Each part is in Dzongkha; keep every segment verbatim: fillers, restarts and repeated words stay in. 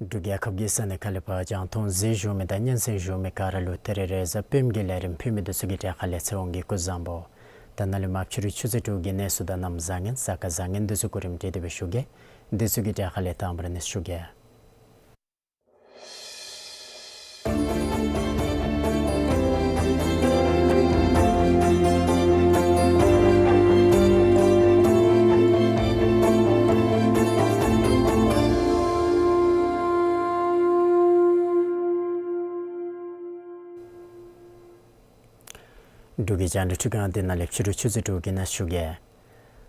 འབྲུག་རྒྱལ་ཁབ་ཀྱི་ས་གནས་ཁག་ལས་ཕར་རྒྱང་མཐོང་གཟིགས་བཞུགས་མི་དང་སྙན་གསན་བཞུགས་མི་ག་ར་ལུ་ད་རིས་རེས་གཟའ་སྤེནམ་གི་ལས་རིམ་ཕུལ་མི་འདི་ཚུ་གི་གྲས་ཁ་ལས་ཚེ་དབང་གིས་སྐུ་གཟུགས་བཟང་པོ། ད་ནཱ་ལས་མར་ཕྱི་རུ་ཆུ་ཚོད་དྲུག་གི་གནས་ཚུལ་དང་གནམ་བཟང་ངན་གཟའ་སྐར་བཟང་ངན་འདི་ཚུ་གོ་རིམ་སྒྲིག་སྟེ་སྦེ་ཞུ་གེ། འདི་ཚུ་གི་གྲས་ཁ་ལས་དང་པ་ར་གནས་ཚུལ་ཞུ་གེ། འབྲུག་གི་རྒྱང་བསྒྲགས་ཁྲི་ཁང་འདི་ནང་ལས་ཕྱི་རུ་ཆུ་ཚོད་དྲུག་གི་གནས་ཚུལ་ཞུ་གེ།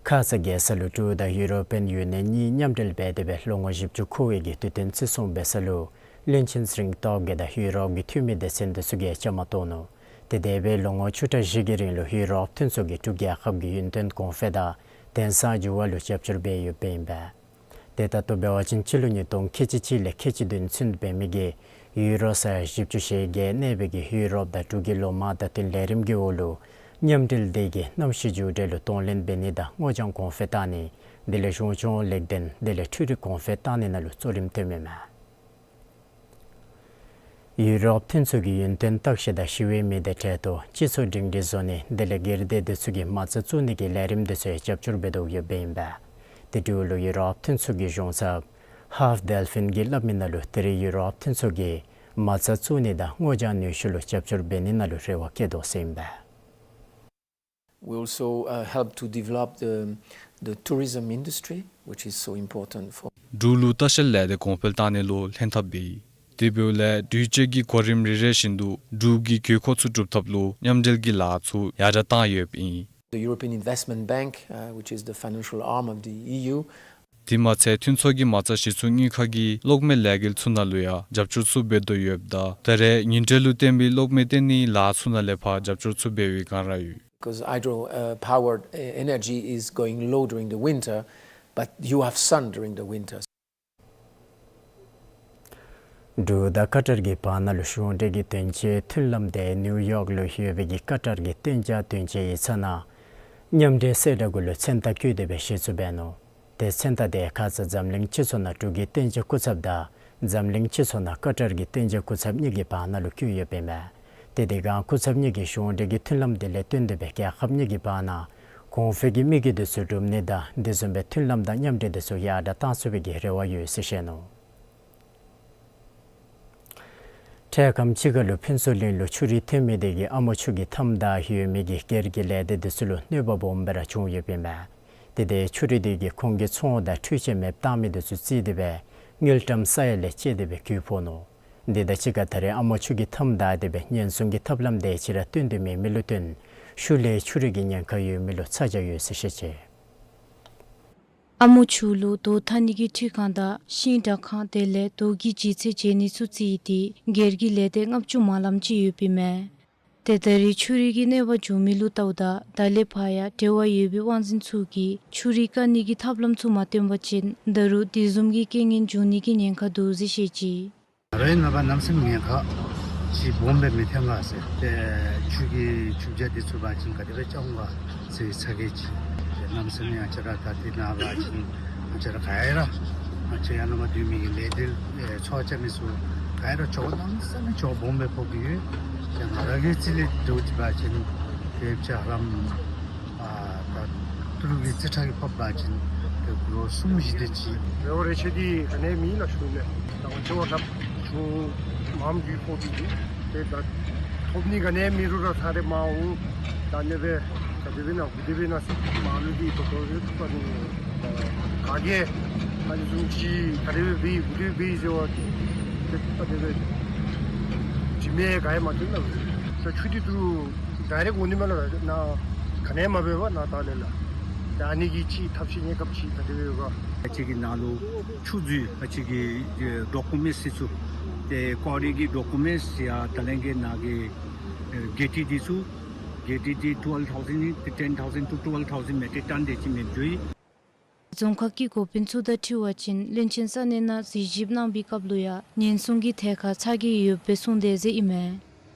ཁ་ཙ་རྒྱས་ས་ལུ་འབྲུག་དང་ཡུ་རོ་པིའན་ཡུ་ནི་ཡན་གཉིས་མཉམ་འབྲེལ་འབད་དེ་སྦེ་ལོ་ངོ་བཞི་བཅུ་འཁོར་བའི་གི་དུས་སྟོན་བརྩི་སྲུང་འབད་ས་ལུ་བློན་ཆེན་ཚེ་རིང་སྟོབས་རྒྱས་དང་ཡུ་རོབ་ཀྱི་འཐུས་མི་སྡེ་ཚན་འདི་ཚུ་གིས་བཅའ་མར་གཏོགས་ནུག། ཏེ་དེ་སྦེ་ལོ་ངོ་བཅུ་ཕྲག་བཞི་གི་རིང་ལུ་ཡུ་རོབ་མཐུན་ཚོགས་ཀྱིས་འབྲུག་རྒྱལ་ཁབ་ཀྱི་ཡུན་བརྟན་གོང་འཕེལ་དང་དེང་སང་འགྱུར་བ་ལུ་རྒྱབ་སྐྱོར་འབད་ཡོདཔ་ཨིན་པས། ཏེ་ད་ལྟོ་འབད་བ་ཅིན་སྤྱི་ལོ་ཉིས་སྟོང་ཁལ་གཅིག་གཅིག་ལས་ཁལ་གཅིག་བདུན་ཚུན་འབད་མི་གི་ཡུ་རོ་ས་ཡ་བཞི་བཅུ་ཞེ་བརྒྱད་གནས་པའི་གི་ཡུ་རོབ་དང་འབྲུག་གི་ལོ་མ་བརྡ་སྟོན་ལས་རིམ་གྱི་འོག་ལུ་མཉམ་འབྲེལ་འདི་གིས་གནམ་གཤིས་འགྱུར་འགྲོས་ལུ་གདོང་ལེན་འབད་ནི་དང་སྔོ་ལྗང་གོང་འཕེལ་བཏང་ནི་དེ་ལས་གཞུང་སྐྱོང་ལེགས་ལྡན་དེ་ལས་འཕྲུལ་རིག་གོང་འཕེལ་བཏང་ནི་ནང་ལུ་གཙོ་རིམ་བཏོན་མི་མས། ཡུ་རོབ་མཐུན་ཚོགས་ཀྱི་ཡུན་བརྟན་བརྟག་ཞིབ་དང་ཞི་བའི་མི་སྡེ་གྲལ་དུ་སྤྱི་ཚོགས་སྒྲིང་སྒྲིང་བཟོ་ནི་དེ་ལས་སྒེར་སྡེ་འདི་ཚུ་གིས་མ་རྩ་བཙུགས་ནི་གི་ལས་རིམ་འདི་ཚུ་ཡང་རྒྱབ་སྐྱོར་འབད་དོ་ཡོདཔ་ཨིན་པས། ཏེ་འབྲུག་ལུ་ཡུ་རོབ་མཐུན་ཚོགས་ཀྱི་གཞུང་ཚབ་ཧཱབ་ཌེལ་ཕིན་གྱིས་སླབ་མི་ནང་ལུ་ད་རིས་ཡུ་རོབ་མཐུན་ཚོགས་ཀྱིས་མ་རྩ་བཙུགས་ནི་དང་སྔོ་ལྗང་ནུས་ཤུགས་ལུ་རྒྱབ་སྐྱོར་འབད་ནི་ནང་ལུ་རེ་བ་བསྐྱེད་དོ་ཟེར་ཨིན་པས། We also, uh, help to develop the, the tourism industry, which is so important for འབྲུག་ལུ་ལྟ་བཤལ་ལས་སྡེ་གོང་འཕེལ་བཏང་ནི་ལུ་ལྷན་ཐབས་འབད་ཡི། དེ་འབདཝ་ལས་དུས་ཅི་གི་གོ་རིམ་རེ་རེ་བཞིན་དུ་འབྲུག་གི་དགོས་མཁོ་ཚུ་སྒྲུབ་ཐབས་ལུ་མཉམ་འབྲེལ་གྱི་ལཱ་ཚུ་ཡར་དྲག་བཏང་ཡོདཔ་ཨིན། The European Investment Bank, uh, which is the financial arm of the E U, དེ་མ་ཚད་མཐུན་ཚོགས་ཀྱི་མ་རྩ་གཞི་བཙུགས་དངུལ་ཁང་གིས་གློག་མེ་ལས་འགུལ་ཚུ་ནང་ལུ་ཡང་རྒྱབ་སྐྱོར་ཚུ་འབད་དོ་ཡོདཔ་ད་ད་རེས་ཉིན་དྲོད་ལུ་བརྟེན་པའི་གློག་མེ་བཏོན་ནིའི་ལཱ་ཚུ་ནང་ལས་ཕར་རྒྱབ་སྐྱོར་ཚུ་འབད་བའི་སྒང་ར་ཡོད། Because hydro, uh, powered, uh, energy is going low during the winter, but you have sun during the winter. འབྲུག་དང་ཀ་ཏར་གྱི་བར་ན་ལུ་གཞུང་འབྲེལ་གྱི་དོན་གཅོད་མཐུན་ལམ་དེ་ནིའུ་ཡོག་ལུ་ཡོད་པའི་གི་ཀ་ཏར་གྱི་གཏན་འཇགས་དོན་གཅོད་ཡིག་ཚང་ནང་མཉམ་འབྲེལ་གསལ་བསྒྲགས་གུ་ལུ་མཚན་རྟགས་བཀོད་དེ་སྦེ་གཞི་བཙུགས་འབད་ནུག། ཏེ་མཚན་རྟགས་དེ་ཁ་ཙ་འཛམ་གླིང་སྤྱི་ཚོགས་ནང་འབྲུག་གི་གཏན་འཇགས་སྐུ་ཚབ་དང་འཛམ་གླིང་སྤྱི་ཚོགས་ནང་ཀ་ཏར་གྱི་གཏན་འཇགས་སྐུ་ཚབ་གཉིས་ཀྱི་བར་ན་ལུ་བཀོད་ཡོདཔ་ཨིན་མས། ཏེ་དེ་སྒང་སྐུ་ཚབ་གཉིས་ཀྱིས་གཞུང་འབྲེལ་གྱི་མཐུན་ལམ་དེ་ལས་བརྟེན་ཏེ་སྦེ་རྒྱལ་ཁབ་གཉིས་ཀྱི་བར་ན་གོང་འཕེལ་གྱི་དམིགས་ཡུལ་དེ་ཚུ་སྒྲུབ་ནི་དང་དེ་བཟུམ་སྦེ་མཐུན་ལམ་དང་མཉམ་འབྲེལ་དེ་ཚུ་ཡར་དྲག་བཏང་ཚུགས་པའི་གི་རེ་བ་ཡོད་ཟེར་བཤད་ནུག། འཕྲལ་ཁམས་ཅིག་ཁར་ལུ་ཕུན་ཚོགས་གླིང་ལུ་ཆུ་རུད་ཐོན་མི་དེ་གིས་ཨ་མོ་ཆུ་གི་མཐའམ་བདའ་ཡོད་མི་གི་སྒེར་གྱི་ལས་སྡེ་དེ་ཚུ་ལུ་གནོད་པ་སྦོམ་སྦེ་ར་བྱུང་ཡོདཔ་ཨིན་མས། ཏེ་དེ་ཆུ་རུད་དེ་གིས་ཁོང་གི་ཚོང་དང་འཕྲུལ་ཆས་མེདཔ་བཏང་མི་དེ་ཚུ་རྩིས་ཏེ་སྦེ་དངུལ་ཀྲམ་ས་ཡ་ལས་བཅད་དེ་སྦེ་རྒུད་ཕོག་ནུག། དེ་དང་གཅིག་ཁར་ད་རེས་ཨ་མོ་ཆུ་གི་མཐའམ་བདའ་སྟེ་སྦེ་ཉེན་སྲུང་གི་ཐབས་ལམ་དེ་ཅིག་ར་བཏོན་ཏེ་མེད་མི་ལུ་བརྟེན་ཤུལ་ལས་ཆུ་རུད་ཀྱི་ཉེན་ཁ་ཡོད་མི་ལུ་ཚ་གྱང་ཡོད་ཟེར་བཤད་ཅི། ཨ་མོ་ཆུ་ལུ་རྡོ་འཐག་ནི་གི་འཕྲུལ་ཁང་དང་ཤིང་དྲ་ཁང་དེ་ལས་རྡོ་གི་ལྗིད་ཚད་འཇལ་ནི་ཚུ་རྩིས་ཏེ་སྒེར་གྱི་ལས་སྡེ་ལྔ་བཅུ་མ་ལམ་ཅིག་ཡོདཔ་ཨིན་མས། ཏེ་ད་རེས་ཆུ་རུད་ཀྱི་གནོད་པ་བྱུང་མི་ལུ་བལྟཝ་ད་ད་ལས་ཕར་ཡང་འབྲེལ་བ་ཡོད་པའི་དབང་འཛིན་ཚུ་གིས་ཆུ་རུད་བཀག་ནི་གི་ཐབས་ལམ་ཚུ་མ་སྟོན་པ་ཅིན་ད་རུང་དེ་བཟུམ་གྱི་རྐྱེན་ངན་འབྱུང་ནི་གི་ཉེན་ཁ་འདུག་ཟེར་བཤད་ཅི། རོགས་རྣམ་པ་གནམ་མེད་ས་མེད་ཉེན་ཁ་ཅིག་སྦོམ་སྦེ་མི་ཐོན་ག་ཟེར། ཏེ་ཆུ་གི་ཆུ་བྱ་འདི་ཚུ་འབད་བ་ཅིན་ག་དེ་སྦེ་རྐྱབ་འོང་ག་ཟེར་ཚ་གྱང་ཅིག། ཏེ་གནམ་མེད་ས་མེད་ང་བཅས་ར་ད་འདི་ནང་འབད་བ་ཅིན་ང་བཅས་ར་ག་ཡ་ར་ང་བཅས་ཡར་ལུ་མར་སྡོད་མི་གི་ལས་སྡེ་ཨེ་ཚོགས་རྐྱབ་མི་ཚུ་ག་ཡ་ར་འགྱོ་གནམ་མེད་ས་མེད་འགྱོ་སྦོམ་སྦེ་ཕོག་གི་ཡོད། ཏེ་ང་ར་གི་རྩིས་ལས་འགྱོ་ཅི་འབད་བ་ཅིན་ཏེ་ཕྱག་ལམ་ཨ་ད་ཏི་རུ་གི་རྩིས་ཁྲ་གིས་ཕབ་པ་ཅིན་ཏེ་ལོ་གསུམ་བཞི་དེ་ཅིག། རེ་བ་རེ་ཆེ་འདི་ག་ནི་མེད་ལགས་ཞུ་ནི། ད་ང་བཅས་བ་ལྷགཔ་ཆུ་མངམ་རྒྱུད་ཕོག་པའི་ཏེ་ད་ཐོབ་ནི་ག་ནི་མེད་རུང་ར་ཚར་རེ་མ་འོང་། ད་ཨ་ནི་སྦེ་ག་དེ་སྦེ་ན་གུ་དེ་སྦེ་ན་ཟེར་མ་ལུ་འདི་ད་ལྟོ་རེ་ཐུག་པ་ནི་ག་གིས་ཨ་ནི་བཟུམ་ཅིག་ག་དེ་སྦེ་འབད་གུ་དེ་སྦེ་ཟེར་བ་ཏེ་ད་དེ་སྦེ་དྲི་མི་ག་ཡང་མ་བཏོན་ལགས། ད་ཆུ་འདི་ཏི་རུ་ཌའི་རེཀཊ་འོང་ནི་མས་ལགས། ན་ག་ནི་མ་འབད་བར་ན་ད་ལས་ལགས། ད་ཨ་ནི་གི་ཅིག་ཐབས་ཤེས་གནས་སྐབས་ཅིག་ད་དེ་སྦེ་ཡོད་ག། ང་བཅས་ཀྱི་ནང་ལུ་ཆུ་མཛོད་ང་བཅས་ཀྱི་ཨེ་ཌོ་ཀུ་མེནཊསི་ཚུ་ཏེ་ཀོ་རི་གི་ཌོ་ཀུ་མེནཊསི་ཡང་ད་ལན་གྱི་ནང་གི་ཨེ་གེ་ཊི་འདི་ཚུ་གེ་ཊི་འདི་twelve thousand ཨིན། ཏེ་ten thousand to twelve thousand མེ་ཊིག་ཊོན་དེ་ཅིག་མེདཔ་འགྱོ་ཡི། རྫོང་ཁག་གི་འགོ་དཔོན་ཚུ་དང་འཁྲིལ་བ་ཅིན་བློན་ཆེན་ས་གནས་ནང་གཟིགས་ཞིབ་གནང་བའི་སྐབས་ལུ་ཡང་ཉེན་སྲུང་གི་ཐད་ཁར་ཚ་གྱང་ཡོདཔ་སྦེ་གསུངས་དེས་ཟེར་ཨིན་མས།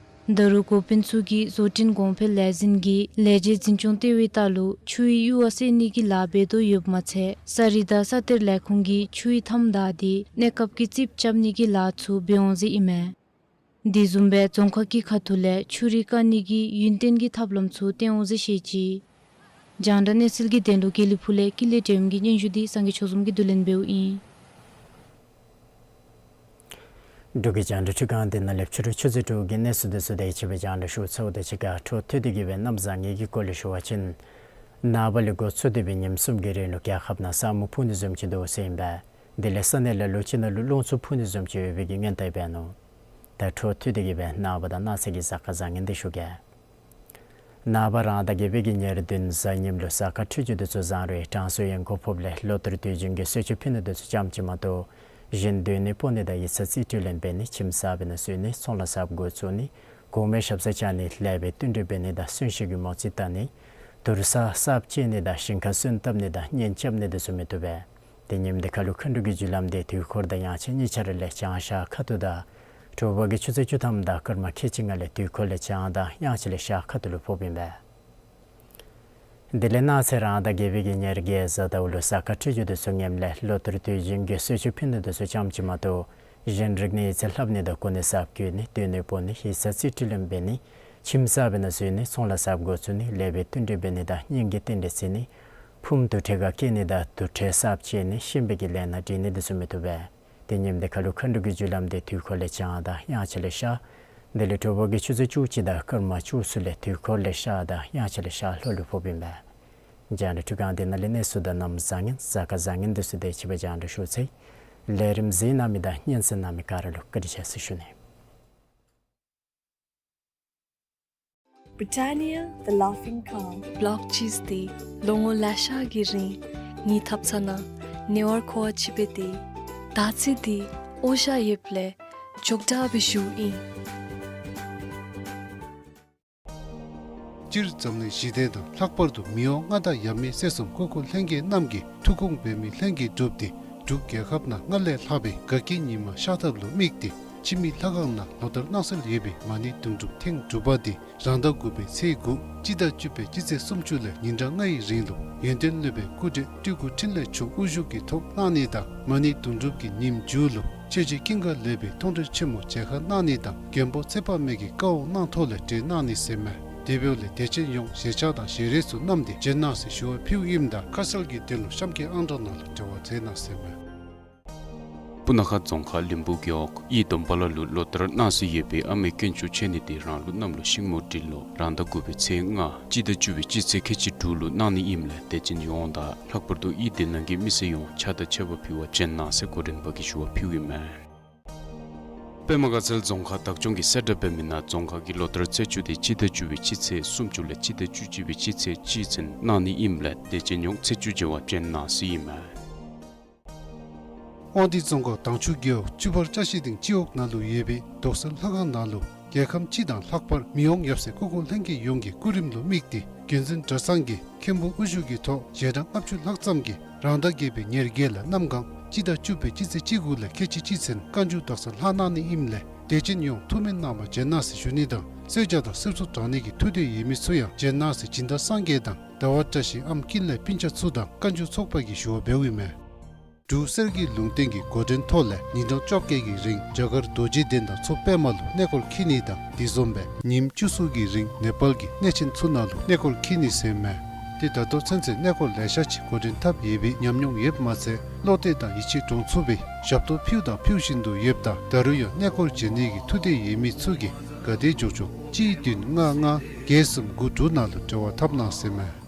ད་རུང་འགོ་དཔོན་ཚུ་གིས་བཟོ་སྐྲུན་གོང་འཕེལ་ལས་འཛིན་གྱི་ལས་བྱེད་འཛིན་སྐྱོང་ལྟེ་བའི་ལྟག་ལུ་ཆུའི་གཡུར་བ་བསལ་ནི་གི་ལཱ་འབད་དོ་ཡོདཔ་མ་ཚད་ས་རུད་དང་ས་གཏེར་ལས་ཁུངས་ཀྱིས་ཆུའི་མཐའམ་བདའ་སྟེ་གནས་སྐབས་ཀྱི་རྩིགཔ་རྐྱབ་ནི་གི་ལཱ་ཚུ་འབད་འོང་ཟེར་ཨིན་མས། དེ་བཟུམ་སྦེ་རྫོང་ཁག་གི་ཁ་ཐུག་ལས་ཆུ་རུད་བཀག་ནི་གི་ཡུན་བརྟན་གྱི་ཐབས་ལམ་ཚུ་བཏོན་འོང་ཟེར་བཤད་ཅི། རྒྱང་བསྒྲགས་གནས་ཚུལ་གྱི་དོན་ལུ་དགེ་ལེགས་ཕུ་ལས་ཀུན་ལེགས་སྒྲོལམ་གྱི་སྙན་ཞུ་འདི་སངས་རྒྱས་ཆོས་འཛོམས་ཀྱིས་བསྡུ་ལེན་འབདཝ་ཨིན། འབྲུག་གི་རྒྱང་བསྒྲགས་ཁྲི་ཁང་འདི་ནང་ལས་ཕྱི་རུ་ཆུ་ཚོད་དྲུག་གི་གནས་ཚུལ་འདི་ཚུ་དེ་ཅིག་སྦེ་རྒྱང་བསྒྲགས་ཞུ་ཚརཝ་དང་གཅིག་ཁར་འཕྲོ་མཐུད་དེ་གི་སྦེ་གནམ་བཟང་ངན་གྱི་སྐོར་ལས་ཞུ་བ་ཅིན་ནངས་པ་ལས་འགོ་བཙུགས་ཏེ་སྦེ་ཉིནམ་གསུམ་གྱི་རིང་ལུ་རྒྱལ་ཁབ་ནང་ས་སྨུག་ཕུབ་ནི་བཟུམ་ཅིག་འདུག་ཟེར་ཨིན་པས། དེ་ལས་ས་གནས་ལ་ལུ་ཅིག་ནང་ལུ་རླུང་འཚུབ་ཕུབ་ནི་བཟུམ་ཅིག་ཡོད་པའི་གི་སྔོན་བརྡ་འབད་ནུག། ད་འཕྲོ་མཐུད་དེ་གི་སྦེ་ནངས་པ་དང་གནངས་ཚེ་གི་གཟའ་སྐར་བཟང་ངན་འདི་ཞུ་གེ། ནངས་པ་རང་ཟླ་བརྒྱད་པའི་གི་ཉེར་བདུན་གཟའ་ཉིམ་ལུ་གཟའ་སྐར་འཕྲོད་སྦྱོར་འདི་ཚུ་བཟང་རུང་གྲང་སུ་ཡང་གོ་ཕོགཔ་ལས་ལོ་ལྟར་དུས་རྒྱུན་གྱི་གསོལ་མཆོད་ཕུལ་ནི་འདི་ཚུ་ཙམ་ཅིག་མ་གཏོགས་གཞན་སྡོད་གནས་སྤོ་ནི་དང་ཡིག་ཚང་རྩིས་སྤྲོད་ལེན་འབད་ནི་ཁྱིམ་གསརཔ་ནང་བཟོ་ནི་ཚོང་ལཱ་གསརཔ་འགོ་བཙུགས་ནི་གོང་མའི་ཞབས་སར་བཅར་ནི་ལེགས་པའི་བསྟུན་གྲོས་འབད་ནི་དང་གསོན་གཤིན་གྱི་མོ་རྩིས་བལྟ་ནི་དུར་ས་གསརཔ་བཅད་ནི་དང་ཞིང་ཁ་སོན་བཏབ་ནི་དང་གཉེན་རྐྱབ་ནི་འདི་ཚུ་མི་བཏུབ་པས། ཏེ་ཉིནམ་འདི་ཁར་ལུ་མཁའ་འགྲོ་གི་རྒྱུ་ལམ་འདི་དུས་འཁོར་དང་དབྱངས་ཆ་གཉིས་ཆ་ར་ལས་བྱང་ཤར་ཁ་ཐུག་དང་དྲོ་པ་གི་ཆུ་ཚོད་བཅུ་ཐམ་དང་སྐར་མ་ཁལ་གཅིག་ལྔ་ལས་དུས་འཁོར་ལས་བྱང་དང་དབྱངས་ཆ་ལས་ཤར་ཁ་ཐུག་ལུ་ཕོགཔ་ཨིན་པས། དེ་ལས་གནངས་ཚེ་རང་ཟླ་བརྒྱད་པའི་གི་ཉེར་བརྒྱད་གཟའ་ཟླཝ་ལུ་གཟའ་སྐར་འཕྲོད་སྦྱོར་འདི་ཚུ་ངནམ་ལས་ལོ་ལྟར་དུས་རྒྱུན་གྱི་གསོལ་མཆོད་ཕུལ་ནི་འདི་ཚུ་ཙམ་ཅིག་མ་གཏོགས་གཞན་རིག་གནས་ཡིག་ཚང་ལྷབ་ནི་དང་གོ་གནས་གསརཔ་བསྐོ་ནི་སྡོད་གནས་སྤོ་ནི་ཡིག་ཚང་རྩིས་སྤྲོད་ལེན་འབད་ནི་ཁྱིམ་གསརཔ་ནང་བཟོ་ནི་ཚོང་ལཱ་གསརཔ་འགོ་བཙུགས་ནི་ལེགས་པའི་བསྟུན་གྲོས་འབད་ནི་དང་གཉེན་གྱི་རྟེན་འབྲེལ་བརྩི་ནི་ཕུངམ་དུར་ཁྲོད་ཁར་བསྐྱལ་ནི་དང་དུར་ཁྲོད་གསརཔ་བཅད་ནི་ཤན་པའི་གི་ལས་སྣ་སྒྲིག་ནི་འདི་ཚུ་མི་བཏུབ་པས། ཏེ་ཉིནམ་འདི་ཁར་ལུ་མཁའ་འགྲོ་གི་རྒྱུ་ལམ་འདི་དུས་འཁོར་ལས་བྱང་དང་དབྱངས་ཆ་ལས་ཤར། དེ་ལས་དྲོ་པ་གི་ཆུ་ཚོད་བཅུ་གཅིག་དང་སྐར་མ་བཅུ་གསུམ་ལས་དུས་འཁོར་ལས་ཤར་དང་དབྱངས་ཆ་ལས་ཤར་ལྷོ་ལུ་ཕོགཔ་ཨིན་པས། རྒྱང་བསྒྲགས་ཁྲི་ཁང་འདི་ནང་ལས་གནས་ཚུལ་དང་གནམ་བཟང་ངན་གཟའ་སྐར་བཟང་ངན་འདི་ཚུ་དེ་ཅིག་སྦེ་རྒྱང་བསྒྲགས་ཞུ་ཚར་ཡི། ལས་རིམ་གཟིགས་གནང་མི་དང་སྙན་གསན་གནང་མི་ག་ར་ལུ་བཀའ་དྲིན་ཆེ་ཟེར་ཞུ་ནི། Britannia, the laughing cow. བློག་ཅིས་ཏེ་ལོ་ངོ་ལེ་ཤ་གི་རིང་ངེའི་ཐབ་ཚང་ནང་ཉེ་བར་མཁོ་བ་ཅིག་སྦེ་ཏེ་ད་ཚེ་འདི་འོ་ཞ་ཡོདཔ་ལས་འཇོག་དྲགས་སྦེ་བཞུགས་ཨིན། སྤྱིར་འཛམ་གླིང་ཞི་བདེ་དང་ལྷག་པར་དུ་མི་དབང་མངའ་བདག་ཡབ་མེས་སྲས་གསུམ་སྐུ་འཁོར་ལྷན་རྒྱས་རྣམས་ཀྱིས་ཐུགས་དགོངས་འབད་མི་ལྷན་རྒྱས་འགྲུབ་སྟེ་འབྲུག་རྒྱལ་ཁབ་ནང་སྔར་ལས་ལྷག་པའི་དགའ་སྐྱིད་ཉི་མ་ཤར་ཐབས་ལུ་དམིགས་ཏེ་འཆི་མེད་ལྷ་ཁང་ནང་ལོ་ལྟར་གནང་སྲོལ་ཡོད་པའི་མ་ཎི་དུང་སྒྲུབ་ཐེངས་དྲུག་པ་འདི་རང་ཟླ་དགུ་པའི་ཚེས་དགུ་སྤྱི་ཟླ་བཅུ་པའི་སྤྱི་ཚེས་སུམ་ཅུ་ལས་ཉིན་གྲངས་ལྔའི་རིང་ལུ་ཡོན་ཏན་སློབ་དཔོན་སྐུ་བགྲེས་སྤྲུལ་སྐུ་འཕྲིན་ལས་མཆོག་དབུ་བཞུགས་ཀྱི་ཐོག་གནང་ནི་དང་མ་ཎི་དུང་སྒྲུབ་ཀྱི་ཉིནམ་མཇུག་ལུ་ཆོས་རྗེ་ཀུན་དགའ་ལེགས་པའི་མཐོང་གྲོལ་ཆེན་མོ་མཇལ་ཁ་གནང་ནི་དང་མགོན་པོ་ཚེ་དཔག་མེད་ཀྱི་བཀའ་དབང་གནང་ཐོག་ལས་གྲོལ་གནང་ནི་ཟེར་མས། དེ་འབདཝ་ལས་དད་ཅན་ཡོངས་ཞལ་ཕྱག་དང་ཞལ་རས་ཚུ་བསྣམས་ཏེ་བྱོན་གནང་ཟེར་ཞུ་བ་ཕུལཝ་ཨིནམ་ད་ཁ་གསལ་གྱི་དོན་ལུ་གཤམ་གྱི་ཨང་གྲངས་ནང་ལུ་འབྲེལ་བ་མཛད་གནང་ཟེར་མས། སྤུ་ན་ཁ་རྫོང་ཁག་ལིང་བུ་རྒེད་འོག་གཡུལ་སྡོམ་པ་ལ་ལུ་ལོ་ལྟར་གནང་སྲོལ་ཡོད་པའི་ཨ་མའི་དཀོན་མཆོག་མཆོད་གནས་འདི་རང་ལུགས་གནམ་ལོ་ཤིང་མོ་སྦྲུལ་ལོ་རང་ཟླ་དགུ་པའི་ཚེས་ལྔ་སྤྱི་ཟླ་བཅུ་པའི་སྤྱི་ཚེས་ཁལ་གཅིག་དྲུག་ལུ་གནང་ནི་ཨིནམ་ལས་དད་ཅན་ཡོངས་དང་ལྷག་པར་དུ་གཡུལ་སྡེ་ནང་གི་མི་སེར་ཡོངས་ཕྱག་དང་མཆོད་པ་ཕུལ་བར་བྱོན་གནང་ཟེར་གོ་རིམ་པ་གིས་ཞུ་བ་ཕུལཝ་ཨིན་མས། པདྨ་དགའ་ཚལ་རྫོང་ཁག་བདག་སྐྱོང་གིས་གསལ་བསྒྲགས་འབད་མི་ནང་རྫོང་ཁག་གི་ལོ་ལྟར་ཚེས་བཅུ་འདི་སྤྱི་ཟླ་བཅུ་པའི་སྤྱི་ཚེས་སུམ་ཅུ་ལས་སྤྱི་ཟླ་བཅུ་གཅིག་པའི་སྤྱི་ཚེས་གཅིག་ཚུན་གནང་ནི་ཨིནམ་ལས་དད་ཅན་ཡོངས་ཚེས་བཅུ་མཇལ་བར་བྱོན་གནང་ཟེར་ཨིན་མས། དབང་འདུས་རྫོང་ཁག་དྭངས་ཆུ་རྒེད་འོག་བཅུ་པར་བཀྲ་ཤིས་སྡིངས་སྤྱི་འོག་ནང་ལུ་ཡོད་པའི་རྡོག་སེལ་ལྷ་ཁང་ནང་ལུ་ རྒྱལ་ཁམས་སྤྱི་དང་ལྷག་པར་མི་དབང་ཡབ་སྲས་སྐུ་ཁོངས་ལྷན་རྒྱས་ཡོངས་ཀྱི་སྐུ་རིམ་ལུ་དམིགས་ཏེ་རྒྱུན་འཛིན་གྲྭ་ཚང་གིས་མཁན་པོ་དབུ་བཞུགས་ཀྱི་ཐོག་ཞལ་གྲངས་ལྔ་བཅུ་ལྷག་ཙམ་གྱིས་རང་ཟླ་བརྒྱད་པའི་ཉེར་བརྒྱད་ལས་གནམ་གང་སྤྱི་ཟླ་བཅུ་པའི་སྤྱི་ཚེས་བཅུ་དགུ་ལས་ཁལ་གཅིག་གཅིག་ཚུན་བཀའ་འགྱུར་དག་ས་ལྷག་གནང་ནི་ཨིནམ་ལས་དད་ཅན་ཡོངས་ཐུགས་སྨོན་གནང་བར་བྱོན་གནང་ཟེར་ཞུ་ནི་དང་གསོལ་ཇ་དང་གསེར་གཙུག་དྲང་ནི་གི་ཐུགས་འདོད་ཡོད་མི་ཚུ་ཡང་བྱོན་གནང་ཟེར་སྦྱིན་བདག་སངས་རྒྱས་དང་ཟླ་བ་བཀྲ་ཤིས་ཨམ་ཀིན་ལའི་སྤུན་ཆ་ཚུ་དང་བཀའ་འགྱུར་ཚོགས་པ་གིས་ཞུ་བ་འབདཝ་ཨིན་མས། འབྲུག་གསེར་གྱི་ལུང་བསྟན་གྱི་འགོ་འདྲེན་ཐོག་ལས་ཉིན་གྲངས་བཅོ་བརྒྱད་ཀྱི་རིང་རྒྱ་གར་རྡོ་རྗེ་གདན་དང་མཚོ་པདྨ་ལུ་གནས་སྐོར་འཁྱིད་ནི་དང་དེ་བཟུམ་སྦེ་ཉིནམ་བཅུ་གསུམ་གྱི་རིང་ནེ་པཱལ་གྱི་གནས་ཆེན་ཚུ་ནང་ལུ་གནས་སྐོར་འཁྱིད་ནི་ཟེར་ཨིན་མས། ཏེ་ད་ལྟོ་ཚུན་ཚོད་གནས་སྐོར་ལེ་ཤ་ཅིག་འགོ་འདྲེན་འཐབ་ཡོད་པའི་ཉམས་མྱོང་ཡོདཔ་མ་ཚད་བློ་གཏད་དང་ཡིད་ཆེས་འདྲོངས་ཚུགས་པའི་ཞབས་ཏོག་ཕུལཝ་དང་ཕུལ་བཞིན་དུ་ཡོདཔ་ད་ད་རུང་ཡང་གནས་སྐོར་བྱོན་ནི་གི་ཐུགས་འདོད་ཡོད་མི་ཚུ་གིས་ག་དེ་མགྱོགས་མགྱོགས་གཅིག་བདུན་ལྔ་ལྔ་བརྒྱད་གསུམ་དགུ་དྲུག་ནང་ལུ་འབྲེལ་བ་འཐབ་གནང་ཟེར་ཨིན་མས།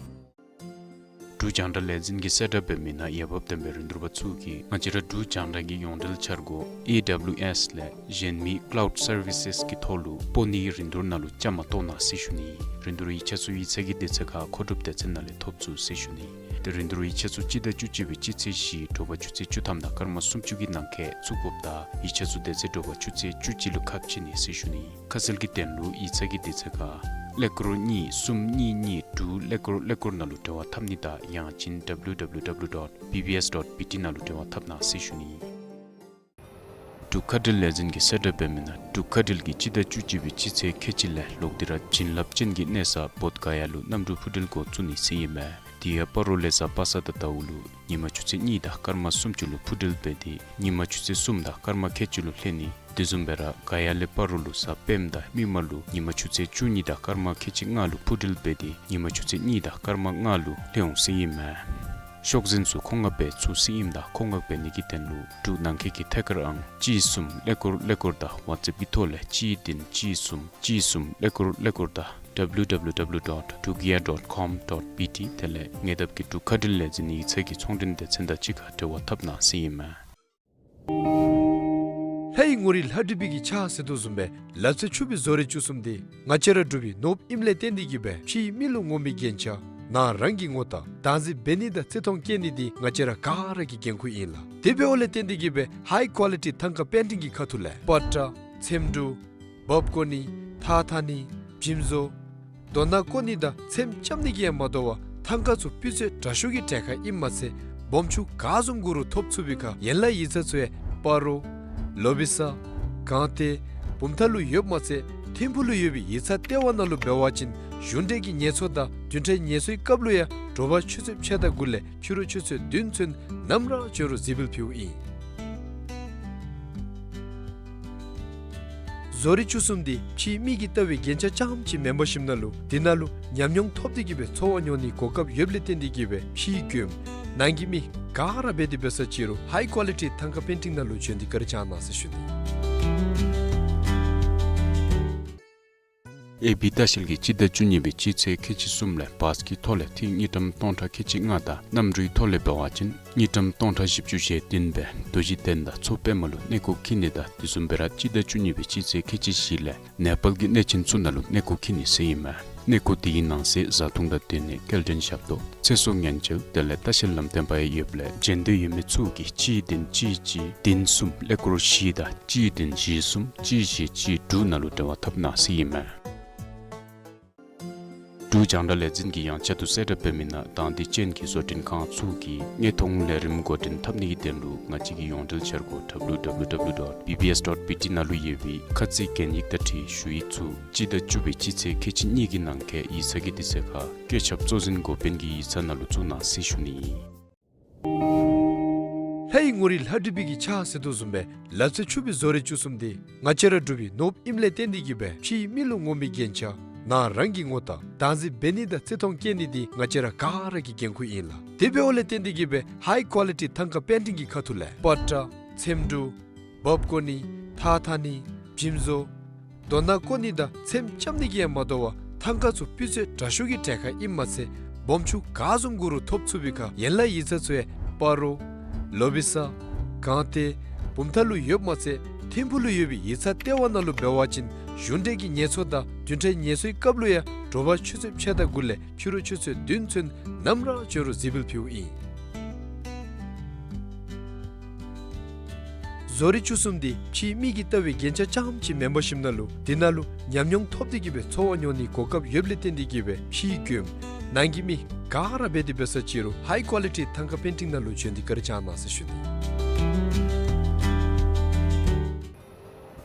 འབྲུག་རྒྱང་བསྒྲགས་ལས་འཛིན་གྱིས་གསལ་བསྒྲགས་འབད་མི་ནང་འོས་འབབ་ལྡན་པའི་རིན་བསྡུར་པ་ཚུ་གིས་ང་བཅས་ར་འབྲུག་རྒྱང་བསྒྲགས་ཀྱི་ཡོངས་འབྲེལ་འཆར་སྒོ་ཨེ་ཌབ་ལིའུ་ཨེསི་ལས་གཞན་མི་ཀ་ལའུཌ་སར་བི་སེསི་གི་ཐོག་ལུ་སྤོ་ནིའི་རིན་བསྡུར་ནང་ལུ་བཅའ་མར་གཏོགས་གནང་ཟེར་ཞུ་ནི། རིན་བསྡུར་ཡིག་ཆ་ཚུ་ཡིག་ཚང་གི་དུས་ཚོད་ཁར་མཁོ་སྒྲུབ་སྡེ་ཚན་ནང་ལས་ཐོབ་ཚུགས་ཟེར་ཞུ་ནི། ཏེ་རིན་བསྡུར་ཡིག་ཆ་ཚུ་སྤྱི་ཟླ་བཅུ་གཅིག་པའི་སྤྱི་ཚེས་བཞི་དྲོ་པ་ཆུ་ཚོད་བཅུ་ཐམ་དང་སྐར་མ་སུམ་ཅུ་གི་ནང་འཁོད་བཙུགས་དགོཔ་ད་ཡིག་ཆ་ཚུ་དེ་ཚེ་དྲོ་པ་ཆུ་ཚོད་བཅུ་གཅིག་ལུ་ཁ་ཕྱེ་ནི་ཟེར་ཞུ་ནི། ཁ་གསལ་གྱི་དོན་ལུ་ཡིག་ཚང་གི་དུས་ཚོད་ཁར་ཀླད་ཀོར་གཉིས་གསུམ་གཉིས་གཉིས་དྲུག་ཀླད་ཀོར་ཀླད་ཀོར་ནང་ལུ་འབྲེལ་བ་འཐབ་ནི་དང་ཡང་ཅིན་ཌབ་ལིའུ་ཌབ་ལིའུ་ཌབ་ལིའུ་ཌོཊ་བི་བི་ཨེསི་ཌོཊ་བི་ཊི་ནང་ལུ་འབྲེལ་བ་འཐབ་གནང་ཟེར་ཞུ་ནི། འབྲུག་མཁའ་འགྲུལ་ལས་འཛིན་གྱིས་གསལ་བསྒྲགས་འབད་མི་ནང་འབྲུག་མཁའ་འགྲུལ་གྱིས་སྤྱི་ཟླ་བཅུ་གཅིག་པའི་སྤྱི་ཚེས་ཁལ་གཅིག་ལས་ལོག་སྟེ་ར་བྱིན་རླབས་ཅན་གྱི་གནས་ས་བོདྷ་ག་ཡ་ལུ་གནམ་གྲུ་འཕུར་འགྲུལ་འགོ་བཙུགས་ནི་ཟེར་ཨིན་མས། དེ་ཡང་སྤ་རོ་ལས་གཟའ་པ་སངས་དང་ཟླཝ་ལུ་ཉིན་མ་ཆུ་ཚོད་གཉིས་དང་སྐར་མ་སུམ་ཅུ་ལུ་འཕུར་འགྲུལ་འབད་དེ་ཉིན་མ་ཆུ་ཚོད་གསུམ་དང་སྐར་མ་ཁལ་གཅིག་ལུ་ལྷོད་ནི། དེ་བཟུམ་སྦེ་ར་ག་ཡ་ལས་སྤ་རོ་ལུ་གཟའ་སྤེནམ་དང་མིག་དམར་ལུ་ཉིན་མ་ཆུ་ཚོད་བཅུ་གཉིས་དང་སྐར་མ་ཁལ་གཅིག་ལྔ་ལུ་འཕུར་འགྲུལ་འབད་དེ་ཉིན་མ་ཆུ་ཚོད་གཉིས་དང་སྐར་མ་ལྔ་ལུ་ལྷོད་འོང་ཟེར་ཨིན་མས། ཤོག་འཛིན་ཚུ་མཁོ་མངགས་འབད་ཚུགས་ཟེར་ཨིནམ་ད་མཁོ་མངགས་འབད་ནི་གི་དོན་ལུ་འབྲུག་ནང་འཁོད་ཀྱི་ཐད་ཀར་ཨང་གཅིག་གསུམ་ཀླད་ཀོར་ཀླད་ཀོར་དང་ཝཊས་ཨེཔ་ཀྱི་ཐོག་ལས་གཅིག་བདུན་གཅིག་གསུམ་གཅིག་གསུམ་ཀླད་ཀོར་ཀླད་ཀོར་དང་ཌབ་ལིའུ་ཌབ་ལིའུ་ཌབ་ལིའུ་ཌོཊ་ཌུག་ཨེར་ཌོཊ་ཀོམ་ཌོཊ་བི་ཊི་དེ་ལས་ངེ་འདབས་ཀྱི་འབྲུག་མཁའ་འགྲུལ་ལས་འཛིན་ཡིག་ཚང་གི་ཚོང་འབྲེལ་སྡེ་ཚན་དང་གཅིག་ཁར་འབྲེལ་བ་འཐབ་གནང་ཟེར་ཨིན་མས། ལྷའི་ངོ་རིས་ལྷ་བྲིས་པའི་གི་ཕྱག་ཟེར་དོ་བཟུམ་སྦེ་ལག་རྩལ་ཕྱུག་པའི་བཟོ་རིག་བཅུ་གསུམ་འདི་ང་བཅས་ར་འབྲུག་པའི་ནོར་བུ་ཨིནམ་ལས་བརྟེན་ཏེ་གིས་སྦེ་ཕྱིའི་མི་ལུ་ངོམ་པའི་རྒྱན་ཆ་ནང་རང་གི་ངོ་རྟགས་བདག་འཛིན་འབད་ནི་དང་བརྩི་མཐོང་བསྐྱེད་ནི་འདི་ང་བཅས་ར་ག་ར་གི་འགན་ཁུར་ཨིན་ལགས། དེ་འབདཝ་ལས་བརྟེན་ཏེ་གིས་སྦེ་ཧའི་ཀོ་ལི་ཊི་ཐང་ཀ་པེན་ཊིང་གི་ཁ་ཐུག་ལས་པ་ཏྲ་ཚེམ་དྲུབ་འབག་བཀོ་ནི་ཐགས་འཐག་ནི་འཇིམ་བཟོ་རྡོ་ནག་བརྐོ་ནི་དང་ཚེམ་རྐྱབ་ནི་གིས་ཡང་མ་དོ་བར་ཐང་ཀ་ཚུ་སྤུས་ཚད་དྲག་ཤོས་ཀྱི་གྲལ་ཁར་ཨིནམ་མ་ཚད་སྦོམ་ཆུང་ག་བཟུམ་དགོ་རུང་ཐོབ་ཚུགས་པའི་ཁར་ཡན་ལག་ཡིག་ཚང་ཚུ་ཡང་སྤ་རོ་ལོ་བི་ས་སྒང་སྟེང་བུམ་ཐང་ལུ་ཡོདཔ་མ་ཚད་ཐིམ་ཕུག་ལུ་ཡོད་པའི་ཡིག་ཚང་ལྟེ་བ་ནང་ལུ་འབད་བ་ཅིན་གཞུང་འབྲེལ་གྱི་ངལ་གསོ་དང་བདུན་ཕྲག་ངལ་གསོའི་སྐབས་ལུ་ཡང་དྲོ་པ་ཆུ་ཚོད་ཕྱེད་དང་དགུ་ལས་ཕྱི་རུ་ཆུ་ཚོད་བདུན་ཚུན་ནམ་ར་འབྱོན་རུང་གཟིགས་འབུལ་ཕུལཝ་ཨིན། བཟོ་རིག་བཅུ་གསུམ་འདི་ཕྱིའི་མི་གིས་བལྟ་བའི་རྒྱན་ཆ་རྐྱངམ་ཅིག་མེན་པར་ཞིནམ་ན་ལུ་འདི་ནང་ལུ་ཉམས་མྱོང་ཐོབ་སྟེ་གིས་སྦེ་འཚོ་བ་མྱོང་ནིའི་གོ་སྐབས་ཡོདཔ་ལས་བརྟེན་ཏེ་གིས་སྦེ་ཕྱིའི་མགྱོནམ་ནང་གི་མི་ག་ར་འབད་དེ་འབད་ས་ཅིག་རུང་ཧའི་ཀོ་ལི་ཊི་ཐང་ཀ་པེན་ཊིང་ནང་ལུ་བྱོན་ཏེ་བཀའ་དྲིན་བསྐྱང་གནང་ཟེར་ཞུ་ནི། ཨེ་བི་ལྟ་བཤལ་གྱིས་སྤྱི་ཟླ་བཅུ་གཉིས་པའི་སྤྱི་ཚེས་ཁལ་གཅིག་གསུམ་ལས་བཱས་ཀྱི་ཐོག་ལས་ཐིག་དངུལ་ཀྲམ་སྟོང་ཕྲག་ཁལ་གཅིག་ལྔ་དང་གནམ་གྲུའི་ཐོག་ལས་འབད་བ་ཅིན་དངུལ་ཀྲམ་སྟོང་ཕྲག་བཞི་བཅུ་ཞེ་བདུན་སྦེ་རྡོ་རྗེ་གདན་དང་མཚོ་པདྨ་ལུ་གནས་སྐོར་འཁྱིད་ནི་དང་དེ་བཟུམ་སྦེ་ར་སྤྱི་ཟླ་བཅུ་གཉིས་པའི་སྤྱི་ཚེས་ཁལ་གཅིག་བཞི་ལས་ནེ་པཱལ་གྱི་གནས་ཆེན་ཚུ་ནང་ལུ་གནས་སྐོར་འཁྱིད་ནི་ཟེར་ཨིན་མས། གནས་སྐོར་དེའི་ནང་གསེས་བཟའ་འཐུང་དང་སྡོད་གནས་སྐྱེལ་འདྲེན་ཞབས་ཏོག་ཚེ་སྲོག་ཉེན་བཅོལ་དེ་ལས་ལྟ་བཤལ་ལམ་སྟོན་པ་ཡང་ཡོདཔ་ལས་བྱོན་འདོད་ཡོད་མི་ཚུ་གིས་གཅིག་བདུན་གཅིག་གཅིག་བདུན་གསུམ་ཀླད་ཀོར་བཞི་དང་གཅིག་བདུན་བཞི་གསུམ་གཅིག་བཞི་གཅིག་དྲུག་ནང་ལུ་འབྲེལ་བ་འཐབ་གནང་ཟེར་ཨིན་མས། འབྲུག་རྒྱང་བསྒྲགས་ལས་འཛིན་གྱིས་ཡང་བསྐྱར་དུ་གསལ་བསྒྲགས་འབད་མི་ནང་དང་དེ་ཅན་གྱི་བཟོ་སྐྲུན་ཁང་ཚུ་གིས་དངོས་མཐོང་ལས་རིམ་འགོ་འདྲེན་འཐབ་ནི་གི་དོན་ལུ་ང་བཅས་ཀྱི་ཡོངས་འབྲེལ་འཆར་སྒོ་ཌབ་ལིའུ་ཌབ་ལིའུ་ཌབ་ལིའུ་ཌོཊ་བི་བི་ཨེསི་ཌོཊ་བི་ཊི་ནང་ལུ་ཡོད་པའི་ཁ་ཚིག་གན་ཡིག་དང་འཁྲིལ་ཞུ་ཡིག་ཚུ་སྤྱི་ཟླ་བཅུ་པའི་སྤྱི་ཚེས་ཁལ་གཅིག་གཉིས་ཀྱི་ནང་འཁོད་ཡིག་ཚང་གི་དུས་ཚོད་ཁར་བཀོད་ཁྱབ་གཙོ་འཛིན་འགོ་དཔོན་གྱི་ཡིག་ཚང་ནང་ལུ་བཙུགས་གནང་ཟེར་ཞུ་ནི་ཨིན། ལྷའི་ངོ་རིས་ལྷ་བྲིས་པའི་གི་ཕྱག་ཟེར་དོ་བཟུམ་སྦེ་ལག་རྩལ་ཕྱུག་པའི་བཟོ་རིག་བཅུ་གསུམ་འདི་ང་བཅས་ར་འབྲུག་པའི་ནོར་བུ་ཨིནམ་ལས་བརྟེན་ཏེ་གིས་སྦེ་ཕྱིའི་མི་ལུ་ངོམ་པའི་རྒྱན་ཆ་ནང་རང་གི་ངོ་རྟགས་བདག་འཛིན་འབད་ནི་དང་བརྩི་མཐོང་བསྐྱེད་ནི་འདི་ང་བཅས་ར་ག་ར་གི་འགན་ཁུར་ཨིན་ལགས། དེ་འབདཝ་ལས་བརྟེན་ཏེ་གིས་སྦེ་ཧའི་ཀོ་ལི་ཊི་ཐང་ཀ་པེན་ཊིང་གི་ཁ་ཐུག་ལས་པ་ཏྲ་ཚེམ་དྲུབ་འབག་བརྐོ་ནི་ཐགས་འཐག་ནི་འཇིམ་བཟོ་རྡོ་ནག་བརྐོ་ནི་དང་ཚེམ་རྐྱབ་ནི་གིས་ཡང་མ་དོ་བར་ཐང་ཀ་ཚུ་སྤུས་ཚད་དྲག་ཤོས་ཀྱི་གྲལ་ཁར་ཨིནམ་མ་ཚད་སྦོམ་ཆུང་ག་བཟུམ་དགོ་རུང་ཐོབ་ཚུགས་པའི་ཁར་ཡན་ལག་ཡིག་ཚང་ཚུ་ཡང་སྤ་རོ་ལོ་བི་ས་སྒང་སྟེང་བུམ་ཐང་ལུ་ཡོདཔ་མ་ཚད་ཐིམ་ཕུག་ལུ་ཡོད་པའི་ཡིག་ཚང་ལྟེ་བ་ནང་ལུ་འབད་བ་ཅིན་གཞུང་འབྲེལ་གྱི་ངལ་གསོ་དང་བདུན་ཕྲག་ངལ་གསོའི་སྐབས་ལུ་ཡང་དྲོ་པ་ཆུ་ཚོད་ཕྱེད་དང་དགུ་ལས་ཕྱི་རུ་ཆུ་ཚོད་བདུན་ཚུན་ནམ་ར་འབྱོན་རུང་གཟིགས་འབུལ་ཕུལཝ་ཨིན། བཟོ་རིག་བཅུ་གསུམ་འདི་ཕྱིའི་མིག་གིས་བལྟ་བའི་རྒྱན་ཆ་རྐྱངམ་ཅིག་མེན་པར་ཞིནམ་ལུ་དེ་ནང་ལུ་ཉམས་མྱོང་ཐོབ་སྟེ་གི་སྦེ་འཚོ་བ་མྱོང་ནིའི་གོ་སྐབས་ཡོདཔ་ལས་བརྟེན་ཏེ་གི་སྦེ་ཕྱིའི་མགྱོནམ་ནང་གི་མི་ག་ར་འབད་དེ་འབད་ས་ཅིག་རུང་ཧའི་ཀོ་ལི་ཊི་ཐང་ཀ་པེན་ཊིང་ནང་ལུ་བྱོན་ཏེ་བཀའ་དྲིན་བསྐྱང་གནང་ཟེར་ཞུ་ནི།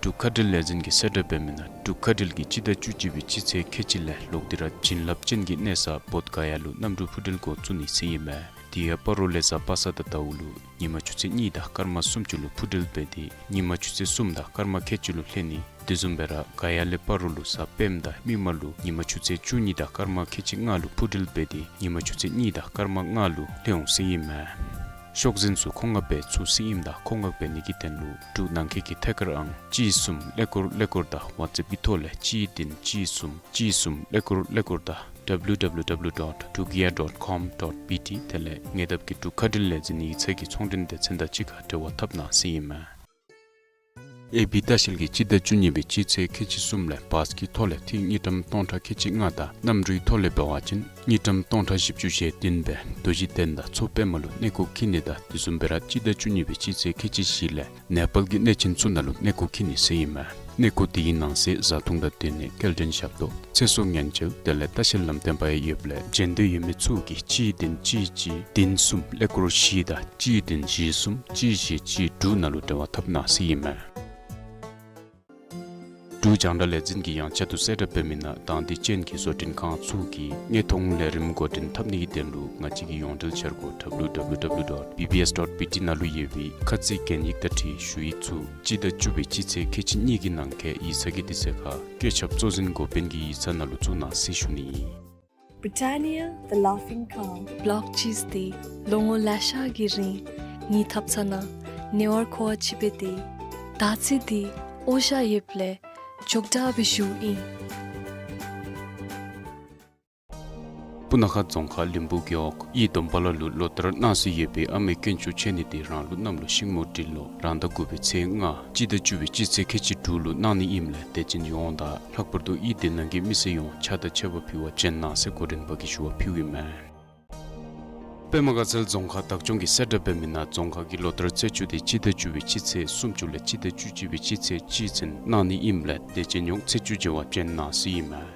འབྲུག་མཁའ་འགྲུལ་ལས་འཛིན་གྱིས་གསལ་བསྒྲགས་འབད་མི་ནང་འབྲུག་མཁའ་འགྲུལ་གྱིས་སྤྱི་ཟླ་བཅུ་གཅིག་པའི་སྤྱི་ཚེས་ཁལ་གཅིག་ལས་ལོག་སྟེ་ར་བྱིན་རླབས་ཅན་གྱི་གནས་ས་བོདྷ་ག་ཡ་ལུ་གནམ་གྲུ་འཕུར་འགྲུལ་འགོ་བཙུགས་ནི་ཟེར་ཨིན་མས། དེ་ཡང་སྤ་རོ་ལས་གཟའ་པ་སངས་དང་ཟླཝ་ལུ་ཉིན་མ་ཆུ་ཚོད་གཉིས་དང་སྐར་མ་སུམ་ཅུ་ལུ་འཕུར་འགྲུལ་འབད་དེ་ཉིན་མ་ཆུ་ཚོད་གསུམ་དང་སྐར་མ་ཁལ་གཅིག་ལུ་ལྷོད་ནི། དེ་བཟུམ་སྦེ་ར་ག་ཡ་ལས་སྤ་རོ་ལུ་གཟའ་སྤེནམ་དང་མིག་དམར་ལུ་ཉིན་མ་ཆུ་ཚོད་བཅུ་གཉིས་དང་སྐར་མ་ཁལ་གཅིག་ལྔ་ལུ་འཕུར་འགྲུལ་འབད་དེ་ཉིན་མ་ཆུ་ཚོད་གཉིས་དང་སྐར་མ་ལྔ་ལུ་ལྷོད་འོང་ཟེར་ཨིན་མས། ཤོག་འཛིན་ཚུ་མཁོ་མངགས་འབད་ཚུགས་ཟེར་ཨིནམ་ད་མཁོ་མངགས་འབད་ནི་གི་དོན་ལུ་འབྲུག་ནང་འཁོད་ཀྱི་ཐད་ཀར་ཨང་གཅིག་གསུམ་ཀླད་ཀོར་ཀླད་ཀོར་དང་ཝཊ་སེཔ་ཀྱི་ཐོག་ལས་གཅིག་བདུན་གཅིག་གསུམ་གཅིག་གསུམ་ཀླད་ཀོར་ཀླད་ཀོར་དང་W W W dot drukair dot com dot B T དེ་ལས་ཉེ་འདབས་ཀྱི་འབྲུག་མཁའ་འགྲུལ་ལས་འཛིན་ཡིག་ཚང་གི་ཚོང་འབྲེལ་སྡེ་ཚན་དང་གཅིག་ཁར་འབྲེལ་བ་འཐབ་གནང་ཟེར་ཨིན་མས། ཨེ་བི་ལྟ་བཤལ་གྱིས་སྤྱི་ཟླ་བཅུ་གཉིས་པའི་སྤྱི་ཚེས་ཁལ་གཅིག་གསུམ་ལས་བཱས་ཀྱི་ཐོག་ལས་ཐིག་དངུལ་ཀྲམ་སྟོང་ཕྲག་ཁལ་གཅིག་ལྔ་དང་གནམ་གྲུའི་ཐོག་ལས་འབད་བ་ཅིན་དངུལ་ཀྲམ་སྟོང་ཕྲག་བཞི་བཅུ་ཞེ་བདུན་སྦེ་རྡོ་རྗེ་གདན་དང་མཚོ་པདྨ་ལུ་གནས་སྐོར་འཁྱིད་ནི་དང་དེ་བཟུམ་སྦེ་ར་སྤྱི་ཟླ་བཅུ་གཉིས་པའི་སྤྱི་ཚེས་ཁལ་གཅིག་བཞི་ལས་ནེ་པཱལ་གྱི་གནས་ཆེན་ཚུ་ནང་ལུ་གནས་སྐོར་འཁྱིད་ནི་ཟེར་ཨིན་མས། གནས་སྐོར་དེའི་ནང་གསེས་བཟའ་འཐུང་དང་སྡོད་གནས་སྐྱེལ་འདྲེན་ཞབས་ཏོག་ཚེ་སྲོག་ཉེན་བཅོལ་དེ་ལས་ལྟ་བཤལ་ལམ་སྟོན་པ་ཡང་ཡོདཔ་ལས་བྱོན་འདོད་ཡོད་མི་ཚུ་གིས་གཅིག་བདུན་གཅིག་གཅིག་བདུན་གསུམ་ཀླད་ཀོར་བཞི་དང་གཅིག་བདུན་བཞི་གསུམ་གཅིག་བཞི་གཅིག་དྲུག་ནང་ལུ་འབྲེལ་བ་འཐབ་གནང་ཟེར་ཨིན་མས། འབྲུག་རྒྱང་བསྒྲགས་ལས་འཛིན་གྱིས་ཡང་བསྐྱར་དུ་གསལ་བསྒྲགས་འབད་མི་ནང་དང་འདོད་ཅན་གྱི་བཟོ་སྐྲུན་ཁང་ཚུ་གིས་དངོས་མཐོང་ལས་རིམ་འགོ་འདྲེན་འཐབ་ནི་གི་དོན་ལུ་ང་བཅས་ཀྱི་ཡོངས་འབྲེལ་འཆར་སྒོ་W W W dot B B S dot B T ནང་ལུ་ཡོད་པའི་ཁ་ཚིག་གན་ཡིག་དང་འཁྲིལ་ཞུ་ཡིག་ཚུ་སྤྱི་ཟླ་བཅུ་པའི་སྤྱི་ཚེས་ཁལ་གཅིག་གཉིས་ཀྱི་ནང་འཁོད་ཡིག་ཚང་གི་དུས་ཚོད་ཁར་བཀོད་ཁྱབ་གཙོ་འཛིན་འགོ་དཔོན་གྱི་ཡིག་ཚང་ནང་ལུ་བཙུགས་གནང་ཟེར་ཞུ་ནི། Britannia, the Laughing Cow. བོལོག་ཅིས་འདི་ལོ་ངོ་ལེ་ཤ་གི་རིང་ངེའི་ཐབ་ཚང་ནང་ཉེ་བར་མཁོ་བ་ཅིག་འབད་དེ་ད་ཅི་འདི་འོ་ཞ་ཡོདཔ་ལས་འཇོག་དྲགས་སྦེ་བཞུགས་ཨིན། སྤུ་ན་ཁ་རྫོང་ཁག་ལིང་བུ་རྒེད་འོག་ཡིད་སྡོམ་པ་ལ་ལུ་ལོ་ལྟར་གནང་སྲོལ་ཡོད་པའི་ཨ་མའི་དཀོན་མཆོག་མཆོད་གནས་འདི་རང་ལུགས་གནམ་ལོ་ཤིང་མོ་འབྲི་ལོ་རང་ཟླ་དགུ་པའི་ཚེས་ལྔ་སྤྱི་ཟླ་བཅུ་པའི་སྤྱི་ཚེས་ཁལ་གཅིག་དྲུག་ལུ་གནང་ནི་ཨིནམ་ལས་དད་ཅན་ཡོངས་དང་ལྷག་པར་དུ་ཡིད་སྡེ་ནང་གི་མི་སེར་ཡོངས་ཕྱག་དང་མཆོད་པ་ཕུལ་བར་བྱོན་གནང་ཟེར་འགོ་འདྲེན་པ་གིས་ཞུ་བ་ཕུལཝ་ཨིན་མས། པདྨ་དགའ་ཚལ་རྫོང་ཁག་བདག་སྐྱོང་གིས་གསལ་བསྒྲགས་འབད་མི་ནང་རྫོང་ཁག་གི་ལོ་ལྟར་རྩེ་མཇུག་འདི་སྤྱི་ཟླ་བཅུ་པའི་སྤྱི་ཚེས་སུམ་ཅུ་ལས་སྤྱི་ཟླ་བཅུ་གཅིག་པའི་སྤྱི་ཚེས་གཅིག་ཚུན་གནང་ནི་ཨིནམ་ལས་དད་ཅན་ཡོངས་ཚེས་བཅུ་མཇལ་བར་བྱོན་གནང་ཟེར་ཨིན་མས།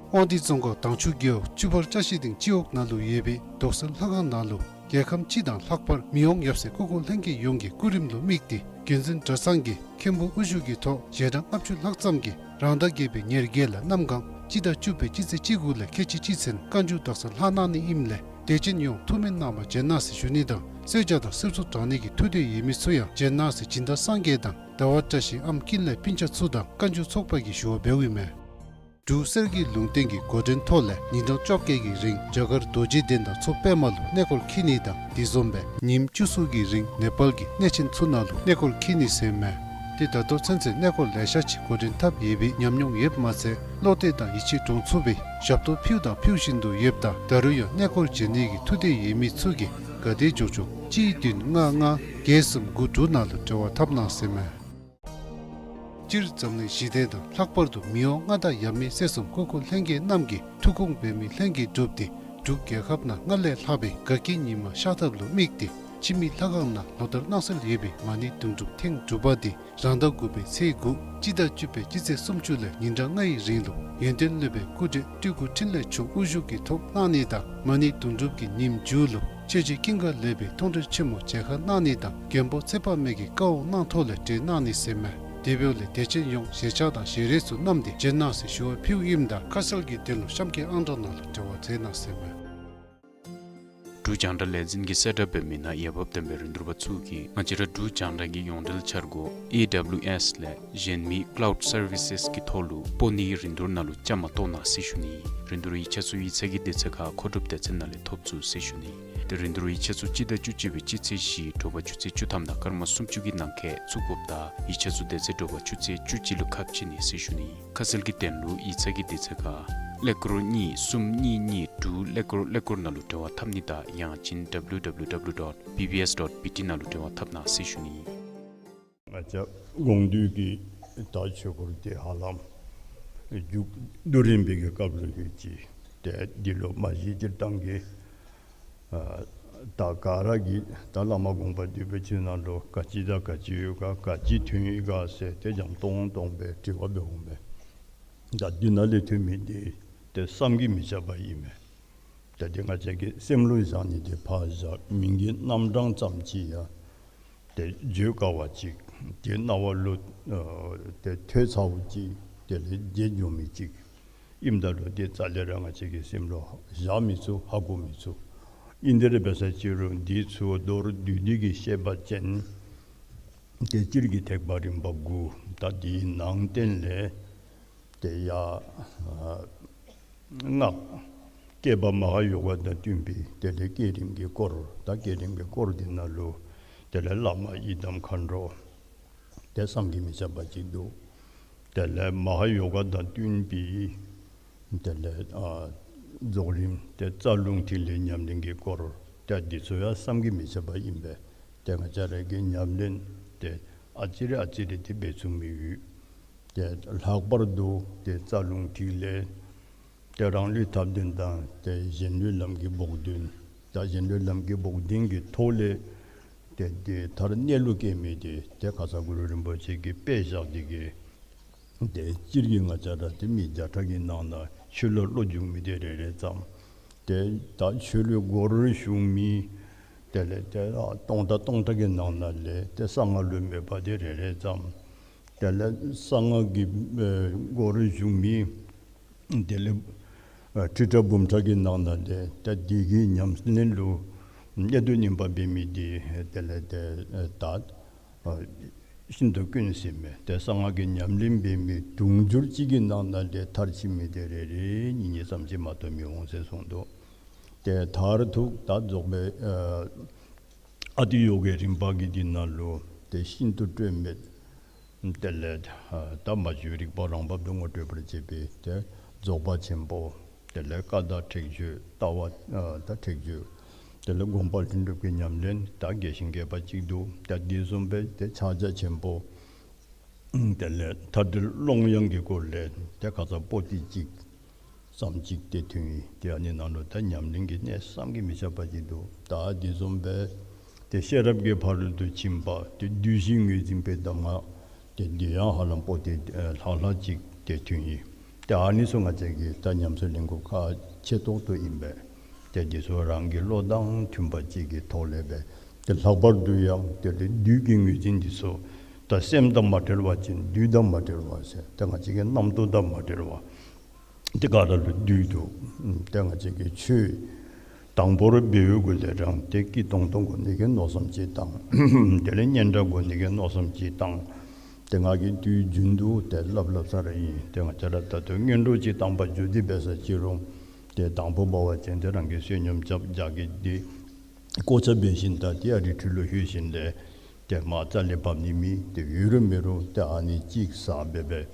དབང་འདུས་རྫོང་ཁག་དྭངས་ཆུ་རྒེད་འོག་བཅུ་པར་ཅ་ཤི་སྡིང་སྤྱི་འོག་ནང་ལུ་ཡོད་པའི་རྡོག་སེལ་ལྷ་ཁང་ནང་ལུ་རྒྱལ་ཁམས་སྤྱི་དང་ལྷག་པར་མི་དབང་ཡབ་སྲས་སྐུ་འཁོར་ལྷན་རྒྱས་ཡོངས་ཀྱི་སྐུ་རིམ་ལུ་དམིགས་ཏེ་རྒྱུན་འཛིན་གྲྭ་ཚང་གིས་མཁན་པོ་དབུ་བཞུགས་ཀྱི་ཐོག་ཞལ་གྲངས་ལྔ་བཅུ་ལྷག་ཙམ་གྱིས་རང་ཟླ་བརྒྱད་པའི་ཉེར་བརྒྱད་ལས་གནམ་གང་སྤྱི་ཟླ་བཅུ་པའི་སྤྱི་ཚེས་བཅུ་དགུ་ལས་ཁལ་གཅིག་གཅིག་ཚུན་བཀའ་འགྱུར་རྡོག་སེལ་ལྷག་གནང་ནི་ཨིནམ་ལས་དད་ཅན་ཡོངས་ཐུགས་སྨོན་གནང་བར་བྱོན་གནང་ཟེར་ཞུ་ནི་དང་གསོལ་ཇ་དང་གསེར་གཙུག་དྲང་ནི་གི་ཐུགས་འདོད་ཡོད་མི་ཚུ་ཡང་བྱོན་གནང་ཟེར་སྦྱིན་བདག་སངས་རྒྱས་དང་ཟླ་བ་བཀྲ་ཤིས་ཨམ་ཀིན་ལས་སྤུན་ཆ་ཚུ་དང་བཀའ་འགྱུར་ཚོགས་པ་གིས་ཞུ་བ་འབདཝ་ཨིན་མས། འབྲུག་གསེར་གྱི་ལུང་བསྟན་གྱི་འགོ་འདྲེན་ཐོག་ལས་ཉིན་གྲངས་བཅོ་བརྒྱད་ཀྱི་རིང་རྒྱ་གར་རྡོ་རྗེ་གདན་དང་མཚོ་པདྨ་ལུ་གནས་སྐོར་འཁྱིད་ནི་དང་དེ་བཟུམ་སྦེ་ཉིནམ་བཅུ་གསུམ་གྱི་རིང་ནེ་པཱལ་གྱི་གནས་ཆེན་ཚུ་ནང་ལུ་གནས་སྐོར་འཁྱིད་ནི་ཟེར་མས། ཏེ་ད་ལྟོ་ཚུན་ཚོད་གནས་སྐོར་ལེ་ཤ་ཅིག་འགོ་འདྲེན་འཐབ་ཡོད་པའི་ཉམས་མྱོང་ཡོདཔ་མ་ཚད་བློ་གཏད་དང་ཡིད་ཆེས་འདྲོངས་ཚུགས་པའི་ཞབས་ཏོག་ཕུལ་དང་ཕུལ་བཞིན་དུ་ཡོདཔ་ད་ད་རུང་ཡང་གནས་སྐོར་བྱོན་ནི་གི་ཐུགས་འདོད་ཡོད་མི་ཚུ་གིས་ག་དེ་མགྱོགས་མགྱོགས་གཅིག་བདུན་ལྔ་ལྔ་བརྒྱད་གསུམ་དགུ་དྲུག་ནང་ལུ་འབྲེལ་བ་འཐབ་གནང་ཟེར་མས། སྤྱིར་འཛམ་གླིང་ཞི་བདེ་དང་ལྷག་པར་དུ་མི་དབང་མངའ་བདག་ཡབ་མེས་སྲས་གསུམ་སྐུ་འཁོར་ལྷན་རྒྱས་རྣམས་ཀྱི་ཐུགས་དགོངས་འབད་མི་ལྷན་རྒྱས་གྲུབ་སྟེ་འབྲུག་རྒྱལ་ཁབ་ནང་སྔར་ལས་ལྷག་པའི་དགའ་སྐྱིད་ཉི་མ་ཤར་ཐབས་ལུ་དམིགས་ཏེ་འཆི་མེད་ལྷ་ཁང་ནང་ལོ་ལྟར་གནང་སྲོལ་ཡོད་པའི་མ་ཎི་དུང་སྒྲུབ་ཐེངས་དྲུག་པ་འདི་རང་ཟླ་དགུ་པའི་ཚེས་དགུ་སྤྱི་ཟླ་བཅུ་པའི་སྤྱི་ཚེས་སུམ་ཅུ་ལས་ཉིན་གྲངས་ལྔའི་རིང་ལུ་ཡོན་ཏན་སློབ་དཔོན་སྐུ་བགྲེས་སྤྲུལ་སྐུ་འཕྲིན་ལས་མཆོག་དབུ་བཞུགས་ཀྱི་ཐོག་གནང་ནི་དང་མ་ཎི་དུང་སྒྲུབ་ཀྱི་ཉིནམ་མཇུག་ལུ་ཆོས་རྗེ་ཀུན་དགའ་ལེགས་པའི་མཐོང་གྲོལ་ཆེན་མོ་མཇལ་ཁ་གནང་ནི་དང་མགོན་པོ་ཚེ་དཔག་མེད་ཀྱི་བཀའ་དབང་གནང་ཐོག་ལས་གྲོལ་གནང་ནི་ཟེར་མས། དེ་འབདཝ་ལས་དད་ཅན་ཡོངས་ཞལ་ཆས་དང་ཞལ་རས་ཚུ་བསྣམས་ཏེ་བྱོན་གནང་ཟེར་ཞུ་བ་ཕུལཝ་ཨིནམ་ད་ཁ་གསལ་གྱི་དོན་ལུ་གཤམ་གྱི་ཨང་གྲངས་ནང་ལུ་འབྲེལ་བ་མཛད་གནང་ཟེར་མས། འབྲུག་རྒྱང་བསྒྲགས་ལས་འཛིན་གྱིས་གསལ་བསྒྲགས་འབད་མི་ནང་འོས་འབབ་ལྡན་པའི་རིན་བསྡུར་པ་ཚུ་གིས་ང་བཅས་ར་འབྲུག་རྒྱང་བསྒྲགས་ཀྱི་ཡོངས་འབྲེལ་འཆར་སྒོ་ཨེ་ཌབ་ལིའུ་ཨེསི་ལས་གཞན་མི་ཀ་ལའུཌ་སར་བི་སེསི་གི་ཐོག་ལུ་སྤོ་ནིའི་རིན་བསྡུར་ནང་ལུ་བཅའ་མར་གཏོགས་གནང་ཟེར་ཞུ་ནི། རིན་བསྡུར་ཡིག་ཆ་ཚུ་ཡིག་ཚང་གི་དུས་ཚོད་ཁར་མཁོ་སྒྲུབ་སྡེ་ཚན་ནང་ལས་ཐོབ་ཚུགས་ཟེར་ཞུ་ནི། ཏེ་རིན་བསྡུར་ཡིག་ཆ་ཚུ་སྤྱི་ཟླ་བཅུ་གཅིག་པའི་སྤྱི་ཚེས་བཞི་དྲོ་པ་ཆུ་ཚོད་བཅུ་ཐམ་དང་སྐར་མ་སུམ་ཅུ་གི་ནང་འཁོད་བཙུགས་དགོཔ་ད་ཡིག་ཆ་ཚུ་དེ་ཚེ་དྲོ་པ་ཆུ་ཚོད་བཅུ་གཅིག་ལུ་ཁ་ཕྱེ་ནི་ཟེར་ཞུ་ནི། ཁ་གསལ་གྱི་དོན་ལུ་ཡིག་ཚང་གི་དུས་ཚོད་ཁར་ཀླད་ཀོར་གཉིས་གསུམ་གཉིས་གཉིས་དྲུག་ཀླད་ཀོར་ཀླད་ཀོར་ནང་ལུ་འབྲེལ་བ་འཐབ་ནི་དང་ཡང་ཅིན་W W W dot B B S dot B T ནང་ལུ་འབྲེལ་བ་འཐབ་གནང་ཟེར་ཞུ་ནི། ང་བཅས་དགོངས་འདུས་ཀྱི་ད་ཆོས་སྐོར་འདི་ཧ་ལམ་མཇུག་བསྡུ་རན་པའི་གི་སྐབས་ལུ་ཡོད་ཅི། ཏེ་འདི་ལུ་མ་གཞི་སྤྱིར་བཏང་གི་ཨ་ ད་ག་ར་གིས་ད་བླ་མ་དགོངས་པ་འདུས་པའི་ཕྱི་ནང་ལུ་ག་ཅི་དང་ག་ཅི་ཡོད་ག་ག་ཅི་ཐོན་ཡི་ག་ཟེར་ཏེ་འཇམ་ཏོང་ཏོ་སྦེ་དྲི་བ་འབད་འོང་པས། ད་འདི་ནང་ལས་ཐོན་མི་འདི་ཏེ་བསམ་གྱིས་མི་ཁྱབ་པ་ཨིན་མས། ད་འདི་ང་བཅས་ཀྱིས་སེམས་ལུ་བཞག་ནི་འདི་ཕར་བཞག། མིང་གི་རྣམ་གྲངས་ཙམ་ཅིག་ཡང་ཏེ་བརྗོད་དཀའ་བ་ཅིག། ཏེ་རྣ་བ་ལུ་ཨ་ཏེ་ཐོས་ཚརཝ་ཅིག། དེ་ལས་བརྗེད་འགྱོ་མི་ཅིག་ཨིནམ་ད་ལུ་ཏེ་རྩ་ལས་ར་ང་བཅས་ཀྱི་སེམས་ལུ་བཞག་མི་ཚུགས། ཧ་གོ་མི་ཚུགས། ཨིན་དེ་ར་འབད་ས་ཅིག་རུང་འདི་ཚུ་མདོར་བསྡུས་ཏེ་གིས་བཤད་པ་ཅིན་ཏེ་སྤྱིར་གྱི་ཐེག་པ་རིམ་པ་དགུ། ད་འདིའི་ནང་བསྟན་ལས་ཏེ་ཡ་ཨ་སྔགས་བསྐྱེད་པ་མ་ཧཱ་ཡོ་ག་དང་བསྟུན་པའི་དེ་ལས་བསྐྱེད་རིམ་གྱི་སྐོར། ད་བསྐྱེད་རིམ་གྱི་སྐོར་འདི་ནང་ལུ་དེ་ལས་བླ་མ་ཡི་དམ་མཁའ་འགྲོ་ཏེ་བསམ་གྱིས་མི་ཁྱབ་པ་ཅིག་འདུག། དེ་ལས་མ་ཧཱ་ཡོ་ག་དང་བསྟུན་པའི་དེ་ལས་ཨ་རྫོགས་རིམ་ཏེ་རྩ་རླུང་ཐིག་ལེ་ཉམས་ལེན་གྱི་སྐོར། ཏེ་འདི་ཚུ་ཡང་བསམ་གྱིས་མི་ཁྱབ་པ་ཨིན་པས། ཏེ་ང་བཅས་ར་གིས་ཉམས་ལེན་ཏེ་ཨ་ཙི་རེ་ཨ་ཙི་རེ་ཏེ་འབད་ཚུགས་མི་ཡོད། ཏེ་ལྷག་པར་དུ་ཏེ་རྩ་རླུང་ཐིག་ལེ་ཏེ་རང་ལུས་ཐབས་ལྡན་དང་ཏེ་གཞན་ལུས་ལམ་གྱི་བོགས་འདོན། ད་གཞན་ལུས་ལམ་གྱི་བོགས་འདོན་གྱི་ཐོག་ལས་ཏེ་ཏེ་མཐར་གནས་ལུགས་སྐྱེ་མི་འདི་ཏེ་ཁ་ཙ་གུ་རུ་རིན་པོ་ཆེ་གིས་དཔེ་བཞག་སྟེ་གིས་ཏེ་སྤྱིར་གྱིས་ང་བཅས་ར་ཏེ་མི་བརྒྱ་ཕྲག་གི་ནང་ན་ཆོས་ལུ་བློ་འཇུག་མི་འདི་རེ་རེ་ཙམ། ཏེ་ད་ཆོས་ལུ་སྒོར་ཞུགས་མི་དེ་ལས་ཏེ་སྟོང་ཕྲག་སྟོང་ཕྲག་གི་ནང་ན་ལས་ཏེ་གསང་སྔགས་ལུ་མོས་པ་འདི་རེ་རེ་ཙམ། དེ་ལས་གསང་སྔགས་ཀྱི་ཨེ་སྒོར་ཞུགས་མི་དེ་ལས་ཨ་ཁྲི་ཕྲག་འབུམ་ཕྲག་གི་ནང་ན་ལས་ཏེ་འདི་གི་ཉམས་ལེན་ལུ་གནད་དུ་སྨིན་པ་འབད་མི་འདི་དེ་ལས་ཏེ་ཨེ་ད་ཨ་ཤིན་ཏུ་དཀོན་ཟེར་མས། ཏེ་གསང་སྔགས་ཀྱི་ཉམས་ལེན་འབད་མི་དུང་ཕྱུར་གཅིག་གི་ནང་ན་ལས་མཐར་ཕྱིན་མི་དེ་རེ་རེ་གཉིས་གཉིས་ཙམ་ཅིག་མ་གཏོགས་མི་འོང་ཟེར་གསུངས་འདུག། ཏེ་མཐར་ཐུག་ད་རྫོགས་པའི་ཨ་ཨ་ཏི་ཡོ་གའི་རིམ་པ་གི་འདི་ནང་ལུ་ཏེ་ཤིན་ཏུ་སྤྲོས་མེད། དེ་ལས་ཨ་ད་མ་བཅོས་རིག་པ་རང་བབས་སུ་ངོ་སྤྲོད་པར་བྱེད་པའི་ཏེ་རྫོགས་པ་ཆེན་པོ། དེ་ལས་བཀའ་དང་ཁྲེགས་ཆོད་ལྟ་བ་ཨ་ད་ཁྲེགས་ཆོད། དེ་ལས་སྒོམ་པ་ལྷུན་གྲུབ་ཀྱི་ཉམས་ལེན་ད་རྒྱས་ཤིང་རྒྱས་པ་ཅིག་འདུག། ད་འདི་བཟུམ་སྦེ་ཏེ་ཕྱག་རྒྱ་ཆེན་པོ། དེ་ལས་མཐའ་བྲལ་ཀློང་ཡངས་ཀྱི་སྐོར་ལས་ཏེ་ཁ་ཙ་པོ་ཏི་གཅིག་ཙམ་ཅིག་ཏེ་ཐོན་ཡི། ཏེ་ཨ་ནི་ནང་ལུ་ད་ཉམས་ལེན་གྱི་གནད་བསམ་གྱིས་མི་ཁྱབ་པ་ཅིག་འདུག། ད་འདི་བཟུམ་སྦེ་ཏེ་ཤེས་རབ་ཀྱི་ཕ་རོལ་ཏུ་ཕྱིན་པ་ཏེ་བསྡུས་ཤིང་ངོས་འཛིན་པའི་གདམས་ངག་ཏེ་འདི་ཡང་ཧ་ལམ་པོ་ཏི་ཨེ་ལྷག་ལྷག་ཅིག་ཏེ་ཐོན་ཡི། ཏེ་ཨ་ནི་ཚུ་ང་བཅས་ཀྱིས་ད་ཉམས་སུ་ལེན་དགོཔ་ཁག་ཆེ་ཏོག་ཏོ་ཨིན་པས། ཏེ་འདི་ཚུ་རང་གི་བློ་དང་མཐུན་པ་ཅིག་གི་ཐོག་ལས་སྦེ་ཏེ་ལྷག་པར་དུ་ཡང་ཏེ་ཏེ་བསྡུས་ཀྱི་ངོས་འཛིན་འདི་ཚུ་ད་སེམས་དང་མ་བྲལ་བ་ཅིན་བསྡུས་དང་མ་བྲལ་བ་ཟེར་ཏེ་ང་བཅས་ཀྱི་རྣམ་རྟོག་དང་མ་བྲལ་བ། ཏེ་ག་ར་ལུ་བསྡུས་འདུག། ཏེ་ང་བཅས་ཀྱི་ཆོས་དང་པོར་འབད་བའི་གུ་ལས་ར་ཏེ་སྐྱིད་ཏོང་ཏོ་དགོ་ནི་གི་མནོ་བསམ་ཅིག་བཏང་། དེ་ལས་སྙན་གྲགས་དགོ་ནི་གི་མནོ་བསམ་ཅིག་བཏང་། ཏེ་ང་གིས་དུས་རྒྱུན་དུ་ཏེ་སླབ་སླབ་ས་ར་ཨིན། ཏེ་ང་བཅས་ར་ད་ལྟོ་སྔོན་འགྲོ་ཅིག་བཏང་པར་འགྱོ་སྟེ་འབད་ས་ཅིག་རུང་ཏེ་དང་པོ་འབད་བ་ཅིན་ཏེ་རང་གིས་བསོད་སྙོམས་རྐྱབ་རྒྱགས་ཀྱི་ཏེ་གོ་ཆ་འབད་ཞིནམ་ད་ཏེ་ཨ་རི་ཁྲོད་ལུ་ལྷོད་ཞིནམ་ལས་ཏེ་མར་རྩ་ལས་འབབ་ནི་མེད། ཏེ་ཡོད་རུང་མེད་རུང་ཏེ་ཨ་ནི་ཅིག་ཟ་འབད་འབད།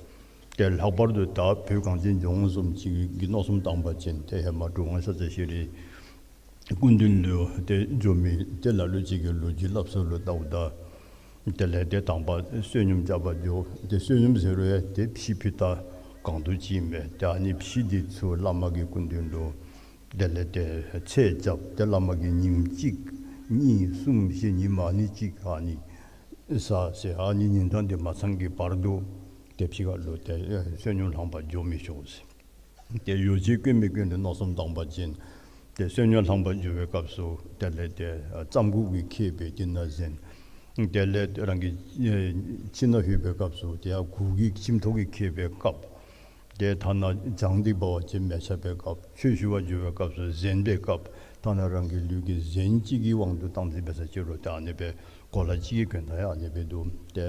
ཏེ་ལྷག་པར་དུ་ད་བོད་གངས་ཅན་ལྗོངས་བཟུམ་ཅིག་གི་མནོ་བསམ་བཏང་པ་ཅིན་ཏེ་ཧེ་མ་གྲུབ་དབང་ཤཱཀྱ་ཤྲཱི་སྐུ་མདུན་ལུ་ཏེ་འགྱོ་མི་ཏེ་ལ་ལུ་ཅིག་གིས་ལོ་རྒྱུས་སླབ་ས་ལུ་བལྟཝ་ད་དེ་ལས་ཏེ་དང་པ་བསོད་སྙོམས་རྐྱབ་པར་འགྱོ། ཏེ་བསོད་སྙོམས་ཟེར་རུང་ཡང་ཏེ་ཕྱེ་ཕུད་ད་གང་དུ་ཅིག་ཨིན་པས། ཏེ་ཨ་ནི་ཕྱེ་འདི་ཚུ་བླ་མ་གི་སྐུ་མདུན་ལུ་དེ་ལས་ཏེ་ཚད་རྐྱབ། ཏེ་བླ་མ་གིས་ཉིནམ་གཅིག་གཉིས་གསུམ་བཞི་ཉིནམ་ཨ་ནི་གཅིག་ཨ་ནི་ཟ་ཟེར་ཨ་ནི་ཉིན་གྲངས་འདི་མ་ཚང་གི་བར་དུ་ཏེ་ཕྱི་ཁ་ལུ་ཏེ་ཨེ་བསོད་སྙོམས་ལྷང་པར་འགྱོ་མི་ཆོག་ཟེར། ཏེ་ཡོ་བྱད་དཀོན་མི་དཀོན་ལུ་མནོ་བསམ་བཏང་པ་ཅིན་ཏེ་བསོད་སྙོམས་ལྷང་པར་འགྱོ་བའི་སྐབས་སུ་དེ་ལས་ཏེ་ཨ་རྩམ་ཁུག་གིས་ཁེབས་པའི་དེ་ནང་གཟན། དེ་ལས་རང་གི་ཨེ་ཁྱིམ་ནང་ལྷོད་པའི་སྐབས་སུ་ཏེ་ཡར་གུར་གྱིས་ཁྱིམ་ཐོག་གིས་ཁེབས་པའི་ཁབ། ཏེ་ཐ་ན་གྱང་འདི་འབད་བ་ཅིན་མེ་ཆག་པའི་ཁབ། ཆོས་ཞུ་བར་འགྱོ་བའི་སྐབས་སུ་གཟན་པའི་ཁབ། ཐ་ན་རང་གི་ལུས་ཀྱི་གཟན་གཅིག་གི་དབང་དུ་བཏང་སྟེ་འབད་ས་ཅིག་རུང་ཏེ་ཨ་ནི་སྦེ་གོ་ལ་གཅིག་གི་དོན་དག་ཡང་ཨ་ནི་སྦེ་འདུག། ཏེ་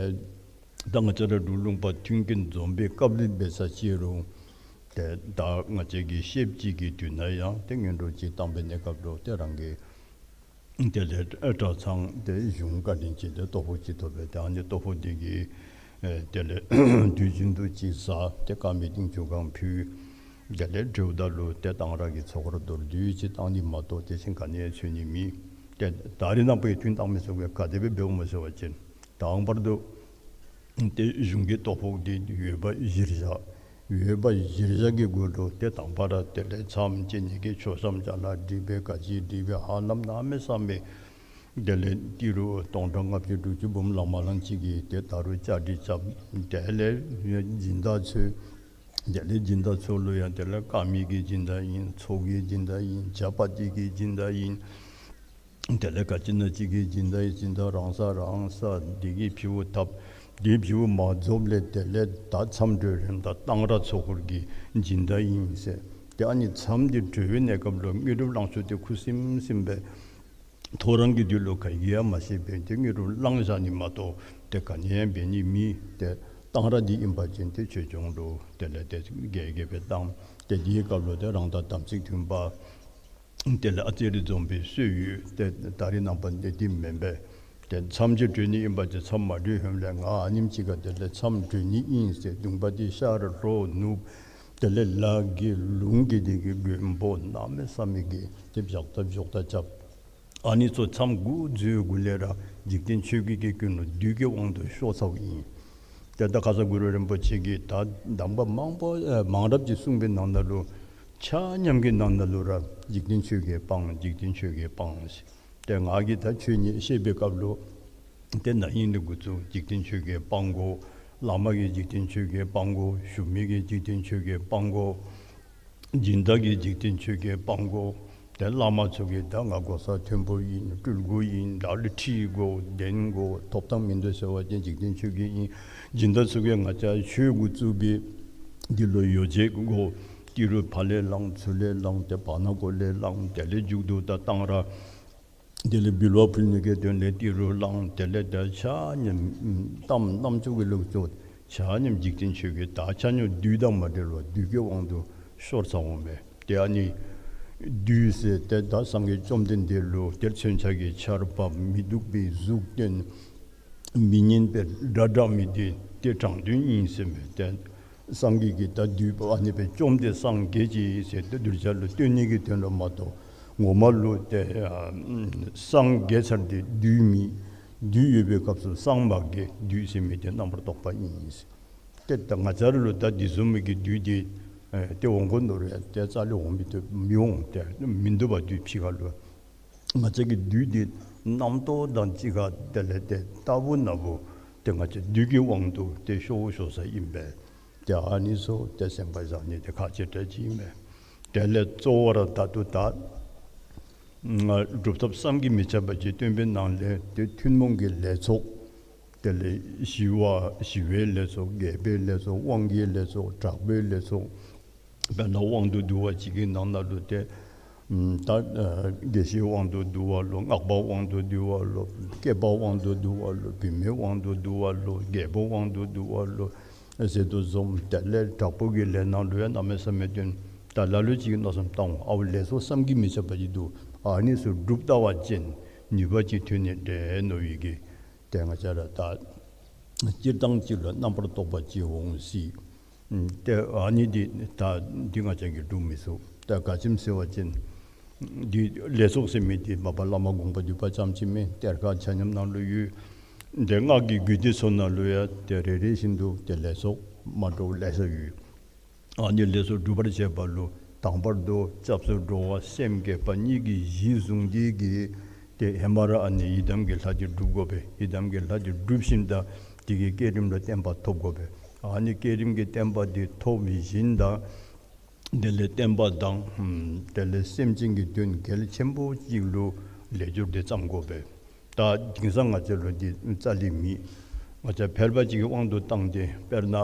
ད་ང་བཅས་ར་འབྲུག་ལུང་པ་མཐུན་རྐྱེན་འཛོམས་པའི་སྐབས་ལུ་འབད་ས་ཅིག་རུང་ཏེ་ད་ང་བཅས་ཀྱིས་བཤདཔ་ཅིག་གི་དུས་ན་ཡང་ཏེ་སྔོན་འགྲོ་ཅིག་བཏང་པའི་གནས་སྐབས་ལུ་ཏེ་རང་གི་དེ་ལས་གྲྭ་ཚང་ཏེ་གཞུང་བཀའ་དྲིན་ཅན་ཏེ་ལྟོ་ཕོགས་ཅིག་ཐོབ་པས། ཏེ་ཨ་ནི་ལྟོ་ཕོགས་འདི་གིས་ཨེ་དེ་ལས་དུས་རྒྱུན་དུ་ཅིག་ཟ། ཏེ་དཀར་མེ་ཏིང་ཆུ་གང་ཕུལ། དེ་ལས་སྒྲིབ་པ་ལུ་ཏེ་གཏང་རག་གི་ཚོགས་ར་མདོར་བསྡུས་ཅིག་བཏང་ནི་མ་གཏོགས་དེ་བཞིན་ག་ནི་ཡང་འཚོལ་ནི་མེད། ཏེ་ད་རེས་ནངས་པ་ཡང་ཐུན་བཏང་མི་ཚུགས་པས། ག་དེ་སྦེ་འབདཝ་སྨོ་ཟེར་བ་ཅིན་དང་པར་དུ་ཏེ་གཞུང་གི་ལྟོ་ཕོགས་འདི་ཡོད་པ་གཞིར་བཞག། འོས་འབབ་གཞིར་བཞག་གི་སྒོ་ལུ་ཏེ་དང་པ་ར་དེ་ལས་མཚམས་བཅད་ནི་གི་ཆོག་མཚམས་ཅ་ལ་སྒྲིག་སྦེ་ག་ཅི་སྒྲིག་སྦེ་ཧ་ལམ་གནམ་མེད་ས་མེད་དེ་ལས་ཏི་རུ་སྟོང་ཕྲག་ལྔ་བཅུ་དྲུག་ཅུ་འབུམ་ལང་མ་ལང་ཅིག་གིས་ཏེ་ད་རུང་བཅའ་སྒྲིག་རྐྱབ། དེ་ལས་སྦྱིན་བདག་ཚུ་དེ་ལས་སྦྱིན་བདག་ཚུ་ལུ་ཡང་དེ་ལས་དཀར་མེ་གི་སྦྱིན་བདག་ཨིན། ཚོགས་ཀྱི་སྦྱིན་བདག་ཨིན། ཇ་པ་ཏི་གི་སྦྱིན་བདག་ཨིན། དེ་ལས་ག་ཅི་ན་ཅིག་གི་སྦྱིན་བདག་ཨིན། སྦྱིན་བདག་རང་ས་རང་ས་དེ་གི་ཕྱེཝ་བཏབ། དེ་ཕྱེཝ་མ་རྫོགས་ལས་དེ་ལས་ད་མཚམས་གྲོལ་རནམ་ད་གཏང་རག་ཚོགས་འཁོར་གྱི་སྦྱིན་བདག་ཨིན་ཟེར། ཏེ་ཨ་ནི་མཚམས་དེ་གྲོལ་བའི་གནས་སྐབས་ལུ་དངོས་གྲུབ་བླང་ཆོག་དེ་ཁུ་སིམ་སིམ་སྦེ་ཐོ་རངས་ཀྱི་དུས་ལུ་ག་གིས་ཡང་མ་ཤེས་པས། ཏེ་དངོས་གྲུབ་བླང་བཞག་ནི་མ་གཏོགས་ཏེ་ག་ནི་ཡང་འབད་ནི་མེད། ཏེ་གཏང་རག་འདི་ཨིན་པ་ཅིན་ཏེ་ཆོས་སྐྱོང་ལུ་དེ་ལས་ཏེ་རྒྱས་རྒྱས་སྦེ་གཏང་། ཏེ་དེའི་སྐབས་ལུ་ཏེ་རང་དང་དམ་ཚིག་མཐུན་པ་དེ་ལས་ཨ་ཙི་རེ་འཛོམས་པའི་སྲོལ་ཡོད། ཏེ་ད་རེས་ནངས་པ་འདི་འདི་མེན་པས། ཏེ་མཚམས་ཅིག་གྲོལ་ནི་ཨིན་པ་ཅིན་མཚམས་མ་གྲོལ་ཧེ་མ་ལས་ང་ཨ་ནེམ་ཅིག་ཁར་དེ་ལས་མཚམས་གྲོལ་ནི་ཨིན་ཟེར་གདུང་པ་འདི་ཤར་ལྷོ་ནུབ་དེ་ལས་ལ་གི་ལུང་གི་དེ་གི་མགོན་པོ་གནམ་མེད་ས་མེད་ཀྱི་ཏེ་བཞག་ད་བཞག་ད་རྐྱབ། ཨ་ནི་ཚུ་མཚམས་འགོ་བཙུགས་འགོ་ལས་ར་འཇིག་རྟེན་ཆོས་བརྒྱད་ཀྱི་ཀུན་སློང་བདུད་ཀྱི་དབང་དུ་ཤོར་ཚརཝ་ཨིན། ཏེ་ད་ཁ་ཙ་གུ་རུ་རིན་པོ་ཆེ་གིས་ད་གདམས་པ་མང་པོ་ཨེ་མང་རབས་ཅིག་གསུངས་པའི་ནང་ན་ལུ་ཆ་མཉམ་གྱི་ནང་ན་ལུ་ར་འཇིག་རྟེན་ཆོས་བརྒྱད་སྤང་། འཇིག་རྟེན་ཆོས་བརྒྱད་སྤང་ཟེར། ཏེ་ང་གིས་ད་ཆོས་ཉིད་བཤད་པའི་སྐབས་ལུ་ཏེ་ན་ཧིང་ལས་འགོ་བཙུགས་འཇིག་རྟེན་ཆོས་བརྒྱད་སྤང་དགོ། བླ་མ་གིས་འཇིག་རྟེན་ཆོས་བརྒྱད་སྤང་དགོ། ཞུ་མི་གིས་འཇིག་རྟེན་ཆོས་བརྒྱད་སྤང་དགོ། སྦྱིན་བདག་གིས་འཇིག་རྟེན་ཆོས་བརྒྱད་སྤང་དགོ། ཏེ་བླ་མ་ཚུ་གིས་ད་ང་གོ་ས་མཐོན་པོ་ཨིན། སྤྲུལ་སྐུ་ཨིན། བདག་ལུ་ཁྲི་དགོ། གདན་དགོ། ཐོབ་ཐང་མིན་འདུག་ཟེར་བ་ཅིན་འཇིག་རྟེན་ཆོས་བརྒྱད་ཨིན། སྦྱིན་བདག་ཚུ་གིས་ང་བཅས་ཆོས་འགོ་བཙུགས་པའི་འདི་ལུ་ཡོ་བྱད་དགོ། ཏི་རུ་ཕར་ལས་བླངས་ཚུར་ལས་བླངས་ཏེ་བར་ན་གོ་ལས་བླངས་དེ་ལས་མཇུག་ཏུ་ད་གཏང་རག་དེ་ལས་འབུལ་བ་ཕུལ་ནི་གི་དོན་ལས་ཏི་རུ་བླངས་དེ་ལས་ད་ཆ་མཉམ་གཏམ་རྣམ་ཅོ་གི་ལོག་ཅོག་ཆ་མཉམ་འཇིག་རྟེན་ཆོས་བརྒྱད་ད་ཆ་མཉམ་བདུད་དང་མ་བྲལ་བར་བདུད་ཀྱི་དབང་དུ་ཤོར་ཚརཝ་མས། ཏེ་ཨ་ནི་བདུད་ཟེར་ཏེ་ད་སངས་རྒྱས་བཅོམ་ལྡན་འདས་ལུ་ཏེ་མཚོན་ཆ་གི་ཆརཔ་མི་སྡུག་པའི་གཟུགས་སྟོན། མི་སྙན་པའི་སྒྲ་བསྒྲགས་མི་འདི་ཏེ་དྲང་དོན་ཨིན་ཟེར་མས། ཏེ་སངས་རྒྱས་ཀྱིས་ད་བདུད་པོ་ཨ་ནི་སྦེ་བཅོམ་སྟེ་སངས་རྒྱས་ཅི་ཟེར་ཏེ་གདུལ་བྱ་ལུ་སྟོན་ནི་གི་དོན་ལུ་མ་གཏོགས་ངོ་མ་ལུ་ཏེ་ཨ་སངས་རྒྱས་ཚར་ཏེ་བདུད་མེད། བདུད་ཡོད་པའི་སྐབས་སུ་སངས་མ་རྒྱས། བདུད་ཟེར་མི་འདི་རྣམ་པར་རྟོག་པ་ཨིན་ཟེར། ཏེ་ད་ང་བཅས་ར་ལུ་ད་འདི་བཟུམ་མའི་གི་བདུད་འདི་ཨེ་ཏེ་འོང་དགོ་མནོ་རུང་ཏེ་རྩ་ལས་འོང་མི་བཏུབ་མི་འོང་། ཏེ་མིན་འདུག་པ་བདུད་ཕྱི་ཁ་ལུ། ང་བཅས་ཀྱི་བདུད་འདི་རྣམ་རྟོག་དང་གཅིག་ཁར་དེ་ལས་ཏེ་ལྟ་བུ་ན་བུ་ཏེ་ང་བཅས་བདུད་ཀྱི་དབང་དུ་ཏེ་ཤོར་ཤོར་ས་ཨིན་པས། ཏེ་ཨ་ནི་ཚུ་ཏེ་སེམས་པ་བཟང་ནི་ཏེ་ཁག་ཆེ་དྲགས་ཅིག་ཨིན་པས། དེ་ལས་གཙོ་བོ་ར་ད་ལྟོ་ད་སྒྲུབ་ཐབས་བསམ་གྱིས་མི་ཁྱབ་པ་ཅིག་སྟོན་པའི་ནང་ལས་ཏེ་ཐུན་མོང་གི་ལས་ཚོགས། དེ་ལས་ཞི་བ་ཞི་བའི་ལས་ཚོགས། རྒྱས་པའི་ལས་ཚོགས། དབང་གི་ལས་ཚོགས། དྲག་པོའི་ལས་ཚོགས། དཔེར་ན་དབང་དུ་བསྡུ་བ་ཅིག་གི་ནང་ན་ལུ་ཏེ་ད་ཨ་དགེ་བཤེས་དབང་དུ་བསྡུ་བ་ལོ། སྔགས་པ་དབང་དུ་བསྡུ་བ་ལོ། སྐྱེས་པ་དབང་དུ་བསྡུ་བ་ལོ། བུད་མེད་དབང་དུ་བསྡུ་བ་ལོ། རྒྱལ་པོ་དབང་དུ་བསྡུ་བ་ལོ་ཟེར་དོ་བཟུམ། དེ་ལས་དྲག་པོ་གི་ལས་ནང་ལུ་ཡང་གནམ་མེད་ས་མེད་སྟོན། ད་ལ་ལུ་ཅིག་གིས་མནོ་བསམ་བཏང་འོང་། ཨའུ་ལས་ཚོགས་བསམ་གྱིས་མི་ཁྱབ་པ་ཅིག་འདུག། ཨ་ནི་ཚུ་སྒྲུབ་ལྟ་བ་ཅིན་ནུས་པ་ཅིག་ཐོན་ནི་འདྲས་མནོ་བའི་གི་ཏེ་ང་བཅས་ར་ད་སྤྱིར་བཏང་ཅིག་ལུ་རྣམ་པར་རྟོག་པ་ཅིག་འོང་སྲིད། ཏེ་ཨ་ནི་འདི་ད་འདི་ང་བཅས་ཀྱིས་སྒྲུབ་མི་ཚུགས། ད་ག་ཅི་སྨོ་ཟེར་བ་ཅིན་འདི་ལས་ཚོགས་ཟེར་མི་འདི་མ་པ་བླ་མ་དགོངས་པ་འདུས་པ་ཙམ་ཅིག་མེན། གཏེར་ཁ་ཆ་མཉམ་ནང་ལུ་ཡོད། ཏེ་སྔགས་ཀྱི་རྒྱུད་སྡེ་ཚུ་ནང་ལུ་ཡང་ཏེ་རེ་རེ་བཞིན་དུ་ཏེ་ལས་ཚོགས་མ་འདྲཝ་ལེ་ཤ་ཡོད། ཨ་ནི་ལས་ཚོགས་སྒྲུབ་པར་བྱེད་པ་ལུ་དང་པར་དུ་སྐྱབས་སུ་འགྲོ་བ་སེམས་བསྐྱེད་པ་གཉིས་ཀྱི་གཞི་བཟུང་སྟེ་གིས་ཏེ་ཧེ་མ་ར་ཨ་ནི་ཡི་དམ་གྱི་ལྷ་འདི་སྒྲུབ་དགོ་པས། ཡི་དམ་གྱི་ལྷ་འདི་སྒྲུབ་ཞིནམ་ད་དེ་གི་བསྐྱེད་རིམ་ལུ་བརྟན་པ་ཐོབ་དགོ་པས། ཨ་ནི་བསྐྱེད་རིམ་གྱི་བརྟན་པ་འདི་ཐོབ་ཞིནམ་ད་དེ་ལས་བསྟན་པ་དང་དེ་ལས་སེམས་ཅན་གྱི་དོན་གལ་ཆེན་པོ་ཅིག་ལུ་ལས་སྦྱོར་འདི་བརྩམ་དགོ་པས། ད་དེང་སང་ང་བཅས་ལུ་འདི་རྩ་ལས་མེད། ང་བཅས་ཕལ་པ་ཅིག་གི་དབང་དུ་བཏང་སྟེ་དཔེར་ན་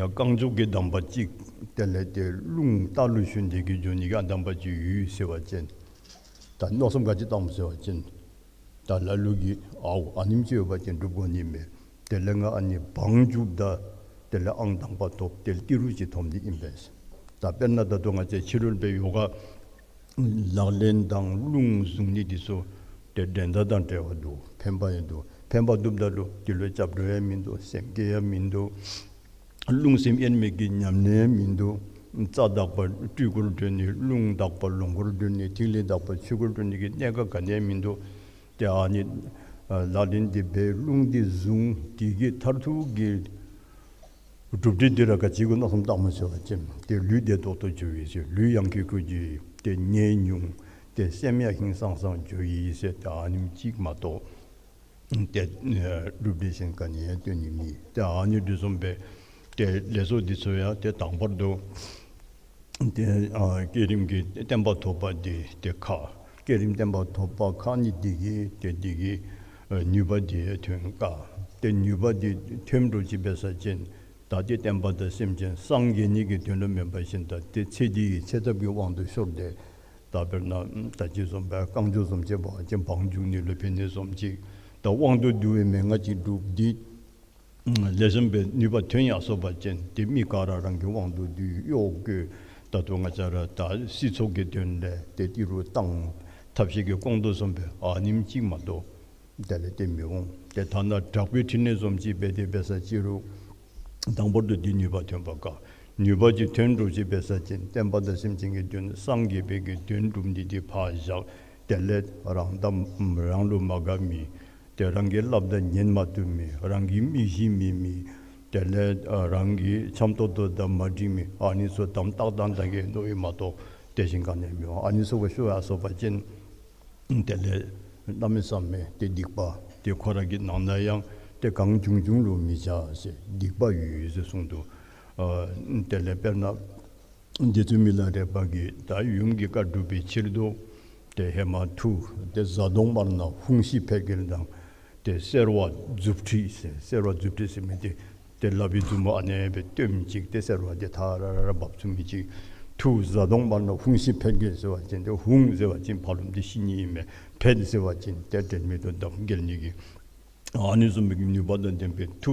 རྐང་མགྱོགས་ཀྱི་གདམས་པ་ཅིག་དེ་ལས་ཏེ་རླུང་རྟ་ལུ་ཞོན་ཏེ་གིས་འགྱོ་ནི་གི་ཨ་གདམས་པ་ཅིག་ཡོད་ཟེར་བ་ཅིན་ད་མནོ་བསམ་ག་ཅི་བཏངམ་ཟེར་བ་ཅིན་ད་ལ་ལུ་གིས་ཨའུ་ཨ་ནེམ་ཅིག་ཡོད་པ་ཅིན་སྒྲུབ་དགོ་ནི་མས། དེ་ལས་ང་ཨ་ནི་བང་རྒྱུགཔ་ད་དེ་ལས་ཨང་དང་པ་ཐོབ། དེ་ལས་ཏི་རུ་ཅིག་ཐོབ་ནི་ཨིན་པས། ད་དཔེར་ན་ད་ལྟོ་ང་བཅས་ཕྱི་རོལ་པའི་ཡོ་ག་ལག་ལེན་དང་རླུང་བཟུང་ནི་འདི་ཚུ་ཏེ་འགྲན་ཟླ་དང་བྲལ་བ་འདུག། ཕན་པ་ཡང་འདུག། ཕན་པ་འདུགཔ་ད་ལུ་འདི་ལུ་སྐྱབས་འགྲོ་ཡང་མིན་འདུག། སེམས་བསྐྱེད་ཡང་མིན་འདུག། རླུང་སེམས་དབྱེར་མེད་ཀྱི་ཉམས་ལེན་ཡང་མིན་འདུག། རྩ་དག་པ་སྤྲུལ་སྐུར་འགྲོ་ནི། རླུང་དག་པ་ལོངས་སྐུར་འགྲོ་ནི། ཐིག་ལེ་དག་པ་ཆོས་སྐུར་འགྲོ་ནི་གི་གནད་འགག་ག་ནི་ཡང་མིན་འདུག། ཏེ་ཨ་ནི་ཨ་ལག་ལེན་འདི་འབད་རླུང་འདི་བཟུང་། དེ་གི་མཐར་ཐུག་གི་ གྲུབ་འབྲས་འདི་ར་ག་ཅི་གུ་མནོ་བསམ་བཏངམ་ཟེར་བ་ཅིན་ཏེ་ལུས་བདེ་ཏོག་ཏོ་འགྱོ་ཡི་ཟེར། ལུས་ཡང་ཁེ་ཁུ་འགྱོ་ཡི། ཏེ་ནད་ཉུང་། ཏེ་སེམས་ཡང་ཧིང་སངས་སངས་འགྱོ་ཡི་ཟེར། ཏེ་ཨ་ནེམ་ཅིག་མ་གཏོགས་ཏེ་ཨ་གྲུབ་འབྲས་གཞན་ག་ནི་ཡང་སྟོན་ནི་མེད། ཏེ་ཨ་ནི་འདི་བཟུམ་སྦེ་ཏེ་ལས་ཚོགས་འདི་ཚུ་ཡང་ཏེ་དང་པར་དུ་ཏེ་ཨ་བསྐྱེད་རིམ་གྱི་བརྟན་པ་ཐོབ་པ་འདི་ཏེ་ཁག། བསྐྱེད་རིམ་བརྟན་པ་ཐོབ་པ་ཁག་ནི་འདི་གིས་ཏེ་འདི་གི་ཨ་ནུས་པ་འདི་ཐོན་དཀའ། ཏེ་ནུས་པ་འདི་ཐོན་འགྱོ་ཅི་འབད་ས་ཅིན་ད་ཏེ་བསྟན་པ་དང་སེམས་ཅན་སངས་རྒྱས་ནི་གི་དོན་ལུ་མེན་པ་བཞིན་ད་ཏེ་ཚེ་འདི་གི་ཚེ་ཐབས་ཀྱི་དབང་དུ་ཤོར་ཏེ་ད་དཔེར་ན་ད་ཅི་བཟུམ་སྦེ་རྐང་མགྱོགས་བཟུམ་ཅིག་འབད་བ་ཅིན་བང་རྒྱུག་ནི་ལུ་ཕན་ནི་བཟུམ་ཅིག། ད་དབང་དུ་བསྡུ་བའི་མན་ངག་ཅིག་སྒྲུབ་སྟེ་ལེགས་ཤོམ་སྦེ་ནུས་པ་ཐོན་ཡར་སོང་པ་ཅིན་ཏེ་མི་ག་ར་རང་གི་དབང་དུ་བསྡུ་གཡོག་བཀོལ། ད་ལྟོ་ང་བཅས་ར་ད་སྲིད་ཚོགས་ཀྱི་དོན་ལས་ཏེ་ཏི་རུ་བཏང་ཐབས་ཤེས་ཀྱིས་སྐོང་དོ་བཟུམ་སྦེ་ཨ་ནེམ་ཅིག་མ་གཏོགས་དེ་ལས་ཏེ་མི་འོང་། ཏེ་ཐ་ན་དྲག་པོའི་ཕྲིན་ལས་བཟུམ་ཅིག་འབད་དེ་འབད་ས་ཅི་རུང་དང་པོ་དུ་འདི་ནུས་པ་ཐོན་པ་དཀའ། ནུས་པ་ཅིག་ཐོན་འགྱོ་ཅི་འབད་ས་ཅིན་བསྟན་པ་དང་སེམས་ཅན་གྱི་དོན་སངས་རྒྱས་པའི་གི་དོན་སྒྲུབ་ནི་འདི་ཕར་བཞག། དེ་ལས་རང་དང་རང་ལུ་མ་དགའ་མི་ཏེ་རང་གི་སླབ་ད་ཉན་མ་བཏུབ་མི་རང་གི་མི་གཞི་མེད་མི་དེ་ལས་ཨ་རང་གི་འཆམ་ཏོག་ཏོ་དང་མ་འགྲིག་མི་ཨ་ནི་ཚུ་དམ་ཏག་ཏག་ད་གི་མནོ་ཡི་མ་གཏོགས་དེ་བཞིན་ག་ནི་མི་འོང་། ཨ་ནི་ཚུ་གུ་ཤོར་ཡར་སོང་པ་ཅིན་དེ་ལས་གནམ་མེད་ས་མེད་ཏེ་སྡིག་པ་ཏེ་ཁོ་ར་གི་ནང་ན་ཡང་ཏེ་གང་བྱུང་བྱུང་ལུ་མི་བྱ་ཟེར་སྡིག་པ་ཡོད་ཡོད་ཟེར་གསུངས་འདུག། ཨ་དེ་ལས་དཔེར་ན་རྗེ་བཙུན་མི་ལ་རས་པ་གིས་ད་ཡུམ་གྱི་བཀའ་སྒྲུབ་པའི་ཕྱིར་དུ་ཏེ་ཧེ་མ་མཐུ་ཏེ་གཟའ་གདོང་དམར་ནག་ཧཱུྃ་ཤི་ཕཊ་འགྱེལ་དང་ཏེ་སེར་བ་མཛུབ་ཁྲིད་ཟེར། སེར་བ་མཛུབ་ཁྲིད་ཟེར་མི་འདི་ཏེ་ལག་པའི་མཛུབ་མོ་ཨ་ནེ་སྦེ་སྟོནམ་ཅིག་ཏེ་སེར་བ་འདི་ཐ་ར་ར་ར་འབབ་ཚུགས་མི་ཅིག། མཐུ་གཟའ་གདོང་དམར་ནག་ཧཱུྃ་ཤི་ཕཊ་འགྱེལ་ཟེར་བ་ཅིན་ཏེ་ཧཱུྃ་ཟེར་བ་ཅིན་ཕ་རོལ་ཏེ་ཤི་ནི་ཨིན་མས། ཕཊ་ཟེར་བ་ཅིན་ཏེ་དྲན་མེད་དུ་བརྡབ་འགྱེལ་ནི་གི་ཨ་ནི་བཟུམ་མའི་ནུས་པ་དང་ལྡན་པའི་མཐུ་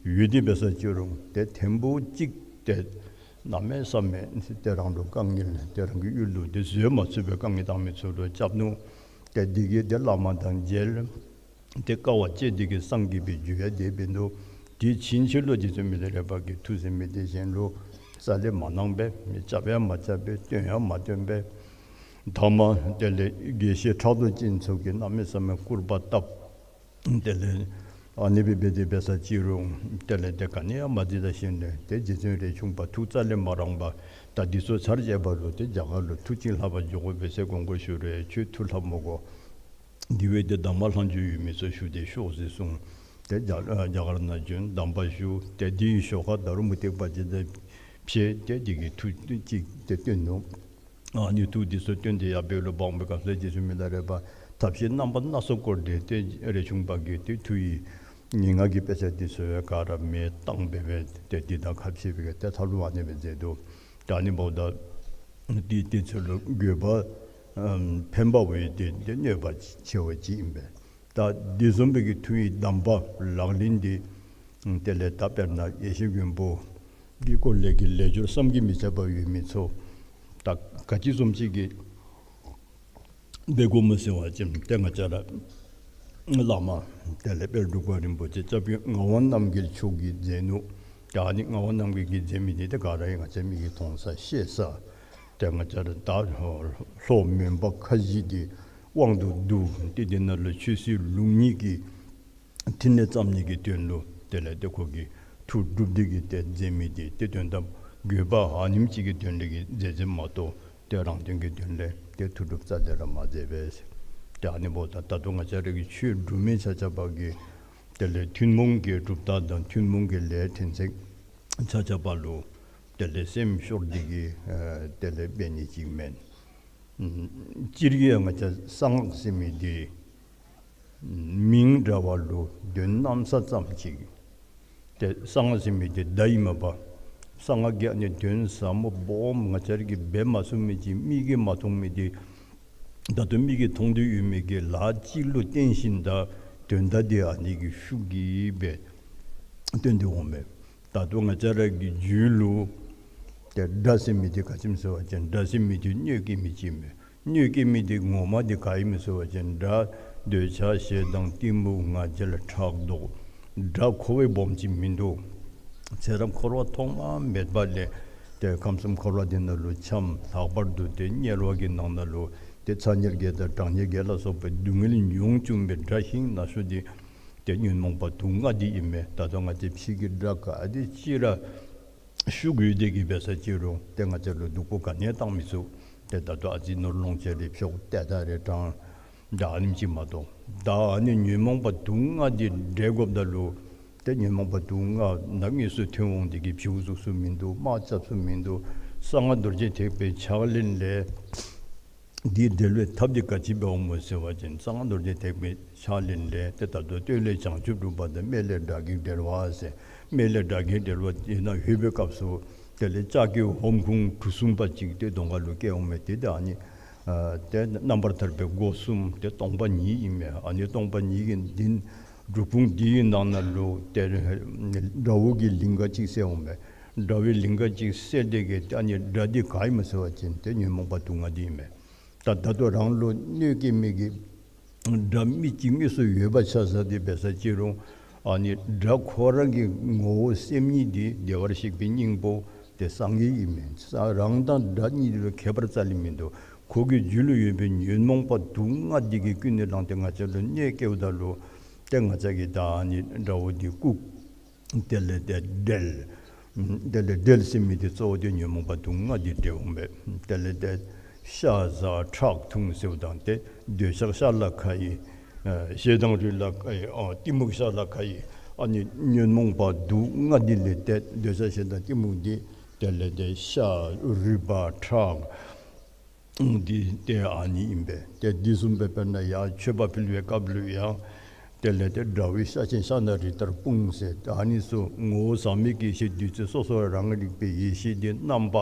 ཡོད་དེ་འབད་ས་ཅི་རུང་ཏེ་ཐེངས་པོ་གཅིག་ཏེ་གནམ་མེད་ས་མེད་ཏེ་རང་ལུ་དཀའ་ངལ་ཏེ་རང་གི་ཡུལ་ལུ་ཏེ་བཟོད་མ་ཚུགས་པའི་དཀའ་ངལ་བཏང་མི་ཚུ་ལུ་སྐྱབས་ནུག། ཏེ་འདི་གིས་ཏེ་བླ་མ་དང་མཇལ། ཏེ་དཀའ་བ་སྤྱད་དེ་གིས་སངས་རྒྱས་པའི་རྒྱུ་ཡང་དེ་འབད་ནུག། དེ་ཕྱིན་ཆད་ལུ་རྗེ་བཙུན་མི་ལ་རས་པ་གིས་མཐུ་ཟེར་མི་འདི་གཞན་ལུ་རྩ་ལས་མ་གནང་པས། མི་རྐྱབ་ཡང་མ་རྐྱབ་པས། སྟོན་ཡང་མ་སྟོན་པས། ཐ་མ་དེ་ལས་དགེ་བཤེས་ཕྲག་དོག་ཅན་ཚུ་གིས་གནམ་མེད་ས་མེད་སྐུར་པ་བཏབ། དེ་ལས་ཨ་ནི་སྦེ་འབད་དེ་འབད་ས་ཅི་རུང་དེ་ལས་ཏེ་ག་ནི་ཡང་མ་མཛད་ད་ཞིནམ་ལས་ཏེ་རྗེ་བཙུན་རས་ཆུང་པ་ཐུགས་རྩ་ལས་མ་རངས་པར་ད་འདི་ཚུ་ཚར་བཅད་པ་ལུ་ཏེ་རྒྱ་གར་ལུ་མཐུ་ཅིག་ལྷབ་པར་འགྱོ་དགོ་པས་ཟེར་དགོངས་སྐོར་ཞུ་རུང་ཁྱོད་མཐུ་ལྷབ་མི་དགོ། འདི་བས་ཏེ་གདམས་པ་ལྷག་འཇུག་ཡོད་མི་ཚུ་ཞུ་སྟེ་ཤོག་ཟེར་གསུངས། ཏེ་རྒྱ་རྒྱ་གར་ནང་བྱོན་གདམས་པ་ཞུ། ཏེ་དེའི་ཞོར་ཁར་ད་རུང་མུ་སྟེགས་པ་ཅིག་དང་ཕྱད་དེ་དེ་གིས་མཐུ་ཅིག་ཏེ་སྟོན་ནུག། ཨ་ནི་མཐུ་འདི་ཚུ་སྟོན་ཏེ་ཡར་འབད་རུང་འབག་པའི་སྐབས་སུ་རྗེ་བཙུན་མི་ལ་རས་པ་ཐབས་ཤེས་རྣམ་པ་སྣ་ཚོགས་བསྐོར་ཏེ་ཏེ་རས་ཆུང་པ་གིས་ཏེ་མཐུ་ཡི་ངན་སྔགས་ཀྱི་དཔེ་ཆ་འདི་ཚུ་ག་ར་མེ་བཏང་འབད་འབད་ཏེ་འདི་དང་ཁ་ཕྱེ་སྦེ་ཏེ་ཐབས་ལུ་ཨ་ནེ་སྦེ་མཛད་དོ། ད་ཨ་ནི་འབདཝ་ད་འདི་འདི་ཚུ་ལུ་དགོས་པ་ཨམ་ཕན་པ་བས་ཏེ་ཏེ་གནོད་པ་ཆེ་བ་ཅིག་ཨིན་པས། ད་འདི་བཟུམ་སྦེ་གི་མཐུ་ཡི་གདམས་པ་ལག་ལེན་འདི་དེ་ལས་ད་དཔེར་ན་ཡེ་ཤེས་མགོན་པོ་གི་སྐོར་ལས་ཀྱི་ལས་སྦྱོར་བསམ་གྱིས་མི་ཁྱབ་པ་ཡོད་མི་ཚུ་ད་ག་ཅི་བཟུམ་ཅིག་གི་འབད་དགོཔ་སྨོ་ཟེར་བ་ཅིན་ཏེ་ང་བཅས་ར་བླ་མ་དེ་ལས་དཔལ་འབྲུག་པ་རིན་པོ་ཆེ་སྐྱབས་རྗེ་ངག་དབང་རྣམ་རྒྱལ་མཆོག་གིས་མཛད་ནུག། ད་ཨ་ནི་ངག་དབང་རྣམ་རྒྱལ་གྱིས་མཛད་མི་འདི་ཏེ་ག་ར་ཡང་ང་བཅས་མིག་གིས་མཐོང་ས་ཤེས་ས། ཏེ་ང་བཅས་ར་ད་ལྷོ་མོན་པ་ཁ་བཞི་འདི་དབང་དུ་བསྡུ་སྟེ་འདི་ནང་ལུ་ཆོས་སྲིད་ལུགས་གཉིས་ཀྱི་ཕྲིན་ལས་བརྩམ་ནི་གི་དོན་ལུ་དེ་ལས་ཏེ་ཁོ་གིས་མཐུ་སྒྲུབ་སྟེ་གིས་ཏེ་མཛད་མི་འདི་ཏེ་དོན་དམ་དགོས་པ་ཨ་ནེམ་ཅིག་གི་དོན་ལས་ཀྱི་མཛད་མཛདཔ་མ་གཏོགས་ཏེ་རང་དོན་གྱི་དོན་ལས་ཏེ་མཐུ་སྒྲུབ་རྩ་ལས་ར་མ་མཛད་པས། ཏེ་ཨ་ནི་འབདཝ་ད་ད་ལྟོ་ང་བཅས་ར་གི་ཆོས་སྒྲུབ་མི་ཆ་ཁྱབ་ཀྱིས་དེ་ལས་ཐུན་མོང་གི་གྲུབ་རྟགས་དང་ཐུན་མོང་གི་ལས་ཕྲན་ཚེགས་ཆ་ཁྱབ་ལུ་དེ་ལས་སེམས་ཤོར་ཏེ་གིས་ཨ་དེ་ལས་འབད་ནི་ཅིག་མེན། ཨམ་སྤྱིར་གྱིས་ཡང་ང་བཅས་གསང་སྔགས་ཟེར་མི་འདི་མིང་འདྲ་བ་ལུ་དོན་གནམ་ས་ཙམ་ཅིག། ཏེ་གསང་སྔགས་ཟེར་མི་འདི་བརྡ་ཨིན་མས་པ། གསང་སྔགས་ཀྱི་ཨ་ནི་དོན་ཟབ་མོ་སྦོམ་ང་བཅས་ར་གིས་འབད་མ་ཚུགས་མི་ཅིག་མིག་གིས་མ་མཐོང་མི་འདི་ད་ལྟོ་མིག་གིས་མཐོང་སྟེ་ཡོད་མི་གི་ལཱ་ཅིག་ལུ་བརྟེན་ཞིནམ་ད་དོན་དག་འདི་ཨ་ནི་གི་ཤུགས་ཀྱིས་སྦེ་སྟོན་ཏེ་འོང་མས། ད་ལྟོ་ང་བཅས་ར་གི་རྒྱུད་ལུ་ཏེ་དགྲ་ཟེར་མི་འདི་ག་ཅི་སྨོ་ཟེར་བ་ཅིན་དགྲ་ཟེར་མི་འདི་གནོད་བསྐྱལ་མི་ཅིག་མས། གནོད་བསྐྱལ་མི་འདི་ངོ་མ་འདི་ག་ཨིན་མས་ཟེར་བ་ཅིན་དགྲ་འདོད་ཆགས་ཞེ་སྡང་གཏི་མུག་ང་རྒྱལ་ཕྲག་དོག། དགྲ་ཁོ་བ་སྦོམ་ཅིག་མིན་འདུག། ཚེ་རབས་འཁོར་བ་ཐོག་མ་མེད་པ་ལས་ཏེ་ཁམས་གསུམ་འཁོར་བ་འདི་ནང་ལུ་འཁྱམས། ལྷག་པར་དུ་ཏེ་དམྱལ་བ་གི་ནང་ན་ལུ་ཏེ་ཚ་དམྱལ་བརྒྱད་དང་གྲང་དམྱལ་བརྒྱད་ལ་སོགས་པའི་སྡུག་བསྔལ་མྱོང་བཅུག་པའི་དགྲ་ཞིང་ན་ཤོས་འདི་ ཏེ་ཉོན་མོངས་པ་དུག་ལྔ་འདི་ཨིན་མས། ད་ལྟོ་ང་བཅས་ཕྱི་གི་དགྲ་ག་དེ་ཅིག་ར་ཤུགས་ཡོད་དེ་གིས་འབད་ས་ཅིག་རུང་ཏེ་ང་བཅས་ལུ་སྡུག་པོ་ག་ནི་ཡང་བཏང་མི་ཚུགས། ཏེ་ད་ལྟོ་ཨ་ཙི་ནོར་ལོངས་སྤྱོད་རེ་འཕྱོག་ཏེ་ད་རེ་དྲང་ད་ཨ་ནེམ་ཅིག་མ་གཏོགས། ད་ཨ་ནི་ཉོན་མོངས་པ་དུག་ལྔ་འདི་བསྒྲལ་དགོཔ་ད་ལུ་ཏེ་ཉོན་མོངས་པ་དུག་ལྔ་ནང་དངོས་སུ་ཐོན་འོང་དེ་གིས་བྱིའུ་བཙུགས་ས་མིན་འདུག། དམག་རྐྱབ་ས་མིན་འདུག། གསང་སྔགས་རྡོ་རྗེ་ཐེག་པའི་ཕྱག་ལེན་ལས་འདི་བསྒྲལ་བའི་ཐབས་འདི་ག་ཅི་འབད་འོང་མོ་ཟེར་བ་ཅིན་གསང་སྔགས་རྡོ་རྗེ་ཐེག་པའི་ཕྱག་ལེན་ལས་ཏེ་ད་ལྟོ་སྟོད་ལས་བྱང་ཆུབ་སྒྲུབ་པ་དང་སྨད་ལས་དགྲ་བགེགས་བསྒྲལ་བ་ཟེར། སྨད་ལས་དགྲ་བགེགས་བསྒྲལ་བ་ཨིན་ན་ལྷོད་པའི་སྐབས་སུ་དེ་ལས་ལྕགས་ཀྱི་ཧོམ་ཁུང་གྲུ་གསུམ་པ་ཅིག་ཏེ་གདོང་ཁ་ལུ་བཀལ་འོང་མས། ཏེ་ད་ཨ་ནི་ཨ་ཏེ་རྣམ་པར་ཐར་པའི་སྒོ་གསུམ་ཏེ་སྟོང་པ་ཉིད་ཨིན་མས། ཨ་ནི་སྟོང་པ་ཉིད་ཀྱི་འདི་སྒྲུབ་ཁུང་འདི་གི་ནང་ན་ལུ་ཏེ་དགྲ་བོ་གི་ལིང་ག་ཅིག་གསལ་འོང་མས། དགྲ་བོའི་ལིང་ག་ཅིག་གསལ་དེ་གིས་ཏེ་ཨ་ནི་དགྲ་འདི་ག་ཨིན་མོ་ཟེར་བ་ཅིན་ཏེ་ཉོན་མོངས་པ་དུག་ལྔ་འདི་ཨིན་མས། ད་ད་ལྟོ་རང་ལུ་གནོད་སྐྱེལ་མི་གི་དགྲ་མི་ཅིག་དངོས་སུ་ཡོད་པ་ཆ་བཞག་སྟེ་འབད་ས་ཅིག་རུང་ཨ་ནི་དགྲ་ཁོ་ར་གི་ངོ་བོ་སེམས་ཉིད་འདི་བདེ་བར་གཤེགས་པའི་སྙིང་པོ་ཏེ་སངས་རྒྱས་ཨིན་མས། ས་རང་དང་དགྲ་གཉིས་ལུ་ཁྱད་པར་རྩ་ལས་མིན་འདུག། ཁོ་གི་རྒྱུད་ལུ་ཡོད་པའི་ཉོན་མོངས་པ་དུག་ལྔ་འདི་གིས་ཀུན་ནས་བསླངས་ཏེ་ང་བཅས་ལུ་གནོད་སྐྱེལཝ་ད་ལུ་ཏེ་ང་བཅས་ཀྱིས་ད་ཨ་ནི་དགྲ་བོ་འདི་བཀུག། དེ་ལས་ཏེ་བསྒྲལ། དེ་ལས་བསྒྲལ་ཟེར་མི་འདི་གཙོ་བོ་ཏེ་ཉོན་མོངས་པ་དུག་ལྔ་འདི་བསྒྲལ་འོང་པས། དེ་ལས་ཏེ་ཤ་ཟ་ཁྲག་འཐུང་ཟེརཝ་ད་ཏེ་འདོད་ཆགས་ཤ་ལ་ཁ་ཡི། ཨ་ཞེ་སྡང་རུས་ལ་ཁ་ཡི། ཨ་གཏི་མུག་ཤ་ལ་ཁ་ཡི། ཨ་ནི་ཉོན་མོངས་པ་དུག་ལྔ་འདི་ལས་ཏེ་འདོད་ཆགས་ཞེ་སྡང་གཏི་མུག་འདི་དེ་ལས་ཏེ་ཤ་རུས་པ་ཁྲག་འདི་ཏེ་ཨ་ནི་ཨིན་པས། ཏེ་འདི་བཟུམ་སྦེ་དཔེར་ན་ཡང་མཆོད་པ་ཕུལ་བའི་སྐབས་ལུ་ཡང་དེ་ལས་ཏེ་དགྲ་བོའི་ཤ་ཆེན་ཤ་ནག་རི་ལྟར་སྤུངས་ཟེར། ཨ་ནི་ཚུ་ངོ་བོ་ཟག་མེད་ཀྱི་ཡེ་ཤེས་བདུད་རྩི་སོ་སོ་རང་རིག་པའི་ཡེ་ཤེས་འདི་རྣམ་པ་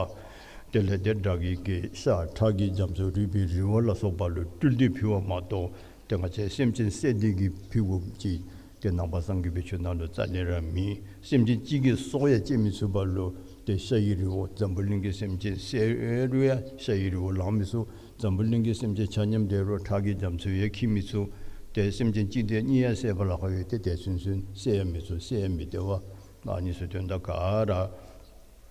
དེ་ལས་ཏེ་དགྲ་བགེགས་ཀྱི་ཤ་ཁྲག་གི་རྒྱ་མཚོ་རུས་པའི་རི་བོ་ལ་སོགས་པ་ལུ་སྤྲུལ་ཏེ་ཕུལ་བ་མ་གཏོགས་ཏེ་ང་བཅས་སེམས་ཅན་བསད་དེ་གིས་ཕུལ་དགོཔ་ཅིག་ཏེ་ནང་པ་སངས་རྒྱས་པའི་ཆོས་ནང་ལུ་རྩ་ལས་ར་མེད། སེམས་ཅན་གཅིག་གི་སྲོག་ཡང་བཅད་མི་ཚུགས་པ་ལུ་ཏེ་ཤ་ཡི་རི་བོ་འཛམ་བུ་གླིང་གི་སེམས་ཅན་བསད་རུང་ཡང་ཤ་ཡི་རི་བོ་ལང་མི་ཚུགས། འཛམ་བུ་གླིང་གི་སེམས་ཅན་ཆ་མཉམ་བསད་རུང་ཁྲག་གི་རྒྱ་མཚོ་ཡང་འཁྱིལ་མི་ཚུགས། ཏེ་སེམས་ཅན་གཅིག་དང་གཉིས་ཡང་བསད་པ་ལཱ་ཁག་ཡོད། ཏེ་དེ་ཚུན་ཚོད་བསད་ཡང་མི་ཚུགས། བསད་ཡང་མི་བདེ་བ། ཨ་ནི་ཚུ་དོན་དག་ག་ར་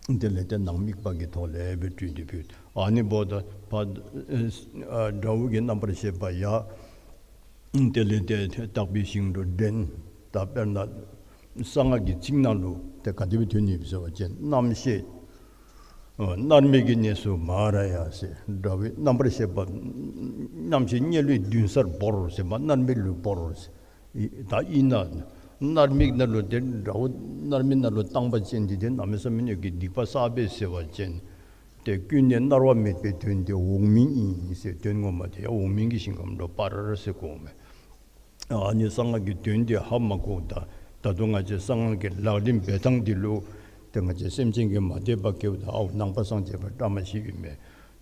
དེ་ལས་ཏེ་ནང་དམིགས་པ་གི་ཐོག་ལས་སྦེ་སྤྲུལ་ཏེ་ཕུལ། ཨ་ནི་འབདཝ་ད་ཕར་ཨ་དགྲ་བོ་གི་རྣམ་པར་ཤེས་པ་ཡང་དེ་ལས་ཏེ་དག་པའི་ཞིང་དུ་འདྲེན། ད་དཔེར་ན་གསང་སྔགས་ཀྱི་ཚིག་ནང་ལུ་ཏེ་ག་དེ་སྦེ་ཐོན་ནི་ཡོདཔ་ཟེར་བ་ཅིན་རྣམ་ཤེས་ཨ་མནར་མེད་ཀྱི་གནས་སུ་མ་ར་ཡ་ཟེར། དགྲ་བོའི་རྣམ་པར་ཤེས་པ་རྣམ་ཤེས་དམྱལ་བའི་མདུན་སར་བོར་ཟེར་མ་མནར་མེད་ལུ་བོར་ཟེར། ད་ཨིན་ན་མནར་མེད་ནང་ལུ་ཏེ་དགྲ་བོ་མནར་མེད་ནང་ལུ་བཏང་པ་ཅིན་འདི་ཏེ་གནམ་མེད་ས་མེད་ཀྱི་སྡིག་པ་བསགས་པས་ཟེར་བ་ཅིན་ཏེ་ཀུན་ནས་མནར་བ་མེད་པའི་དོན་དེ་འོག་མིན་ཨིན་ཟེར། དོན་ངོ་མ་དེ་ཡང་འོག་མིན་གྱི་ཞིང་ཁམས་ལུ་སྤར་ཟེར་གོཝ་མས། ཨ་ནི་གསང་སྔགས་ཀྱི་དོན་དེ་ཧ་མ་གོཝ་ད་ད་ལྟོ་ང་བཅས་གསང་སྔགས་ཀྱི་ལག་ལེན་འབད་ཐངས་འདི་ལུ་ཏེ་ང་བཅས་སེམས་ཅན་གྱིས་མ་དད་པ་སྐྱེཝ་ད་ཨའོ་ནང་པ་སངས་རྒྱས་པ་བཀྲ་མ་ཤིས་ཨིན་མས།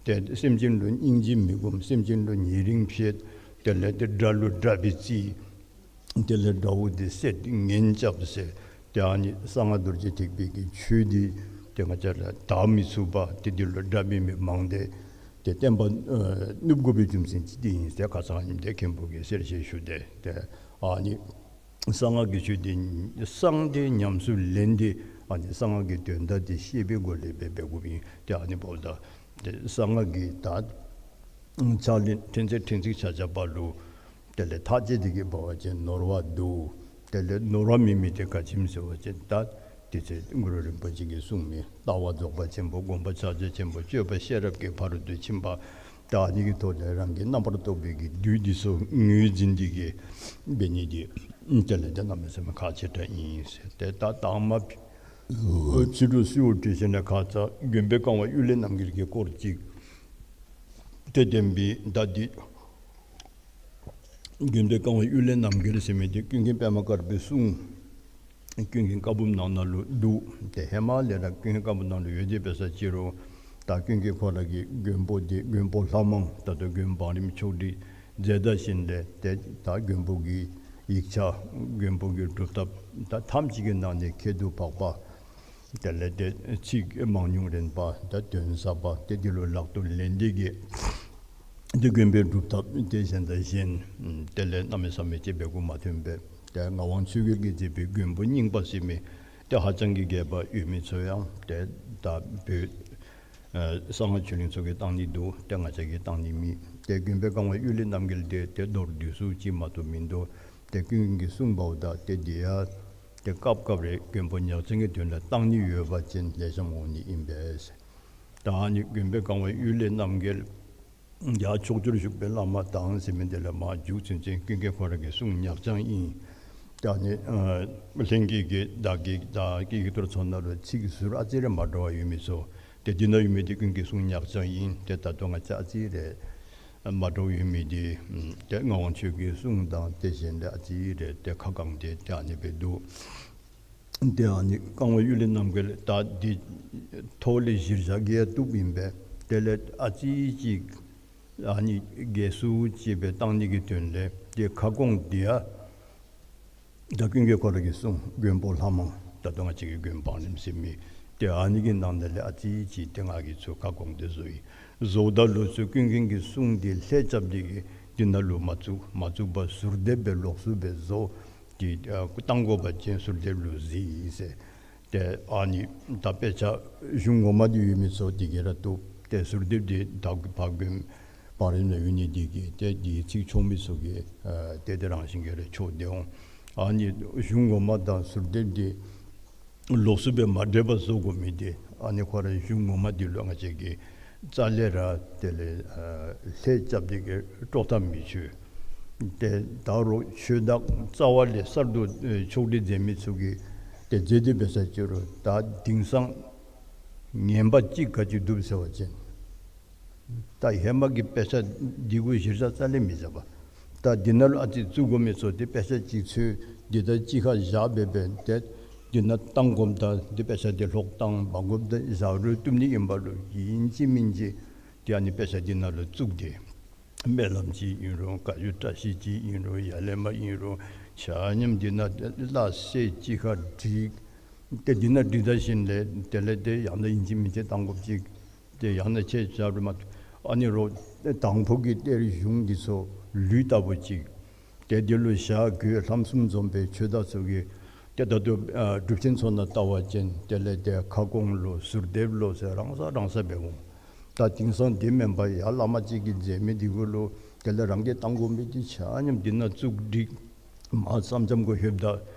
ཏེ་སེམས་ཅན་ལུ་སྙིང་རྗེ་མི་སྒོམ། སེམས་ཅན་ལུ་ཉེ་རིང་བྱེད། དེ་ལས་ཏེ་དགྲ་ལུ་དགྲ་སྦེ་བརྩི། དེ་ལས་དགྲ་བོ་འདི་བསད་ངན་རྐྱབ་ཟེར། ཏེ་ཨ་ནི་གསང་སྔགས་རྡོ་རྗེ་ཐེག་པའི་གི་ཆོས་འདི་ཏེ་ང་བཅས་ར་དག་མི་ཚུགས་པ་ཏེ་འདི་ལུ་དགྲ་འབད་མི་མང་སྟེ་ཏེ་བསྟན་པ་ཨ་ནུབ་དགོ་པའི་རྒྱུ་མཚན་ཅིག་འདི་ཨིན་ཟེར་ཁ་ཙ་ཨ་ནི་འདི་མཁན་པོ་གིས་གསལ་བཤད་ཞུ་སྟེ། ཏེ་ཨ་ནི་གསང་སྔགས་ཀྱི་ཆོས་འདི་གསང་སྟེ་ཉམས་སུ་ལེན་ཏེ་ཨ་ནི་གསང་སྔགས་ཀྱི་དོན་དག་འདི་ཤེས་པའི་སྒོ་ལས་འབད་འབད་དགོཔ་ཨིན། ཏེ་ཨ་ནི་འབདཝ་ད་ཏེ་གསང་སྔགས་ཀྱི་ད་ཕྱག་ལེན་ཕྲན་ཚེགས་ཕྲན་ཚེགས་ཆ་ཁྱབ་པ་ལུ་དེ་ལས་ཐག་བཅད་དེ་གིས་འབད་བ་ཅིན་ནོར་བ་འདུག། དེ་ལས་ནོར་བ་མེད་མི་དེ་ག་ཅི་སྨོ་ཟེར་བ་ཅིན་ད་དེ་ཚེ་གུ་རུ་རིན་པོ་ཆེ་གིས་གསུངས་མི་ལྟ་བ་རྫོགས་པ་ཆེན་པོ། སྒོམ་པ་ཕྱག་རྒྱ་ཆེན་པོ། སྤྱོད་པ་ཤེས་རབ་ཀྱི་ཕ་རོལ་ཏུ་ཕྱིན་པ། ད་ཨ་ནི་གི་ཐོག་ལས་རང་གི་རྣམ་པར་རྟོག་པའི་གི་བདུད་འདི་ཚུ་ངོས་འཛིན་དེ་གིས་འབད་ནི་འདི་དེ་ལས་ཏེ་གནམ་མེད་ས་མེད་ཁག་ཆེ་དྲགས་ཨིན་ཟེར། ཏེ་ད་དང་མ་ཕྱི་རུ་སུ་འོ་དྲི་ཞིནམ་ལས་ཁ་ཙ་མགོན་པོའི་བཀའ་དབང་གཡུལ་ལས་རྣམ་རྒྱལ་གྱི་སྐོར་ཅིག་ཏེ་བསྟན་པའི་ད་འདི་མགོན་པོའི་བཀའ་དབང་གཡུལ་ལས་རྣམ་རྒྱལ་ཟེར་མི་འདི་ཀུན་མཁྱེན་པདྨ་དཀར་པོའི་གསུང་ཀུན་མཁྱེན་བཀའ་འབུམ་ནང་ན་ལུ་འདུག། ཏེ་ཧེ་མ་ལས་ར་ཀུན་མཁྱེན་བཀའ་འབུམ་ནང་ལུ་ཡོད་དེ་འབད་ས་ཅི་རུང་ད་ཀུན་མཁྱེན་ཁོ་ར་གིས་མགོན་པོ་འདི་མགོན་པོ་ལྷ་མང་ད་ལྟོ་མགོན་བང་རིམ་ཆོག་སྒྲིག་མཛད་ད་ཞིནམ་ལས་ཏེ་ད་མགོན་པོ་གི་ཡིག་ཆ་མགོན་པོ་གི་སྒྲུབ་ཐབས་ད་ཐམས་ཅད་ཀྱི་ནང་ནས་ཁྱད་དུ་འཕགས་པ། དེ་ལས་ཏེ་ཚིག་མང་ཉུང་རན་པ་ད་དོན་ཟབ་པ་ཏེ་འདི་ལུ་ལག་ཏུ་ལེན་ཏེ་གིས་ཏེ་མགོན་པོའི་སྒྲུབ་ཐབས་ཏེ་གཞན་དང་གཞན་དེ་ལས་གནམ་མེད་ས་མེད་ཅིག་འབད་དགོཔ་མ་ཐོན་པས། ཏེ་ངག་དབང་ཆོས་རྒྱལ་གྱིས་མཛད་པའི་མགོན་པོ་རྙིང་པ་ཟེར་མི་ཏེ་ཧ་ཅང་གི་རྒྱས་པ་ཡོད་མི་ཚུ་ཡང་ཏེ་ད་བོད་ཨ་གསང་སྔགས་ཆོས་གླིང་ཚུ་གིས་བཏང་ནི་འདུག། ཏེ་ང་བཅས་ཀྱིས་བཏང་ནི་མེད། ཏེ་མགོན་པོའི་བཀའ་དབང་གཡུལ་ལས་རྣམ་རྒྱལ་འདི་ཏེ་མདོར་བསྡུས་སུ་ཅིག་མ་གཏོགས་མིན་འདུག། ཏེ་ཀུན་མཁྱེན་གྱིས་གསུངས་པའོ། ད་ཏེ་འདི་ཡང་ཏེ་སྐབས་སྐབས་རེ་མགོན་པོ་ཉག་རྐྱང་གི་དོན་ལུ་བཏང་ནི་ཡོད་པ་ཅིན་ལེགས་ཤོམ་འོང་ནི་ཨིན་པས། ད་ཨ་ནི་མགོན་པོ་གང་བ་གཡུལ་ལས་རྣམ་རྒྱལ་ཡར་ཕྱོགས་བཅུར་བཞུགས་པའི་བླ་མ་དང་ཟེར་མི་འདི་ལས་མར་མཇུག་ཚུན་ཚོད་ཀུན་མཁྱེན་ཁོ་ར་གིས་གསུངས་ཉག་རྐྱང་ཨིན། ད་ཨ་ནི་ཨ་ལྷན་རྒྱས་ཀྱིས་བདག་གིས་བདག་གི་ཡིག་ཐོར་ཚོ་ནང་ལུ་ཚིག་ཟུར་ཨ་ཙི་རེ་མ་འདྲཝ་ཡོད་མི་ཚུ་ཏེ་འདི་ནང་ཡོད་མི་འདི་ཀུན་མཁྱེན་གསུངས་ཉག་རྐྱང་ཨིན། ཏེ་ད་ལྟོ་ང་བཅས་ཨ་ཙི་རེ་མ་འདྲཝ་ཡོད་མི་འདི་ཏེ་ངག་དབང་ཆོས་རྒྱལ་གསུངས་དང་ཏེ་གཞན་ལས་ཨ་ཙི་རེ་ཏེ་ཁ་བསྐངས་ཏེ་ཏེ་ཨ་ནི་སྦེ་འདུག། ཏེ་ཨ་ནི་གང་བ་གཡུལ་ལས་རྣམ་རྒྱལ་ད་འདི་ཐོག་ལས་གཞིར་བཞག་གི་ཡང་བཏུབ་ཨིན་པས། དེ་ལས་ཨ་ཙི་ཅིག་ཨ་ནི་རྒྱས་སུ་ཅིག་སྦེ་བཏང་ནི་གི་དོན་ལས་ཏེ་ཁ་སྐོང་འདི་ཡང་ད་ཀུན་མཁྱེན་ཁོ་ར་གིས་གསུངས། མགོན་པོ་ལྷ་མང་ད་ལྟོ་ང་བཅས་ཀྱི་མགོན་པོ་འབངས་རྣམས་ཟེར་མི་ཏེ་ཨ་ནི་གི་ནང་ན་ལས་ཨ་ཙི་ཅིག་ཏེ་ང་གིས་ཚུར་ཁ་སྐོང་སྟེ་བཟོ་ཡི། བཟོཝ་ད་ལུ་ཚུར་ཀུན་མཁྱེན་གྱིས་གསུངས་ཏེ་ལྷད་རྐྱབ་སྟེ་གིས་འདི་ནང་ལུ་མ་བཙུགས། མ་བཙུགས་པར་ཟུར་འདེབས་སྦེ་ལོགས་སུ་སྦེ་བཟོ་སྟེ་ཨ་བཏང་དགོ་པ་ཅིན་ཟུར་འདེབས་ལུ་གཟིགས་ཟེར། ཏེ་ཨ་ནི་ད་དཔེ་ཆ་གཞུང་ངོ་མ་འདི་ཡོད་མི་ཚུ་འདི་གིས་ར་བཏུབ། ཏེ་ཟུར་འདེབས་འདི་ད་ཕར་མགོན་པོ་འབངས་རྣམས་ཡོད་ནི་འདི་གིས་ཏེ་འདི་ཚིག་ཆོག་མི་ཚུ་གིས་ཨ་ཏེ་དེ་རང་བཞིན་གྱིས་ར་ཆོག་སྟེ་འོང་། ཨ་ནི་གཞུང་ངོ་མ་དང་ཟུར་འདེབས་འདི་ལོགས་སུ་སྦེ་མ་འདྲེས་པར་བཟོ་དགོ་མི་འདི་ཨ་ནི་ཁོ་ར་གཞུང་ངོ་མ་འདི་ལུ་ང་བཅས་ཀྱིས་རྩ་ལས་ར་དེ་ལས་ཨ་ལྷད་རྐྱབ་སྟེ་གིས་དཀྲོག་གཏམ་མི་ཆོག། ཏེ་ད་རུང་ཆོས་བདག་རྩ་བ་ལས་གསར་དུ་ཨེ་ཕྱོགས་སྒྲིག་མཛད་མི་ཚུ་གིས་ཏེ་མཛད་དེ་འབད་ས་ཅིག་རུང་ད་དེང་སང་ངན་པ་ཅིག་ག་ཅི་འདུག་ཟེར་བ་ཅིན་ད་ཧེ་མ་གི་དཔེ་ཆ་འདི་གུ་གཞིར་བཞག་རྩ་ལས་མི་བཞག་པར་ད་འདི་ནང་ལུ་ཨ་ཙི་བཙུགས་དགོ་མི་ཚུ་ཏེ་དཔེ་ཆ་ཅིག་འཚོལ་འདི་ད་གཅིག་ཁར་བཞག་སྦེ་འབད་ཏེ་འདི་ནང་བཏང་དགོཔ་ད་འདི་དཔེ་ཆ་འདི་ལྷོག་བཏང་འབག་དགོཔ་ད་བཞག་རུང་བཏུབ་ནི་ཨིན་པ་ལུ་ཨིན་ཅི་མིན་ཅི་ཏེ་ཨ་ནི་དཔེ་ཆ་འདི་ནང་ལུ་བཙུགས་ཏེ་སྨོན་ལམ་ཅིག་ཨིན་རུང་བཀའ་བརྒྱུད་བཀྲ་ཤིས་ཅིག་ཨིན་རུང་ཡ་ལས་མ་ཨིན་རུང་ཆ་མཉམ་འདི་ནང་སླ་བསྲེ་གཅིག་ཁར་བསྒྲིགས། ཏེ་འདི་ནང་བསྒྲིགས་ད་ཞིནམ་ལས་དེ་ལས་ཏེ་ཡང་ན་ཨིན་ཅི་མིན་ཅི་བཏང་དགོཔ་ཅིག་ཏེ་ཡང་ན་ཁྱེད་ཅག་རུང་མ་ཨ་ནི་རོགས་དང་ཕུ་གི་གཏེར་གཞུང་འདི་ཚུ་ལུད་ལྟ་བུ་ཅིག་ཏེ་འདི་ལུ་ཞྭ་གོས་ལྷམ་གསུམ་འཛོམས་པའི་ཆོས་བདག་ཚུ་གིས་ཏེ་ད་ལྟོ་ཨ་སྒྲུབ་ཆེན་ཚུ་ནང་བལྟ་བ་ཅིན་དེ་ལས་ཏེ་ཁ་སྐོང་ལོ་ཟུར་འདེབས་ལོ་ཟེར་རང་ས་རང་ས་འབད་འོང་། ད་དེང་སང་འདི་མེན་པར་ཡར་བླ་མ་ཅིག་གིས་མཛད་མི་འདི་གུ་ལུ་དེ་ལས་རང་གིས་བཏང་དགོ་མི་འདི་ཆ་མཉམ་འདི་ནང་བཙུགས་བསྒྲིགས། མར་ཙམ་ཙམ་གུ་ལྷོདཔ་ད་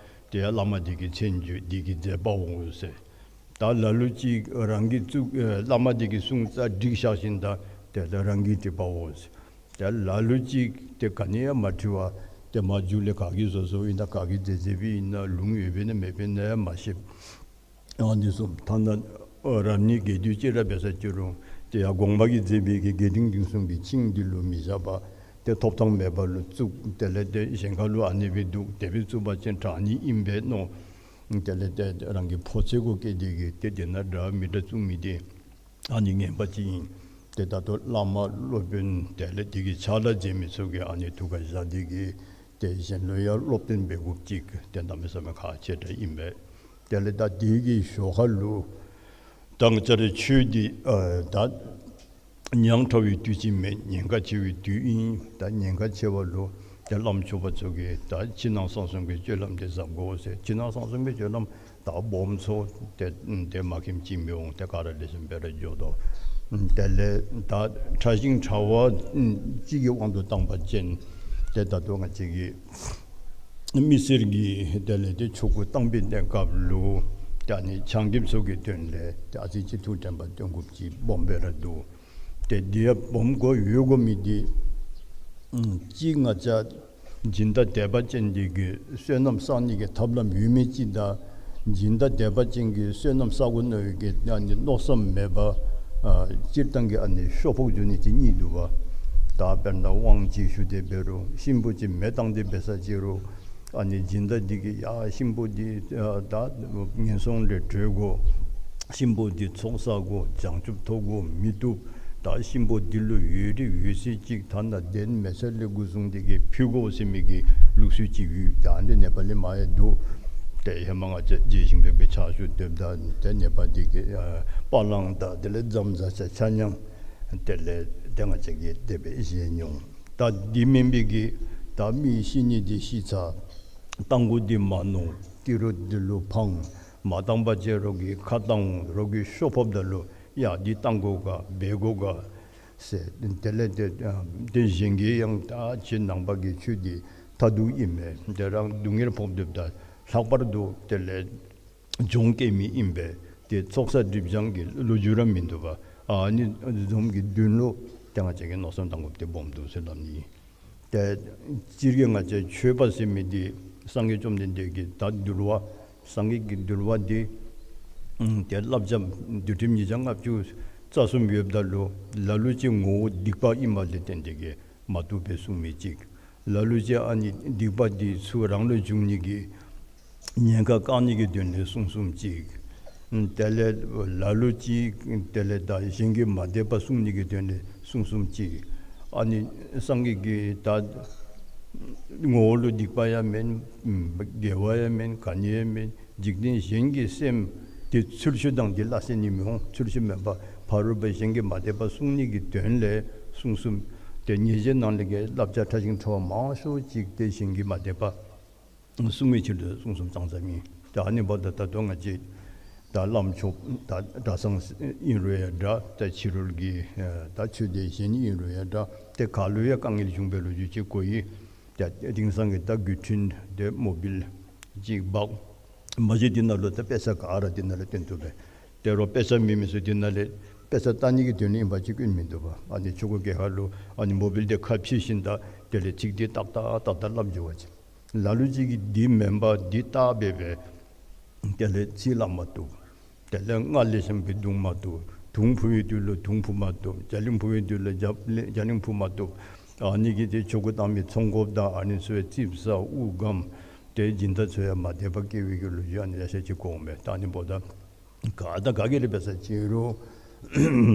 ཏེ་ཡར་བླ་མ་འདི་གི་མཚན་བརྗོད་འདི་གི་མཛད་པ་འོང་ཟེར། ད་ལ་ལུ་ཅིག་རང་གིས་བཙུགས་ཨེ་བླ་མ་འདི་གིས་གསུངས་རྩ་བསྒྲིགས་བཞག་ཞིནམ་ད་དེ་ལས་རང་གིས་བྲིས་པའོ་ཟེར། ད་ལ་ལུ་ཅིག་ཏེ་ག་ནི་ཡང་མ་བྲི་བར་ཏེ་མར་མཇུག་ལས་ག་གིས་བཟོ་བཟོཝ་ཨིན་ན་ག་གིས་མཛད་མཛདཔ་ཨིན་ན་ལུང་ཡོདཔ་ཨིན་ན་མེདཔ་ཨིན་ན་ཡང་མ་ཤེས། ཨ་ནི་གསུངས། ཐ་ན་ཨ་རབ་གནས་དགེ་འདུན་ཅིག་ར་འབད་ས་ཅིག་རུང་ཏེ་ཡར་དགོངས་པ་གིས་མཛད་པའི་གི་དགེ་འདུན་འདུས་གསུམ་གྱི་ཆིངས་འདི་ལུ་མི་བཞག་པར་ཏེ་ཐོབ་ཐངས་མེད་པ་ལུ་བཙུགས། དེ་ལས་ཏེ་གཞན་ཁ་ལུ་ཨ་ནི་སྦེ་འདུག། དེ་སྦེ་བཙུགས་པ་ཅིན་དྲག་ནི་ཨིན་པས་མནོ། དེ་ལས་ཏེ་རང་གི་ཕོ་ཚོད་གུ་བསྐྱེད་དེ་གིས་ཏེ་དེ་ནང་འདྲ་མི་འདྲ་བཙུགས་མི་འདི་ཨ་ནི་ངན་པ་ཅིག་ཨིན། ཏེ་ད་ལྟོ་བླ་མ་སློབ་དཔོན་དེ་ལས་དེ་གི་ཕྱག་ལཱ་མཛད་མི་ཚུ་གིས་ཨ་ནི་ཐུགས་ཁར་བཞག་སྟེ་གིས་ཏེ་གཞན་ལུ་ཡང་སློབ་སྟོན་འབད་དགོཔ་ཅིག་ཏེ་གནམ་མེད་ས་མེད་ཁག་ཆེ་དྲགས་ཨིན་པས། དེ་ལས་ད་དེ་གི་ཞོར་ཁ་ལུ་ད་ང་བཅས་རའི་ཆོས་འདི་ཨ་ད་ཉག་ཕྲ་བའི་དུས་ཅིག་མེན། ཉེན་ཁ་ཆེ་བའི་དུས་ཨིན། ད་ཉེན་ཁ་ཆེ་བ་ལུ་ཏེ་བླམ་ཆོསཔ་ཚུ་གིས་ད་ཕྱི་ནང་གསང་གསུམ་གྱི་སྤྱོད་ལམ་འདི་གཟབ་དགོ་ཟེར། ཕྱི་ནང་གསང་གསུམ་གྱི་སྤྱོད་ལམ་ད་སྦོམ་ཚུ་ཏེ་ཏེ་མ་མཁྱེནམ་ཅིག་མི་འོང་། ཏེ་ག་ར་ལེགས་ཤོམ་སྦེ་ར་འགྱོ་དོ། དེ་ལས་ད་ཕྲ་ཞིང་ཕྲ་བ་ཅིག་གི་དབང་དུ་བཏང་པ་ཅིན་ཏེ་ད་ལྟོ་ང་བཅས་ཀྱི་མི་སེར་གྱི་དེ་ལས་ཏེ་ཆོ་ག་བཏང་པའི་གནས་སྐབས་ལུ་ཏེ་ཨ་ནི་ཆང་རྐྱབ་ཚུ་གི་དོན་ལས་ཏེ་ཨ་ཙི་ཅིག་ཐུགས་དྲན་པ་བཏོན་དགོཔ་ཅིག་སྦོམ་སྦེ་ར་འདུག། ཏེ་འདི་ཡང་སྦོམ་དགོ་ཡོད་དགོ་མི་འདི་ཨམ་གཅིག་ང་བཅས་སྦྱིན་བདག་དད་པ་ཅན་འདི་གིས་བསོད་ནམས་བསག་ནི་གི་ཐབས་ལམ་ཡོད་མི་ཅིག་དང་སྦྱིན་བདག་དད་པ་ཅན་གྱིས་བསོད་ནམས་བསག་དགོ་མནོ་བའི་གི་ཨ་ནི་མནོ་བསམ་མེད་པར་ཨ་སྤྱིར་བཏང་གི་ཨ་ནི་ཤོ་ཕོག་འགྱོ་ནི་ཅིག་གཉིས་འདུག་པ། ད་དཔེར་ན་དབང་ཅིག་ཞུ་སྟེ་འབད་རུང་གཤིན་པོ་ཅིག་མེ་བཏང་སྟེ་འབད་ས་ཅིག་རུང་ཨ་ནི་སྦྱིན་བདག་འདི་གིས་ཡ་གཤིན་པོ་འདི་ཨ་ད་ངན་སོང་ལས་གྲོལ་དགོ། གཤིན་པོ་འདི་ཚོགས་བསགས་དགོ། བྱང་ཆུབ་ཐོབ་དགོ་མི་བཏུབ། ད་གཤིན་པོ་འདི་ལུ་འོས་རིགས་འོས་ཚད་ཅིག་ཐ་ན་གདན་མལ་ཆ་ལས་འགོ་བཟུང་སྟེ་གིས་ཕུལ་དགོ་ཟེར་མི་གི་ལུགས་སྲོལ་ཅིག་ཡོད། ད་འདི་ནེ་པ་ལི་མ་ཡང་འདུག། ཏེ་ཧེ་མ་ང་བཅས་རྗེ་ཞིང་ཕེབས་ཀྱི་ཕྱག་ཞུ་སྡོདཔ་ད་ཏེ་ནེ་པ་འདི་གི་ཨ་པ་ལང་དང་དེ་ལས་ཛམ་བཟའ་ཆ་ཆ་མཉམ་དེ་ལས་ཏེ་ང་བཅས་ཀྱིས་དེ་སྦེ་བཞེས་མྱོང་། ད་འདི་མེན་པའི་གི་ད་མི་ཤི་ནི་འདི་ཤི་ཚར། རྟ་མགོ་འདི་མ་ནོར། ཏི་རུ་འདི་ལུ་འཕང་། མ་བཏང་པ་ཅིན་རོགས་ཀྱིས་ཁ་བཏང་འོང་། རོགས་ཀྱིས་ཤོ་ཕོགཔ་ད་ལུ་ཡ་འདི་བཏང་དགོ་ག་འབད་དགོ་ག་ཟེར། དེ་ལས་ཏེ་ཏེ་གཞན་གྱིས་ཡང་ད་ཁྱེད་ནང་པ་གི་ཆོས་འདི་ མཐའ་སྡུག་ཨིན་མས། དེ་རང་སྡུག་བསྔལ་ཕོག་སྡོདཔ་ད་ལྷག་པར་དུ་དེ་ལས་གྱོང་བཀལ་མི་ཨིན་པས། དེ་ཚོགས་བསགས་སྒྲིབ་སྦྱང་གི་ལོ་རྒྱུས་ར་མིན་འདུག་པ། ཨ་ནི་འཛོམས་ཀྱི་དོན་ལུ་ཏེ་ང་བཅས་ཀྱིས་མནོ་བསམ་བཏང་དགོཔ་དེ་སྦོམ་འདུག་ཟེར་སླབ་ནི། ཏེ་སྤྱིར་གྱིས་ང་བཅས་ཆོས་པ་ཟེར་མི་འདི་སངས་རྒྱས་བཅོམ་ལྡན་འདས་ཀྱི་ད་འདུལ་བ་སངས་རྒྱས་ཀྱི་འདུལ་བ་འདི་ཨམ་ཏེ་བསླབ་བྱ་འདུལ་ཁྲིམས་ཉིས་བརྒྱ་ལྔ་བཅུ་རྩ་གསུམ་ཡོདཔ་ད་ལུ་ལ་ལུ་ཅིག་ངོ་བོ་སྡིག་པ་ཨིནམ་ལས་བརྟེན་ཏེ་གིས་མ་བཏུབ་པའི་གསུང་མི་ཅིག། ལ་ལུ་ཅིག་ཨ་ནི་སྡིག་པ་འདི་ཚུ་རང་ལུ་འབྱུང་ནི་གི་ཉེན་ཁ་བཀག་ནི་གི་དོན་ལས་གསུང་གསུངམ་ཅིག། ཨམ་དེ་ལས་ལ་ལུ་ཅིག་དེ་ལས་ད་གཞན་གྱིས་མ་དད་པ་གསུང་ནི་གི་དོན་ལས་གསུང་གསུངམ་ཅིག། ཨ་ནི་སངས་རྒྱས་ཀྱིས་ད་ངོ་བོ་ལུ་སྡིག་པ་ཡང་མེན། ཨམ་དགེ་བ་ཡང་མེན། ག་ནི་ཡང་མེན། འཇིག་རྟེན་གཞན་གྱི་སེམས་དེ་ཚུལ་ཤུལ་དང་དེ་ལ་སེམས་ནི་མི་འོང་། ཚུལ་ཤུལ་མེན་པར་ཕ་རོལ་པོ་གཞན་གྱིས་མ་དད་པ་གསུང་ནི་གི་དོན་ལས་གསུང་གསུངམ། ཏེ་ཉེས་བྱས་ནང་ལས་ཀྱི་བསླབ་བྱ་ཕྲ་ཞིང་ཕྲ་བ་མང་ཤོས་ཅིག་ཏེ་གཞན་གྱིས་མ་དད་པ་གསུང་བའི་ཕྱིར་དུ་གསུང་གསུངམ་ཙང་ཙ་ཨིན། ད་ཨ་ནི་འབདཝ་ད་ད་ལྟོ་ང་བཅས་ད་བླམ་ཆོསཔ་ད་གྲྭ་ཚང་ཨིན་རུང་ཡང་འདྲ། ད་ཕྱི་རོལ་གྱི་ཨེ་ད་ཆོས་སྡེ་གཞན་ཨིན་རུང་ཡང་འདྲ། ཏེ་ག་ལུ་ཡང་དཀའ་ངལ་བྱུང་བའི་ལོ་རྒྱུས་ཅིག་གོ་ཡི། ད་དེང་སང་གི་ད་བརྒྱུད་འཕྲིན་དེ་མོ་བཱའིལ་ཅིག་འབག། མ་གཞི་འདི་ནང་ལུ་ད་དཔེ་ཆ་ག་ར་འདི་ནང་ལུ་སྟོན་ཐུབ་པས། དེ་རུང་དཔེ་ཆ་མེད་མི་ཚུ་འདི་ནང་ལས་དཔེ་ཆ་ལྟ་ནི་གི་དོན་ལས་ཨིན་པ་ཅིན་སྐྱོན་མིན་འདུག་པ། ཨ་ནི་ཆོ་ག་གི་ཁར་ལུ་ཨ་ནི་མོ་བཱའིལ་དེ་ཁ་ཕྱེ་ཞིནམ་ད་དེ་ལས་ཚིག་དེ་ཏག་ཏག་ཏག་ཏག་སླབ་འགྱོ་བ་ཅིན། ལ་ལུ་ཅིག་གིས་འདི་མེན་པར་འདི་བལྟ་སྦེ་སྦེ་དེ་ལས་ཚིག་སླབ་མ་བཏུབ། དེ་ལས་སྔགས་ལེགས་ཤོམ་སྦེ་རྡུང་མ་བཏུབ། དུང་ཕུ་བའི་དུས་ལུ་དུང་ཕུ་མ་བཏུབ། རྒྱ་གླིང་ཕུ་བའི་དུས་ལུ་རྒྱ་གླིང་ཕུ་མ་བཏུབ། ཨ་ནི་གིས་ཏེ་ཆོ་ག་བཏང་མི་ཚོང་དཔོན་དང་ཨ་ནི་ཚུ་ཡང་ཙིགཔ་ཟ་དབུགས་སྒམ། ཏེ་སྦྱིན་བདག་ཚུ་ཡང་མ་དད་པ་སྐྱེ་བའི་གི་ལོ་རྒྱུས་ཨ་ནི་ལེ་ཤ་ཅིག་གོ་འོང་མས། ད་ཨ་ནི་འབདཝ་ད་ག་དང་ག་གིས་ར་འབད་ས་ཅིན་རུང་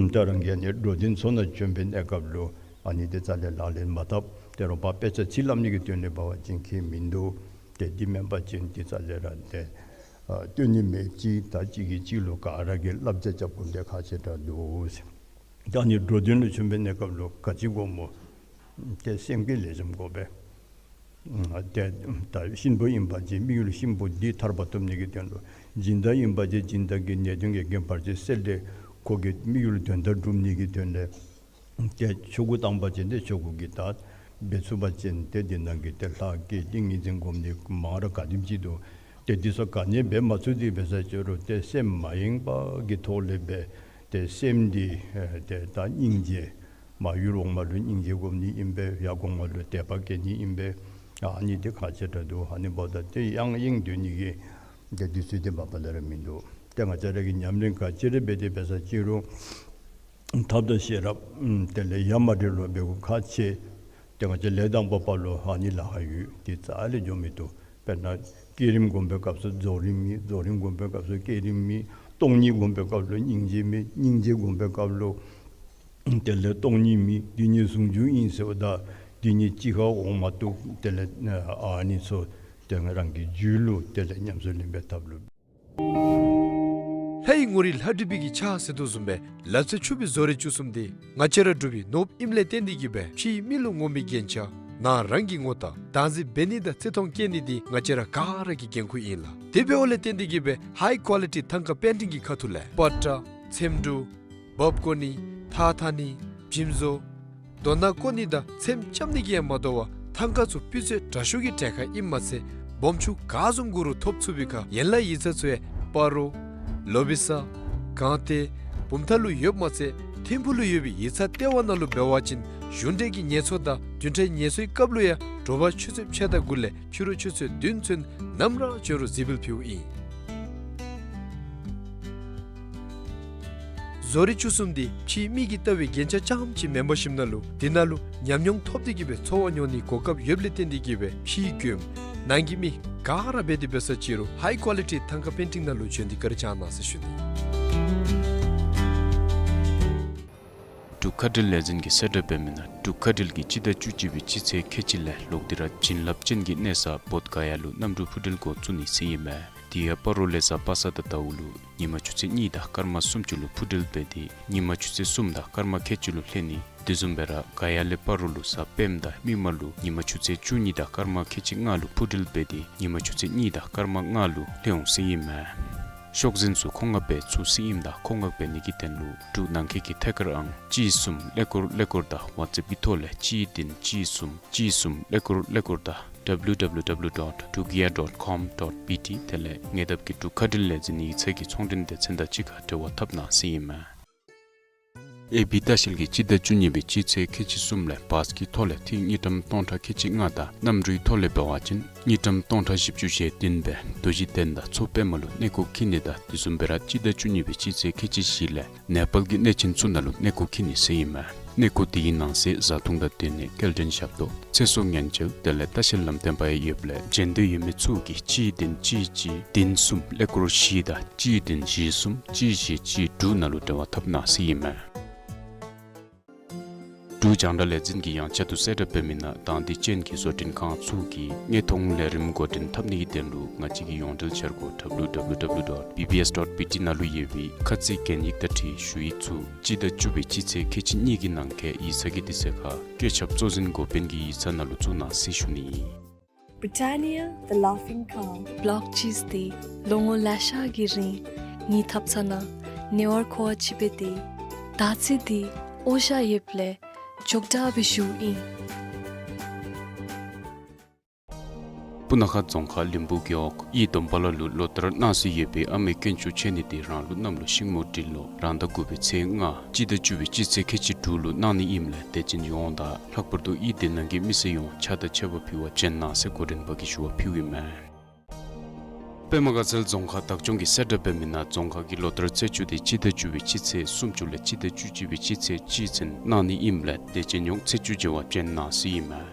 ད་རང་གིས་ཨ་ནི་འགྲོ་དོན་ཚུ་ནང་བྱོན་པའི་གནས་སྐབས་ལུ་ཨ་ནི་དེ་རྩ་ལས་ལག་ལེན་མ་འཐབ། དེ་རུང་པ་དཔེ་ཆ་ཚིག་སླབ་ནི་གི་དོན་ལས་འབད་བ་ཅིན་ཁྱད་མིན་འདུག། ཏེ་འདི་མེན་པ་ཅིན་འདི་རྩ་ལས་ར་ཏེ་ཨ་སྟོན་ནི་མེདཔ་ཅིག། ད་གཅིག་གིས་གཅིག་ལུ་ག་ར་གིས་བསླབ་བྱ་རྐྱབ་དགོཔ་འདི་ཁག་ཆེ་དྲགས་འདུག་ཟེར། ད་ཨ་ནི་འགྲོ་དོན་ལུ་བྱོན་པའི་གནས་སྐབས་ལུ་ག་ཅི་དགོཔ་སྨོ། ཏེ་སེམས་བསྐྱེད་ལེགས་ཤོམ་དགོ་པས། ཨ་ཏེ་ད་གཤིན་པོ་ཨིན་པ་ཅིན་དམིགས་ཡུལ་གཤིན་པོ་འདི་ཐར་པ་ཐོབ་ནི་གི་དོན་ལུ། སྦྱིན་བདག་ཨིན་པ་ཅིན་སྦྱིན་བདག་གི་ནད་གདོན་གྱི་རྐྱེན་བར་ཆད་སེལ་ཏེ་ཁོ་གི་དམིགས་ཡུལ་དོན་དག་སྒྲུབ་ནི་གི་དོན་ལས། ཏེ་ཆོ་ག་བཏང་པ་ཅིན་ཏེ་ཆོ་ག་གི་ད་འབད་ཚུགས་པ་ཅིན་ཏེ་འདི་ནང་གི་ཏེ་ལྷ་བསྐྱེད་ཏིང་ངེ་འཛིན་སྒོམ་ནི་མང་ར་ག་དེམ་ཅིག་འདུག། ཏེ་འདི་ཚུ་ག་ནི་འབད་མ་ཚུགས་ཏེ་འབད་ས་ཅིན་རུང་ཏེ་སེམས་མ་ཡེངས་པ་གི་ཐོག་ལས་འབད། ཏེ་སེམས་འདི་ཨེ་ཏེ་ད་སྙིང་རྗེ་མར་ཡུལ་འོག་མ་ལུ་སྙིང་རྗེ་སྒོམ་ནི་ཨིན་པས། ཡར་གོང་མ་ལུ་དད་པ་བསྐྱེད་ནི་ཨིན་པས། ཨ་ནི་འདི་ཁག་ཆེ་དྲགས་འདུག། ཨ་ནི་འབདཝ་ད་ཏེ་ཡང་ཡེངས་སྡོད་ནི་གི་ཏེ་དུས་ཚོད་འདི་མ་པ་ལས་ར་མིན་འདུག། ཏེ་ང་བཅས་ར་གིས་ཉམས་ལེན་ག་ཅི་ར་འབད་དེ་འབད་ས་ཅིན་རུང་ཐབས་དང་ཤེས་རབ་ཨམ་དེ་ལས་ཡ་མ་བྲལ་ལུ་འབད་དགོཔ་ཁག་ཆེ། ཏེ་ང་བཅས་ལས་དང་པོ་པ་ལུ་ཨ་ནི་ལཱ་ཁག་ཡོད། ཏེ་རྩ་ལས་འགྱོ་མི་བཏུབ། དཔེར་ན་བསྐྱེད་རིམ་སྒོམ་པའི་སྐབས་སུ་རྫོགས་རིམ་མེད། རྫོགས་རིམ་སྒོམ་པའི་སྐབས་སུ་བསྐྱེད་རིམ་མེད། སྟོང་ཉིད་སྒོམ་པའི་སྐབས་ལུ་སྙིང་རྗེ་མེད། སྙིང་རྗེ་སྒོམ་པའི་སྐབས་ལུ་དེ་ལས་སྟོང་ཉིད་མེད། འདི་གཉིས་ཟུང་འཇུག་ཨིན་ཟེརཝ་ད་འདི་གཉིས་གཅིག་ཁར་འོང་མ་བཏུབ། དེ་ལས་ཨ་ནི་ཚུ་ཏེ་རང་གི་རྒྱུད་ལུ་དེ་ལས་ཉམས་སུ་ལེན་པའི་ཐབས་ལུ། ལྷའི་ངོ་རིས་ལྷ་བྲིས་པའི་གི་ཕྱག་ཟེར་དོ་བཟུམ་སྦེ་ལག་རྩལ་ཕྱུག་པའི་བཟོ་རིག་བཅུ་གསུམ་འདི་ང་བཅས་ར་འབྲུག་པའི་ནོར་བུ་ཨིནམ་ལས་བརྟེན་ཏེ་གིས་སྦེ་ཕྱིའི་མི་ལུ་ངོམ་པའི་རྒྱན་ཆ་ནང་རང་གི་ངོ་རྟགས་བདག་འཛིན་འབད་ནི་དང་བརྩི་མཐོང་བསྐྱེད་ནི་འདི་ང་བཅས་ར་ག་ར་གི་འགན་ཁུར་ཨིན་ལགས། དེ་འབདཝ་ལས་བརྟེན་ཏེ་གིས་སྦེ་ཧའི་ཀོ་ལི་ཊི་ཐང་ཀ་པེན་ཊིང་གི་ཁ་ཐུག་ལས་པ་ཏྲ་ཚེམ་དྲུབ་འབག་བཀོ་ནི་ཐགས་འཐག་ནི་འཇིམ་བཟོ་རྡོ་ནག་བརྐོ་ནི་དང་ཚེམ་རྐྱབ་ནི་གིས་ཡང་མ་དོ་བར་ཐང་ཀ་ཚུ་སྤུས་ཚད་དྲག་ཤོས་ཀྱི་གྲལ་ཁར་ཨིནམ་མ་ཚད་སྦོམ་ཆུང་ག་བཟུམ་དགོ་རུང་ཐོབ་ཚུགས་པའི་ཁར་ཡན་ལག་ཡིག་ཚང་ཚུ་ཡང་སྤ་རོ་ལོ་བི་ས་སྒང་སྟེང་བུམ་ཐང་ལུ་ཡོདཔ་མ་ཚད་ཐིམ་ཕུག་ལུ་ཡོད་པའི་ཡིག་ཚང་ལྟེ་བ་ནང་ལུ་འབད་བ་ཅིན་གཞུང་འབྲེལ་གྱི་ངལ་གསོ་དང་བདུན་ཕྲག་ངལ་གསོའི་སྐབས་ལུ་ཡང་དྲོ་པ་ཆུ་ཚོད་ཕྱེད་དང་དགུ་ལས་ཕྱི་རུ་ཆུ་ཚོད་བདུན་ཚུན་ནམ་ར་བྱོན་རུང་གཟིགས་འབུལ་ཕུལཝ་ཨིན། བཟོ་རིག་བཅུ་གསུམ་འདི་ཕྱིའི་མིག་གིས་བལྟ་བའི་རྒྱན་ཆ་རྐྱངམ་ཅིག་མེན་པར་ཞིནམ་ན་ལུ་འདི་ནང་ལུ་ཉམས་མྱོང་ཐོབ་སྟེ་གིས་སྦེ་འཚོ་བ་མྱོང་ནིའི་གོ་སྐབས་ཡོདཔ་ལས་བརྟེན་ཏེ་གིས་སྦེ་ཕྱིའི་མགྱོནམ་ནང་གི་མི་ག་ར་འབད་དེ་འབད་ས་ཅིག་རུང་ཧའི་ཀོ་ལི་ཊི་ཐང་ཀ་པེན་ཊིང་ནང་ལུ་བྱོན་ཏེ་བཀའ་དྲིན་བསྐྱང་གནང་ཟེར་ཞུ་ནི། འབྲུག་མཁའ་འགྲུལ་ལས་འཛིན་གྱིས་གསལ་བསྒྲགས་འབད་མི་ནང་འབྲུག་མཁའ་འགྲུལ་གྱིས་སྤྱི་ཟླ་བཅུ་གཅིག་པའི་སྤྱི་ཚེས་ཁལ་གཅིག་ལས་ལོག་སྟེ་ར་བྱིན་རླབས་ཅན་གྱི་གནས་ས་བོདྷ་ག་ཡ་ལུ་གནམ་གྲུ་འཕུར་འགྲུལ་འགོ་བཙུགས་ནི་ཟེར་ཨིན་མས། དེ་ཡང་སྤ་རོ་ལས་གཟའ་པ་སངས་དང་ཟླཝ་ལུ་ཉིན་མ་ཆུ་ཚོད་གཉིས་དང་སྐར་མ་སུམ་ཅུ་ལུ་འཕུར་འགྲུལ་འབད་དེ་ཉིན་མ་ཆུ་ཚོད་གསུམ་དང་སྐར་མ་ཁལ་གཅིག་ལུ་ལྷོད་ནི། དེ་བཟུམ་སྦེ་ར་ག་ཡ་ལས་སྤ་རོ་ལུ་གཟའ་སྤེནམ་དང་མིག་དམར་ལུ་ཉིན་མ་ཆུ་ཚོད་བཅུ་གཉིས་དང་སྐར་མ་ཁལ་གཅིག་ལྔ་ལུ་འཕུར་འགྲུལ་འབད་དེ་ཉིན་མ་ཆུ་ཚོད་གཉིས་དང་སྐར་མ་ལྔ་ལུ་ལྷོད་འོང་ཟེར་ཨིན་མས། ཤོག་འཛིན་ཚུ་མཁོ་མངགས་འབད་ཚུགས་ཟེར་ཨིནམ་ད་མཁོ་མངགས་འབད་ནི་གི་དོན་ལུ་འབྲུག་ནང་འཁོད་ཀྱི་ཐད་ཀར་ཨང་གཅིག་གསུམ་ཀླད་ཀོར་ཀླད་ཀོར་དང་ཝཊས་ཨེཔ་ཀྱི་ཐོག་ལས་གཅིག་བདུན་གཅིག་གསུམ་གཅིག་གསུམ་ཀླད་ཀོར་ཀླད་ཀོར་དང་W W W dot tugia dot com dot B T དེ་ལས་ཉེ་འདབས་ཀྱི་འབྲུག་མཁའ་འགྲུལ་ལས་འཛིན་ཡིག་ཚང་གི་ཚོང་འབྲེལ་སྡེ་ཚན་དང་གཅིག་ཁར་འབྲེལ་བ་འཐབ་གནང་ཟེར་ཨིན་མས། ཨེ་བི་ལྟ་བཤལ་གྱིས་སྤྱི་ཟླ་བཅུ་གཉིས་པའི་སྤྱི་ཚེས་ཁལ་གཅིག་གསུམ་ལས་བཱས་ཀྱི་ཐོག་ལས་ཐིག་དངུལ་ཀྲམ་སྟོང་ཕྲག་ཁལ་གཅིག་ལྔ་དང་གནམ་གྲུའི་ཐོག་ལས་འབད་བ་ཅིན་དངུལ་ཀྲམ་སྟོང་ཕྲག་བཞི་བཅུ་ཞེ་བདུན་སྦེ་རྡོ་རྗེ་གདན་དང་མཚོ་པདྨ་ལུ་གནས་སྐོར་འཁྱིད་ནི་དང་དེ་བཟུམ་སྦེ་ར་སྤྱི་ཟླ་བཅུ་གཉིས་པའི་སྤྱི་ཚེས་ཁལ་གཅིག་བཞི་ལས་ནེ་པཱལ་གྱི་གནས་ཆེན་ཚུ་ནང་ལུ་གནས་སྐོར་འཁྱིད་ནི་ཟེར་ཨིན་མས། གནས་སྐོར་དེའི་ནང་གསེས་བཟའ་འཐུང་དང་སྡོད་གནས་སྐྱེལ་འདྲེན་ཞབས་ཏོག་ཚེ་སྲོག་ཉེན་བཅོལ་དེ་ལས་ལྟ་བཤལ་ལམ་སྟོན་པ་ཡང་ཡོདཔ་ལས་འབྱོན་འདོད་ཡོད་མི་ཚུ་གིས་གཅིག་བདུན་གཅིག་གཅིག་བདུན་གསུམ་ཀླད་ཀོར་བཞི་དང་གཅིག་བདུན་བཞི་གསུམ་གཅིག་བཞི་གཅིག་དྲུག་ནང་ལུ་འབྲེལ་བ་འཐབ་གནང་ཟེར་ཨིན་མས། འབྲུག་རྒྱང་བསྒྲགས་ལས་འཛིན་གྱིས་ཡང་བསྐྱར་དུ་གསལ་བསྒྲགས་འབད་མི་ནང་དང་དེ་ཅན་གྱི་བཟོ་སྐྲུན་ཁང་ཚུ་གིས་དངོས་མཐོང་ལས་རིམ་འགོ་འདྲེན་འཐབ་ནི་གི་དོན་ལུ་ང་བཅས་ཀྱི་ཡོངས་འབྲེལ་འཆར་སྒོ་W W W dot B B S dot B T ནང་ལུ་ཡོད་པའི་ཁ་ཚིག་གན་ཡིག་དང་འཁྲིལ་ཞུ་ཡིག་ཚུ་སྤྱི་ཟླ་བཅུ་པའི་སྤྱི་ཚེས་ཁལ་གཅིག་གཉིས་ཀྱི་ནང་འཁོད་ཡིག་ཚང་གི་དུས་ཚོད་ཁར་བཀོད་ཁྱབ་གཙོ་འཛིན་འགོ་དཔོན་གྱི་ཡིག་ཚང་ནང་ལུ་བཙུགས་གནང་ཟེར་ཞུ་ནི་ཨིན། Britannia, the Laughing Cow. བོལོག་ཅིས་འདི་ལོ་ངོ་ལེ་ཤ་གི་རིང་ངེའི་ཐབ་ཚང་ནང་ཉེ་བར་མཁོ་བ་ཅིག་སྦེ་སྡོད། ད་ཅི་འདི་འོ་བཟའ་ཡོདཔ་ལས་མགྱོགས་དྲགས་སྦེ་བཞུགས་ཨིན། སྤུ་ན་ཁ་རྫོང་ཁག་ལིང་བུ་རྒེད་འོག་གཡུས་སྡོམ་པ་ལ་ལུ་ལོ་ལྟར་གནང་སྲོལ་ཡོད་པའི་ཨ་མའི་དཀོན་མཆོག་མཆོད་གནས་འདི་རང་ལུག་གནམ་ལོ་ཤིང་མོ་སྦྲུལ་ལོ་རང་ཟླ་དགུ་པའི་ཚེས་ལྔ་སྤྱི་ཟླ་བཅུ་པའི་སྤྱི་ཚེས་ཁལ་གཅིག་དྲུག་ལུ་གནང་ནི་ཨིནམ་ལས་དད་ཅན་ཡོངས་དང་ལྷག་པར་དུ་གཡུས་དེ་ནང་གི་མི་སེར་ཡོངས་ཕྱག་དང་མཆོད་པ་ཕུལ་བར་བྱོན་གནང་ཟེར་འགོ་འདྲེན་པ་གིས་ཞུ་བ་ཕུལཝ་ཨིན་མས། པདྨ་དགའ་ཚལ་རྫོང་ཁག་བདག་སྐྱོང་གིས་གསལ་བསྒྲགས་འབད་མི་ནང་རྫོང་ཁག་གི་ལོ་ལྟར་རྩེ་བཅུ་དེ་སྤྱི་ཟླ་བཅུ་པའི་སྤྱི་ཚེས་སུམ་ཅུ་ལས་སྤྱི་ཟླ་བཅུ་གཅིག་པའི་སྤྱི་ཚེས་གཅིག་ཚུན་གནང་ནི་ཨིནམ་ལས་དད་ཅན་ཡོངས་ཚེས་བཅུ་མཇལ་བར་བྱོན་གནང་ཟེར་ཨིན་མས།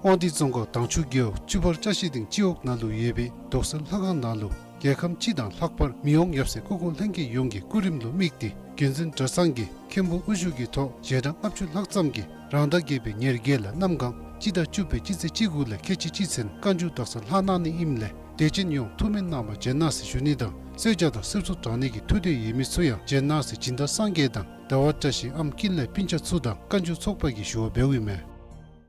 དབང་འདུས་རྫོང་ཁག་དྭངས་ཆུ་རྒེད་འོག་ཆུ་ཕར་བཀྲ་ཤིས་སྡིངས་སྤྱི་འོག་ནང་ལུ་ཡོད་པའི་རྡོག་སེལ་ལྷ་ཁང་ནང་ལུ་རྒྱལ་ཁམས་སྤྱི་དང་ལྷག་པར་མི་དབང་ཡབ་སྲས་སྐུ་འཁོར་ལྷན་རྒྱས་ཡོངས་ཀྱི་སྐུ་རིམ་ལུ་དམིགས་ཏེ་བརྒྱུད་འཛིན་གྲྭ་ཚང་གི་མཁན་པོ་དབུ་བཞུགས་ཀྱི་ཐོག་ཞལ་གྲངས་ལྔ་བཅུ་ལྷག་ཙམ་གྱིས་རང་ཟླ་བརྒྱད་པའི་ཉེར་བརྒྱད་ལས་གནམ་གང་སྤྱི་ཟླ་བཅུ་པའི་སྤྱི་ཚེས་བཅུ་དགུ་ལས་ཁལ་གཅིག་གཅིག་ཚུན་བཀའ་འགྱུར་དག་ས་ལྷག་གནང་ནི་ཨིནམ་ལས་དད་ཅན་ཡོངས་ཐུགས་སྨོན་གནང་བར་བྱོན་གནང་ཟེར་ཞུ་ནི་དང་གསོལ་ཇ་དང་གསེར་གཙུག་དྲང་ནི་གི་ཐུགས་འདོད་ཡོད་མི་ཚུ་ཡང་བྱོན་གནང་ཟེར་སྦྱིན་བདག་སངས་རྒྱས་དང་ཟླ་བ་བཀྲ་ཤིས་ཨམ་ཀིན་ལས་སྤུན་ཆ་ཚུ་དང་བཀའ་འགྱུར་ཚོགས་པ་གིས་ཞུ་བ་འབདཝ་ཨིན་མས།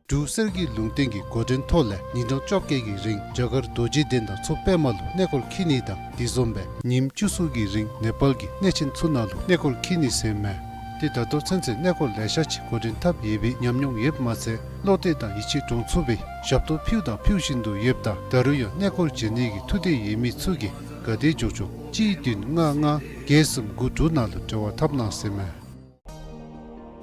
འབྲུག་གསེར་གྱི་ལུང་བསྟན་གྱི་འགོ་འདྲེན་ཐོག་ལས་ཉིན་གྲངས་བཅོ་བརྒྱད་ཀྱི་རིང་རྒྱ་གར་རྡོ་རྗེ་གདན་དང་མཚོ་པདྨ་ལུ་གནས་སྐོར་འཁྱིད་ནི་དང་དེ་བཟུམ་སྦེ་ཉིནམ་བཅུ་གསུམ་གྱི་རིང་ནེ་པཱལ་གྱི་གནས་ཆེན་ཚུ་ནང་ལུ་གནས་སྐོར་འཁྱིད་ནི་ཟེར་མས། ཏེ་ད་ལྟོ་ཚུན་ཚོད་གནས་སྐོར་ལེ་ཤ་ཅིག་འགོ་འདྲེན་འཐབ་ཡོད་པའི་ཉམས་མྱོང་ཡོདཔ་མ་ཚད་བློ་གཏད་དང་ཡིད་ཆེས་འདྲོངས་ཚུགས་པའི་ཞབས་ཏོག་ཕུལ་དང་ཕུལ་བཞིན་དུ་ཡོདཔ་ད་ད་རུང་ཡང་གནས་སྐོར་མཇལ་ནི་གི་ཐུགས་འདོད་ཡོད་མི་ཚུ་གིས་ག་དེ་མགྱོགས་མགྱོགས་གཅིག་བདུན་ལྔ་ལྔ་བརྒྱད་གསུམ་དགུ་དྲུག་ནང་ལུ་འབྲེལ་བ་འཐབ་གནང་ཟེར་མས།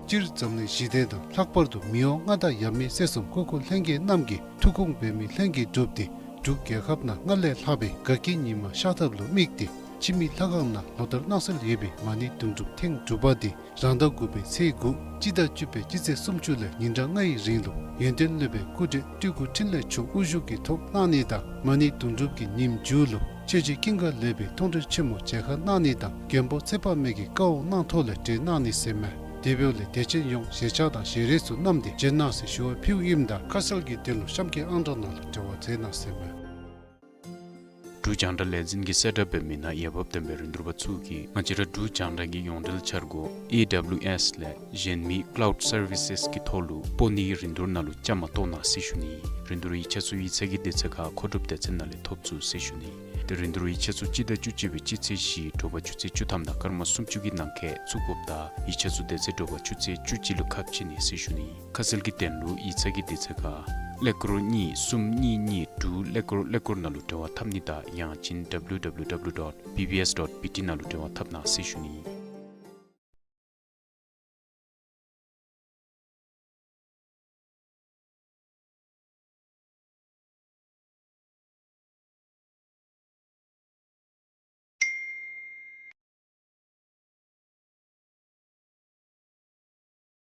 སྤྱིར་འཛམ་གླིང་ཞི་བདེ་དང་ལྷག་པར་དུ་མི་དབང་མངའ་བདག་ཡབ་མེས་སྲས་གསུམ་སྐུ་འཁོར་ལྷན་རྒྱས་རྣམས་ཀྱི་ཐུགས་དགོངས་འབད་མི་ལྷན་རྒྱས་འགྲུབ་སྟེ་འབྲུག་རྒྱལ་ཁབ་ནང་སྔར་ལས་ལྷག་པའི་དགའ་སྐྱིད་ཉི་མ་ཤར་ཐབས་ལུ་དམིགས་ཏེ་འཆི་མེད་ལྷ་ཁང་ནང་ལོ་ལྟར་གནང་སྲོལ་ཡོད་པའི་མ་ཎི་དུང་སྒྲུབ་ཐེངས་དྲུག་པ་འདི་རང་ཟླ་དགུ་པའི་ཚེས་དགུ་སྤྱི་ཟླ་བཅུ་པའི་སྤྱི་ཚེས་སུམ་ཅུ་ལས་ཉིན་གྲངས་ལྔའི་རིང་ལུ་ཡོན་ཏན་སློབ་དཔོན་སྐུ་བགྲེས་སྤྲུལ་སྐུ་འཕྲིན་ལས་མཆོག་དབུ་བཞུགས་ཀྱི་ཐོག་གནང་ནི་དང་མ་ཎི་དུང་སྒྲུབ་ཀྱི་ཉིནམ་མཇུག་ལུ་ཆོས་རྗེ་ཀུན་དགའ་ལེགས་པའི་མཐོང་གྲོལ་ཆེན་མོ་མཇལ་ཁ་གནང་ནི་དང་མགོན་པོ་ཚེ་དཔག་མེད་ཀྱི་བཀའ་དབང་གནང་ཐོག་ལས་གྲོལ་གནང་ནི་ཟེར་མས། དེ་འབདཝ་ལས་དད་ཅན་ཡོངས་ཞལ་ཕྱག་དང་ཞལ་རས་ཚུ་བསྣམས་ཏེ་བྱོན་གནང་ཟེར་ཞུ་བ་ཕུལཝ་ཨིནམ་ད་ཁ་གསལ་གྱི་དོན་ལུ་གཤམ་གྱི་ཨང་གྲངས་ནང་ལུ་འབྲེལ་བ་མཛད་གནང་ཟེར་མས། འབྲུག་རྒྱང་བསྒྲགས་ལས་འཛིན་གྱིས་གསལ་བསྒྲགས་འབད་མི་ནང་འོས་འབབ་ལྡན་པའི་རིན་བསྡུར་པ་ཚུ་གིས་ང་བཅས་ར་འབྲུག་རྒྱང་བསྒྲགས་ཀྱི་ཡོངས་འབྲེལ་འཆར་སྒོ་ཨེ་ཌབ་ལིའུ་ཨེསི་ལས་གཞན་མི་ཀ་ལའུཌ་སར་བི་སེསི་གི་ཐོག་ལུ་སྤོ་ནིའི་རིན་བསྡུར་ནང་ལུ་བཅའ་མར་གཏོགས་གནང་ཟེར་ཞུ་ནི། རིན་བསྡུར་ཡིག་ཆ་ཚུ་ཡིག་ཚང་གི་དུས་ཚོད་ཁར་མཁོ་སྒྲུབ་སྡེ་ཚན་ནང་ལས་ཐོབ་ཚུགས་ཟེར་ཞུ་ནི། ཏེ་རིན་བསྡུར་ཡིག་ཆ་ཚུ་སྤྱི་ཟླ་བཅུ་གཅིག་པའི་སྤྱི་ཚེས་བཞི་དྲོ་པ་ཆུ་ཚོད་བཅུ་ཐམ་དང་སྐར་མ་སུམ་ཅུ་གི་ནང་འཁོད་བཙུགས་དགོཔ་ད་ཡིག་ཆ་ཚུ་དེ་ཚེ་དྲོ་པ་ཆུ་ཚོད་བཅུ་གཅིག་ལུ་ཁ་ཕྱེ་ནི་ཟེར་ཞུ་ནི། ཁ་གསལ་གྱི་དོན་ལུ་ཡིག་ཚང་གི་དུས་ཚོད་ཁར་ཀླད་ཀོར་གཉིས་གསུམ་གཉིས་གཉིས་དྲུག་ཀླད་ཀོར་ཀླད་ཀོར་ནང་ལུ་འབྲེལ་བ་འཐབ་ནི་དང་ཡང་ཅིན་ཌབ་ལིའུ་ཌབ་ལིའུ་ཌོཊ་བི་བི་ཨེསི་ཌོཊ་བི་ཊི་ནང་ལུ་འབྲེལ་བ་འཐབ་གནང་ཟེར་ཞུ་ནི།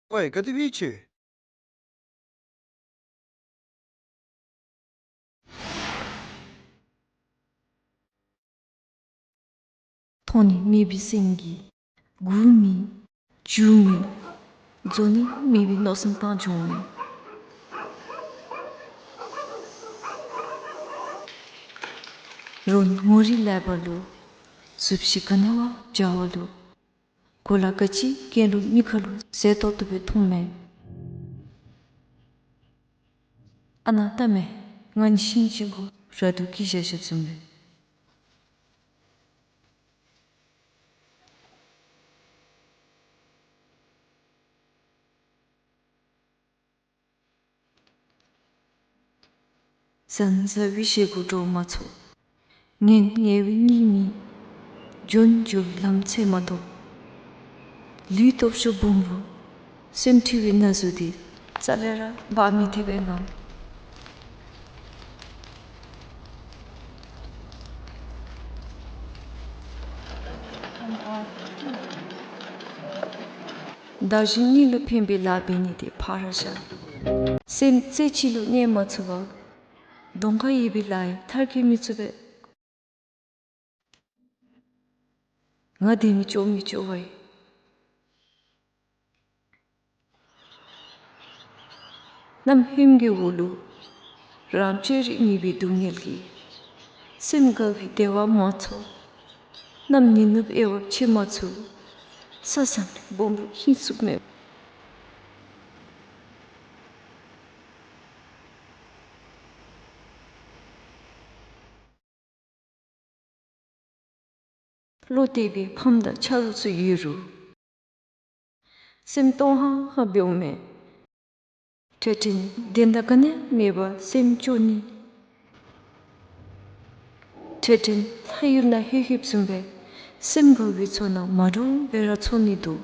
ཝའི་ག་དེ་སྦེ་ཆེ། མཐོང་ནི་མེད་པའི་སེམས་ཀྱིས་སྒུག་མི་འགྱོ་མི་འཛོམས་ནི་མེད་པའི་མནོ་བསམ་བཏང་འགྱོ་མི། རོགས་ངོ་རིས་ལེགས་པ་ལུ་གཟུགས་གཞི་ག་ནི་བ་འཇའ་བ་ལུ་གོ་ལ་ག་ཅི་གྱོན་ལུ་མི་ཁ་ལུ་ཟས་ཏོག་ཏོ་སྦེ་འཐུང་མས། ཨ་ན་ལྟ་མས། ང་ནི་ཤིང་གཅིག་གུ་ར་དུ་སྐྱེས་བཞག་བཞགཔ་བཟུམ་སྦེ། བཟང་ཟ་བའི་ཞེ་སྒོ་འགྲོ་མ་ཚུགས། ངན་ཉེས་པའི་གཉིས་མི་འཇོན་འཇོན་ལམ་ཚེ་མ་ཐོབ། ལུས་སྟོབས་ཤུགས་སྦོམ་རུང་སེམས་འཁྲུལ་བའི་ན་ཟུག་འདི་རྩ་ལས་ར་འབག་མི་ཐེག་པས་ང་། བདག་གཞན་གཉིས་ལུ་ཕན་པའི་ལཱ་འབད་ནི་དེ་ཕར་བཞག། སེམས་རྩེ་གཅིག་ལུ་གནས་མ་ཚུགས་པར་གདོང་ཁར་ཡོད་པའི་ལཱ་ཡང་མཐར་འཁྱོལ་མི་ཚུགས་པས། ང་དེ་ནི་སྐྱོ་མི་སྐྱོ་བས། གནམ་ཧོནམ་གྱི་འོག་ལུ་རང་སྤྱོད་རིག་ནུས་པའི་སྡུག་བསྔལ་གྱིས་སེམས་དགའ་བའི་བདེ་བ་མ་ཚོར། གནམ་ཉི་ནུབ་དབྱེ་བ་ཕྱེ་མ་ཚུགས། ས་བཟང་སྦོམ་རུང་ཧིང་སུག་མེད། བློ་གཏད་པའི་ཕམ་དང་ཆ་རོགས་ཚུ་ཡོད་རུང་སེམས་སྟོང་ཧང་ཧང་འབདཝ་མས། འཕྲལ་འཕྲལ་བདེན་མཐའ་ག་ནི་ཡང་མེད་པར་སེམས་སྐྱོ་ནི། འཕྲལ་འཕྲལ་ལྷ་ཡུལ་ནང་ལྷོད་ལྷོདཔ་བཟུམ་སྦེ་སེམས་དགའ་བའི་ཚོར་སྣང་མ་འདྲཝ་སྦེ་ར་ཚོར་ནི་འདུག།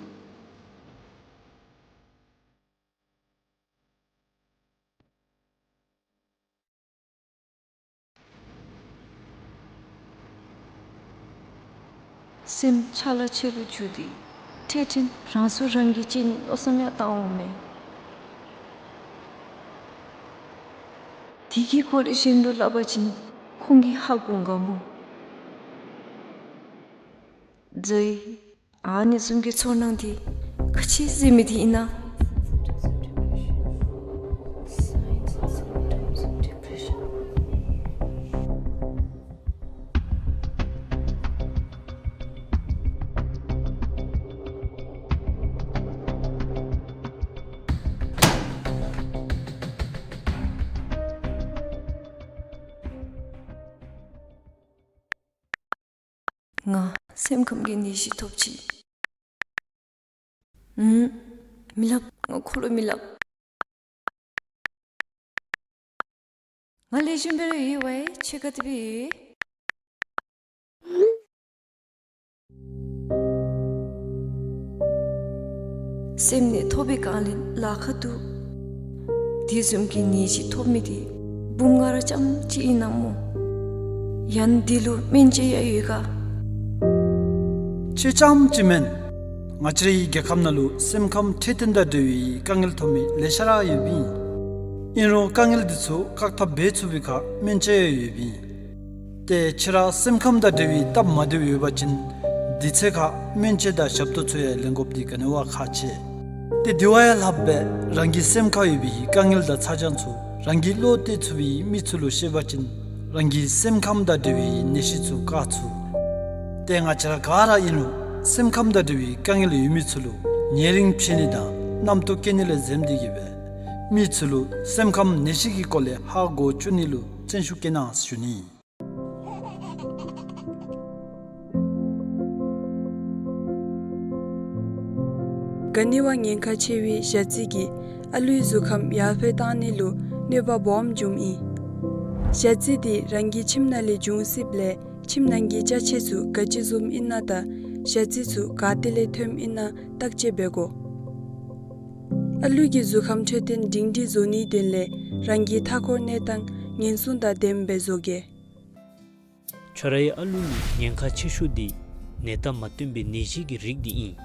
སེམས་ཆ་ལ་ཆེ་རུ་འགྱུར་ཏེ་འཕྲལ་འཕྲལ་རང་སྲོག་རང་གིས་བཅད་ནི་མནོ་བསམ་ཡང་བཏང་འོང་མས། དེ་གི་སྐོར་གཞན་ལུ་སླབ་པ་ཅིན་ཁོང་གིས་ཧ་གོ་ག་མོ། ཛའི། ཨ་ནི་བཟུམ་གྱི་ཚོར་སྣང་འདི་ག་ཅི་ཟེར་མི་འདི་ཨིན་ན། ང་སེམས་ཁམས་ཀྱི་ནད་གཞི་ཐོབ་ཅི། ཨུམ། མི་སླབ། ང་ཁོ་ལུ་མི་སླབ། ང་ལེགས་ཤོམ་སྦེ་ར་ཡོད་པས། ཁྱོད་ག་དེ་སྦེ་ཡོད། སེམས་ནད་ཐོབ་པའི་སྒང་ལས་ལཱ་ཁག་འདུག། དེ་བཟུམ་གྱི་ནད་གཞི་ཐོབ་མི་འདི་བུམོ་ང་ར་རྐྱངམ་ཅིག་ཨིན་ན་མོ། ཡང་འདི་ལུ་སྨན་དཔྱད་ཡང་ཡོད་ག། ཁྱོད་རྐྱངམ་ཅིག་མེན། ང་བཅས་རའི་རྒྱལ་ཁབ་ནང་ལུ་སེམས་ཁམས་འཕྲོད་བསྟེན་དང་འབྲེལ་བའི་དཀའ་ངལ་ཐོབ་མི་ལེ་ཤ་ར་ཡོདཔ་ཨིན། ཨིན་རུང་དཀའ་ངལ་འདི་ཚུ་བཀག་ཐབས་འབད་ཚུགས་པའི་ཁར་སྨན་དཔྱད་ཡང་ཡོདཔ་ཨིན། ཏེ་ཁྱོད་ར་སེམས་ཁམས་དང་འབྲེལ་བའི་སྟབས་མ་བདེཝ་ཡོད་པ་ཅིན་དུས་ཚོད་ཁར་སྨན་དཔྱད་དང་ཞབས་ཏོག་ཚུ་ཡང་ལེན་དགོཔ་འདི་ག་ནི་བ་ཁག་ཆེ། ཏེ་དེ་བ་ཡང་ལྷགཔ་སྦེ་རང་གི་སེམས་ཁར་ཡོད་པའི་དཀའ་ངལ་དང་ཚ་གྱང་ཚུ་རང་གིས་བློ་གཏད་ཚུགས་པའི་མི་ཚུ་ལུ་བཤད་པ་ཅིན་རང་གི་སེམས་ཁམས་དང་འབྲེལ་བའི་ནད་གཞི་ཚུ་བཀག་ཚུགས། ཏེ་ང་བཅས་ར་ག་ར་ཨིན་རུང་སེམས་ཁམས་དང་འབྲེལ་བའི་དཀའ་ངལ་ཡོད་མི་ཚུ་ལུ་ཉེ་རིང་ཕྱད་ནི་དང་རྣམ་རྟོག་སྐྱེ་ནི་ལས་འཛེམ་སྟེ་གིས་སྦེ་མི་ཚུ་ལུ་སེམས་ཁམས་ནད་གཞི་གི་སྐོར་ལས་ཧ་གོ་བཅུག་ནི་ལུ་བརྩོན་ཤུགས་བསྐྱེད་གནང་ཞུ་ནི། ག་ནི་བ་ཉེན་ཁ་ཆེ་བའི་ཞ་རྩི་གིས་ཨ་ལུའི་གཟུགས་ཁམས་ཡར་འཕེལ་བཏང་ནི་ལུ་གནོད་པ་སྦོམ་འབྱུངམ་ཨིན། ཞ་རྩི་འདི་རང་གི་ཁྱིམ་ནང་ལས་འབྱུང་སྲིདཔ་ལས་ཁྱིམ་ནང་གི་ཅ་ཆས་ཚུ་ག་ཅི་བཟུམ་ཨིན་ན་དང་ཞ་རྩི་ཚུ་ག་ཏེ་ལས་ཐོནམ་ཨིན་ན་བརྟག་དཔྱད་འབད་དགོ། ཨ་ལུ་གི་གཟུགས་ཁམས་འཕྲོད་བསྟེན་སྒྲིང་སྒྲིང་བཟོ་ནིའི་དོན་ལས་རང་གི་མཐའ་འཁོར་གནས་སྟངས་ཉེན་སྲུང་དང་ལྡནམ་སྦེ་བཟོ་གེ། ཁྱོད་རའི་ཨ་ལུ་ལུ་ཉེན་ཁ་ཆེ་ཤོས་འདི་ནད་རྟགས་མ་སྟོན་པའི་ནད་གཞི་གི་རིགས་འདི་ཨིན།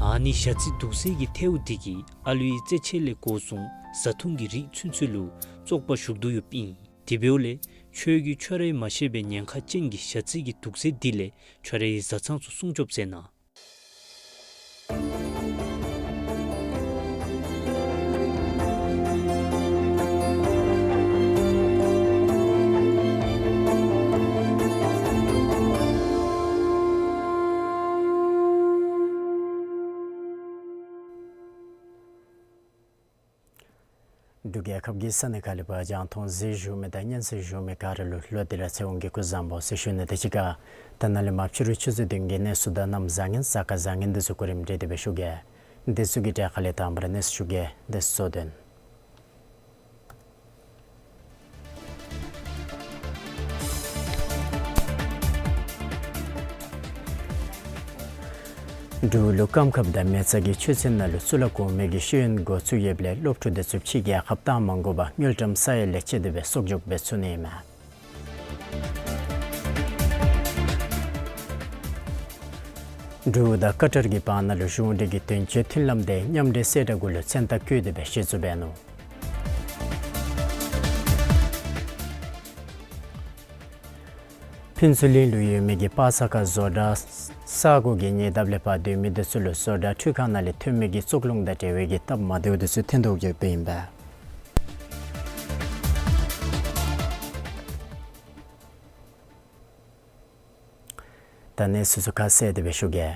ཨ་ནི་ཞ་རྩི་དུག་སེལ་གྱི་ཐལཝ་འདི་གིས་ཨ་ལུའི་རྩེད་ཆས་ལས་འགོ་བཟུང་བཟའ་འཐུང་གི་རིགས་ཚུན་ཚོད་ལུ་བཙོག་པ་ཞུགས་དོ་ཡོདཔ་ཨིན། དེ་འབདཝ་ལས་ཁྱོད་ཀྱིས་ཁྱོད་རའི་མ་ཤེས་པའི་ཉེན་ཁ་ཅན་གྱི་ཞ་རྩི་གི་དུག་སེལ་འདི་ལས་ཁྱོད་རའི་བཟའ་ཚང་ཚུ་སྲུང་སྐྱོབ་མཛད་གནང་། འབྲུག་རྒྱལ་ཁབ་ཀྱི་ས་གནས་ཁག་ལས་ཕར་རྒྱང་མཐོང་གཟིགས་བཞུགས་མི་དང་སྙན་གསན་བཞུགས་མི་ག་ར་ལུ་ལོ་འདི་ར་ཚེ་དབང་གི་སྐུ་བཟང་པོ་ཟེར་ཞུ་ནི་དང་གཅིག་ཁར་ད་ནཱ་ལས་མར་ཕྱི་རུ་ཆུ་ཚོད་བདུན་གྱི་གནས་ཚུལ་དང་གནམ་བཟང་ངན་གཟའ་སྐར་བཟང་ངན་འདི་ཚུ་གོ་རིམ་སྒྲིག་སྟེ་སྦེ་ཞུ་གེ། འདི་ཚུ་གི་གྲས་ཁ་ལས་དང་པ་ར་གནས་ཚུལ་ཞུ་གེ། དེ་གསོལ་འདེབས། འབྲུག་ལུ་སྐམ་ཁབ་དང་མེ་བཙའ་གི་ཆོས་ཚན་ནང་ལུ་གཙུག་ལག་གོང་མའི་གི་ཤེས་ཡོན་འགོ་བཙུགས་ཡོདཔ་ལས་སློབ་ཕྲུག་དེ་ཚུ་ཕྱི་རྒྱལ་ཁབ་བཏང་མ་དགོ་པར་དངུལ་ཀྲམ་ས་ཡ་ལས་བཅད་དེ་སྦེ་གསོག་འཇོག་འབད་ཚུགས་ནི་ཨིན་མས། འབྲུག་དང་ཀ་ཏར་གྱི་བར་ན་ལུ་གཞུང་འབྲེལ་གྱི་དོན་གཅོད་མཐུན་ལམ་དེ་མཉམ་འབྲེལ་གསལ་བསྒྲགས་གུ་ལུ་མཚན་རྟགས་བཀོད་དེ་སྦེ་གཞི་བཙུགས་འབད་ནུག། ཕུན་ཚོགས་གླིང་ལུ་ཡོད་མི་གི་པ་ས་ཁ་བཟོ་གྲྭ་ས་སྒོ་གི་ཉེ་འདབས་ལས་ཕར་སྡོད་མི་དེ་ཚུ་ལུ་བཟོ་གྲྭ་འཕྲུལ་ཁང་ནང་ལས་ཐོན་མི་གི་བཙོག་རླུང་དང་འབྲེལ་བའི་གི་སྟབས་མ་བདེཝ་དེ་ཚུ་ཐོན་དོ་ཡོདཔ་ཨིན་པས། ད་གནས་ཚུལ་ཚུ་ཁ་གསལ་དེ་སྦེ་ཞུ་གེ།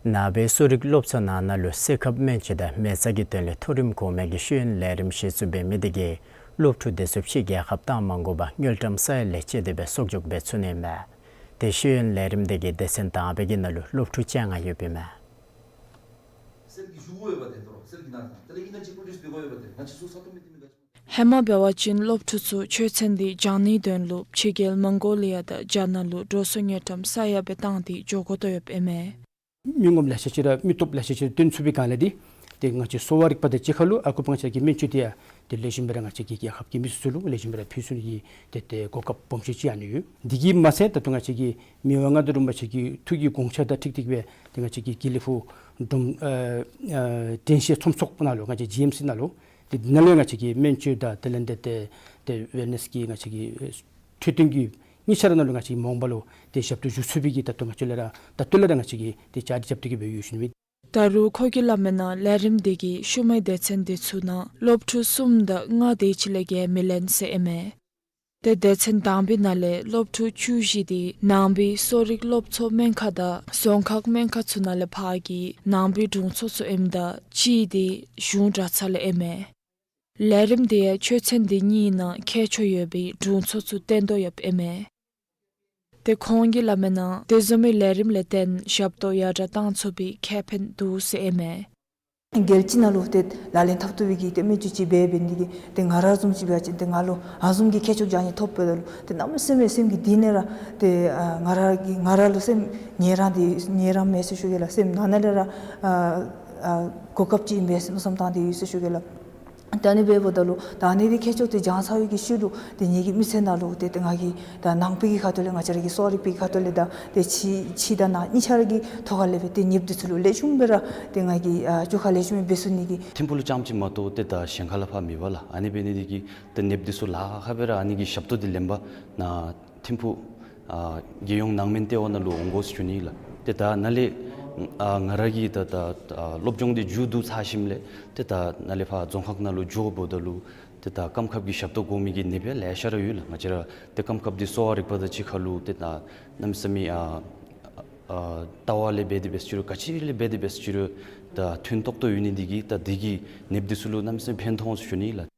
ནངས་པའི་གསོ་རིག་སློབ་གཙོ་ནང་ན་ལུ་སེར་ཁབ་སྨན་བཅོས་དང་མེ་བཙའ་གི་དོན་ལས་མཐོ་རིམ་གོང་མའི་གི་ཤེས་ཡོན་ལས་རིམ་གཞི་བཙུགས་འབད་མི་དེ་གིས་སློབ་ཕྲུག་དེ་ཚུ་ཕྱི་རྒྱལ་ཁབ་བཏང་མ་དགོ་པར་དངུལ་ཀྲམ་ས་ཡ་ལས་བཅད་དེ་སྦེ་གསོག་འཇོག་འབད་ཚུགས་ནི་ཨིན་མས། ཏེ་ཤེས་ཡོན་ལས་རིམ་དེ་གི་སྡེ་ཚན་དང་པའི་གི་ནང་ལུ་སློབ་ཕྲུག་བཅོ་ལྔ་ཡོདཔ་ཨིན་མས། ཧེ་མ་འབད་བ་ཅིན་སློབ་ཕྲུག་ཚུ་ཆོས་ཚན་དེ་སྦྱང་ནིའི་དོན་ལུ་ཕྱི་རྒྱལ་མོང་གོ་ལི་ཡ་དང་རྒྱ་ནག་ལུ་འགྲོ་སོང་དངུལ་ཀྲམ་ས་ཡ་སྦེ་བཏང་སྟེ་འགྱོ་དགོ་དོ་ཡོདཔ་ཨིན་མས། མི་ངོམ་ལེ་ཤ་ཅིག་ར་མི་སྟོབས་ལེ་ཤ་ཅིག་ར་བཏོན་ཚུགས་པའི་སྒང་ལས་འདི་ཏེ་ང་བཅས་གསོ་བ་རིག་པ་དང་གཅིག་ཁར་ལུ་ཨ་ཁུ་པང་ཆེན་གྱི་སྨན་བཅོས་དེ་ཡང་ཏེ་ལེགས་ཤོམ་སྦེ་ར་ང་བཅས་ཀྱི་རྒྱལ་ཁབ་ཀྱི་མི་སེར་ཚུ་ལུ་ལེགས་ཤོམ་སྦེ་ར་ཕུལ་ཚུགས་ནི་གི་ཏེ་ཏེ་གོ་སྐབས་སྦོམ་ཤོས་ཅིག་ཨ་ནི་ཡོད། འདི་གིས་མ་ཚད་ད་ལྟོ་ང་བཅས་ཀྱི་མི་དབང་མངའ་བདག་རིན་པོ་ཆེ་གི་ཐུགས་ཀྱི་དགོངས་འཆར་དང་འཁྲིལ་ཏེ་སྦེ་ཏེ་ང་བཅས་ཀྱི་དགེ་ལེགས་ཕུག་འབྲུམ་ཨ་ཨ་དྲན་ཤེས་ཚོམས་ཚོགས་ནང་ལུ་ང་བཅས་ཇི་ཨེམ་སི་ནང་ལུ་ཏེ་འདི་ནང་ལས་ང་བཅས་ཀྱི་སྨན་བཅོས་དང་དེ་ལས་འདི་ཏེ་ཏེ་ཝེལ་ནེསི་གི་ང་བཅས་ཀྱི་འཕྲོད་བསྟེན་གྱི་གཉིས་ཆ་ར་ནང་ལུ་ང་བཅས་མོང་པ་ལུ་ཏེ་ཞབས་ཏོག་ཞུ་ཚུགས་པའི་གི་ད་ལྟོ་ང་བཅས་ལས་ར་ད་ལྟོ་ལས་ར་ང་བཅས་ཀྱིས་ཏེ་བཅའ་སྒྲིག་རྐྱབ་སྟེ་གི་སྦེ་ཡོད་ཞུ་ནི་མས། ད་རུང་ཁོ་གིས་སླབ་མིའི་ནང་ལས་རིམ་དེ་གིས་ཤུལ་མའི་སྡེ་ཚན་དེ་ཚུ་ནང་སློབ་ཕྲུག་གསུམ་དང་ལྔ་དེ་ཅིག་ལས་བརྒལ་མི་ལེན་ཟེར་ཨིན་མས། ཏེ་སྡེ་ཚན་དང་པའི་ནང་ལས་སློབ་ཕྲུག་བཅུ་བཞི་དེ་ནང་པའི་གསོ་རིག་སློབ་གཙོ་སྨན་ཁང་དང་རྫོང་ཁག་སྨན་ཁང་ཚུ་ནང་ལས་ཕར་གྱི་ནང་པའི་དྲུང་འཚོ་ཚུ་ཨིནམ་ད་གཅིག་དེ་གཞུང་གྲྭ་ཚང་ལས་ཨིན་མས། ལས་རིམ་དེ་ཡང་ཆོས་ཚན་དེ་གཉིས་ནང་ཁྱད་ཆོས་ཡོད་པའི་དྲུང་འཚོ་ཚུ་བཏོན་དོ་ཡོདཔ་ཨིན་མས། ཏེ་ཁོང་གིས་སླབ་མིའི་ནང་དེ་བཟུམ་མའི་ལས་རིམ་ལས་བརྟེན་ཞབས་ཏོག་ཡར་དྲག་བཏང་ཚུགས་པའི་ཁེ་ཕན་འདུག་ཟེར་ཨིན་མས། རྒྱལ་སྤྱི་ནང་ལུ་ཏེ་ལག་ལེན་འཐབ་བཏུབ་པའི་གི་ཏེ་སྨན་བཅོས་ཅིག་འབད་འབད་ནི་དེ་གིས་ཏེ་ང་ར་བཟུམ་ཅིག་འབད་བ་ཅིན་ཏེ་ང་ལུ་ཨ་ནི་བཟུམ་གྱི་ཁྱད་ཆོས་ཅིག་ཨ་ནི་ཐོབ་པ་ད་ལུ་ཏེ་གནམ་མེད་ས་མེད་སེམས་ཀྱི་གཏིང་ནས་ར་ཏེ་ཨ་ང་ར་གི་ང་ར་ལུ་སེམས་ངལ་རངས་ཏེ་ངལ་རངས་མེད་ཟེར་ཞུ་གེ་ལགས། སེམས་ནང་ན་ལས་ར་ཨ་ཨ་གོ་སྐབས་ཅིག་ཨིན་པས་ཟེར་མནོ་བསམ་བཏང་སྟེ་ཡོད་ཟེར་ཞུ་གེ་ལགས། ད་ཨ་ནི་འབདཝ་ད་ལུ་ད་ཨ་ནི་འདི་ཁྱད་ཆོས་དེ་སྦྱང་ཚར་བའི་གི་ཤུལ་ལུ་ཏེ་ངེ་གི་མི་ཚེ་ནང་ལུ་ཏེ་ཏེ་ང་གིས་ད་ནང་པའི་གི་ཁ་ཐུག་ལས་ང་བཅས་ར་གི་གསོ་བ་རིག་པའི་ཁ་ཐུག་ལས་དང་ཏེ་ཕྱི་ཕྱི་དང་ནང་གཉིས་ཆ་ར་གི་ཐོག་ཁ་ལས་སྦེ་ཏེ་ནདཔ་འདི་ཚུ་ལུ་ལེགས་ཤོམ་སྦེ་ར་ཏེ་ང་གིས་ཨ་བཅོས་ཁ་ལེགས་ཤོམ་སྦེ་འབད་ཚུགས་ནི་གི། ཐིམ་ཕུག་ལུ་རྐྱངམ་ཅིག་མ་གཏོགས་ཏེ་ད་གཞན་ཁ་ལས་ཕར་མེད་པས་ལགས། ཨ་ནི་འབད་ནི་འདི་གིས་ཏེ་ནདཔ་འདི་ཚུ་ལཱ་ཁག་སྦེ་ར་ཨ་ནི་གི་ཞབས་ཏོག་འདི་ལེན་པར་ནཱ་ཐིམ་ཕུག་ཨ་རྒྱལ་ཡོངས་ནང་སྨན་ལྟེ་བ་ནང་ལུ་འོང་དགོ་ཟེར་ཞུ་ནི་ལགས། ཏེ་ད་ནཱ་ལས་ཨ་ང་ར་གིས་ད་ད་ཨ་སློབ་སྦྱོང་འདི་མཇུག་བསྡུ་ཚར་ཞིནམ་ལས་ཏེ་ད་ནཱ་ལས་ཕར་རྫོང་ཁག་ནང་ལུ་འགྱོཝ་ད་ལུ་ཏེ་ད་སྐམ་ཁབ་ཀྱི་ཞབས་ཏོག་དགོ་མི་གི་ནདཔ་ལེ་ཤ་ར་ཡོད་ལགས། ང་བཅས་ར་ཏེ་སྐམ་ཁབ་འདི་གསོ་བ་རིག་པ་དང་གཅིག་ཁར་ལུ་ཏེ་ད་གནམ་མེད་ས་མེད་ཨ་ཨ་ལྟ་བ་ལས་འབད་དེ་འབད་ཟེར་རུང་ག་ཅི་ལས་འབད་དེ་འབད་ཟེར་རུང་ད་ཐོན་ཏོག་ཏོ་ཡོད་ནི་འདི་གིས་ད་འདི་གིས་ནདཔ་འདི་ཚུ་ལུ་གནམ་མེད་ས་མེད་ཕན་ཐོགས་ཟེར་ཞུ་ནི་ལགས།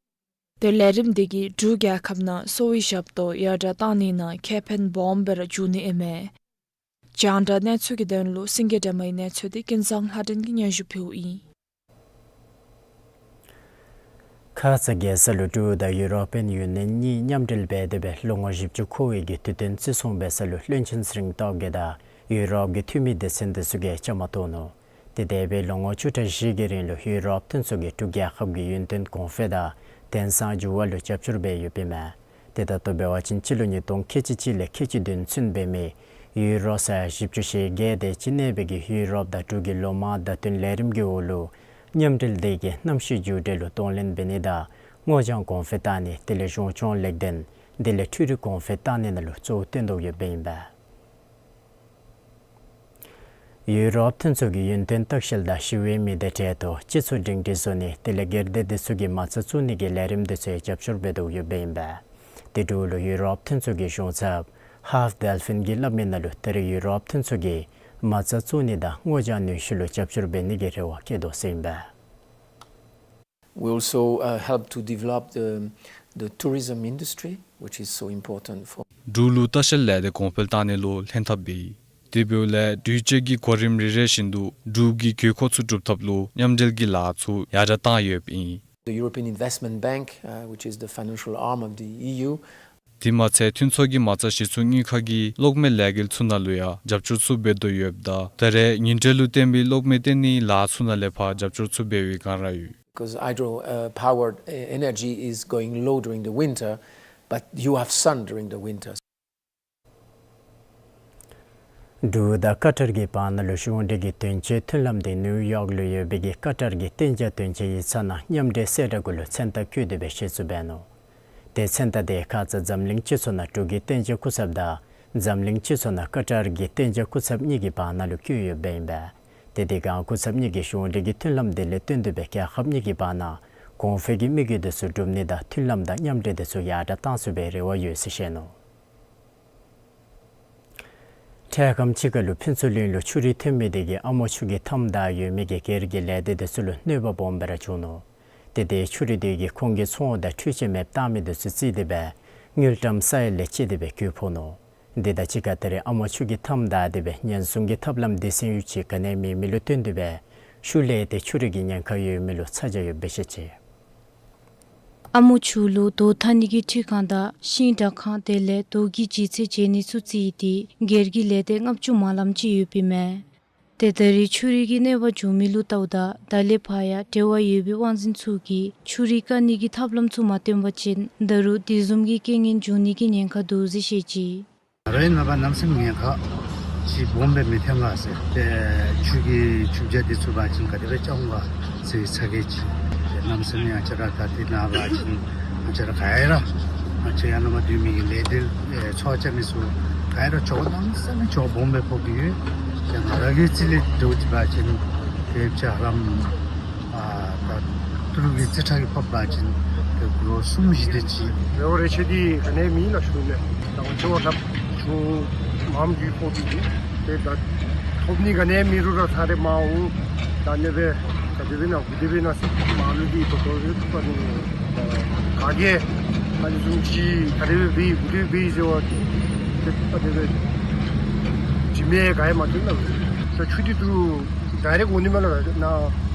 ཏེ་ལས་རིམ་འདི་གིས་འབྲུག་རྒྱལ་ཁབ་ནང་གསོ་བའི་ཞབས་ཏོག་ཡར་དྲག་བཏང་ནི་ནང་ཁེ་ཕན་སྦོམ་སྦེ་ར་འབྱུང་ནི་ཨིན་མས། རྒྱང་བསྒྲགས་གནས་ཚུལ་གྱི་དོན་ལུ་སེང་གེ་སྒྲོལ་མའི་གནས་ཚུལ་འདི་ཀུན་བཟང་ལྷ་སྒྲོན་གྱིས་སྙན་ཞུ་ཕུལཝ་ཨིན། ཁ་ཙ་རྒྱལ་ས་ལུ་འབྲུག་དང་ཡུ་རོབ་པེན་ཡུ་ནི་ཡན་གཉིས་མཉམ་འབྲེལ་འབད་དེ་སྦེ་ལོ་ངོ་བཞི་བཅུ་འཁོར་བའི་གི་དུས་སྟོན་བརྩི་སྲུང་འབད་ས་ལུ་བློན་ཆེན་ཚེ་རིང་སྟོབས་རྒྱས་དང་ཡུ་རོབ་ཀྱི་འཐུས་མི་སྡེ་ཚན་དེ་ཚུ་གིས་བཅའ་མར་གཏོགས་ནུག། ཏེ་འདས་པའི་ལོ་ངོ་བཅུ་ཕྲག་བཞི་གི་རིང་ལུ་ཡུ་རོབ་སྟོན་ཚོགས་ཀྱིས་འབྲུག་རྒྱལ་ཁབ་ཀྱི་ཡུན་བརྟན་གོང་འཕེལ་དང་དེང་སང་འགྱུར་བ་ལུ་རྒྱབ་སྐྱོར་འབད་ཡོདཔ་ཨིན་མས། ཏེ་ད་ལྟོ་འབད་བ་ཅིན་སྤྱི་ལོ་ཉིས་སྟོང་ཁལ་གཅིག་གཅིག་ལས་ཁལ་གཅིག་བདུན་ཚུན་འབད་མི་ཡུ་རོ་ས་ཡ་བཞི་བཅུ་ཞེ་བརྒྱད་དེ་ཅིག་གནས་པའི་གི་ཡུ་རོབ་དང་འབྲུག་གི་ལོ་མང་བརྡ་སྟོན་ལས་རིམ་གྱི་འོག་ལུ་མཉམ་འབྲེལ་དེ་གིས་གནམ་གཤིས་འགྱུར་འགྲོས་ལུ་གདོང་ལེན་འབད་ནི་དང་སྔོ་ལྗང་གོང་འཕེལ་བཏང་ནི་དེ་ལས་གཞུང་སྐྱོང་ལེགས་ལྡན་དེ་ལས་འཕྲུལ་རིག་གོང་འཕེལ་བཏང་ནི་ནང་ལུ་གཙོ་བོ་བཏོན་དོ་ཡོདཔ་ཨིན་པས། ཡུ་རོབ་སྟོན་ཚོགས་ཀྱི་ཡུན་བརྟན་ལྟ་བཤལ་དང་ཞི་བའི་མི་སྡེ་གྲལ་དུ་སྤྱི་ཚོགས་སྒྲིང་སྒྲིང་བཟོ་ནི་དེ་ལས་སྒེར་སྡེ་དེ་ཚུ་གིས་མ་རྩ་བཙུགས་ནི་གི་ལས་རིམ་དེ་ཚུ་རྒྱབ་སྐྱོར་འབད་དོ་ཡོདཔ་ཨིན་པས། ཏེ་འབྲུག་ལུ་ཡུ་རོབ་སྟོན་ཚོགས་ཀྱི་གཞུང་ཚབ་ཧཱབ་དཱལ་ཕིན་གྱིས་སླབ་མི་ནང་ལུ་ད་རེས་ཡུ་རོབ་སྟོན་ཚོགས་ཀྱིས་མ་རྩ་བཙུགས་ནི་དང་སྔོ་ལྗང་ནུས་ཤུགས་ལུ་རྒྱབ་སྐྱོར་འབད་ནི་གི་རེ་བ་བསྐྱེད་དོ་ཟེར་ཨིན་པས། We also, uh, help to develop the, the tourism industry, which is so important for འབྲུག་ལུ་ལྟ་བཤལ་ལས་སྡེ་གོང་འཕེལ་བཏང་ནི་ལུ་ལྷན་ཐབས་འབད་ཡི། དེ་འབདཝ་ལས་དུས་ཅི་གི་གོ་རིམ་རེ་རེ་བཞིན་དུ་འབྲུག་གི་དགོས་མཁོ་ཚུ་སྒྲུབ་ཐབས་ལུ་མཉམ་འབྲེལ་གྱི་ལཱ་ཚུ་ཡར་དྲག་བཏང་ཡོདཔ་ཨིན། The European Investment Bank, uh, which is the financial arm of the E U, དེ་མ་ཚད་མཐུན་ཚོགས་ཀྱི་མ་རྩ་གཞི་བཙུགས་དངུལ་ཁང་གིས་གློག་མེ་ལས་འགུལ་ཚུ་ནང་ལུ་ཡང་རྒྱབ་སྐྱོར་ཚུ་འབད་དོ་ཡོདཔ་ད་ད་རེས་ཉིན་དྲོད་ལུ་བརྟེན་པའི་གློག་མེ་བཏོན་ནིའི་ལཱ་ཚུ་ནང་ལས་ཕར་རྒྱབ་སྐྱོར་ཚུ་འབད་བའི་བསྒང་ར་ཡོད། Because hydro, uh, powered, uh, energy is going low during the winter, but you have sun during the winter. འབྲུག་དང་ཀ་ཏར་གྱི་བར་ན་ལུ་གཞུང་འབྲེལ་གྱི་དོན་གཅོད་མཐུན་ལམ་དེ་ནིའུ་ཡོག་ལུ་ཡོད་པའི་གི་ཀ་ཏར་གྱི་གཏན་འཇགས་དོན་གཅོད་ཡིག་ཚང་ནང་མཉམ་འབྲེལ་གསལ་བསྒྲགས་གུ་ལུ་མཚན་རྟགས་བཀོད་དེ་སྦེ་གཞི་བཙུགས་འབད་ནུག། ཏེ་མཚན་རྟགས་དེ་ཁ་ཙ་འཛམ་གླིང་སྤྱི་ཚོགས་ནང་འབྲུག་གི་གཏན་འཇགས་སྐུ་ཚབ་དང་འཛམ་གླིང་སྤྱི་ཚོགས་ནང་ཀ་ཏར་གྱི་གཏན་འཇགས་སྐུ་ཚབ་གཉིས་ཀྱི་བར་ན་ལུ་བཀོད་ཡོདཔ་ཨིན་པས། ཏེ་དེ་སྒང་སྐུ་ཚབ་གཉིས་ཀྱིས་གཞུང་འབྲེལ་གྱི་མཐུན་ལམ་དེ་ལས་བརྟེན་ཏེ་སྦེ་རྒྱལ་ཁབ་གཉིས་ཀྱི་བར་ན་གོང་འཕེལ་གྱི་དམིགས་ཡུལ་དེ་ཚུ་འགྲུབ་ནི་དང་མཐུན་ལམ་དང་མཉམ་འབྲེལ་དེ་ཚུ་ཡར་དྲག་གཏང་ཚུགས་པའི་རེ་བ་ཡོད་ཟེར་བཤད་ནུག། འཕྲལ་ཁམས་ཅིག་ཁར་ལུ་ཕུན་ཚོགས་གླིང་ལུ་ཆུ་རུད་ཐོན་མི་དེ་གིས་ཨ་མོ་ཆུ་གི་མཐའམ་བདའ་ཡོད་མི་གི་སྒེར་གྱི་ལས་སྡེ་དེ་ཚུ་ལུ་གནོད་པ་སྦོམ་སྦེ་ར་བྱུང་ནུག། ཏེ་དེ་ཆུ་རུད་དེ་གིས་ཁོང་གི་ཚོང་དང་འཕྲུལ་ཆས་མེདཔ་བཏང་མི་དེ་ཚུ་རྩིས་ཏེ་སྦེ་དངུལ་ཀྲམ་ས་ཡ་ལས་བཅད་དེ་སྦེ་རྒུད་ཕོག་ནུག། དེ་དང་གཅིག་ཁར་ད་རེས་ཨ་མོ་ཆུ་གི་མཐའམ་བདའ་སྟེ་སྦེ་ཉེན་སྲུང་གི་ཐབས་ལམ་སྡེ་ཚན་ཡོད་ཅིག་ག་ནི་ཡང་མེད་མི་ལུ་བརྟེན་ཏེ་སྦེ་ཤུལ་ལས་ཏེ་ཆུ་རུད་ཀྱི་ཉེན་ཁ་ཡོད་མི་ལུ་ཚ་གྱང་ཡོདཔ་སྦེ་བཤད་ཅི། ཨ་མོ་ཆུ་ལུ་རྡོ་འཐག་ནི་གི་འཕྲུལ་ཁང་དང་ཤིང་དྲ་ཁང་དེ་ལས་རྡོ་གི་ལྗིད་ཚད་འཇལ་ནི་ཚུ་རྩིས་ཏེ་སྒེར་གྱི་ལས་སྡེ་ལྔ་བཅུ་མ་ལངམ་ཅིག་ཡོདཔ་ཨིན་མས། ཏེ་ད་རེས་ཆུ་རུད་ཀྱི་གནོད་པ་བྱུང་མི་ལུ་བལྟཝ་ད་ད་ལས་ཕར་ཡང་འབྲེལ་བ་ཡོད་པའི་དབང་འཛིན་ཚུ་གིས་ཆུ་རུད་བཀག་ནི་གི་ཐབས་ལམ་ཚུ་མ་སྟོན་པ་ཅིན་ད་རུང་དེ་བཟུམ་གྱི་རྐྱེན་ངན་འབྱུང་ནི་གི་ཉེན་ཁ་འདུག་ཟེར་བཤད་ཅི། རོགས་ནཱ་ཕར་གནམ་མེད་ས་མེད་ཉེན་ཁ་ཅིག་སྦོམ་སྦེ་མི་ཐོན་ག་ཟེར། ཏེ་ཆུ་གི་ཆུ་བྱ་དེ་ཚུ་འབད་བ་ཅིན་ག་དེ་སྦེ་རྐྱབ་འོང་ག་ཟེར་ཚ་གྱང་ཅིག། ཏེ་གནམ་མེད་ས་མེད་ང་བཅས་ར་ད་ཏེ་ནཱ་འབད་བ་ཅིན་ང་བཅས་ར་ག་ར་ང་བཅས་ཡར་ནང་མར་སྡོད་མི་གི་ལས་སྡེ་ཚོགས་རྐྱབ་མི་ཚུ་ག་ར་བྱོག་གནམ་མེད་ས་མེད་བྱོག་སྦོམ་སྦེ་ཕོག་སྟེ་ཡོད། ཏེ་ང་ར་གི་རྩིས་ལས་འདྲཝ་ཅིག་འབད་བ་ཅིན་ཏེ་ཕྱག་ལམ་ཨ་ད་ཏི་རུ་གི་རྩིས་ཁྲ་གིས་ཕབ་པ་ཅིན་ཏེ་སྒོར་གསུམ་བཞི་དེ་ཅིག། རེ་བ་རེ་ཆེ་འདི་ག་ནི་ཡང་མེད་ལགས་ཞུ་ནི། ད་ང་བཅས་བ་ལྷགཔ་ཆུ་མངམ་གྱུར་ཕོག་སྟེ་འདུག། ཏེ་ད་ཐོབ་ནི་ག་ནི་ཡང་མེད་རུང་ར་ཚར་རེ་མ་འོང་། ད་ཨ་ནི་སྦེ་ག་དེ་སྦེ་ཨིན་ན་གུ་དེ་སྦེ་ཨིན་ན་ཟེར་མ་ལུ་འདི་ད་ལྟོ་རེ་ཐུག་པ་ནི་ག་གིས་ཨ་ནི་བཟུམ་ཅིག་ག་དེ་སྦེ་འབད་གུ་དེ་སྦེ་འབད་ཟེར་བ་ཏེ་ད་དེ་སྦེ་དྲི་མི་ག་ཡང་མ་ཐོན་ལགས། ད་ཆུ་འདི་ཏི་རུ་ཌའི་རེཀཊ་འོང་ནི་མས་ལགས། ནཱ་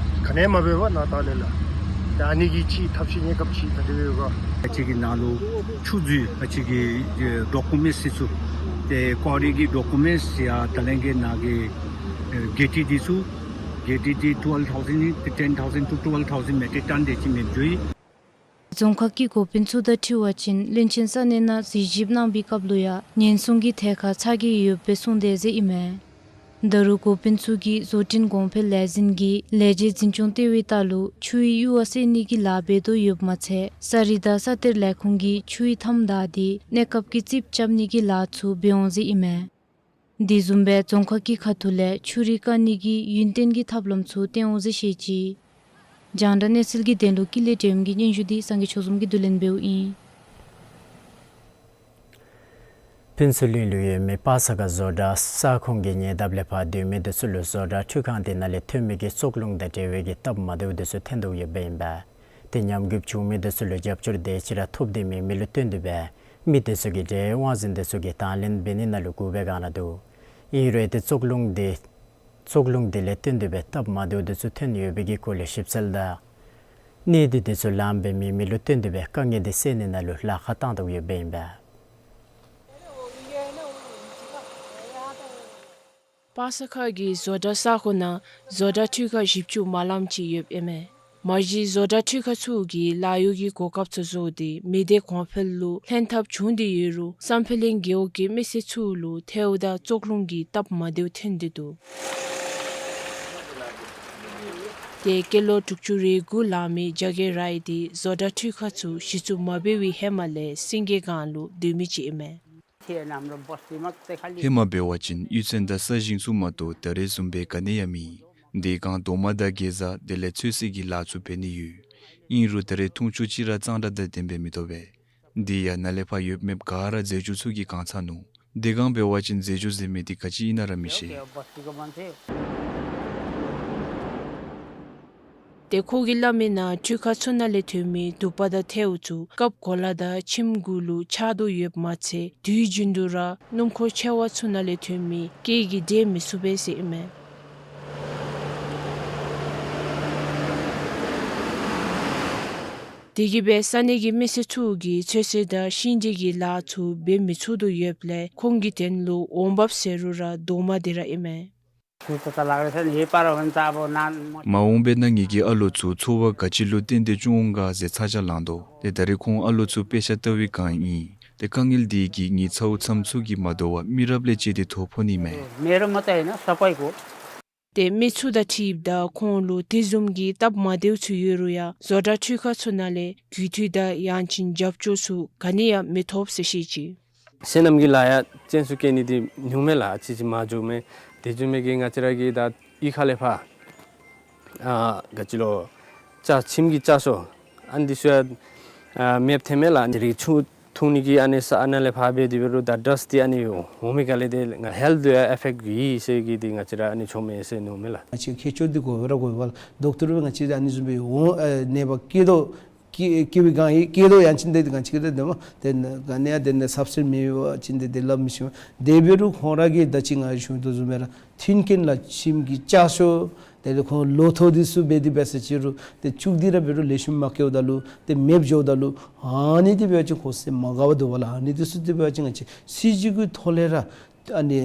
ག་ནི་ཡང་མ་འབད་བར་ནཱ་ད་ལས་ལགས། ད་ཨ་ནི་གི་ཅིག་ཐབས་ཤེས་གནས་སྐབས་ཅིག་ད་དེ་སྦེ་ཡོད་ག། ང་བཅས་ཀྱི་ནཱ་ལུ་ཆུ་མཛོད་ང་བཅས་ཀྱི་ཨེ་ཌོ་ཀུ་མེནཊསི་ཚུ་ཏེ་ཀོ་རི་གི་ཌོ་ཀུ་མེནཊསི་ཡང་ད་ལས་ཀྱི་ནཱ་གི་ཨེ་གེ་ཊི་འདི་ཚུ་གེ་ཊི་འདི་twelve thousand ཨིན། ཏེ་ten thousand to twelve thousand མེ་ཊིག་ཊཱན་དེ་ཅིག་མེདཔ་འགྱོ་ཡི། རྫོང་ཁག་གི་འགོ་དཔོན་ཚུ་དང་འཁྲིལ་བ་ཅིན་བློན་ཆེན་ས་གནས་ནང་གཟིགས་ཞིབ་གནང་བའི་སྐབས་ལུ་ཡང་ཉེན་སྲུང་གི་ཐད་ཁར་ཚ་གྱང་ཡོདཔ་སྦེ་གསུངས་དེས་ཟེར་ཨིན་མས། ད་རུང་འགོ་དཔོན་ཚུ་གིས་བཟོ་སྐྲུན་གོང་འཕེལ་ལས་འཛིན་གྱིས་ལས་བྱེད་འཛིན་སྐྱོང་ལྟེ་བའི་ལྟག་ལུ་ཆུའི་གཡུར་བ་བསལ་ནི་གི་ལཱ་འབད་དོ་ཡོདཔ་མ་ཚད་ས་རུད་དང་ས་གཏེར་ལས་ཁུངས་ཀྱིས་ཆུའི་མཐའམ་བདའ་སྟེ་གནས་སྐབས་ཀྱི་རྩིགཔ་རྐྱབ་ནི་གི་ལཱ་ཚུ་འབད་འོང་ཟེར་ཨིན་མས། དེ་བཟུམ་སྦེ་རྫོང་ཁག་གི་ཁ་ཐུག་ལས་ཆུ་རུད་བཀག་ནི་གི་ཡུན་བརྟན་གྱི་ཐབས་ལམ་ཚུ་བཏོན་འོང་ཟེར་བཤད་ཅི། རྒྱང་བསྒྲགས་གནས་ཚུལ་གྱི་དོན་ལུ་ཀུན་ལེགས་སྒྲོལམ་གྱི་སྙན་ཞུ་འདི་སངས་རྒྱས་ཆོས་འཛོམས་ཀྱིས་བསྡུ་ལེན་འབདཝ་ཨིན། ཕུན་ཚོགས་གླིང་ལུ་ཡོད་མི་པ་ས་ཁ་བཟོ་གྲྭ་ས་ཁོངས་ཀྱི་ཉེ་འདབས་ལས་ཕར་སྡོད་མི་དེ་ཚུ་ལུ་བཟོ་གྲྭ་འཕྲུལ་ཁང་དེ་ནང་ལས་ཐོན་མི་གི་བཙོག་རླུང་དང་འབྲེལ་བའི་གི་སྟབས་མ་བདེཝ་དེ་ཚུ་ཐོན་དོ་ཡོདཔ་ཨིན་པས། ཏེ་ཉམས་རྒུདཔ་བྱུང་མི་དེ་ཚུ་ལུ་རྒྱབ་སྐྱོར་དེ་ཅིག་ར་ཐོབ་སྟེ་མེད་མི་ལུ་བརྟེན་ཏེ་སྦེ་མི་དེ་ཚུ་གིས་འབྲེལ་ཡོད་དབང་འཛིན་དེ་ཚུ་གིས་དང་ལེན་འབད་ནི་ནང་ལུ་སྒུག་པའི་སྒང་ར་འདུག། ཨིན་རུང་ཏེ་བཙོག་རླུང་དེ་བཙོག་རླུང་དེ་ལས་བརྟེན་ཏེ་སྦེ་སྟབས་མ་བདེཝ་དེ་ཚུ་ཐོན་ཡོད་པའི་གི་སྐོར་ལས་ཞིབ་འཚོལ་དང་གནས་སྡུད་དེ་ཚུ་ལངམ་སྦེ་མེད་མི་ལུ་བརྟེན་ཏེ་སྦེ་དཀའ་ངལ་དེ་སེལ་ནི་ནང་ལུ་ལཱ་ཁག་བཏང་དོ་ཡོདཔ་ཨིན་པས། པ་ས་ཁ་གི་བཟོ་གྲྭ་ས་ཁོངས་ནང་བཟོ་གྲྭ་འཕྲུལ་ཁང་བཞི་བཅུ་མ་ལངམ་ཅིག་ཡོདཔ་ཨིན་མས། མ་གཞི་བཟོ་གྲྭ་འཕྲུལ་ཁང་ཚུ་གིས་ལཱ་གཡོག་གི་གོ་སྐབས་ཚུ་བཟོ་སྟེ་མི་སྡེ་གོང་འཕེལ་ལུ་ལྷན་ཐབས་བྱུང་སྟེ་ཡོད་རུང་བསམ་འཕེལ་གླིང་རྒེད་འོག་གི་མི་སེར་ཚུ་ལུ་ཐལཝ་དང་བཙོག་རླུང་གི་སྟབས་མ་བདེཝ་ཐོན་ཏེ་འདུག། ཏེ་སྐྱེས་ལོ་དྲུག་ཅུ་རེ་དགུ་ལང་མི་རྒྱ་རྒན་ར་ཨིན། ཏེ་བཟོ་གྲྭ་འཕྲུལ་ཁང་ཚུ་གཞི་བཙུགས་མ་འབད་བའི་ཧེ་མ་ལས་སེང་གེ་སྒང་ལུ་སྡོད་མི་ཅིག་ཨིན་མས། ཧེ་མ་འབད་བ་ཅིན་གཡུས་ཚན་དང་ས་ཞིང་ཚུ་མ་གཏོགས་ད་རེས་བཟུམ་སྦེ་ག་ནི་ཡང་མེད། དེ་སྒང་རྡོག་མ་དང་གེ་ཛ་དེ་ལས་ཚོད་བསྲེ་གི་ལཱ་ཚུ་འབད་ནི་ཡོད། ཨིན་རུང་ད་རེས་འཐུང་ཆུ་ཅིག་ར་གཙང་སྦྲ་དང་ལྡནམ་སྦེ་མི་ཐོབ་པས། དེ་ཡང་ནཱ་ལས་ཕར་ཡོད་མི་ག་ར་རྫས་འགྱུར་ཚུ་གིས་གང་ཚར་ནུག། དེ་སྒང་འབད་བ་ཅིན་རྫས་འགྱུར་ཟེར་མི་དེ་ག་ཅི་ཨིན་ན་ར་མི་ཤེས། ཏེ་ཁོ་གིས་སླབ་མིའི་ནང་འཕྲུལ་ཁང་ཚུ་ནང་ལས་ཐོན་མི་དུ་པ་དང་ཐལཝ་ཚུ་རྐངམ་གོ་ལ་དང་ཁྱིམ་གུ་ལུ་ཆགས་དོ་ཡོདཔ་མ་ཚད་དུས་རྒྱུན་དུ་ར་སྣུམ་འཁོར་ཆེ་བ་ཚུ་ནང་ལས་ཐོན་མི་སྐེ་གིས་འབྲད་མི་ཚུགས་པས་ཟེར་ཨིན་མས། དེ་གིས་སྦེ་ས་གནས་ཀྱི་མི་སེར་ཚུ་གིས་ཚོད་བསྲེ་དང་ཤིང་འབྲས་ཀྱི་ལཱ་ཚུ་འབད་མི་ཚུགས་དོ་ཡོདཔ་ལས་ཁོང་གི་དོན་ལུ་འོང་འབབ་ཟེར་རུང་ར་དོག་མ་སྟེ་ར་ཨིན་མས། མ་འོངས་པའི་ནང་ངེ་གི་ཨ་ལོ་ཚུ་འཚོ་བ་ག་ཅི་ལུ་བརྟེན་ཏེ་སྐྱོང་འོང་ག་ཟེར་ཚ་གྱང་ལང་དོ། ཏེ་ད་རེས་ཁོང་ཨ་ལོ་ཚུ་དཔེ་ཆ་ལྟ་བའི་སྒང་ཨིན། ཏེ་དཀའ་ངལ་འདི་གིས་ངེའི་ཚའོ་ཚམོ་ཚུ་གིས་མ་དོ་བར་མི་རབས་ལས་བཅད་དེ་དོ་ཕོག་ནི་མས། ཏེ་མི་ཚུ་དང་འཁྲིལཝ་ད་ཁོང་ལུ་དེ་བཟུམ་གྱི་སྟབས་མ་བདེཝ་ཚུ་ཡོད་རུང་ཡང་བཟོ་གྲྭ་འཕྲུལ་ཁང་ཚུ་ནང་ལས་རྒུད་འཐུས་དང་ཡང་ཅིན་རྒྱབ་སྐྱོར་ཚུ་ག་ནི་ཡང་མི་ཐོབ་ཟེར་བཤད་ཅི། སོ་ནམ་གྱི་ལཱ་ཡང་ཅན་སུ་སྐྱེལ་ནི་འདི་ཉུང་མས་ལགས། ཨ་ཙི་ཅིག་མ་འགྱོ་མས། དེ་བཟུམ་མའི་གི་ང་བཅས་ར་གི་ད་གཡུས་ཁ་ལས་ཕར་ཨ་ག་ཅི་ལོ་ལྕགས་ཁྱིམ་གྱི་ལྕགས་སོ་ཨ་ནི་འདི་ཚུ་ཡང་ཨ་མེདཔ་ཐོནམ་མས་ལགས། དེ་རིགས་ཆུ་འཐུང་ནི་གི་ཨ་ནི་ས་ཨ་ནཱ་ལས་ཕར་འབད་དེ་འབད་རུང་ད་ཌསཊ་འདི་ཨ་ནི་འོང་མི་ག་ལས་དེ་ང་ཧེལཐ་ལུ་ཡང་ཨེ་ཕེཀཊ་འགྱོཝ་ཨིན་ཟེར་གྱི་འདི་ང་བཅས་ར་ཨ་ནི་ཆོ་མེད་ཟེར་མནོཝ་མས་ལགས། ང་བཅས་ཁྱད་ཆོས་འདི་དགོ་པས་ར་དགོ་པས་ལགས། ཌོག་ཊར་ང་བཅས་ཨ་ནི་བཟུམ་སྦེ་འོང་ཨ་ནད་པ་སྐྱེད་དོ་སྐྱེ་སྐྱེ་བའི་སྒང་ཨིན། སྐྱེད་དོ་ཡང་ཅིན་དེ་ང་བཅས་ཀྱིས་དེ་མ་དེ་ག་ནི་ཡང་དེ་ནི་སབ་སི་ཊི་མེད་པ་ཅིན་དེ་དེ་སླབ་མི་ཤེས། དེ་འབད་རུང་ཁོང་ར་གིས་ད་ཅི་ང་ཞུ་དོ་བཟུམ་སྦེ་ར་མཐུན་རྐྱེན་ལགས། ཁྱིམ་གྱི་ལྕགས་སོ་དེ་ལས་ཁོང་ལོ་ཐོག་འདི་ཚུ་འབད་དེ་འབད་ས་ཅིག་རུང་དེ་ཕྱུགས་འདི་ར་འབད་རུང་ལེགས་ཤོམ་མ་སྐྱེཝ་ད་ལུ་དེ་མེདཔ་འགྱོཝ་ད་ལུ་ཨ་ནི་འདི་འབད་བ་ཅིན་ཁོང་སེམས་མ་དགའ་བར་འདུག་པ་ལགས། ཨ་ནི་འདི་ཚུ་འདི་འབད་བ་ཅིན་ང་བཅས་སྲིད་བྱུས་ཀྱི་ཐོག་ལས་ར་ཨ་ནི་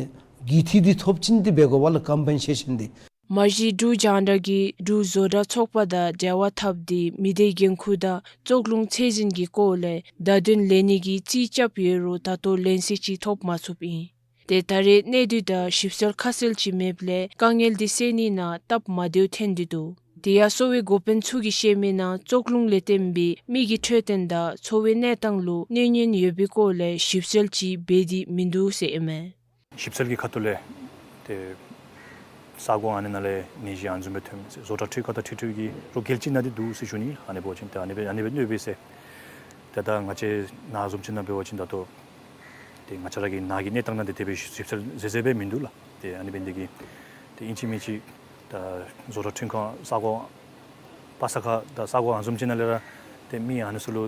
རྒུད་འཐུས་འདི་ཐོབ་ཅིན་འདི་འབད་དགོ་པ་ལགས། ཀམ་པེན་སེ་ཤཱན་འདི། མ་གཞི་འབྲུག་རྒྱང་བསྒྲགས་ཀྱིས་འབྲུག་བཟོ་གྲྭ་ཚོགས་པ་དང་འབྲེལ་བ་འཐབ་སྟེ་མི་སྡེ་འགན་ཁུར་དང་བཙོག་རླུང་ཚད་འཛིན་གྱི་སྐོར་ལས་བརྡ་དོན་ལེན་ནི་གི་རྩིས་རྐྱབ་ཡོད་རུང་ད་ལྟོ་ལན་གསལ་ཅིག་ཐོབ་མ་ཚུགསཔ་ཨིན། ཏེ་ད་རེས་གནས་སྡུད་དང་ཞིབ་འཚོལ་ཁ་གསལ་ཅིག་མེདཔ་ལས་དཀའ་ངལ་འདི་སེལ་ནི་ནང་སྟབས་མ་བདེཝ་ཐོན་ཏེ་འདུག། དེ་ཡང་གསོ་བའི་འགོ་དཔོན་ཚུ་གིས་བཤད་མི་ནང་བཙོག་རླུང་ལས་བརྟེན་པའི་མི་གི་འཕྲོད་བསྟེན་དང་འཚོ་བའི་གནས་སྟངས་ལུ་གནོད་ཉེན་ཡོད་པའི་སྐོར་ལས་ཞིབ་འཚོལ་ཅིག་འབད་དེ་མིན་འདུག་ཟེར་ཨིན་མས། ཞིབ་འཚོལ་གྱི་ཁ་ཐུག་ལས་ཏེ་ས་གོ་ཨ་ནི་ནང་ལས་ནད་གཞི་ཨ་ནི་བཟུམ་སྦེ་ཐོནམ་ཟེར་བཟོ་གྲྭ་འཕྲུལ་ཁང་དང་འཁྲིལ་འཁྲིལ་གྱི་རོགས་འགལ་ཅིག་ནང་འདི་འདུག་ཟེར་ཞུ་ནི། ཨ་ནི་འབད་བ་ཅིན་ཏེ་ཨ་ནི་སྦེ་ཨ་ནི་སྦེ་གནོད་པས་ཟེར། ཏེ་ད་ང་བཅས་ནཱ་བཟུམ་ཅིག་ནང་འབད་བ་ཅིན་ད་ལྟོ་ཏེ་ང་བཅས་ར་གི་ནཱ་གི་གནས་སྟངས་ནང་འདི་དེ་སྦེ་ཞིབ་འཚོལ་མཛད་མཛད་སྦེ་མིན་འདུག་ལགས། ཏེ་ཨ་ནི་འབད་ནི་འདི་གིས་ཏེ་ཨིན་ཅི་མིན་ཅི་ད་བཟོ་གྲྭ་འཕྲུལ་ཁང་ས་གོ་པ་ས་ཁ་དང་ས་གོ་ཨ་ནི་བཟུམ་ཅིག་ནང་ལས་ར་ཏེ་མི་ཨ་ནི་ཚུ་ལུ་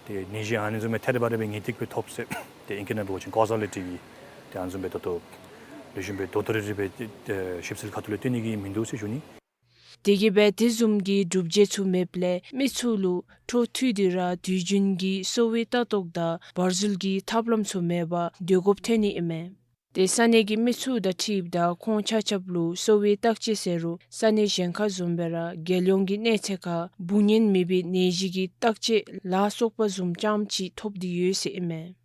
ཏེ་ནད་གཞི་ཨ་ནི་བཟུམ་སྦེ་ཐད་རི་བ་རི་སྦེ་ངེས་ཏིག་སྦེ་ཐོབ་ཟེར། ཏེ་ཨིང་སྐད་ནང་འབད་བ་ཅིན་ཀོ་ཟ་ལི་ཊི་གི་ཏེ་ཨ་ནི་བཟུམ་སྦེ་ད་ལྟོ་ལེགས་ཤོམ་སྦེ་དོ་དོ་རི་རི་སྦེ་ཏེ་ཞིབ་འཚོལ་ཁ་ཐུག་ལས་སྟོན་ནི་གི་མིན་འདུག་ཟེར་ཞུ་ནི། དེ་གིས་སྦེ་དེ་བཟུམ་གྱི་སྒྲུབ་བྱེད་ཚུ་མེདཔ་ལས་མི་ཚུ་ལུ་འཕྲོ་མཐུད་དེ་ར་དུས་རྒྱུན་གྱི་གསོ་བའི་ལྟ་རྟོག་དང་བར་འཛུལ་གྱི་ཐབས་ལམ་ཚུ་མེད་པར་སྡོད་དགོཔ་ཐོན་ནི་ཨིན་མས། ཏེ་ས་གནས་ཀྱི་མི་ཚུ་དང་འཁྲིལཝ་ད་ཁོང་ཆ་ཁྱབ་ལུ་གསོ་བའི་བརྟག་དཔྱད་ཟེར་རུང་ས་གནས་གཞན་ཁར་བཟུམ་སྦེ་ར་རྒྱལ་ཡོངས་ཀྱི་གནས་ཚད་ཁར་འབུ་ངན་མེད་པའི་ནད་གཞི་གི་བརྟག་དཔྱད་ལ་སོགས་པ་བཟུམ་ཙམ་ཅིག་ཐོབ་སྟེ་ཡོད་ཟེར་ཨིན་མས།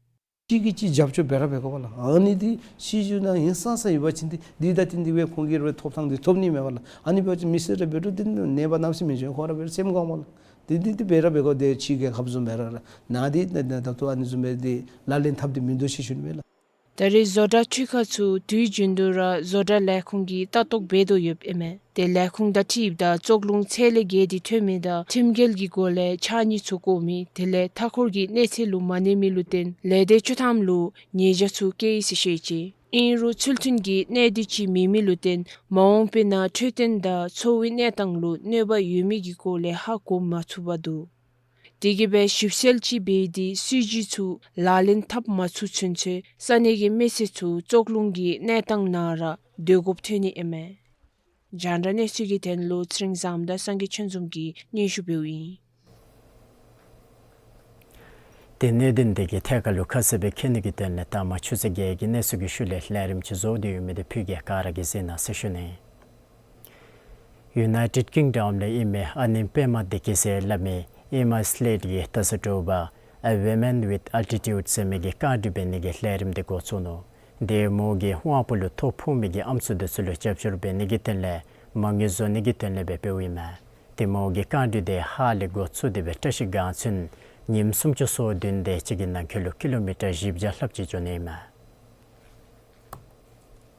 གཅིག་གིས་གཅིག་རྒྱབ་སྐྱོར་འབད་ར་འབད་དགོ་པ་ལགས། ཨ་ནི་འདི་སྲིད་བྱུས་ནང་ཧིང་སངས་ས་ཡོད་པ་ཅིན་འདི་འདི་ད་ཏེ་འདི་སྦེ་ཁོང་གིས་ར་ཐོབ་ཐངས་འདི་ཐོབ་ནི་མས་པ་ལགས། ཨ་ནི་འབད་བ་ཅིན་མི་སེར་ར་འབད་རུང་འདི་ནད་པ་གནམ་མེད་ས་མེད་འགྱོ་ཁོང་ར་འབད་རུང་སེམས་དགའཝ་མས་ལགས། འདི་འདི་འདི་འབད་ར་འབད་དགོ། ཏེ་ཕྱི་རྒྱལ་ཁབ་བཟུམ་སྦེ་ར་ལགས། ནཱ་འདི་ད་ད་ལྟོ་ཨ་ནི་བཟུམ་སྦེ་འདི་ལག་ལེན་འཐབ་སྟེ་མིན་འདུག་ཟེར་ཞུ་ནི་མས་ལགས། ད་རེས་བཟོ་གྲྭ་འཕྲུལ་ཁང་ཚུ་དུས་རྒྱུན་དུ་ར་བཟོ་གྲྭ་ལས་ཁུངས་ཀྱིས་ལྟ་རྟོག་འབད་དོ་ཡོདཔ་ཨིན་མས། ཏེ་ལས་ཁུངས་དང་འཁྲིལཝ་ད་བཙོག་རླུང་ཚད་ལས་བརྒལ་ཏེ་ཐོན་མི་དང་ཁྲིམས་འགལ་གྱི་སྒོ་ལས་ཕྱགས་སྙིགས་ཚུ་བཀོ་མི་དེ་ལས་མཐའ་འཁོར་གྱི་གནས་ཚད་ལུ་མ་གནས་མི་ལུ་བརྟེན་ལས་སྡེ་བཅུ་ཐམ་ལུ་ཉེས་བྱ་ཚུ་བཀལ་ཡི་ཟེར་བཤད་ཅི། ཨིན་རུང་ཚུལ་མཐུན་གྱི་གནས་སྡུད་ཅིག་མེད་མི་ལུ་བརྟེན་མ་འོངས་པའི་ནང་འཕྲོད་བསྟེན་དང་འཚོ་བའི་གནས་སྟངས་ལུ་གནོད་པ་ཡོད་མེད་ཀྱི་སྐོར་ལས་ཧ་གོ་མ་ཚུགས་པར་འདུག། དེ་གིས་སྦེ་ཞིབ་འཚོལ་ཅིག་འབད་དེ་སྲིད་བྱུས་ཚུ་ལག་ལེན་འཐབ་མ་ཚུགས་ཚུན་ཚོད་ས་གནས་ཀྱི་མི་སེར་ཚུ་བཙོག་རླུང་གི་གནས་སྟངས་ནང་ར་སྡོད་དགོཔ་ཐོན་ནི་ཨིན་མས། རྒྱང་བསྒྲགས་གནས་ཚུལ་གྱི་དོན་ལུ་ཚེ་རིང་བཟངམོ་དང་སངས་རྒྱས་ཆོས་འཛོམས་ཀྱིས་སྙན་ཞུ་འབདཝ་ཨིན། ཏེ་གནད་དོན་འདི་གི་ཐད་ཁར་ལུ་ཁ་གསལ་སྦེ་མཁྱེན་ནི་གི་དོན་ལས་ད་མ་ཆུ་ཚོད་བརྒྱད་ཀྱི་གནས་ཚུལ་གྱི་ཤུལ་ལས་ལས་རིམ་ཅིག་བཟོ་སྟེ་ཡོད་མི་འདི་ཕུལ་གེ། ག་ར་གིས་གཟིགས་གནང་ཟེར་ཞུ་ནི། ཡུ་ནའི་ཊེཌ་ཀིང་ཌམ་ལས་ཨིན་མི་ཨ་ནེམ་པདྨ་བདེ་སྐྱིད་ཟེར་སླབ་མི་ཨེ་མ་སི་ལེཌ་ཀྱིས་ད་ས་དྲོ་པ་A Woman with Altitude ཟེར་མི་གི་བཀའ་འདྲི་འབད་ནི་གི་ལས་རིམ་འདི་འགོ་བཙུགས་ནུག། དེ་མོ་གིས་དབང་པོ་ལུ་ཐོ་ཕོག་མི་གི་ཨམ་སྲུ་འདི་ཚུ་ལུ་རྒྱབ་སྐྱོར་འབད་ནི་གི་དོན་ལས་མ་དངུལ་བཟོ་ནི་གི་དོན་ལས་སྦེ་འབདཝ་ཨིན་མས། དེ་མོ་གི་བཀའ་འདྲི་འདི་ཧཱ་ལས་འགོ་བཙུགས་ཏེ་སྦེ་བཀྲ་ཤིས་སྒང་ཚུན་ཉིནམ་སུམ་ཅུ་སོ་བདུན་དེ་ཅིག་གི་ནང་འཁོད་ལུ་ཀི་ལོ་མི་ཊར་བཞི་བརྒྱ་ལྷགཔ་ཅིག་འགྱོ་ནི་ཨིན་མས།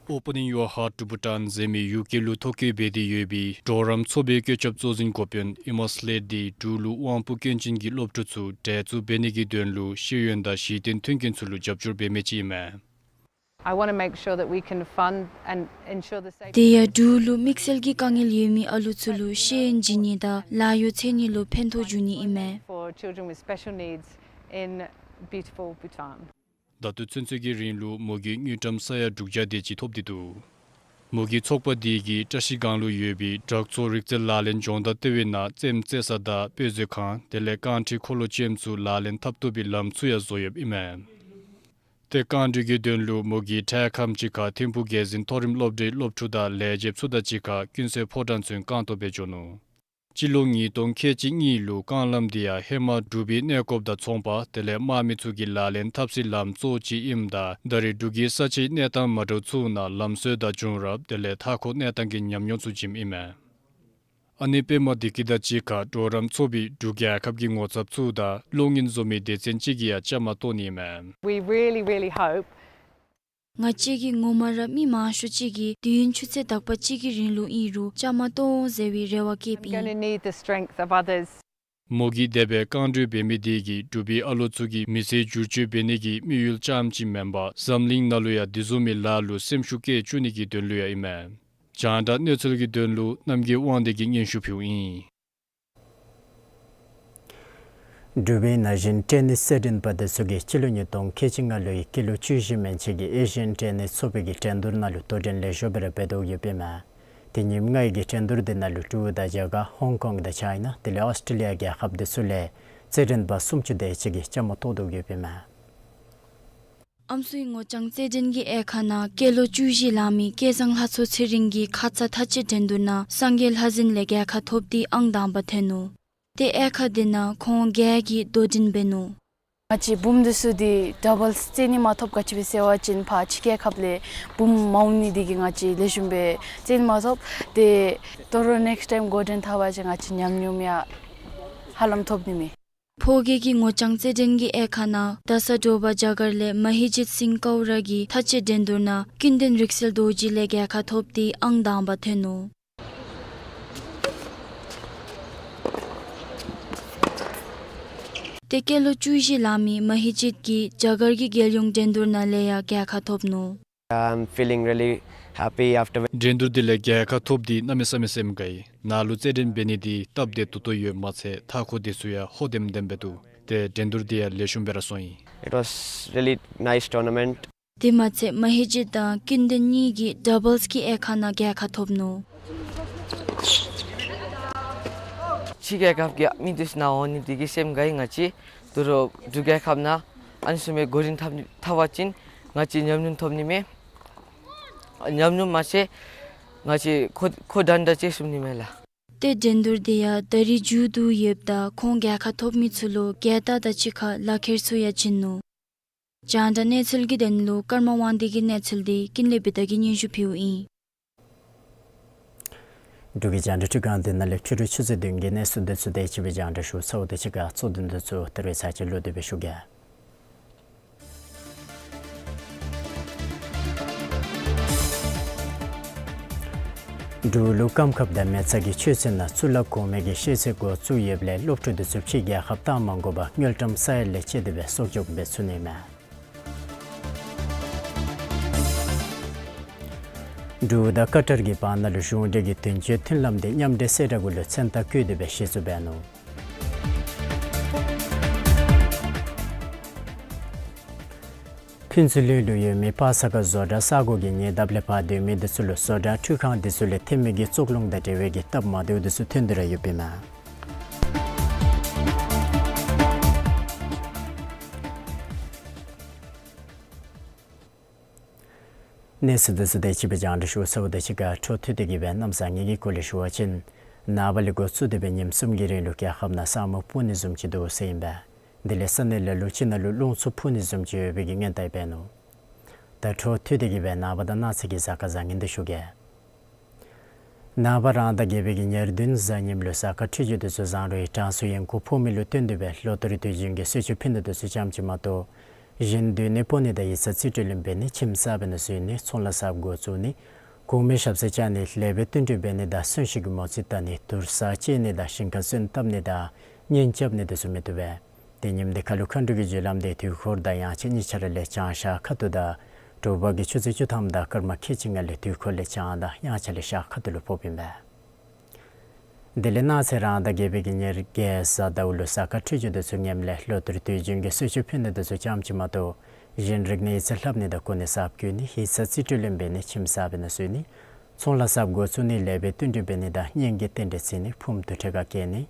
Opening Your Heart to Bhutan ཟེར་མི་ཡུ་ཀེ་ལུ་ཐོ་བཀོད་འབད་དེ་ཡོད་པའི་གྲོགས་རམ་ཚོགས་པའི་བཀོད་ཁྱབ་གཙོ་འཛིན་འགོ་དཔོན་ཨེ་མ་སི་ལེཌ་འདི་འབྲུག་ལུ་དབང་པོ་སྐྱོན་ཅན་གྱི་སློབ་ཕྲུག་ཚུ་གྲལ་ཚུད་འབད་ནི་གི་དོན་ལུ་ཤེས་ཡོན་དང་གཞི་རྟེན་མཐུན་རྐྱེན་ཚུ་ལུ་རྒྱབ་སྐྱོར་འབད་མི་ཅིག་ཨིན་མས། I want to make sure that we can fund and ensure the safety. དེ་ཡང་འབྲུག་ལུ་དམིགས་བསལ་གྱི་དཀའ་ངལ་ཡོད་མི་ཨ་ལུ་ཚུ་ལུ་ཤེས་ཡོན་བྱིན་ནི་དང་ལཱ་གཡོག་འཚོལ་ནི་ལུ་ཕན་ཐོགས་འབྱུང་ནི་ཨིན་མས། For children with special needs in beautiful Bhutan. ད་ལྟོ་ཚུན་ཚོད་ཀྱི་རིང་ལུ་མོ་གི་དངུལ་ཀྲམ་ས་ཡ་དྲུག་བརྒྱ་དེ་ཅིག་ཐོབ་སྟེ་འདུག། མོ་གི་ཚོགས་པ་འདི་གིས་བཀྲ་ཤིས་སྒང་ལུ་ཡོད་པའི་དྲག་འཚོ་རིག་རྩལ་ལག་ལེན་སྦྱོང་བརྡར་ལྟེ་བའི་ནང་རྩེདམོ་རྩེ་ས་དང་དཔེ་མཛོད་ཁང་དེ་ལས་རྐང་ཁྲི་འཁོར་ལོ་ཅནམ་ཚུ་ལག་ལེན་འཐབ་བཏུབ་པའི་ལམ་ཚུ་ཡང་བཟོ་ཡོདཔ་ཨིན་མས། ཏེ་རྐང་བགྲོད་ཀྱི་དོན་ལུ་མོ་གིས་འཕྲལ་ཁམས་ཅིག་ཁར་ཐིམ་ཕུག་རྒྱལ་འཛིན་མཐོ་རིམ་སློབ་གྲྭའི་སློབ་ཕྲུག་དང་ལས་བྱེདཔ་ཚུ་དང་གཅིག་ཁར་ཀུན་གསལ་ཕོ་བྲང་ཚུན་རྐང་སྟོང་སྦེ་འགྱོ་ནུག། སྤྱི་ལོ་ཉིས་སྟོང་ཁལ་གཅིག་གཉིས་ལུ་རྐང་ལམ་འདི་ཡང་ཧེ་མ་འབྲུག་པའི་གནས་སྐབས་དང་ཚོང་པ་དེ་ལས་དམག་མི་ཚུ་གི་ལག་ལེན་འཐབ་སའི་ལམ་གཙོ་བོ་ཅིག་ཨིནམ་ད་ད་རེས་འབྲུག་གི་ས་ཆའི་གནས་སྟངས་མ་འདྲཝ་ཚུ་ནང་ལམ་སྲོལ་དང་བྱུང་རབས་དེ་ལས་མཐའ་འཁོར་གནས་སྟངས་ཀྱི་ཉམས་མྱོང་ཚུ་བྱིནམ་ཨིན་མས། ཨ་ནི་དཔེ་མ་འདི་གི་དང་གཅིག་ཁར་གྲོགས་རམ་ཚོགས་པའི་འབྲུག་རྒྱལ་ཁབ་ཀྱི་ངོ་ཚབ་ཚུ་དང་གློག་བརྙན་བཟོ་མི་སྡེ་ཚན་ཅིག་གིས་ཡང་བཅའ་མར་གཏོགས་ནི་ཨིན་མས། We really, really hope ང་བཅས་ཀྱིས་ངོ་མ་ར་མི་མང་ཤོས་ཅིག་གིས་དུས་ཡུན་ཆུ་ཚོད་དག་པ་ཅིག་གི་རིང་ལུ་ཨིན་རུང་བཅའ་མར་གཏོགས་འོང་ཟེར་བའི་རེ་བ་བསྐྱེདཔ་ཨིན། Gonna need the strength of others. མོ་གིས་དེ་སྦེ་རྐང་བགྲོད་འབད་མི་དེ་གིས་འབྲུག་པའི་ཨ་ལོ་ཚུ་གི་མི་ཚེ་བསྒྱུར་བཅོས་འབད་ནི་གི་དམིགས་ཡུལ་རྐྱངམ་ཅིག་མེན་པར་འཛམ་གླིང་ནང་ལུ་ཡང་དེ་བཟུམ་མའི་ལཱ་ལུ་སེམས་ཤུགས་བསྐྱེད་བཅུག་ནི་གི་དོན་ལུ་ཡང་ཨིན་མས། རྒྱང་བསྒྲགས་གནས་ཚུལ་གྱི་དོན་ལུ་རྣམ་རྒྱལ་དབང་འདུས་ཀྱིས་སྙན་ཞུ་ཕུལཝ་ཨིན། འབྲུག་པའི་ན་གཞོན་ཏེ་ནིས་རྩེད་འགྲན་པ་དེ་ཚུ་གིས་སྤྱི་ལོ་ཉིས་སྟོང་ཁལ་གཅིག་ལྔ་ལོའི་སྐྱེས་ལོ་བཅུ་བཞི་མན་ཆད་ཀྱི་ཨེ་ཤི་ཡན་ཏེ་ནིས་ཚོགས་པའི་གི་འགྲན་བསྡུར་ནང་ལུ་དོ་འགྲན་ལེགས་ཤོམ་སྦེ་ར་འབད་དོ་ཡོདཔ་ཨིན་མས། ཏེ་ཉིནམ་ལྔའི་གི་འགྲན་བསྡུར་དེ་ནང་ལུ་འབྲུག་དང་རྒྱ་གར་ཧོང་ཀོང་དང་ཅའི་ན་དེ་ལས་ཨོསི་ཊྲེ་ལི་ཡ་རྒྱལ་ཁབ་དེ་ཚུ་ལས་རྩེད་འགྲན་པ་སུམ་ཅུ་དེ་ཅིག་གིས་བཅའ་མར་གཏོགས་དོ་ཡོདཔ་ཨིན་མས། ཨམ་སྲུའི་ངོ་རྐྱང་རྩེད་འགྲན་གྱི་དབྱེ་ཁག་ནང་སྐྱེས་ལོ་བཅུ་བཞི་ལང་མི་སྐལ་བཟང་ལྷ་མཚོ་ཚེ་རིང་གིས་ཁ་ཙ་མཐའ་དཔྱད་འགྲན་བསྡུར་ནང་སངས་རྒྱས་ལྷ་འཛིན་ལས་རྒྱལ་ཁ་ཐོབ་སྟེ་ཨང་དང་པ་ཐོན་ནུག། ཏེ་དབྱེ་ཁག་དེ་ནང་ཁོང་བརྒྱད་ཀྱིས་དོ་འགྲན་འབད་ནུག། ང་བཅས་བུམོ་འདི་ཚུ་འདི་ཌབ་བཱལསི་རྩེད་ནི་མ་ཐོབ། ག་ཅི་སྦེ་ཟེར་བ་ཅིན་ཕར་ཕྱི་རྒྱལ་ཁབ་ལས་བུམོ་མ་འོང་ནི་དེ་གིས་ང་བཅས་ལེགས་ཤོམ་སྦེ་རྩེད་ནི་མ་ཐོབ། ཏེ་ད་རུང་ནེགསི་ཊའིམ་འགོ་འདྲེན་འཐབ་པ་ཅིན་ང་བཅས་ཉམས་མྱོང་ཡང་ཧ་ལམ་ཐོབ་ནི་མས། ཕོ་སྐྱེས་ཀྱི་ངོ་རྐྱང་རྩེད་འགྲན་གྱི་དབྱེ་ཁག་ནང་རྡ་ས་དྲོ་པ་རྒྱ་གར་ལས་མ་ཧི་ཇིད་སིང་ཀའུ་ར་གིས་མཐའ་དཔྱད་འགྲན་བསྡུར་ནང་ཀུན་ལྡན་རིག་གསལ་རྡོ་རྗེ་ལས་རྒྱལ་ཁ་ཐོབ་སྟེ་ཨང་དང་པ་ཐོན་ནུག། ཏེ་སྐྱེས་ལོ་བཅུ་བཞི་ལང་མི་མ་ཧི་ཇིད་ཀྱིས་རྒྱ་གར་གྱི་རྒྱལ་ཡོངས་འགྲན་བསྡུར་ནང་ལས་ཡང་རྒྱལ་ཁ་ཐོབ་ནུག། I'm feeling really happy after win- འགྲན་བསྡུར་འདི་ལས་རྒྱལ་ཁ་ཐོབ་སྟེ་གནམ་མེད་ས་མེད་སེམས་དགའ་ཡི། ནཱ་ལུ་རྩེད་འགྲན་འབད་ནི་འདི་སྟབས་བདེ་ཏོག་ཏོ་ཡོདཔ་མ་ཚད་མཐའ་འཁོར་དེ་ཚུ་ཡང་ཧོ་ལྡེམ་ལྡེམ་སྦེ་འདུག། ཏེ་འགྲན་བསྡུར་འདི་ཡང་ལེགས་ཤོམ་སྦེ་ར་སོང་ཡི། It was really nice tournament. དེ་མ་ཚད་མ་ཧི་ཇིད་དང་ཀུན་ལྡན་གཉིས་ཀྱིས་ཌབ་བཱལསི་གི་དབྱེ་ཁག་ནང་རྒྱལ་ཁ་ཐོབ་ནུག། ཕྱི་རྒྱལ་ཁབ་ཀྱི་མི་འདི་ཚུ་ནཱ་འོང་ནི་འདི་གིས་སེམས་དགའ་ཡི། ང་བཅས་ད་རུང་འབྲུག་རྒྱལ་ཁབ་ནང་ཨ་ནི་བཟུམ་མའི་འགོ་འདྲེན་འཐབ་ནི་འཐབ་པ་ཅིན་ང་བཅས་ཉམས་མྱོང་ཐོབ་ནི་མས། ཉམས་མྱོང་མ་ཚད་ང་བཅས་ཁོ་ཁོ་དང་འདྲ་ཅིག་ཞུ་ནི་མས་ལགས། ཏེ་འགྲན་བསྡུར་འདི་ཡང་ད་རིས་མཇུག་བསྡུ་ཡོདཔ་ད་ཁོང་རྒྱལ་ཁ་ཐོབ་མི་ཚུ་ལུ་རྒྱལ་རྟགས་དང་གཅིག་ཁར་ལག་ཁྱེར་ཚུ་ཡང་བྱིན་ནུག། རྒྱང་བསྒྲགས་གནས་ཚུལ་གྱི་དོན་ལུ་ཀརྨ་དབང་འདུས་ཀྱི་གནས་ཚུལ་འདི་ཀུན་ལེགས་བི་དྷ་གིས་སྙན་ཞུ་ཕུལཝ་ཨིན། འབྲུག་གི་རྒྱང་བསྒྲགས་ཁྲི་ཁང་འདི་ནང་ལས་ཕྱི་རུ་ཆུ་ཚོད་བདུན་གྱི་གནས་ཚུལ་འདི་ཚུ་དེ་ཅིག་སྦེ་རྒྱང་བསྒྲགས་ཞུ་ཚརཝ་དང་གཅིག་ཁར་གཙོ་དོན་འདི་ཚུ་ད་རིས་ཚར་གཅིག་ལོག་སྟེ་སྦེ་ཞུ་གེ། འབྲུག་ལུ་སྐམ་ཁབ་དང་མེ་བཙའ་གི་ཆུ་ཚན་ནང་གཙུག་ལག་གོང་མའི་གི་ཤེལ་ཚད་འགོ་བཙུགས་ཡོདཔ་ལས་སློབ་ཕྲུག་འདི་ཚུ་ཕྱིའི་རྒྱལ་ཁབ་བཏང་མ་དགོ་པར་དངུལ་ཀྲམ་ས་ཡ་ལས་བཅད་དེ་སྦེ་གསོག་འཇོག་འབད་ཚུགས་ནི་མས། འབྲུག་དང་ཀ་ཏར་གྱི་བར་ན་ལུ་གཞུང་འབྲེལ་གྱི་དོན་གཅོད་མཐུན་ལམ་འདི་མཉམ་འབྲེལ་གསལ་བསྒྲགས་གུ་ལུ་མཚན་རྟགས་བཀོད་དེ་སྦེ་གཞི་བཙུགས་འབད་ནུག། ཕུན་ཚོགས་གླིང་ལུ་ཡོད་མི་པ་ས་ག་བཟོ་གྲྭ་ས་སྒོ་གི་ཉེ་འདབས་ལས་ཕར་སྡོད་མི་འདི་ཚུ་ལུ་བཟོ་གྲྭ་འཕྲུལ་ཁང་འདི་ཚུ་ལས་ཐོན་མི་གི་བཙོག་རླུང་དང་འབྲེལ་བའི་གི་སྟབས་མ་བདེཝ་འདི་ཚུ་ཐོན་ཏེ་ར་ཡོདཔ་ཨིན་མས། གནས་ཚུལ་འདི་ཚུ་དེ་ཅིག་སྦེ་རྒྱང་བསྒྲགས་ཞུ་ཚརཝ་དང་གཅིག་ཁར་འཕྲོ་མཐུད་དེ་གིས་སྦེ་གནམ་བཟང་ངན་གྱི་སྐོར་ལས་ཞུ་བ་ཅིན་ནངས་པ་ལས་འགོ་བཙུགས་ཏེ་སྦེ་ཉིནམ་གསུམ་གྱི་རིང་ལུ་རྒྱལ་ཁབ་ནང་ས་སྨུག་ཕུབ་ནི་བཟུམ་ཅིག་འདུག་ཟེར་ཨིན་པས། དེ་ལས་ས་གནས་ལ་ལུ་ཅིག་ནང་ལུ་རླུང་འཚུབ་ཕུབ་ནི་བཟུམ་ཅིག་ཡོད་པའི་གི་སྔོན་བརྡ་འབད་ནུག། ད་འཕྲོ་མཐུད་དེ་གིས་སྦེ་ནངས་པ་དང་གནངས་ཚེ་གི་གཟའ་སྐར་བཟང་ངན་འདི་ཞུ་གེ། ནངས་པ་རང་ཟླ་བརྒྱད་པའི་གི་ཉེར་བདུན་གཟའ་ཉིམ་ལུ་གཟའ་སྐར་འཕྲོད་སྦྱོར་འདི་ཚུ་བཟང་རུང་ཡང་གྲང་སུ་ཡང་ཁུག་ཕོག་མི་ལུ་བརྟེན་ཏེ་སྦེ་ལོ་ལྟར་དུས་རྒྱུན་གྱི་གསོལ་མཆོད་ཕུལ་ནི་འདི་ཚུ་ཙམ་ཅིག་མ་གཏོགས་གཞན་སྡོད་གནས་སྤོ་ནི་དང་ཡིག་ཚང་རྩིས་སྤྲོད་ལེན་འབད་ནི་ཁྱིམ་གསར་འབད་ནི་བཟོ་ནི་ཚོང་ལཱ་གསརཔ་འགོ་བཙུགས་ནི་གོང་མའི་ཞབས་སར་བཅར་ནི་ལེགས་པའི་བསྟུན་གྲོས་འབད་ནི་དང་གསོན་གཤིན་གྱི་མོ་རྩིས་བལྟ་ནི་དུར་ས་བཅད་ནི་དང་ཞིང་ཁ་སོན་བཏབ་ནི་དང་གཉེན་རྐྱབ་ནི་འདི་ཚུ་མི་བཏུབ་པས། ཏེ་ཉིནམ་འདི་ཁ་ལུ་མཁའ་འགྲོ་གི་རྒྱུ་ལམ་འདི་དུས་འཁོར་དང་དབྱངས་འཆར་གཉིས་ཆ་ར་ལས་བྱང་ཤར་ཁ་ཐུག་དང་དྲོ་པ་གི་ཆུ་ཚོད་བཅུ་ཐམ་དང་སྐར་མ་ཁལ་གཅིག་ལྔ་ལས་དུས་འཁོར་ལས་བྱང་དང་དབྱངས་འཆར་ལས་ཤར་ཁ་ཐུག་ལུ་ཕོགཔ་ཨིན་པས། དེ་ལས་གནངས་ཚེ་རང་ཟླ་བརྒྱད་པའི་གི་ཉེར་བརྒྱད་གཟའ་ཟླཝ་ལུ་གཟའ་སྐར་འཕྲོད་སྦྱོར་འདི་ཚུ་ངནམ་ལས་ལོ་ལྟར་དུས་རྒྱུན་གྱི་གསོལ་མཆོད་ཕུལ་ནི་འདི་ཚུ་ཙམ་ཅིག་མ་གཏོགས་གཞན་རིག་གནས་ཡིག་ཚང་ལྷབ་ནི་དང་གོ་གནས་གསརཔ་བསྐོ་ནི་ཡིག་ཚང་རྩིས་སྤྲོད་ལེན་འབད་ནི་ཁྱིམ་གསར་འབད་ནི་བཟོ་ནི་ ཚོང་ལཱ་གསརཔ་འགོ་བཙུགས་ནི་ལས་སྦེ་བསྟུན་གྲོས་འབད་ནི་དང་གཉེན་གྱི་རྟེན་འབྲེལ་བརྩི་ནི་ཕུངམ་དུར་ཁྲོད་ཁར་བསྐྱལ་ནི།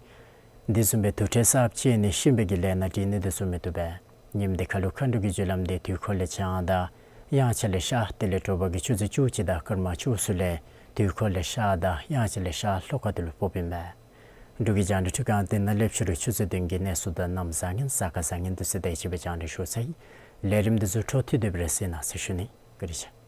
འདི་བཟུམ་སྦེ་དུར་ཁྲོད་གསརཔ་བཅད་ནི་གཤིན་པོའི་གི་ལས་སྣ་སྒྲིག་ནི་དེ་ཚུ་མི་བཏུབ་པས། ཉིནམ་དེ་ཁ་ལུ་མཁའ་འགྲོ་གི་རྒྱུ་ལམ་དེ་དུས་འཁོར་ལས་བྱང་དང་དབྱངས་འཆར་ལས་ཤར་དེ་ལས་དྲོ་པ་གི་ཆུ་ཚོད་བཅུ་གཅིག་དང་སྐར་མ་བཅུ་གསུམ་ལས་དུས་འཁོར་ལས་ཤར་དང་དབྱངས་འཆར་ལས་ཤར་ལྷོ་ཁ་ཐུག་ལུ་ཕོགཔ་ཨིན་མས། འབྲུག་གི་རྒྱང་བསྒྲགས་ཁྲི་ཁང་འདི་ནང་ལས་ཕྱི་རུ་ཆུ་ཚོད་བདུན་གྱི་གནས་ཚུལ་དང་གནམ་བཟང་ངན་གཟའ་སྐར་བཟང་ངན་དུས་ཚོད་དང་ལེགས་ཤོམ་སྦེ་རྒྱང་བསྒྲགས་ཞུ་ཚར་ཡི། ལས་རིམ་འདི་ཚུ་འཕྲོ་མཐུད་དེ་སྦེ་ར་གསན་གནང་ཟེར་ཞུ་ནི། བཀའ་དྲིན་ཆེ།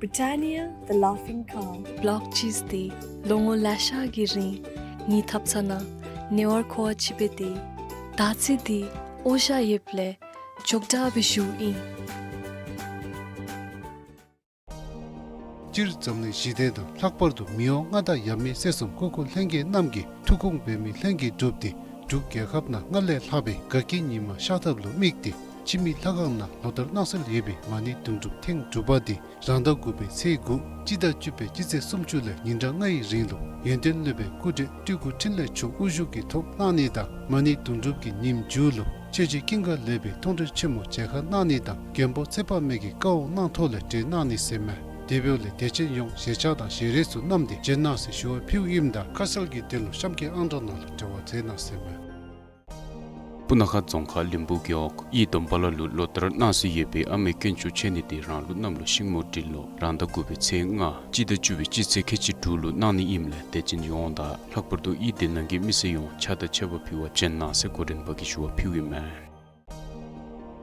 Britannia, the Laughing Cow. Block cheese འདི་ལོ་ངོ་ལེ་ཤ་གི་རིང་ངེའི་ཐབ་ཚང་ནང་ཉེ་བར་མཁོ་བ་ཅིག་འབད་དེ། ད་ཚེ་འདི་འོ་ཞ་ཡོདཔ་ལས་མགྱོགས་དྲགས་སྦེ་ཞུཝ་ཨིན། སྤྱིར་འཛམ་གླིང་ཞི་བདེ་དང་ལྷག་པར་དུ་མི་དབང་མངའ་བདག་ཡབ་མེས་སྲས་གསུམ་སྐུ་འཁོར་ལྷན་རྒྱས་རྣམས་ཀྱི་ཐུགས་དགོངས་འབད་མི་ལྷན་རྒྱས་འགྲུབ་སྟེ་འབྲུག་རྒྱལ་ཁབ་ནང་སྔར་ལས་ལྷག་པའི་དགའ་སྐྱིད་ཉི་མ་ཤར་ཐབས་ལུ་དམིགས་ཏེ་འཆི་མེད་ལྷ་ཁང་ནང་ལོ་ལྟར་གནང་སྲོལ་ཡོད་པའི་མ་ཎི་དུང་སྒྲུབ་ཐེངས་དྲུག་པ་འདི་རང་ཟླ་དགུ་པའི་ཚེས་དགུ་སྤྱི་ཟླ་བཅུ་པའི་སྤྱི་ཚེས་སུམ་ཅུ་ལས་ཉིན་གྲངས་ལྔའི་རིང་ལུ་ཡོན་ཏན་སློབ་དཔོན་སྐུ་བགྲེས་སྤྲུལ་སྐུ་འཕྲིན་ལས་མཆོག་དབུ་བཞུགས་ཀྱི་ཐོག་གནང་ནི་དང་མ་ཎི་དུང་སྒྲུབ་ཀྱི་ཉིནམ་མཇུག་ལུ་ཆོས་རྗེ་ཀུན་དགའ་ལེགས་པའི་མཐོང་གྲོལ་ཆེན་མོ་མཇལ་ཁ་གནང་ནི་དང་མགོན་པོ་ཚེ་དཔག་མེད་ཀྱི་བཀའ་དབང་གནང་ཐོག་ལས་གྲོལ་གནང་ནི་ཟེར་མས། དེ་འབདཝ་ལས་དད་ཅན་ཡོངས་ཞལ་ཆས་དང་ཞལ་རས་ཚུ་བསྣམས་ཏེ་བྱོན་གནང་ཟེར་ཞུ་བ་ཕུལཝ་ཨིནམ་ད་ཁ་གསལ་གྱི་དོན་ལུ་གཤམ་གྱི་ཨང་གྲངས་ནང་ལུ་འབྲེལ་བ་མཛད་གནང་ཟེར་མས། སྤུ་ན་ཁ་རྫོང་ཁག་ལིང་བུ་རྒེད་འོག་གཡུས་སྡོམ་པ་ལ་ལུ་ལོ་ལྟར་གནང་སྲོལ་ཡོད་པའི་ཨ་མའི་དཀོན་མཆོག་མཆོད་གནས་འདི་རང་ལུགས་གནམ་ལོ་ཤིང་མོ་སྦྲུལ་ལོ་རང་ཟླ་དགུ་པའི་ཚེས་ལྔ་སྤྱི་ཟླ་བཅུ་པའི་སྤྱི་ཚེས་ཁལ་གཅིག་དྲུག་ལུ་གནང་ནི་ཨིནམ་ལས་དད་ཅན་ཡོངས་དང་ལྷག་པར་དུ་གཡུས་འདི་ནང་གི་མི་སེར་ཡོངས་ཕྱག་དང་མཆོད་པ་ཕུལ་བར་བྱོན་གནང་ཟེར་འགོ་འདྲེན་པ་གིས་ཞུ་བ་ཕུལཝ་ཨིན་མས།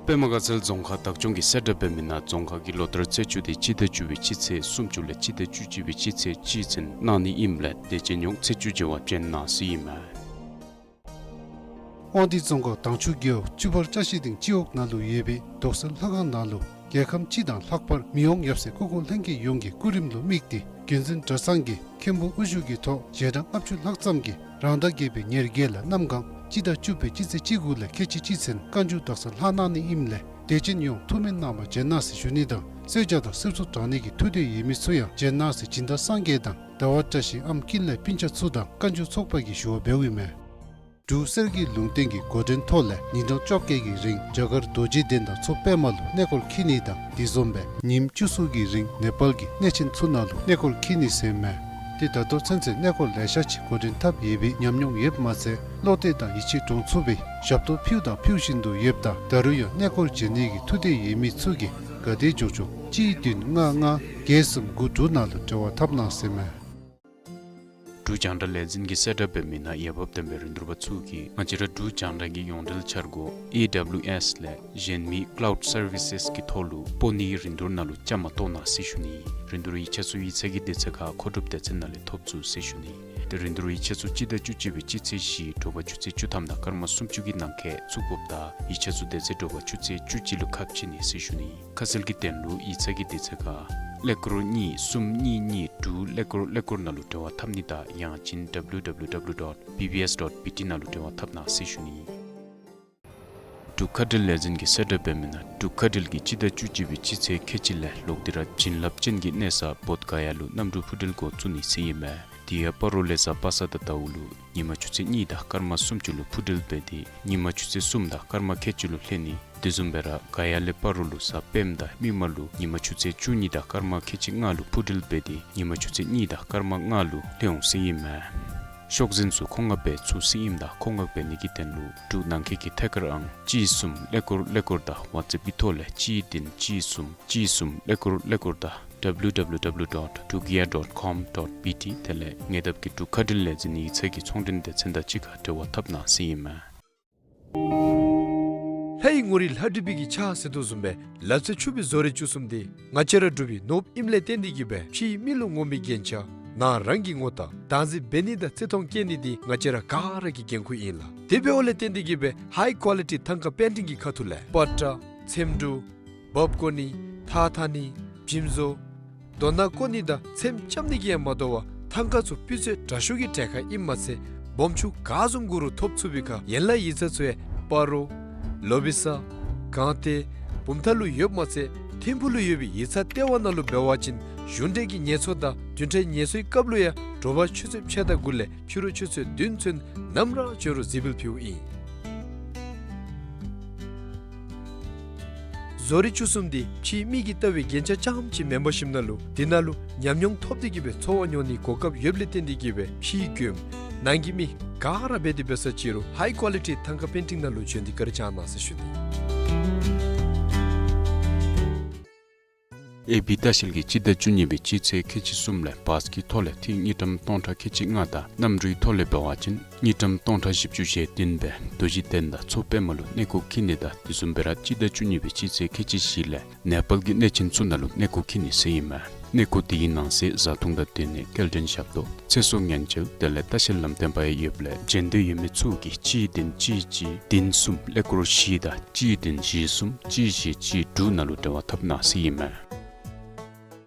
པདྨ་དགའ་ཚལ་རྫོང་ཁག་བདག་སྐྱོང་གིས་གསལ་བསྒྲགས་འབད་མི་ནང་རྫོང་ཁག་གི་ལོ་ལྟར་རྩེ་མཇུག་འདི་སྤྱི་ཟླ་བཅུ་པའི་སྤྱི་ཚེས་སུམ་ཅུ་ལས་སྤྱི་ཟླ་བཅུ་གཅིག་པའི་སྤྱི་ཚེས་གཅིག་ཚུན་གནང་ནི་ཨིནམ་ལས་དད་ཅན་ཡོངས་ཚེས་བཅུ་མཇལ་བར་བྱོན་གནང་ཟེར་ཨིན་མས། དབང་འདུས་རྫོང་ཁག་དྭངས་ཆུ་རྒེད་འོག་བཅུ་པར་བཀྲ་ཤིས་སྡིངས་སྤྱི་འོག་ནང་ལུ་ཡོད་པའི་རྡོག་སོལ་ལྷ་ཁང་ནང་ལུ་རྒྱལ་ཁམས་སྤྱི་དང་ལྷག་པར་མི་དབང་ཡབ་སྲས་སྐུ་འཁོར་ལྷན་རྒྱས་ཡོངས་ཀྱི་སྐུ་རིམ་ལུ་དམིགས་ཏེ་རྒྱུན་འཛིན་གྲྭ་ཚང་གི་མཁན་པོ་དབུ་བཞུགས་ཀྱི་ཐོག་ཞལ་གྲངས་ལྔ་བཅུ་ལྷག་ཙམ་གྱིས་རང་ཟླ་བརྒྱད་པའི་ཉེར་བརྒྱད་ལས་གནམ་གང་སྤྱི་ཟླ་བཅུ་པའི་སྤྱི་ཚེས་བཅུ་དགུ་ལས་ཁལ་གཅིག་གཅིག་ཚུན་བཀའ་འགྱུར་དག་ས་ལྷག་གནང་ནི་ཨིནམ་ལས་དད་ཅན་ཡོངས་ཐུགས་སྨོན་གནང་བར་བྱོན་གནང་ཟེར་ཞུ་ནི་དང་གསོལ་ཇ་དང་བསིལ་ཚོགས་དྲང་ནི་གི་ཐུགས་འདོད་ཡོད་མི་ཚུ་ཡང་བྱོན་གནང་ཟེར་སྦྱིན་བདག་སངས་རྒྱས་དང་ཟླ་བ་བཀྲ་ཤིས་ཨམ་ཀུན་ལེགས་སྤུན་ཆ་ཚུ་དང་བཀའ་འགྱུར་ཚོགས་པ་གིས་ཞུ་བ་འབདཝ་ཨིན་མས། འབྲུག་གསེར་གྱི་ལུང་བསྟན་གྱི་འགོ་འདྲེན་ཐོག་ལས་ཉིན་གྲངས་བཅོ་བརྒྱད་ཀྱི་རིང་རྒྱ་གར་རྡོ་རྗེ་གདན་དང་མཚོ་པདྨ་ལུ་གནས་སྐོར་འཁྱིད་ནི་དང་དེ་བཟུམ་སྦེ་ཉིནམ་བཅུ་གསུམ་གྱི་རིང་ནེ་པཱལ་གྱི་གནས་ཆེན་ཚུ་ནང་ལུ་གནས་སྐོར་འཁྱིད་ནི་ཟེར་མས། ཏེ་ད་ལྟོ་ཚུན་ཚོད་གནས་སྐོར་ལེ་ཤ་ཅིག་འགོ་འདྲེན་འཐབ་ཡོད་པའི་ཉམས་མྱོང་ཡོདཔ་མ་ཚད་བློ་གཏད་དང་ཡིད་ཆེས་འདྲོངས་ཚུགས་པའི་ཞབས་ཏོག་ཕུལ་དང་ཕུལ་བཞིན་དུ་ཡོདཔ་ད་ད་རུང་ཡང་གནས་སྐོར་བྱོན་ནི་གི་ཐུགས་འདོད་ཡོད་མི་ཚུ་གིས་ག་དེ་མགྱོགས་མགྱོགས་གཅིག་བདུན་ལྔ་ལྔ་བརྒྱད་གསུམ་དགུ་དྲུག་ནང་ལུ་འབྲེལ་བ་འཐབ་གནང་ཟེར་མས། འབྲུག་རྒྱང་བསྒྲགས་ལས་འཛིན་གྱིས་གསལ་བསྒྲགས་འབད་མི་ནང་འོས་འབབ་ལྡན་པའི་རིན་བསྡུར་པ་ཚུ་གིས་ང་བཅས་ར་འབྲུག་རྒྱང་བསྒྲགས་ཀྱི་ཡོངས་འབྲེལ་འཆར་སྒོ་ཨེ་ཌབ་ལིའུ་ཨེསི་ལས་གཞན་མི་ཀ་ལའུཌ་སར་བི་སེསི་གི་ཐོག་ལུ་སྤོ་ནིའི་རིན་བསྡུར་ནང་ལུ་བཅའ་མར་གཏོགས་གནང་ཟེར་ཞུ་ནི། རིན་བསྡུར་ཡིག་ཆ་ཚུ་ཡིག་ཚང་གི་དུས་ཚོད་ཁར་མཁོ་སྒྲུབ་སྡེ་ཚན་ནང་ལས་ཐོབ་ཚུགས་ཟེར་ཞུ་ནི། ཏེ་རིན་བསྡུར་ཡིག་ཆ་ཚུ་སྤྱི་ཟླ་བཅུ་གཅིག་པའི་སྤྱི་ཚེས་བཞི་དྲོ་པ་ཆུ་ཚོད་བཅུ་ཐམ་དང་སྐར་མ་སུམ་ཅུ་གི་ནང་འཁོད་བཙུགས་དགོཔ་དང་ཡིག་ཆ་ཚུ་དེ་ཚེ་དྲོ་པ་ཆུ་ཚོད་བཅུ་གཅིག་ལུ་ཁ་ཕྱེ་ནི་ཟེར་ཞུ་ནི། ཁ་གསལ་གྱི་དོན་ལུ་ཡིག་ཚང་གི་དུས་ཚོད་ཁར་ཀླད་ཀོར་གཉིས་གསུམ་གཉིས་གཉིས་དྲུག་ཀླད་ཀོར་ཀླད་ཀོར་ནང་ལུ་འབྲེལ་བ་འཐབ་ནི་དང་ཡང་ཅིན་ཌབ་ལིའུ་ཌབ་ལིའུ་ཌབ་ལིའུ་ཌོཊ་བི་བི་ཨེསི་ཌོཊ་བི་ཊི་ནང་ལུ་འབྲེལ་བ་འཐབ་གནང་ཟེར་ཞུ་ནི། འབྲུག་མཁའ་འགྲུལ་ལས་འཛིན་གྱིས་གསལ་བསྒྲགས་འབད་མི་ནང་འབྲུག་མཁའ་འགྲུལ་གྱིས་སྤྱི་ཟླ་བཅུ་གཅིག་པའི་སྤྱི་ཚེས་ཁལ་གཅིག་ལས་ལོག་སྟེ་ར་བྱིན་རླབས་ཅན་གྱི་གནས་ས་བོདྷ་ག་ཡ་ལུ་གནམ་གྲུ་འཕུར་འགྲུལ་འགོ་བཙུགས་ནི་ཟེར་ཨིན་མས། དེ་ཡང་སྤ་རོ་ལས་གཟའ་པ་སངས་དང་ཟླཝ་ལུ་ཉིན་མ་ཆུ་ཚོད་གཉིས་དང་སྐར་མ་སུམ་ཅུ་ལུ་འཕུར་འགྲུལ་འབད་དེ་ཉིན་མ་ཆུ་ཚོད་གསུམ་དང་སྐར་མ་ཁལ་གཅིག་ལུ་ལྷོད་ནི། དེ་བཟུམ་སྦེ་ར་ག་ཡ་ལས་སྤ་རོ་ལུ་གཟའ་སྤེནམ་དང་མིག་དམར་ལུ་ཉིན་མ་ཆུ་ཚོད་བཅུ་གཉིས་དང་སྐར་མ་ཁལ་གཅིག་ལྔ་ལུ་འཕུར་འགྲུལ་འབད་དེ་ཉིན་མ་ཆུ་ཚོད་གཉིས་དང་སྐར་མ་ལྔ་ལུ་ལྷོད་འོང་ཟེར་ཨིན་མས། ཤོག་འཛིན་ཚུ་ཁོང་ང་སྦེ་ཚུར་གསན་ནི་དང་ཁོང་ང་སྦེ་ནི་གི་དོན་ལུ་འབྲུག་ནང་འཁོད་ཀྱི་ཐད་ཀར་ཨང་གཅིག་གསུམ་ཀླད་ཀོར་ཀླད་ཀོར་དང་ཝཊ་སེཔ་ཀྱི་ཐོག་ལས་གཅིག་བདུན་གཅིག་གསུམ་གཅིག་གསུམ་ཀླད་ཀོར་ཀླད་ཀོར་དང་W W W dot dugia dot com dot B T དེ་ལས་ཉེ་འདབས་ཀྱི་འབྲུག་མཁའ་འགྲུལ་ལས་འཛིན་ཡིག་ཚང་གི་ཚོང་འབྲེལ་སྡེ་ཚན་དང་གཅིག་ཁར་འབྲེལ་བ་འཐབ་གནང་ཟེར་ཨིན་མས། ལྷའི་ངོ་རིས་ལྷ་བྲིས་པའི་གི་ཕྱག་ཟེར་དོ་བཟུམ་སྦེ་ལ་རྩེ་ཆུ་བོའི་བཟོ་རིག་བཅུ་གསུམ་འདི་ང་བཅས་ར་འབྲུག་པའི་ནོར་བུ་ཨིནམ་ལས་བརྟེན་ཏེ་གིས་སྦེ་ཕྱིའི་མི་ལུ་ངོམ་པའི་རྒྱན་ཆ་ནང་རང་གི་ངོ་རྟགས་བདག་འཛིན་འབད་ནི་དང་བརྩི་མཐོང་བསྐྱེད་ནི་འདི་ང་བཅས་ར་ག་ར་གི་འགན་ཁུར་ཨིན་ལགས། དེ་འབདཝ་ལས་བརྟེན་ཏེ་གིས་སྦེ་ཧའི་ཀོ་ལི་ཊི་ཐང་ཀ་པེན་ཊིང་གི་ཁ་ཐུག་ལས་པ་ཏྲ་ཚེམ་དྲུབ་འབག་བརྐོ་ནི་ཐགས་འཐག་ནི་འཇིམ་བཟོ་རྡོ་ནང་བརྐོ་ནི་དང་ཚེམ་རྐྱབ་ནི་གིས་ཡང་མ་དོ་བར་ཐང་ཀ་ཚུ་སྤུས་ཚད་དྲག་ཤོས་ཀྱི་གྲལ་ཁར་ཨིནམ་མ་ཚད་སྦོམ་ཆུང་ག་བཟུམ་དགོ་རུང་ཐོབ་ཚུགས་པའི་ཁར་ཡན་ལག་ཡིག་ཚང་ཚུ་ཡང་སྤ་རོ་ལོ་བི་ས་སྒང་སྟེང་བུམ་ཐང་ལུ་ཡོདཔ་མ་ཚད་ཐིམ་ཕུག་ལུ་ཡོད་པའི་ཡིག་ཚང་ལྟེ་བ་ནང་ལུ་འབད་བ་ཅིན་གཞུང་འབྲེལ་གྱི་ངལ་གསོ་དང་བདུན་ཕྲག་ངལ་གསོའི་སྐབས་ལུ་ཡང་དྲོ་པ་ཆུ་ཚོད་ཕྱེད་དང་དགུ་ལས་ཕྱི་རུ་ཆུ་ཚོད་བདུན་ཚུན་ནམ་ར་བྱོན་རུང་གཟིགས་འབུལ་ཕུལཝ་ཨིན། བཟོ་རིག་བཅུ་གསུམ་འདི་ཕྱིའི་མི་གིས་བལྟ་བའི་རྒྱན་ཆ་རྐྱངམ་ཅིག་མེན་པར་ཞིནམ་ལས་དེ་ནང་ལུ་ཉམས་མྱོང་ཐོབ་སྟེ་གིས་སྦེ་འཚོ་བ་མྱོང་ནིའི་གོ་སྐབས་ཡོདཔ་ལས་བརྟེན་ཏེ་གིས་སྦེ་ཕྱིའི་མགྱོནམ་ནང་གི་མི་ག་ར་འབད་དེ་འབད་ས་ཅིག་རུང་ཧའི་ཀོ་ལི་ཊི་ཐང་ཀ་པེན་ཊིང་ནང་ལུ་བྱོན་ཏེ་བཀའ་དྲིན་བསྐྱང་གནང་ཟེར་ཞུ་ནི། ཨེ་བི་ལྟ་བཤལ་གྱིས་སྤྱི་ཟླ་བཅུ་གཉིས་པའི་སྤྱི་ཚེས་ཁལ་གཅིག་གསུམ་ལས་བཱས་ཀྱི་ཐོག་ལས་ཐིག་དངུལ་ཀྲམ་སྟོང་ཕྲག་ཁལ་གཅིག་ལྔ་དང་གནམ་གྲུའི་ཐོག་ལས་འབད་བ་ཅིན་དངུལ་ཀྲམ་སྟོང་ཕྲག་བཞི་བཅུ་ཞེ་བདུན་སྦེ་རྡོ་རྗེ་གདན་དང་མཚོ་པདྨ་ལུ་གནས་སྐོར་འཁྱིད་ནི་དང་དེ་བཟུམ་སྦེ་ར་སྤྱི་ཟླ་བཅུ་གཉིས་པའི་སྤྱི་ཚེས་ཁལ་གཅིག་བཞི་ལས་ནེ་པཱལ་གྱི་གནས་ཆེན་ཚུ་ནང་ལུ་གནས་སྐོར་འཁྱིད་ནི་ཟེར་ཨིན་མས། གནས་སྐོར་དེའི་ནང་གསེས་བཟའ་འཐུང་དང་སྡོད་གནས་སྐྱེལ་འདྲེན་ཞབས་ཏོག་ཚེ་སྲོག་ཉེན་བཅོལ་དེ་ལས་ལྟ་བཤལ་ལམ་སྟོན་པ་ཡང་ཡོདཔ་ལས་འབྱོན་འདོད་ཡོད་མི་ཚུ་གིས་གཅིག་བདུན་གཅིག་གཅིག་བདུན་གསུམ་ཀླད་ཀོར་བཞི་དང་གཅིག་བདུན་བཞི་གསུམ་གཅིག་བཞི་གཅིག་དྲུག་ནང་ལུ་འབྲེལ་བ་འཐབ་གནང་ཟེར་ཨིན་མས།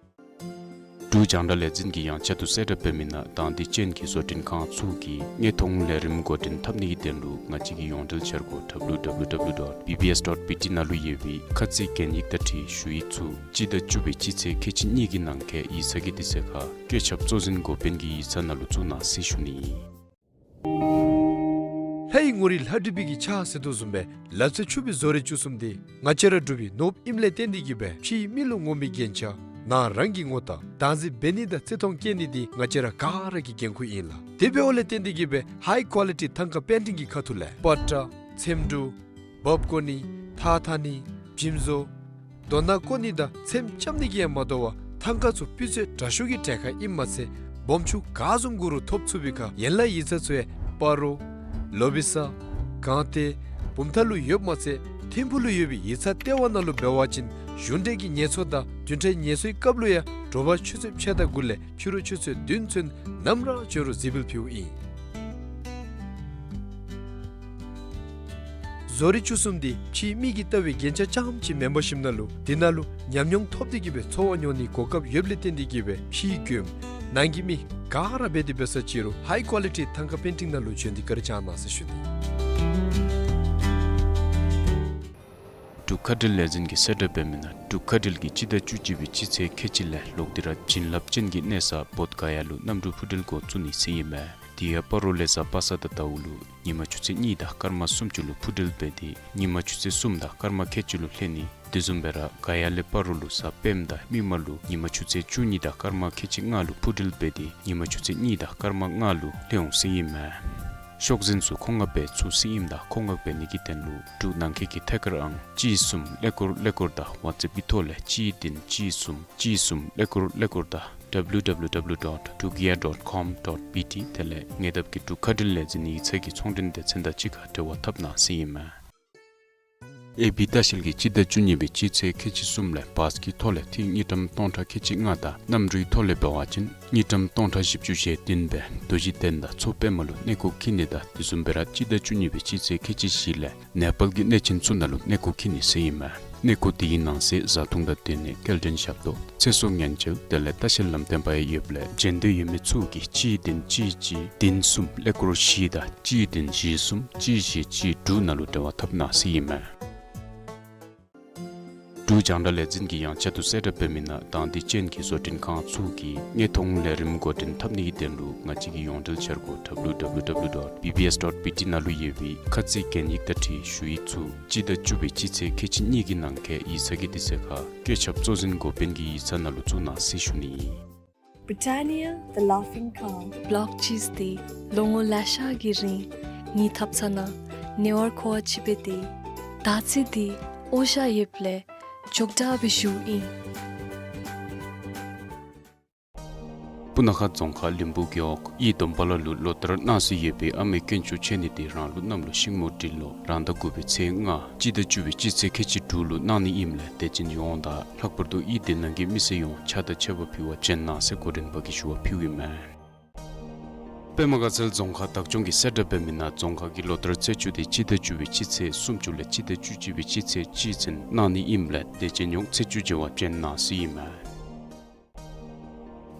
འབྲུག་རྒྱང་བསྒྲགས་ལས་འཛིན་གྱིས་ཡང་བསྐྱར་དུ་གསལ་བསྒྲགས་འབད་མི་ནང་དང་འདོད་ཅན་གྱི་བཟོ་སྐྲུན་ཁང་ཚུ་གིས་དངོས་མཐོང་ལས་རིམ་འགོ་འདྲེན་འཐབ་ནི་གི་དོན་ལུ་ང་བཅས་ཀྱི་ཡོངས་འབྲེལ་འཆར་སྒོ་W W W dot B B S dot B T ནང་ལུ་ཡོད་པའི་ཁ་ཚིག་གན་ཡིག་དང་འཁྲིལ་ཞུ་ཡིག་ཚུ་སྤྱི་ཟླ་བཅུ་པའི་སྤྱི་ཚེས་ཁལ་གཅིག་གཉིས་ཀྱི་ནང་འཁོད་ཡིག་ཚང་གི་དུས་ཚོད་ཁར་བཀོད་ཁྱབ་གཙོ་འཛིན་འགོ་དཔོན་གྱི་ཡིག་ཚང་ནང་ལུ་བཙུགས་གནང་ཟེར་ཞུ་ནི་ཨིན། ལྷའི་ངོ་རིས་ལྷ་བྲིས་པའི་གི་ཕྱག་ཟེར་དོ་བཟུམ་སྦེ་ལ་རྩེ་ཆུ་བོའི་བཟོ་རིག་བཅུ་གསུམ་འདི་ང་བཅས་ར་འབྲུག་པའི་ནོར་བུ་ཨིནམ་ལས་བརྟེན་ཏེ་གིས་སྦེ་ཕྱིའི་མི་ལུ་ངོམ་པའི་རྒྱན་ཆ་ནང་རང་གི་ངོ་རྟགས་བདག་འཛིན་འབད་ནི་དང་བརྩི་མཐོང་བསྐྱེད་ནི་འདི་ང་བཅས་ར་ག་ར་གི་འགན་ཁུར་ཨིན་ལགས། དེ་འབདཝ་ལས་བརྟེན་ཏེ་གིས་སྦེ་ཧའི་ཀོ་ལི་ཊི་ཐང་ཀ་པེན་ཊིང་གི་ཁ་ཐུག་ལས་པ་ཏྲ་ཚེམ་དྲུབ་འབག་བརྐོ་ནི་ཐགས་འཐག་ནི་འཇིམ་བཟོ་རྡོ་ནང་བརྐོ་ནི་དང་ཚེམ་རྐྱབ་ནི་གིས་ཡང་མ་དོ་བར་ཐང་ཀ་ཚུ་སྤུས་ཚད་དྲག་ཤོས་ཀྱི་གྲལ་ཁར་ཨིནམ་མ་ཚད་སྦོམ་ཆུང་ག་བཟུམ་དགོ་རུང་ཐོབ་ཚུགས་པའི་ཁར་ཡན་ལག་ཡིག་ཚང་ཚུ་ཡང་སྤ་རོ་ལོ་བི་ས་སྒང་སྟེང་བུམ་ཐང་ལུ་ཡོདཔ་མ་ཚད་ཐིམ་ཕུག་ལུ་ཡོད་པའི་ཡིག་ཚང་ལྟེ་བ་ནང་ལུ་འབད་བ་ཅིན་གཞུང་འབྲེལ་གྱི་ངལ་གསོ་དང་བདུན་ཕྲག་ངལ་གསོའི་སྐབས་ལུ་ཡང་དྲོ་པ་ཆུ་ཚོད་ཕྱེད་དང་དགུ་ལས་ཕྱི་རུ་ཆུ་ཚོད་བདུན་ཚུན་ནམ་ར་བྱོན་རུང་གཟིགས་འབུལ་ཕུལཝ་ཨིན། བཟོ་རིག་བཅུ་གསུམ་འདི་ཕྱིའི་མི་གིས་བལྟ་བའི་རྒྱན་ཆ་རྐྱངམ་ཅིག་མེན་པར་ཞིནམ་ལས་དེ་ནང་ལུ་ཉམས་མྱོང་ཐོབ་སྟེ་གིས་སྦེ་འཚོ་བ་མྱོང་ནིའི་གོ་སྐབས་ཡོདཔ་ལས་བརྟེན་ཏེ་གིས་སྦེ་ཕྱིའི་མགྱོནམ་ནང་གི་མི་ག་ར་འབད་དེ་འབད་ས་ཅིག་རུང་ཧའི་ཀོ་ལི་ཊི་ཐང་ཀ་པེན་ཊིང་ནང་ལུ་བྱོན་ཏེ་བཀའ་དྲིན་བསྐྱང་གནང་ཟེར་ཞུ་ནི། འབྲུག་མཁའ་འགྲུལ་ལས་འཛིན་གྱིས་གསལ་བསྒྲགས་འབད་མི་ནང་འབྲུག་མཁའ་འགྲུལ་གྱིས་སྤྱི་ཟླ་བཅུ་གཅིག་པའི་སྤྱི་ཚེས་ཁལ་གཅིག་ལས་ལོག་སྟེ་ར་བྱིན་རླབས་ཅན་གྱི་གནས་ས་བོདྷ་ག་ཡ་ལུ་གནམ་གྲུ་འཕུར་འགྲུལ་འགོ་བཙུགས་ནི་ཟེར་ཨིན་མས། དེ་ཡང་སྤ་རོ་ལས་གཟའ་པ་སངས་དང་ཟླཝ་ལུ་ཉིན་མ་ཆུ་ཚོད་གཉིས་དང་སྐར་མ་སུམ་ཅུ་ལུ་འཕུར་འགྲུལ་འབད་དེ་ཉིན་མ་ཆུ་ཚོད་གསུམ་དང་སྐར་མ་ཁལ་གཅིག་ལུ་ལྷོད་ནི། དེ་བཟུམ་སྦེ་ར་ག་ཡ་ལས་སྤ་རོ་ལུ་གཟའ་སྤེནམ་དང་མིག་དམར་ལུ་ཉིན་མ་ཆུ་ཚོད་བཅུ་གཉིས་དང་སྐར་མ་ཁལ་གཅིག་ལྔ་ལུ་འཕུར་འགྲུལ་འབད་དེ་ཉིན་མ་ཆུ་ཚོད་གཉིས་དང་སྐར་མ་ལྔ་ལུ་ལྷོད་འོང་ཟེར་ཨིན་མས། ཤོག་འཛིན་ཚུ་ཁོང་ང་སྦེ་ཚུར་གསན་ནི་དང་ཁོང་ང་སྦེ་ནི་གི་དོན་ལུ་འབྲུག་ནང་འཁོད་ཀྱི་ཐད་ཀར་ཨང་གཅིག་གསུམ་ཀླད་ཀོར་ཀླད་ཀོར་དང་ཝཊས་ཨེཔ་ཀྱི་ཐོག་ལས་གཅིག་བདུན་གཅིག་གསུམ་གཅིག་གསུམ་ཀླད་ཀོར་ཀླད་ཀོར་དང་W W W dot dugia dot com dot B T དེ་ལས་ཉེ་འདབས་ཀྱི་འབྲུག་མཁའ་འགྲུལ་ལས་འཛིན་ཡིག་ཚང་གི་ཚོང་འབྲེལ་སྡེ་ཚན་དང་གཅིག་ཁར་འབྲེལ་བ་འཐབ་གནང་ཟེར་ཨིན་མས། ཨེ་བི་ལྟ་བཤལ་གྱིས་སྤྱི་ཟླ་བཅུ་གཉིས་པའི་སྤྱི་ཚེས་ཁལ་གཅིག་གསུམ་ལས་བཱས་ཀྱི་ཐོག་ལས་ཐིག་དངུལ་ཀྲམ་སྟོང་ཕྲག་ཁལ་གཅིག་ལྔ་དང་གནམ་གྲུའི་ཐོག་ལས་འབད་བ་ཅིན་དངུལ་ཀྲམ་སྟོང་ཕྲག་བཞི་བཅུ་ཞེ་བདུན་སྦེ་རྡོ་རྗེ་གདན་དང་མཚོ་པདྨ་ལུ་གནས་སྐོར་འཁྱིད་ནི་དང་དེ་བཟུམ་སྦེ་ར་སྤྱི་ཟླ་བཅུ་གཉིས་པའི་སྤྱི་ཚེས་ཁལ་གཅིག་བཞི་ལས་ནེ་པཱལ་གྱི་གནས་ཆེན་ཚུ་ནང་ལུ་གནས་སྐོར་འཁྱིད་ནི་ཟེར་ཨིན་མས། གནས་སྐོར་དེའི་ནང་གསེས་བཟའ་འཐུང་དང་སྡོད་གནས་སྐྱེལ་འདྲེན་ཞབས་ཏོག་ཚེ་སྲོག་ཉེན་བཅོལ་དེ་ལས་ལྟ་བཤལ་ལམ་སྟོན་པ་ཡང་ཡོདཔ་ལས་འབྱོན་འདོད་ཡོད་མི་ཚུ་གིས་གཅིག་བདུན་གཅིག་གཅིག་བདུན་གསུམ་ཀླད་ཀོར་བཞི་དང་གཅིག་བདུན་བཞི་གསུམ་གཅིག་བཞི་གཅིག་དྲུག་ནང་ལུ་འབྲེལ་བ་འཐབ་གནང་ཟེར་ཨིན་མས། འབྲུག་རྒྱང་བསྒྲགས་ལས་འཛིན་གྱིས་ཡང་བསྐྱར་དུ་གསལ་བསྒྲགས་འབད་མི་ནང་དང་འདོད་ཅན་གྱི་བཟོ་སྐྲུན་ཁང་ཚུ་གིས་དངོས་མཐོང་ལས་རིམ་འགོ་འདྲེན་འཐབ་ནི་གི་དོན་ལུ་ང་བཅས་ཀྱི་ཡོངས་འབྲེལ་འཆར་སྒོ་W W W dot B B S dot B T ནང་ལུ་ཡོད་པའི་ཁ་ཚིག་གན་ཡིག་དང་འཁྲིལ་ཞུ་ཡིག་ཚུ་སྤྱི་ཟླ་བཅུ་པའི་སྤྱི་ཚེས་ཁལ་གཅིག་གཉིས་ཀྱི་ནང་འཁོད་ཡིག་ཚང་གི་དུས་ཚོད་ཁར་བཀོད་ཁྱབ་གཙོ་འཛིན་འགོ་དཔོན་གྱི་ཡིག་ཚང་ནང་ལུ་བཙུགས་གནང་ཟེར་ཞུ་ནི་ཨིན། Britannia, the Laughing Cow. བློག་ཅིས་ཏེ་ལོ་ངོ་ལེ་ཤ་གི་རིང་ངེའི་ཐབ་ཚང་ནང་ཉེ་བར་མཁོ་བ་ཅིག་སྦེ་ཏེ། ད་ཅི་འདི་ཨོ་ཞ་ཡོདཔ་ལས་ཅོག་འཐདཔ་སྦེ་བཞུགས་ཡི། སྤུ་ན་ཁ་རྫོང་ཁག་ལིམ་པུ་རྒེད་འོག་གཡུས་སྡོམ་པ་ལ་ལུ་ལོ་བསྟར་གནང་སྲོལ་ཡོད་པའི་ཨ་མའི་དཀོན་མཆོག་མཆོད་གནས་འདི་རང་ལུགས་གནམ་ལོ་ཤིང་མོ་སྦྲུལ་ལོ་རང་ཟླ་དགུ་པའི་ཚེས་ལྔ་སྤྱི་ཟླ་བཅུ་པའི་སྤྱི་ཚེས་ཁལ་གཅིག་དྲུག་ལུ་གནང་ནི་ཨིནམ་ལས་དད་ཅན་ཡོངས་དང་ལྷག་པར་དུ་གཡུས་དེ་ནང་གི་མི་སེར་ཡོངས་ཕྱག་དང་མཆོད་པ་ཕུལ་བར་བྱོན་གནང་ཟེར་འགོ་འདྲེན་པ་གིས་ཞུ་བ་ཕུལཝ་ཨིན་མས། པདྨ་དགའ་ཚལ་རྫོང་ཁག་བདག་སྐྱོང་གིས་གསལ་བསྒྲགས་འབད་མི་ནང་རྫོང་ཁག་གི་ལོ་བསྟར་ཚེས་བཅུ་དེ་སྤྱི་ཟླ་བཅུ་པའི་སྤྱི་ཚེས་སུམ་ཅུ་ལས་སྤྱི་ཟླ་བཅུ་གཅིག་པའི་སྤྱི་ཚེས་གཅིག་ཚུན་གནང་ནི་ཨིནམ་ལས་དད་ཅན་ཡོངས་ཚེས་བཅུ་མཇལ་བར་བྱོན་གནང་ཟེར་ཨིན་མས།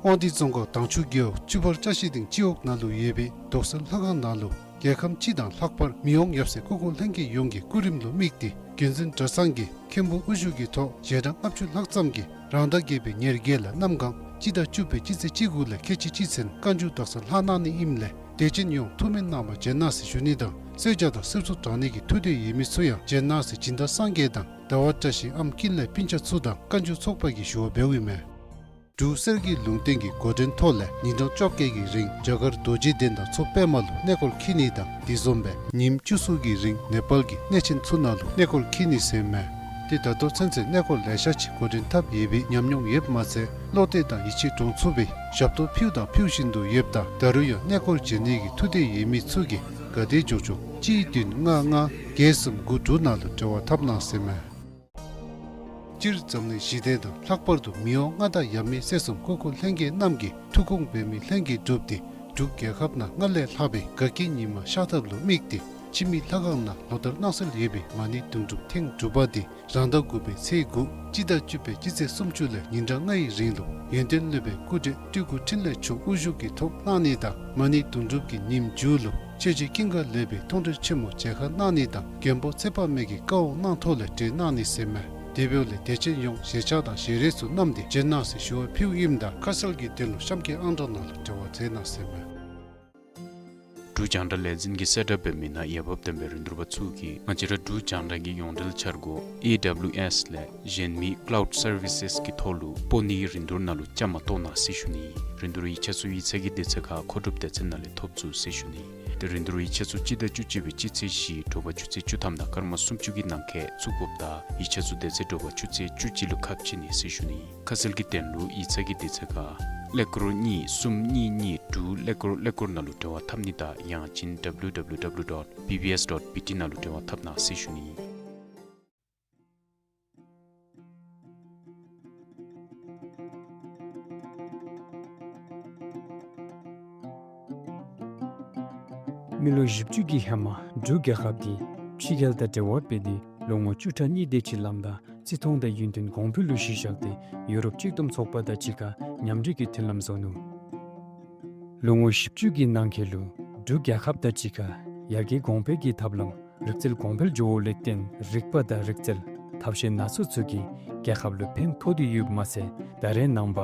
དབང་འདུས་རྫོང་ཁག་དྭངས་ཆུ་རྒེད་འོག་བཅུ་པར་བཀྲ་ཤིས་སྡིངས་སྤྱི་འོག་ནང་ལུ་ཡོད་པའི་རྡོ་གསར་ལྷ་ཁང་ནང་ལུ་རྒྱལ་ཁམས་སྤྱི་དང་ལྷག་པར་མི་དབང་ཡབ་སྲས་སྐུ་འཁོར་ལྷན་རྒྱས་ཡོངས་ཀྱི་སྐུ་རིམ་ལུ་དམིགས་ཏེ་རྒྱུན་འཛིན་གྲྭ་ཚང་གིས་མཁན་པོ་དབུ་བཞུགས་ཀྱི་ཐོག་ཞལ་གྲངས་ལྔ་བཅུ་ལྷག་ཙམ་གྱིས་རང་ཟླ་བརྒྱད་པའི་ཉེར་བརྒྱད་ལས་གནམ་གང་སྤྱི་ཟླ་བཅུ་པའི་སྤྱི་ཚེས་གཅིག་དགུ་ལས་ཁལ་གཅིག་གཅིག་ཚུན་བཀའ་འགྱུར་དག་ས་ལྷག་གནང་ནི་ཨིནམ་ལས་དད་ཅན་ཡོངས་ཐུགས་སྨོན་གནང་བར་བྱོན་གནང་ཟེར་ཞུ་ནི་དང་གསོལ་ཇ་དང་གསེར་མཚོ་དྲང་ནི་གི་ཐུགས་འདོད་ཡོད་མི་ཚུ་ཡང་བྱོན་གནང་ཟེར་སྦྱིན་བདག་སངས་རྒྱས་དང་ཟླ་བ་བཀྲ་ཤིས་ཨམ་ཀིན་ལས་སྤུན་ཆ་ཚུ་དང་བཀའ་འགྱུར་ཚོགས་པ་གིས་ཞུ་བ་འབདཝ་ཨིན་མས། འབྲུག་གསེར་གྱི་ལུང་བསྟན་གྱི་འགོ་འདྲེན་ཐོག་ལས་ཉིན་གྲངས་བཅོ་བརྒྱད་ཀྱི་རིང་རྒྱ་གར་རྡོ་རྗེ་གདན་དང་མཚོ་པདྨ་ལུ་གནས་སྐོར་འཁྱིད་ནི་དང་དེ་བཟུམ་སྦེ་ཉིནམ་བཅུ་གསུམ་གྱི་རིང་ནེ་པཱལ་གྱི་གནས་ཆེན་ཚུ་ནང་ལུ་གནས་སྐོར་འཁྱིད་ནི་ཟེར་མས། ཏེ་ད་ལྟོ་ཚུན་ཚོད་གནས་སྐོར་ལེ་ཤ་ཅིག་འགོ་འདྲེན་འཐབ་ཡོད་པའི་ཉམས་མྱོང་ཡོདཔ་མ་ཚད་བློ་གཏད་དང་ཡིད་ཆེས་འདྲོངས་ཚུགས་པའི་ཞབས་ཏོག་ཕུལཝ་དང་ཕུལ་བཞིན་དུ་ཡོདཔ་ད་ད་རུང་ཡང་གནས་སྐོར་བྱོན་ནི་གི་ཐུགས་འདོད་ཡོད་མི་ཚུ་གིས་ག་དེ་མགྱོགས་མགྱོགས་གཅིག་བདུན་ལྔ་ལྔ་བརྒྱད་གསུམ་དགུ་དྲུག་ནང་ལུ་འབྲེལ་བ་འཐབ་གནང་ཟེར་མས། སྤྱིར་འཛམ་གླིང་ཞི་བདེ་དང་ལྷག་པར་དུ་མི་དབང་མངའ་བདག་ཡབ་མེས་སྲས་གསུམ་སྐུ་འཁོར་ལྷན་རྒྱས་རྣམས་ཀྱི་ཐུགས་དགོངས་འབད་མི་ལྷན་རྒྱས་འགྲུབ་སྟེ་འབྲུག་རྒྱལ་ཁབ་ནང་སྔར་ལས་ལྷག་པའི་དགའ་སྐྱིད་ཉི་མ་ཤར་ཐབས་ལུ་དམིགས་ཏེ་འཆི་མེད་ལྷ་ཁང་ནང་ལོ་ལྟར་གནང་སྲོལ་ཡོད་པའི་མ་ཎི་དུང་སྒྲུབ་ཐེངས་དྲུག་པ་དེ་རང་ཟླ་དགུ་པའི་ཚེས་དགུ་སྤྱི་ཟླ་བཅུ་པའི་སྤྱི་ཚེས་སུམ་ཅུ་ལས་ཉིན་གྲངས་ལྔའི་རིང་ལུ་ཡོན་ཏན་སློབ་དཔོན་སྐུ་བགྲེས་སྤྲུལ་སྐུ་འཕྲིན་ལས་མཆོག་དབུ་བཞུགས་ཀྱི་ཐོག་གནང་ནི་དང་མ་ཎི་དུང་སྒྲུབ་ཀྱི་ཉིནམ་མཇུག་ལུ་ཆོས་རྗེ་ཀུན་དགའ་ལེགས་པའི་མཐོང་གྲོལ་ཆེན་མོ་མཇལ་ཁ་གནང་ནི་དང་མགོན་པོ་ཚེ་དཔག་མེད་ཀྱི་བཀའ་དབང་གནང་ཐོག་ལས་གྲོལ་གནང་ནི་ཟེར་མས། དེ་འབདཝ་ལས་དད་ཅན་ཡོངས་ཞལ་ཆས་དང་ཞལ་རས་ཚུ་བསྣམས་ཏེ་བྱོན་གནང་ཟེར་ཞུ་བ་ཕུལཝ་ཨིནམ་ད་ཁ་གསལ་གྱི་དོན་ལུ་གཤམ་གྱི་ཨང་གྲངས་ནང་ལུ་འབྲེལ་བ་མཛད་གནང་ཟེར་མས། འབྲུག་རྒྱང་བསྒྲགས་ལས་འཛིན་གྱིས་གསལ་བསྒྲགས་འབད་མི་ནང་འོས་འབབ་ལྡན་པའི་རིན་བསྡུར་པ་ཚུ་གིས་ང་བཅས་ར་འབྲུག་རྒྱང་བསྒྲགས་ཀྱི་ཡོངས་འབྲེལ་འཆར་སྒོ་ཨེ་ཌབ་ལིའུ་ཨེསི་ལས་གཞན་མི་ཀ་ལའུཌ་སར་བི་སེསི་གི་ཐོག་ལུ་སྤོ་ནིའི་རིན་བསྡུར་ནང་ལུ་བཅའ་མར་གཏོགས་གནང་ཟེར་ཞུ་ནི། རིན་བསྡུར་ཡིག་ཆ་ཚུ་ཡིག་ཚང་གི་དུས་ཚོད་ཁར་མཁོ་སྒྲུབ་སྡེ་ཚན་ནང་ལས་ཐོབ་ཚུགས་ཟེར་ཞུ་ནི། ཏེ་རིན་བསྡུར་ཡིག་ཆ་ཚུ་སྤྱི་ཟླ་བཅུ་གཅིག་པའི་སྤྱི་ཚེས་བཞི་དྲོ་པ་ཆུ་ཚོད་བཅུ་ཐམ་དང་སྐར་མ་སུམ་ཅུ་གི་ནང་འཁོད་བཙུགས་དགོཔ་ད་ཡིག་ཆ་ཚུ་དེ་ཚེ་དྲོ་པ་ཆུ་ཚོད་བཅུ་གཅིག་ལུ་ཁ་ཕྱེ་ནི་ཟེར་ཞུ་ནི། ཁ་གསལ་གྱི་དོན་ལུ་ཡིག་ཚང་གི་དུས་ཚོད་ཁར་ཀླད་ཀོར་གཉིས་གསུམ་གཉིས་གཉིས་དྲུག་ཀླད་ཀོར་ཀླད་ཀོར་ནང་ལུ་འབྲེལ་བ་འཐབ་ནི་དང་ཡང་ཅིན་ཌབ་ལིའུ་ཌབ་ལིའུ་ཌབ་ལིའུ་ཌོཊ་བི་བི་ཨེསི་ཌོཊ་བི་ཊི་ནང་ལུ་འབྲེལ་བ་འཐབ་གནང་ཟེར་ཞུ་ནི། མི་ལོ་བཞི་བཅུ་གི་ཧེ་མ་འབྲུག་རྒྱལ་ཁབ་འདི་ཕྱི་རྒྱལ་དང་འབྲེལ་བ་འབད་དེ་ལོ་ངོ་བཅུ་ཕྲག་གཉིས་དེ་ཅིག་ལངམ་ད་བརྩི་མཐོང་དང་ཡོན་ཏན་གོང་འཕེལ་ལུ་གཞི་བཞག་སྟེ་ཡུ་རོབ་གཅིག་བསྡོམས་ཚོགས་པ་དང་གཅིག་ཁར་མཉམ་འབྲེལ་གྱི་མཐུན་ལམ་བཟོ་ནུག། ལོ་ངོ་བཞི་བཅུ་གི་ནང་འཁོད་ལུ་འབྲུག་རྒྱལ་ཁབ་དང་གཅིག་ཁར་ཡར་རྒྱས་གོང་འཕེལ་གྱི་ཐབས་ལམ་རིག་རྩལ་གོང་འཕེལ་འགྱོ་བ་ལས་བརྟེན་རིག་པ་དང་རིག་རྩལ་ཐབས་ཤེས་སྣ་ཚོགས་ཚུ་གིས་རྒྱལ་ཁབ་ལུ་ཕན་ཐོགས་ཏེ་ཡོདཔ་མ་ཚད་ད་རེས་ནངས་པ་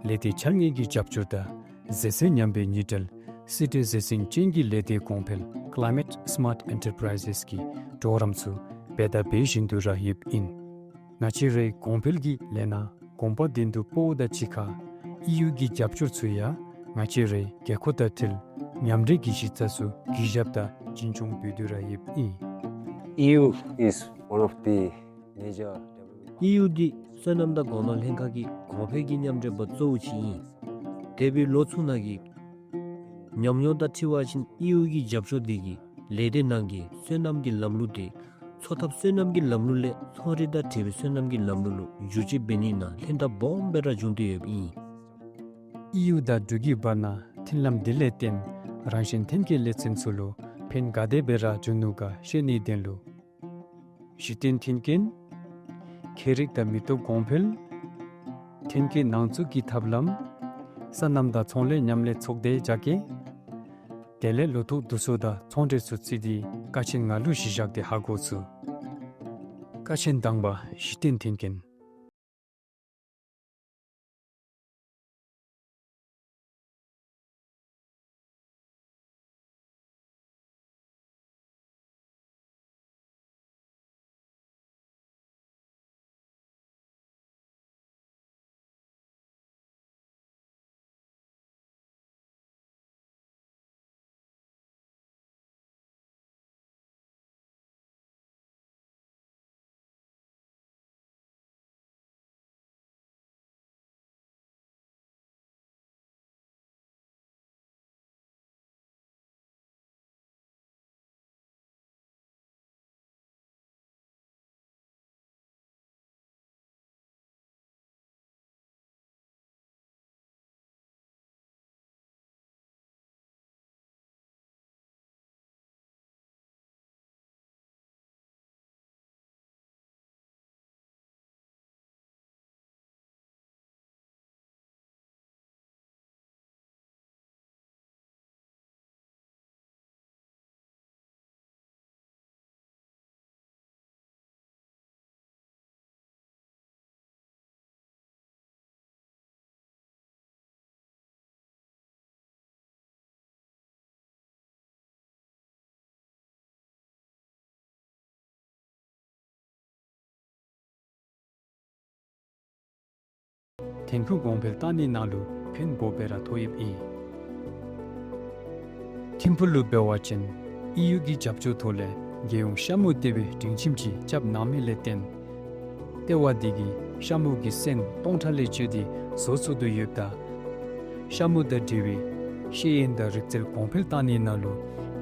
ལས་སྡེ་འཆར་ངན་གྱི་རྒྱབ་སྐྱོར་དང་གཟེར་ཟིང་ཉམས་པའི་ཉེས་བྲལ་སྲིད་གྲོས་གཟེར་ཟིང་ཅན་གྱི་ལས་སྡེ་གོང་འཕེལ་Climate Smart Enterprises གི་གྲོགས་རམ་ཚུ་འབད་དང་འབད་བཞིན་དུ་ར་ཡོདཔ་ཨིན། ང་བཅས་རའི་གོང་འཕེལ་གྱི་ལས་སྣ་གོམ་པ་མདུན་དུ་སྤོཝ་དང་གཅིག་ཁར་ཨི་ཡུ་གི་རྒྱབ་སྐྱོར་ཚུ་ཡང་ང་བཅས་རའི་རྒྱལ་ཁབ་དང་འཁྲིལ་མཉམ་འབྲེལ་གྱི་གཞི་རྩ་ཚུ་གུས་ཞབས་དང་འཛིན་སྐྱོང་འབད་དེ་ར་ཡོདཔ་ཨིན། E U is one of the major development ཨི་ཡུ་འདི་སོ་ནམ་དང་གོང་ནོར་ལྷན་ཁག་གི་གོང་འཕེལ་གྱི་མཉམ་འབྲེལ་པ་གཙོ་བོ་ཅིག་ཨིན། འདས་པའི་ལོ་ཚུ་ནང་གི་ཉམས་མྱོང་དང་འཁྲིལ་བ་ཅིན་ཨི་ཡུ་གི་རྒྱབ་སྐྱོར་འདི་གིས་ལས་སྡེ་ནང་གི་སོ་ནམ་གྱི་ལམ་ལུགས་དེ་འཚོ་ཐབས་སོ་ནམ་གྱི་ལམ་ལུགས་ལས་ཚོང་རའི་དང་འབྲེལ་བའི་སོ་ནམ་གྱི་ལམ་ལུགས་ལུ་བསྒྱུར་བཅོས་འབད་ནི་ནང་ལྷན་ཐབས་སྦོམ་སྦེ་ར་བྱུང་སྟེ་ཡོདཔ་ཨིན། ཨི་ཡུ་དང་འབྲུག་གི་བར་ན་མཐུན་ལམ་འདི་ལས་བརྟེན་རང་བཞིན་ཐོན་སྐྱེད་ལས་ཚན་ཚུ་ལུ་ཕན་ག་དེ་སྦེ་ར་བྱུང་ནུག་ག་ཤེས་ནིའི་དོན་ལུ་གཞི་རྟེན་མཐུན་རྐྱེན། ཁྱད་རིག་དང་མི་སྟོབས་གོང་འཕེལ། ཐོན་སྐྱེད་ནང་འཛུགས་ཀྱི་ཐབས་ལམ། སོ་ནམ་དང་ཚོང་ལས་མཉམ་ལས་ཚོགས་སྡེ་རྒྱ་སྐྱེད། དེ་ལས་ལོ་ཐོག་བསྡུ་གསོག་དང་ཚོང་འབྲེལ་ཚུ་བརྩིས་ཏེ་ཀ་ཆེན་ལྔ་ལུ་གཞི་བཞག་སྟེ་ཧ་གོ་ཚུགས། ཀ་ཆེན་དང་པ་གཞི་རྟེན་མཐུན་རྐྱེན། ཐན་ཕུག་གོང་འཕེལ་བཏང་ནི་ནང་ལུ་ཕན་སྦོམ་སྦེ་ར་ཐོགས་ཡོདཔ་ཨིན། ཐིམ་ཕུག་ལུ་འབད་བ་ཅིན་ཨི་ཡུ་གི་རྒྱབ་སྐྱོར་ཐོག་ལས་རྒྱལ་ཡོངས་ཤ་མོ་ལྟེ་བའི་སྒྲིང་ཁྱིམ་ཅིག་རྐྱབ་གནང་མི་ལས་བརྟེན་ལྟེ་བ་འདི་གིས་ཤ་མོ་གི་སོན་སྟོང་ཕྲག་ལས་བཅད་དེ་བཟོ་ཚུགས་དོ་ཡོདཔ་ད་ཤ་མོ་དང་འབྲེལ་བའི་ཤེས་ཡོན་དང་རིག་རྩལ་གོང་འཕེལ་བཏང་ནི་ནང་ལུ་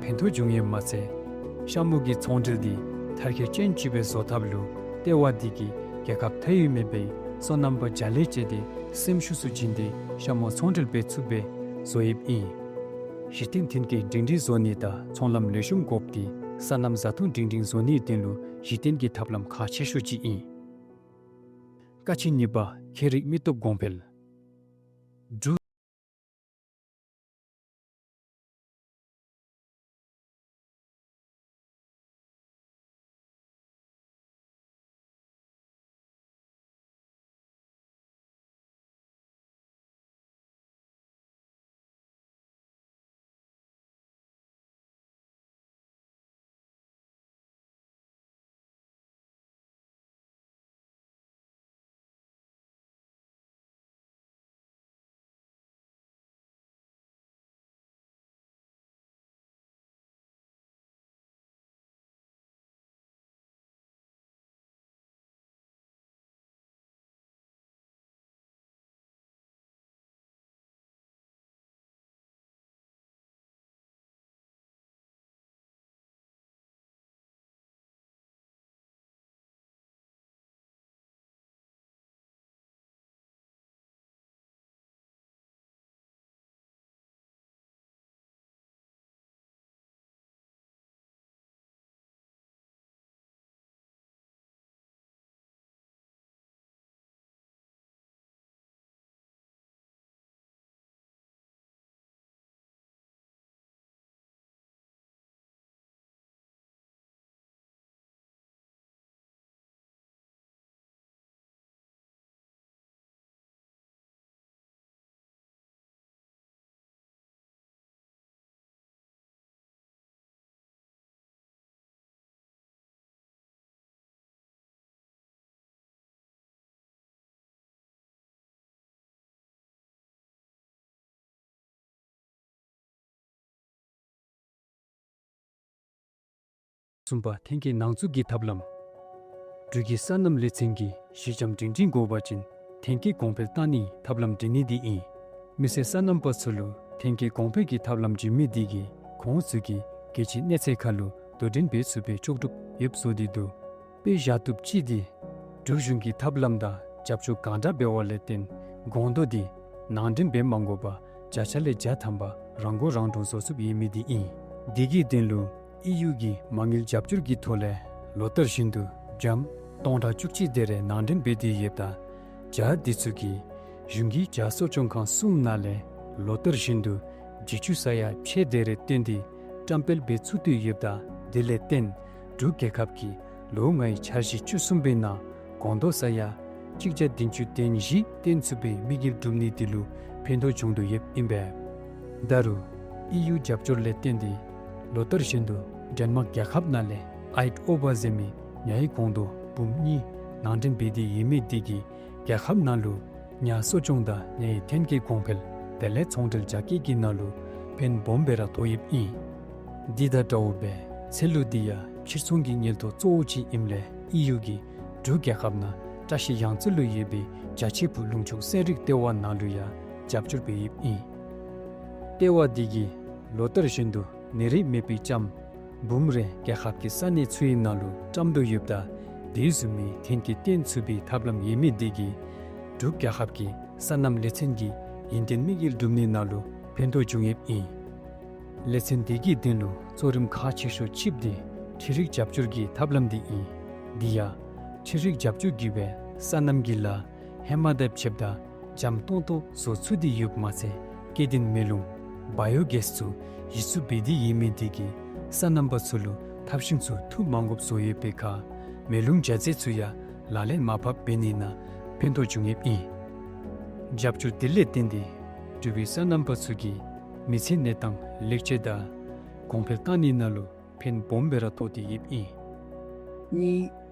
ཕན་ཐོགས་འབྱུང་ཡོདཔ་མ་ཚད་ཤ་མོ་གི་ཚོང་འབྲེལ་འདི་མཐར་འཁྱོལ་ཅན་ཅིག་སྦེ་བཟོ་ཐབས་ལུ་ལྟེ་བ་འདི་གིས་རྒྱལ་ཁབ་མཐའ་དབུས་མེད་པའི་སོ་ནམ་པ་བརྒྱ་ལས་བཅད་དེ་སེམས་ཤུགས་སུ་བྱིན་ཏེ་ཤ་མོ་ཚོང་འབྲེལ་འབད་ཚུགསཔ་སྦེ་བཟོ་ཡོདཔ་ཨིན། གཞི་རྟེན་ཐོན་སྐྱེད་སྒྲིང་སྒྲིང་བཟོ་ནི་དང་ཚོང་ལམ་ལེགས་ཤོམ་དགོཔ་འདི་སོ་ནམ་བཟའ་འཐུང་སྒྲིང་སྒྲིང་བཟོ་ནིའི་དོན་ལུ་གཞི་རྟེན་གྱི་ཐབས་ལམ་ཁག་ཆེ་ཤོས་ཅིག་ཨིན། ཀ་ཆེན་གཉིས་པ་ཁྱད་རིག་མི་སྟོབས་གོང་འཕེལ། འབྲུག་གསུམ་པ་ཐོན་སྐྱེད་ནང་འཛུགས་ཀྱི་ཐབས་ལམ། འབྲུག་གི་སོ་ནམ་ལས་ཚན་གྱིས་གཞི་འགྱམ་སྒྲིང་སྒྲིང་དགོ་པ་ཅིན་ཐོན་སྐྱེད་གོང་འཕེལ་བཏང་ནིའི་ཐབས་ལམ་འབྲི་ནི་འདི་ཨིན། མི་སེར་སོ་ནམ་པ་ཚུ་ལུ་ཐོན་སྐྱེད་གོང་འཕེལ་གྱི་ཐབས་ལམ་བྱིན་མི་འདི་གིས་ཁོང་ཚུ་གིས་གལ་ཆེ་གནས་ཚད་ཁར་ལུ་དོ་འགྲན་འབད་ཚུགསཔ་སྦེ་ལྕོགས་གྲུབ་ཡོདཔ་བཟོ་སྟེ་འདུག། དཔེ་བཞག་བཏུབ་ཅིག་འདི་འབྲུག་གཞུང་གི་ཐབས་ལམ་དང་རྒྱབ་སྐྱོར་གང་དྲག་འབད་བ་ལས་བརྟེན་སྒོང་རྡོག་འདི་ནང་འདྲེན་འབད་མ་དགོ་པར་བརྒྱ་ཆ་ལས་བརྒྱ་ཐམ་པ་རང་མགོ་རང་འདྲོངས་བཟོ་ཚུགསཔ་ཡོད་མི་འདི་ཨིན། འདི་གི་དོན་ལུ་ཨི་ཡུ་གིས་མ་དངུལ་རྒྱབ་སྐྱོར་གྱི་ཐོག་ལས་ལོ་ལྟར་བཞིན་དུ་འགྱམ་སྟོང་ཕྲག་བཅུ་གཅིག་དེ་རེ་ནང་འདྲེན་འབད་དེ་ཡོདཔ་ད་བྱ་འདི་ཚུ་གིས་གཞུང་གི་བྱ་གསོ་སྐྱོང་ཁང་གསུམ་ནང་ལས་ལོ་ལྟར་བཞིན་དུ་བྱི་ཅུང་ས་ཡ་ཕྱེད་དེ་རེ་བཏོན་ཏེ་བཀྲམ་སྤེལ་འབད་ཚུགས་ཏེ་ཡོདཔ་ད་དེ་ལས་བརྟེན་འབྲུག་རྒྱལ་ཁབ་ཀྱིས་ལོ་ལྔའི་འཆར་གཞི་བཅུ་གསུམ་པའི་ནང་སྒོང་རྡོག་ས་ཡ་གཅིག་བརྒྱ་བདུན་ཅུ་དོན་བཞི་བཏོན་ཚུགས་པའི་དམིགས་ཡུལ་གྲུབ་ནི་དེ་ལུ་ཕན་ཐོགས་འབྱུང་དོ་ཡོདཔ་ཨིན་པས། ད་རུང་ཨི་ཡུ་རྒྱབ་སྐྱོར་ལས་བརྟེན་ཏེ་ལོ་ལྟར་བཞིན་དུ་ཌེན་མཱརཀ་རྒྱལ་ཁབ་ནང་ལས་ཨའིཊ་ཨོ་བཱ་ཟེར་མི་ཉ་ཡི་སྒོང་རྡོག་འབུམ་གཉིས་ནང་འདྲེན་འབད་དེ་ཡོད་མི་དེ་གིས་རྒྱལ་ཁབ་ནང་ལུ་ཉ་གསོ་སྐྱོང་དང་ཉ་ཡི་ཐོན་སྐྱེད་གོང་འཕེལ་དེ་ལས་ཚོང་འབྲེལ་རྒྱ་སྐྱེད་ཀྱི་ནང་ལུ་ཕན་སྦོམ་སྦེ་ར་ཐོགས་ཡོདཔ་ཨིན། འདི་དང་འདྲཝ་སྦེ་ཚལ་ལུ་འདི་ཡང་ཕྱིར་ཚོང་གི་ཉལ་ཐོག་གཙོ་བོ་ཅིག་ཨིནམ་ལས་ཨི་ཡུ་གིས་འབྲུག་རྒྱལ་ཁབ་ནང་བཀྲ་ཤིས་གཡང་རྩེ་ལུ་ཡོད་པའི་རྒྱ་ཆེ་བུ་ལུང་ཕྱོགས་སེ་རིག་ལྟེ་བ་ནང་ལུ་ཡང་རྒྱབ་སྐྱོར་འབད་ཡོདཔ་ཨིན། ལྟེ་བ་འདི་གིས་ལོ་ལྟར་བཞིན་དུ་ནད་རིགས་མེད་པའི་ལྕངམ་འབུམ་རེ་རྒྱལ་ཁབ་ཀྱི་ས་གནས་ཚུའི་ནང་ལུ་བཀྲམ་དོ་ཡོདཔ་ད་དེ་བཟུམ་མའི་ཐོན་སྐྱེད་བཏོན་ཚུགས་པའི་ཐབས་ལམ་ཡོད་མི་དེ་གིས་འབྲུག་རྒྱལ་ཁབ་ཀྱི་སོ་ནམ་ལས་ཚན་གྱི་ཡོན་ཏན་དམིགས་ཡུལ་གྲུབ་ནི་ནང་ལུ་ཕན་ཐོགས་འབྱུང་ཡོདཔ་ཨིན། ལས་ཚན་དེ་གི་དོན་ལུ་གཙོ་རིམ་ཁག་ཆེ་ཤོས་གཅིག་འདི་འཕྲུལ་རིག་རྒྱབ་སྐྱོར་གྱི་ཐབས་ལམ་འདི་ཨིན། འདི་ཡང་འཕྲུལ་རིག་རྒྱབ་སྐྱོར་གྱིས་སྦེ་སོ་ནམ་གྱི་ལཱ་ཧེ་མ་དང་ཕྱདཔ་ད་ལྕངམ་སྟོང་ཏོ་བཟོ་ཚུགས་ཏེ་ཡོདཔ་མ་ཚད་སྐྱེ་ལྡན་མེ་རླུང་བཱ་ཡོ་གེསི་ཚུ་གཞི་བཙུགས་འབད་དེ་ཡོད་མི་དེ་གིས་སོ་ནམ་པ་ཚུ་ལུ་ཐབས་ཤིང་ཚུ་འཐུ་མ་དགོཔ་བཟོ་ཡོད་པའི་ཁར་མེ་རླུང་འཇའ་ཚོན་ཚུ་ཡང་ལག་ལེན་མར་ཕབ་འབད་ནི་ནང་ཕན་ཐོགས་འབྱུང་ཡོདཔ་ཨིན། རྒྱབ་སྐྱོར་དེ་ལས་བརྟེན་ཏེ་འབྲུག་པའི་སོ་ནམ་པ་ཚུ་གི་མི་ཚེའི་གནས་སྟངས་ལེགས་བཅོས་དང་གོང་འཕེལ་བཏང་ནི་ནང་ལུ་ཕན་སྦོམ་སྦེ་ར་ཐོགས་ཏེ་ཡོདཔ་ཨིན། ནི་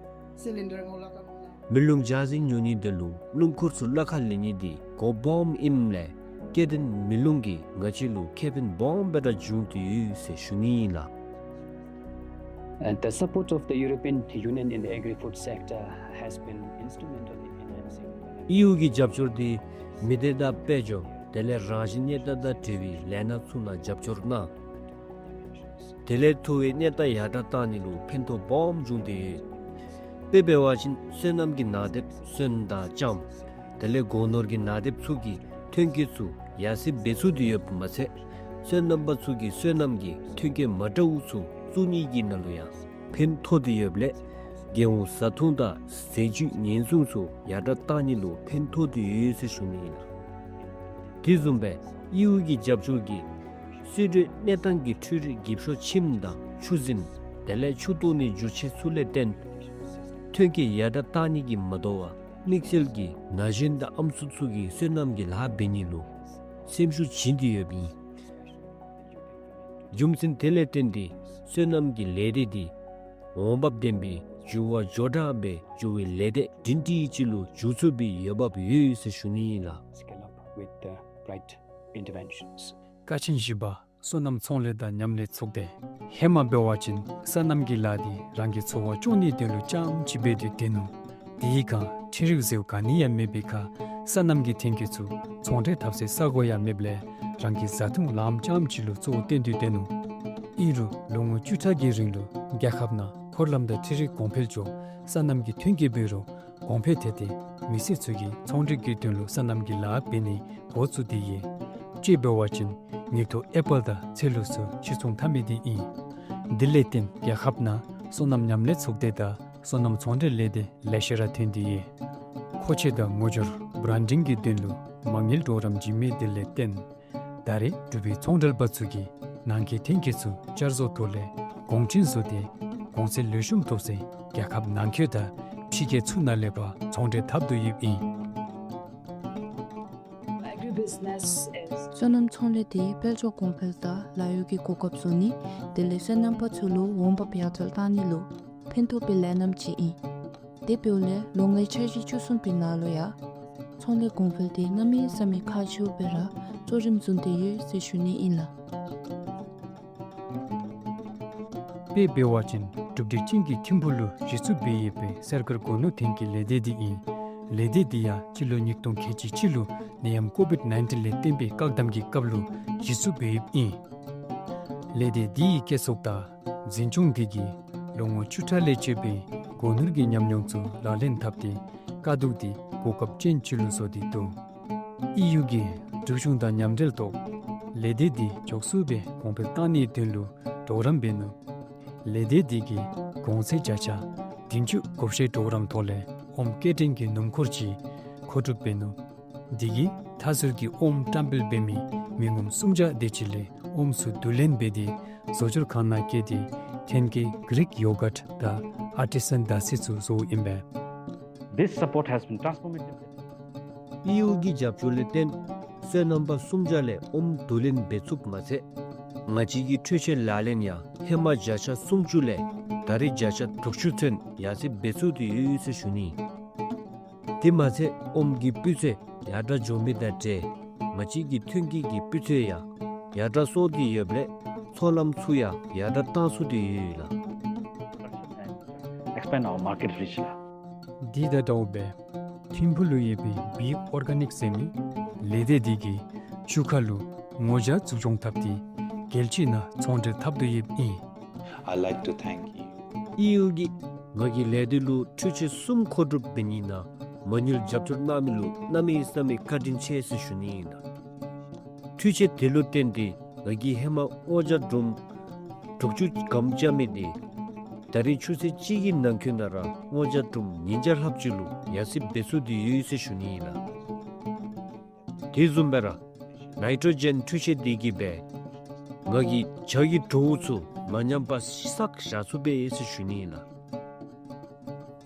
སི་ལིན་ཌར་ངོ་ལ་ཀ་ནང་ལུ་ མེ་རླུང་འཇའ་ཟེར་ཉོ་ནི་དེ་ལུ་རླུང་འཁོར་ཚུ་གླ་ཁར་ལེན་ནི་འདི་གོ་སྦོམ་ཨིནམ་ལས་སྐྱེ་ལྡན་མེ་རླུང་གིས་ང་བཅས་ལུ་ཁེ་ཕན་སྦོམ་སྦེ་ར་བྱུང་སྟེ་ཡོད་ཟེར་ཞུ་ནི་ཨིན་ལགས། And the support of the European Union in the agri-food sector has been instrumental in enhancing ཨི་ཡུ་གི་རྒྱབ་སྐྱོར་འདི་མི་སྡེ་དང་དཔལ་འབྱོར་དེ་ལས་རང་བཞིན་གནས་སྟངས་དང་འབྲེལ་བའི་ལས་སྣ་ཚུ་ནང་རྒྱབ་སྐྱོར་གནང་། དེ་ལས་འཐུ་བའི་གནས་སྟངས་ཡར་དྲགས་བཏང་ནི་ལུ་ཕན་ཐོགས་སྦོམ་བྱུང་སྟེ་ཡོད། དཔེ་འབད་བ་ཅིན་སོ་ནམ་གྱི་ནང་རྡེབ་སོན་དང་ལྕངམ་དེ་ལས་སྒོ་ནོར་གྱི་ནང་རྡེབ་ཚུ་གི་ཐོན་སྐྱེད་ཚུ་ཡར་སེང་འབད་ཚུགས་ཏེ་ཡོདཔ་མ་ཚད་སོ་ནམ་པ་ཚུ་གིས་སོ་ནམ་གྱི་ཐོན་སྐྱེད་མ་འདྲཝ་ཚུ་བཙུགས་ནི་གི་ནང་ལུ་ཡང་ཕན་ཐོགས་ཏེ་ཡོདཔ་ལས་རྒྱལ་ཡོངས་བཟའ་འཐུང་དང་ཟས་བཅུད་ཉེན་སྲུང་ཚུ་ཡར་དྲགས་བཏང་ནི་ལུ་ཕན་ཐོགས་ཏེ་ཡོད་ཟེར་ཞུ་ནི་ཨིན་ལགས། དེ་བཟུམ་སྦེ་ཨི་ཡུ་གི་རྒྱབ་སྐྱོར་གྱིས་སྲིད་གྲོས་གནས་སྟངས་ཀྱི་འཕྲུལ་རིག་འགྱིབ་ཤོག་ཁྱིམ་དང་ཆུ་འཛིན་དེ་ལས་ཆུ་བཏོག་ནི་འགྱུར་ཆས་ཚུ་ལས་བརྟེན་ཐོན་སྐྱེད་ཡར་དྲགས་བཏང་ནི་གིས་མ་དོ་བར་དམིགས་བསལ་གྱིས་ན་གཞོན་དང་ཨམ་སྲུ་ཚུ་གིས་སོ་ནམ་གྱི་ལཱ་འབད་ནི་ལུ་སེམས་ཤུགས་བྱིན་ཏེ་ཡོདཔ་ཨིན། རྒྱུ་མཚན་དེ་ལས་བརྟེན་ཏེ་སོ་ནམ་གྱི་ལས་སྡེ་འདི་འོང་འབབ་ལྡན་པའི་འགྱུར་བ་མགྱོགས་དྲགས་སྦེ་འགྱུར་བའི་ལས་སྡེ་སྒྲིང་སྒྲི་ཅིག་ལུ་འགྱུར་ཚུགས་པའི་འོས་འབབ་ཡོད་ཟེར་ཞུ་ནི་ཨིན་ལགས། Scale up with the right interventions. ཀ་ཆེན་བཞི་པ་སོ་ནམ་ཚོང་ལས་དང་མཉམ་ལས་ཚོགས་སྡེ། ཧེ་མ་འབད་བ་ཅིན་སོ་ནམ་གྱི་ལཱ་འདི་རང་གི་འཚོ་བ་སྐྱོང་ནིའི་དོན་ལུ་རྐྱངམ་ཅིག་འབད་དེ་སྡོད་ནུག། དེའི་སྒང་འཕྲུལ་རིག་ཟེར་ག་ནི་ཡང་མེད་པའི་ཁར་སོ་ནམ་གྱི་ཐོན་སྐྱེད་ཚུ་ཚོང་འབྲེལ་འཐབ་སའི་ས་གོ་ཡང་མེདཔ་ལས་རང་གི་བཟའ་འཐུང་ལངམ་རྐྱངམ་ཅིག་ལུ་གཙོ་བོ་བཏོན་ཏེ་སྡོད་ནུག། ཨིན་རུང་ལོ་ངོ་བཅུ་ཕྲག་གི་རིང་ལུ་རྒྱལ་ཁབ་ནང་འཁོར་ལམ་དང་འཕྲུལ་རིག་གོང་འཕེལ་འགྱོ་སོ་ནམ་གྱི་ཐོན་སྐྱེད་འབད་རུང་གོང་འཕེལ་ཐལ་ཏེ་མི་སེར་ཚུ་གིས་ཚོང་འབྲེལ་གྱི་དོན་ལུ་སོ་ནམ་གྱི་ལཱ་འབད་ནི་འགོ་བཙུགས་ཏེ་ཡོད། དཔྱེ་འབད་བ་ཅིན་ངེའི་ཐོག་ཨེ་པཱལ་དང་ཚལ་ལུ་ཚུ་ཕྱིར་ཚོང་འཐབ་མི་འདི་ཨིན། དེ་ལས་བརྟེན་རྒྱལ་ཁབ་ནང་སོ་ནམ་མཉམ་ལས་ཚོགས་སྡེ་དང་སོ་ནམ་ཚོང་འབྲེལ་ལས་སྡེ་ལེ་ཤ་ར་ཐོན་ཏེ་ཡོད། མཁོ་ཆས་དང་ངོ་སྦྱོར་བྷ་རཱན་ཌིང་གི་དོན་ལུ་མ་དངུལ་གྲོགས་རམ་བྱིན་མི་དེ་ལས་བརྟེན་ད་རེས་འབྲུག་པའི་ཚོང་འབྲེལ་པ་ཚུ་གིས་ནང་འཁོད་ཐོན་སྐྱེད་ཚུ་བསྐྱར་བཟོ་ཐོག་ལས་གོང་ཅན་བཟོ་སྟེ་གོང་ཚད་ལེགས་ཤོམ་ཐོབ་སའི་རྒྱལ་ཁབ་ནང་འཁོད་དང་ཕྱི་རྒྱལ་ཚུ་ནང་ལས་ཕར་ཚོང་འབྲེལ་འཐབ་དོ་ཡོདཔ་ཨིན། སོ་ནམ་ཚོང་ལས་འདི་དཔལ་འབྱོར་གོང་འཕེལ་དང་ལཱ་གཡོག་གི་གོ་སྐབས་བཟོ་ནི་དེ་ལས་སོ་ནམ་པ་ཚུ་ལུ་འོང་འབབ་ཡར་དྲགས་བཏང་ནི་ལུ་ཕན་ཐོགས་པའི་ལས་རྣམ་ཅིག་ཨིན། དེ་འབདཝ་ལས་ལོ་ལྔའི་འཆར་གཞི་བཅུ་གསུམ་པའི་ནང་ལུ་ཡང་ཚོང་ལས་གོང་འཕེལ་འདི་གནམ་མེད་ས་མེད་ཁག་ཆེཝ་སྦེ་ར་གཙོ་རིམ་བཟུང་སྟེ་ཡོད་ཟེར་ཞུ་ནི་ཨིན་ལགས། དཔེ་འབད་བ་ཅིན་འབྲུག་འབྲས་ཅན་གྱི་ཐིམ་ཕུག་ལུ་གཞི་བཙུགས་འབད་ཡོད་པའི་སེར་དཀར་སྒོ་ནོར་ཐོན་སྐྱེད་ལས་སྡེ་འདི་ཨིན། ལས་སྡེ་འདི་ཡང་སྤྱི་ལོ་ཉིས་སྟོང་ཁལ་གཅིག་གཅིག་ལུ་ནད་ཡམས་ཀོ་བིཌ་ནའིན་ཊིན་ལས་བརྟེན་པའི་བཀག་དམ་གྱི་སྐབས་ལུ་གཞི་བཙུགས་འབད་ཡོདཔ་ཨིན། ལས་སྡེ་འདི་ཡི་སྐྱེད་ཚོགས་དང་འཛིན་སྐྱོང་འདི་གིས་ལོ་ངོ་བཅུ་ཕྲག་ལས་བཅད་པའི་སྒོ་ནོར་གྱི་ཉམས་མྱོང་ཚུ་ལག་ལེན་འཐབ་སྟེ་དཀའ་སྡུག་འདི་གོ་སྐབས་ཅན་ཅིག་ལུ་བཟོ་སྟེ་འདུག། ཨི་ཡུ་གིས་འབྲུག་གཞུང་དང་མཉམ་འབྲེལ་ཐོག་ལས་སྡེ་འདི་མགྱོགས་སུ་སྦེ་གོང་འཕེལ་བཏང་ནིའི་དོན་ལུ་གྲོགས་རམ་འབད་ནུག། ལས་སྡེ་འདི་གིས་གོང་ཚད་བརྒྱ་ཆ་བདུན་ཅུ་བགོ་བཤའི་གྲོགས་རམ་ཐོག་ལས་ཨོམ་སྐྱེལ་འདྲེན་གྱི་སྣུམ་འཁོར་ཅིག་མཁོ་སྒྲུབ་འབད་ནུག། འདི་གིས་མཐའ་ཟུར་གྱི་ཨོམ་བཀྲམ་སྤེལ་འབད་མི་མི་ངོམ་སུམ་བརྒྱ་དེ་ཅིག་ལས་ཨོམ་ཚུ་བསྡུ་ལེན་འབད་དེ་བཟོ་སྦྱོར་ཁང་ནང་བསྐྱལ་ཏེ་ཐོན་སྐྱེད་གི་རིག་ཡོ་གཊ་དང་ཨར་ཊི་སན་ད་སི་ཚུ་བཟོཝ་ཨིན་པས། This support has been transformative. ཨི་ཡུ་གི་རྒྱབ་སྐྱོར་ལས་བརྟེན་སོ་ནམ་པ་སུམ་བརྒྱ་ལས་ཨོམ་བསྡུ་ལེན་འབད་ཚུགསཔ་མ་ཚད་ང་བཅས་ཀྱི་འཕྲུལ་ཆས་ལག་ལེན་ཡང་ཧེ་མ་བརྒྱ་ཆ་སུམ་ཅུ་ལས་ད་རེས་བརྒྱ་ཆ་དྲུག་ཅུ་ཚུན་ཡར་སེང་འབད་ཚུགས་ཏེ་ཡོད་ཟེར་ཞུ་ནི། དེ་མ་ཚད་ཨོམ་གྱི་སྤུས་ཚད་ཡར་དྲགས་འགྱོ་མི་དང་འབྲེལ་ང་བཅས་ཀྱི་ཐོན་སྐྱེད་ཀྱི་སྤུས་ཚད་ཡང་ཡར་དྲགས་སོང་སྟེ་ཡོདཔ་ལས་ཚོང་ལམ་ཚུ་ཡང་ཡར་དྲགས་བཏང་ཚུགས་ཏེ་ཡོད་ལགས། Expand our market reach ལགས། འདི་དང་འདྲཝ་སྦེ་ཐིམ་ཕུག་ལུ་ཡོད་པའི་བིབ་ཨོར་ག་ནིཀ་ཟེར་མི་ལས་སྡེ་འདི་གིས་ཆུ་ཁ་ལུ་ངོ་བྱ་འཛུགས་སྐྱོང་འཐབ་སྟེ་རྒྱལ་སྤྱི་ནང་ཚོང་འབྲེལ་འཐབ་དོ་ཡོདཔ་ཨིན། I like to thank you. ཨི་ཡུ་གིས་ང་གི་ལས་སྡེ་ལུ་འཕྲུལ་ཆས་གསུམ་མཁོ་སྒྲུབ་འབད་ནི་ནང་མ་དངུལ་རྒྱབ་སྐྱོར་གནང་མི་ལུ་གནམ་མེད་ས་མེད་བཀའ་དྲིན་ཆེ་ཟེར་ཞུ་ནི་ཨིན་ལགས། འཕྲུལ་ཆས་དེ་ལུ་བརྟེན་ཏེ་ང་གིས་ཧེ་མ་སྔོ་ཇ་སྒྲོམ་དྲུག་ཅུ་སྒམ་རྐྱབ་མི་འདི་ད་རེས་ཆུ་ཚོད་གཅིག་གི་ནང་འཁོད་ནང་ར་སྔོ་ཇ་སྒྲོམ་ཉིས་བརྒྱ་ལྷགཔ་ཅིག་ལུ་ཡར་སེང་འབད་ཚུགས་ཏེ་ཡོད་ཟེར་ཞུ་ནི་ཨིན་ལགས། དེ་བཟུམ་སྦེ་ར་ནའི་ཊྲོ་ཇེན་འཕྲུལ་ཆས་འདི་གིས་སྦེ་ང་གི་ཇ་གི་བྲོཝ་ཚུ་མ་ཉམས་པར་བསག་བཞག་ཚུགས་པས་ཟེར་ཞུ་ནི་ཨིན་ལགས།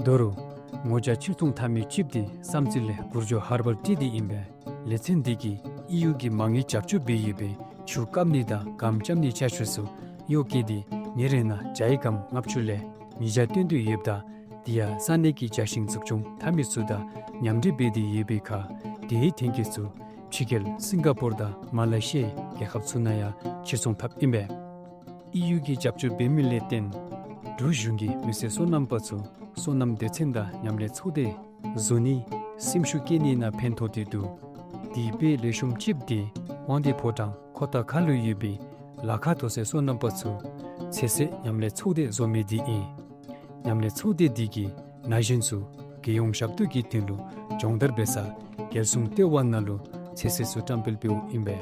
ད་རུང་ངོ་བྱ་ཕྱིར་ཚོང་འཐབ་མི་ཅིག་འདི་བསམ་རྩེ་ལས་གུར་མགྱོགས་ཧར་བར་ཊི་འདི་ཨིན་པས། ལེ་ཚན་འདི་གིས་ཨི་ཡུ་གིས་མ་དངུལ་རྒྱབ་སྐྱོར་འབད་ཡོད་པའི་ཆུ་བཀབ་ནི་དང་སྒམ་རྐྱབ་ནིའི་ཅ་ཆས་ཚུ་གཡོག་བཀོལ་ཏེ་ཉིན་རེ་ནང་ཇའི་སྒམ་ལྔ་བཅུ་ལས་ཉིས་བརྒྱ་བཏོན་དོ་ཡོདཔ་ད་ དེ་ཡང་ས་གནས་ཀྱི་རྒྱ་ཞིང་འཛུགས་སྐྱོང་འཐབ་མི་ཚུ་དང་མཉམ་འབྲེལ་འབད་དེ་ཡོད་པའི་ཁར་དེའི་ཐོན་སྐྱེད་ཚུ་ཕྱི་རྒྱལ་སིང་ག་པོར་དང་མ་ལེ་ཤི་ཡའི་རྒྱལ་ཁབ་ཚུ་ནང་ཡང་ཕྱིར་ཚོང་འཐབ་ཨིན་པས། ཨི་ཡུ་གིས་རྒྱབ་སྐྱོར་འབད་མི་ལས་བརྟེན་འབྲུག་གཞུང་གིས་མི་སེར་སོ་ནམ་པ་ཚུ་སོ་ནམ་སྡེ་ཚན་དང་མཉམ་ལས་ཚོགས་སྡེ་བཟོ་ནི་སེམས་ཤུགས་བསྐྱེད་ནི་ནང་ཕན་ཐོགས་ཏེ་འདུག། དེའི་དཔེ་ལེགས་ཤོམ་ཅིག་དེ་དབང་འདུས་ཕོ་བྲང་ཁོ་ཐང་ཁ་ལུ་ཡོད་པའི་ལ་ཁ་མཐོ་སའི་སོ་ནམ་པ་ཚུ་ཚོད་བསྲེ་མཉམ་ལས་ཚོགས་སྡེ་བཟོ་མི་དེ་ཨིན། མཉམ་ལས་ཚོགས་སྡེ་དེ་གིས་ན་གཞོན་ཚུ་རྒྱལ་ཡོངས་ཞབས་ཏོག་གི་དོན་ལུ་སྦྱོང་བརྡར་འབད་ས་རྒྱལ་སྲུང་ལྟེ་བ་ནང་ལུ་ཚོད་བསྲེ་ཚུ་བཀྲམ་སྤེལ་འབདཝ་ཨིན་པས།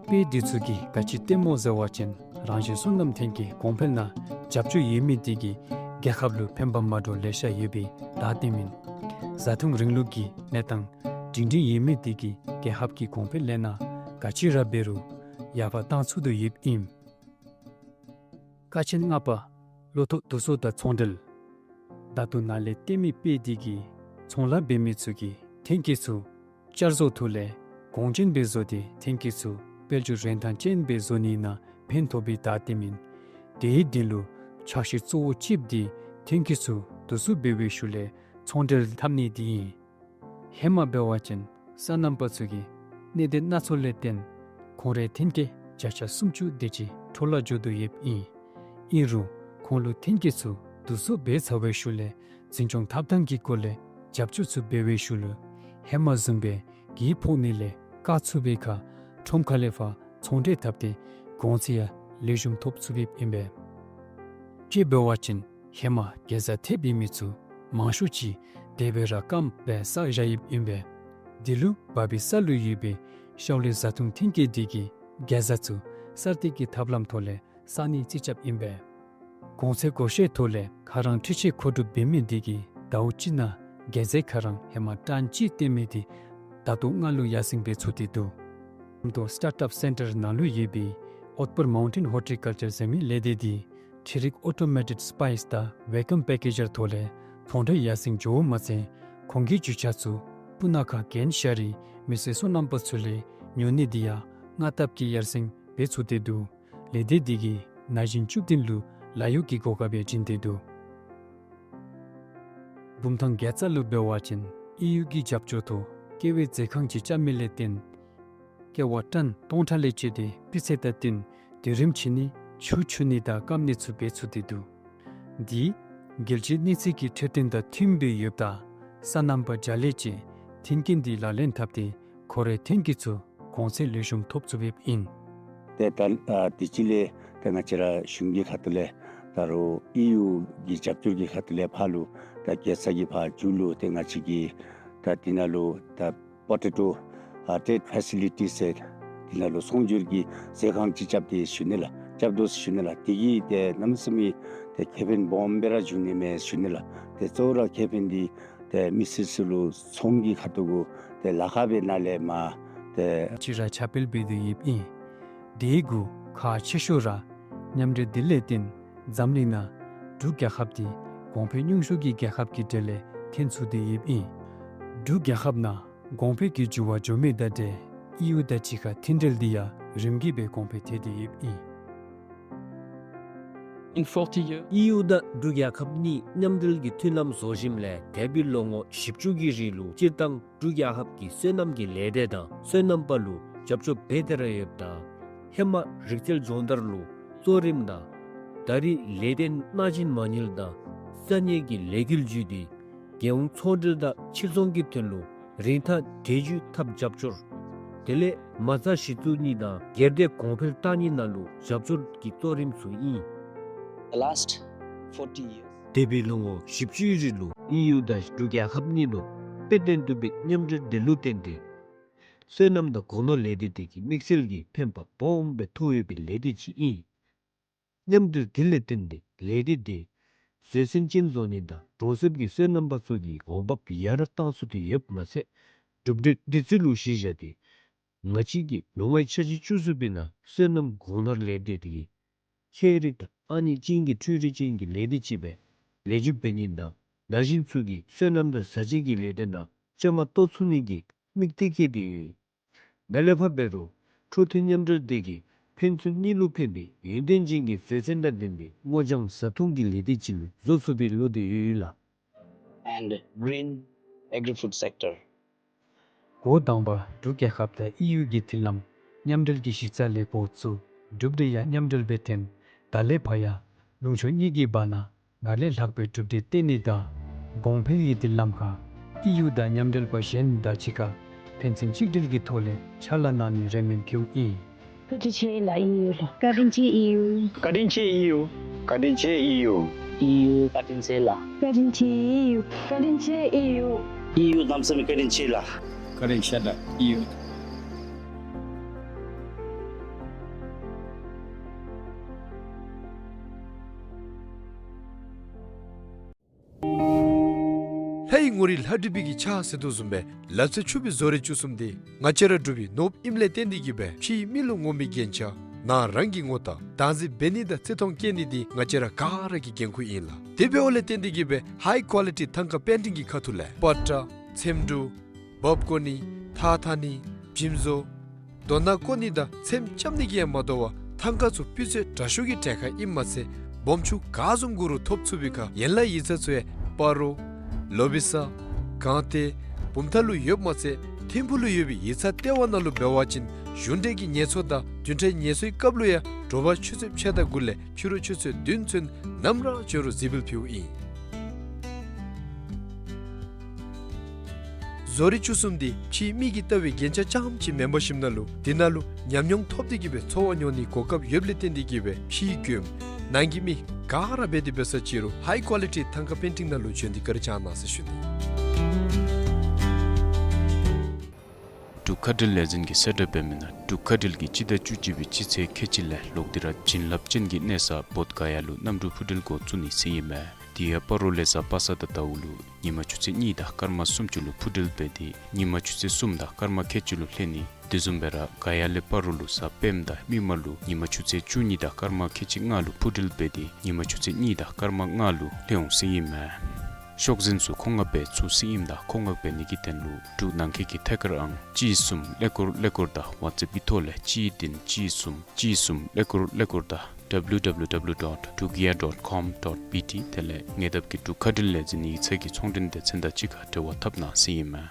དཔེ་དེ་ཚུ་གིས་ག་ཅི་སྟོནམ་སྨོ་ཟེར་བ་ཅིན་རང་བཞིན་སོ་ནམ་ཐོན་སྐྱེད་གོང་འཕེལ་ནང་རྒྱབ་སྐྱོར་ཡོད་མི་དེ་གིས་རྒྱལ་ཁབ་ལུ་ཕན་པ་མ་འདྲཝ་ལེ་ཤ་ཡོད་པའི་བརྡ་སྟོནམ་ཨིན། བཟའ་འཐུང་རིང་ལུགས་ཀྱི་གནས་སྟངས་སྒྲིང་སྒྲིང་ཡོད་མི་དེ་གིས་རྒྱལ་ཁབ་ཀྱི་གོང་འཕེལ་ལས་སྣ་ག་ཅི་ར་འབད་རུང་ཡར་འཕར་བཏང་ཚུགས་དོ་ཡོདཔ་ཨིན། ཀ་ཆེན་ལྔ་པ། ལོ་ཐོག་བསྡུ་གསོག་དང་ཚོང་འབྲེལ། ད་ལྟོ་ནཱ་ལས་སྟོན་མི་དཔེ་དེ་གིས་ཚོང་ལཱ་འབད་མི་ཚུ་གིས་ཐོན་སྐྱེད་ཚུ་བསྐྱར་བཟོ་ཐོག་ལས་གོང་ཅན་སྦེ་བཟོ་སྟེ་ཐོན་སྐྱེད་ཚུ་དཔལ་འབྱོར་རིན་ཐང་ཅན་སྦེ་བཟོ་ནི་ནང་ཕན་ཐོགས་པའི་བརྡ་སྟོནམ་ཨིན། དེའི་དོན་ལུ་ཕྱག་བཞེས་གཙོ་བོ་ཅིག་དེ་ཐོན་སྐྱེད་ཚུ་བསྡུ་གསོག་འབད་བའི་ཤུལ་ལས་ཚོང་འབྲེལ་འཐབ་ནི་དེ་ཨིན། ཧེ་མ་འབད་བ་ཅིན་སོ་ནམ་པ་ཚུ་གིས་གནད་དོན་སྣ་ཚོགས་ལས་བརྟེན་ཁོང་རའི་ཐོན་སྐྱེད་བརྒྱ་ཆ་སུམ་ཅུ་དེ་ཅིག་འཕྲོ་བརླག་འགྱོ་དོ་ཡོདཔ་ཨིན། ཨིན་རུང་ཁོང་ལུ་ཐོན་སྐྱེད་ཚུ་བསྡུ་གསོག་འབད་ཚར་བའི་ཤུལ་ལས་འཛིན་སྐྱོང་འཐབ་ཐངས་ཀྱི་སྐོར་ལས་རྒྱབ་སྐྱོར་ཚུ་འབད་བའི་ཤུལ་ལུ་ཧེ་མ་བཟུམ་སྦེ་གྱོང་ཕོག་ནི་ལས་བཀག་ཚུགས་པའི་ཁར་ཁྲོམ་ཁ་ལས་ཕར་ཚོང་འབྲེལ་འཐབ་སྟེ་གོང་ཚད་ཡང་ལེགས་ཤོམ་ཐོབ་ཚུགས་པའི་ཨིན་པས། དཔེ་འབད་བ་ཅིན་ཧེ་མ་གེ་ཛ་ཐེབས་ཡོད་མི་ཚུ་མང་ཤོས་ཅིག་དེ་སྦེ་ར་སྐམ་སྦེ་བསགས་བཞག་ཡོདཔ་ཨིན་པས། དེ་ལུ་བབས་པའི་ས་ལུ་ཡོད་པའི་ཤའོ་ལི་བཟའ་འཐུང་ཐོན་སྐྱེད་དེ་གིས་གེ་ཛ་ཚུ་གསར་གཏོད་ཀྱི་ཐབས་ལམ་ཐོག་ལས་བསགས་ནི་རྩིས་རྐྱབ་ཨིན་པས། གོང་ཚད་བགོ་བཤའ་ཐོག་ལས་ཁོ་ར་འཕྲུལ་ཆས་མཁོ་སྒྲུབ་འབད་མི་དེ་གིས་ཟླཝ་གཅིག་ནང་གེ་ཛ་ཁོ་ར་ཧེ་མ་ཊཱན་གཅིག་བཏོན་མི་དེ་ད་ལྟོ་ལྔ་ལུ་ཡར་སེང་འབད་ཚུགས་ཏེ་འདུག། ཨམ་ཏོ་སི་ཊཱརཊ་ཨཔ་སེན་ཊར་ནང་ལུ་ཡོད་པའི་ཨོཊ་པུར་མའུན་ཊེན་ཧོར་ཊི་ཀལ་ཅར་ཟེར་མི་ལས་སྡེ་དེ་འཕྲུལ་རིག་ཨོ་ཊོ་མེ་ཊེཌ་སི་པའིསི་དང་ཝེ་ཀམ་པེ་ཀེ་ཇར་ཐོག་ལས་ཚོང་འབྲེལ་ཡར་སེང་འགྱོཝ་མ་ཚད་ཁོང་གི་རྒྱུ་ཆ་ཚུ་སྤུ་ན་ཁ་གྱོན་བཞག་རིགས་མི་སེར་སོ་ནམ་པ་ཚུ་ལས་ཉོ་ནི་དེ་ཡང་སྔར་ལྟར་གྱི་ཡར་སེང་འབད་ཚུགས་ཏེ་འདུག། ལས་སྡེ་དེ་གིས་ན་གཞོན་བཅུ་བདུན་ལུ་ལཱ་གཡོག་གི་གོ་སྐབས་ཡང་བྱིན་ཏེ་འདུག། བུམ་ཐང་དགེ་རྩ་ལུ་འབད་བ་ཅིན་ཨི་ཡུ་གི་རྒྱབ་སྐྱོར་ཐོག་ཀེ་བའི་རྫས་ཁང་ཅིག་རྐྱབ་མི་ལས་བརྟེན་ཀེ་བ་ཊཱན་སྟོང་ཕྲག་ལས་བཅད་དེ་སྤུས་ཚད་དང་བསྟུན་དུས་རིམ་ཕྱིན་ནི་ཆུ་འཁྱུ་ནི་དང་སྐམ་ནི་ཚུ་འབད་ཚུགས་ཏེ་འདུག། འདི་རྒྱལ་སྤྱིའི་གནས་ཚད་ཀྱི་འཕྲོད་བསྟེན་དང་མཐུནམ་སྦེ་ཡོདཔ་ད་སོ་ནམ་པ་བརྒྱ་ལས་བཅད་མཐུན་རྐྱེན་འདི་ལག་ལེན་འཐབ་སྟེ་ཁོ་རའི་ཐོན་སྐྱེད་ཚུ་གོང་ཚད་ལེགས་ཤོམ་ཐོབ་ཚུགས་པའི་ཨིན། ཏེ་ད་ཨ་དུས་ཅི་ལས་ཏེ་ང་བཅས་ར་གཞུང་གི་ཁ་ཐུག་ལས་ད་རུང་ཨི་ཡུ་གི་རྒྱབ་སྐྱོར་གྱི་ཁ་ཐུག་ལས་ཕར་ལུ་ད་དགེ་རྩ་གི་ཕར་མཇུག་ལུ་ཏེ་ང་བཅས་ཀྱིས་ད་དེ་ནང་ལུ་ད་པོ་ཊེ་ཊོ་ཨ་ཊེཌ་ཕེ་སི་ལི་ཊི་ཟེར་དེ་ནང་ལུ་ཚོང་སྒྱུར་གྱི་རྫས་ཁང་ཅིག་རྐྱབ་སྟེ་ཞུ་ནི་ལགས། རྐྱབ་དོ་ཟེར་ཞུ་ནི་ལགས། དེ་གིས་ཏེ་གནམ་མེད་ས་མེད་ཏེ་ཁེ་ཕན་སྦོམ་སྦེ་ར་འབྱུང་ནི་མས་ཟེར་ཞུ་ནི་ལགས། ཏེ་གཙོ་བོ་ར་ཁེ་ཕན་འདི་ཏེ་མི་སེར་ཚུ་ལུ་ཚོང་གི་ཁ་ཐུག་གུ་ཏེ་ལཱ་ཁག་སྦེ་ནཱ་ལས་མར་ཏེ་ཅིག་ར་ཁྱབ་སྤེལ་འབད་དོ་ཡོདཔ་ཨིན། དེ་གུ་ཁག་ཆེ་ཤོས་ར་མཉམ་འབྲེལ་དེ་ལས་བརྟེན་འཛམ་གླིང་ནང་འབྲུག་རྒྱལ་ཁབ་འདི་གོང་འཕེལ་ཉུང་ཤོས་ཀྱི་རྒྱལ་ཁབ་ཀྱི་གྲས་ལས་ཐོན་ཚུགས་ཏེ་ཡོདཔ་ཨིན། འབྲུག་རྒྱལ་ཁབ་ནང་གོང་འཕེལ་གྱི་འགྱུར་བ་འགྱོ་མི་དང་འབྲེལ་ཨི་ཡུ་དང་གཅིག་ཁར་མཐུན་འབྲེལ་འདི་ཡང་རིམ་གྱིས་སྦེ་གོང་འཕེལ་ཐལ་ཏེ་ཡོདཔ་ཨིན། In forty years. ཨི་ཡུ་དང་འབྲུག་རྒྱལ་ཁབ་གཉིས་མཉམ་འབྲེལ་གྱི་མཐུན་ལམ་བཟོ་ཞིནམ་ལས་འདས་པའི་ལོ་ངོ་བཞི་བཅུ་གི་རིང་ལུ་སྤྱིར་བཏང་འབྲུག་རྒྱལ་ཁབ་ཀྱི་སོ་ནམ་གྱི་ལས་སྡེ་དང་སོ་ནམ་པ་ལུ་རྒྱབ་སྐྱོར་འབད་དེ་ར་ཡོདཔ་ད་ཧེ་མ་རིག་རྩལ་སྦྱོང་བརྡར་ལུ་གཙོ་རིམ་དང་ད་རེས་ལས་དོན་སྣ་ཅན་མ་ནིལ་དང་ས་གནས་ཀྱི་ལས་འགུལ་བརྒྱུད་དེ་རྒྱལ་ཡོངས་ཚོང་འབྲེལ་དང་ཕྱིར་ཚོང་གི་དོན་ལུ་རིན་ཐང་འབྲས་བུ་ཐོབ་རྒྱབ་སྐྱོར། དེ་ལས་མ་རྩ་གཞི་བཙུགས་ནི་དང་སྒེར་སྡེ་གོང་འཕེལ་བཏང་ནི་ནང་ལུ་རྒྱབ་སྐྱོར་གྱི་གཙོ་རིམ་ཚུ་ཨིན། The last forty years. འདས་པའི་ལོ་ངོ་བཞི་བཅུའི་རིང་ལུ་ཨི་ཡུ་དང་འབྲུག་རྒྱལ་ཁབ་གཉིས་ལུ་དཔེ་སྟོན་བཏུབ་པའི་མཉམ་འབྲེལ་དེ་ལུ་བརྟེན་ཏེ་སོ་ནམ་དང་སྒོ་ནོར་ལས་སྡེ་དེ་གིས་དམིགས་བསལ་གྱི་ཕན་པ་སྦོམ་སྦེ་ཐོགས་ཡོད་པའི་ལས་སྡེ་ཅིག་ཨིན། མཉམ་འབྲེལ་དེ་ལས་བརྟེན་ཏེ་ལས་སྡེ་དེ་བཟོད་བསྲན་ཅན་བཟོ་ནི་དང་གྲོང་གསེབ་ཀྱི་སོ་ནམ་པ་ཚུ་གི་འོང་འབབ་ཡར་བཏང་ཚུགས་ཏེ་ཡོདཔ་མ་ཚད་གྲུབ་འབྲས་དེ་ཚུ་ལུ་གཞི་བཞག་སྟེ་ང་བཅས་ཀྱིས་ལོ་ལྔའི་འཆར་གཞི་བཅུ་གསུམ་པའི་ནང་སོ་ནམ་སྒོ་ནོར་ལས་སྡེ་དེ་གིས་ཁྱད་རིག་དང་ཨ་ནི་ཅན་གྱི་འཕྲུལ་རིག་ཅན་གྱི་ལས་སྡེ་ཅིག་སྦེ་ལེགས་བཅོས་འབད་ནི་དང་ན་གཞོན་ཚུ་གིས་སོ་ནམ་དང་བཟའ་བཅའ་གི་ལས་སྡེ་ནང་བཅའ་མར་གཏོགས་ཚུགས་ནི་གི་དམིགས་གཏད་བསྐྱེད་དེ་ཡོད། ནཱ་ལས་ཕར་འབད་རུང་འཕྲོ་མཐུད་མཉམ་འབྲེལ་དེ་གིས་ཕན་ཚུན་གཉིས་ལུ་ཕན་པའི་ཡོན་ཏན་ཅན་གྱི་བཟོད་བསྲན་དང་ལྡན་པའི་སྔོ་ལྗང་བཟའ་འཐུང་གི་ལས་སྡེ་ཅིག་ལུ་བཟོ་ཚུགས་པའི་བློ་དེ་ཡོད་ཡོད་ལགས། and green agri-food sector. འགོ་དང་པ་འབྲུག་རྒྱལ་ཁབ་དང་ཨི་ཡུ་གི་མཐུན་ལམ་མཉམ་འབྲེལ་གྱི་གཞི་རྩ་ལས་འགོ་བཙུགས། གྲུབ་འབྲས་ཡང་མཉམ་འབྲེལ་སྦེ་ཐོན། ད་ལས་ཕར་ཡང་ལུང་ཕྱོགས་གཉིས་ཀྱི་བར་ན་སྔར་ལས་ལྷག་པའི་གྲུབ་འབྲས་བཏོན་ནི་དང་གོང་འཕེལ་གྱི་མཐུན་ལམ་ཁར་ཨི་ཡུ་དང་མཉམ་འབྲེལ་པ་གཞན་དང་གཅིག་ཁར་ཕན་ཚུན་གཅིག་སྒྲིལ་གྱི་ཐོག་ལས་ཕྱག་ལཱ་གནང་ནི་རེ་སྨོན་ཕུལཝ་ཨིན། བཀའ་དྲིན་ཆེ་ལགས་ཨི་ཡུ་ལུ། བཀའ་དྲིན་ཆེ་ཨི་ཡུ། བཀའ་དྲིན་ཆེ་ཨི་ཡུ། ཨི་ཡུ་བཀའ་དྲིན་ཆེ་ལགས། བཀའ་དྲིན་ཆེ་ཨི་ཡུ། བཀའ་དྲིན་ཆེ་ཨི་ཡུ། ཨི་ཡུ་གནམ་མེད་ས་མེད་བཀའ་དྲིན་ཆེ་ལགས། བཀའ་དྲིན་ཆེ་ལགས་ཨི་ཡུ། ལྷའི་ངོ་རིས་ལྷ་བྲིས་པའི་གི་ཕྱག་ཟེར་དོ་བཟུམ་སྦེ་ལག་རྩལ་ཕྱུག་པའི་བཟོ་རིག་བཅུ་གསུམ་འདི་ང་བཅས་ར་འབྲུག་པའི་ནོར་བུ་ཨིནམ་ལས་བརྟེན་ཏེ་གིས་སྦེ་ཕྱིའི་མི་ལུ་ངོམ་པའི་རྒྱན་ཆ་ནང་རང་གིས་ངོ་བཏགས་བདག་འཛིན་འབད་ནི་དང་བརྩི་མཐོང་བསྐྱེད་ནི་འདི་ང་བཅས་ར་ག་ར་གི་འགན་ཁུར་ཨིན་ལགས། དེ་འབདཝ་ལས་བརྟེན་ཏེ་གིས་སྦེ་ཧའི་ཀོ་ལི་ཊི་ཐང་ཀ་པེན་ཊིང་གི་ཁ་ཐུག་ལས་པ་ཏྲ་ཚེམ་དྲུབ་འབག་བཀོ་ནི་ཐགས་འཐག་ནི་བྱིམ་བཟོ་རྡོ་སྣ་བཀོ་ནི་དང་ཚེམ་རྐྱབ་ནི་གིས་ཡང་མ་དོ་བར་ཐང་ཀ་ཚུ་སྤུས་ཚད་དྲག་ཤོས་ཀྱི་གྲལ་ཁར་ཨིནམ་མ་ཚད་སྦོམ་ཆུང་ག་བཟུམ་དགོ་རུང་ཐོབ་ཚུགས་པའི་ཁར་ཡན་ལག་ཡིག་ཚང་ཚུ་ཡང་སྤ་རོ་ལོ་བི་ས་སྒང་སྟེང་བུམ་ཐང་ལུ་ཡོདཔ་མ་ཚད་ཐིམ་ཕུག་ལུ་ཡོད་པའི་ཡིག་ཚང་ལྟེ་བ་ནང་ལུ་འབད་བ་ཅིན་གཞུང་འབྲེལ་གྱི་ངལ་འཚོ་དང་བདུན་ཕྲག་ངལ་འཚོའི་སྐབས་ལུ་ཡང་དྲོ་པ་ཆུ་ཚོད་ཕྱེད་དང་དགུ་ལས་ཕྱི་རུ་ཆུ་ཚོད་བདུན་ཚུན་ནམ་ར་འབྱོན་རུང་གཟིགས་འབུལ་ཕུལཝ་ཨིན། བཟོ་རིག་བཅུ་གསུམ་འདི་ཕྱིའི་མིག་གིས་བལྟ་བའི་རྒྱན་ཆ་རྐྱངམ་ཅིག་མེན་པར་ཞིནམ་ལས་དེ་ནང་ལུ་ཉམས་མྱོང་ཐོབ་སྟེ་གིས་སྦེ་འཚོ་བ་མྱོང་ནིའི་གོ་སྐབས་ཡོདཔ་ལས་བརྟེན་ཏེ་གིས་སྦེ་ཕྱིའི་མགྱོནམ་ནང་གི་མི་ག་ར་འབད་དེ་འབད་ས་ཅི་རུང་ཧའི་ཀོ་ལི་ཊི་ཐང་ཀ་པེན་ཊིང་ནང་ལུ་བྱོན་ཏེ་བཀའ་དྲིན་བསྐྱང་གནང་ཟེར་ཞུ་ནི། འབྲུག་མཁའ་འགྲུལ་ལས་འཛིན་གྱིས་གསལ་བསྒྲགས་འབད་མི་ནང་འབྲུག་མཁའ་འགྲུལ་གྱིས་སྤྱི་ཟླ་བཅུ་གཅིག་པའི་སྤྱི་ཚེས་ཁལ་གཅིག་ལས་ལོག་སྟེ་ར་བྱིན་རླབས་ཅན་གྱི་གནས་ས་བོདྷ་ག་ཡ་ལུ་གནམ་གྲུ་འཕུར་འགྲུལ་འགོ་བཙུགས་ནི་ཟེར་ཨིན་མས། དེ་ཡང་སྤ་རོ་ལས་གཟའ་པ་སངས་དང་ཟླཝ་ལུ་ཉིན་མ་ཆུ་ཚོད་གཉིས་དང་སྐར་མ་སུམ་ཅུ་ལུ་འཕུར་འགྲུལ་འབད་དེ་ཉིན་མ་ཆུ་ཚོད་གསུམ་དང་སྐར་མ་ཁལ་གཅིག་ལུ་ལྷོད་ནི། དེ་བཟུམ་སྦེ་ར་ག་ཡ་ལས་སྤ་རོ་ལུ་གཟའ་སྤེནམ་དང་མིག་དམར་ལུ་ཉིན་མ་ཆུ་ཚོད་བཅུ་གཉིས་དང་སྐར་མ་ཁལ་གཅིག་ལྔ་ལུ་འཕུར་འགྲུལ་འབད་དེ་ཉིན་མ་ཆུ་ཚོད་གཉིས་དང་སྐར་མ་ལྔ་ལུ་ལྷོད་འོང་ཟེར་ཨིན་མས། ཤོག་འཛིན་ཚུ་མཁོ་མངགས་འབད་ཚུགས་ཟེར་ཨིནམ་ད་མཁོ་མངགས་འབད་ནི་གི་དོན་ལུ་འབྲུག་ནང་འཁོད་ཀྱི་ཐད་ཀར་ཨང་གཅིག་གསུམ་ཀླད་ཀོར་ཀླད་ཀོར་དང་ཝཊས་ཨེཔ་ཀྱི་ཐོག་ལས་གཅིག་བདུན་གཅིག་གསུམ་གཅིག་གསུམ་ཀླད་ཀོར་ཀླད་ཀོར་དང་W W W dot drugia dot com dot B T དེ་ལས་ཉེ་འདབས་ཀྱི་འབྲུག་མཁའ་འགྲུལ་ལས་འཛིན་ཡིག་ཚང་གི་ཚོང་འབྲེལ་སྡེ་ཚན་དང་གཅིག་ཁར་འབྲེལ་བ་འཐབ་གནང་ཟེར་ཨིན་མས།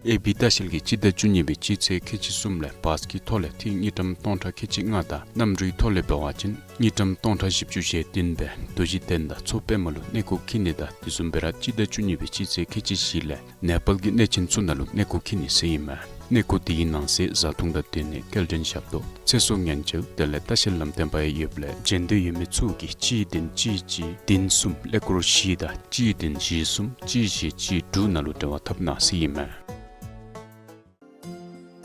ཨེ་བི་ལྟ་བཤལ་གྱིས་སྤྱི་ཟླ་བཅུ་གཉིས་པའི་སྤྱི་ཚེས་ཁལ་གཅིག་གསུམ་ལས་བཱས་ཀྱི་ཐོག་ལས་ཐིག་དངུལ་ཀྲམ་སྟོང་ཕྲག་ཁལ་གཅིག་ལྔ་དང་གནམ་གྲུའི་ཐོག་ལས་འབད་བ་ཅིན་དངུལ་ཀྲམ་སྟོང་ཕྲག་བཞི་བཅུ་ཞེ་བདུན་སྦེ་རྡོ་རྗེ་གདན་དང་མཚོ་པདྨ་ལུ་གནས་སྐོར་འཁྱིད་ནི་དང་དེ་བཟུམ་སྦེ་ར་སྤྱི་ཟླ་བཅུ་གཉིས་པའི་སྤྱི་ཚེས་ཁལ་གཅིག་བཞི་ལས་ནེ་པཱལ་གྱི་གནས་ཆེན་ཚུ་ནང་ལུ་གནས་སྐོར་འཁྱིད་ནི་ཟེར་ཨིན་མས། གནས་སྐོར་དེའི་ནང་གསེས་བཟའ་འཐུང་དང་སྡོད་གནས་སྐྱེལ་འདྲེན་ཞབས་ཏོག་ཚེ་སྲོག་ཉེན་བཅོལ་དེ་ལས་ལྟ་བཤལ་ལམ་སྟོན་པ་ཡང་ཡོདཔ་ལས་བྱོན་འདོད་ཡོད་མི་ཚུ་གིས་གཅིག་བདུན་གཅིག་གཅིག་བདུན་གསུམ་ཀླད་ཀོར་བཞི་དང་གཅིག་བདུན་བཞི་གསུམ་གཅིག་བཞི་གཅིག་དྲུག་ནང་ལུ་འབྲེལ་བ་འཐབ་གནང་ཟེར་ཨིན་མས།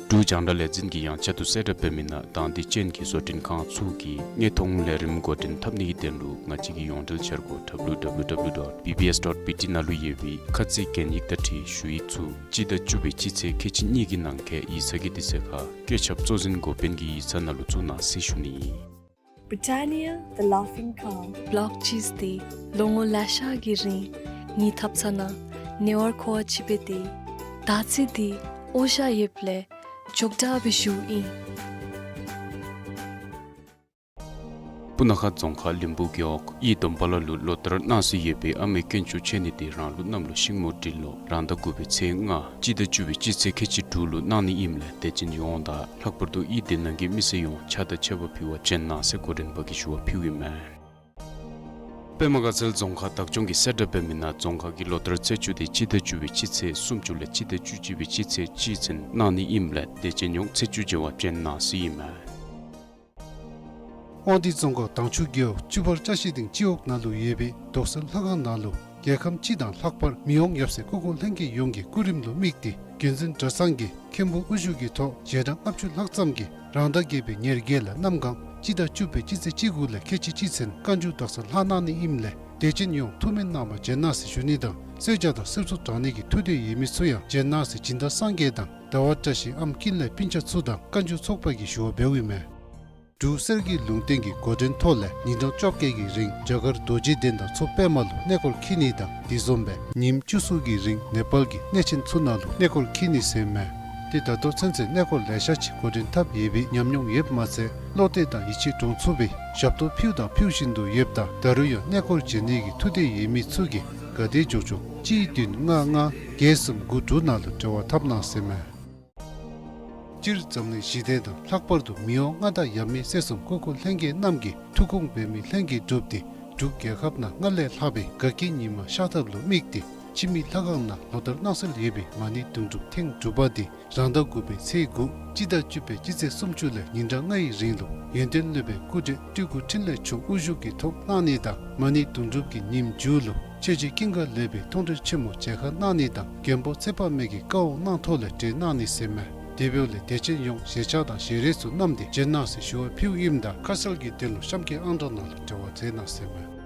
འབྲུག་རྒྱང་བསྒྲགས་ལས་འཛིན་གྱིས་ཡང་བསྐྱར་དུ་གསལ་བསྒྲགས་འབད་མི་ནང་དང་འདོད་ཅན་གྱི་བཟོ་སྐྲུན་ཁང་ཚུ་གིས་དངོས་མཐོང་ལས་རིམ་འགོ་འདྲེན་འཐབ་ནི་གི་དོན་ལུ་ང་བཅས་ཀྱི་ཡོངས་འབྲེལ་འཆར་སྒོ་W W W dot B B S dot B T ནང་ལུ་ཡོད་པའི་ཁ་ཚིག་གན་ཡིག་དང་འཁྲིལ་ཞུ་ཡིག་ཚུ་སྤྱི་ཟླ་བཅུ་པའི་སྤྱི་ཚེས་ཁལ་གཅིག་གཉིས་ཀྱི་ནང་འཁོད་ཡིག་ཚང་གི་དུས་ཚོད་ཁར་བཀོད་ཁྱབ་གཙོ་འཛིན་འགོ་དཔོན་གྱི་ཡིག་ཚང་ནང་ལུ་བཙུགས་གནང་ཟེར་ཞུ་ནི་ཨིན། Britannia, the Laughing Cow. བྷ་ལོག་ཅིསི་འདི་ལོ་ངོ་ལེ་ཤ་གི་རིང་ངེའི་ཐབ་ཚང་ནང་ཉེ་བར་མཁོ་བ་ཅིག་སྦེ་སྡོད་ཡི། ད་ཅི་འདི་འོ་ཤ་ཡོདཔ་ལས་མགྱོགས་དྲགས་སྦེ་ཞུཝ་ཨིན། སྤུ་ན་ཁ་རྫོང་ཁག་ལིམ་པུ་རྒེད་འོག་ཡིད་སྡོམ་པ་ལ་ལུ་ལོ་ལྟར་གནང་སྲོལ་ཡོད་པའི་ཨ་མའི་དཀོན་མཆོག་མཆོད་གནས་འདི་རང་ལུགས་གནམ་ལོ་ཤིང་མོ་འབྲི་ལོ་རང་ཟླ་དགུ་པའི་ཚེས་ལྔ་སྤྱི་ཟླ་བཅུ་པའི་སྤྱི་ཚེས་ཁལ་གཅིག་དྲུག་ལུ་གནང་ནི་ཨིནམ་ལས་དད་ཅན་ཡོངས་དང་ལྷག་པར་དུ་ཡིད་སྡེ་ནང་གི་མི་སེར་ཡོངས་ཕྱག་དང་མཆོད་པ་ཕུལ་བར་བྱོན་གནང་ཟེར་འགོ་འདྲེན་པ་གིས་ཞུ་བ་ཕུལཝ་ཨིན་མས། པདྨ་དགའ་ཚལ་རྫོང་ཁག་བདག་སྐྱོང་གིས་གསལ་བསྒྲགས་འབད་མི་ནང་རྫོང་ཁག་གི་ལོ་ལྟར་ཚེས་བཅུ་འདི་སྤྱི་ཟླ་བཅུ་པའི་སྤྱི་ཚེས་སུམ་ཅུ་ལས་སྤྱི་ཟླ་བཅུ་གཅིག་པའི་སྤྱི་ཚེས་གཅིག་ཚུན་གནང་ནི་ཨིནམ་ལས་དད་ཅན་ཡོངས་ཚེས་བཅུ་མཇལ་བར་བྱོན་གནང་ཟེར་ཨིན་མས། དབང་འདུས་རྫོང་ཁག་དྭངས་ཆུ་རྒེད་འོག་བཅུ་པར་བཀྲ་ཤིས་སྡིངས་སྤྱི་འོག་ནང་ལུ་ཡོད་པའི་རྡོག་སེལ་ལྷ་ཁང་ནང་ལུ་རྒྱལ་ཁམས་སྤྱི་དང་ལྷག་པར་མི་དབང་ཡབ་སྲས་སྐུ་ཁོངས་ལྷན་རྒྱས་ཡོངས་ཀྱི་སྐུ་རིམ་ལུ་དམིགས་ཏེ་རྒྱུན་འཛིན་གྲྭ་ཚང་གི་མཁན་པོ་དབུ་བཞུགས་ཀྱི་ཐོག་ཞལ་གྲངས་ལྔ་བཅུ་ལྷག་ཙམ་གྱིས་རང་ཟླ་བརྒྱད་པའི་ཉེར་བརྒྱད་ལས་གནམ་གང་སྤྱི་ཟླ་བཅུ་པའི་སྤྱི་ཚེས་བཅུ་དགུ་ལས་ཁལ་གཅིག་གཅིག་ཚུན་བཀའ་འགྱུར་རྡོག་སེལ་ལྷག་གནང་ནི་ཨིནམ་ལས་དད་ཅན་ཡོངས་ཐུགས་སྨོན་གནང་བར་བྱོན་གནང་ཟེར་ཞུ་ནི་དང་གསོལ་ཇ་དང་གསེར་མཚོ་དྲང་ནི་གི་ཐུགས་འདོད་ཡོད་མི་ཚུ་ཡང་བྱོན་གནང་ཟེར་སྦྱིན་བདག་སངས་རྒྱས་དང་ཟླ་བ་བཀྲ་ཤིས་ཨམ་ཀུན་ལེགས་སྤུན་ཆ་ཚུ་དང་བཀའ་འགྱུར་ཚོགས་པ་གིས་ཞུ་བ་འབདཝ་ཨིན་མས། འབྲུག་གསེར་གྱི་ལུང་བསྟན་གྱི་འགོ་འདྲེན་ཐོག་ལས་ཉིན་གྲངས་བཅོ་བརྒྱད་ཀྱི་རིང་རྒྱ་གར་རྡོ་རྗེ་གདན་དང་མཚོ་པདྨ་ལུ་གནས་སྐོར་འཁྱིད་ནི་དང་དེ་བཟུམ་སྦེ་ཉིནམ་བཅུ་གསུམ་གྱི་རིང་ནེ་པཱལ་གྱི་གནས་ཆེན་ཚུ་ནང་ལུ་གནས་སྐོར་འཁྱིད་ནི་ཟེར་མས། ཏེ་ད་ལྟོ་ཚུན་ཚོད་གནས་སྐོར་ལེ་ཤ་ཅིག་འགོ་འདྲེན་འཐབ་ཡོད་པའི་ཉམས་མྱོང་ཡོདཔ་མ་ཚད་བློ་གཏད་དང་ཡིད་ཆེས་འདྲོངས་ཚུགས་པའི་ཞབས་ཏོག་ཕུལཝ་དང་ཕུལ་བཞིན་དུ་ཡོདཔ་ད་ད་རུང་ཡང་གནས་སྐོར་བྱོན་ནི་གི་ཐུགས་འདོད་ཡོད་མི་ཚུ་གིས་ ག་དེ་འབྱོར་ཆོག་གཅིག་བདུན་ལྔ་ལྔ་བརྒྱད་གསུམ་དགུ་དྲུག་ནང་ལུ་འབྲེལ་བ་འཐབ་གནང་ཟེར་མས། སྤྱིར་འཛམ་གླིང་ཞི་བདེ་དང་ལྷག་པར་དུ་མི་དབང་མངའ་བདག་ཡབ་མེས་སྲས་གསུམ་སྐུ་འཁོར་ལྷན་རྒྱས་རྣམས་ཀྱིས་ཐུགས་དགོངས་འབད་མི་ལྷན་རྒྱས་འགྲུབ་སྟེ་འབྲུག་རྒྱལ་ཁབ་ནང་སྔར་ལས་ལྷག་པའི་དགའ་སྐྱིད་ཉི་མ་ཤར་ཐབས་ལུ་དམིགས་ཏེ་ཕྱི་མི་ལྷ་ཁང་ནང་ལོ་ལྟར་གནང་སྲོལ་ཡོད་པའི་མ་ཎི་དུང་སྒྲུབ་ཐེངས་དྲུག་པ་འདི་རང་ཟླ་དགུ་པའི་ཚེས་དགུ་སྤྱི་ཟླ་བཅུ་པའི་སྤྱི་ཚེས་སུམ་ཅུ་ལས་ཉིན་གྲངས་ལྔ་ཡི་རིང་ལུ་ཡོན་ཏན་སློབ་དཔོན་སྐུ་བགྲེས་སྤྲུལ་སྐུ་འཕྲིན་ལས་མཆོག་དབུ་བཞུགས་ཀྱི་ཐོག་གནང་ནི་དང་མ་ཎི་དུང་སྒྲུབ་ཀྱི་ཉིནམ་མཇུག་ལུ་ཆོས་རྗེ་ཀུན་དགའ་ལེགས་པའི་མཐོང་གྲོལ་ཆེན་མོ་མཇལ་ཁ་གནང་ནི་དང་མགོན་པོ་ཚེ་དཔག་མེད་ཀྱི་བཀའ་དབང་གནང་ཐོག་ལས་གྲོལ་གནང་ནི་ཟེར་མས། དེ་འབདཝ་ལས་དད་ཅན་ཡོངས་ཞལ་ཆས་དང་ཞལ་རས་ཚུ་བསྣམས་ཏེ་བྱོན་གནང་ཟེར་ཞུ་བ་ཕུལཝ་ཨིནམ་ད་ཁ་གསལ་གྱི་དོན་ལུ་གཤམ་གྱི་ཨང་གྲངས་ནང་ལུ་འབྲེལ་བ་མཛད་གནང་ཟེར་མས།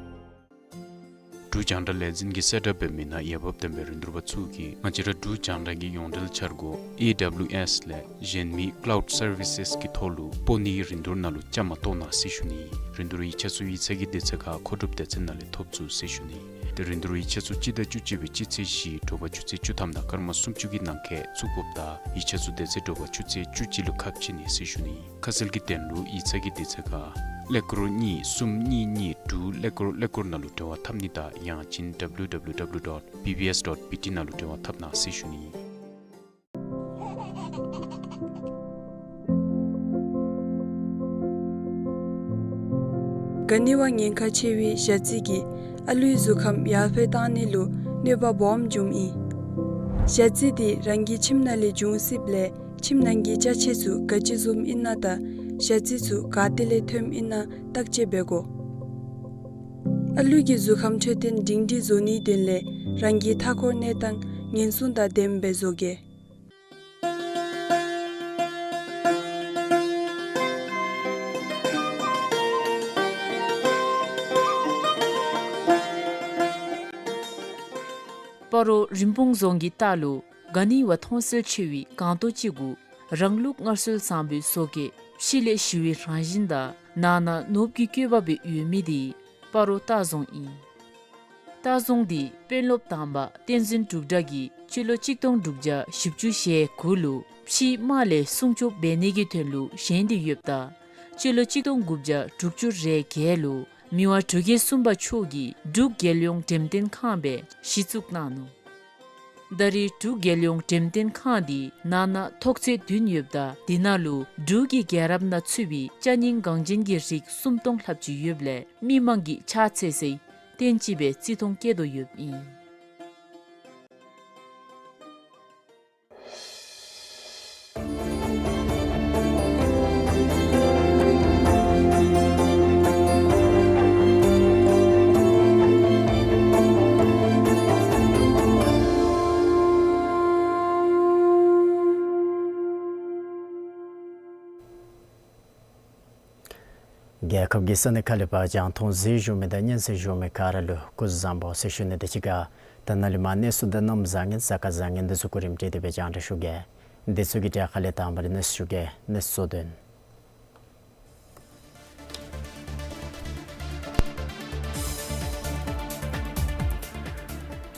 འབྲུག་རྒྱང་བསྒྲགས་ལས་འཛིན་གྱིས་གསལ་བསྒྲགས་འབད་མི་ནང་འོས་འབབ་ལྡན་པའི་རིན་བསྡུར་པ་ཚུ་གིས་ང་བཅས་ར་འབྲུག་རྒྱང་བསྒྲགས་ཀྱི་ཡོངས་འབྲེལ་འཆར་སྒོ་ཨེ་ཌབ་ལིའུ་ཨེསི་ལས་གཞན་མི་ཀ་ལའུཌ་སར་བི་སེསི་གི་ཐོག་ལུ་སྤོ་ནིའི་རིན་བསྡུར་ནང་ལུ་བཅའ་མར་གཏོགས་གནང་ཟེར་ཞུ་ནི། རིན་བསྡུར་ཡིག་ཆ་ཚུ་ཡིག་ཚང་གི་དུས་ཚོད་ཁར་མཁོ་སྒྲུབ་སྡེ་ཚན་ནང་ལས་ཐོབ་ཚུགས་ཟེར་ཞུ་ནི། ཏེ་རིན་བསྡུར་ཡིག་ཆ་ཚུ་སྤྱི་ཟླ་བཅུ་གཅིག་པའི་སྤྱི་ཚེས་བཞི་དྲོ་པ་ཆུ་ཚོད་བཅུ་ཐམ་དང་སྐར་མ་སུམ་ཅུ་གི་ནང་འཁོད་བཙུགས་དགོཔ་དང་ཡིག་ཆ་ཚུ་དེ་ཚེ་དྲོ་པ་ཆུ་ཚོད་བཅུ་གཅིག་ལུ་ཁ་ཕྱེ་ནི་ཟེར་ཞུ་ནི། ཁ་གསལ་གྱི་དོན་ལུ་ཡིག་ཚང་གི་དུས་ཚོད་ཁར་ཀླད་ཀོར་གཉིས་གསུམ་གཉིས་གཉིས་དྲུག་ཀླད་ཀོར་ཀླད་ཀོར་ནང་ལུ་འབྲེལ་བ་འཐབ་ནི་དང་ཡང་ཅིན་ཌབ་ལིའུ་ཌབ་ལིའུ་ཌབ་ལིའུ་ཌོཊ་བི་བི་ཨེསི་ཌོཊ་བི་ཊི་ནང་ལུ་འབྲེལ་བ་འཐབ་གནང་ཟེར་ཞུ་ནི། ག་ནི་བ་ཉེན་ཁ་ཆེ་བའི་ཞ་རྩི་གིས་ཨ་ལུའི་གཟུགས་ཁམས་ཡར་འཕེལ་གཏང་ནི་ལུ་གནོད་པ་སྦོམ་འབྱུངམ་ཨིན། ཞ་རྩི་འདི་རང་གི་ཁྱིམ་ནང་ལས་འབྱུང་སྲིདཔ་ལས་ཁྱིམ་ནང་གི་ཅ་ཆས་ཚུ་ག་ཅི་བཟུམ་ཨིན་ན་དང་ཞ་རྩི་ཚུ་ག་ཏེ་ལས་ཐོནམ་ཨིན་ན་བརྟག་དཔྱད་འབད་དགོ། ཨ་ལུ་གི་གཟུགས་ཁམས་འཕྲོད་བསྟེན་སྒྲིང་སྒྲི་བཟོ་ནིའི་དོན་ལས་རང་གི་མཐའ་འཁོར་གནས་སྟངས་ཉེན་སྲུང་དང་ལྡནམ་སྦེ་བཟོ་གེ། སྤ་རོ་རིན་སྤུངས་རྫོང་གི་ལྟག་ལུ་ག་ནི་བ་མཐོང་གསལ་ཆེ་བའི་སྒང་ཏོ་ཅིག་གུ་རང་ལུགས་སྔར་སྲོལ་བཟང་པོའི་བཟོ་བཀོད་ཕྱི་ལས་ཞི་བའི་རང་བཞིན་དང་ནང་ན་ནོར་བུ་གི་བཀོད་པ་སྦེ་ཡོད་མི་འདི་སྤ་རོ་ལྟ་རྫོང་ཨིན། ལྟ་རྫོང་འདི་དཔོན་སློབ་དང་པ་བསྟན་འཛིན་འབྲུག་གྲགས་ཀྱིས་སྤྱི་ལོ་གཅིག་སྟོང་དྲུག་བརྒྱ་བཞི་བཅུ་ཞེ་དགུ་ལུ་ཕྱིའི་དམག་ལས་སྲུང་སྐྱོབ་འབད་ནི་གི་དོན་ལུ་བཞེངས་ཏེ་ཡོདཔ་ད་སྤྱི་ལོ་གཅིག་སྟོང་དགུ་བརྒྱ་དྲུག་ཅུ་རེ་བརྒྱད་ལུ་མི་དབང་འབྲུག་རྒྱལ་གསུམ་པ་མཆོག་གིས་འབྲུག་རྒྱལ་ཡོངས་འགྲེམས་སྟོན་ཁང་སྦེ་གཞི་བཙུགས་གནང་ནུག། ད་རེས་འབྲུག་རྒྱལ་ཡོངས་འགྲེམས་སྟོན་ཁང་འདི་ནང་ན་ཐོག་ཚད་བདུན་ཡོདཔ་ད་འདི་ནང་ལུ་འབྲུག་གི་རྒྱལ་རབས་ནང་ཚུད་པའི་ཅ་རྙིང་འགངས་ཅན་གྱི་རིགས་སུམ་སྟོང་ལྷགཔ་ཅིག་ཡོདཔ་ལས་མི་མང་གིས་ཕྱག་འཚལ་སའི་རྟེན་ཅིག་སྦེ་བརྩི་མཐོང་བསྐྱེད་དོ་ཡོདཔ་ཨིན། རྒྱལ་ཁབ་ཀྱི་ས་གནས་ཁག་ལས་ཕར་རྒྱང་མཐོང་གཟིགས་བཞུགས་མི་དང་སྙན་གསན་བཞུགས་མི་ག་ར་ལུ་སྐུ་གཟུགས་བཟང་པོ་ཟེར་ཞུ་ནི་དང་གཅིག་ཁར་ད་ནཱ་ལས་མར་གནས་ཚུལ་དང་གནམ་བཟང་ངན་གཟའ་སྐར་བཟང་ངན་འདི་ཚུ་གོ་རིམ་སྒྲིག་སྟེ་སྦེ་རྒྱང་བསྒྲགས་ཞུ་གེ། འདི་ཚུ་གི་གྲས་ཁ་ལས་དང་པ་ར་གནས་ཚུལ་ཞུ་གེ། གནས་ཚུལ་གཙོ་དོན།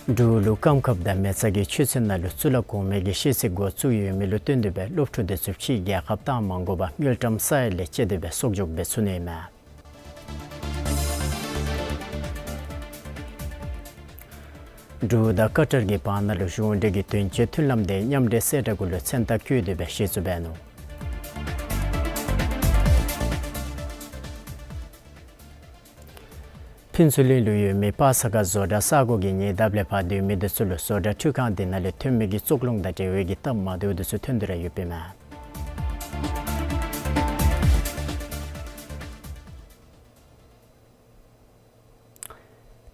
འབྲུག་ལུ་སྐམ་ཁབ་དང་མེ་བཙའ་གི་ཆུ་ཚན་ནང་ལུ་གཙུག་ལག་གོང་མའི་གི་ཤེས་ཚད་འགོ་བཙུགས་ཡོད་མི་ལུ་བརྟེན་ཏེ་སྦེ་སློབ་ཕྲུག་འདི་ཚུ་ཕྱིའི་རྒྱལ་ཁབ་བཏང་མ་དགོ་པར་དངུལ་ཀྲམ་ས་ཡ་ལས་བཅད་དེ་སྦེ་གསོག་འཇོག་འབད་ཚུགས་ནི་མས། འབྲུག་དང་ཀ་ཏར་གྱི་བར་ན་ལུ་གཞུང་འབྲེལ་གྱི་དོན་གཅོད་མཐུན་ལམ་དེ་མཉམ་འབྲེལ་གསལ་བསྒྲགས་གུ་ལུ་མཚན་རྟགས་བཀོད་དེ་སྦེ་གཞི་བཙུགས་འབད་ནུག། ཕུན་ཚོགས་གླིང་ལུ་ཡོད་མི་པ་ས་ག་བཟོ་གྲྭ་ས་སྒོ་གི་ཉེ་འདབས་ལས་ཕར་སྡོད་མི་འདི་ཚུ་ལུ་བཟོ་གྲྭ་འཕྲུལ་ཁང་འདི་ནང་ལས་ཐོན་མི་གི་བཙོག་རླུང་དང་འབྲེལ་བའི་གི་སྟབས་མ་བདེཝ་འདི་ཚུ་ཐོན་ཏེ་ར་ཡོདཔ་ཨིན་མས།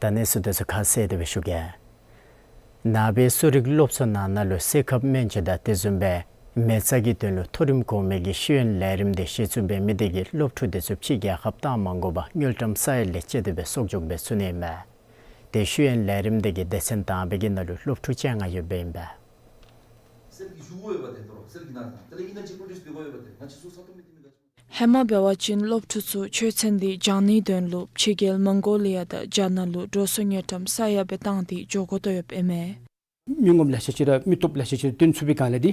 ད་གནས་ཚུལ་འདི་ཚུ་ཁ་གསལ་ཏེ་སྦེ་ཞུ་གེ། ནང་པའི་གསོ་རིག་སློབ་གཙོ་ནང་ན་ལུ་སེར་ཁབ་སྨན་བཅོས་དང་དེ་བཟུམ་སྦེ་མེ་བཙའ་གི་དོན་ལུ་མཐོ་རིམ་གོང་མའི་གི་ཤེས་ཡོན་ལས་རིམ་དེ་གཞི་བཙུགས་འབད་མི་དེ་གིས་སློབ་ཕྲུག་དེ་ཚུ་ཕྱིའི་རྒྱལ་ཁབ་བཏང་མ་དགོ་པར་དངུལ་ཀྲམ་ས་ཡ་ལས་བཅད་དེ་སྦེ་གསོག་འཇོག་འབད་ཚུགས་ནི་ཨིན་མས། དེ་ཤེས་ཡོན་ལས་རིམ་དེ་གི་སྡེ་ཚན་དང་པའི་གི་ནང་ལུ་སློབ་ཕྲུག་བཅོ་ལྔ་ཡོདཔ་ཨིན་པས། ཧེ་མ་འབད་བ་ཅིན་སློབ་ཕྲུག་ཚུ་ཆོས་ཚན་འདི་སྦྱང་ནིའི་དོན་ལུ་ཕྱི་རྒྱལ་མོང་གོ་ལི་ཡ་དང་རྒྱ་ནག་ལུ་འགྲོ་སོང་དངུལ་ཀྲམ་ས་ཡ་སྦེ་བཏང་སྟེ་འགྱོ་དགོ་དོ་ཡོདཔ་ཨིན་མས། མི་ངོམ་ལེ་ཤ་ཅིག་ར་མི་སྟོབས་ལེ་ཤ་ཅིག་ར་བཏོན་ཚུགས་པའི་སྒང་ལས་འདི་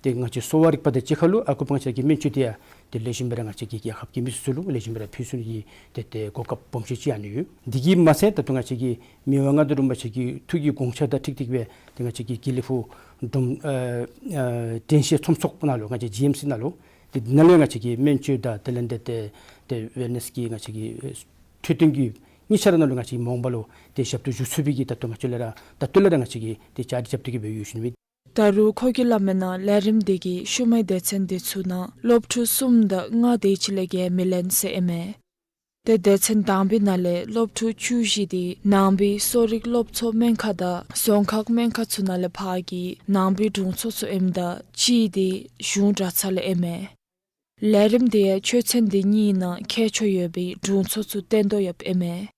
ཏེ་ང་བཅས་གསོ་བ་རིག་པ་དང་གཅིག་ཁར་ལུ་ཨ་ཁུ་པང་ཆེན་གྱི་སྨན་བཅོས་འདི་ཡང་ ཏེ་ལེགས་ཤོམ་སྦེ་ར་ང་བཅས་ཀྱི་རྒྱལ་ཁབ་ཀྱི་མི་སེར་ཚུ་ལུ་ལེགས་ཤོམ་སྦེ་ར་ཕུལ་ཚུགས་ནི་གི་ཏེ་ཏེ་གོ་སྐབས་སྦོམ་ཤོས་ཅིག་ཨ་ནི་ཡོད། དེ་གིས་མ་ཚད་ད་ལྟོ་ང་བཅས་ཀྱི་མི་དབང་མངའ་བདག་རིན་པོ་ཆེ་གི་ཐུགས་ཀྱི་དགོངས་འཆར་དང་འཁྲིལ་ཏེ་སྦེ་ཏེ་ང་བཅས་ཀྱི་དགེ་ལེགས་ཕུག་འབྲུག་ཨ་ཨ་དྲན་ཤེས་ཚོམས་ཚོགས་ནང་ལུ་ང་བཅས་ཇི་ཨེམ་སི་ནང་ལུ་ཏེ་ནཱ་ལས་ང་བཅས་ཀྱི་སྨན་བཅོས་དང་དེ་ལས་ཏེ་ཏེ་ཏེ་ཝེལ་ནེསི་གི་ང་བཅས་ཀྱི་འཕྲོད་བསྟེན་གྱི་གཉིས་ཆ་ར་ནང་ལུ་ང་བཅས་མ་འོངས་པ་ལུ་ཏེ་ཞབས་ཏོག་ཞུ་ཚུགས་པའི་གི་ད་ལྟོ་ང་བཅས་ལས་ར་ད་ལྟོ་ལས་ར་ང་བཅས་ཀྱིས་ཏེ་བཅའ་སྒྲིག་རྐྱབ་སྟེ་གི་སྦེ་ཡོད་ཞུ་ནི་མས། ད་རུང་ཁོ་གིས་སླབ་མིའི་ནང་ལས་རིམ་འདི་གིས་ཤུལ་མའི་སྡེ་ཚན་འདི་ཚུ་ནང་སློབ་ཕྲུག་གསུམ་དང་ལྔ་དེ་ཅིག་ལས་བརྒལ་མི་ལེན་ཟེར་ཨིན་མས། ཏེ་སྡེ་ཚན་དང་པའི་ནང་ལས་སློབ་ཕྲུག་བཅུ་བཞི་དེ་ནང་པའི་གསོ་རིག་སློབ་ཚོགས་སྨན་ཁང་དང་རྫོང་ཁག་སྨན་ཁང་ཚུ་ནང་ལས་ཕར་གྱི་ནང་པའི་དྲུང་འཚོ་ཚུ་ཨིནམ་ད་གཅིག་དེ་གཞུང་གྲྭ་ཚང་ལས་ཨིན་མས། ལས་རིམ་དེ་ཡང་ཆོས་ཚན་དེ་གཉིས་ནང་ཁྱད་ཆོས་ཡོད་པའི་དྲུང་འཚོ་ཚུ་བཏོན་དོ་ཡོདཔ་ཨིན་མས།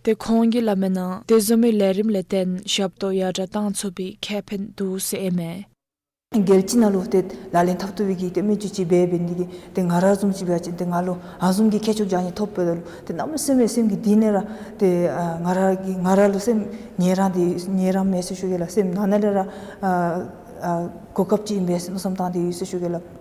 ཏེ་ཁོང་གིས་སླབ་མིའི་ནང་དེ་བཟུམ་མའི་ལས་རིམ་ལས་བརྟེན་ཞབས་ཏོག་ཡར་དྲག་བཏང་ཚུགས་པའི་ཁེ་ཕན་འདུག་ཟེར་ཨིན་མས། རྒྱལ་སྤྱི་ནང་ལུ་ཏེ་ལག་ལེན་འཐབ་བཏུབ་པའི་གི་ཏེ་སྨན་བཅོས་ཅིག་འབད་འབད་ནི་དེ་གིས་ཏེ་ང་ར་བཟུམ་ཅིག་འབད་བ་ཅིན་ཏེ་ང་ལུ་ཨ་བཟུམ་གྱི་ཁྱད་ཆོས་ཅིག་ཨ་ནི་ཐོབ་པ་ད་ལུ་ཏེ་གནམ་མེད་ས་མེད་སེམས་ཀྱི་གཏིང་ནས་ར་ཏེ་ཨ་ང་ར་གི་ང་ར་ལུ་སེམས་ཉེ་རང་དེ་ཉེ་རང་མས་ཟེར་ཞུ་གེ་ལགས། སེམས་ནང་ན་ལས་ར་ཨ་ཨ་གོ་སྐབས་ཅིག་ཨིན་པས་ཟེར་མནོ་བསམ་བཏང་སྟེ་ཡོད་ཟེར་ཞུ་གེ་ལགས།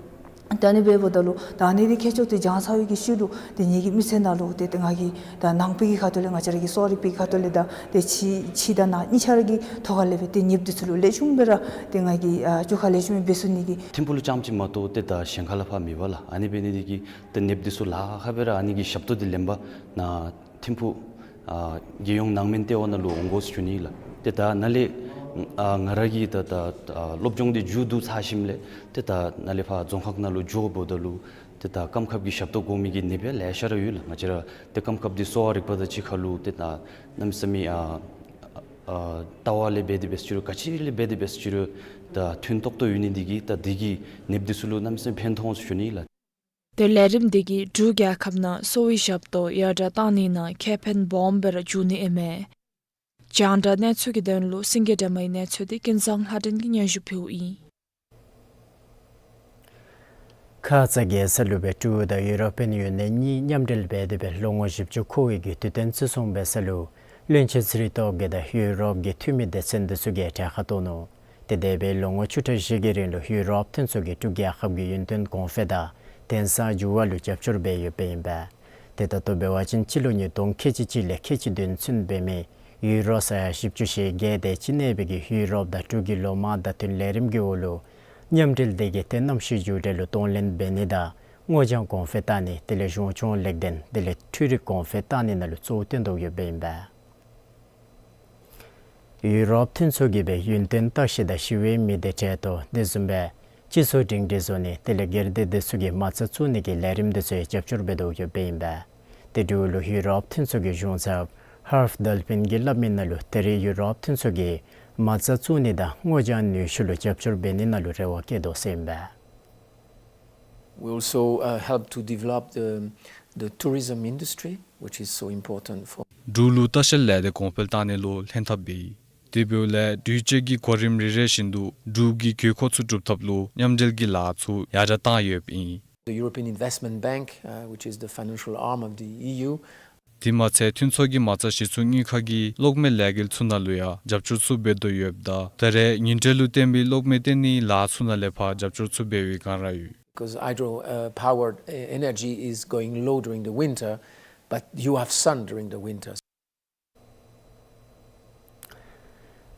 ད་ཨ་ནི་འབདཝ་ད་ལུ་ད་ཨ་ནི་དེ་ཁྱད་ཆོས་དེ་སྦྱང་ཚར་བའི་གི་ཤུལ་ལུ་ཏེ་ངེ་གི་མི་ཚེ་ནང་ལུ་ཏེ་ཏེ་ང་གིས་ད་ནང་པའི་གི་ཁ་ཐུག་ལས་ང་བཅས་ར་གི་གསོ་རིག་པའི་གི་ཁ་ཐུག་ལས་ད་ཏེ་ཕྱི་ཕྱི་དང་ནང་གཉིས་ཆ་ར་གི་ཐོག་ཁ་ལས་སྦེ་ཏེ་ནདཔ་འདི་ཚུ་ལུ་ལེགས་ཤོམ་སྦེ་ར་ཏེ་ང་གིས་ཨ་བཅོས་ཁ་ལེགས་ཤོམ་འབད་ཚུགས་ནི་གི། ཐིམ་ཕུག་ལུ་རྐྱངམ་ཅིག་མ་གཏོགས་ཏེ་ད་གཞན་ཁ་ལས་ཕར་མེད་པས་ལགས། ཨ་ནི་འབད་ནི་དེ་གིས་ཏེ་ནདཔ་འདི་ཚུ་ལཱ་ཁག་སྦེ་ར་ཨ་ནི་གི་ཞབས་ཏོག་འདི་ལེན་པར་ནཱ་ཐིམ་ཕུག་ཨ་རྒྱལ་ཡོངས་ནང་སྨན་ལྟེ་བ་ནང་ལུ་འོང་དགོ་ཟེར་ཞུ་ནི་ལགས། ཏེ་ད་ནཱ་ལས་ཨ་ང་ར་གི་ད་ད་ཨ་སློབ་སྦྱོང་འདི་མཇུག་བསྡུ་ཚར་ཞིནམ་ལས་ཏེ་ད་ནཱ་ལས་ཕར་རྫོང་ཁག་ནང་ལུ་འགྱོཝ་ད་ལུ་ཏེ་ད་སྐམ་ཁབ་ཀྱི་ཞབས་ཏོག་དགོ་མི་གི་ནདཔ་ལེ་ཤ་ར་ཡོད་ལགས། ང་བཅས་ར་ཏེ་སྐམ་ཁབ་འདི་གསོ་བ་རིག་པ་དང་གཅིག་ཁར་ལུ་ཏེ་ད་གནམ་མེད་ས་མེད་ཨ་ཨ་ལྟ་བ་ལས་འབད་དེ་འབད་ཟེར་རུང་ག་ཅི་ལས་འབད་དེ་འབད་ཟེར་རུང་ད་ཐོན་ཏོག་ཏོ་ཡོད་ནི་འདི་གིས་ད་འདི་གིས་ནདཔ་འདི་ཚུ་ལུ་གནམ་མེད་ས་མེད་ཕན་ཐོགས་ཟེར་ཞུ་ནི་ལགས། ཏེ་ལས་རིམ་འདི་གིས་འབྲུག་རྒྱལ་ཁབ་ནང་གསོ་བའི་ཞབས་ཏོག་ཡར་དྲག་བཏང་ནི་ནང་ཁེ་ཕན་སྦོམ་སྦེ་ར་འབྱུང་ནི་ཨིན་མས། རྒྱང་བསྒྲགས་གནས་ཚུལ་གྱི་དོན་ལུ་སེང་གེ་སྒྲོལ་མའི་གནས་ཚུལ་འདི་ཀུན་བཟང་ལྷ་སྒྲོན་གྱིས་སྙན་ཞུ་ཕུལཝ་ཨིན། ཁ་ཙ་རྒྱལ་ས་ལུ་སྦེ་འབྲུག་དང་ཡུ་རོབ་པའི་ཡུ་ནི་ཡོན་གཉིས་མཉམ་འབྲེལ་འབད་དེ་སྦེ་ལོ་ངོ་བཞི་བཅུ་འཁོར་བའི་གི་དུས་སྟོན་བརྩི་སྲུང་འབད་ས་ལུ་བློན་ཆེན་ཚེ་རིང་སྟོབས་རྒྱས་དང་ཡུ་རོབ་ཀྱི་འཐུས་མི་སྡེ་ཚན་འདི་ཚུ་གིས་གྲལ་ཁར་གཏོགས་ནུག། ཏེ་འདས་པའི་ལོ་ངོ་བཅུ་ཕྲག་བཞི་གི་རིང་ལུ་ཡུ་རོབ་མཐུན་ཚོགས་ཀྱིས་འབྲུག་རྒྱལ་ཁབ་ཀྱི་ཡུན་བརྟན་གོང་འཕེལ་དང་དེང་སང་འགྱུར་བ་ལུ་རྒྱབ་སྐྱོར་འབད་ཡོདཔ་ཨིན་པས། ཏེ་ད་ལྟོ་འབད་བ་ཅིན་སྤྱི་ལོ་ཉིས་སྟོང་ཁལ་གཅིག་གཅིག་ལས་ཁལ་གཅིག་བདུན་ཚུན་འབད་མི་ཡུ་རོ་ས་ཡ་བཞི་བཅུ་ཞེ་བརྒྱད་དེ་ཅིག་གནས་པའི་གི་ཡུ་རོབ་དང་འབྲུག་གི་ལོ་མང་བརྡ་མཐུན་ལས་རིམ་གྱི་འོག་ལུ་མཉམ་འབྲེལ་དེ་གིས་ཏེ་གནམ་གཤིས་འགྱུར་འགྲོས་ལུ་གདོང་ལེན་འབད་ནི་དང་སྔོ་ལྗང་གོང་འཕེལ་བཏང་ནི་དེ་ལས་གཞུང་སྐྱོང་ལེགས་ལྡན་དེ་ལས་འཕྲུལ་རིག་གོང་འཕེལ་བཏང་ནི་ནང་ལུ་གཙོ་བོ་བཏོན་དོ་ཡོདཔ་ཨིན་པས། ཡུ་རོབ་མཐུན་ཚོགས་ཀྱིས་སྦེ་ཡུན་བརྟན་བརྟག་ཞིབ་དང་ཞི་བའི་མི་སྡེ་གྲལ་གཏོགས་དེ་བཟུམ་སྦེ་སྤྱི་ཚོགས་སྒྲིང་སྒྲིང་བཟོ་ནི་དེ་ལས་སྒེར་སྡེ་དེ་ཚུ་གིས་མ་རྩ་བཙུགས་ནི་གི་ལས་རིམ་དེ་ཚུ་ཡང་རྒྱབ་སྐྱོར་འབད་དོ་ཡོདཔ་ཨིན་པས། ཏེ་འབྲུག་ལུ་ཡུ་རོབ་མཐུན་ཚོགས་ཀྱི་གཞུང་ཚབ་ཧཱརཕ་ཌོལ་ཕིན་གྱིས་སླབ་མི་ནང་ལུ་ད་རེས་ཡུ་རོབ་མཐུན་ཚོགས་ཀྱིས་མ་རྩ་བཙུགས་ནི་དང་སྔོ་ལྗང་ནུས་ཤུགས་ལུ་རྒྱབ་སྐྱོར་འབད་ནི་ནང་ལུ་རེ་བ་བསྐྱེད་དོ་ཟེར་ཨིན་པས། We also, uh, help to develop the, the tourism industry, which is so important for འབྲུག་ལུ་ལྟ་བཤལ་ལས་སྡེ་གོང་འཕེལ་བཏང་ནི་ལུ་ལྷན་ཐབས་འབད་ཡི། དེ་འབདཝ་ལས་དུས་ཅི་གི་གོ་རིམ་རེ་རེ་བཞིན་དུ་འབྲུག་གི་དགོས་མཁོ་ཚུ་སྒྲུབ་ཐབས་ལུ་མཉམ་འབྲེལ་གྱི་ལཱ་ཚུ་ཡར་དྲག་བཏང་ཡོདཔ་ཨིན། The European Investment Bank, uh, which is the financial arm of the E U, དེ་མ་ཚད་མཐུན་ཚོགས་ཀྱི་མ་རྩ་གཞི་བཙུགས་དངུལ་ཁང་གིས་གློག་མེ་ལས་འགུལ་ཚུ་ནང་ལུ་ཡང་རྒྱབ་སྐྱོར་ཚུ་འབད་དོ་ཡོདཔ་ད་ད་རེས་ཉིན་དྲོད་ལུ་བརྟེན་པའི་གློག་མེ་བཏོན་ནིའི་ལཱ་ཚུ་ནང་ལས་ཕར་རྒྱབ་སྐྱོར་ཚུ་འབད་བའི་བསྒང་ར་ཡོད། Because hydro, uh, powered, uh, energy is going low during the winter, but you have sun during the winter.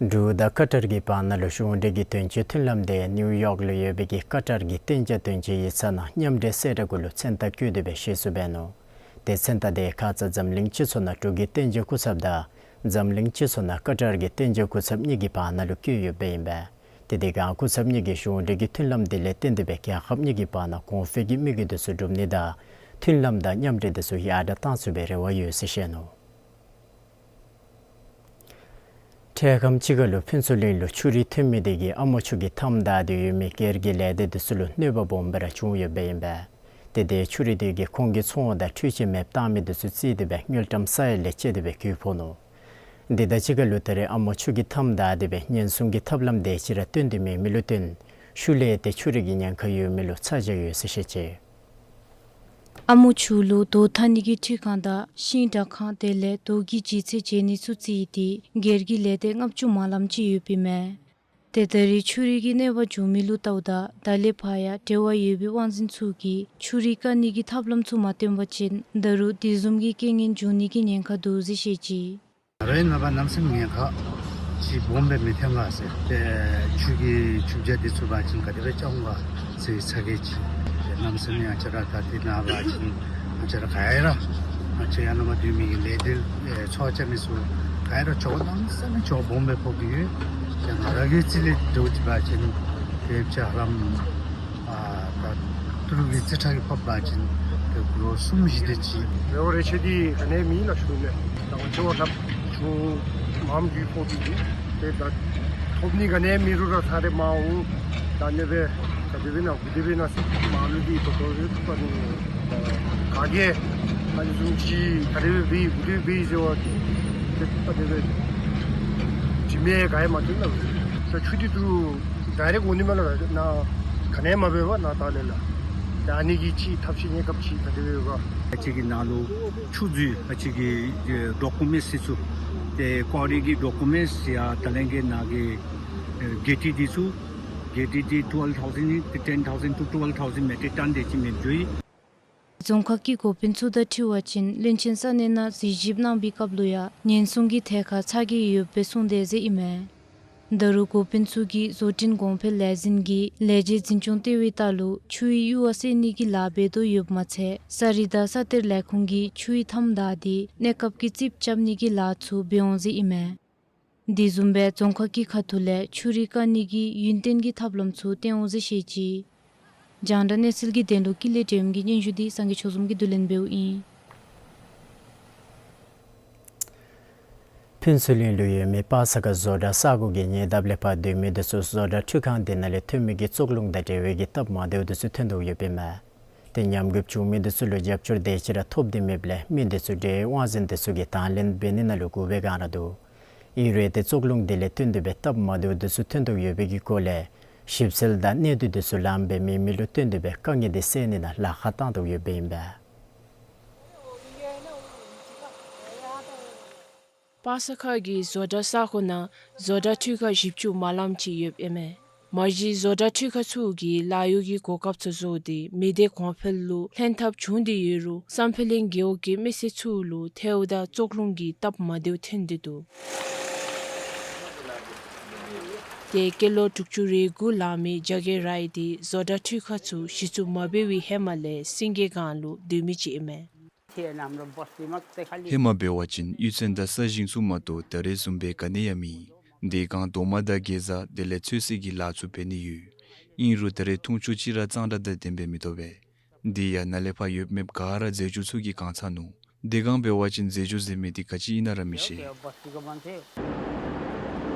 འབྲུག་དང་ཀ་ཏར་གྱི་བར་ན་ལུ་གཞུང་འབྲེལ་གྱི་དོན་གཅོད་མཐུན་ལམ་དེ་ནིའུ་ཡོག་ལུ་ཡོད་པའི་གི་ཀ་ཏར་གྱི་གཏན་འཇགས་དོན་གཅོད་ཡིག་ཚང་ནང་མཉམ་འབྲེལ་གསལ་བསྒྲགས་གུ་ལུ་མཚན་རྟགས་བཀོད་དེ་སྦེ་ཤེས་སུ་འབད་ནུག། ཏེ་མཚན་རྟགས་དེ་ཁ་ཙ་འཛམ་གླིང་སྤྱི་ཚོགས་ནང་འབྲུག་གི་གཏན་འཇགས་སྐུ་ཚབ་དང་འཛམ་གླིང་སྤྱི་ཚོགས་ནང་ཀ་ཏར་གྱི་གཏན་འཇགས་སྐུ་ཚབ་གཉིས་ཀྱི་བར་ན་ལུ་བཀོད་ཡོདཔ་ཨིན་པས། ཏེ་དེ་སྒང་སྐུ་ཚབ་གཉིས་ཀྱིས་གཞུང་འབྲེལ་གྱི་མཐུན་ལམ་དེ་ལས་བརྟེན་ཏེ་སྦེ་རྒྱལ་ཁབ་གཉིས་ཀྱི་བར་ན་གོང་འཕེལ་གྱི་དམིགས་ཡུལ་དེ་ཚུ་འགྲུབ་ནི་དང་མཐུན་ལམ་དང་མཉམ་འབྲེལ་དེ་ཚུ་ཡར་དྲག་བཏང་ཚུགས་པའི་རེ་བ་ཡོད་ཟེར་བཤད་ནུག། འཕྲལ་ཁམས་ཅིག་ཁར་ལུ་ཕུན་ཚོགས་གླིང་ལུ་ཆུ་རུད་ཐོན་མི་དེ་གིས་ཨ་མོ་ཆུ་གིས་མཐའམ་བདའ་སྟེ་ཡོད་མི་སྒེར་གྱི་ལས་སྡེ་དེ་ཚུ་ལུ་གནོད་པ་སྦོམ་སྦེ་ར་བྱུང་ཡོདཔ་ཨིན་པས། ཏེ་དེ་ཆུ་རུད་དེ་གིས་ཁོང་གི་ཚོང་དང་འཕྲུལ་ཆས་མེདཔ་བཏང་མི་དེ་ཚུ་རྩིས་ཏེ་སྦེ་དངུལ་ཀྲམ་ས་ཡ་ལས་བཅད་དེ་སྦེ་གྱོང་ཕོག་ནུག། དེ་དང་གཅིག་ཁར་ལུ་ད་རེས་ཨ་མོ་ཆུ་གིས་མཐའམ་བདའ་སྟེ་སྦེ་ཉེན་སྲུང་གི་ཐབས་ལམ་དེ་ཅིག་ར་བཏོན་ཏེ་མེད་མི་ལུ་བརྟེན་ཤུལ་ལས་ཏེ་ཆུ་རུད་ཀྱི་ཉེན་ཁ་ཡོད་མི་ལུ་ཚ་གྱང་ཡོད་ཟེར་བཤད་ཅི། ཨ་མོ་ཆུ་ལུ་རྡོ་འཐག་ནི་གི་འཐུས་ཁང་དང་ཤིང་དྲ་ཁང་དེ་ལས་རྡོ་གི་ལྗིད་ཚད་འཇལ་ནི་ཚུ་རྩིས་ཏེ་སྒེར་གྱི་ལས་སྡེ་ལྔ་བཅུ་མ་ལམ་ཅིག་ཡོདཔ་ཨིན་མས། ཏེ་ད་རེས་ཆུ་རུད་ཀྱི་གནོད་པ་བྱུང་མི་ལུ་བལྟཝ་ད་ད་ལས་ཕར་ཡང་འབྲེལ་བ་ཡོད་པའི་དབང་འཛིན་ཚུ་གིས་ཆུ་རུད་བཀག་ནི་གི་ཐབས་ལམ་ཚུ་མ་སྟོན་པ་ཅིན་ད་རུང་དེ་བཟུམ་གྱི་རྐྱེན་ངན་འབྱུང་ནི་གི་ཉེན་ཁ་འདུག་ཟེར་བཤད་ཅི། རོགས་རྣམ་པ་གནམ་མེད་ས་མེད་ཉེན་ཁ་ཅིག་སྦོམ་སྦེ་མི་ཐོན་ག་ཟེར། ཏེ་ཆུ་གི་ཆུ་བྱ་འདི་ཚུ་འབད་བ་ཅིན་ག་དེ་སྦེ་རྐྱབ་འོང་ག་ཟེར་ཚ་གྱང་ཅིག། ཏེ་གནམ་མེད་ས་མེད་ང་བཅས་ར་ད་འདི་ནང་འབད་བ་ཅིན་ང་བཅས་ར་ག་ཡ་ར་ང་བཅས་ཡར་ལས་མར་སྡོད་མི་གི་ལས་སྡེ་ཚོགས་བཅར་མི་ཚུ་ག་ཡ་ར་འགྱོ་གནམ་མེད་ས་མེད་འགྱོ་སྦོམ་སྦེ་ཕོག་སྟེ་ཡོད། ཏེ་ང་ར་གི་རྩིས་ལས་འགྱོ་ཅི་འབད་བ་ཅིན་ཏེ་ཕྱག་ལམ་ཨ་ད་ཏི་རུ་གི་རྩིས་ཁྲ་གིས་ཕབ་པ་ཅིན་ཏེ་ལོ་གསུམ་བཞི་དེ་ཅིག། རེ་བ་རེ་ཆེ་འདི་ག་ནི་མེད་ལགས་ཞུ་ནི། ད་ང་བཅས་བ་ཐབས་བྱུང་མངམ་གྱི་ཕོག་སྟེ་འདུག། ཏེ་ད་ཐོབ་ནི་ག་ནི་མེད་རུང་ར་ཚར་རེ་མ་འོང་ད་ནི་སྦེ་ག་དེ་སྦེ་ན་གུ་དེ་སྦེ་ན་ཟེར་མ་ལུ་འདི་ད་ལྟོ་རེ་ཐུབ་པ་ནི་ག་གིས་ཨ་ནི་བཟུམ་ཅིག་ག་དེ་སྦེ་འབད་གུ་དེ་སྦེ་ཟེར་བ་ཏེ་ད་དེ་སྦེ་དྲི་མི་ག་ཡང་མ་ཐོན་ལགས། ད་ཆུ་འདི་ཏི་རུ་ཌའི་རེཀཊ་འོང་ནི་མས་ལགས། ན་ག་ནི་མ་འབད་བར་ན་ད་ལས་ལགས། ད་ཨ་ནི་གི་ཅིག་ཐབས་ཤེས་གནས་སྐབས་ཅིག་ག་དེ་སྦེ་ཡོད་ག། ཨ་ཅི་གི་ནང་ལུ་ཆུ་འཛུལ་ཨ་ཅི་གི་ཨེ་ཌོ་ཀུ་མེནཊསི་ཚུ་ཏེ་ཀོ་རི་གི་ཌོ་ཀུ་མེནཊསི་ཡང་ད་ལས་ཀྱི་ནང་གི་ཨེ་གེ་ཊི་འདི་ཚུ་གེ་ཊི་འདི་ཊུ་ཝེལབ་ཐའུ་ཟེན་ཨིན། ཏེ་ཊེན་ཐའུ་ཟེན་ཊུ་ཊུ་ཝེལབ་ཐའུ་ཟེན་མེ་ཊིག་ཊོན་དེ་ཅིག་མེདཔ་འགྱོ་ཡི། རྫོང་ཁག་གི་འགོ་དཔོན་ཚུ་དང་འཁྲིལ་བ་ཅིན་བློན་ཆེན་ས་གནས་ནང་གཟིགས་ཞིབ་གནང་བའི་སྐབས་ལུ་ཡང་ཉེན་སྲུང་གི་ཐད་ཁར་ཚ་གྱང་ཡོདཔ་སྦེ་གསུངས་དེས་ཟེར་ཨིན་མས། ད་རུང་འགོ་དཔོན་ཚུ་གིས་བཟོ་སྐྲུན་གོང་འཕེལ་ལས་འཛིན་གྱི་ལས་བྱེད་འཛིན་སྐྱོང་ལྟེ་བའི་ལྟག་ལུ་ཆུའི་གཡུར་བ་སེལ་ནི་གི་ལཱ་འབད་དོ་ཡོདཔ་མ་ཚད་ས་རུད་དང་ས་གཏེར་ལས་ཁུངས་ཀྱིས་ཆུའི་མཐའམ་བདའ་སྟེ་གནས་སྐབས་ཀྱི་རྩིགཔ་རྐྱབ་ནི་གི་ལཱ་ཚུ་འབད་འོང་ཟེར་ཨིན་མས། དེ་བཟུམ་སྦེ་རྫོང་ཁག་གི་ཁ་ཐུག་ལས་ཆུ་རུད་བཀག་ནི་གི་ཡུན་བརྟན་གྱི་ཐབས་ལམ་ཚུ་བཏོན་འོང་ཟེར་བཤད་ཅི། རྒྱང་བསྒྲགས་གནས་ཚུལ་གྱི་དོན་ལུ་ཀུན་ལེགས་བདེམ་གྱི་སྙན་ཞུ་འདི་སངས་རྒྱས་ཆོས་འཛོམས་ཀྱིས་བསྡུ་ལེན་འབདཝ་ཨིན། ཕུན་ཚོགས་གླིང་ལུ་ཡོད་མི་པ་ས་ཁ་བཟོ་གྲྭ་ས་གོ་གི་ཉེ་འདབས་ལས་ཕར་སྡོད་མི་འདི་ཚུ་བཟོ་གྲྭ་འཕྲུལ་ཁང་འདི་ནང་ལས་ཐོན་མི་གི་བཙོག་རླུང་དང་འབྲེལ་བའི་གི་སྟབས་མ་བདེཝ་འདི་ཚུ་ཐོན་དོ་ཡོདཔ་ཨིན་མས། ཏེ་ཉམས་རྒུདཔ་བྱུང་མི་འདི་ཚུ་ལུ་རྒྱབ་སྐྱོར་དེ་ཅིག་ར་ཐོབ་སྟེ་མེདཔ་ལས་མི་འདི་ཚུ་འབྲེལ་ཡོད་དབང་འཛིན་འདི་ཚུ་གིས་དང་ལེན་འབད་ནི་ནང་ལུ་སྒུག་པའི་བསྒང་ར་འདུག། ཨིན་རུང་ཏེ་བཙོག་རླུང་འདི་ལས་བརྟེན་ཏེ་སྦེ་སྟབས་མ་བདེཝ་འདི་ཚུ་ཐོན་དོ་ཡོད་པའི་གི་སྐོར་ལས་ཞིབ་འཚོལ་དང་གནད་དོན་འདི་ཚུ་ལངམ་སྦེ་མེད་མི་ལུ་བརྟེན་ཏེ་སྦེ་དཀའ་ངལ་འདི་སེལ་ནི་ནང་ལཱ་ཁག་བཏང་དོ་ཡོདཔ་ཨིན་པས། པ་ས་ཁ་གི་བཟོ་གྲྭ་ས་གོ་ནང་བཟོ་གྲྭ་འཕྲུལ་ཁང་བཞི་བཅུ་མ་ལངམ་ཅིག་ཡོདཔ་ཨིན་མས། མ་གཞི་བཟོ་གྲྭ་འཕྲུལ་ཁང་ཚུ་གིས་ལཱ་གཡོག་གི་གོ་སྐབས་ཚུ་བཟོ་སྟེ་མི་སྡེ་གོང་འཕེལ་ལུ་ལྷན་ཐབས་བྱུང་སྟེ་ཡོད་རུང་བསམ་འཕེལ་གླིང་རྒེད་འོག་གི་མི་སེར་ཚུ་ལུ་ཐལཝ་དང་བཙོག་རླུང་གི་སྟབས་མ་བདེཝ་ཐོན་ཏེ་འདུག། ཏེ་སྐྱེས་ལོ་དྲུག་ཅུ་རེ་དགུ་ལང་མི་རྒྱ་རྒྱལ་ར་ཡིས་ཏེ་བཟོ་གྲྭ་འཕྲུལ་ཁང་ཚུ་གཞི་བཙུགས་མ་འབད་བའི་ཧེ་མ་ལས་སེང་གེ་སྒང་ལུ་སྡོད་མི་ཅིག་ཨིན་མས། ཧེ་མ་འབད་བ་ཅིན་གཡུས་ཚན་དང་ས་ཞིང་ཚུ་མ་གཏོགས་ད་རེས་བཟུམ་སྦེ་ག་ནི་ཡང་མེད། དེ་སྒང་རྡོག་མ་དང་གེ་ཟ་དེ་ལས་ཚོད་བསྲེ་གི་ལཱ་ཚུ་འབད་ནི་ཡོད། ཨིན་རུང་ད་རེས་འཐུང་ཆུ་ཅིག་ར་གཙང་སྦྲ་དང་ལྡནམ་སྦེ་མི་ཐོབ་པས། དེ་ཡང་ནཱ་ལས་ཕར་ཡོདཔ་མེདཔ་ག་ར་རྫས་སྦྱོར་ཚུ་གིས་གང་ཚར་ནུག། དེ་སྒང་འབད་བ་ཅིན་རྫས་སྦྱོར་ཟེར་མི་འདི་ག་ཅི་ཨིན་ན་ར་མི་ཤེས།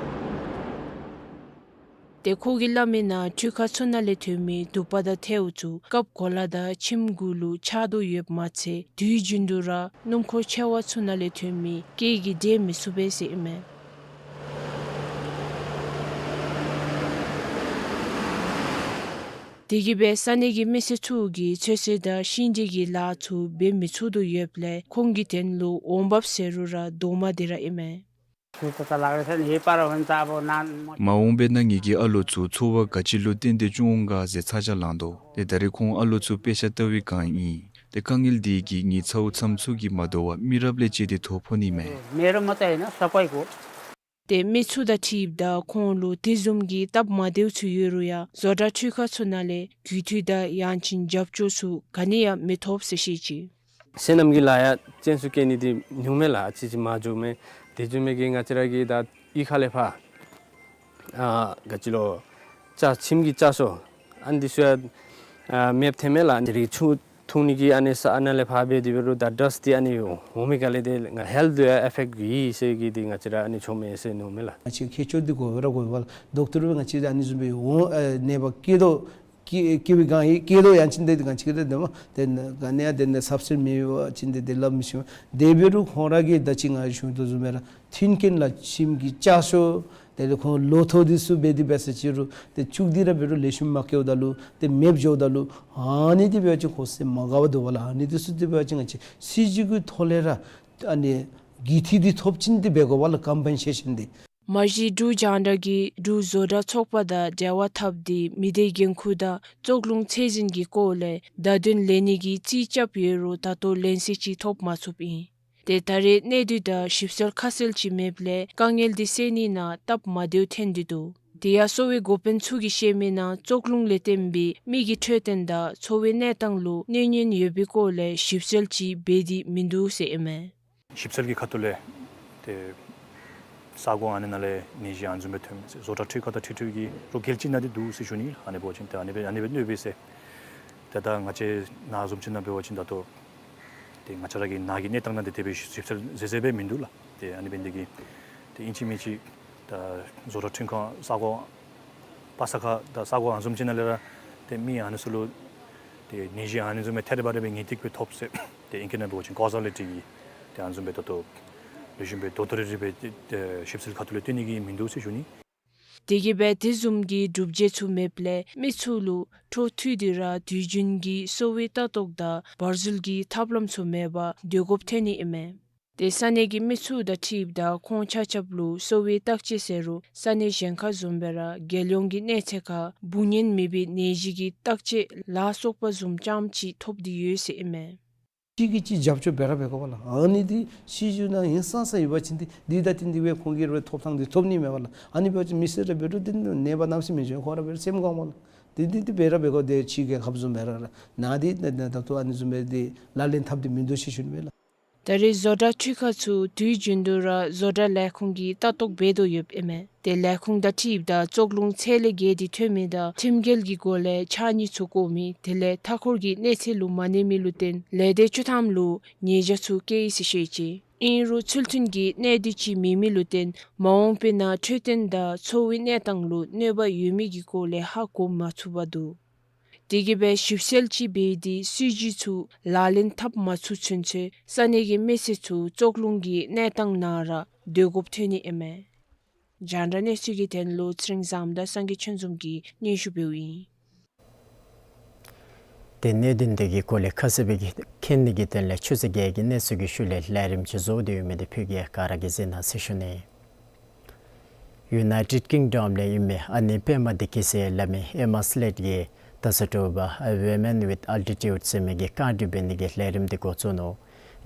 ཏེ་ཁོ་གིས་སླབ་མིའི་ནང་འཕྲུལ་ཁང་ཚུ་ནང་ལས་ཐོན་མི་དུ་པ་དང་ཐལཝ་ཚུ་རྐབ་གོ་ལ་དང་ཁྱིམ་གུ་ལུ་ཆགས་དོ་ཡོདཔ་མ་ཚད་དུས་རྒྱུན་དུ་ར་སྣུམ་འཁོར་ཆེ་བ་ཚུ་ནང་ལས་ཐོན་མི་སྐེ་གིས་འབྲད་མི་ཚུགས་པས་ཟེར་ཨིན་མས། དེ་གིས་སྦེ་ས་གནས་ཀྱི་མི་སེར་ཚུ་གིས་ཚོད་བསྲེ་དང་ཤིང་འབྲས་ཀྱི་ལཱ་ཚུ་འབད་མི་ཚུགས་དོ་ཡོདཔ་ལས་ཁོང་གི་དོན་ལུ་འོང་འབབ་ཟེར་རུང་ར་རྡོག་མ་འདི་ར་ཨིན་མས། མ་འོངས་པའི་ནང་ངེ་གི་ཨ་ལོ་ཚུ་འཚོ་བ་ག་ཅི་ལུ་བརྟེན་ཏེ་སྐྱོང་འོང་ག་ཟེར་ཚ་གྱང་ལང་དོ། ཏེ་ད་རེས་ཁོང་ཨ་ལོ་ཚུ་དཔེ་ཆ་ལྟ་བའི་སྒང་ཨིན། ཏེ་དཀའ་ངལ་འདི་གིས་ངེའི་ཚཝ་ཚམ་ཚུ་གིས་མ་དོ་བར་མི་རབས་ལས་བཅད་དེ་དོ་ཕོག་ནི་མས། མེ་རོ་མ་ཏ་ཨིན་ན་ས་པའི་གོ། ཏེ་མི་ཚུ་དང་འཁྲིལཝ་ད་ཁོང་ལུ་དེ་བཟུམ་གྱི་སྟབས་མ་བདེཝ་ཚུ་ཡོད་རུང་ཡང་བཟོ་གྲྭ་འཕྲུལ་ཁང་ཚུ་ནང་ལས་རྒུད་འཐུས་དང་ཡང་ཅིན་རྒྱབ་སྐྱོར་ཚུ་ག་ནི་ཡང་མི་ཐོབ་ཟེར་བཤད་ཅི། སོ་ནམ་གྱི་ལཱ་ཡང་ཅན་ཚུ་བཀལ་ནི་འདི་ཉུང་མས་ལགས། ཨ་ཙི་ཅིག་མར་འགྱོཝ་མས། དེ་བཟུམ་མའི་གི་ང་བཅས་ར་གི་ད་གཡུས་ཁ་ལས་ཕར་ཨ་ག་ཅི་ལོ་ལྕགས་ཁྱིམ་གྱི་ལྕགས་སོ་ཨ་ནི་འདི་ཚུ་ཡང་ཨ་མེདཔ་ཐོནམ་མས་ལགས། དེ་རིགས་ཆུ་འཐུང་ནི་གི་ཨ་ནི་ས་ཨ་ནཱ་ལས་ཕར་འབད་དེ་འབད་རུང་ད་ཌསཊ་འདི་ཨ་ནི་འོང་མི་ག་ལས་དེ་ང་ཧེལཐ་ལུ་ཡང་ཨེ་ཕེཀཊ་འགྱོཝ་ཨིན་ཟེར་གི་འདི་ང་བཅས་ར་ཨ་ནི་ཆོ་མེད་ཟེར་མནོཝ་མས་ལགས། ང་བཅས་ཁྱད་ཆོས་འདི་གོ་བ་ར་གོ་བ་ལགས། ཌོག་ཊར་སྦེ་ང་བཅས་ཨ་ནི་བཟུམ་སྦེ་འོང་ཨ་ནད་པ་སྐྱེ་དོ་སྐྱེ་སྐྱེ་བའི་སྒང་ཨིན། སྐྱེ་དོ་ཡང་ཅིན་དེ་ང་བཅས་ཀྱིས་དེ་མ་དེ་ག་ནི་ཡང་དེ་ནི་སབ་སི་ཊི་མེད་པ་ཅིན་དེ་དེ་སླབ་མི་ཤེས། དེ་འབད་རུང་ཁོང་ར་གིས་ད་ཅི་ང་ཞུ་དོ་བཟུམ་སྦེ་ར་མཐུན་རྐྱེན་ལགས་ཁྱིམ་གྱི་ལྕགས་སོ་དེ་ལས་ཁོང་ལོ་ཐོག་འདི་ཚུ་འབད་དེ་འབད་ས་ཅིག་རུང་དེ་ཕྱུགས་འདི་ར་འབད་རུང་ལེགས་ཤོམ་མ་སྐྱེཝ་ད་ལུ་དེ་མེདཔ་འགྱོཝ་ད་ལུ་ཨ་ནི་དེ་འབད་བ་ཅིན་ཁོང་སེམས་མ་དགའ་བར་སྡོད་པས་ལགས། ཨ་ནི་འདི་ཚུ་དེ་འབད་བ་ཅིན་ང་བཅས་སྲིད་བྱུས་ཀྱི་ཐོག་ལས་ར་ཨ་ནི་རྒུད་འཐུས་འདི་ཐོབ་ཅིན་དེ་འབད་དགོ་པས་ལགས། ཀམ་པེན་སེ་ཤཱན་འདི། མ་གཞི་འབྲུག་རྒྱང་བསྒྲགས་ཀྱིས་འབྲུག་བཟོ་གྲྭ་ཚོགས་པ་དང་འབྲེལ་བ་འཐབ་སྟེ་མི་སྡེ་འགན་ཁུར་དང་བཙོག་རླུང་ཚད་འཛིན་གྱི་སྐོར་ལས་བརྡ་དོན་ལེན་ནི་གི་རྩིས་རྐྱབ་ཡོད་རུང་ད་ལྟོ་ལན་གསལ་ཅིག་ཐོབ་མ་ཚུགསཔ་ཨིན། ཏེ་ད་རེས་གནས་སྡུད་དང་ཞིབ་འཚོལ་ཁ་གསལ་ཅིག་མེདཔ་ལས་དཀའ་ངལ་འདི་སེལ་ནི་ནང་སྟབས་མ་བདེཝ་ཐོན་ཏེ་འདུག། དེ་ཡང་གསོ་བའི་འགོ་དཔོན་ཚུ་གིས་བཤད་མི་ནང་བཙོག་རླུང་ལས་བརྟེན་པའི་མི་གི་འཕྲོད་བསྟེན་དང་འཚོ་བའི་གནས་སྟངས་ལུ་གནོད་ཉེན་ཡོད་པའི་སྐོར་ལས་ཞིབ་འཚོལ་ཅིག་འབད་དེ་མིན་འདུག་ཟེར་ཨིན་མས། ཞིབ་འཚོལ་གྱི་ཁ་ཐུག་ལས་ཏེ་ས་གོ་ཨ་ནི་ནང་ལས་ནད་གཞི་ཨ་ནི་བཟུམ་སྦེ་ཐོན་མས་ཟེར། བཟོ་གྲྭ་འཕྲུལ་ཁང་དང་འཁྲིལ་འཁྲིལ་གྱི་རོགས་གལ་ཅིག་ནང་འདི་འདུག་ཟེར་ཞུ་ནི་ལགས། ཨ་ནི་འབད་བ་ཅིན་ཏེ་ཨ་ནི་སྦེ་ཨ་ནི་སྦེ་གནོད་པས་ཟེར། ཏེ་ད་ང་བཅས་ནཱ་བཟུམ་ཅིག་ནང་འབད་བ་ཅིན་ད་ལྟོ་ཏེ་ང་བཅས་ར་གི་ནཱ་གི་གནས་སྟངས་ནང་འདི་དེ་སྦེ་ཞིབ་འཚོལ་མཛད་མཛདཔ་སྦེ་མིན་འདུག་ལགས། ཏེ་ཨ་ནི་འབད་ནི་དེ་གིས་ཏེ་ཨིན་ཅི་མིན་ཅི་ད་བཟོ་གྲྭ་འཕྲུལ་ཁང་ས་གོ་པ་ས་ཁ་དང་ས་གོ་ཨ་ནི་བཟུམ་ཅིག་ནང་ལས་ར་ཏེ་མི་ཨ་ནི་ཚུ་ལུ་ཏེ་ནད་གཞི་ཨ་ནི་བཟུམ་སྦེ་ཐད་རི་བ་རི་སྦེ་ངེས་ཏིག་སྦེ་ཐོབ་ཟེར། ཏེ་ཨིང་སྐད་ནང་འབད་བ་ཅིན་ཀོ་ཛ་ལི་ཊི་གི་ཏེ་ཨ་ནི་བཟུམ་སྦེ་ད་ལྟོ་ལེགས་ཤོམ་སྦེ་དོ་དོ་རི་རི་སྦེ་ཏེ་ཞིབ་འཚོལ་ཁ་ཐུག་ལས་སྟོན་ནི་གི་མིན་འདུག་ཟེར་ཞུ་ནི། དེ་གིས་སྦེ་དེ་བཟུམ་གྱི་སྒྲུབ་བྱེད་ཚུ་མེདཔ་ལས་མི་ཚུ་ལུ་འཕྲོ་མཐུད་དེ་ར་དུས་རྒྱུན་གྱི་གསོ་བའི་ལྟ་རྟོག་དང་བར་འཛུལ་གྱི་ཐབས་ལམ་ཚུ་མེད་པར་སྡོད་དགོཔ་ཐོན་ནི་ཨིན་མས། ཏེ་ས་གནས་ཀྱི་མི་ཚུ་དང་འཁྲིལཝ་ད་ཁོང་ཆ་ཁྱབ་ལུ་གསོ་བའི་བརྟག་དཔྱད་ཟེར་རུང་ས་གནས་གཞན་ཁར་བཟུམ་སྦེ་ར་རྒྱལ་ཡོངས་ཀྱི་གནས་ཚད་ཁར་འབུ་ངན་མེད་པའི་ནད་གཞི་གི་བརྟག་དཔྱད་ལ་སོགས་པ་བཟུམ་ཙམ་ཅིག་ཐོབ་སྟེ་ཡོད་ཟེར་ཨིན་མས། གཅིག་གིས་གཅིག་རྒྱབ་སྐྱོར་འབད་ར་འབད་དགོ་པས་ལགས། ཨ་ནི་འདི་སྲིད་བྱུས་ནང་ཧིང་སངས་ས་ཡོད་པ་ཅིན་འདི་འདི་ད་ཏེ་འདི་སྦེ་ཁོང་གི་རེ་ཐོབ་ཐངས་འདི་ཐོབ་ནི་མས་པ་ལགས། ཨ་ནི་འབད་བ་ཅིན་མི་སེར་ར་འབད་རུང་འདི་ནད་པ་ནམ་ཡང་མི་འབྱུང་། ཁོང་ར་འབད་རུང་སེམས་དགའཝ་མས་ལགས། འདི་འདི་འདི་འབད་ར་འབད་དགོ། ཏེ་ཕྱི་རྒྱལ་ཁབ་བཟུམ་སྦེ་ར་ནཱ་འདི་ད་ད་ད་ལྟོ་ཨ་ནི་བཟུམ་སྦེ་འདི་ལག་ལེན་འཐབ་སྟེ་མིན་འདུག་ཟེར་ཞུ་ནི་མས་ལགས། ད་རེས་བཟོ་གྲྭ་འཕྲུལ་ཁང་ཚུ་དུས་རྒྱུན་དུ་ར་བཟོ་གྲྭ་ལས་ཁུངས་ཀྱིས་ལྟ་རྟོག་འབད་དོ་ཡོདཔ་ཨིན་མས། ཏེ་ལས་ཁུངས་དང་འཁྲིལཝ་ད་བཙོག་རླུང་ཚད་ལས་བརྒལ་ཏེ་ཐོན་མི་དང་ཁྲིམས་འགལ་གྱི་སྒོ་ལས་ཕྱགས་སྙིགས་ཚུ་བཀོ་མི་དེ་ལས་མཐའ་འཁོར་གྱི་གནས་ཚད་ལུ་མ་གནས་མི་ལུ་བརྟེན་ལས་སྡེ་བཅུ་ཐམ་ལུ་ཉེས་བྱ་ཚུ་བཀལ་ཡི་ཟེར་བཤད་ཅི། ཨིན་རུང་ཚུལ་མཐུན་གྱི་གནས་སྡུད་ཅིག་མེད་མི་ལུ་བརྟེན་མ་འོངས་པའི་ནང་འཕྲོད་བསྟེན་དང་འཚོ་བའི་གནས་སྟངས་ལུ་གནོད་པ་ཡོད་མེད་ཀྱི་སྐོར་ལས་ཧ་གོ་མ་ཚུགས་པར་འདུག། དེ་གིས་སྦེ་ཞིབ་འཚོལ་ཅིག་འབད་དེ་སྲིད་བྱུས་ཚུ་ལག་ལེན་འཐབ་མ་ཚུགས་ཚུན་ཚོད་ས་གནས་ཀྱི་མི་སེར་ཚུ་བཙོག་རླུང་གི་གནས་སྟངས་ནང་ར་སྡོད་དགོཔ་ཐོན་ནི་ཨིན་མས། རྒྱང་བསྒྲགས་གནས་ཚུལ་གྱི་དོན་ལུ་ཚེ་རིང་བཟངམོ་དང་སངས་རྒྱས་ཆོས་འཛོམས་ཀྱིས་སྙན་ཞུ་འབདཝ་ཨིན། ཏེ་གནད་དོན་འདི་གི་སྐོར་ལས་ཁ་གསལ་སྦེ་མཁྱེན་ནི་གི་དོན་ལས་ཆུ་ཚོད་བརྒྱད་ཀྱི་གནས་ཚུལ་གྱི་ཤུལ་ལས་ལས་རིམ་ཅིག་བཟོ་སྟེ་ཡོད་མི་འདི་ཕུལ་གེ། ག་ར་གིས་གཟིགས་གནང་ཟེར་ཞུ་ནི། ཡུ་ནའི་ཊེཌ་ཀིང་ཌམ་ལས་ཨིན་མི་ཨ་ནེ་པདྨ་བདེ་སྐྱིད་ཟེར་སླབ་མི་ཨེ་མཱ་སི་ལེཌ་ཀྱིས་ད་ས་དྲོ་པ་ཨ་Women with Altitude ཟེར་མི་གི་རྐང་སྒྲིག་འབད་ནི་གི་ལས་རིམ་འདི་འགོ་བཙུགས་ནུག།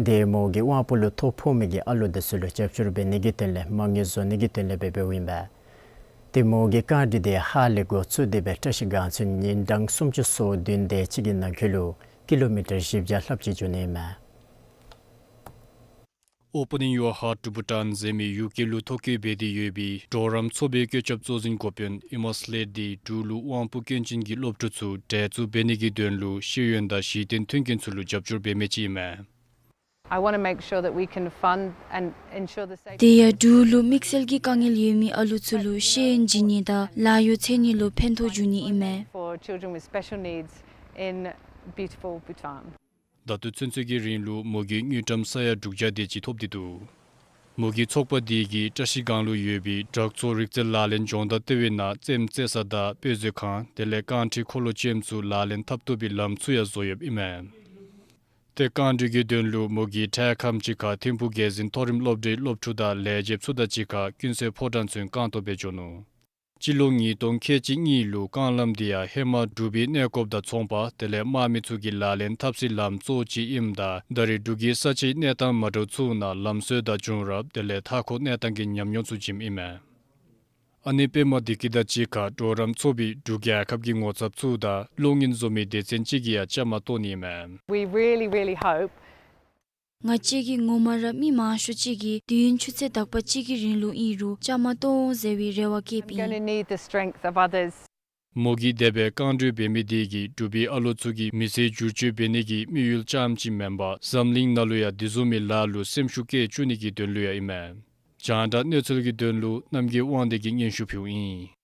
དེ་མོ་གི་དབང་པོ་ལུ་ཐོ་ཕོག་མི་གི་ཨ་ལོ་འདི་ཚུ་ལུ་རྒྱབ་སྐྱོར་འབད་ནི་གི་དོན་ལས་མ་དངུལ་བཟོ་ནི་གི་དོན་ལས་འབད་འབདཝ་ཨིན་པས། དེ་མོ་གི་རྐང་སྒྲིག་འདི་ཧཱ་ལས་འགོ་བཙུགས་ཏེ་སྦེ་བཀྲ་ཤིས་སྒང་ཚུན་ཉིན་གྲངས་སུམ་ཅུ་སོ་བདུན་དེ་ཅིག་གི་ནང་འཁོད་ལུ་ཀི་ལོ་མི་ཊར་བཞི་བརྒྱ་ལྷགཔ་ཅིག་རྒྱུ་ནི་ཨིན་མས། Opening Your Heart to Bhutan ཟེར་མི་ཡུ་ཀེ་ལུ་ཐོ་བཀོད་འབད་དེ་ཡོད་པའི་གྲོགས་རམ་ཚོགས་པའི་བཀོད་ཁྱབ་གཙོ་འཛིན་འགོ་དཔོན་ཨེ་མཱ་སི་ལེཌ་འདི་འབྲུག་ལུ་དབང་པོ་སྐྱོན་ཅན་གྱི་སློབ་ཕྲུག་ཚུ་གྲལ་བཙུགས་འབད་ནི་གི་དོན་ལུ་ཤེས་ཡོན་དང་གཞི་རྟེན་མཐུན་རྐྱེན་ཚུ་ལུ་རྒྱབ་སྐྱོར་འབད་མི་ཅིག་ཨིན་མས། I want to make sure that we can fund and ensure the safety དེ་ཡང་འབྲུག་ལུ་དམིགས་བསལ་གྱི་དཀའ་ངལ་ཡོད་མི་ཨ་ལུ་ཚུ་ལུ་ཤེས་ཡོན་བྱིན་ནི་དང་ལཱ་གཡོག་འཚོལ་ནི་ལུ་ཕན་ཐོགས་འབྱུང་ནི་ཨིན་མས། For children with special needs in beautiful Bhutan. ད་ལྟོ་ཚུན་ཚོད་ཀྱི་རིང་ལུ་མོ་གི་དངུལ་ཀྲམ་ས་ཡ་དྲུག་བརྒྱ་དེ་ཅིག་ཐོབ་སྟེ་འདུག། མོ་གི་ཚོགས་པ་འདི་གིས་བཀྲ་ཤིས་སྒང་ལུ་ཡོད་པའི་དྲག་ཚོགས་རིག་རྩལ་ལག་ལེན་སྦྱོང་བརྡར་ལྟེ་བའི་ནང་རྩེདམོ་རྩེ་ས་དང་དཔེ་མཛོད་ཁང་དེ་ལས་རྐང་ཁྲི་འཁོར་ལོ་ཅན་ཚུ་ལག་ལེན་འཐབ་བཏུབ་པའི་ལམ་ཚུ་ཡང་བཟོ་ཡོདཔ་ཨིན་མས། ཏེ་རྐང་སྒྲིག་གི་དོན་ལུ་མོ་གིས་འཕྲལ་ཁམས་ཅིག་ཁར་ཐིམ་ཕུག་རྒྱལ་འཛིན་མཐོ་རིམ་སློབ་གྲྭའི་སློབ་ཕྲུག་དང་ལས་བྱེདཔ་ཚུ་དང་གཅིག་ཁར་ཀུན་གསལ་ཕོ་བྲང་ཚུན་རྐང་སྟོང་སྦེ་འགྱོ་ནུག། སྤྱི་ལོ་ཉིས་སྟོང་ཁལ་གཅིག་གཉིས་ལུ་རྐང་ལམ་འདི་ཡང་ཧེ་མ་འབྲུག་པའི་གནས་སྐོརཔ་དང་ཚོང་པ་དེ་ལས་དམག་མི་ཚུ་གི་ལག་ལེན་འཐབ་སའི་ལམ་གཙོ་བོ་ཅིག་ཨིནམ་ད་ད་རེས་འབྲུག་གི་ས་ཆའི་གནས་སྟངས་མ་འདྲཝ་ཚུ་ནང་ལམ་སྲོལ་དང་བྱུང་རབས་དེ་ལས་མཐའ་འཁོར་གནས་སྟངས་ཀྱི་ཉམས་མྱོང་ཚུ་བྱིནམ་ཨིན་མས། ཨ་ནེ་པདྨ་བདེ་སྐྱིད་དང་གཅིག་ཁར་གྲོགས་རམ་ཚོགས་པའི་འབྲུག་རྒྱལ་ཁབ་ཀྱི་ངོ་ཚབ་ཚུ་དང་གློག་བརྙན་བཟོ་མི་སྡེ་ཚན་ཅིག་གིས་ཡང་བཅའ་མར་གཏོགས་ནི་ཨིན་མས། We really, really hope ང་བཅས་ཀྱིས་ངོ་མ་ར་མི་མང་ཤོས་ཅིག་གིས་དུས་ཡུན་ཆུ་ཚོད་དག་པ་ཅིག་གི་རིང་ལུ་ཨིན་རུང་བཅའ་མར་གཏོགས་འོང་ཟེར་བའི་རེ་བ་བསྐྱེདཔ་ཨིན། Gonna need the strength of others. མོ་གིས་དེ་སྦེ་རྐང་སྒྲིག་འབད་མི་དེ་གིས་འབྲུག་པའི་ཨ་ལོ་ཚུ་གི་མི་ཚེ་བསྒྱུར་བཅོས་འབད་ནི་གི་དམིགས་ཡུལ་རྐྱངམ་ཅིག་མེན་པར་འཛམ་གླིང་ནང་ལུ་ཡང་དེ་བཟུམ་མའི་ལཱ་ལུ་སེམས་ཤུགས་བསྐྱེད་བཅུག་ནི་གི་དོན་ལུ་ཡང་ཨིན་མས། རྒྱང་བསྒྲགས་གནས་ཚུལ་གྱི་དོན་ལུ་རྣམ་རྒྱལ་དབང་འདུས་ཀྱིས་སྙན་ཞུ་ཕུལཝ་ཨིན།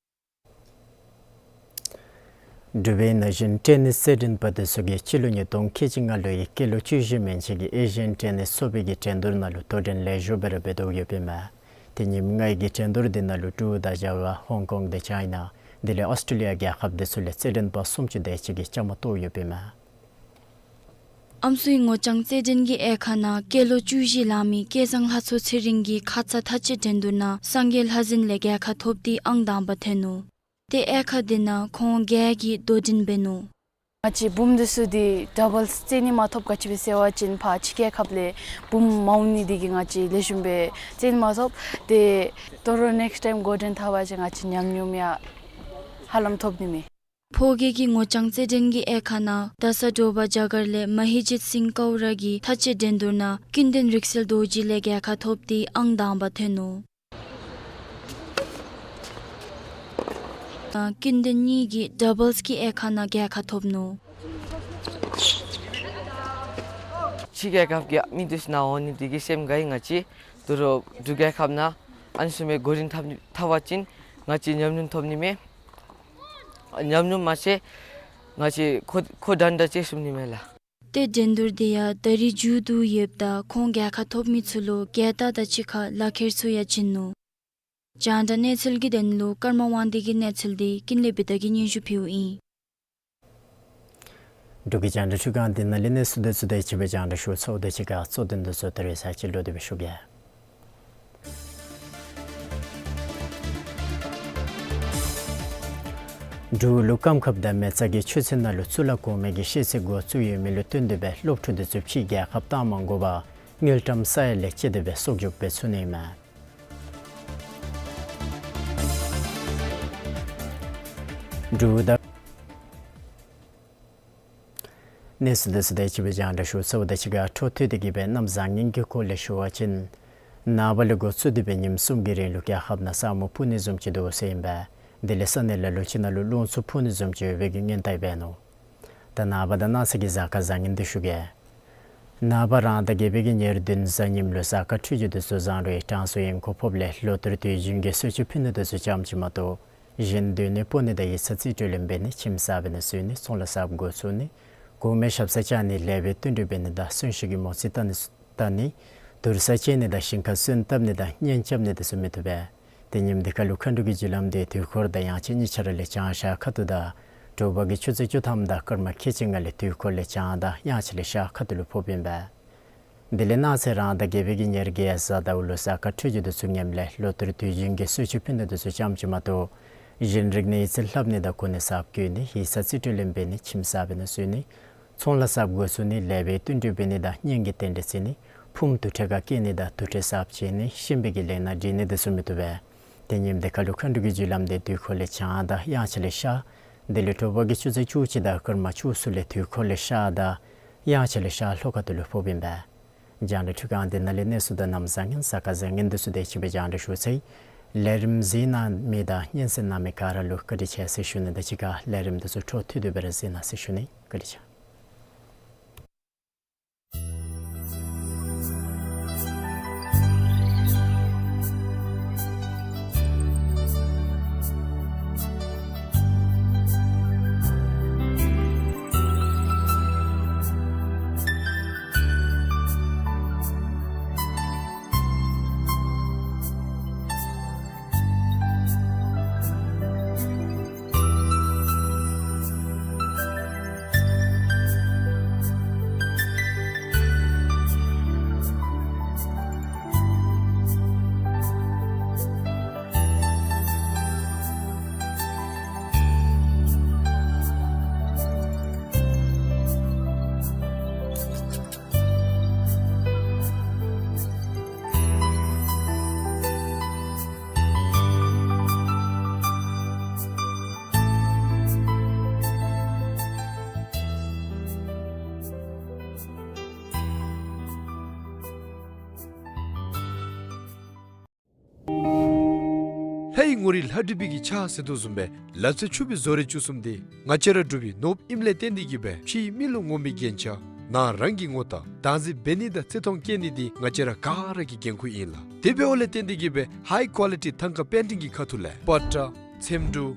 འབྲུག་པའི་ན་གཞོན་ཊེ་ནིས་རྩེད་འགྲན་པ་དེ་ཚུ་གིས་སྤྱི་ལོ་ཉིས་སྟོང་ཁལ་གཅིག་ལྔ་ལོའི་སྐྱེས་ལོ་བཅུ་བཞི་མན་ཆད་ཀྱི་ཨེ་ཤི་ཡན་ཊེ་ནིས་ཚོགས་པའི་གི་འགྲན་བསྡུར་ནང་ལུ་དོ་འགྲན་ལེགས་ཤོམ་སྦེ་ར་འབད་དོ་ཡོདཔ་ཨིན་མས། ཏེ་ཉིནམ་ལྔའི་གི་འགྲན་བསྡུར་འདི་ནང་ལུ་འབྲུག་དང་རྒྱ་གར་ཧོང་ཀོང་དང་ཅའི་ན་དེ་ལས་ཨོསི་ཊེ་ལི་ཡ་རྒྱལ་ཁབ་དེ་ཚུ་ལས་རྩེད་འགྲན་པ་སུམ་ཅུ་དེ་ཅིག་གིས་བཅའ་མར་གཏོགས་ཡོདཔ་ཨིན་མས། ཨམ་སྲུའི་ངོ་བྱང་རྩེད་འགྲན་གྱི་དབྱེ་ཁག་ནང་སྐྱེས་ལོ་བཅུ་བཞི་ལང་མི་སྐལ་བཟང་ལྷ་མཚོ་ཚེ་རིང་གིས་ཁ་ཙ་མཐའ་དཔྱད་འགྲན་བསྡུར་ནང་སངས་རྒྱས་ལྷ་འཛིན་ལས་རྒྱལ་ཁ་ཐོབ་སྟེ་ཨང་དང་པ་ཐོན་ནུག། ཏེ་དབྱེ་ཁག་འདི་ནང་ཁོང་བརྒྱད་ཀྱིས་དོ་འགྲན་འབད་ནུག། ང་བཅས་བུམོ་འདི་ཚུ་འདི་ཌབ་བཱལསི་རྩེད་ནི་མ་ཐོབ། ག་ཅི་སྦེ་ཟེར་བ་ཅིན་ཕར་ཕྱི་རྒྱལ་ཁབ་ལས་བུམོ་མ་འོང་ནི་འདི་གིས་ང་བཅས་ལེགས་ཤོམ་སྦེ་རྩེད་ནི་མ་ཐོབ། ཏེ་ད་རུང་ནེགསི་ཊའིམ་འགོ་འདྲེན་འཐབ་པ་ཅིན་ང་བཅས་ཉམས་མྱོང་ཡང་ཧ་ལམ་ཐོབ་ནི་མས། ཕོ་སྐྱེས་ཀྱི་ངོ་བྱང་རྩེད་འགྲན་གྱི་དབྱེ་ཁག་ནང་རྡ་ས་དྲོ་པ་རྒྱ་གར་ལས་མ་ཧི་ཇིད་སིང་ཀའུ་ར་གིས་མཐའ་དཔྱད་འགྲན་བསྡུར་ནང་ཀུན་ལྡན་རིག་གསལ་རྡོ་རྗེ་ལས་རྒྱལ་ཁ་ཐོབ་སྟེ་ཨང་དང་པ་ཐོན་ནུག། ཀུན་ལྡན་གཉིས་ཀྱིས་ཌབ་བཱལསི་གི་དབྱེ་ཁག་ནང་རྒྱལ་ཁ་ཐོབ་ནུག། ཕྱི་རྒྱལ་ཁབ་ཀྱི་མི་འདི་ཚུ་ནཱ་འོང་ནི་འདི་གིས་སེམས་དགའ་ཡི། ང་བཅས་ད་རུང་འབྲུག་རྒྱལ་ཁབ་ནང་ཨ་ནི་བཟུམ་སྦེ་འགོ་འདྲེན་འཐབ་ནི་འཐབ་པ་ཅིན་ང་བཅས་ཉམས་མྱོང་ཐོབ་ནི་མས། ཉམས་མྱོང་མ་ཚད་ང་བཅས་ཁོ་ཁོ་འདྲན་འདྲ་རྩེ་ཚུགས་ནི་མས་ལགས། ཏེ་འགྲན་བསྡུར་འདི་ཡང་ད་རིས་མཇུག་བསྡུ་ཡོདཔ་ད་ཁོང་རྒྱལ་ཁ་ཐོབ་མི་ཚུ་ལུ་རྒྱལ་རྟགས་དང་གཅིག་ཁར་ལག་ཁྱེར་ཚུ་ཡང་བྱིན་ནུག། རྒྱང་བསྒྲགས་གནས་ཚུལ་གྱི་དོན་ལུ་ཀརྨ་དབང་འདུས་ཀྱི་གནས་ཚུལ་འདི་ཀུན་ལེགས་བི་དྷ་གིས་སྙན་ཞུ་ཕུལཝ་ཨིན། འབྲུག་གི་རྒྱང་བསྒྲགས་ཁྲི་ཁང་འདི་ནང་ལས་གནས་ཚུལ་འདི་ཚུ་དེ་ཅིག་སྦེ་རྒྱང་བསྒྲགས་ཞུ་ཚརཝ་དང་གཅིག་ཁར་གཙོ་དོན་འདི་ཚུ་ད་རིས་ཚར་གཅིག་ལོག་སྟེ་སྦེ་ཞུ་གེ། འབྲུག་ལུ་སྐམ་ཁབ་དང་མེ་བཙའ་གི་ཆུ་ཚན་ནང་ལུ་གཙུག་ལག་གོང་མའི་གི་ཤེས་ཚད་འགོ་བཙུགས་ཡོད་མི་ལུ་བསྟུན་ཏེ་སྦེ་སློབ་ཕྲུག་འདི་ཚུ་ཕྱིའི་རྒྱལ་ཁབ་བཏང་མ་དགོ་པར་དངུལ་ཀྲམ་ས་ཡ་ལས་བཅད་དེ་སྦེ་གསོག་འཇོག་འབད་ཚུགས་ནི་མས། འབྲུག་དང་གནས་ཚུལ་འདི་ཚུ་དེ་ཅིག་སྦེ་རྒྱང་བསྒྲགས་ཞུ་ཚརཝ་དང་གཅིག་ཁར་འཕྲོ་མཐུད་དེ་གི་སྦེ་གནམ་བཟང་ངན་གྱི་སྐོར་ལས་ཞུ་བ་ཅིན་ནངས་པ་ལས་འགོ་བཙུགས་ཏེ་སྦེ་ཉིནམ་གསུམ་གྱི་རིང་ལུ་རྒྱལ་ཁབ་ནང་ས་སྨུག་སྤུབ་ནི་བཟུམ་ཅིག་འདུག་ཟེར་ཨིན་པས། དེ་ལས་ས་གནས་ལ་ལུ་ཅིག་ནང་ལུ་རླུང་འཚུབ་འཕུ་ནི་བཟུམ་ཅིག་ཡོད་པའི་གི་སྔོན་བརྡ་འབད་ནུག། ད་ནངས་པ་དང་གནངས་ཚེ་གི་གཟའ་སྐར་བཟང་ངན་འདི་ཞུ་གེ། ནངས་པ་རང་ཟླ་བརྒྱད་པའི་གི་ཉེར་བདུན་གཟའ་ཉིམ་ལུ་གཟའ་སྐར་འཕྲོད་སྦྱོར་འདི་ཚུ་བཟང་རུང་གྲངས་སུ་ཡོད་གོ་ཕོགཔ་ལས་ལོ་ལྟར་དུས་རྒྱུན་གྱི་གསོལ་མཆོད་ཕུལ་ནི་འདི་ཚུ་ཙམ་ཅིག་མ་གཏོགས་གཞན་སྡོད་གནས་སྤོ་ནི་དང་ཡིག་ཚང་རྩིས་སྤྲོད་ལེན་འབད་ནི་ཁྱིམ་གསར་འབད་ནི་བཟོ་ནི་ཚོང་ལཱ་གསརཔ་འགོ་བཙུགས་ནི་གོང་མའི་ཞབས་སར་བཅར་ནི་ལེགས་པའི་བསྟུན་གྲོས་འབད་ནི་དང་གསོན་གཤིན་གྱི་མོ་རྩིས་བལྟ་ནི་བལྟ་ནི་དུར་ས་བཅད་ནི་དང་ཞིང་ཁར་སོན་བཏབ་ནི་དང་གཉེན་རྐྱབ་ནི་འདི་ཚུ་མི་བཏུབ་པས། ཏེ་ཉིནམ་འདི་ཁར་ལུ་མཁའ་འགྲོ་གི་རྒྱུ་ལམ་འདི་དུས་འཁོར་དང་དབྱངས་འཆར་གཉིས་ཆ་ར་ལས་བྱང་ཤར་ཁ་ཐུག་དང་དྲོ་པ་གི་ཆུ་ཚོད་བཅུ་ཐམ་དང་སྐར་མ་ཁལ་གཅིག་ལྔ་ལས་དུས་འཁོར་ལས་བྱང་དང་དབྱངས་འཆར་ལས་ཤར་ཁ་ཐུག་ལུ་ཕོགཔ་ཨིན་པས། དེ་ལས་གནངས་ཚེ་རང་ཟླ་བརྒྱད་པའི་གི་ཉེར་བརྒྱད་གཟའ་ཟླ་བ་ལུ་གཟའ་སྐར་འཕྲོད་སྦྱོར་འདི་ཚུ་ངནམ་ལས་ལོ་ལྟར་དུས་རྒྱུན་གྱི་གསོལ་མཆོད་ཕུལ་ནི་འདི་ཚུ་ཙམ་ཅིག་མ་གཏོགས་གཞན་རིག་གནས་ཡིག་རྩལ་ལྷབ་ནི་དང་གོ་གནས་གསརཔ་བསྐོ་ནི་ཡིག་ཚང་རྩིས་སྤྲོད་ལེན་འབད་ནི་ཁྱིམ་གསར་འབད་ནི་བཟོ་ནི་ཚོང་ལཱ་གསརཔ་འགོ་བཙུགས་ནི་ལེགས་པའི་བསྟུན་གྲོས་འབད་ནི་དང་གཉེན་གྱི་རྟེན་འབྲེལ་བརྩི་ནི་ཕུངམ་དུར་ཁྲོད་ཁར་སྐྱེ་ནི་དང་དུར་ཁྲོད་གསརཔ་བཅད་ནི་གཤིན་པོའི་གི་ལས་སྣ་འདྲེན་ནི་འདི་ཚུ་མི་བཏུབ་པས། ཏེ་ཉིནམ་འདི་ཁར་ལུ་མཁའ་འགྲོ་གི་རྒྱུ་ལམ་འདི་དུས་འཁོར་ལས་བྱང་དང་དབྱངས་འཆར་ལས་ཤར། དེ་ལས་དྲོ་པ་གི་ཆུ་ཚོད་བཅུ་གཅིག་དང་སྐར་མ་བཅུ་གསུམ་ལས་དུས་འཁོར་ལས་ཤར་དང་དབྱངས་འཆར་ལས་ཤར་ལྷོ་ཁ་ཐུག་ལུ་ཕོགཔ་ཨིན་པས། རྒྱང་བསྒྲགས་འཕྲུལ་ཁང་འདི་ནང་ལས་གནས་ཚུལ་དང་གནམ་བཟང་ངན་གཟའ་སྐར་བཟང་ངན་འདི་ཚུ་དེ་ཅིག་སྦེ་རྒྱང་བསྒྲགས་ཞུ་ཚར་ཡི། ལས་རིམ་གཟིགས་གནང་མི་དང་སྙན་གསན་གནང་མི་ག་ར་ལུ་བཀའ་དྲིན་ཆེ་ཟེར་ཞུ་ནི་དང་གཅིག་ཁར་ལས་རིམ་འདི་ཚུ་འཕྲོ་མཐུད་དེ་སྦེ་ར་གཟིགས་གནང་ཟེར་ཞུ་ནི། བཀའ་དྲིན་ཆེ། ལྷའི་ངོ་རིས་ལྷ་བྲིས་པའི་གི་ཕྱག་ཟེར་དོ་བཟུམ་སྦེ་ལག་རྩལ་ཕྱུག་པའི་བཟོ་རིག་བཅུ་གསུམ་འདི་ང་བཅས་ར་འབྲུག་པའི་ནོར་བུ་ཨིནམ་ལས་བརྟེན་ཏེ་གི་སྦེ་ཕྱིའི་མི་ལུ་ངོམ་པའི་རྒྱན་ཆ་ནང་རང་གི་ངོ་རྟགས་བདག་འཛིན་འབད་ནི་དང་བརྩི་མཐོང་བསྐྱེད་ནི་འདི་ང་བཅས་ར་ག་ར་གི་འགན་ཁུར་ཨིན་ལགས། དེ་འབདཝ་ལས་བརྟེན་ཏེ་གི་སྦེ་ཧའི་ཀོ་ལི་ཊི་ཐང་ཀ་པེན་ཊིང་གི་ཁ་ཐུག་ལས་པ་ཏྲ་ཚེམ་དྲུབ་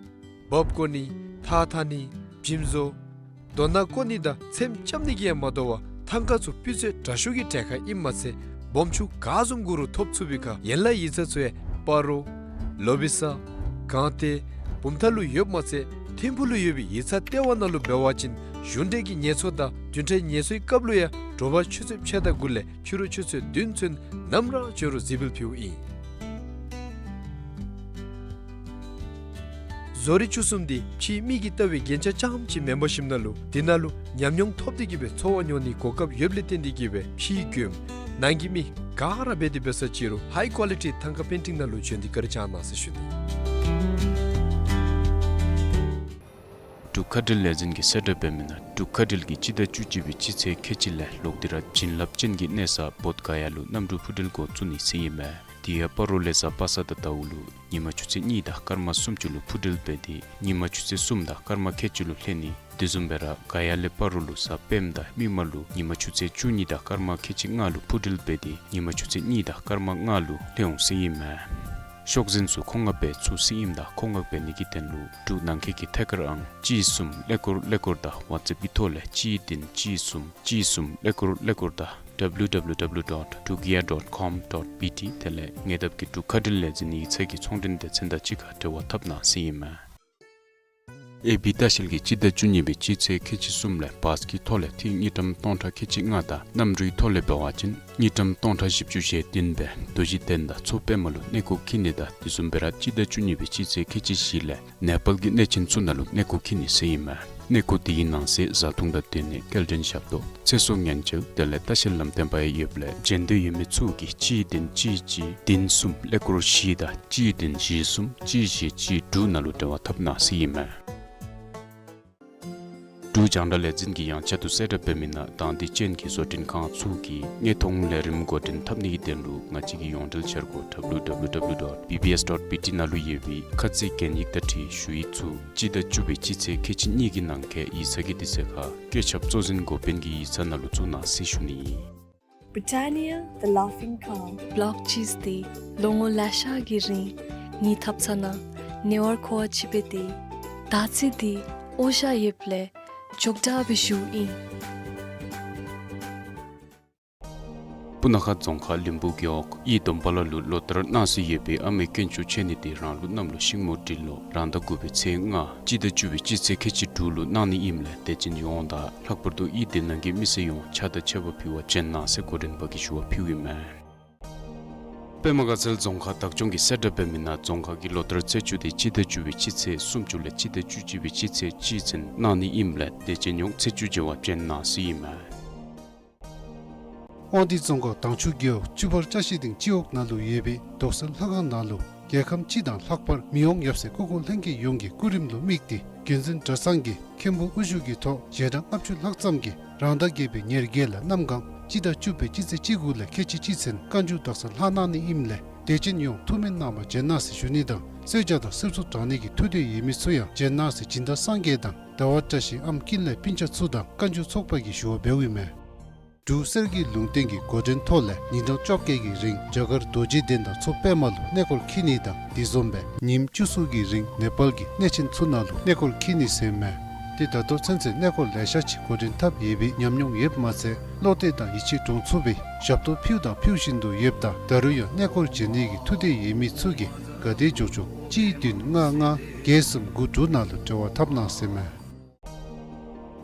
འབག་བརྐོ་ནི་ཐགས་འཐག་ནི་འཇིམ་བཟོ་རྡོ་ནང་བརྐོ་ནི་དང་ཚེམ་རྐྱབ་ནི་གིས་ཡང་མ་དོ་བར་ཐང་ཀ་ཚུ་སྤུས་ཚད་དྲག་ཤོས་ཀྱི་གྲལ་ཁར་ཨིནམ་མ་ཚད་སྦོམ་ཆུང་ག་བཟུམ་དགོ་རུང་ཐོབ་ཚུགས་པའི་ཁར་ཡན་ལག་ཡིག་ཚང་ཚུ་ཡང་སྤ་རོ་ལོ་བི་ས་སྒང་སྟེང་བུམ་ཐང་ལུ་ཡོདཔ་མ་ཚད་ ཐིམ་ཕུག་ལུ་ཡོད་པའི་ཡིག་ཚང་ལྟེ་བ་ནང་ལུ་འབད་བ་ཅིན་གཞུང་འབྲེལ་གྱི་ངལ་གསོ་དང་བདུན་ཕྲག་ངལ་གསོའི་སྐབས་ལུ་ཡང་དྲོ་པ་ཆུ་ཚོད་ཕྱེད་དང་དགུ་ལས་ཕྱི་རུ་ཆུ་ཚོད་བདུན་ཚུན་ནམ་ར་འབྱོན་རུང་གཟིགས་འབུལ་ཕུལཝ་ཨིན། བཟོ་རིག་བཅུ་གསུམ་འདི་ཕྱིའི་མིག་གིས་བལྟ་བའི་རྒྱན་ཆ་རྐྱངམ་ཅིག་མེན་པར་ཞིནམ་ན་ལུ་དེ་ནང་ལུ་ཉམས་མྱོང་ཐོབ་སྟེ་གི་སྦེ་འཚོ་བ་སྐྱོང་ནིའི་གོ་སྐབས་ཡོདཔ་ལས་བརྟེན་ཏེ་གི་སྦེ་ཕྱིའི་མགྱོནམ་ནང་གི་མི་ག་ར་འབད་དེ་འབད་ས་ཅིག་རུང་ཧའི་ཀོ་ལི་ཊི་ཐང་ཀ་པེན་ཊིང་ནང་ལུ་བྱོན་ཏེ་བཀའ་དྲིན་བསྐྱང་གནང་ཟེར་ཞུ་ནི། འབྲུག་མཁའ་འགྲུལ་ལས་འཛིན་གྱིས་གསལ་བསྒྲགས་འབད་མི་ནང་འབྲུག་མཁའ་འགྲུལ་གྱིས་སྤྱི་ཟླ་བཅུ་གཅིག་པའི་སྤྱི་ཚེས་ཁལ་གཅིག་ལས་ལོག་སྟེ་ར་བྱིན་རླབས་ཅན་གྱི་གནས་ས་བོདྷ་ག་ཡ་ལུ་གནམ་གྲུ་འཕུར་འགྲུལ་འགོ་བཙུགས་ནི་ཟེར་ཨིན་མས། དེ་ཡང་སྤ་རོ་ལས་གཟའ་པ་སངས་དང་ཟླཝ་ལུ་ཉིན་མ་ཆུ་ཚོད་གཉིས་དང་སྐར་མ་སུམ་ཅུ་ལུ་འཕུར་འགྲུལ་འབད་དེ་ཉིན་མ་ཆུ་ཚོད་གསུམ་དང་སྐར་མ་ཁལ་གཅིག་ལུ་ལྷོད་ནི། དེ་བཟུམ་སྦེ་ར་ག་ཡ་ལས་སྤ་རོ་ལུ་གཟའ་སྤེནམ་དང་མིག་དམར་ལུ་ཉིན་མ་ཆུ་ཚོད་བཅུ་གཉིས་དང་སྐར་མ་ཁལ་གཅིག་ལྔ་ལུ་འཕུར་འགྲུལ་འབད་དེ་ཉིན་མ་ཆུ་ཚོད་གཉིས་དང་སྐར་མ་ལྔ་ལུ་ལྷོད་འོང་ཟེར་ཨིན་མས། ཤོག་འཛིན་ཚུ་མཁོ་མངགས་འབད་ཚུགས་ཟེར་ཨིནམ་ད་མཁོ་མངགས་འབད་ནི་གི་དོན་ལུ་འབྲུག་ནང་འཁོད་ཀྱི་ཐད་ཀར་ཨང་གཅིག་གསུམ་ཀླད་ཀོར་ཀླད་ཀོར་དང་ཝཊས་ཨེཔ་ཀྱི་ཐོག་ལས་གཅིག་བདུན་གཅིག་གསུམ་གཅིག་གསུམ་ཀླད་ཀོར་ཀླད་ཀོར་དང་W W W dot drukair dot com dot B T དེ་ལས་ངེ་གདབ་ཀྱི་འབྲུག་མཁའ་འགྲུལ་ལས་འཛིན་ཡིག་ཚང་གི་ཚོང་འབྲེལ་སྡེ་ཚན་དང་གཅིག་ཁར་འབྲེལ་བ་འཐབ་གནང་ཟེར་ཨིན་མས། ཨེ་བི་ལྟ་བཤལ་གྱིས་སྤྱི་ཟླ་བཅུ་གཉིས་པའི་སྤྱི་ཚེས་ཁལ་གཅིག་གསུམ་ལས་བཱས་ཀྱི་ཐོག་ལས་ཐིག་དངུལ་ཀྲམ་སྟོང་ཕྲག་ཁལ་གཅིག་ལྔ་དང་གནམ་གྲུའི་ཐོག་ལས་འབད་བ་ཅིན་དངུལ་ཀྲམ་སྟོང་ཕྲག་བཞི་བཅུ་ཞེ་བདུན་སྦེ་རྡོ་རྗེ་གདན་དང་མཚོ་པདྨ་ལུ་གནས་སྐོར་འཁྱིད་ནི་དང་དེ་བཟུམ་སྦེ་ར་སྤྱི་ཟླ་བཅུ་གཉིས་པའི་སྤྱི་ཚེས་ཁལ་གཅིག་བཞི་ལས་ནེ་པཱལ་གྱི་གནས་ཆེན་ཚུ་ནང་ལུ་གནས་སྐོར་འཁྱིད་ནི་ཟེར་ཨིན་མས། གནས་སྐོར་དེའི་ནང་གསེས་བཟའ་འཐུང་དང་སྡོད་གནས་སྐྱེལ་འདྲེན་ཞབས་ཏོག་ཚེ་སྲོག་ཉེན་བཅོལ་དེ་ལས་ལྟ་བཤལ་ལམ་སྟོན་པ་ཡང་ཡོདཔ་ལས་འབྱོན་འདོད་ཡོད་མི་ཚུ་གིས་གཅིག་བདུན་གཅིག་གཅིག་བདུན་གསུམ་ཀླད་ཀོར་བཞི་དང་གཅིག་བདུན་བཞི་གསུམ་གཅིག་བཞི་གཅིག་དྲུག་ནང་ལུ་འབྲེལ་བ་འཐབ་གནང་ཟེར་ཨིན་མས། འབྲུག་རྒྱང་བསྒྲགས་ལས་འཛིན་གྱིས་ཡང་བསྐྱར་དུ་གསལ་བསྒྲགས་འབད་མི་ནང་དང་འདོད་ཅན་གྱི་བཟོ་སྐྲུན་ཁང་ཚུ་གིས་དངོས་མཐོང་ལས་རིམ་འགོ་འདྲེན་འཐབ་ནི་གི་དོན་ལུ་ང་བཅས་ཀྱི་ཡོངས་འབྲེལ་འཆར་སྒོ་W W W dot B B S dot B T ནང་ལུ་ཡོད་པའི་ཁ་ཚིག་གན་ཡིག་དང་འཁྲིལ་ཞུ་ཡིག་ཚུ་སྤྱི་ཟླ་བཅུ་པའི་སྤྱི་ཚེས་ཁལ་གཅིག་གཉིས་ཀྱི་ནང་འཁོད་ཡིག་ཚང་གི་དུས་ཚོད་ཁར་བཀོད་ཁྱབ་གཙོ་འཛིན་འགོ་དཔོན་གྱི་ཡིག་ཚང་ནང་ལུ་བཙུགས་གནང་ཟེར་ཞུ་ནི་ཨིན། Britannia, the Laughing Cow. བི་ལོག་ཅིས་འདི་ལོ་ངོ་ལེ་ཤ་གི་རིང་ངེའི་ཐབ་ཚང་ནང་ཉེ་བར་མཁོ་བ་ཅིག་སྦེ་སྡོད། ད་ཅི་འདི་འོ་ཞ་ཡོདཔ་ལས་ཅོག་འཐདཔ་སྦེ་བཞུགས་ཨིན། སྤུ་ན་ཁ་རྫོང་ཁག་ལིང་བུ་རྒེད་འོག་ཡི་དོམ་པ་ལ་ལུ་ལོ་ལྟར་གནང་སྲོལ་ཡོད་པའི་ཨ་མའི་དཀོན་མཆོག་མཆོད་གནས་འདི་རང་ལུགས་གནམ་ལོ་ཤིང་མོ་སྦྲུལ་ལོ་རང་ཟླ་དགུ་པའི་ཚེས་ལྔ་སྤྱི་ཟླ་བཅུ་པའི་སྤྱི་ཚེས་ཁལ་གཅིག་དྲུག་ལུ་གནང་ནི་ཨིནམ་ལས་དད་ཅན་ཡོངས་དང་ལྷག་པར་དུ་ཡི་དེ་ནང་གི་མི་སེར་ཡོངས་ཕྱག་དང་མཆོད་པ་ཕུལ་བར་བྱོན་གནང་ཟེར་འགོ་འདྲེན་པ་གིས་ཞུ་བ་ཕུལཝ་ཨིན་མས། པདྨ་དགའ་ཚལ་རྫོང་ཁག་བདག་སྐྱོང་གིས་གསལ་བསྒྲགས་འབད་མི་ནང་རྫོང་ཁག་གི་ལོ་ལྟར་ཚེས་བཅུ་དེ་སྤྱི་ཟླ་བཅུ་པའི་སྤྱི་ཚེས་སུམ་ཅུ་ལས་སྤྱི་ཟླ་བཅུ་གཅིག་པའི་སྤྱི་ཚེས་གཅིག་ཚུན་གནང་ནི་ཨིནམ་ལས་དད་ཅན་ཡོངས་ཚེས་བཅུ་མཇལ་བར་བྱོན་གནང་ཟེར་ཨིན་མས། དབང་འདུས་རྫོང་ཁག་དྭངས་ཆུ་རྒེད་འོག་བཅུ་པར་ཅ་ཤི་སྟེང་སྤྱི་འོག་ནང་ལུ་ཡོད་པའི་རྡོག་སེལ་ལྷ་ཁང་ནང་ལུ་རྒྱལ་ཁམས་སྤྱི་དང་ལྷག་པར་མི་དབང་ཡབ་སྲས་སྐུ་འཁོར་ལྷན་རྒྱས་ཡོངས་ཀྱི་སྐུ་རིམ་ལུ་དམིགས་ཏེ་བརྒྱུད་འཛིན་གྲྭ་ཚང་གིས་མཁན་པོ་དབུ་བཞུགས་ཀྱི་ཐོག་ཞལ་གྲངས་ལྔ་བཅུ་ལྷག་ཙམ་གྱིས་རང་ཟླ་བརྒྱད་པའི་ཉེར་བརྒྱད་ལས་གནམ་གང་སྤྱི་ཟླ་བཅུ་པའི་སྤྱི་ཚེས་བཅུ་དགུ་ལས་ཁལ་གཅིག་གཅིག་ཚུན་བཀའ་འགྱུར་དག་ས་ལྷག་གནང་ནི་ཨིནམ་ལས་དད་ཅན་ཡོངས་ཐུགས་སྨོན་གནང་བར་བྱོན་གནང་ཟེར་ཞུ་ནི་དང་གསོལ་ཇ་དང་གསེར་མཚོ་དྲང་ནི་གི་ཐུགས་འདོད་ཡོད་མི་ཚུ་ཡང་བྱོན་གནང་ཟེར་སྦྱིན་བདག་སངས་རྒྱས་དང་ཟླ་བ་བཀྲ་ཤིས་ཨམ་ཀུན་ལེགས་སྤུན་ཆ་ཚུ་དང་བཀའ་འགྱུར་ཚོགས་པ་གིས་ཞུ་བ་འབདཝ་ཨིན་མས། འབྲུག་གསེར་གྱི་ལུང་བསྟན་གྱི་འགོ་འདྲེན་ཐོག་ལས་ཉིན་གྲངས་བཅོ་བརྒྱད་ཀྱི་རིང་རྒྱ་གར་རྡོ་རྗེ་གདན་དང་མཚོ་པདྨ་ལུ་གནས་སྐོར་འཁྱིད་ནི་དང་དེ་བཟུམ་སྦེ་ཉིནམ་བཅུ་གསུམ་གྱི་རིང་ནེ་པཱལ་གྱི་གནས་ཆེན་ཚུ་ནང་ལུ་གནས་སྐོར་འཁྱིད་ནི་ཟེར་མས། ཏེ་ད་ལྟོ་ཚུན་ཚོད་གནས་སྐོར་ལེ་ཤ་ཅིག་འགོ་འདྲེན་འཐབ་ཡོད་པའི་ཉམས་མྱོང་ཡོདཔ་མ་ཚད་བློ་གཏད་དང་ཡིད་ཆེས་འདྲོངས་ཚུགས་པའི་ཞབས་ཏོག་ཕུལ་དང་ཕུལ་བཞིན་དུ་ཡོདཔ་ད་ད་རུང་ཡང་གནས་སྐོར་བྱོན་ནི་གི་ཐུགས་འདོད་ཡོད་མི་ཚུ་གིས་ག་དེ་མགྱོགས་མགྱོགས་གཅིག་བདུན་ལྔ་ལྔ་བརྒྱད་གསུམ་དགུ་དྲུག་ནང་ལུ་འབྲེལ་བ་འཐབ་གནང་ཟེར་མས།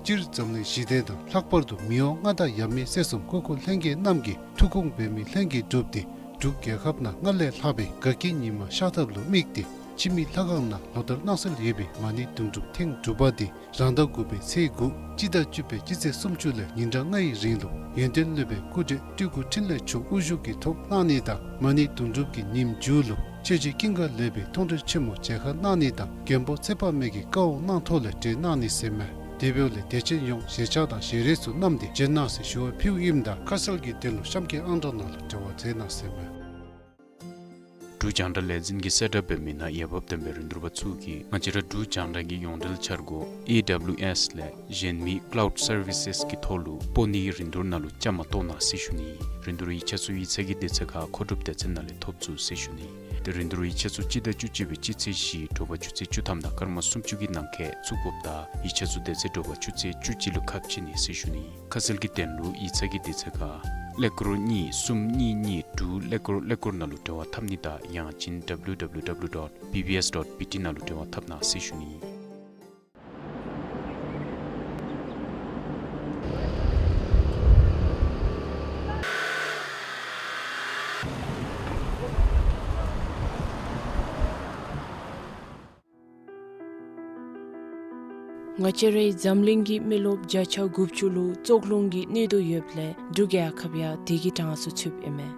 སྤྱིར་འཛམ་གླིང་ཞི་བདེ་དང་ལྷག་པར་དུ་མི་དབང་མངའ་བདག་ཡབ་མེས་སྲས་གསུམ་སྐུ་འཁོར་ལྷན་རྒྱས་རྣམས་ཀྱི་ཐུགས་དགོངས་འབད་མི་ལྷན་རྒྱས་འགྲུབ་སྟེ་འབྲུག་རྒྱལ་ཁབ་ནང་སྔར་ལས་ལྷག་པའི་དགའ་སྐྱིད་ཉི་མ་ཤར་ཐབས་ལུ་དམིགས་ཏེ་འཆི་མེད་ལྷ་ཁང་ནང་ལོ་ལྟར་གནང་སྲོལ་ཡོད་པའི་མ་ཎི་དུང་སྒྲུབ་ཐེངས་དྲུག་པ་འདི་རང་ཟླ་དགུ་པའི་ཚེས་དགུ་སྤྱི་ཟླ་བཅུ་པའི་སྤྱི་ཚེས་སུམ་ཅུ་ལས་ཉིན་གྲངས་ལྔའི་རིང་ལུ་ཡོན་ཏན་སློབ་དཔོན་སྐུ་བགྲེས་སྤྲུལ་སྐུ་འཕྲིན་ལས་མཆོག་དབུ་བཞུགས་ཀྱི་ཐོག་གནང་ནི་དང་མ་ཎི་དུང་སྒྲུབ་ཀྱི་ཉིནམ་མཇུག་ལུ་ཆོས་རྗེ་ཀུན་དགའ་ལེགས་པའི་མཐོང་གྲོལ་ཆེན་མོ་མཇལ་ཁ་གནང་ནི་དང་མགོན་པོ་ཚེ་དཔག་མེད་ཀྱི་བཀའ་དབང་གནང་ཐོག་ལས་གྲོལ་གནང་ནི་ཟེར་མས། དེ་འབདཝ་ལས་དད་ཅན་ཡོངས་ཞལ་ཆས་དང་ཞལ་རས་ཚུ་བསྣམས་ཏེ་བྱོན་གནང་ཟེར་ཞུ་བ་ཕུལཝ་ཨིནམ་ད་ཁ་གསལ་གྱི་དོན་ལུ་གཤམ་གྱི་ཨང་གྲངས་ནང་ལུ་འབྲེལ་བ་མཛད་གནང་ཟེར་མས། འབྲུག་རྒྱང་བསྒྲགས་ལས་འཛིན་གྱིས་གསལ་བསྒྲགས་འབད་མི་ནང་འོས་འབབ་ལྡན་པའི་རིན་བསྡུར་པ་ཚུ་གིས་ང་བཅས་ར་འབྲུག་རྒྱང་བསྒྲགས་ཀྱི་ཡོངས་འབྲེལ་འཆར་སྒོ་ཨེ་ཌབ་ལིའུ་ཨེསི་ལས་གཞན་མི་ཀ་ལའུཌ་སར་བི་སེསི་གི་ཐོག་ལུ་སྤོ་ནིའི་རིན་བསྡུར་ནང་ལུ་བཅའ་མར་གཏོགས་གནང་ཟེར་ཞུ་ནི། རིན་བསྡུར་ཡིག་ཆ་ཚུ་ཡིག་ཚང་གི་དུས་ཚོད་ཁར་མཁོ་སྒྲུབ་སྡེ་ཚན་ནང་ལས་ཐོབ་ཚུགས་ཟེར་ཞུ་ནི། ཏེ་རིན་བསྡུར་ཡིག་ཆ་ཚུ་སྤྱི་ཟླ་བཅུ་གཅིག་པའི་སྤྱི་ཚེས་བཞི་དྲོ་པ་ཆུ་ཚོད་བཅུ་ཐམ་དང་སྐར་མ་སུམ་ཅུ་གི་ནང་འཁོད་བཙུགས་དགོཔ་ད་ཡིག་ཆ་ཚུ་དེ་ཚེ་དྲོ་པ་ཆུ་ཚོད་བཅུ་གཅིག་ལུ་ཁ་ཕྱེ་ནི་ཟེར་ཞུ་ནི། ཁ་གསལ་གྱི་དོན་ལུ་ཡིག་ཚང་གི་དུས་ཚོད་ཁར་ཀླད་ཀོར་གཉིས་གསུམ་གཉིས་གཉིས་དྲུག་ཀླད་ཀོར་ཀླད་ཀོར་ནང་ལུ་འབྲེལ་བ་འཐབ་ནི་དང་ཡང་ཅིན་ཌབ་ལིའུ་ཌབ་ལིའུ་ཌབ་ལིའུ་ཌོཊ་བི་བི་ཨེསི་ཌོཊ་བི་ཊི་ནང་ལུ་འབྲེལ་བ་འཐབ་གནང་ཟེར་ཞུ་ནི། ང་བཅས་རའི་འཛམ་གླིང་གི་མི་རློབས་བརྒྱ་ཆ་དགུ་བཅུ་ལུ་བཙོག་རླུང་གིས་གནོད་དོ་ཡོདཔ་ལས་འབྲུག་རྒྱལ་ཁབ་ཡང་དེ་གི་གྲངས་སུ་ཚུདཔ་ཨིན་མས།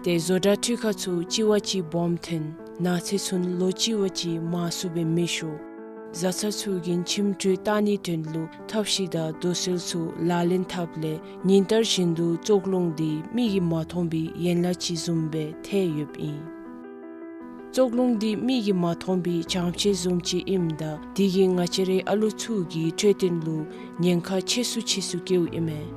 ཏེ་བཟོ་གྲྭ་འཕྲུལ་ཁང་ཚུ་གཅིག་བ་གཅིག་སྦོམ་ཐོན། ནགས་ཚལ་ཚུ་ལོ་གཅིག་བ་གཅིག་མང་སུ་སྦེ་མེ་ཤོར། བཟའ་ཚང་ཚུ་གིས་ཁྱིམ་སྤྲོད་བཏང་ནིའི་དོན་ལུ་ཐབས་ཤེས་དང་རྡོ་སོལ་ཚུ་ལག་ལེན་འཐབ་ལས་ཉིན་ལྟར་བཞིན་དུ་བཙོག་རླུང་འདི་མིག་གིས་མ་མཐོང་བའི་ཡན་ལག་ཅིག་བཟུམ་སྦེ་ཐལ་ཡོདཔ་ཨིན། བཙོག་རླུང་འདི་མིག་གིས་མ་མཐོང་བའི་བྱང་ཕྱེད་བཟུམ་ཅིག་ཨིནམ་ད་དེ་གིས་ང་བཅས་རའི་ཨ་ལུ་ཚུ་གི་འཕྲོད་བསྟེན་ལུ་ཉེན་ཁ་ཆེ་སུ་ཆེ་སུ་བཀལཝ་ཨིན་མས།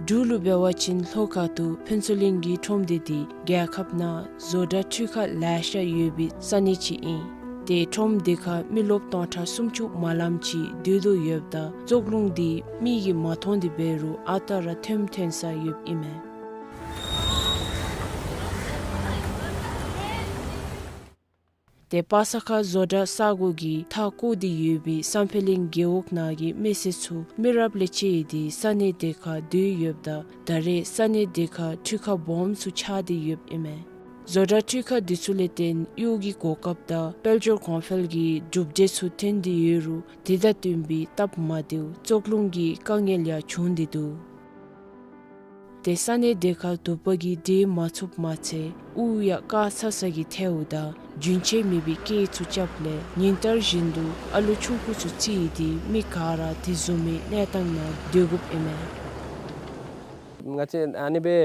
འབྲུག་ལུ་འབད་བ་ཅིན་ལྷོ་ཁ་ཐུག་ཕུན་ཚོགས་གླིང་གི་ཁྲོམ་སྡེ་འདི་རྒྱལ་ཁབ་ནང་བཟོ་གྲྭ་འཕྲུལ་ཁང་ལེ་ཤ་ཡོད་པའི་ས་གནས་ཅིག་ཨིན། ཏེ་ཁྲོམ་སྡེ་ཁར་མི་རློབས་སྟོང་ཕྲག་སུམ་ཅུ་མ་ལངམ་ཅིག་སྡོད་དོ་ཡོདཔ་ད་བཙོག་རླུང་འདི་མིག་གིས་མ་མཐོང་སྟེ་འབད་རུང་ཨ་རྟག་ར་ཐོནམ་ཐོན་ས་ཡོདཔ་ཨིན་མས། ཏེ་པ་ས་ཁ་བཟོ་གྲྭ་ས་གོ་གི་མཐའ་བསྐོར་ཏེ་ཡོད་པའི་བསམ་འཕེལ་གླིང་རྒེད་འོག་ནང་གི་མི་སེར་ཚུ་མི་རབས་ལས་བཅད་དེ་ས་གནས་དེ་ཁར་སྡོད་ཡོདཔ་ད་ད་རེས་ས་གནས་དེ་ཁར་འཕྲུལ་ཁང་སྦོམ་ཚུ་ཆགས་ཏེ་ཡོདཔ་ཨིན་མས། བཟོ་གྲྭ་འཕྲུལ་ཁང་འདི་ཚུ་ལས་བརྟེན་གཡོག་གི་གོ་སྐབས་དང་དཔལ་འབྱོར་གོང་འཕེལ་གྱི་གྲུབ་འབྲས་ཚུ་ཐོན་ཏེ་ཡོད་རུང་དེ་དང་བསྟུན་པའི་སྟབས་མ་བདེཝ་བཙོག་རླུང་གི་དཀའ་ངལ་ཡང་བྱུང་སྟེ་འདུག། ཏེ་ས་གནས་དེ་ཁར་དུ་པ་གིས་འདྲེས་མ་ཚུགསཔ་མ་ཚད་དབུགས་ཡང་དཀའ་ཚ་ཚ་གིས་ཐལཝ་ད་རྒྱུན་ཆད་མེད་པའི་སྐད་ཚུ་རྐྱབ་ལས་ཉིན་ལྟར་བཞིན་དུ་ཨ་ལུ་ཆུང་ཀུ་ཚུ་བརྩིས་ཏེ་མི་ག་ར་དེ་བཟུམ་མའི་གནས་སྟངས་ནང་སྡོད་དགོཔ་ཨིན་མས། ང་བཅས་ཨ་ནི་སྦེ་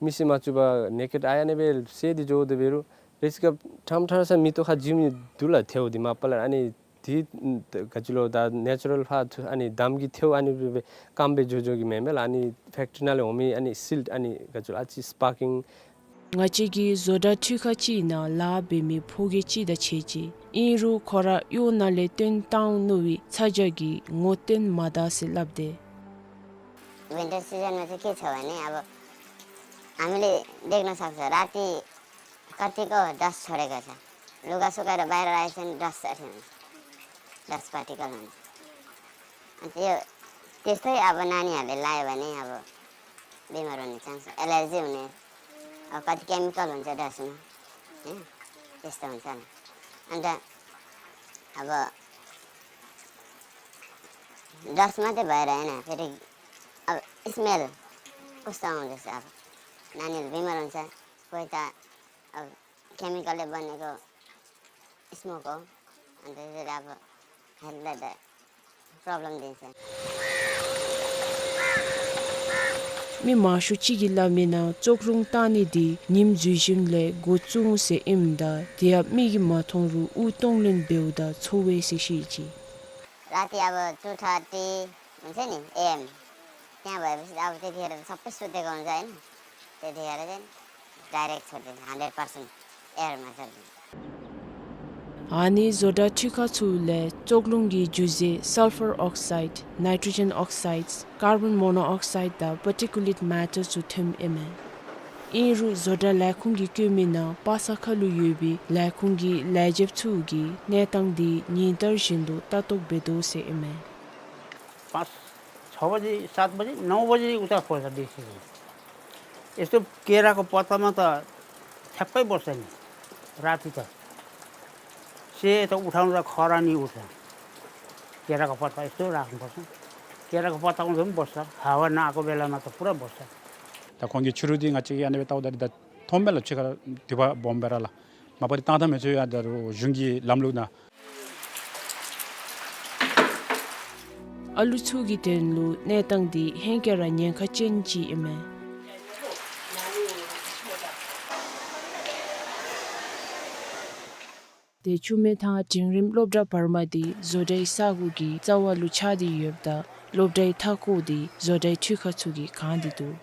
མི་སེར་མ་བཅུག་པར་ནེ་ཀེཌ་ཨའི་ཨ་ནི་སྦེ་གསལ་ཏེ་འགྱོ་དོ་འབད་རུང་རེ་ཅིག་ཁར་ཁྲམ་ཁྲ་ས་མེ་ཏོག་ཁར་འཇིམ་ནི་འདུག་ལགས། ཐལཝ་འདི་མ་པ་ལས་ཨ་ནི་དེ་ག་ཅི་ལོ་ད་ནེ་ཅུ་རཱལ་ཕར་ཚུ་ཨ་ནི་འདམ་གྱི་ཐལཝ་ཨ་ནི་སྦེ་སྦེ་སྐམ་སྦེ་འགྱོ་འགྱོ་གི་མེན་མས་ལགས། ཨ་ནི་ཕེཀ་ཊི་རི་ནང་ལས་འོང་མི་ཨ་ནི་སིལཊ་ཨ་ནི་ག་ཅི་ལོ་ཨ་ཙི་སི་པར་ཀིང་། ང་བཅས་ཀྱིས་བཟོ་གྲྭ་འཕྲུལ་ཁང་ཅིག་ནང་ལཱ་འབད་མི་ཕོ་རྒས་ཅིག་དང་ཕྱད་ཅི། ཨིན་རུང་ཁོ་ར་གཡོག་ནང་ལས་བཏོན་བཏང་མནོ་བའི་ཚ་གྱང་གིས་ངོ་བསྟོད་མ་ད་ཟེར་སླབ་སྟེ། विन्टर सिजनमा चाहिँ के छ भने, अब हामीले देख्न सक्छ, राति कतिको डस्ट छोडेको छ। लुगा सुकाएर बाहिर राखेको छ भने डस्ट अथि हुन्छ, डस्ट पार्टिकल हुन्छ। अनि त्यो, त्यस्तै अब नानीहरूले लायो भने अब बिमार हुने चान्स, एलर्जी हुने, अब कति केमिकल हुन्छ डस्टमा, होइन? त्यस्तो हुन्छ नि। अन्त अब डस्ट मात्रै भएर होइन, फेरि अब स्मेल कस्तो आउँदैछ। अब नानीहरू बिमार हुन्छ, कोही त अब केमिकलले बनेको स्मोक हो, अन्त त्यसले अब हेल्थलाई त प्रब्लम दिन्छ। མི་མང་ཤོས་ཅིག་གིས་སླབ་མིའི་ནང་བཙོག་རླུང་བཏང་ནི་འདི་ཉིམ་འཛུལ་ཞིནམ་ལས་འགོ་བཙུགས་འོང་ཟེར་ཨིནམ་ད་དེ་ཡང་མིག་གིས་མ་མཐོང་རུང་དབུགས་གཏོང་ལེན་འབདཝ་ད་ཚོར་བས་ཟེར་བཤད་ཅི། राति अब टू थर्टी हुन्छ नि एएम, त्यहाँ भएपछि अब त्यतिखेर त सबै सुतेको हुन्छ, होइन? त्यतिखेर चाहिँ डाइरेक्ट छोडिदिन्छ, हन्ड्रेड पर्सेन्ट एयरमा छोडिदिन्छ। ཨ་ནི་བཟོ་གྲྭ་འཕྲུལ་ཁང་ཚུ་ལས་བཙོག་རླུང་གི་རྒྱུ་རྫས་སལ་ཕར་ཨོག་སའིཌ། ནའི་ཊྲོ་ཇེན་ཨོག་སའིཌ། ཀར་བོན་མོ་ནོ་ཨོག་སའིཌ་དང་པར་ཊི་ཀུ་ལེཊ་མེ་ཊར་ཚུ་ཐོནམ་ཨིན་མས། ཨིན་རུང་བཟོ་གྲྭ་ལས་ཁུངས་ཀྱིས་བཀོད་མིའི་ནང་པ་ས་ཁ་ལུ་ཡོད་པའི་ལས་ཁུངས་ཀྱི་ལས་བྱེདཔ་ཚུ་གིས་གནས་སྟངས་འདི་ཉིན་ལྟར་བཞིན་དུ་ལྟ་རྟོག་འབད་དོ་ཟེར་ཨིན་མས། पाँच, छ बजे, सात बजे, नौ बजे उता खोज्छ देसी। यस्तो केराको पत्तामा त ठ्याक्कै बस्छ नि, राति त। सेतो उठाउँदा खरानी उठ्छ। केराको पत्ता यस्तो राख्नुपर्छ। केराको पत्ता उठाउँदा पनि बस्छ, हावा नआएको बेलामा त पुरा बस्छ। ད་ཁོང་གིས་ཕྱི་རུ་འདི་ང་བཅས་ཀྱིས་ཨ་ནི་སྦེ་བལྟཝ་ད་འདི་ད་མཐོངམ་མས་ལགས། ཕྱི་ཁར་དུ་པ་སྦོམ་སྦེ་ར་ལགས། མ་པ་འདི་བཏང་ཐངས་མི་ཚུ་ཡང་ད་རུང་གཞུང་གི་ལམ་ལུགས་ནང་ཨ་ལུ་ཚུ་གི་དོན་ལུ་གནས་སྟངས་འདི་ཧེང་སྐལ་ར་ཉེན་ཁ་ཅན་ཅིག་ཨིན་མས། ཏེ་ཆུ་སྨད་དང་འབྲིང་རིམ་སློབ་གྲྭ་བར་མ་འདི་བཟོ་གྲྭའི་ས་གོ་གི་རྩ་བ་ལུ་ཆགས་ཏེ་ཡོདཔ་ད་སློབ་གྲྭའི་མཐའ་སྐོར་འདི་བཟོ་གྲྭའི་འཕྲུལ་ཁང་ཚུ་གིས་གང་སྟེ་འདུག།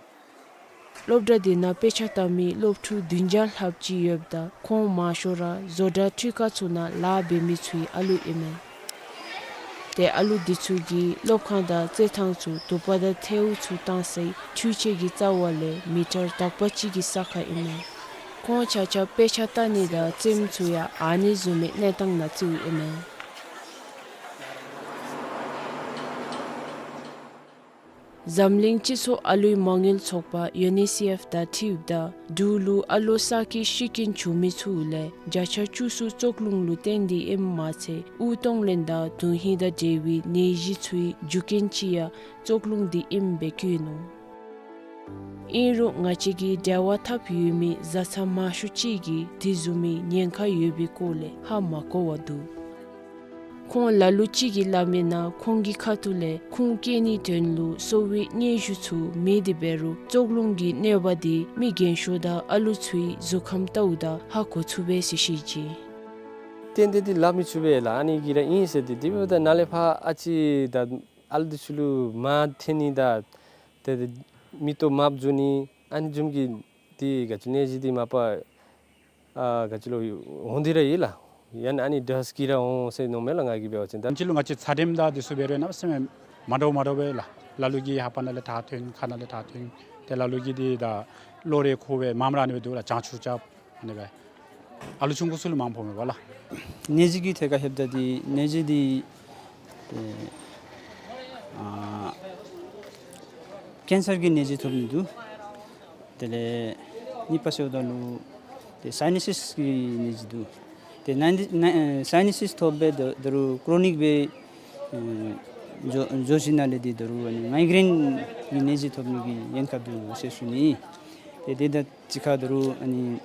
སློབ་གྲྭ་འདི་ནང་དཔེ་ཆ་ལྟ་མི་སློབ་ཕྲུག་བདུན་བརྒྱ་ལྷགཔ་ཅིག་ཡོདཔ་ད་ཁོང་མང་ཤོས་ར་བཟོ་གྲྭ་འཕྲུལ་ཁང་ཚུ་ནང་ལཱ་འབད་མི་ཚུའི་ཨ་ལུ་ཨིན་མས། ཏེ་ཨ་ལུ་འདི་ཚུ་གིས་སློབ་ཁང་དང་རྩེད་ཐང་ཚུ་དུ་པ་དང་ཐལཝ་ཚུ་བཏང་སའི་འཕྲུལ་ཆས་ཀྱི་རྩ་བ་ལས་མི་ཊར་དག་པ་ཅིག་གི་ས་ཁར་ཨིན་མས། ཁོང་ཆ་ཁྱབ་དཔེ་ཆ་ལྟ་ནི་དང་རྩེདམོ་ཚུ་ཡང་ཨ་ནི་བཟུམ་མའི་གནས་སྟངས་ནང་བརྩིཝ་ཨིན་མས། འཛམ་གླིང་སྤྱི་ཚོགས་ཨ་ལུའི་མ་དངུལ་ཚོགས་པ་ཡུ་ནི་སེཕ་དང་འཁྲིལཝ་ད་འབྲུག་ལུ་ཨ་ལོ་བསག་སྐྱེས་ཤི་རྐྱེན་བྱུང་མི་ཚུ་ལས་བརྒྱ་ཆ་བཅུ་གསུམ་བཙོག་རླུང་ལུ་བརྟེན་ཏེ་ཨིནམ་མ་ཚད་དབུགས་གཏོང་ལེན་དང་དོན་ཧིང་དང་འབྲེལ་བའི་ནད་གཞི་ཚུའི་རྒྱུ་རྐྱེན་ཅིག་ཡང་བཙོག་རླུང་འདི་ཨིནམ་སྦེ་བཀོད་ནུག། ཨིན་རུང་ང་བཅས་ཀྱིས་འབྲེལ་བ་འཐབ་ཡོད་མི་བཟའ་ཚང་མང་ཤོས་ཅིག་གིས་དེ་བཟུམ་མའི་ཉེན་ཁ་ཡོད་པའི་སྐོར་ལས་ཧ་མ་གོ་བར་འདུག། ཁོང་ལ་ལུ་ཅིག་གིས་སླབ་མིའི་ནང་ཁོང་གི་ཁ་ཐུག་ལས་ཁུངས་བཀལ་ནིའི་དོན་ལུ་གསོ་བའི་སྙན་ཞུ་ཚུ་མེད་དེ་འབད་རུང་བཙོག་རླུང་གི་གནོད་པ་འདི་མི་རྒན་ཤོས་དང་ཨ་ལུ་ཚུའི་གཟུགས་ཁམས་ལྟཝ་ད་ཧ་གོ་ཚུགས་པས་ཟེར་བཤད་ཅི། ཏན་ཏན་འདི་སླབ་མི་ཚུགས་པས་ལགས། ཨ་ནི་གིས་ར་ཨིན་ཟེར་ཏེ་དེ་འབདཝ་ད་ནཱ་ལས་ཕར་ཨ་ཙི་ད་ཨ་ལུ་འདི་ཚུ་ལུ་མར་འཐེན་ནི་དང་ཏེ་མིག་ཏོ་དམརཔོ་འགྱོ་ནི་ཨ་ནི་བཟུམ་གྱི་འདི་ག་ཅི་ནད་གཞི་འདི་མ་པ་ཨ་ག་ཅི་ལོ་འོང་སྟེ་ར་ཡོད་ལགས། ཡང་ན་ཨ་ནི་དྲག་ཤོས་ཀྱིས་ར་འོང་ཟེར་མནོཝ་མས་ལགས། ང་གིས་འབད་བ་ཅིན་ད་ཕྱི་ལུ་ང་བཅས་ཚ་དྲོད་དང་འདི་ཚུ་འབད་རུང་གནམ་མེད་ས་མེད་མ་འདྲཝ་མ་འདྲཝ་སྦེ་ལགས། ལ་ལུ་གིས་ལྷ་པ་ནང་ལས་ཐག་འཐེན་ཁ་ནང་ལས་ཐག་འཐེན་ཏེ་ལ་ལུ་གིས་འདི་ད་གློ་རེག་ཁོག་རེག་མངམ་ར་ཨ་ནི་སྦེ་འདུག་ལགས། བྱང་ཆུབ་རྐྱབ་ཨ་ནི་སྦེ། ཨ་ལུ་ཆུང་ཀུ་ཚུ་ལུ་མངམ་ཕོག་མས་པ་ལགས། ནད་གཞི་གི་ཐད་ཁར་ལྷོདཔ་ད་འདི་ནད་གཞི་འདི་ཨེ་ཨ་ཀེན་སར་གྱི་ནད་གཞི་ཐོབ་ནི་འདུག། དེ་ལས་གཉིས་པ་ཟེརཝ་ད་ལུ་ཏེ་སའི་ནཱ་སིས་ཀྱི་ནད་གཞི་འདུག། ཏེ་ནཱ་ནཱ་ཨེ་སའི་ནཱ་སིས་ཐོབ་སྦེ་ད་ད་རུང་ཀྲོ་ནིག་སྦེ་ཨེ་འགྱོ་འགྱོ་ཞིནམ་ལས་འདི་ད་རུང་ཨ་ནི་མའི་གྲེན་གྱི་ནད་གཞི་ཐོབ་ནི་གི་ཉེན་ཁ་འདུག་ཟེར་ཞུ་ནི། ཏེ་དེ་དང་གཅིག་ཁར་ད་རུང་ཨ་ནི་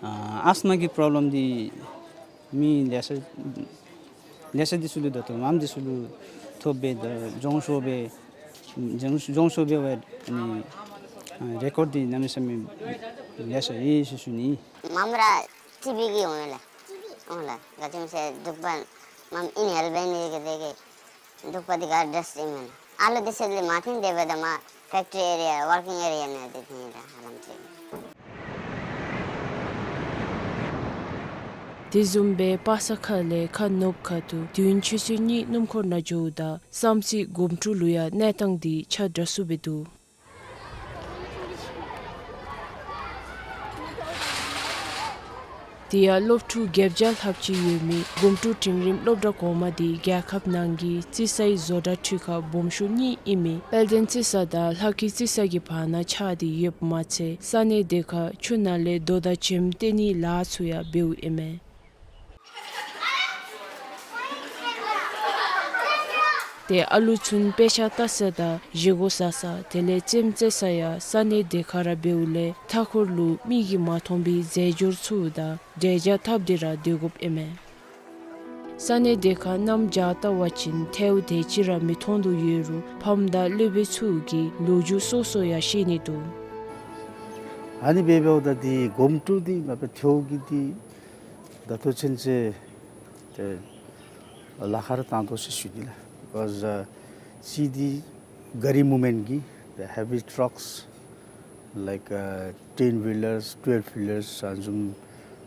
ཨ་ཨས་མ་གི་པྲོབ་ལེམ་འདི་མི་ལེ་ཤ་ལེ་ཤ་འདི་ཚུ་ལུ་ད་ལྟོ་མངམ་འདི་ཚུ་ལུ་ཐོབ་སྦེ་ད་རྫོང་ཤོར་སྦེ་རྫོང་རྫོང་ཤོར་སྦེ་འབད་ནི་ཨ་རེ་ཀོཌ་འདི་གནམ་མེད་ས་མེད་ལེ་ཤ་ཡོད་ཟེར་ཞུ་ནི། མངམ་ར་ཊི་བི་གིས་འོང་ལགས། འོང་ལགས། ག་ཅི་སྨོ་ཟེར་འདུག་པ་མངམ་ཨིན་ཧེལ་འབད་ནི་གི་དེ་གིས་འདུག་པ་འདི་ག་འདྲས་ཨིན་མེན་ན། ཨ་ལུ་འདི་ཚུ་ལུ་མ་འཐེན་དེ་འབདཝ་ད་མར་ཕེཀ་ཊི་རི་ཨེ་རི་ཡ་ཝར་ཀིང་ཨེ་རི་ཡ་ནང་འདི་འཐེན་ད་ཧ་ལམ་ཅིག། དེ་བཟུམ་སྦེ་པ་སངས་ཁ་ལས་ཁ་ནུབ་ཁ་ཐུག་དུས་ཡུན་ཆུ་ཚོད་གཉིས་སྣུམ་འཁོར་ནང་འགྱོཝ་ད་བསམ་རྩེ་སྒོམ་ཀྲུག་ལུ་ཡང་གནས་སྟངས་འདི་ཆ་འདྲ་སུ་སྦེ་འདུག། དེ་ཡང་སློབ་ཕྲུག་བརྒྱད་བརྒྱ་ལྷགཔ་ཅིག་ཡོད་མི་སྒོམ་ཀྲུག་འབྲིང་རིམ་སློབ་གྲྭ་གོང་མ་འདི་རྒྱལ་ཁབ་ནང་གི་རྩིས་སའི་བཟོ་གྲྭ་འཕྲུལ་ཁང་སྦོམ་ཤོས་གཉིས་ཨིན་མི་དཔལ་ལྡན་རྩིས་ས་དང་ལྷ་སྐྱིད་རྩིས་ས་གི་བར་ན་ཆགས་ཏེ་ཡོདཔ་མ་ཚད་ས་གནས་དེ་ཁར་ཆུ་ནང་ལས་རྡོ་དང་བྱེམ་སྟོན་ནིའི་ལཱ་ཚུ་ཡང་འབདཝ་ཨིན་མས། ཏེ་ཨ་ལུ་ཚུ་དཔེ་ཆ་ལྟ་ས་དང་བཞེས་སྒོ་ཟ་ས་དེ་ལས་རྩེདམོ་རྩེ་ས་ཡང་ས་གནས་དེ་ཁར་ར་འབདཝ་ལས་མཐའ་འཁོར་ལུ་མིག་གིས་མ་མཐོང་བའི་རྫས་སྦྱོར་ཚུ་དང་འབྲེལ་འགྱངས་འཐབ་སྟེ་ར་སྡོད་དགོཔ་ཨིན་མས། ས་གནས་དེ་ཁར་གནམ་བྱཱར་བལྟ་བ་ཅིན་ཐལཝ་དེ་ཅིག་ར་མི་མཐོང་དོ་ཡོད་རུང་ཕམ་དང་སློབ་དཔོན་ཚུ་གིས་ལོ་རྒྱུས་སོ་སོ་ཡང་བཤད་ནི་འདུག། ཨ་ནི་སྦེ་འབདཝ་ད་འདི་སྒོམ་ཀྲུག་འདི་མ་པ་ཐལཝ་གི་འདི་ད་ལྟོ་ཚུན་ཚོད་ཏེ་ལཱ་ཁག་ར་བཏང་དོ་ཟེར་ཞུ་ནི་ལགས། Because uh, see the gari movement གི་the heavy trucks like uh, ten wheelers, twelve wheelers ཨ་ནི་བཟུམ་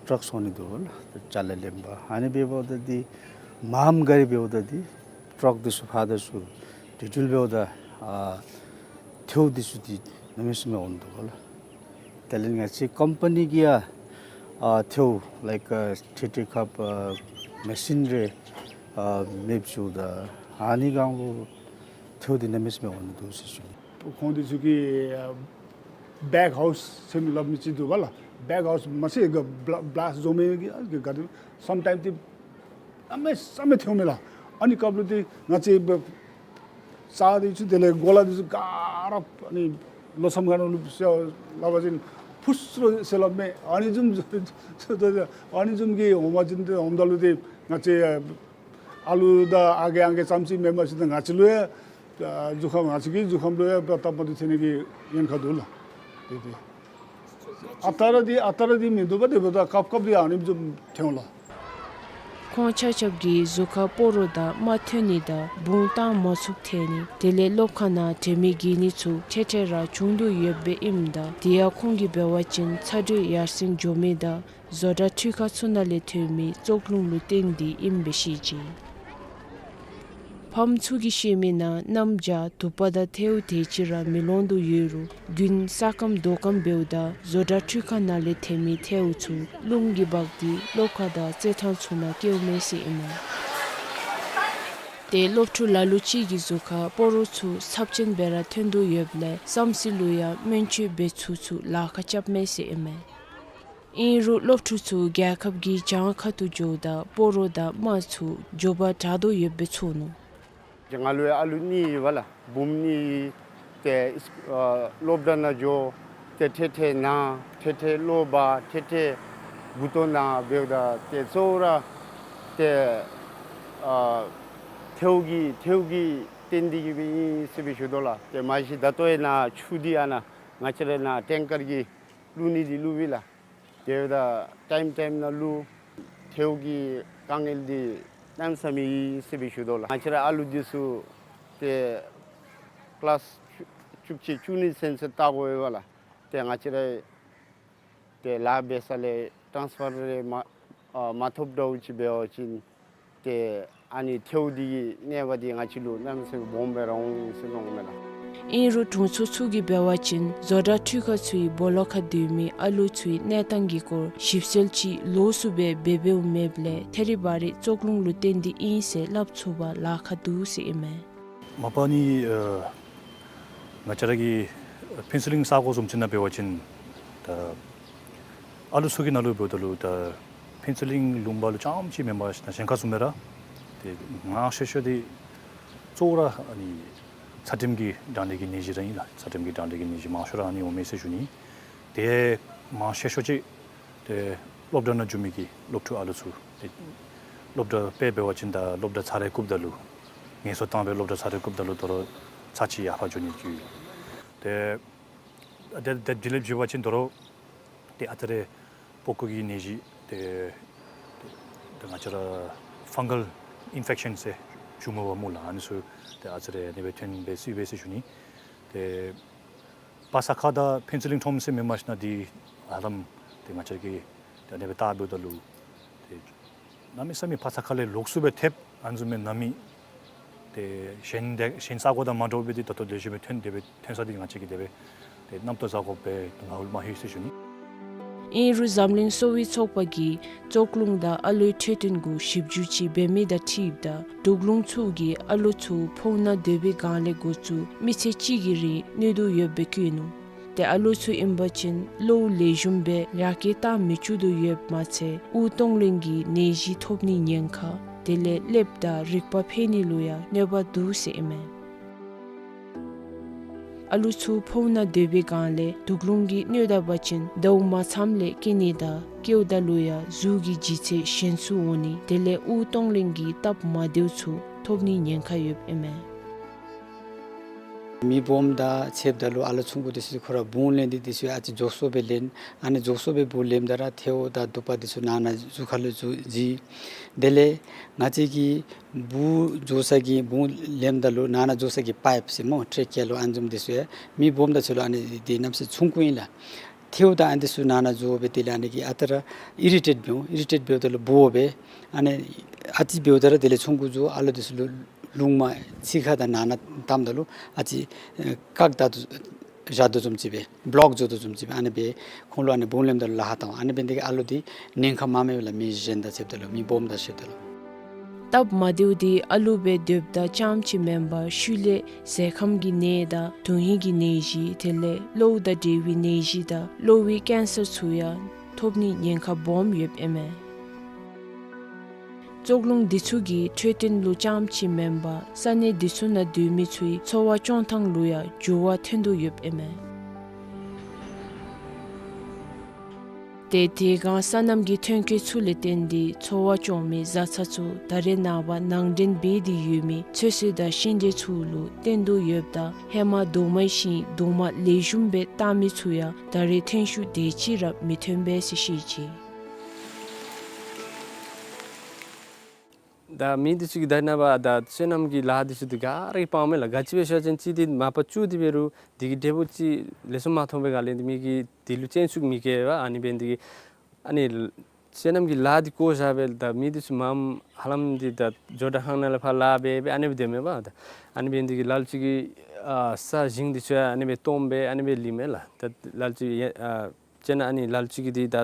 ཊརཀ་སོང་ནི་འདུག་ལགས། ཅ་ལ་ལེན་པར་ཨ་ནི་སྦེ་འབདཝ་ད་འདི་མངམ་ག་ར་འབདཝ་ད་འདི་ཊརཀ་འདི་ཚུ་ཕར་དང་ཚུར་དེ་འཕྲོ་འབདཝ་ད་ཨ་ཐལཝ་འདི་ཚུ་འདི་གནམ་མེད་ས་མེད་འོང་འདུག་ལགས། དེ་ལས་ང་བཅས་ཀམ་པ་ནི་གིས་ཡང་ཨ་ཐལཝ་like uh, ཐེ་ཐེ་ཁབ་ཨ་མེ་ཤིན་རེ་ཨ་མེདཔ་བཟོཝ་ད་ཨ་ནི་སྒང་ལུ་ཐལཝ་འདི་གནམ་མེད་ས་མེད་འོང་ནི་འདུག་ཟེར་ཞུ་ནི། ཁོང་འདི་ཚུ་གིས་ཨ་བེག་ཧའུསི་ཟེར་མི་སླབ་མི་ཅིག་འདུག་པ་ལགས། བེག་ཧའུསི་མ་ཚད་ག་བླ་བླཱསཊ་བཟོ་མི་གི་ཨ་ག་ག་དེ་སམ་ཊའིམ་འདི་གནམ་མེད་ས་མེད་ཐལཝ་མས་ལགས། ཨ་ནི་སྐབས་ལུ་འདི་ང་བཅས་རྩྭ་འདི་ཚུ་དེ་ལས་གོ་ལ་འདི་ཚུ་ག་ར་ཨ་ནི་ལོ་མཚམས་ཁ་ནང་ལུ་ཟེར་སླབ་པ་ཅིན་ཕུ་སུ་རུ་ཟེར་སླབ་མས། ཨ་ནི་བཟུམ་ཨ་ནི་བཟུམ་གྱི་འོང་པ་ཅིན་འདི་འོངམ་ད་ལུ་འདི་ང་བཅས་ཨ་ལུ་དང་ཨ་རྒས་ཨང་རྒས་ཙམ་ཅིག་མེན་པར་ཅིག་ད་ང་བཅས་ལུ་ཡང་ཨ་གཟུགས་ཁམས་ང་བཅས་ཀྱི་གཟུགས་ཁམས་ལུ་ཡང་སྟབས་མ་བདེཝ་ཐོན་ནི་གི་ཉེན་ཁ་འདུག་ལགས། དེ་དེ་ཨ་རྟག་ར་འདི་ཨ་རྟག་ར་འདི་མིན་འདུག་པ། དེ་འབདཝ་ད་སྐབས་སྐབས་འདི་ཨ་ནི་བཟུམ་ཐོན་ལགས། ཁོང་ཆ་ཁྱབ་ཀྱི་གཟུགས་ཁར་སྤོ་རོ་དང་རྨ་ཐོན་ནི་དང་བུང་བཏང་མ་ཚུགསཔ་ཐལ་ནི་དེ་ལས་སློབ་ཁང་ནང་དྲན་མེད་འགྱེལ་ནི་ཚུ་ཐེངས་ཐེངས་ར་བྱུང་དོ་ཡོདཔ་ཨིནམ་ད་དེ་ཡང་ཁོང་གིས་འབད་བ་ཅིན་ཚ་དྲོད་ཡར་སེང་འགྱོ་མི་དང་བཟོ་གྲྭ་འཕྲུལ་ཁང་ཚུ་ནང་ལས་ཐོན་མི་བཙོག་རླུང་ལུ་བརྟེན་ཏེ་ཨིནམ་སྦེ་བཤད་ཅི། ཕམ་ཚུ་གིས་བཤད་མིའི་ནང་གནམ་བྱཱར་དུ་པ་དང་ཐལཝ་དེ་ཅིག་ར་མི་ལང་དོ་ཡོད་རུང་དགུན་ས་སྐམ་རྡོ་སྐམ་འབདཝ་ད་བཟོ་གྲྭ་འཕྲུལ་ཁང་ནང་ལས་ཐོན་མི་ཐལཝ་ཚུ་རླུང་གིས་འབག་སྟེ་སློབ་ཁང་དང་རྩེད་ཐང་ཚུ་ནང་སྐྱེལཝ་མས་ཟེར་ཨིན་མས། ཏེ་སློབ་ཕྲུག་ལ་ལུ་ཅིག་གི་གཟུགས་ཁར་སྤོ་རོ་ཚུ་ཚབས་ཆེན་སྦེ་ར་ཐོན་དོ་ཡོདཔ་ལས་བསམ་རྩེ་ལུ་ཡང་སྨན་བཅོས་འབད་ཚུགས་ཚུགས་ལཱ་ཁག་རྐྱབ་མས་ཟེར་ཨིན་མས། ཨིན་རུང་སློབ་ཕྲུག་ཚུ་རྒྱལ་ཁབ་ཀྱི་གྱང་ཁ་ཐུག་འགྱོཝ་ད་སྤོ་རོ་དང་རྨ་ཚུ་མགྱོགས་པར་དྲག་དོ་ཡོདཔ་སྦེ་ཚོར་ནུག། ང་ལུ་ཡང་ཨ་ལུ་གཉིས་ཡོད་པ་ལགས། བུམོ་གཉིས་ཏེ་ཨིས་ཨ་སློབ་གྲྭ་ནང་འགྱོ། ཏེ་ཐེ་ཐེ་ན་ཐེ་ཐེ་གློ་བ་ཐེ་ཐེ་མགུ་ཏོ་ན་འབདཝ་ད་ཏེ་གཙོ་བོ་ར་ཏེ་ཨ་ཐལཝ་གི་ཐལཝ་གི་བརྟེན་ཏེ་གིས་སྦེ་ཨིན་ཟེར་སྦེ་ཞུ་དོ་ལགས། ཏེ་མ་གཞི་ད་ལྟོ་ཡང་ནཱ་ཆུ་འདི་ཨ་ནཱ་ང་བཅས་ར་ནཱ་ཊེང་ཀར་གྱིས་བླུག་ནི་འདི་བླུག་པས་ལགས། དེ་འབདཝ་ད་ཊའིམ་ཊའིམ་ནང་བླུག། ཐལཝ་གི་དཀའ་ངལ་འདི་གནམ་མེད་ས་མེད་ཡོད་ཟེར་སྦེ་ཞུ་དོ་ལགས། ང་བཅས་ར་ཨ་ལུ་འདི་ཚུ་ཏེ་ཀི་ལཱསི་བཅུ་བཅུ་གཅིག་བཅུ་གཉིས་ཚུན་ཚོད་བལྟ་དགོ་པས་ལགས། ཏེ་ང་བཅས་ར་ཏེ་ལཱ་འབད་ས་ལས་ཊཱནསི་ཕར་རེ་མ་ཨ་མ་ཐོབ་འདྲཝ་ཅིག་འབད་བ་ཅིན་ཏེ་ཨ་ནི་ཐལཝ་འདི་གི་གནོད་པ་འདི་ང་བཅས་ལུ་གནམ་མེད་ས་མེད་སྦོམ་སྦེ་ར་འོང་ཟེར་མནོཝ་མས་ལགས། ཨིན་རུང་དྲུང་འཚོ་ཚུ་གིས་འབད་བ་ཅིན་བཟོ་གྲྭ་འཕྲུལ་ཁང་ཚུའི་སྦོ་ལོགས་ཁར་སྡོད་མི་ཨ་ལུ་ཚུའི་གནས་སྟངས་ཀྱི་སྐོར་ཞིབ་འཚོལ་ཅིག་ལོགས་སུ་སྦེ་འབད་འབདཝ་མེདཔ་ལས་ཐད་རི་བ་རི་བཙོག་རླུང་ལུ་བརྟེན་ཏེ་ཨིན་ཟེར་སླབ་ཚུགས་པར་ལཱ་ཁག་འདུག་ཟེར་ཨིན་མས། མ་པ་ནི་ཨ་ང་བཅས་ར་གི་ཕུན་ཚོགས་གླིང་ས་གོ་བཟུམ་ཅིག་ནང་འབད་བ་ཅིན་ད་ཨ་ལུ་ཚུ་གི་ནང་ལུ་འབདཝ་ད་ལུ་ད་ཕུན་ཚོགས་གླིང་ལུང་པ་ལུ་རྐྱངམ་ཅིག་མེན་པར་ཞིན་ན་གཞན་ཁར་བཟུམ་སྦེ་ར་ཏེ་མང་ཤོས་ཤོས་འདི་གཙོ་བོ་ར་ཨ་ནི་ཚད་རིམས་ཀྱི་གྲང་ལྷད་ཀྱི་ནད་གཞི་ར་ཨིན་ལགས། ཚད་རིམས་ཀྱི་གྲང་ལྷད་ཀྱི་ནད་གཞི་མང་ཤོས་ར་ཨ་ནི་འོང་མས་ཟེར་ཞུ་ནི། ཏེ་མང་ཤོས་ཤོས་ཅིག་ཏེ་སློབ་གྲྭ་ནང་འགྱོ་མི་གི་སློབ་ཕྲུག་ཨ་ལུ་ཚུ་ཏེ་སློབ་གྲྭ་དཔེ་འབད་བ་ཅིན་ད་སློབ་གྲྭ་ཚར་རེ་བཀུགཔ་ད་ལུ་ངལ་གསོ་བཏང་སྦེ་སློབ་གྲྭ་ཚར་རེ་བཀུགཔ་ད་ལུ་དོ་རུང་ཚར་གཅིག་ཡར་ཕར་འགྱོ་ནི་གི་ཏེ་ཏེ་ཏེ་དེ་ལས་བརྒྱུད་པ་ཅིན་དོ་རུང་ཏེ་ཨ་ཙི་རེ་པགས་ཀོ་གི་ནད་གཞི་ཏེ་ཏེ་ང་བཅས་ར་ཕཱང་གཱལ་ཨིན་ཕེག་ཤཱན་ཟེར་ཞུ་འོང་པ་སྨོ་ལགས། ཨ་ནི་ཚུ་ཏེ་ཨ་ཙི་རེ་ཨ་ནི་སྦེ་ཐོན་སྦེ་སྲིད་པས་ཟེར་ཞུ་ནི། ཏེ་པ་ས་ཁ་དང་ཕུན་ཚོགས་གླིང་ཁྲོམ་ཟེར་མེན་པར་ཞིན་ན་འདི་ཧ་ལམ་ཏེ་ང་བཅས་ཀྱིས་ཏེ་ཨ་ནི་སྦེ་བལྟ་འབདཝ་ད་ལུ་ཏེ་གནམ་མེད་ས་མེད་པ་ས་ཁ་ལས་ལོགས་སུ་སྦེ་ཐེབས། ཨ་ནི་བཟུམ་མའི་ནང་མི་ཏེ་གཞན་ཏེ་གཞན་ས་གོ་དང་མ་འདྲཝ་སྦེ་འདི་ད་ལྟོ་ལེགས་ཤོམ་སྦེ་ཐོན་ཏེ་སྦེ་ཐོན་ས་འདི་ང་བཅས་ཀྱིས་དེ་སྦེ་ཏེ་རྣམ་རྟོག་ཟ་དགོཔ་སྦེ་ང་ལུ་མ་ལྷོད་ཟེར་ཞུ་ནི། ཨིན་རུང་འཛམ་གླིང་གསོ་བའི་ཚོགས་པ་གིས་བཙོག་རླུང་དང་ཨ་ལུའི་འཕྲོད་བསྟེན་གུ་ཞིབ་འཇུག་ཅིག་འབད་མི་དང་འཁྲིལཝ་ད་དུག་རླུང་ཚུ་གིས་ཨ་ལུ་ཚུ་ཕོཝ་ནང་སྡོད་པའི་སྒང་ལས་འགོ་བཙུགས་མི་ཚེ་གཅིག་གི་རིང་གནོད་དོ་ཡོདཔ་སྦེ་བཀོད་ནུག། ཏེ་ཨ་ལུ་ཚུ་ཨིན་པ་ཅིན་གློཝ་ལེགས་ཤོམ་སྦེ་ཡར་སྐྱེད་བཏང་མི་བཅུག་དོ་ཡོདཔ་མ་ཚད་དབུགས་གཏོང་ལེན་གྱི་ནད་གཞི་ཐོབ་ནིའི་ཉེན་ཁ་དེ་ལས་ཀླདཔ་དང་རིག་པ་འཕེལ་ནི་ལུ་ཡང་གནོད་པ་འདུག་ཟེར་ཨིན་མས། ཨ་ལུ་ཚུ་ཕོཝ་ནང་སྡོད་པའི་སྒང་ལས་དུག་རླུང་གིས་གནོད་ད་པ་ཅིན་ཟླཝ་མ་ཚངམ་ལས་སྐྱེ་ནི་དང་སྐྱེཝ་ད་ལུ་ཡང་གཟུགས་ཀྱི་ལྗིད་ཚད་ཞན་སུ་འོང་ནི་དེ་ལས་དབུགས་གཏོང་ལེན་གྱི་སྟབས་མ་བདེཝ་ཚུ་ཐོབ་ནིའི་ཉེན་ཁ་ཡོདཔ་ཨིན་མས། མི་སྦོམ་དང་ཕྱདཔ་ད་ལུ་ཨ་ལོ་ཆུང་ཀུ་འདི་ཚུ་ཁོ་ར་བུང་ལེན་འདི་འདི་ཚུ་ཨ་ཙི་མགྱོགས་སུ་སྦེ་ལེན། ཨ་ནི་མགྱོགས་སུ་སྦེ་བུ་ལེནམ་ད་ར་ཐལཝ་དང་དུ་པ་འདི་ཚུ་ནང་ན་གཟུགས་ཁ་ལུ་འཛུལ་འཛུལ། དེ་ལས་ང་བཅས་ཀྱི་བུ་འགྱོ་ས་གི་བུང་ལེནམ་ད་ལུ་ནང་ན་འགྱོ་ས་གི་པའིཔ་ཟེར་སྨོ་ཊེ་ཀི་ཡ་ལུ་ཨ་ནི་བཟུམ་འདི་ཚུ་ཡང་མི་སྦོམ་དང་ཚུ་ལུ་ཨ་ནི་འདི་གནམ་མེད་ས་མེད་ཆུང་ཀུ་ཨིན་ལགས། ཐལཝ་དང་ཨ་ནི་འདི་ཚུ་ནང་ན་འགྱོ་སྦེ་དེ་ལས་ཨ་ནི་གིས་ཨ་རྟག་ར་ཨི་རི་ཊེཊ་འབདཝ་ཨིན། ཨི་རི་ཊེཊ་འབདཝ་ད་ལུ་སྦོ་སྦེ་ཨ་ནི་ཨ་ཙི་འབདཝ་ད་ར་དེ་ལས་ཆུང་ཀུ་འགྱོ་ཨ་ལོ་འདི་ཚུ་ལུ་རླུང་མ་ཚིག་ཁ་དང་ནང་ན་བཏངམ་ད་ལུ་ཨ་ཙི་ཨེ་བཀག་ད་དོ་བཞག་དོ་བཟུམ་ཅིག་སྦེ་བློག་འགྱོ་དོ་བཟུམ་ཅིག་སྦེ་ཨ་ནི་སྦེ་ཁོང་ལུ་ཨ་ནི་བུང་ལེནམ་ད་ལུ་ལཱ་ཁག་བཏང་། ཨ་ནི་འབད་ནི་དེ་གིས་ཨ་ལོ་འདི་ཉེན་ཁ་མངམ་མས་ལགས། མི་གཞན་དང་ཕྱདཔ་ད་ལུ་མི་སྦོམ་དང་ཕྱདཔ་ད་ལུ། སྟབས་མ་བདེཝ་འདི་ཨ་ལུ་སྦེ་སྡོདཔ་ད་རྐྱངམ་ཅིག་མེན་པར་ཤུལ་ལས་ཟས་ཁམས་ཀྱི་ནད་དང་དོན་ཧིང་གི་ནད་གཞི་དེ་ལས་གློཝ་དང་འབྲེལ་བའི་ནད་གཞི་དང་གློ་བའི་ཀེན་སར་ཚུ་ཡང་ཐོབ་ནིའི་ཉེན་ཁ་སྦོམ་ཡོདཔ་ཨིན་མས། བཙོག་རླུང་འདི་ཚུ་གིས་འཕྲོད་བསྟེན་ལུ་རྐྱངམ་ཅིག་མེན་པར་ས་གནས་འདི་ཚུ་ནང་སྡོད་མི་ཚུའི་འཚོ་བ་སྐྱོང་ཐངས་ལུ་ཡང་འགྱུར་བ་ཐོན་དོ་ཡོདཔ་ཨིན་མས། ཏེ་དེ་སྒང་སོ་ནམ་གྱི་ཐོན་སྐྱེད་ཚུ་ལས་བརྟེན་ཏེ་འཚོ་བ་སྐྱོང་མི་བཟའ་ཚང་ཚུ་ད་རེས་ནངས་པ་ནང་འདྲེན་འབད་དེ་ཡོད་མི་ཚོད་བསྲེ་དང་ཤིང་འབྲས་ཚུ་ལུ་བརྟེན་དོ་ཡོདཔ་ད་ཧེ་མ་རྡོག་མའི་ཤིང་རྡོག་མ་ལེགས་ཤོམ་སྦེ་བཏགས་མི་ཚུ་ཡང་ད་རེས་ཐོན་ཤུགས་དེ་ཅིག་ར་མི་ཐོན་པས་ཟེར་བཤད་ཅི། ད་མི་འདི་ཚུ་གིས་ད་ནངས་པ་ད་སོ་ནམ་གྱི་ལཱ་འདི་ཚུ་འདི་ག་ར་གིས་སྤང་མས་ལགས། ག་ཅི་སྦེ་ཟེར་བ་ཅིན་གཅིག་འདི་མ་པ་བཙུགས་ཏེ་འབད་རུང་འདི་གི་འབྲས་བུ་ཅིག་ལེགས་ཤོམ་མ་ཐོབ་པའི་སྒང་ལས་འདི་མི་གིས་འདི་ལུ་སྤྱན་ཟུང་མི་བསྐྱེད་པས། ཨ་ནི་འབད་ནི་འདི་གིས་ཨ་ནི་སོ་ནམ་གྱི་ལཱ་འདི་བཀོ་བཞག་སྦེ་ད་མི་འདི་ཚུ་མངམ་ཧ་ལམ་འདི་ད་ཇོ་བདག་ཁང་ནང་ལས་ཕར་ལཱ་འབད་སྦེ་ཨ་ནི་སྦེ་སྡོད་མས་པ། ད་ཨ་ནི་འབད་ནི་འདི་གིས་ལ་ལུ་ཅིག་གིས་ཨ་ས་ཞིང་འདི་ཚུ་ཡང་ཨ་ནི་སྦེ་སྟོངམ་སྦེ་ཨ་ནི་སྦེ་ལུས་མས་ལགས། ད་ལ་ལུ་ཅིག་ཡ་ཨ་ཅིན་ཨ་ནི་ལ་ལུ་ཅིག་གིས་འདི་ད་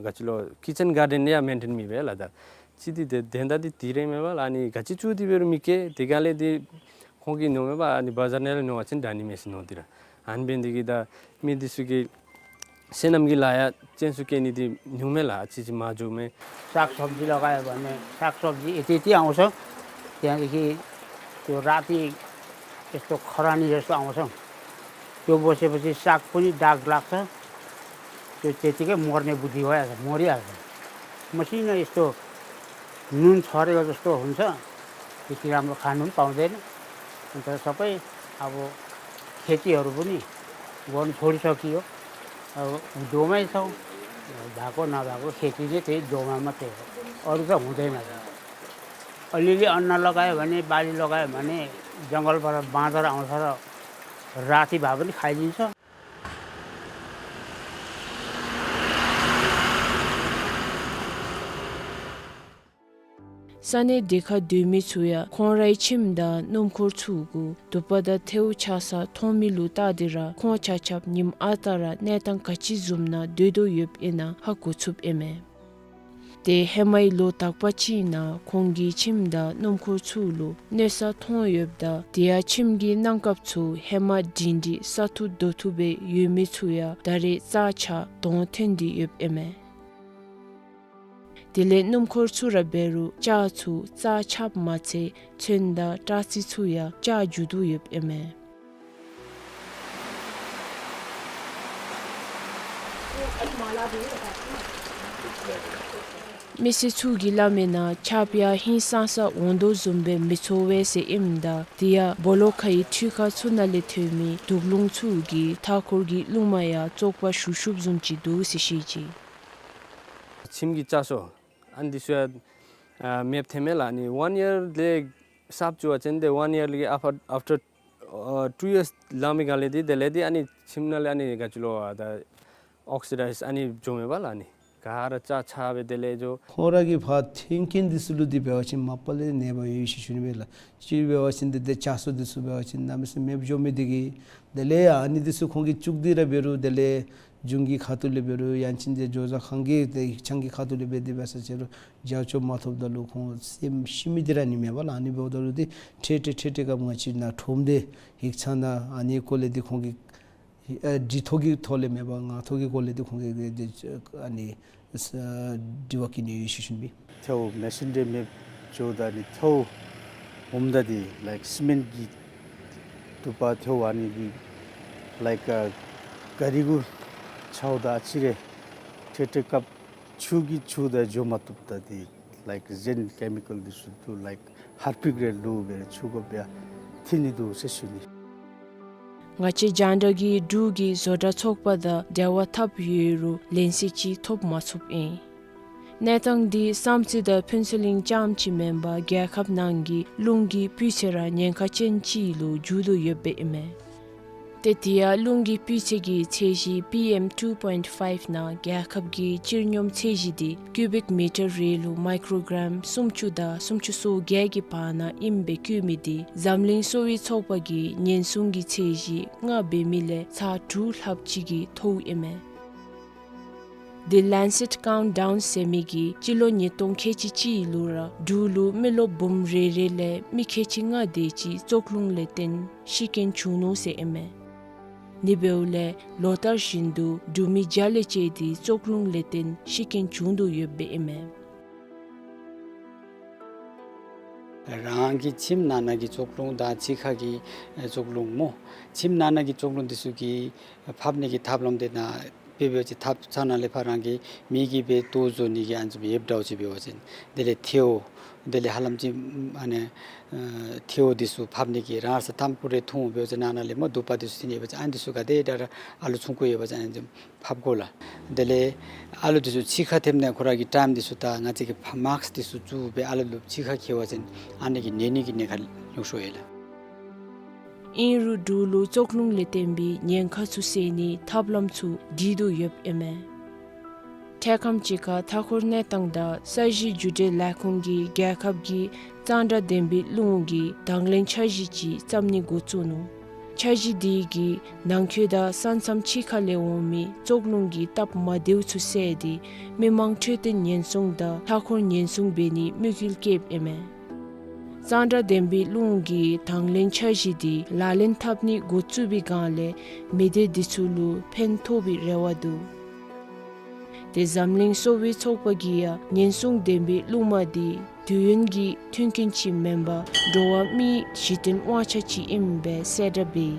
ག་ཅི་ལོ་ཀི་ཅན་གཱར་ཌེན་ཡང་མེན་ཊེན་མེད་པས་ལགས། ད་ ཅི་འདི་དེ་དོན་དག་འདི་དེ་རེ་མེན་པ་ལགས། ཨ་ནི་ག་ཅི་བཙུགས་ཏེ་འབད་རུང་མི་སྐྱེ། དེ་ག་ལས་འདི་ཁོང་གིས་མནོཝ་མས་པ། ཨ་ནི་བ་ཛར་ནང་ལས་ཉོ་བ་ཅིན་དྲག་ནི་མས་ཟེར་མནོ་སྟེ་ར། ཨ་ནི་འབད་ནི་འདི་གིས་ད་མི་འདི་ཚུ་གི་བསོད་ནམས་ཀྱི་ལཱ་ཡང་ཅན་ཚུ་སྐྱེ་ནི་འདི་ཉུང་མས་ལགས། ཨ་ཙི་ཅིག་མ་འགྱོ་མས། सागसब्जी लगायो भने सागसब्जी यति यति आउँछ। त्यहाँदेखि त्यो राति यस्तो खरानी जस्तो आउँछ। त्यो बसेपछि साग पनि दाग लाग्छ। त्यो त्यतिकै मर्ने बुद्धि भइहाल्छ, मरिहाल्छ। मसिनो यस्तो नुन छरेको जस्तो हुन्छ। त्यति राम्रो खानु पनि पाउँदैन। अन्त सबै अब खेतीहरू पनि गर्नु छोडिसकियो। अब डोमै छौँ, भएको नभएको खेती चाहिँ त्यही डोमा मात्रै हो, अरू त हुँदैन। अलिअलि अन्न लगायो भने, बाली लगायो भने जङ्गलबाट बाँदर आउँछ र राति भए पनि खाइदिन्छ। ས་གནས་དེ་ཁར་སྡོད་མི་ཚུ་ཡང་ཁོང་རའི་ཁྱིམ་དང་སྣུམ་འཁོར་ཚུ་གུ་དུ་པ་དང་ཐལཝ་ཆག་ས་མཐོང་མི་ལུ་བལྟ་སྟེ་ར་ཁོང་ཆ་ཁྱབ་ཉིནམ་ཨ་རྟག་ར་གནས་སྟངས་ག་ཅི་བཟུམ་ནང་སྡོད་དོ་ཡོདཔ་ཨིན་ན་ཧ་གོ་ཚུགསཔ་ཨིན་མས། དེ་ཧེ་མའི་ལོ་དག་པ་ཅིག་ནང་ཁོང་གི་ཁྱིམ་དང་སྣུམ་འཁོར་ཚུ་ལུ་གནོད་ས་ཐོན་ཡོདཔ་ད་དེ་ཡང་ཁྱིམ་གྱི་གནམ་ཁབ་ཚུ་ཧེ་མ་སྒྲིང་སྒྲི་ས་ཐུབ་རྡོ་ཐུབ་སྦེ་ཡོད་མི་ཚུ་ཡང་ད་རེས་རྩ་ཆག་དོང་ཐོན་ཏེ་ཡོདཔ་ཨིན་མས། དེ་ལས་སྣུམ་འཁོར་ཚུ་ར་འབད་རུང་ལྕགས་ཚུ་རྩ་ཆགཔ་མ་ཚད་ཚོན་དང་སྐྲ་རྩི་ཚུ་ཡང་ཆག་འགྱོ་དོ་ཡོདཔ་ཨིན་མས། མི་སེར་ཚུ་གིས་སླབ་མིའི་ནང་ཆརཔ་ཡང་ཧིང་སངས་ས་འོང་དོ་བཟུམ་སྦེ་མི་ཚོར་བས་ཟེར་ཨིནམ་ད་དེ་ཡང་སྦོ་ལོགས་ཁའི་འཕྲུལ་ཁང་ཚུ་ནང་ལས་ཐོན་མི་དུག་རླུང་ཚུ་གིས་མཐའ་འཁོར་གྱི་རླུང་མ་ཡང་བཙོག་པ་ཞུགས་ཞུགསཔ་བཟུམ་ཅིག་འདུག་ཟེར་བཤད་ཅི། ཁྱིམ་གྱི་ལྕགས་སོ་ཨ་ནི་འདི་ཚུ་ཡང་ཨ་མེདཔ་ཐོནམ་མས་ལགས། ཨ་ནི་ཝན་ཡར་ལས་གསརཔ་བཙུགས་པ་ཅིན་དེ་ཝན་ཡར་ལས་ཨཕ་ཨཕ་ཊར་ཨ་ཊུ་ཡརསི་ལང་མི་ག་ལས་འདི་དེ་ལས་འདི་ཨ་ནི་ཁྱིམ་ནང་ལས་ཨ་ནི་ག་ཅི་ལོ་ཨ་ད་ཨོག་སི་ཌའིཛ་ཨ་ནི་འགྱོཝ་མས་པ་ལགས། ཨ་ནི་ག་ར་ལྕགས་ཆག་སྦེ་དེ་ལས་འགྱོ། ཁོང་ར་གིས་ཕར་ཐོན་མཁན་འདི་ཚུ་ལུ་འདི་འབད་བ་ཅིན་མ་པ་ལས་ནད་པ་ཡོད་ཟེར་ཞུ་ནི་མས་ལགས། གཅིག་འབད་བ་ཅིན་འདི་དེ་ལྕགས་སོ་འདི་ཚུ་འབད་བ་ཅིན་གནམ་མེད་ས་མེད་མེདཔ་འགྱོ་མི་འདི་གིས་དེ་ལས་ཨ་ནི་འདི་ཚུ་ཁོང་གིས་བཙུགས་ཏེ་ར་འབད་རུང་དེ་ལས་གཞུང་གི་ཁ་ཐུག་ལས་འབད་རུང་ཡང་ཅིན་དེ་ཇོ་བཟའ་ཁང་གི་དེ་ཡིག་ཚང་གི་ཁ་ཐུག་ལས་འབད་དེ་འབད་ས་ཅིག་རུང་རྒྱབ་སྐྱོར་མ་ཐོབ་ད་ལུ་ཁོང་སེམས་ཤི་མི་འདི་ར་ཨ་ནི་མས་པ་ལགས། ཨ་ནི་འབདཝ་ད་ལུ་འདི་འཕྲལ་འཕྲལ་འཕྲལ་འཕྲལ་སྐབས་ང་བཅས་ནཱ་ཁྲོམ་སྡེ་ཡིག་ཚང་ནང་ཨ་ནི་སྐོར་ལས་འདི་ཁོང་གིས་ཨ་འདི་ཐོག་གི་ཐོག་ལས་མེན་པར་ངང་ཐོག་གི་སྐོར་ལས་འདི་ཁོང་གིས་འདི་ཨ་ནི་དྲི་བ་བཀོད་ནི་ཡོད་ཟེར་ཞུ་ནི་ཨིན། ཐལཝ་མེ་སིན་རེ་མེདཔ་འགྱོཝ་ད་ནི་ཐལཝ་ཧོམ་ད་འདི་ལའིཀ་སི་མེནཊ་གི་དུ་པ་ཐལཝ་ཨ་ནི་འདི་ལའིཀ་ཨ་ག་རི་གུ་འཆའཝ་ད་ཨ་ཙི་རེ་འཕྲལ་འཕྲལ་སྐབས་ཆུ་གིས་འཁྱུ་ད་འགྱོ་མ་བཏུབ་ད་འདི་ལའིཀ་གཞན་ཀེ་མི་ཀལ་འདི་ཚུ་འདུག་ལའིཀ་ཧར་པིཀ་རེ་བླུག་སྦེ་འཁྱུ་དགོཔ་ཡང་ཐོན་ནི་འདུག་ཟེར་ཞུ་ནི། ང་བཅས་རྒྱང་བསྒྲགས་ཀྱིས་འབྲུག་གི་བཟོ་གྲྭ་ཚོགས་པ་དང་འབྲེལ་བ་འཐབ་ཡོད་རུང་ལན་གསལ་ཅིག་ཐོབ་མ་ཚུགསཔ་ཨིན། གནས་སྟངས་འདི་བསམ་རྩེ་དང་ཕུན་ཚོགས་གླིང་རྐྱངམ་ཅིག་མེན་པར་རྒྱལ་ཁབ་ནང་གི་རླུང་གི་སྤུས་ཚད་ར་ཉེན་ཁ་ཅན་ཅིག་ལུ་འགྱུར་དོ་ཡོདཔ་ཨིན་མས། ཏེ་དེ་ཡང་རླུང་གི་སྤུས་ཚད་ཀྱི་ཚད་གཞི་པི་ཨེམ་ཊུ་པོའིནཊ་ཕའིབ་ནང་རྒྱལ་ཁབ་ཀྱི་སྤྱིར་སྙོམས་ཚད་གཞི་འདི་ཀུ་བིཀ་མི་ཊར་རེ་ལུ་མའི་ཀྲོ་གྲམ་སུམ་ཅུ་དང་སུམ་ཅུ་སོ་བརྒྱད་ཀྱི་བར་ན་ཨིནམ་སྦེ་བཀོད་མི་འདི་འཛམ་གླིང་གསོ་བའི་ཚོགས་པ་གིས་ཉེན་སྲུང་གི་ཚད་གཞི་ལྔ་འབད་མི་ལས་ཚར་དྲུག་ལྷགཔ་ཅིག་གིས་མཐོཝ་ཨིན་མས། The Lancet Countdown ཟེར་མི་གིས་སྤྱི་ལོ་ཉིས་སྟོང་ཁལ་གཅིག་གཅིག་ལུ་ར་འབྲུག་ལུ་མི་རློབས་འབུམ་རེ་རེ་ལས་མི་ཁལ་གཅིག་ལྔ་དེ་ཅིག་བཙོག་རླུང་ལས་བརྟེན་ཤི་རྐྱེན་བྱུང་ནུག་ཟེར་ཨིན་མས། ཨ་ནི་འབདཝ་ལས་ལོ་ལྟར་བཞིན་དུ་འབྲུག་མི་བརྒྱ་ལས་བཅད་དེ་བཙོག་རླུང་ལས་བརྟེན་ཤི་རྐྱེན་བྱུང་དོ་ཡོདཔ་ཨིན་མས། རང་གི་ཁྱིམ་ནང་ན་གི་བཙོག་རླུང་དང་ཕྱི་ཁ་གི་བཙོག་རླུང་སྨོ། ཁྱིམ་ནང་ན་གི་བཙོག་རླུང་འདི་ཚུ་གི་ཕབ་ནི་གི་ཐབས་ལམ་དེ་ནང་དཔེ་འབད་བ་ཅིན་ཐབ་ཚང་ནང་ལས་ཕར་རང་གི་མི་གིས་སྦེ་ལྟོ་བཟོ་ནི་གི་ཨ་ནི་ཚུ་ཡོདཔ་འདྲཝ་ཅིག་འབད་བ་ཅིན་དེ་ལས་ཐལཝ་དེ་ལས་ཧ་ལམ་ཅིག་ཨ་ནི་ཨ་ཐལཝ་འདི་ཚུ་ཕབ་ནི་གི་རང་ས་ཐམ་ཀུ་རེ་འཐུང་འབད་བ་ཅིན་ནང་ན་ལས་སྨོ་དུ་པ་འདི་ཚུ་ཐོན་ཡོད་པ་ཅིན་ཨ་ནི་འདི་ཚུ་ག་དེ་དྲག་ར་ཨ་ལུ་ཆུང་ཀུ་ཡོད་པ་ཅིན་ཨ་ནི་ཚུ་ཕབ་དགོ་ལགས། དེ་ལས་ཨ་ལུ་འདི་ཚུ་ཕྱི་ཁར་ཐེབས་ནི་ཁོ་ར་གི་ཊའིམ་འདི་ཚུ་དང་ང་བཅས་ཀྱིས་ཕ་མཱསཀ་འདི་ཚུ་བཙུགས་སྦེ་ཨ་ལུ་ལུ་ཕྱི་ཁར་འཁྱིད་པ་ཅིན་ཨ་ནི་གིས་ནད་ནི་གི་ཉེན་ཁ་ཉུང་སུ་ཡོད་ལགས། ཨིན་རུང་འབྲུག་ལུ་བཙོག་རླུང་ལས་བརྟེན་པའི་ཉེན་ཁ་ཚུ་སེལ་ནིའི་ཐབས་ལམ་ཚུ་སྒྲིག་དོ་ཡོདཔ་ཨིན་མས། འཕྲལ་ཁམས་ཅིག་ཁར་མཐའ་འཁོར་གནས་སྟངས་དང་ས་གཞི་རྒྱུ་འབྲས་ལས་ཁུངས་ཀྱིས་རྒྱལ་ཁབ་ཀྱི་གཙང་སྦྲ་ལྡན་པའི་རླུང་གི་དང་ལེན་འཆར་གཞི་ཅིག་བརྩམ་ནི་འགོ་བཙུགས་ནུག། འཆར་གཞི་དེ་གིས་ནང་འཁོད་དང་ས་མཚམས་ཕྱི་ཁ་ལས་འོང་མི་བཙོག་རླུང་གི་སྟབས་མ་བདེཝ་ཚུ་བསལ་ཏེ་མི་མང་འཕྲོད་བསྟེན་ཉེན་སྲུང་དང་མཐའ་འཁོར་ཉེན་སྲུང་འབད་ནིའི་དམིགས་ཡུལ་བསྐྱེདཔ་ཨིན་མས། གཙང་སྦྲ་ལྡན་པའི་རླུང་གི་དང་ལེན་འཆར་གཞི་དེ་ལག་ལེན་འཐབ་ནི་འགོ་བཙུགས་པའི་སྒང་ལས་མི་སྡེ་དེ་ཚུ་ལུ་ཕན་ཐོགས་པའི་རེ་བ་འདུག། དེ་འཛམ་གླིང་གསོ་བའི་ཚོགས་པ་གིས་ཡང་ཉེན་སྲུང་ལྡན་པའི་རླུང་མ་དེ་དུས་ཡུན་གྱི་མཐུན་རྐྱེན་ཅིག་མེན་པར་འགྲོ་བ་མིའི་གཞི་རྟེན་དབང་ཆ་ཅིག་ཨིནམ་སྦེ་གསལ་བསྒྲགས་འབད་ཡི།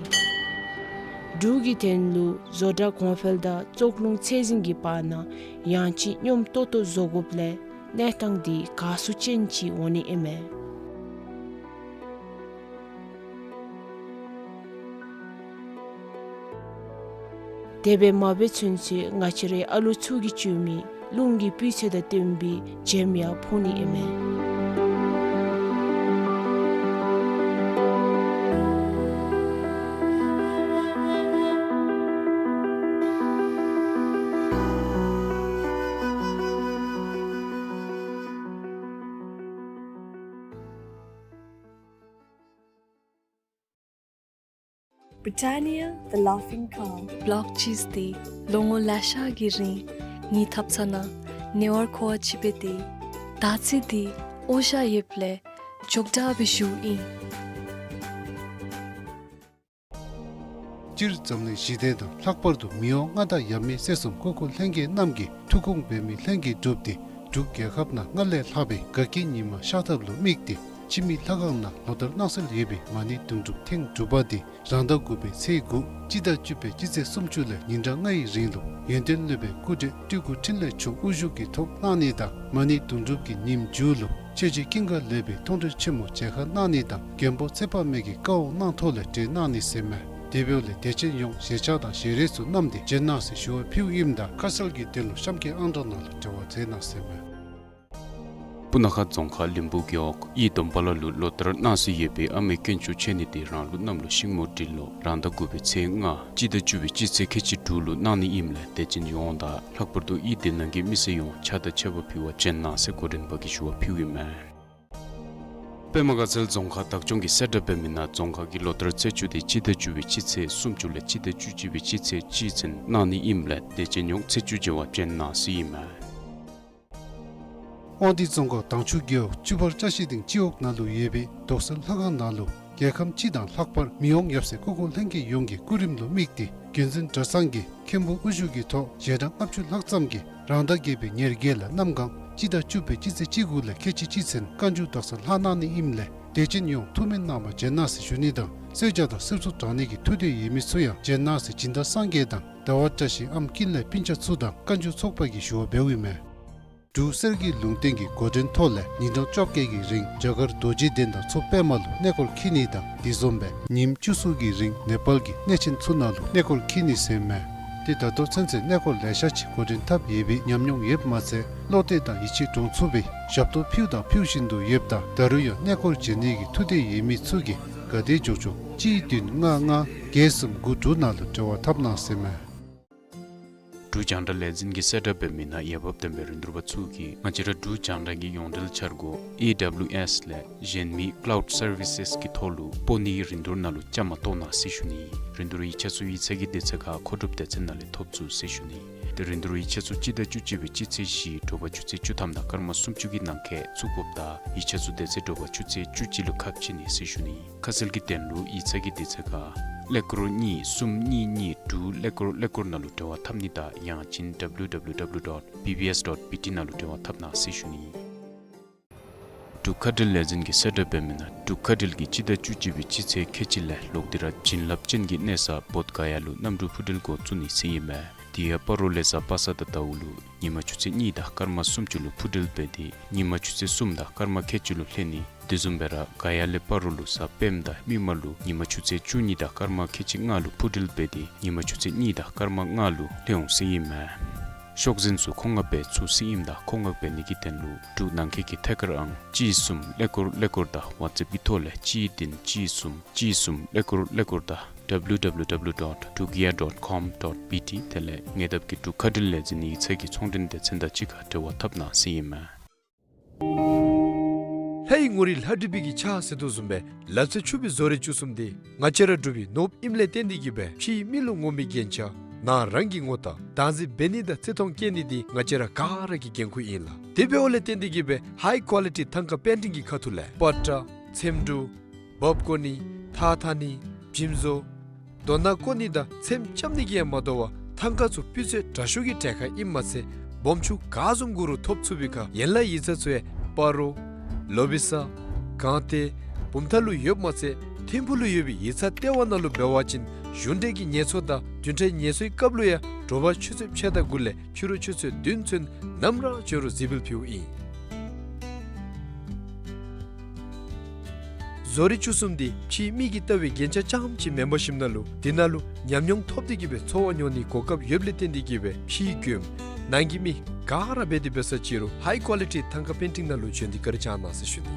འབྲུག་གི་དོན་ལུ་བཟོ་གྲྭ་གོང་འཕེལ་དང་བཙོག་རླུང་ཚད་འཛིན་གྱི་བར་ན་ཡང་ཅིན་སྙོམས་ཏོག་ཏོ་བཟོ་དགོཔ་ལས་གནས་སྟངས་དེ་དགའ་བསུ་ཅན་ཅིག་འོང་ནི་ཨིན་མས། དེ་སྦེ་མ་འབད་ཚུན་ཚོད་ང་བཅས་རའི་ཨ་ལོ་ཚུ་གིས་བཙུགས་མི་རླུང་གི་སྤུས་ཚད་དང་བསྟུན་པའི་བྱེམ་ཡང་ཕོག་ནི་ཨིན་མས། Britannia, the laughing cow. Block cheese དེ་ལོ་ངོ་ལེ་ཤ་གི་རིང་ངེའི་ཐབ་ཚང་ནང་ཉེ་བར་མཁོ་བ་ཅིག་སྦེ་སྡོད་ཡི། ད་ཚེ་འདི་འོ་ཞ་ཡོདཔ་ལས་ཅོག་འཐདཔ་སྦེ་བཞུགས་ཡི། སྤྱིར་འཛམ་གླིང་ཞི་བདེ་དང་ལྷག་པར་དུ་མི་དབང་མངའ་བདག་ཡབ་མེས་སྲས་གསུམ་སྐུ་འཁོར་ལྷན་རྒྱས་རྣམས་ཀྱིས་ཐུགས་དགོངས་འབད་མི་ལྷན་རྒྱས་སྒྲུབ་སྟེ་འབྲུག་རྒྱལ་ཁབ་ནང་སྔར་ལས་ལྷག་པའི་དགའ་སྐྱིད་ཉི་མ་ཤར་ཐབས་ལུ་དམིགས་ཏེ་འཆི་མེད་ལྷ་ཁང་ནང་ལོ་ལྟར་གནང་སྲོལ་ཡོད་པའི་མ་ཎི་དུང་སྒྲུབ་ཐེངས་དྲུག་པ་དེ་རང་ཟླ་དགུ་པའི་ཚེས་དགུ་སྤྱི་ཟླ་བཅུ་པའི་སྤྱི་ཚེས་སུམ་ཅུ་ལས་ཉིན་གྲངས་ལྔའི་རིང་ལུ་ཡོན་ཏན་སློབ་དཔོན་སྐུ་བགྲེས་སྤྲུལ་སྐུ་འཕྲིན་ལས་མཆོག་དབུ་བཞུགས་ཀྱི་ཐོག་གནང་ནི་དང་མ་ཎི་དུང་སྒྲུབ་ཀྱི་ཉིནམ་མཇུག་ལུ་ཆོས་རྗེ་ཀུན་དགའ་ལེགས་པའི་མཐོང་གྲོལ་ཆེན་མོ་མཇལ་ཁ་གནང་ནི་དང་མགོན་པོ་ཚེ་དཔག་མེད་ཀྱི་བཀའ་དབང་གནང་ཐོག་ལས་གྲོལ་གནང་ནི་ཟེར་མས། དེ་འབདཝ་ལས་དད་ཅན་ཡོངས་ཞལ་ཆས་དང་ཞལ་རས་ཚུ་བསྣམས་ཏེ་བྱོན་གནང་ཟེར་ཞུ་བ་ཕུལཝ་ཨིནམ་ད་ཁ་གསལ་གྱི་དོན་ལུ་གཤམ་གྱི་ཨང་གྲངས་ནང་ལུ་འབྲེལ་བ་མཛད་གནང་ཟེར་མས། སྤུ་ན་ཁ་རྫོང་ཁག་ལིམ་པུ་རྒེད་འོག་ཡི་དོམ་པ་ལ་ལུ་ལོ་ལྟར་གནང་སྲོལ་ཡོད་པའི་ཨ་མའི་དཀོན་མཆོག་མཆོད་གནས་དེ་རང་ལུགས་གནམ་ལོ་ཤིང་མོ་སྦྲུལ་ལོ་རང་ཟླ་དགུ་པའི་ཚེས་ལྔ་སྤྱི་ཟླ་བཅུ་པའི་སྤྱི་ཚེས་ཁལ་གཅིག་དྲུག་ལུ་གནང་ནི་ཨིནམ་ལས་དད་ཅན་ཡོངས་དང་ལྷག་པར་དུ་ཡི་དེ་ནང་གི་མི་སེར་ཡོངས་ཕྱག་དང་མཆོད་པ་ཕུལ་བར་བྱོན་གནང་ཟེར་འགོ་འདྲེན་པ་གིས་ཞུ་བ་ཕུལཝ་ཨིན་མས། པདྨ་དགའ་ཚལ་རྫོང་ཁག་བདག་སྐྱོང་གིས་གསལ་བསྒྲགས་འབད་མི་ནང་རྫོང་ཁག་གི་ལོ་ལྟར་རྩེ་བཅུ་དེ་སྤྱི་ཟླ་བཅུ་པའི་སྤྱི་ཚེས་སུམ་ཅུ་ལས་སྤྱི་ཟླ་བཅུ་གཅིག་པའི་སྤྱི་ཚེས་གཅིག་ཚུན་གནང་ནི་ཨིནམ་ལས་དད་ཅན་ཡོངས་ཚེས་བཅུ་མཇལ་བར་བྱོན་གནང་ཟེར་ཨིན་མས། དབང་འདུས་རྫོང་ཁག་དྭངས་ཆུ་རྒེད་འོག་བཅུ་པར་བཀྲ་ཤིས་གླིང་སྤྱི་འོག་ནང་ལུ་ཡོད་པའི་རྡོག་སེལ་ལྷ་ཁང་ནང་ལུ་རྒྱལ་ཁམས་སྤྱི་དང་ལྷག་པར་མི་དབང་ཡབ་སྲས་སྐུ་འཁོར་ལྷན་རྒྱས་ཡོངས་ཀྱི་སྐུ་རིམ་ལུ་དམིགས་ཏེ་རྒྱུན་འཛིན་གྲྭ་ཚང་གི་མཁན་པོ་དབུ་བཞུགས་ཀྱི་ཐོག་ཞལ་གྲངས་ལྔ་བཅུ་ལྷག་ཙམ་གྱིས་རང་ཟླ་བརྒྱད་པའི་ཉེར་བརྒྱད་ལས་གནམ་གང་སྤྱི་ཟླ་བཅུ་པའི་སྤྱི་ཚེས་བཅུ་དགུ་ལས་ཁལ་གཅིག་གཅིག་ཚུན་བཀའ་འགྱུར་རྡོག་སེལ་ལྷག་གནང་ནི་ཨིནམ་ལས་དད་ཅན་ཡོངས་ཐུགས་སྨོན་གནང་བར་བྱོན་གནང་ཟེར་ཞུ་ནི་དང་གསོལ་ཇ་དང་སིལ་ཚོགས་དྲང་ནི་གི་ཐུགས་འདོད་ཡོད་མི་ཚུ་ཡང་བྱོན་གནང་ཟེར་སྦྱིན་བདག་སངས་རྒྱས་དང་ཟླ་བ་བཀྲ་ཤིས་ཨམ་ཀུན་ལེགས་སྤུན་ཆ་ཚུ་དང་བཀའ་འགྱུར་ཚོགས་པ་གིས་ཞུ་བ་འབདཝ་ཨིན་མས། འབྲུག་གསེར་གྱི་ལུང་བསྟན་གྱི་འགོ་འདྲེན་ཐོག་ལས་ཉིན་གྲངས་བཅོ་བརྒྱད་ཀྱི་རིང་རྒྱ་གར་རྡོ་རྗེ་གདན་དང་མཚོ་པདྨ་ལུ་གནས་སྐོར་འཁྱིད་ནི་དང་དེ་བཟུམ་སྦེ་ཉིནམ་བཅུ་གསུམ་གྱི་རིང་ནེ་པཱལ་གྱི་གནས་ཆེན་ཚུ་ནང་ལུ་གནས་སྐོར་འཁྱིད་ནི་ཟེར་མས། ཏེ་ད་ལྟོ་ཚུན་ཚོད་གནས་སྐོར་ལེ་ཤ་ཅིག་འགོ་འདྲེན་འཐབ་ཡོད་པའི་ཉམས་མྱོང་ཡོདཔ་མ་ཚད་བློ་གཏད་དང་ཡིད་ཆེས་འདྲོངས་ཚུགས་པའི་ཞབས་ཏོག་ཕུལཝ་དང་ཕུལ་བཞིན་དུ་ཡོདཔ་ད་ད་རུང་ཡང་གནས་སྐོར་བྱོན་ནི་གི་ཐུགས་འདོད་ཡོད་མི་ཚུ་གིས་ག་དེ་མགྱོགས་མགྱོགས་གཅིག་བདུན་ལྔ་ལྔ་བརྒྱད་གསུམ་དགུ་དྲུག་ནང་ལུ་འབྲེལ་བ་འཐབ་གནང་ཟེར་མས། འབྲུག་རྒྱང་བསྒྲགས་ལས་འཛིན་གྱིས་གསལ་བསྒྲགས་འབད་མི་ནང་འོས་འབབ་ལྡན་པའི་རིན་བསྡུར་པ་ཚུ་གིས་ང་བཅས་ར་འབྲུག་རྒྱང་བསྒྲགས་ཀྱི་ཡོངས་འབྲེལ་འཆར་སྒོ་ཨེ་ཌབ་ལིའུ་ཨེསི་ལས་གཞན་མི་ཀ་ལའུཌ་སར་བི་སེསི་གི་ཐོག་ལུ་སྤོ་ནིའི་རིན་བསྡུར་ནང་ལུ་བཅའ་མར་གཏོགས་གནང་ཟེར་ཞུ་ནི། རིན་བསྡུར་ཡིག་ཆ་ཚུ་ཡིག་ཚང་གི་དུས་ཚོད་ཁར་མཁོ་སྒྲུབ་སྡེ་ཚན་ནང་ལས་ཐོབ་ཚུགས་ཟེར་ཞུ་ནི། ཏེ་རིན་བསྡུར་ཡིག་ཆ་ཚུ་སྤྱི་ཟླ་བཅུ་གཅིག་པའི་སྤྱི་ཚེས་བཞི་དྲོ་པ་ཆུ་ཚོད་བཅུ་ཐམ་དང་སྐར་མ་སུམ་ཅུ་གི་ནང་འཁོད་བཙུགས་དགོཔ་ད་ཡིག་ཆ་ཚུ་དེ་ཚེ་དྲོ་པ་ཆུ་ཚོད་བཅུ་གཅིག་ལུ་ཁ་ཕྱེ་ནི་ཟེར་ཞུ་ནི། ཁ་གསལ་གྱི་དོན་ལུ་ཡིག་ཚང་གི་དུས་ཚོད་ཁར་ཀླད་ཀོར་གཉིས་གསུམ་གཉིས་གཉིས་དྲུག་ཀླད་ཀོར་ཀླད་ཀོར་ནང་ལུ་འབྲེལ་བ་འཐབ་ནི་དང་ཡང་ཅིན་ཌབ་ལིའུ་ཌབ་ལིའུ་ཌབ་ལིའུ་ཌོཊ་བི་བི་ཨེསི་ཌོཊ་བི་ཊི་ནང་ལུ་འབྲེལ་བ་འཐབ་གནང་ཟེར་ཞུ་ནི། འབྲུག་མཁའ་འགྲུལ་ལས་འཛིན་གྱིས་གསལ་བསྒྲགས་འབད་མི་ནང་འབྲུག་མཁའ་འགྲུལ་གྱིས་སྤྱི་ཟླ་བཅུ་གཅིག་པའི་སྤྱི་ཚེས་ཁལ་གཅིག་ལས་ལོག་སྟེ་ར་བྱིན་རླབས་ཅན་གྱི་གནས་ས་བོདྷ་ག་ཡ་ལུ་གནམ་གྲུ་འཕུར་འགྲུལ་འགོ་བཙུགས་ནི་ཟེར་ཨིན་མས། དེ་ཡང་སྤ་རོ་ལས་གཟའ་པ་སངས་དང་ཟླཝ་ལུ་ཉིན་མ་ཆུ་ཚོད་གཉིས་དང་སྐར་མ་སུམ་ཅུ་ལུ་འཕུར་འགྲུལ་འབད་དེ་ཉིན་མ་ཆུ་ཚོད་གསུམ་དང་སྐར་མ་ཁལ་གཅིག་ལུ་ལྷོད་ནི། དེ་བཟུམ་སྦེ་ར་ག་ཡ་ལས་སྤ་རོ་ལུ་གཟའ་སྤེནམ་དང་མིག་དམར་ལུ་ཉིན་མ་ཆུ་ཚོད་བཅུ་གཉིས་དང་སྐར་མ་ཁལ་གཅིག་ལྔ་ལུ་འཕུར་འགྲུལ་འབད་དེ་ཉིན་མ་ཆུ་ཚོད་གཉིས་དང་སྐར་མ་ལྔ་ལུ་ལྷོད་འོང་ཟེར་ཨིན་མས། ཤོག་འཛིན་ཚུ་མཁོ་མངགས་འབད་ཚུགས་ཟེར་ཨིནམ་ད་མཁོ་མངགས་འབད་ནི་གི་དོན་ལུ་འབྲུག་ནང་འཁོད་ཀྱི་ཐད་ཀར་ཨང་གཅིག་གསུམ་ཀླད་ཀོར་ཀླད་ཀོར་དང་ཝཊས་ཨེཔ་ཀྱི་ཐོག་ལས་གཅིག་བདུན་གཅིག་གསུམ་གཅིག་གསུམ་ཀླད་ཀོར་ཀླད་ཀོར་དང་ཌབ་ལིའུ་ཌབ་ལིའུ་ཌབ་ལིའུ་ཌོཊ་ཌུག་གི་ཡ་ཌོཊ་ཀོམ་ཌོཊ་བི་ཊི་དེ་ལས་ཉེ་འདབས་ཀྱི་འབྲུག་མཁའ་འགྲུལ་ལས་འཛིན་ཡིག་ཚང་གི་ཚོང་འབྲེལ་སྡེ་ཚན་དང་གཅིག་ཁར་འབྲེལ་བ་འཐབ་གནང་ཟེར་ཨིན་མས། ལྷའི་ངོ་རིས་ལྷ་བྲིས་པའི་གི་ཕྱག་ཟེར་དོ་བཟུམ་སྦེ་ལབ་ཚད་ཆུབ་པའི་བཟོ་རིག་བཅུ་གསུམ་འདི་ང་བཅས་ར་འབྲུག་པའི་ནོར་བུ་ཨིནམ་ལས་བརྟེན་ཏེ་གིས་སྦེ་ཕྱིའི་མི་ལུ་ངོམ་པའི་རྒྱན་ཆ་ནང་རང་གི་ངོ་རྟགས་བདག་འཛིན་འབད་ནི་དང་བརྩི་མཐོང་བསྐྱེད་ནི་འདི་ང་བཅས་ར་ག་ར་གི་འགན་ཁུར་ཨིན་ལགས། དེ་འབདཝ་ལས་བརྟེན་ཏེ་གིས་སྦེ་ཧའི་ཀོ་ལི་ཊི་ཐང་ཀ་པེན་ཊིང་གི་ཁ་ཐུག་ལས་པ་ཏྲ་ཚེམ་དྲུབ་འབག་བཀོ་ནི་ཐགས་འཐག་ནི་འཇིམ་བཟོ་རྡོ་ནག་བརྐོ་ནི་དང་ཚེམ་རྐྱབ་ནི་གིས་ཡང་མ་དོ་བར་ཐང་ཀ་ཚུ་སྤུས་ཚད་དྲག་ཤོས་ཀྱི་གྲལ་ཁར་ཨིནམ་མ་ཚད་སྦོམ་ཆུང་ག་བཟུམ་དགོ་རུང་ཐོབ་ཚུགས་པའི་ཁར་ཡན་ལག་ཡིག་ཚང་ཚུ་ཡང་སྤ་རོ་ལོ་བི་ས་སྒང་སྟེང་བུམ་ཐང་ལུ་ཡོདཔ་མ་ཚད་ཐིམ་ཕུག་ལུ་ཡོད་པའི་ཡིག་ཚང་ལྟེ་བ་ནང་ལུ་འབད་བ་ཅིན་གཞུང་འབྲེལ་གྱི་ངལ་གསོ་དང་བདུན་ཕྲག་ངལ་གསོའི་སྐབས་ལུ་ཡང་དྲོ་པ་ཆུ་ཚོད་ཕྱེད་དང་དགུ་ལས་ཕྱི་རུ་ཆུ་ཚོད་བདུན་ཚུན་ནམ་ར་འབྱོན་རུང་གཟིགས་འབུལ་ཕུལཝ་ཨིན། བཟོ་རིག་བཅུ་གསུམ་འདི་ཕྱིའི་མི་གིས་ལྟ་བའི་རྒྱན་ཆ་རྐྱངམ་ཅིག་མེན་པར་ཞིནམ་ལས་དེ་ནང་ལུ་ཉམས་མྱོང་ཐོབ་སྟེ་གིས་སྦེ་འཚོ་བ་མྱོང་ནིའི་གོ་སྐབས་ཡོདཔ་ལས་བརྟེན་ཏེ་གིས་སྦེ་ཕྱིའི་མགྱོནམ་ནང་གི་མི་ག་ར་འབད་དེ་འབད་ས་ཅིག་རུང་ཧའི་ཀོ་ལི་ཊི་ཐང་ཀ་པེན་ཊིང་ནང་ལུ་བྱོན་ཏེ་བཀའ་དྲིན་བསྐྱང་གནང་ཟེར་ཞུ་ནི།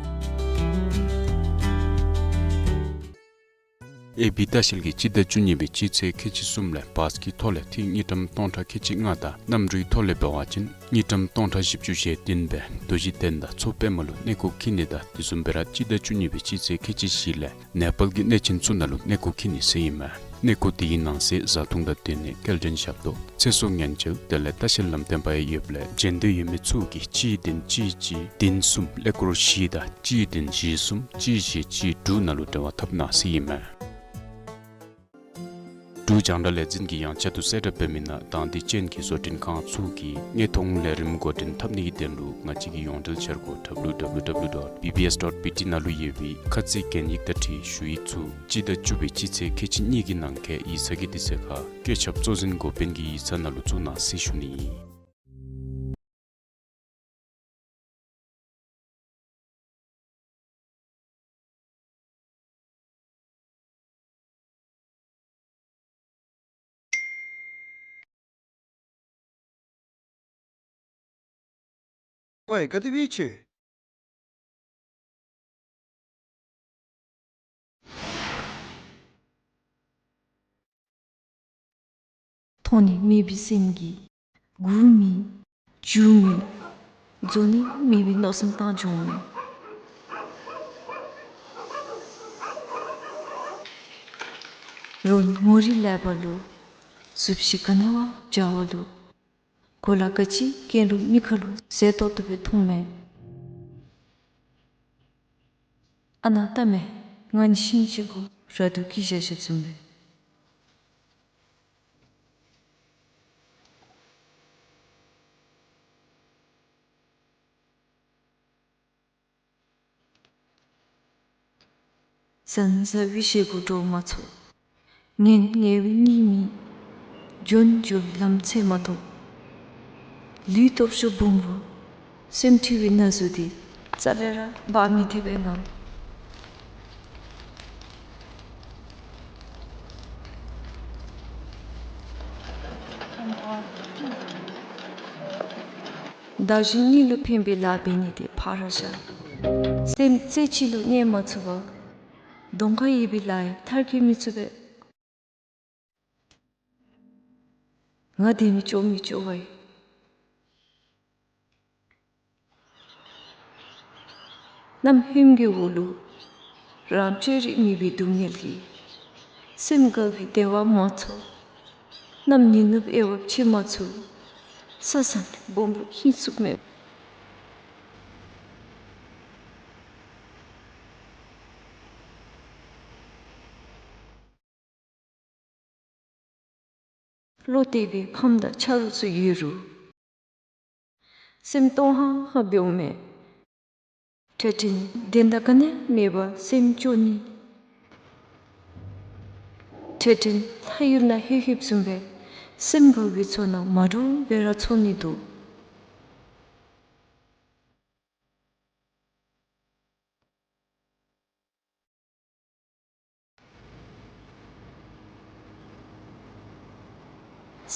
ཨེ་བི་ལྟ་བཤལ་གྱིས་སྤྱི་ཟླ་བཅུ་གཉིས་པའི་སྤྱི་ཚེས་ཁལ་གཅིག་གསུམ་ལས་བཱས་ཀྱི་ཐོག་ལས་ཐིག་དངུལ་ཀྲམ་སྟོང་ཕྲག་ཁལ་གཅིག་ལྔ་དང་གནམ་གྲུའི་ཐོག་ལས་འབད་བ་ཅིན་དངུལ་ཀྲམ་སྟོང་ཕྲག་བཞི་བཅུ་ཞེ་བདུན་སྦེ་རྡོ་རྗེ་གདན་དང་མཚོ་པདྨ་ལུ་གནས་སྐོར་འཁྱིད་ནི་དང་དེ་བཟུམ་སྦེ་ར་སྤྱི་ཟླ་བཅུ་གཉིས་པའི་སྤྱི་ཚེས་ཁལ་གཅིག་བཞི་ལས་ནེ་པཱལ་གྱི་གནས་ཆེན་ཚུ་ནང་ལུ་གནས་སྐོར་འཁྱིད་ནི་ཟེར་ཨིན་མས། གནས་སྐོར་དེའི་ནང་གསེས་བཟའ་འཐུང་དང་སྡོད་གནས་སྐྱེལ་འདྲེན་ཞབས་ཏོག་ཚེ་སྲོག་ཉེན་བཅོལ་དེ་ལས་ལྟ་བཤལ་ལམ་སྟོན་པ་ཡང་ཡོདཔ་ལས་འབྱོན་འདོད་ཡོད་མི་ཚུ་གིས་གཅིག་བདུན་གཅིག་གཅིག་བདུན་གསུམ་ཀླད་ཀོར་བཞི་དང་གཅིག་བདུན་བཞི་གསུམ་གཅིག་བཞི་གཅིག་དྲུག་ནང་ལུ་འབྲེལ་བ་འཐབ་གནང་ཟེར་ཨིན་མས། འབྲུག་རྒྱང་བསྒྲགས་ལས་འཛིན་གྱིས་ཡང་བསྐྱར་དུ་གསལ་བསྒྲགས་འབད་མི་ནང་དང་འདོད་ཅན་གྱི་བཟོ་སྐྲུན་ཁང་ཚུ་གིས་དངོས་མཐོང་ལས་རིམ་འགོ་འདྲེན་འཐབ་ནིའི་དོན་ལུ་ང་བཅས་ཀྱི་ཡོངས་འབྲེལ་འཆར་སྒོ་W W W dot B B S dot B T ནང་ལུ་ཡོད་པའི་ཁ་ཚིག་གན་ཡིག་དང་འཁྲིལ་ཞུ་ཡིག་ཚུ་སྤྱི་ཟླ་བཅུ་པའི་སྤྱི་ཚེས་ཁལ་གཅིག་གཉིས་ཀྱི་ནང་འཁོད་ཡིག་ཚང་གི་དུས་ཚོད་ཁར་བཀོད་ཁྱབ་གཙོ་འཛིན་འགོ་དཔོན་གྱི་ཡིག་ཚང་ནང་ལུ་བཙུགས་གནང་ཟེར་ཞུ་ནི་ཨིན། ཝའི་ག་དེ་སྦེ་ཆི། མཐོང་ནི་མེད་པའི་སེམས་ཀྱིས་སྒུག་མི་འགྱོ་མི་འཛོམས་ནི་མེད་པའི་མནོ་བསམ་བཏང་འགྱོ་མི། རོགས་ངོ་རིས་ལེགས་པ་ལུ་གཟུགས་གཞི་ག་ནི་བ་འཇའ་བ་ལུ་གོ་ལ་ག་ཅི་གྱོན་རུང་མིག་ཁར་ལུ་མཛེས་ཏོག་ཏོ་སྦེ་མཐོངམ་མས། ཨ་ནཱ་ལྟ་མས། ང་ནི་ཤིང་ཅིག་གུ་ར་དུ་སྐྱེས་བཞག་བཞགཔ་བཟུམ་སྦེ། ཟང་ཟིང་བའི་ཞེ་པོ་འགྲོ་མ་ཚུགས། ངལ་ངལ་བའི་གཉིད་མི་འགྱོ་འགྱོ་བའི་ལམ་ཚད་མ་མཐོང་། ལུས་སྟོབས་ཤུགས་སྦོམ་པོ་སེམས་འཁྲུལ་བའི་ན་ཟུག་འདི་རྩ་ལས་ར་འབག་མི་ཐེག་པའི་ངང་། བདག་གཞན་གཉིས་ལུ་ཕན་པའི་ལཱ་འབད་ནི་དེ་ཕར་བཞག། སེམས་རྩེ་གཅིག་ལུ་གནས་མ་ཚུགས་པར་གདོང་ཁར་ཡོད་པའི་ལཱ་ཡང་མཐར་འཁྱོལ་མི་ཚུགས་པས། ང་དེ་མི་སྐྱོ་མི་སྐྱོ་བ་ཡིན། གནམ་ཧོནམ་གི་འོག་ལུ་རང་སྤྱོད་རིག་མེད་པའི་སྡུག་བསྔལ་གྱིས་སེམས་དགའ་བའི་བདེ་བ་མ་ཚོར། གནམ་ནུབ་ནུབ་དབྱེ་བ་ཕྱེ་མ་ཚུགས། ས་བཟང་སྦོམ་པོ་ཧིང་སུག་མེད། བློ་གཏད་པའི་ཕམ་དང་ཆ་རོགས་ཚུ་ཡོད་རུང་སེམས་སྟོང་ཧང་ཧང་འབདཝ་མས། འཕྲལ་འཕྲལ་བདེན་མཐའ་ག་ནི་མེད་པར་སེམས་སྐྱོ་ནི། འཕྲལ་འཕྲལ་ལྷ་ཡུལ་ནང་ལྷོད་ལྷོདཔ་བཟུམ་སྦེ་སེམས་དགའ་བའི་ཚོར་སྣང་མ་འདྲཝ་སྦེ་ར་ཚོར་ནི་འདུག།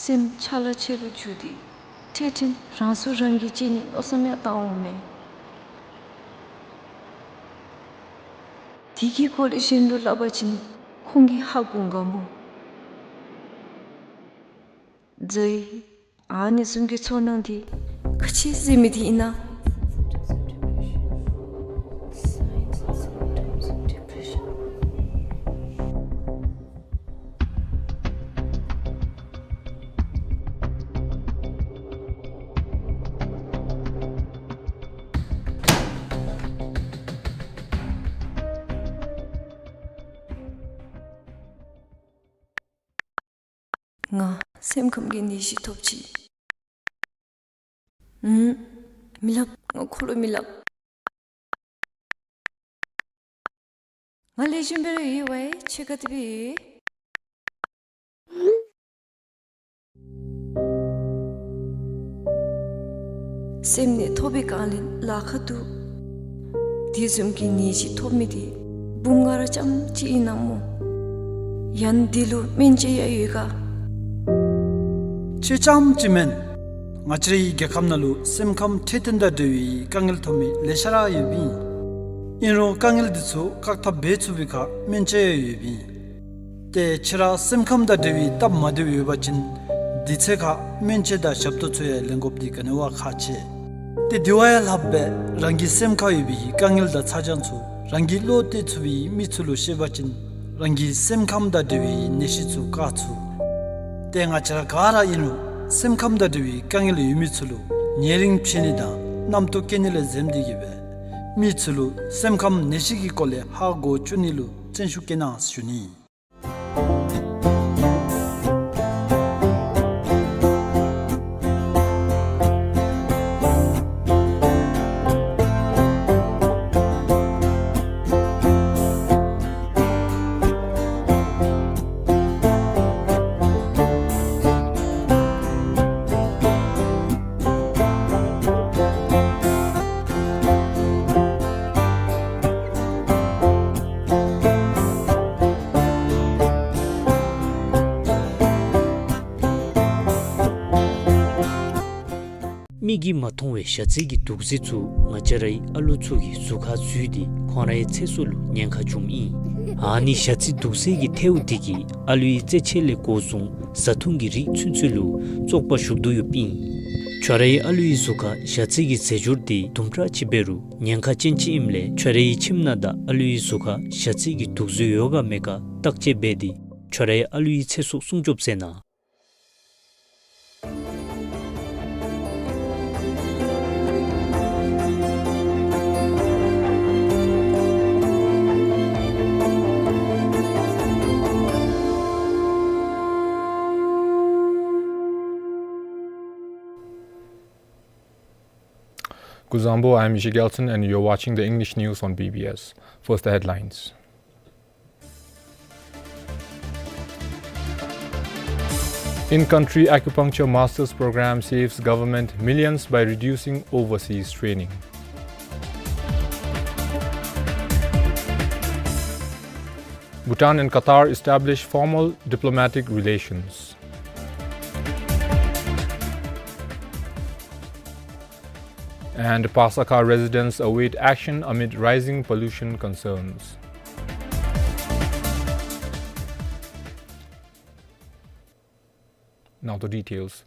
སེམས་ཆ་ལ་ཆེ་རུ་འགྱུར་ཏེ་འཕྲལ་འཕྲལ་རང་སྲོག་རང་གིས་བཅད་ནིའི་མནོ་བསམ་ཡང་བཏང་འོང་མས། དེ་གི་སྐོར་ལས་གཞན་ལུ་སླབ་པ་ཅིན་ཁོང་གིས་ཧ་གོ་དགོ་སྨོ། ཛའི། ཨ་ནི་བཟུམ་གྱི་ཚོར་སྣང་འདི་ག་ཅི་ཟེར་མི་འདི་ཨིན་ན། ང་སེམས་ཁམས་ཀྱི་ནད་གཞི་ཐོབ་ཅི། ཨུམ། མི་སླབ། ང་ཁོ་ལུ་མི་སླབ། ང་ལེགས་ཤོམ་སྦེ་ར་ཡོད་པས། ཁྱོད་ག་དེ་སྦེ་ཡོད། སེམས་ནད་ཐོབ་པའི་སྒང་ལས་ལཱ་ཁག་འདུག། དེ་བཟུམ་གྱི་ནད་གཞི་ཐོབ་མི་དེ་བུམོ་ང་ར་རྐྱངམ་ཅིག་ཨིན་ན་སྨོ། ཡང་འདི་ལུ་སྨན་དཔྱད་ཡང་ཡོད་ག། ཁྱོད་རྐྱངམ་ཅིག་མེན། ང་བཅས་རའི་རྒྱལ་ཁབ་ནང་ལུ་སེམས་ཁམས་འཕྲོད་བསྟེན་དང་འབྲེལ་བའི་དཀའ་ངལ་ཐོབ་མི་ལེ་ཤ་ར་ཡོདཔ་ཨིན། ཨིན་རུང་དཀའ་ངལ་འདི་ཚུ་བཀག་ཐབས་འབད་ཚུགས་པའི་ཁར་སྨན་དཔྱད་ཡང་ཡོདཔ་ཨིན། ཏེ་ཁྱོད་ར་སེམས་ཁམས་དང་འབྲེལ་བའི་སྟབས་མ་བདེཝ་ཡོད་པ་ཅིན་དུས་ཚོད་ཁར་སྨན་དཔྱད་དང་ཞབས་ཏོག་ཚུ་ཡང་ལེན་དགོཔ་འདི་ག་ནི་བ་ཁག་ཆེ། ཏེ་དེ་བ་ཡང་ལྷགཔ་སྦེ་རང་གི་སེམས་ཁར་ཡོད་པའི་དཀའ་ངལ་དང་ཚ་གྱང་ཚུ་རང་གིས་བློ་གཏད་ཚུགས་པའི་མི་ཚུ་ལུ་བཤད་པ་ཅིན་རང་གི་སེམས་ཁམས་དང་འབྲེལ་བའི་ནད་གཞི་ཚུ་བཀག་ཚུགས། ཏེ་ང་བཅས་ར་ག་ར་ཨིན་རུང་སེམས་ཁམས་དང་འབྲེལ་བའི་དཀའ་ངལ་ཡོད་མི་ཚུ་ལུ་ཉེ་རིང་ཕྱད་ནི་དང་རྣམ་རྟོག་སྐྱེ་ནི་ལས་འཛེམ་སྟེ་གི་སྦེ་མི་ཚུ་ལུ་སེམས་ཁམས་ནད་གཞི་གི་སྐོར་ལས་ཧ་གོ་བཅུག་ནི་ལུ་བརྩོན་ཤུགས་བསྐྱེད་གནང་ཞུ་ནི། མིག་གིས་མ་མཐོང་བའི་ཞ་རྩི་གི་དུག་རྫས་ཚུ་ང་བཅས་རའི་ཨ་ལུ་ཚུ་གི་གཟུགས་ཁར་འཛུལ་ཏེ་ཁོང་རའི་ཚེ་སྲོག་ལུ་ཉེན་ཁ་འབྱུངམ་ཨིན། ཨ་ནི་ཞ་རྩི་དུག་རྫས་ཀྱི་ཐལཝ་དེ་གིས་ཨ་ལུའི་རྩེད་ཆས་ལས་འགོ་བཟུང་བཟའ་འཐུང་གི་རིགས་ཚུན་ཚོད་ལུ་བཙོག་པ་ཞུགས་དོ་ཡོདཔ་ཨིན། ཁྱོད་རའི་ཨ་ལུའི་གཟུགས་ཁར་ཞ་རྩི་གི་རྫས་སྦྱོར་དེ་དུམ་གྲ་ཅིག་འབད་རུང་ཉེན་ཁ་ཅན་ཅིག་ཨིནམ་ལས་ཁྱོད་རའི་ཁྱིམ་ནང་དང་ཨ་ལུའི་གཟུགས་ཁར་ཞ་རྩི་གི་དུག་རྫས་ཡོད་ག་མེད་ག་བརྟག་དཔྱད་འབད་དེ་ཁྱོད་རའི་ཨ་ལུའི་ཚེ་སྲོག་སྲུང་སྐྱོབ་མཛད་གནང་། Kuzuzangpo, I am Ishi Gelson and you're watching the English news on B B S. First, the headlines. In-country acupuncture master's program saves government millions by reducing overseas training. Bhutan and Qatar establish formal diplomatic relations. And Pasakha residents await action amid rising pollution concerns. Now the details.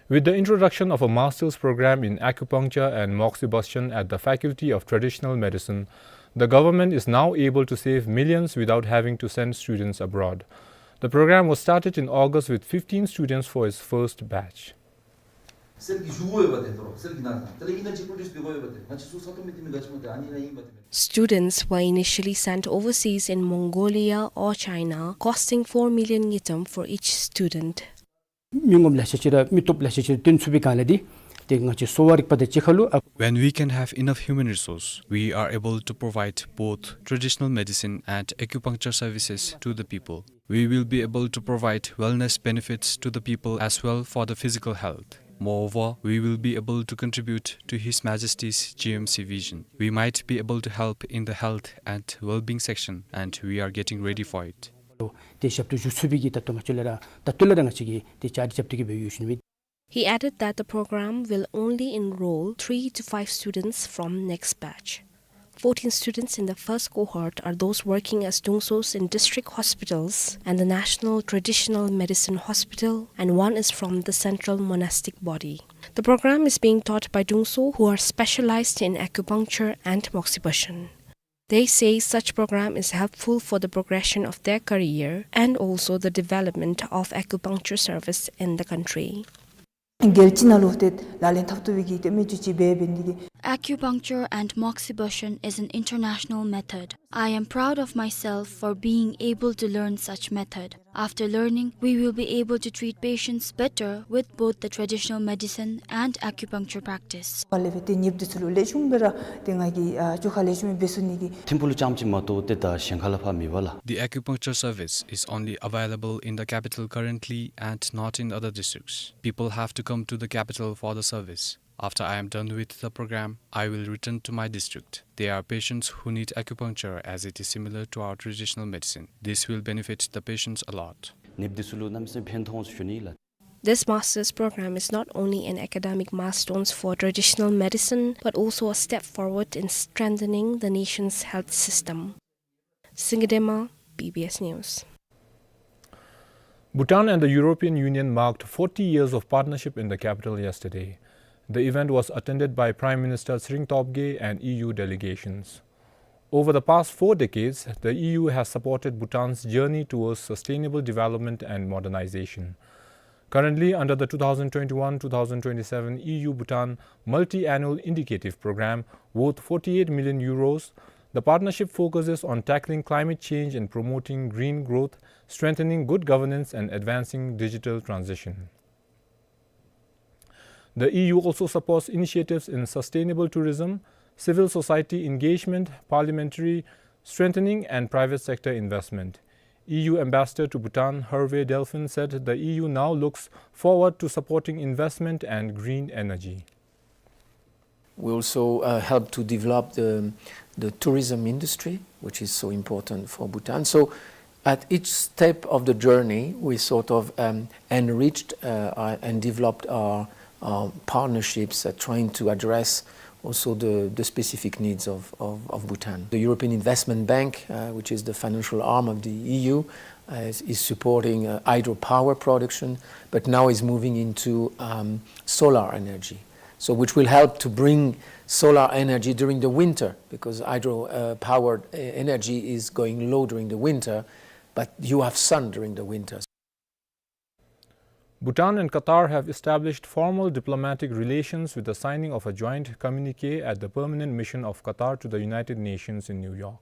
With the introduction of a master's program in acupuncture and moxibustion at the Faculty of Traditional Medicine, the government is now able to save millions without having to send students abroad. The program was started in August with fifteen students for its first batch. Students were initially sent overseas in Mongolia or China, costing four million ngultrum for each student. མི་ངོམ་ལེ་ཤ་ཅིག་ར་མི་སྟོབས་ལེ་ཤ་ཅིག་ར་བཏོན་ཚུགས་པའི་སྒང་ལས་འདི་ཏེ་ང་བཅས་གསོ་བ་རིག་པ་དང་གཅིག་ཁར་ལུ། When we can have enough human resource, we are able to provide both traditional medicine and acupuncture services to the people. We will be able to provide wellness benefits to the people as well for the physical health. Moreover, we will be able to contribute to His Majesty's G M C vision. We might be able to help in the health and well-being section, and we are getting ready for it. ཏེ་ཞབས་ཏོག་ཞུ་ཚུགས་པའི་གི་ད་ལྟོ་ང་བཅས་ལས་ར་ད་ལྟོ་ལས་ར་ང་བཅས་ཀྱིས་ཏེ་བཅའ་སྒྲིག་རྐྱབ་སྟེ་གི་སྦེ་ཡོད་ཞུ་ནི། He added that the program will only enroll three to five students from next batch. Fourteen students in the first cohort are those working as dungsos in district hospitals and the National Traditional Medicine Hospital, and one is from the Central Monastic Body. The program is being taught by dungso who are specialized in acupuncture and moxibustion. They say such program is helpful for the progression of their career and also the development of acupuncture service in the country. རྒྱལ་སྤྱི་ནང་ལུ་ཏེ་ལག་ལེན་འཐབ་བཏུབ་པའི་གི་ཏེ་མི་ཅིག་ཅིག་འབད་འབད་ནི་དེ། Acupuncture and moxibustion is an international method. I am proud of myself for being able to learn such method. After learning, we will be able to treat patients better with both the traditional medicine and acupuncture practice. ཧ་ལས་སྦེ་ཏེ་ཉིནམ་འདི་ཚུ་ལུ་ལེགས་ཤོམ་སྦེ་ར་ཏེ་ང་གིས་ཨ་བཅོ་ཁ་ལེགས་ཤོམ་སྦེ་འབད་ཚུགས་ནི་གི། ཐིམ་ཕུག་ལུ་རྐྱངམ་ཅིག་མ་གཏོགས་ཏེ་ད་གཞན་ཁ་ལས་ཕར་མེད་པས་ལགས། The acupuncture service is only available in the capital currently and not in other districts. People have to come to the capital for the service. After I am done with the program, I will return to my district. There are patients who need acupuncture as it is similar to our traditional medicine. This will benefit the patients a lot. ནདཔ་འདི་ཚུ་ལུ་གནམ་མེད་ས་མེད་ཕན་ཐོགས་འོང་ཟེར་ཞུ་ནི་ལགས། This master's program is not only an academic milestone for traditional medicine, but also a step forward in strengthening the nation's health system. Singye Dema, B B S News. Bhutan and the European Union marked forty years of partnership in the capital yesterday. The event was attended by Prime Minister Tshering Tobgay and E U delegations. Over the past four decades, the E U has supported Bhutan's journey towards sustainable development and modernization. Currently, under the two thousand twenty-one two thousand twenty-seven E U Bhutan Multi-Annual Indicative Program, worth forty-eight million euros, the partnership focuses on tackling climate change and promoting green growth, strengthening good governance, and advancing digital transition. The E U also supports initiatives in sustainable tourism, civil society engagement, parliamentary strengthening, and private sector investment. E U Ambassador to Bhutan, Hervé Delphin, said the E U now looks forward to supporting investment and green energy. We also, uh, help to develop the, the tourism industry, which is so important for Bhutan. So at each step of the journey, we sort of, um, enriched, uh, our, and developed our, uh, partnerships, uh, trying to address also the, the specific needs of, of, of Bhutan. The European Investment Bank, uh, which is the financial arm of the E U, uh, is, is supporting, uh, hydropower production, but now is moving into, um, solar energy. So which will help to bring solar energy during the winter, because hydro, uh, powered, uh, energy is going low during the winter, but you have sun during the winter. Bhutan and Qatar have established formal diplomatic relations with the signing of a joint communique at the Permanent Mission of Qatar to the United Nations in New York.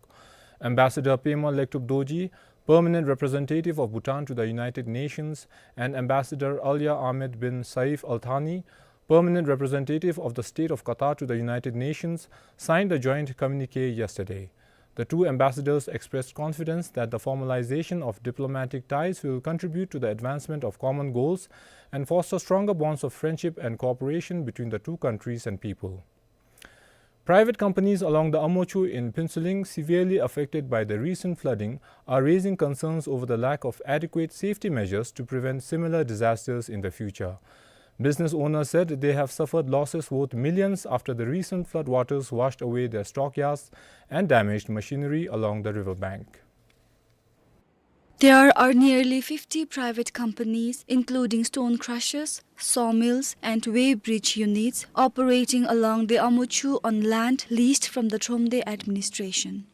Ambassador Pema Lektub Dorji, Permanent Representative of Bhutan to the United Nations, and Ambassador Alia Ahmed bin Saif Al Thani, Permanent Representative of the State of Qatar to the United Nations, signed a joint communique yesterday. The two ambassadors expressed confidence that the formalization of diplomatic ties will contribute to the advancement of common goals and foster stronger bonds of friendship and cooperation between the two countries and people. Private companies along the Amochu in Phuentsholing, severely affected by the recent flooding, are raising concerns over the lack of adequate safety measures to prevent similar disasters in the future. Business owners said they have suffered losses worth millions after the recent flood waters washed away their stockyards and damaged machinery along the riverbank. There are nearly fifty private companies, including stone crushers, sawmills, and weighbridge units, operating along the Amochu on land leased from the Thromde administration.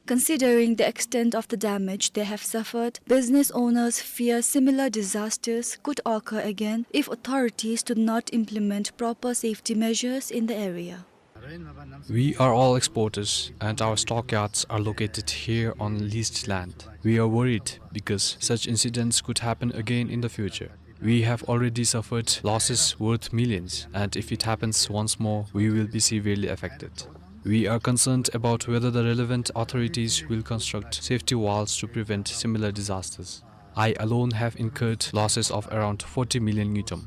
Considering the extent of the damage they have suffered, business owners fear similar disasters could occur again if authorities do not implement proper safety measures in the area. We are all exporters, and our stockyards are located here on leased land. We are worried because such incidents could happen again in the future. We have already suffered losses worth millions, and if it happens once more, we will be severely affected. We are concerned about whether the relevant authorities will construct safety walls to prevent similar disasters. I alone have incurred losses of around forty million ngultrum.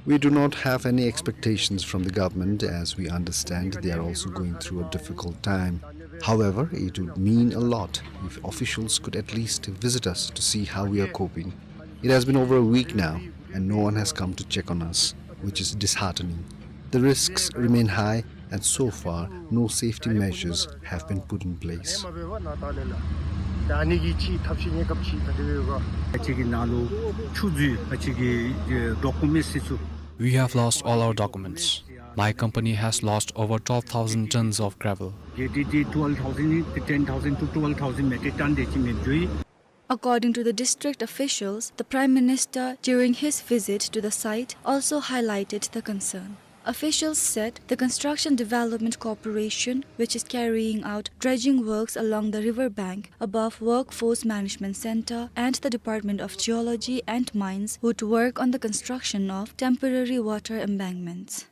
We do not have any expectations from the government, as we understand they are also going through a difficult time. However, it would mean a lot if officials could at least visit us to see how we are coping. It has been over a week now, and no one has come to check on us, which is disheartening. The risks remain high, and so far, no safety measures have been put in place. We have lost all our documents. My company has lost over twelve thousand tons of gravel. According to the district officials, the Prime Minister, during his visit to the site, also highlighted the concern. Officials said the Construction Development Corporation, which is carrying out dredging works along the river bank above Workforce Management Center, and the Department of Geology and Mines would work on the construction of temporary water embankments.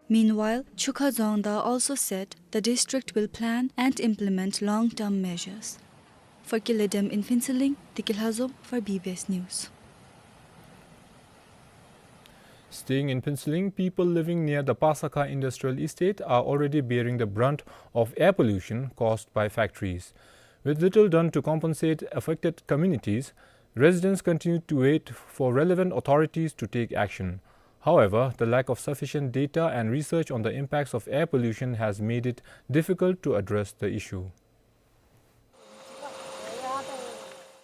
Meanwhile, Chukha Dzongda also said the district will plan and implement long-term measures. For Kiledem in Phuentsholing, Deki Lhazom for B B S News. Staying in Phuentsholing, people living near the Pasakha Industrial Estate are already bearing the brunt of air pollution caused by factories. With little done to compensate affected communities, residents continue to wait for relevant authorities to take action. However, the lack of sufficient data and research on the impacts of air pollution has made it difficult to address the issue.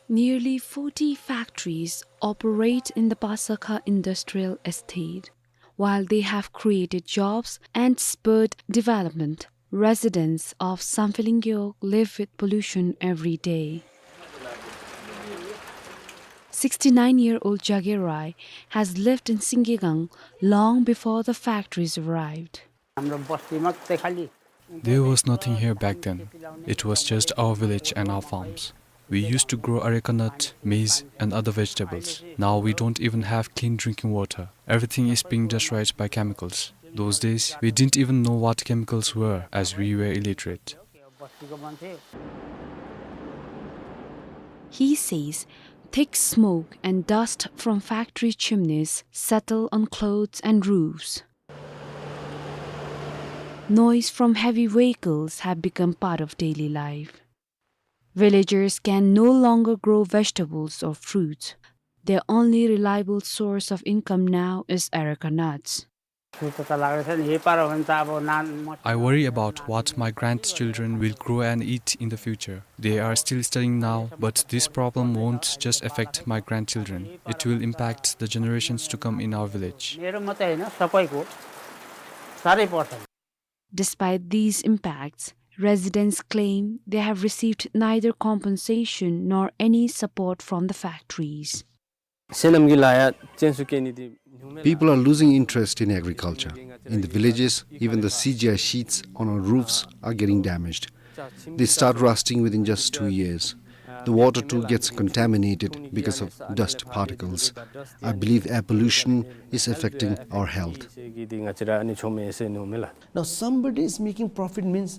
Nearly forty factories operate in the Pasakha Industrial Estate. While they have created jobs and spurred development, residents of Sampheling Gewog live with pollution every day. Sixty-nine-year-old Jage Rai has lived in Singigang long before the factories arrived. There was nothing here back then. It was just our village and our farms. We used to grow areca nut, maize, and other vegetables. Now we don't even have clean drinking water. Everything is being destroyed by chemicals. Those days, we didn't even know what chemicals were, as we were illiterate. He says thick smoke and dust from factory chimneys settle on clothes and roofs. Noise from heavy vehicles have become part of daily life. Villagers can no longer grow vegetables or fruits. Their only reliable source of income now is areca nuts. I worry about what my grandchildren will grow and eat in the future. They are still studying now, but this problem won't just affect my grandchildren. It will impact the generations to come in our village. Despite these impacts, residents claim they have received neither compensation nor any support from the factories. People are losing interest in agriculture. In the villages, even the C G I sheets on our roofs are getting damaged. They start rusting within just two years. The water too gets contaminated because of dust particles. I believe air pollution is affecting our health. Now somebody is making profit means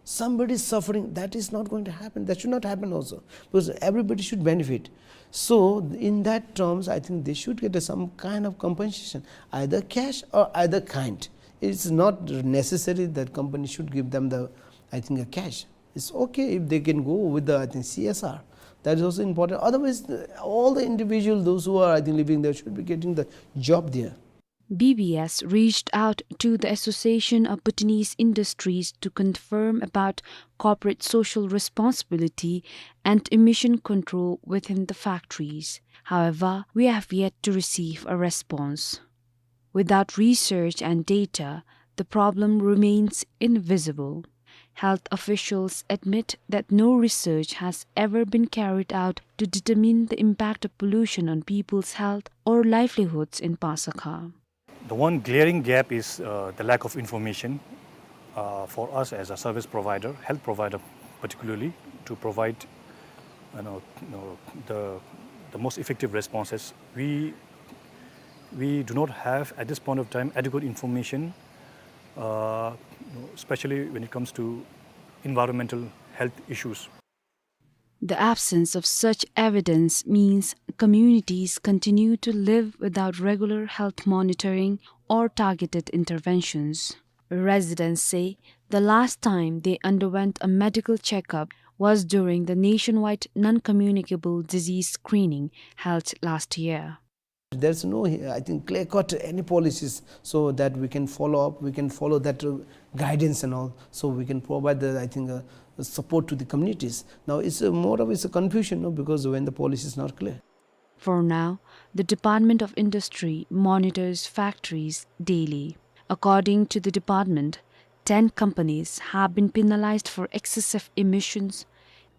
somebody is suffering. That is not going to happen. That should not happen also, because everybody should benefit. So in that terms, I think they should get some kind of compensation, either cash or either kind. It's not necessary that company should give them the, I think, a cash. It's okay if they can go with the, I think, C S R. That is also important. Otherwise, the, all the individual, those who are, I think, living there should be getting the job there. B B S reached out to the Association of Bhutanese Industries to confirm about corporate social responsibility and emission control within the factories. However, we have yet to receive a response. Without research and data, the problem remains invisible. Health officials admit that no research has ever been carried out to determine the impact of pollution on people's health or livelihoods in Pasakha. The one glaring gap is, uh, the lack of information, uh, for us as a service provider, health provider particularly, to provide, you know, you know, the, the most effective responses. We, we do not have, at this point of time, adequate information, uh, you know, especially when it comes to environmental health issues. The absence of such evidence means communities continue to live without regular health monitoring or targeted interventions. Residents say the last time they underwent a medical checkup was during the nationwide non-communicable disease screening held last year. There's no, I think, clear-cut any policies so that we can follow up, we can follow that, uh, guidance and all, so we can provide the, I think, uh, support to the communities. Now, it's a more of, it's a confusion, no, because when the policy is not clear. For now, the Department of Industry monitors factories daily. According to the department, ten companies have been penalized for excessive emissions,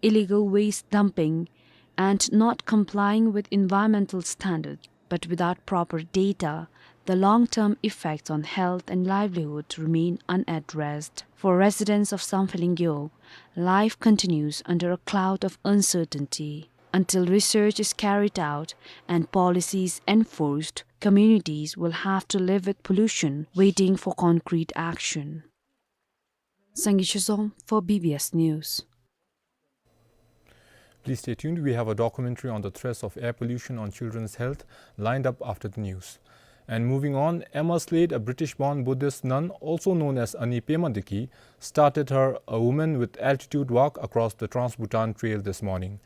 illegal waste dumping, and not complying with environmental standards. But without proper data, the long-term effects on health and livelihood remain unaddressed. For residents of Samphilingyo, life continues under a cloud of uncertainty. Until research is carried out and policies enforced, communities will have to live with pollution, waiting for concrete action. Sangay Chezom for B B S News. Please stay tuned. We have a documentary on the threats of air pollution on children's health lined up after the news. And moving on, Emma Slade, a British-born Buddhist nun, also known as Ane Pema Deki, started her A Woman with Altitude walk across the Trans-Bhutan Trail this morning.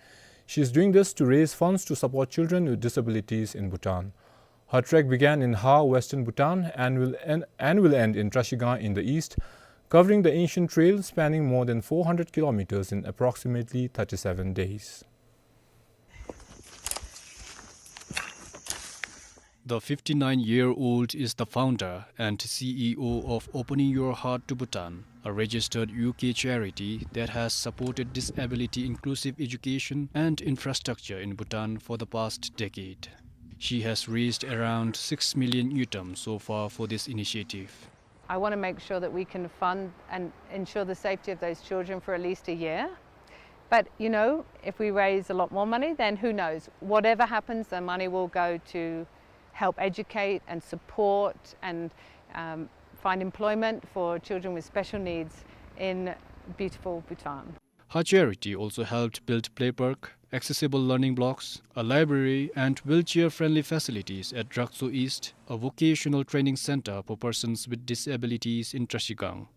She is doing this to raise funds to support children with disabilities in Bhutan. Her trek began in Hao, western Bhutan, and will end, and will end in Trashigang in the east, covering the ancient trail spanning more than four hundred kilometers in approximately thirty-seven days. The fifty-nine-year-old is the founder and C E O of Opening Your Heart to Bhutan, a registered U K charity that has supported disability-inclusive education and infrastructure in Bhutan for the past decade. She has raised around six million ngultrum so far for this initiative. I want to make sure that we can fund and ensure the safety of those children for at least a year. But, you know, if we raise a lot more money, then who knows? Whatever happens, the money will go to help educate and support and, um, find employment for children with special needs in beautiful Bhutan. Her charity also helped build play park, accessible learning blocks, a library, and wheelchair-friendly facilities at Drakso East, a vocational training center for persons with disabilities in Trashigang.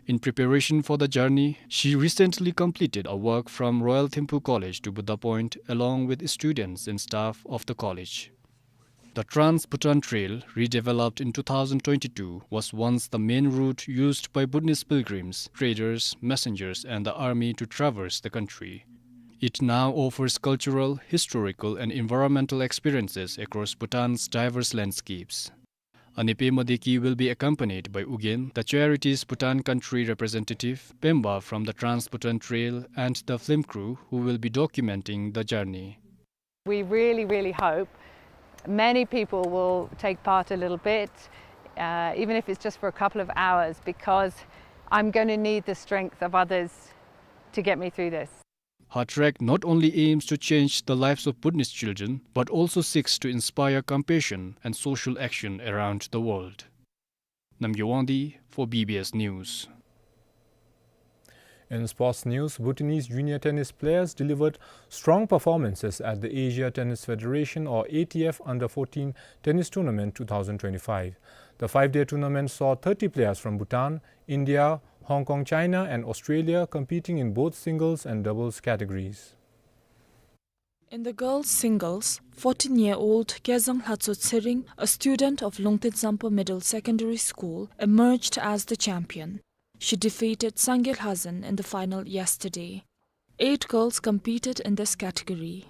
In preparation for the journey, she recently completed a walk from Royal Thimphu College to Buddha Point, along with students and staff of the college. The Trans-Bhutan Trail, redeveloped in two thousand twenty-two, was once the main route used by Bhutanese pilgrims, traders, messengers, and the army to traverse the country. It now offers cultural, historical, and environmental experiences across Bhutan's diverse landscapes. Ane Pema Deki will be accompanied by Ugyen, the charity's Bhutan country representative, Pemba from the Trans-Bhutan Trail, and the film crew who will be documenting the journey. We really, really hope many people will take part a little bit, uh, even if it's just for a couple of hours, because I'm gonna need the strength of others to get me through this. Her trek not only aims to change the lives of Bhutanese children, but also seeks to inspire compassion and social action around the world. Namgay Wangdi for B B S News. In sports news, Bhutanese junior tennis players delivered strong performances at the Asia Tennis Federation, or A T F, Under fourteen Tennis Tournament two thousand twenty-five. The five-day tournament saw thirty players from Bhutan, India, Hong Kong, China, and Australia competing in both singles and doubles categories. In the girls' singles, fourteen-year-old Kezang Lhatso Tsering, a student of Lungten Zampo Middle Secondary School, emerged as the champion. She defeated Sangay Lhazan in the final yesterday. Eight girls competed in this category.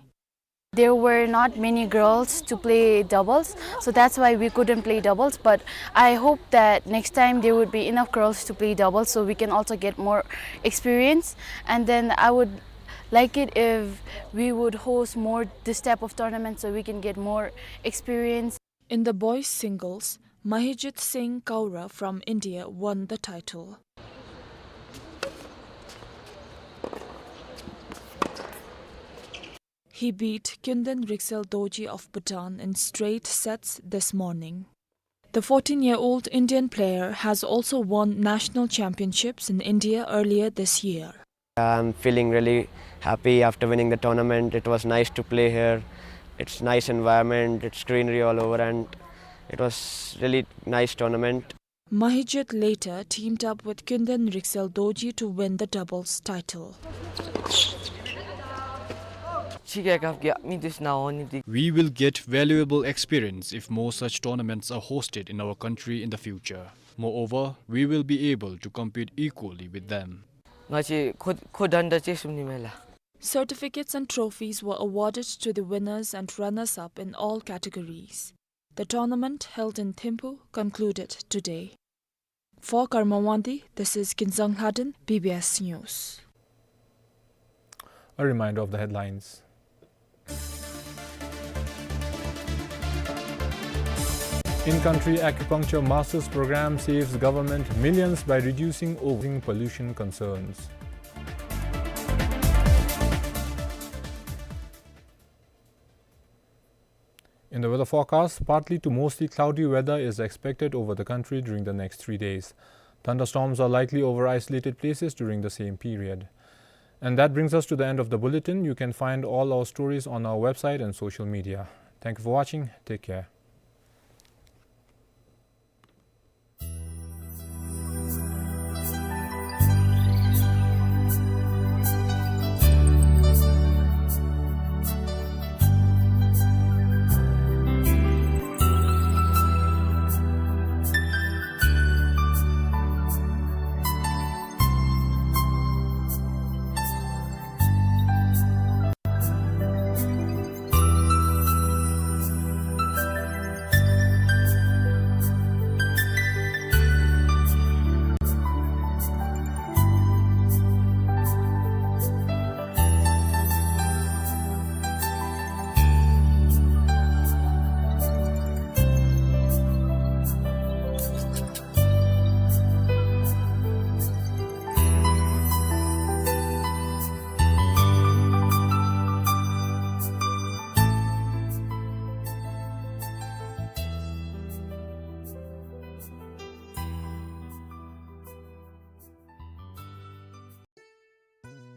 There were not many girls to play doubles, so that's why we couldn't play doubles. But I hope that next time there would be enough girls to play doubles, so we can also get more experience. And then I would like it if we would host more this type of tournament, so we can get more experience. In the boys' singles, Mahijit Singh Kaura from India won the title. He beat Kyunden Riksel Dorji of Bhutan in straight sets this morning. The fourteen-year-old Indian player has also won national championships in India earlier this year. I'm feeling really happy after winning the tournament. It was nice to play here. It's nice environment, it's greenery all over, and it was really nice tournament. Mahijit later teamed up with Kyunden Riksel Dorji to win the doubles title. We will get valuable experience if more such tournaments are hosted in our country in the future. Moreover, we will be able to compete equally with them. Certificates and trophies were awarded to the winners and runners-up in all categories. The tournament held in Thimphu concluded today. For Karma Wangdi, this is Kinzang Lhaden, B B S News. A reminder of the headlines. In-country acupuncture master's program saves government millions by reducing overall pollution concerns. In the weather forecast, partly to mostly cloudy weather is expected over the country during the next three days. Thunderstorms are likely over isolated places during the same period. And that brings us to the end of the bulletin. You can find all our stories on our website and social media. Thank you for watching. Take care.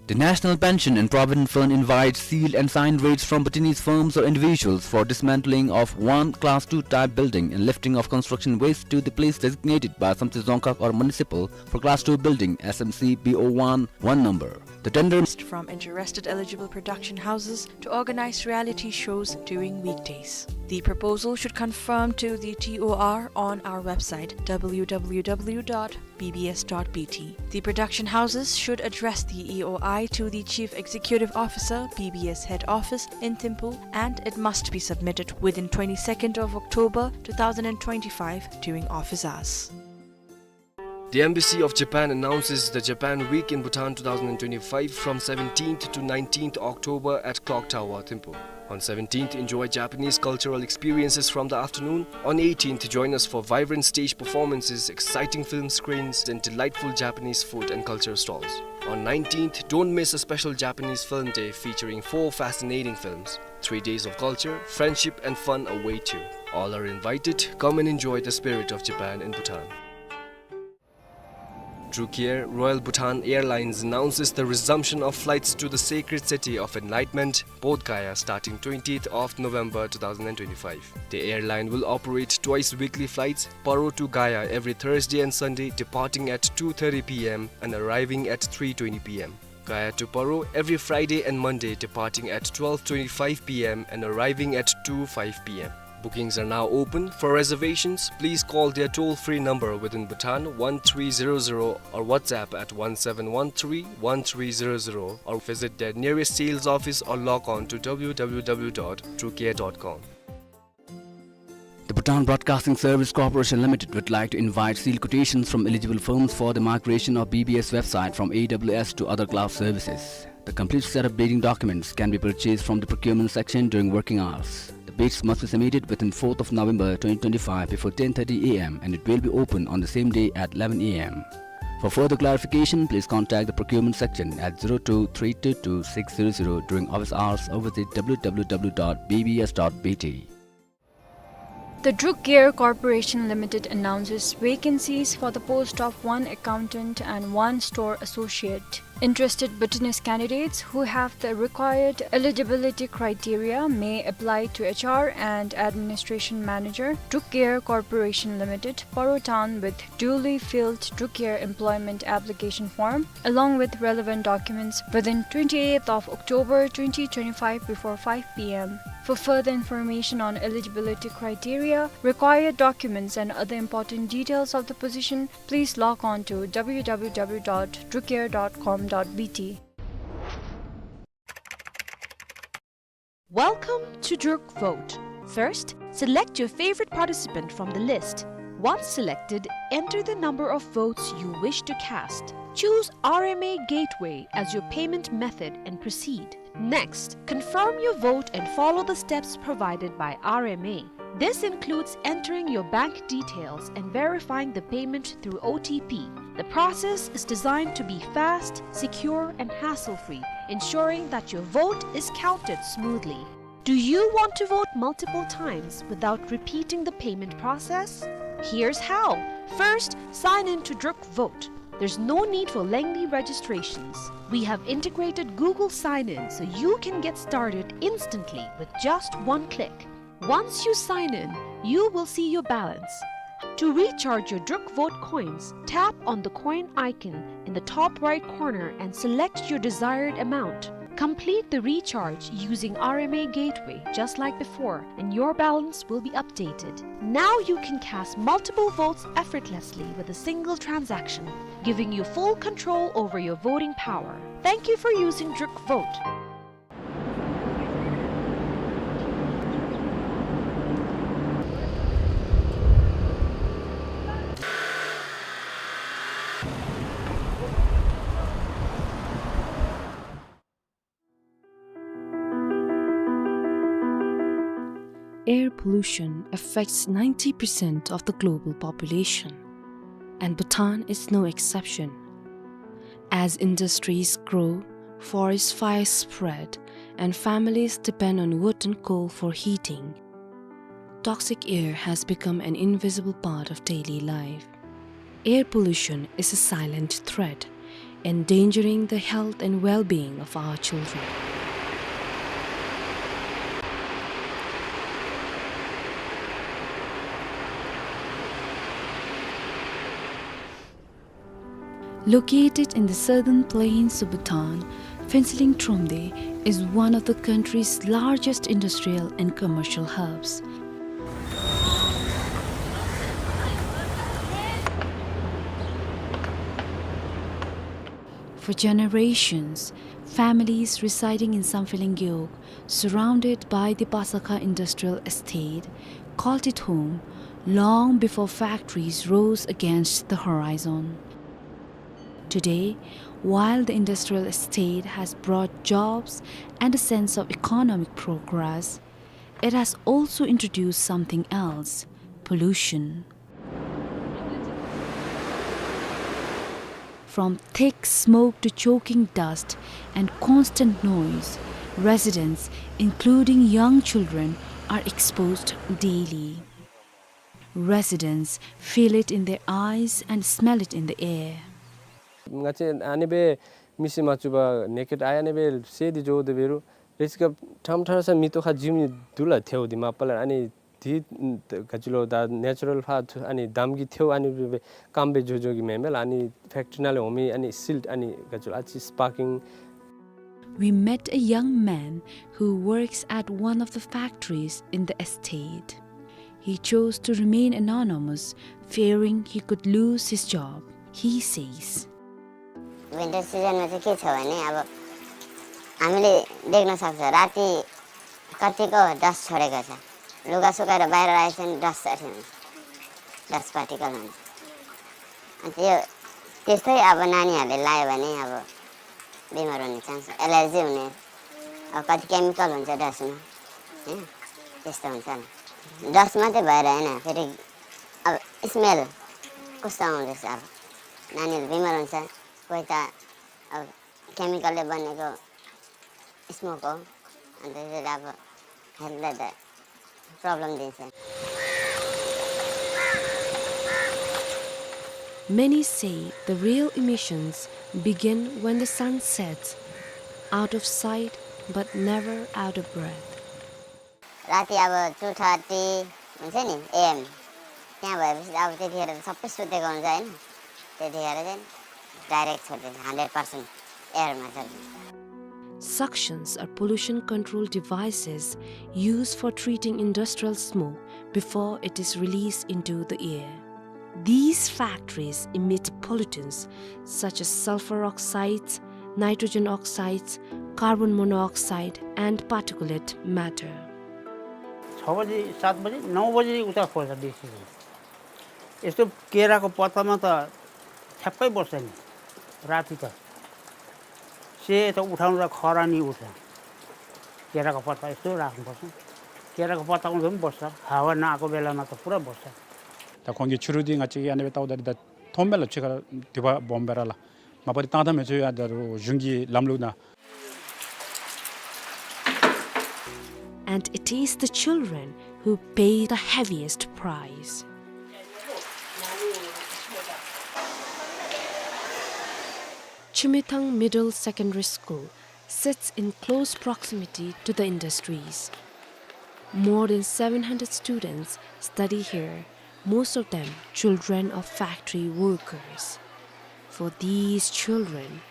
The National Pension and Provident Fund invites sealed and signed rates from Bhutanese firms or individuals for dismantling of one Class two type building and lifting of construction waste to the place designated by Samtse Dzongkhag or municipal for Class two building, S M C B O one, one number. The tender from interested eligible production houses to organize reality shows during weekdays. The proposal should confirm to the T O R on our website, W W W dot B B S dot B T. The production houses should address the E O I to the Chief Executive Officer, B B S Head Office in Thimphu, and it must be submitted within twenty-second of October two thousand and twenty-five during office hours. The Embassy of Japan announces the Japan Week in Bhutan two thousand and twenty-five from seventeenth to nineteenth October at Clock Tower, Thimphu. On seventeenth, enjoy Japanese cultural experiences from the afternoon. On eighteenth, join us for vibrant stage performances, exciting film screens, and delightful Japanese food and culture stalls. On nineteenth, don't miss a special Japanese film day featuring four fascinating films. Three days of culture, friendship, and fun await you. All are invited. Come and enjoy the spirit of Japan in Bhutan. Druk Air, Royal Bhutan Airlines, announces the resumption of flights to the sacred city of enlightenment, Bodh Gaya, starting twentieth of November two thousand and twenty-five. The airline will operate twice weekly flights, Paro to Gaya every Thursday and Sunday, departing at two thirty P M and arriving at three twenty P M. Gaya to Paro every Friday and Monday, departing at twelve twenty-five P M and arriving at two five P M. Bookings are now open. For reservations, please call their toll-free number within Bhutan, one three zero zero, or WhatsApp at one seven one three one three zero zero, or visit their nearest sales office or log on to W W W dot druk air dot com. The Bhutan Broadcasting Service Corporation Limited would like to invite sealed quotations from eligible firms for the migration of B B S website from A W S to other cloud services. The complete set of bidding documents can be purchased from the procurement section during working hours. The bids must be submitted within fourth of November twenty twenty-five before ten thirty A M and it will be open on the same day at eleven A M. For further clarification, please contact the procurement section at zero two three two two six zero zero during office hours or visit W W W dot B B S dot B T. The Druk Air Corporation Limited announces vacancies for the post of one accountant and one store associate. Interested Bhutanese candidates who have the required eligibility criteria may apply to H R and Administration Manager, Druk Air Corporation Limited, Paro Town, with duly filled Druk Air employment application form, along with relevant documents within twenty-eighth of October twenty twenty-five before five P M. For further information on eligibility criteria, required documents and other important details of the position, please log on to W W W dot druk air dot com dot B T. Welcome to Druk Vote. First, select your favorite participant from the list. Once selected, enter the number of votes you wish to cast. Choose R M A Gateway as your payment method and proceed. Next, confirm your vote and follow the steps provided by R M A. This includes entering your bank details and verifying the payment through O T P. The process is designed to be fast, secure, and hassle-free, ensuring that your vote is counted smoothly. Do you want to vote multiple times without repeating the payment process? Here's how. First, sign in to Druk Vote. There's no need for lengthy registrations. We have integrated Google Sign-In so you can get started instantly with just one click. Once you sign in, you will see your balance. To recharge your Druk Vote coins, tap on the coin icon in the top right corner and select your desired amount. Complete the recharge using R M A Gateway just like before, and your balance will be updated. Now you can cast multiple votes effortlessly with a single transaction, giving you full control over your voting power. Thank you for using Druk Vote. Air pollution affects ninety percent of the global population, and Bhutan is no exception. As industries grow, forest fires spread, and families depend on wood and coal for heating, toxic air has become an invisible part of daily life. Air pollution is a silent threat, endangering the health and well-being of our children. Located in the southern plains of Bhutan, Phuentsholing Thromde is one of the country's largest industrial and commercial hubs. For generations, families residing in Samphehleng Gewog, surrounded by the Pasakha Industrial Estate, called it home long before factories rose against the horizon. Today, while the industrial estate has brought jobs and a sense of economic progress, it has also introduced something else: pollution. From thick smoke to choking dust and constant noise, residents, including young children, are exposed daily. Residents feel it in their eyes and smell it in the air. ང་བཅས་ཨ་ནི་སྦེ་མིག་གིས་མ་བཅུག་པར་ནེ་ཀེཌ་ཨའི་ཨ་ནི་སྦེ་གསལ་ཏེ་འགྱོ་དེ་འབད་རུང་རེས་ཀ་ཐམ་ཐ་ས་མེ་ཏོག་ཁར་འཇིམ་ནི་འདུག་ལགས། ཐལཝ་འདི་མ་པ་ལས་ཨ་ནི་འདི་ག་ཅི་ལོ་ད་ནེ་ཅུ་རཱལ་ཕར་ཨ་ནི་འདམ་གྱི་ཐལཝ་ཨ་ནི་སྦེ་སྦེ་སྐམ་སྦེ་འགྱོ་འགྱོ་གི་མེན་མས་ལགས། ཨ་ནི་ཕེཀ་ཊི་རི་ནང་ལས་འོང་མི་ཨ་ནི་སིལཊ་ཨ་ནི་ག་ཅི་ལོ་ཨ་ཙི་སི་པར་ཀིང། We met a young man who works at one of the factories in the estate. He chose to remain anonymous, fearing he could lose his job. He says, winter सिजनमा चाहिँ के छ भने, अब हामीले देख्न सक्छ, राति कतिको डस्ट छोडेको छ। लुगा सुकाएर बाहिर राखेको छ भने डस्ट अठ्याउँछ, डस्ट पार्टिकल हुन्छ। अनि त्यो, त्यस्तै अब नानीहरूले लायो भने अब बिमार हुने चान्स, एलर्जी हुने, अब कति केमिकल हुन्छ डस्टमा, होइन? त्यस्तो हुन्छ नि। डस्ट मात्रै भएर होइन, फेरि अब स्मेल कस्तो आउँदैछ, अब नानीहरू बिमार हुन्छ, कोही त अब केमिकलले बनेको स्मोक हो, अनि त्यसले अब हेल्थलाई त प्रब्लम दिन्छ। Many say the real emissions begin when the sun sets, out of sight but never out of breath. राति अब टू थर्टी हुन्छ नि एएम, त्यहाँ भएपछि अब त्यतिखेर त सबै सुतेको हुन्छ, होइन? त्यतिखेर चाहिँ डाइरेक्ट छोडिदिन्छ, हन्ड्रेड पर्सेन्ट एयरमा छोडिदिन्छ। Suctions are pollution control devices used for treating industrial smoke before it is released into the air. These factories emit pollutants such as sulfur oxides, nitrogen oxides, carbon monoxide, and particulate matter. छ बजी, सात बजी, नौ बजी उता खोज्छ बेसी चाहिँ। यस्तो केराको पत्तामा त ठ्याक्कै बस्छ नि, राति त। सेतो उठाउँदा खरानी उठ्छ। केराको पत्ता यस्तो राख्नुपर्छ। ཏེ་ར་ག་པ་ཏ་ཀུང་འཛོམས་བོར་ས། ཧ་བ་ན་ཨ་ཀོ་བེ་ལ་ན་ཏོ་པུ་ར་བོར་ས། ད་ཁོང་གི་ཆུ་རུད་འདི་ང་བཅས་ཀྱིས་ཨ་ནི་སྦེ་བལྟཝ་ད་ད་མཐོངམ་མས་ལགས། ཕྱི་ཁར་དུད་པ་སྦོམ་སྦེ་ར་ལགས། མ་པ་འདི་བཏང་ད་མི་ཚུགས་ཡ། ད་རུང་གཞུང་གི་ལམ་ལུགས་ནང་། And it is the children who pay the heaviest price. Chumithang Middle Secondary School sits in close proximity to the industries. More than seven hundred students study here, most of them children of factory workers. For these children,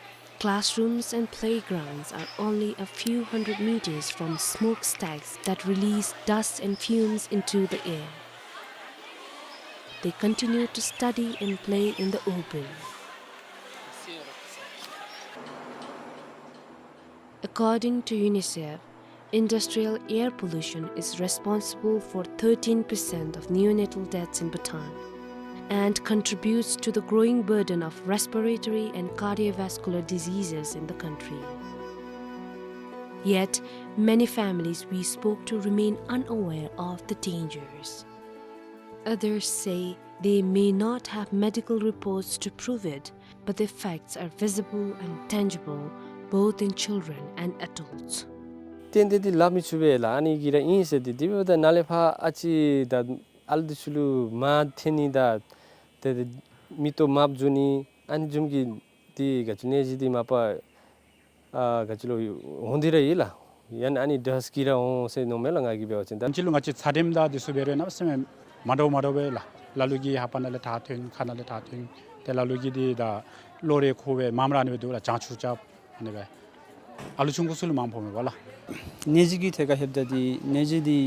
classrooms and playgrounds are only a few hundred meters from smokestacks that release dust and fumes into the air. They continue to study and play in the open. According to UNICEF, industrial air pollution is responsible for thirteen percent of neonatal deaths in Bhutan and contributes to the growing burden of respiratory and cardiovascular diseases in the country. Yet, many families we spoke to remain unaware of the dangers. Others say they may not have medical reports to prove it, but the facts are visible and tangible, both in children and adults. ཏན་ཏན་འདི་སླབ་མི་ཚུགས་པས་ལགས། ཨ་ནི་གི་ར་ཨིན་ཟེར་ཏེ། དེ་འབདཝ་ད་ནཱ་ལས་ཕར་ཨ་ཙི་ད་ཨ་ལུ་འདི་ཚུ་ལུ་མར་འཐེན་ནི་ད་ཏེ་མིག་ཏོ་དམརཔོ་འགྱོ་ནི་ཨ་ནི་བཟུམ་གྱི་འདི་ག་ཅི་ནད་གཞི་འདི་མ་པ་ཨ་ག་ཅི་ལོ་འོང་སྟེ་ར་ཡོད་ལགས། ཡང་ན་ཨ་ནི་ཌསཊ་གིས་ར་འོང་ཟེར་མནོཝ་མས་ལགས། ང་གིས་འབད་བ་ཅིན་ད་ཕྱི་ལུ་ང་བཅས་ཚ་དྲོད་དང་འདི་ཚུ་འབད་རུང་གནམ་མེད་ས་མེད་མ་འདྲཝ་མ་འདྲཝ་སྦེ་ལགས། ལ་ལུ་གིས་ལྷ་པ་ནང་ལས་ཐག་ཐོན། ཁ་ནང་ལས་ཐག་ཐོན། ཏེ་ལ་ལུ་གིས་འདི་ད་གློ་རེག་ཁུ་བའི་མངམ་ར་ཨ་ནི་སྦེ་འདུག་ལགས། བྱང་ཆུབ་རྐྱབ་ཨ་ནི་སྦེ། ཨ་ལུ་ཆུང་ཀུ་ཚུ་ལུ་མངམ་ཕོག་མས་པ་ལགས། ནད་གཞི་གི་ཐད་ཁར་ལྷོདཔ་ད་འདི་ནད་གཞི་འདི་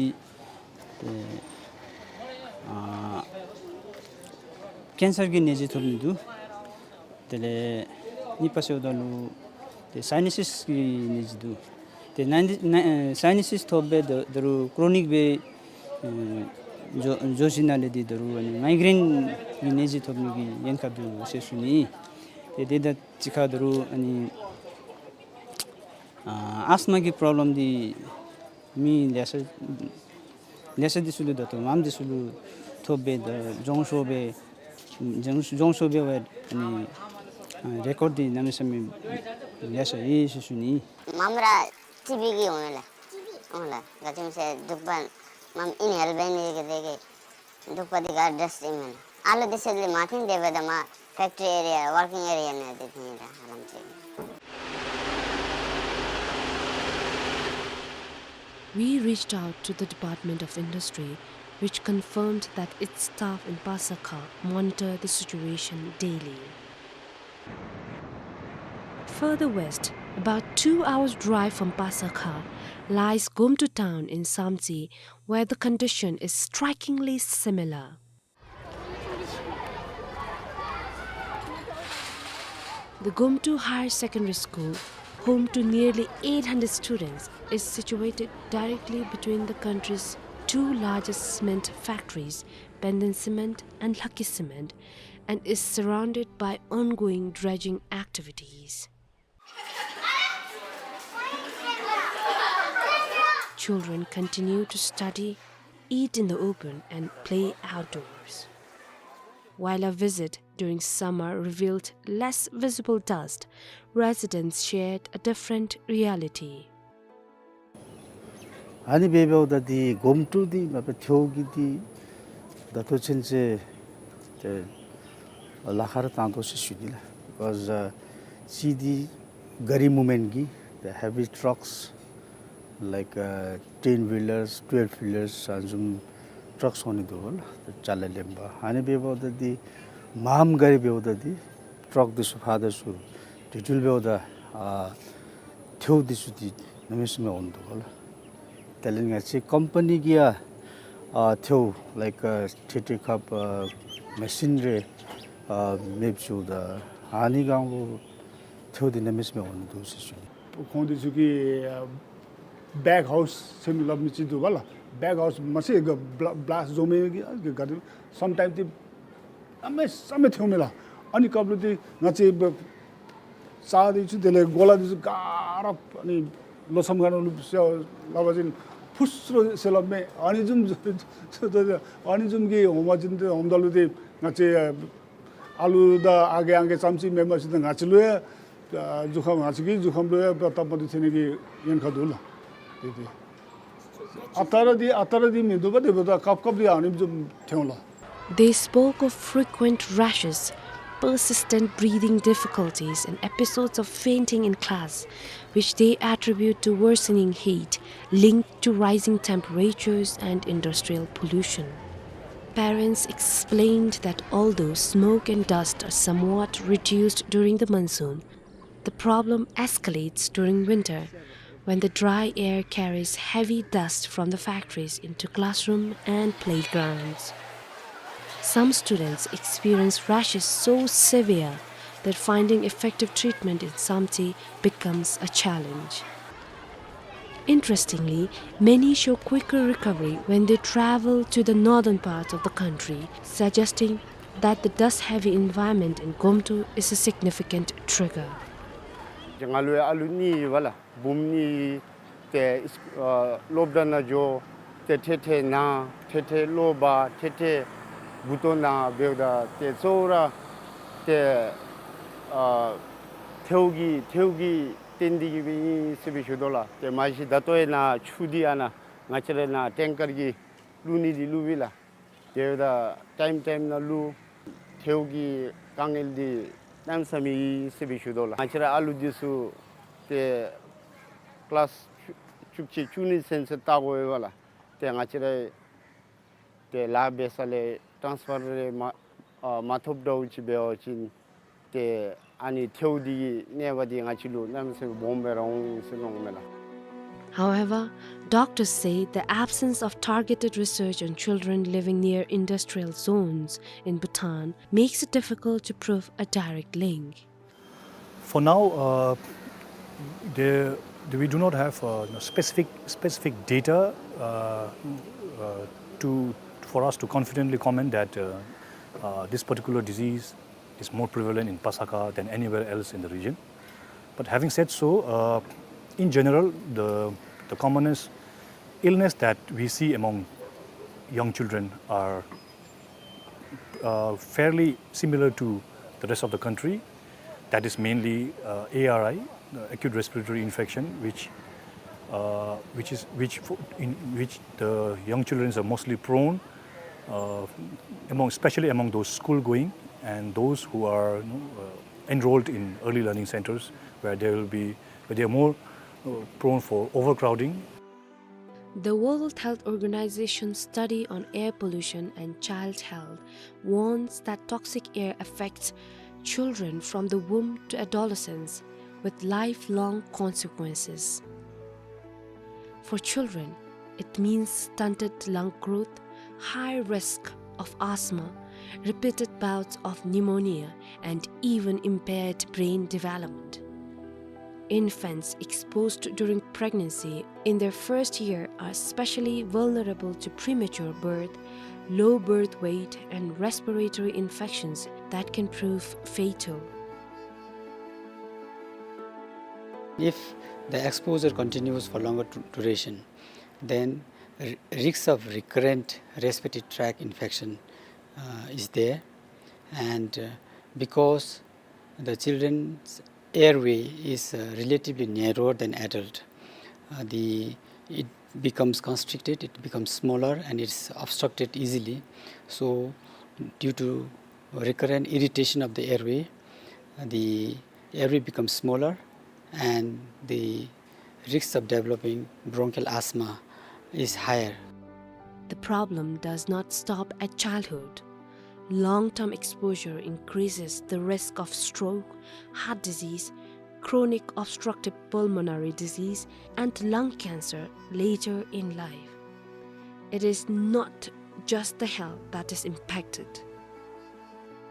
ཨེ་ཨ་ཀེན་སར་གྱི་ནད་གཞི་ཐོབ་ནི་འདུག། དེ་ལས་གཉིས་པ་ཟེརཝ་ད་ལུ་ཏེ་སའི་ནཱ་སིས་ཀྱི་ནད་གཞི་འདུག། ཏེ་ནཱ་ནཱ་ཨེ་སའི་ནཱ་སིས་ཐོབ་སྦེ་ད་ད་རུང་ཀྲོ་ནིག་སྦེ་ཨེ་འགྱོ་འགྱོ་ཞིནམ་ལས་འདི་ད་རུང་ཨ་ནི་མའི་གྲེན་གྱི་ནད་གཞི་ཐོབ་ནི་གི་ཉེན་ཁ་འདུག་ཟེར་ཞུ་ནི། ཏེ་དེ་དང་གཅིག་ཁར་ད་རུང་ཨ་ནི་ཨ་ཨས་མ་གི་པྲོབ་ལེམ་འདི་མི་ལེ་ཤ་ལེ་ཤ་འདི་ཚུ་ལུ་ད་ལྟོ་མངམ་འདི་ཚུ་ལུ་ཐོབ་སྦེ་ད་གྱོང་ཤོར་སྦེ་གྱོང་གྱོང་ཤོར་སྦེ་ཝའི་ཨ་ནི་ཨ་རེ་ཀོཌ་འདི་གནམ་མེད་ས་མེད་ལེ་ཤ་ཡོད་ཟེར་ཞུ་ནི། མངམ་ར་ཊི་བི་གིས་འོང་ལགས། འོང་ལགས། ག་ཅི་སྨོ་ཟེར་དུག་པ་མངམ་ཨིན་ཧེལ་འབད་ནི་གི་དེ་གིས་དུག་པ་འདི་ག་ཌསཊ་ཨིན་མས་ལགས། ཨ་ལུ་འདི་ཚུ་ལུ་མ་འཐོན་ཏེ་འབདཝ་ད་མར་ཕེཀ་ཊི་རི་ཨེ་རི་ཡ་ཝར་ཀིང་ཨེ་རི་ཡ་ནང་འདི་འཐོན་ཡི་ལགས་ཧ་ལམ་ཅིག། We reached out to the Department of Industry, which confirmed that its staff in Pasakha monitor the situation daily. Further west, about two hours' drive from Pasakha, lies Gomtu town in Samtse, where the condition is strikingly similar. The Gomtu Higher Secondary School, home to nearly eight hundred students, is situated directly between the country's two largest cement factories, Penden Cement and Lhakki Cement, and is surrounded by ongoing dredging activities. Children continue to study, eat in the open, and play outdoors. While our visit during summer revealed less visible dust, residents shared a different reality. ཨ་ནི་འབདཝ་ད་འདི་གོམ་ཊུ་འདི་མ་པ་ཐལཝ་གི་འདི་ད་ལྟོ་ཚུན་ཚོད་ཏེ་ལཱ་ཁག་ར་བཏང་དོ་ཟེར་ཞུ་ནི་ལགས། Because uh, གཅིག་འདི་གཱ་རི་མུབ་མེནཊ་གི་the heavy trucks like uh, ten wheelers, twelve wheelers ཨ་ནི་བཟུམ་ཊརཀསི་འོང་ནི་འདུག་ལགས། ཅ་ལ་ལེན་པར། ཨ་ནི་འབདཝ་ད་འདི་མངམ་གཱ་རི་འབདཝ་ད་འདི་ཊརཀསི་འདི་ཚུ་ཕར་དང་ཚུར་དེ་འཕྲོ་འབདཝ་ད་ཨ་ཐལཝ་འདི་ཚུ་འདི་གནམ་མེད་ས་མེད་འོང་འདུག་ལགས། དེ་ལས་ང་བཅས་ཀམ་པ་ནི་གིས་ཡང་ཨ་ཐལཝ་like uh, ཐེ་ཐེ་ཁབ་ཨ་མེ་ཤིན་རེ་ཨ་མེདཔ་བཟོཝ་ད་ཨ་ནི་སྒང་ལུ་ཐལཝ་འདི་གནམ་མེད་ས་མེད་འོང་ནི་འདུག་ཟེར་ཞུ་ནི། ཁོང་འདི་ཚུ་གིས་ཨ་བེག་ཧའུསི་ཟེར་མི་སླབ་མི་ཅིག་འདུག་པ་ལགས། བེག་ཧའུསི་མ་ཚད་ག་བླ་བླཱསཊ་བཟོ་མི་གི་ཨ་ག་ག་དེ་སམ་ཊའིམསི་འདི་གནམ་མེད་ས་མེད་ཐལཝ་མས་ལགས། ཨ་ནི་སྐབས་ལུ་འདི་ང་བཅས་རྩྭ་འདི་ཚུ་དེ་ལས་གོ་ལ་འདི་ཚུ་ག་ར་ཨ་ནི་ལོ་མཚམས་ཁ་ནང་ལུ་སླབ་པ་ཅིན་ ཕུས་རོ་ཟེར་སླབ་མས། ཨ་ནི་བཟུམ་ཨ་ནི་བཟུམ་གྱི་འོང་བ་ཅིན་ཏེ་འོངམ་ད་ལུ་ཏེ་ང་བཅས་ཨ་ལུ་དང་ཨ་རྒས་ཨང་རྒས་ཙམ་ཅིག་མེན་པར་ཞིན་ན་ང་བཅས་ལུ་ཡང་ཨ་གཟུགས་ཁམས་ང་བཅས་ཀྱི་གཟུགས་ཁམས་ལུ་ཡང་སྟབས་མ་བདེཝ་ཐོན་ནི་གི་ཉེན་ཁ་འདུག་ལགས། ཏེ་ཏེ་ཨ་རྟག་ར་འདི་ཨ་རྟག་ར་འདི་མིན་འདུག་པ། དེ་འབདཝ་ད་སྐབས་སྐབས་འདི་ཨ་ནི་བཟུམ་ཐོན་ལགས། They spoke of frequent rashes, persistent breathing difficulties, and episodes of fainting in class, which they attribute to worsening heat linked to rising temperatures and industrial pollution. Parents explained that although smoke and dust are somewhat reduced during the monsoon, the problem escalates during winter, when the dry air carries heavy dust from the factories into classroom and playgrounds. Some students experience rashes so severe that finding effective treatment in Samtse becomes a challenge. Interestingly, many show quicker recovery when they travel to the northern parts of the country, suggesting that the dust-heavy environment in Gomtok is a significant trigger. ང་ལུ་ཡང་ཨ་ལུ་གཉིས་ཡོད་པ་ལགས། བུམོ་གཉིས་ཏེ་ཨ་སློབ་གྲྭ་ནང་འགྱོ། ཏེ་ཐེ་ཐེ་ན་ཐེ་ཐེ་གློ་བ་ཐེ་ཐེ་མགུ་ཏོ་ན་འབདཝ་ད་ཏེ་གཙོ་བོ་ར་ཏེ་ཨ་ཐལཝ་གིས་ཐལཝ་གིས་བརྟེན་ཏེ་གིས་སྦེ་ཨིན་ཟེར་སྦེ་ཞུ་དོ་ལགས། ཏེ་མ་གཞི་ད་ལྟོ་ཡང་ན་ཆུ་འདི་ཨ་ན་ང་བཅས་ར་ན་ཊེང་ཀར་གྱིས་བླུག་ནི་འདི་བླུག་པས་ལགས། དེ་འབདཝ་ད་ཊའིམ་ཊའིམ་ནང་བླུག། ཐལཝ་གི་དཀའ་ངལ་འདི་གནམ་མེད་ས་མེད་ཨིན་ཟེར་སྦེ་ཞུ་དོ་ལགས། ང་བཅས་ར་ཨ་ལུ་འདི་ཚུ་ཏེ་ཀི་ལཱསི་བཅུ་གཅིག་བཅུ་གཉིས་ཚུན་ཚོད་བལྟ་དགོ་པས་ལགས། ཏེ་ང་བཅས་ར་ཏེ་ལཱ་འབད་ས་ལས་ཊཱནསི་ཕར་རེ་མ་ཨ་མ་ཐོབ་འདྲཝ་ཅིག་འབད་བ་ཅིན་ཏེ་ཨ་ནི་ཐལཝ་འདི་གི་གནོད་པ་འདི་ང་བཅས་ལུ་གནམ་མེད་ས་མེད་སྦོམ་སྦེ་ར་འོང་ཟེར་མནོཝ་མས་ལགས། However, doctors say the absence of targeted research on children living near industrial zones in Bhutan makes it difficult to prove a direct link. For now, uh, there, we do not have, uh, specific, specific data, uh, uh, to, for us to confidently comment that, uh, uh, this particular disease is more prevalent in Pasakha than anywhere else in the region. But having said so, uh, in general, the, the commonest illness that we see among young children are uh, fairly similar to the rest of the country. That is mainly, uh, A R I, uh, acute respiratory infection, which, uh, which is, which fo-, in which the young children are mostly prone, uh, among, especially among those school going and those who are, you know, uh, enrolled in early learning centers, where they will be, where they are more, uh, prone for overcrowding. The World Health Organization study on air pollution and child health warns that toxic air affects children from the womb to adolescence, with lifelong consequences. For children, it means stunted lung growth, high risk of asthma, repeated bouts of pneumonia, and even impaired brain development. Infants exposed during pregnancy in their first year are especially vulnerable to premature birth, low birth weight, and respiratory infections that can prove fatal. If the exposure continues for longer du-, duration, then r-, risks of recurrent respiratory tract infection, uh, is there. And, uh, because the children's airway is, uh, relatively narrower than adult, uh, the, it becomes constricted, it becomes smaller, and it's obstructed easily. So, due to recurrent irritation of the airway, uh, the airway becomes smaller, and the risk of developing bronchial asthma is higher. The problem does not stop at childhood. Long-term exposure increases the risk of stroke, heart disease, chronic obstructive pulmonary disease, and lung cancer later in life. It is not just the health that is impacted.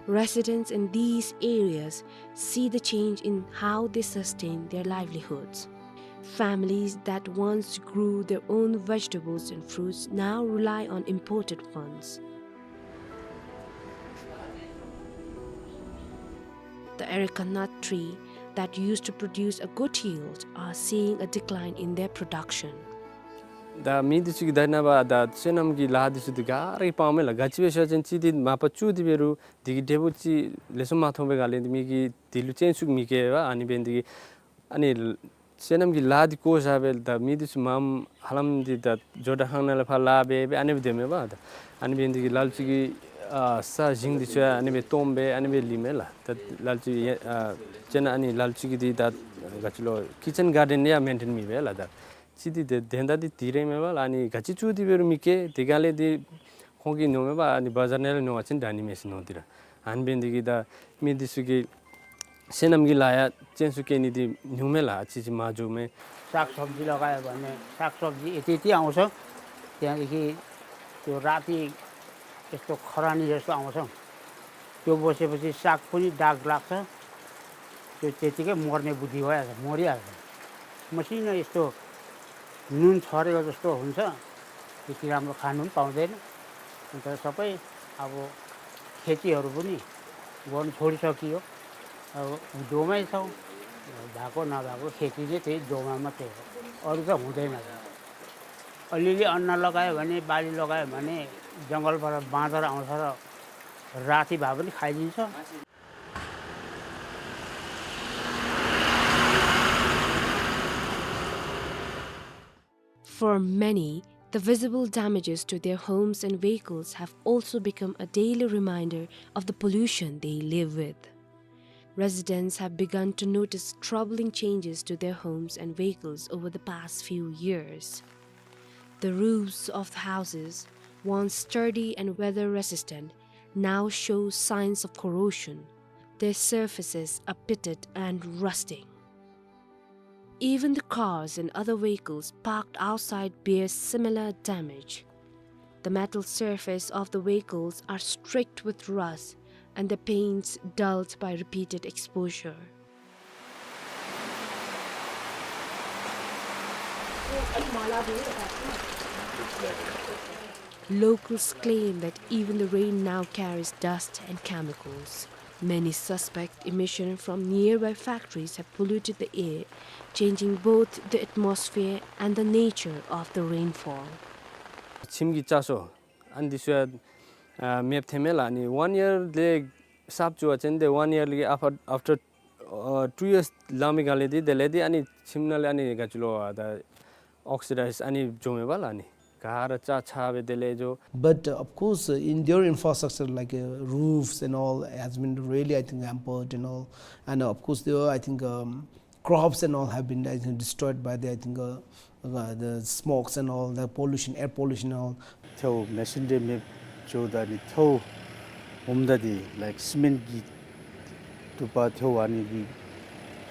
Residents in these areas see the change in how they sustain their livelihoods. Families that once grew their own vegetables and fruits now rely on imported ones. The areca nut tree that used to produce a good yield are seeing a decline in their production. ད་མི་འདི་ཚུ་གིས་ད་ནངས་པ་ད་སོ་ནམ་གྱི་ལཱ་འདི་ཚུ་འདི་ག་ར་གིས་སྤང་མས་ལགས། ག་ཅི་སྦེ་ཟེར་བ་ཅིན་གཅིག་འདི་མ་པ་བཙུགས་ཏེ་འབད་རུང་འདི་གི་འབྲས་བུ་ཅིག་ལེགས་ཤོམ་མ་ཐོབ་པའི་སྒང་ལས་འདི་མི་གིས་འདི་ལུ་སྤྱན་ཟུག་མི་བཀལ་བས། ཨ་ནི་འབད་ནི་འདི་གིས་ཨ་ནི་སོ་ནམ་གྱི་ལཱ་འདི་བཀོ་བཞག་སྦེ་ད་མི་འདི་ཚུ་མངམ་ཧ་ལམ་འདི་ད་ཇོ་བདག་ཁང་ནང་ལས་ཕར་ལཱ་འབད་སྦེ་ཨ་ནི་སྦེ་སྡོདཔ་མས་པ། ད་ཨ་ནི་འབད་ནི་འདི་གིས་ལ་ལུ་ཅིག་གིས་ཨ་ས་ཞིང་འདི་ཚུ་ཡང་ཨ་ནི་སྦེ་སྟོངམ་སྦེ་ཨ་ནི་སྦེ་ལུས་མས་ལགས། ད་ལ་ལུ་ཅིག་ཨ་དཔེར་ན་ཨ་ནི་ལ་ལུ་ཅིག་གིས་འདི་ད་ག་ཅི་ལོ་ཀི་ཅན་གཱར་ཌེན་ཡང་མེན་ཊེན་མེད་པས་ལགས། ད་ཅིག་འདི་དེ་དོན་དག་འདི་འདི་ར་མས་པ་ལགས། ཨ་ནི་ག་ཅི་བཙུགས་ཏེ་འབད་རུང་མི་སྐྱེ། དེ་སྒང་ལས་འདི་ཁོང་གིས་མནོཝ་མས་པ། ཨ་ནི་བ་ཛར་ནང་ལས་ཉོ་བ་ཅིན་དྲག་ནི་མས་ཟེར་མནོ་སྟེ་ར། ཨ་ནི་འབད་ནི་འདི་གིས་ད་མི་འདི་ཚུ་གིས་སོ་ནམ་གྱི་ལཱ་ཡང་སྤྱན་ཟུག་བཀལ་ནི་འདི་ཉུང་མས་ལགས། ཨ་ཙི་ཙི་མར་འགྱོཝ་མས། सागसब्जी लगायो भने सागसब्जी यति यति आउँछ। त्यो राति यस्तो खरानी जस्तो आउँछ। त्यो बसेपछि साग पनि दाग लाग्छ। त्यो त्यतिकै मर्ने बुद्धि भइहाल्छ, मरिहाल्छ। मसिनो यस्तो नुन छरेको जस्तो हुन्छ, त्यति राम्रो खानु पनि पाउँदैन। अन्त सबै अब खेतीहरू पनि गर्नु छोडिसकियो। अब दोमै छौँ, भएको नभएको खेती चाहिँ त्यही दोमा मात्रै हो, अरू त हुँदैन। अलिअलि अन्न लगायो भने, बाली लगायो भने जङ्गलबाट बाँदर आउँछ र राति भए पनि खाइदिन्छ। For many, the visible damages to their homes and vehicles have also become a daily reminder of the pollution they live with. Residents have begun to notice troubling changes to their homes and vehicles over the past few years. The roofs of the houses, once sturdy and weather-resistant, now show signs of corrosion. Their surfaces are pitted and rusting. Even the cars and other vehicles parked outside bear similar damage. The metal surface of the vehicles are streaked with rust and the paints dulled by repeated exposure. Locals claim that even the rain now carries dust and chemicals. Many suspect emission from nearby factories have polluted the air, changing both the atmosphere and the nature of the rainfall. ཁྱིམ་གྱི་ལྕགས་སོ་ཨ་ནི་འདི་ཚུ་ཡང་ཨ་མེདཔ་ཐོནམ་མས་ལགས། ཨ་ནི་ཝན་ཡར་ལས་གསརཔ་བཙུགས་པ་ཅིན་དེ་ཝན་ཡར་ལས་ཨ་ཕར་ཨཕ་ཊར་ཨ་ཊུ་ཡརསི་ལང་མི་སྒང་ལས་འདི་དེ་ལས་འདི་ཨ་ནི་ཁྱིམ་ནང་ལས་ཨ་ནི་ག་ཅི་ལོ་ཨ་ད་ཨོག་སི་ཌའིཛ་ཨ་ནི་འགྱོཝ་མས་པ་ལགས། ཨ་ནི་ག་ར་ཆག་ཆག་སྦེ་དེ་ལས་འགྱོ། But, uh, of course, uh, in their infrastructure, like, uh, roofs and all, has been really, I think, hampered and all. And, uh, of course, there were, I think, um, crops and all have been, I think, destroyed by the, I think, uh, uh, the smokes and all, the pollution, air pollution and all. ཐལཝ་མེ་སོན་འདྲེ་མེདཔ་འགྱོཝ་ད་ནི་ཐལཝ་འོངམ་ད་འདི་ལའིཀ་སི་མེནཊ་གི་དུ་པ་ཐལཝ་ཨ་ནི་འདི་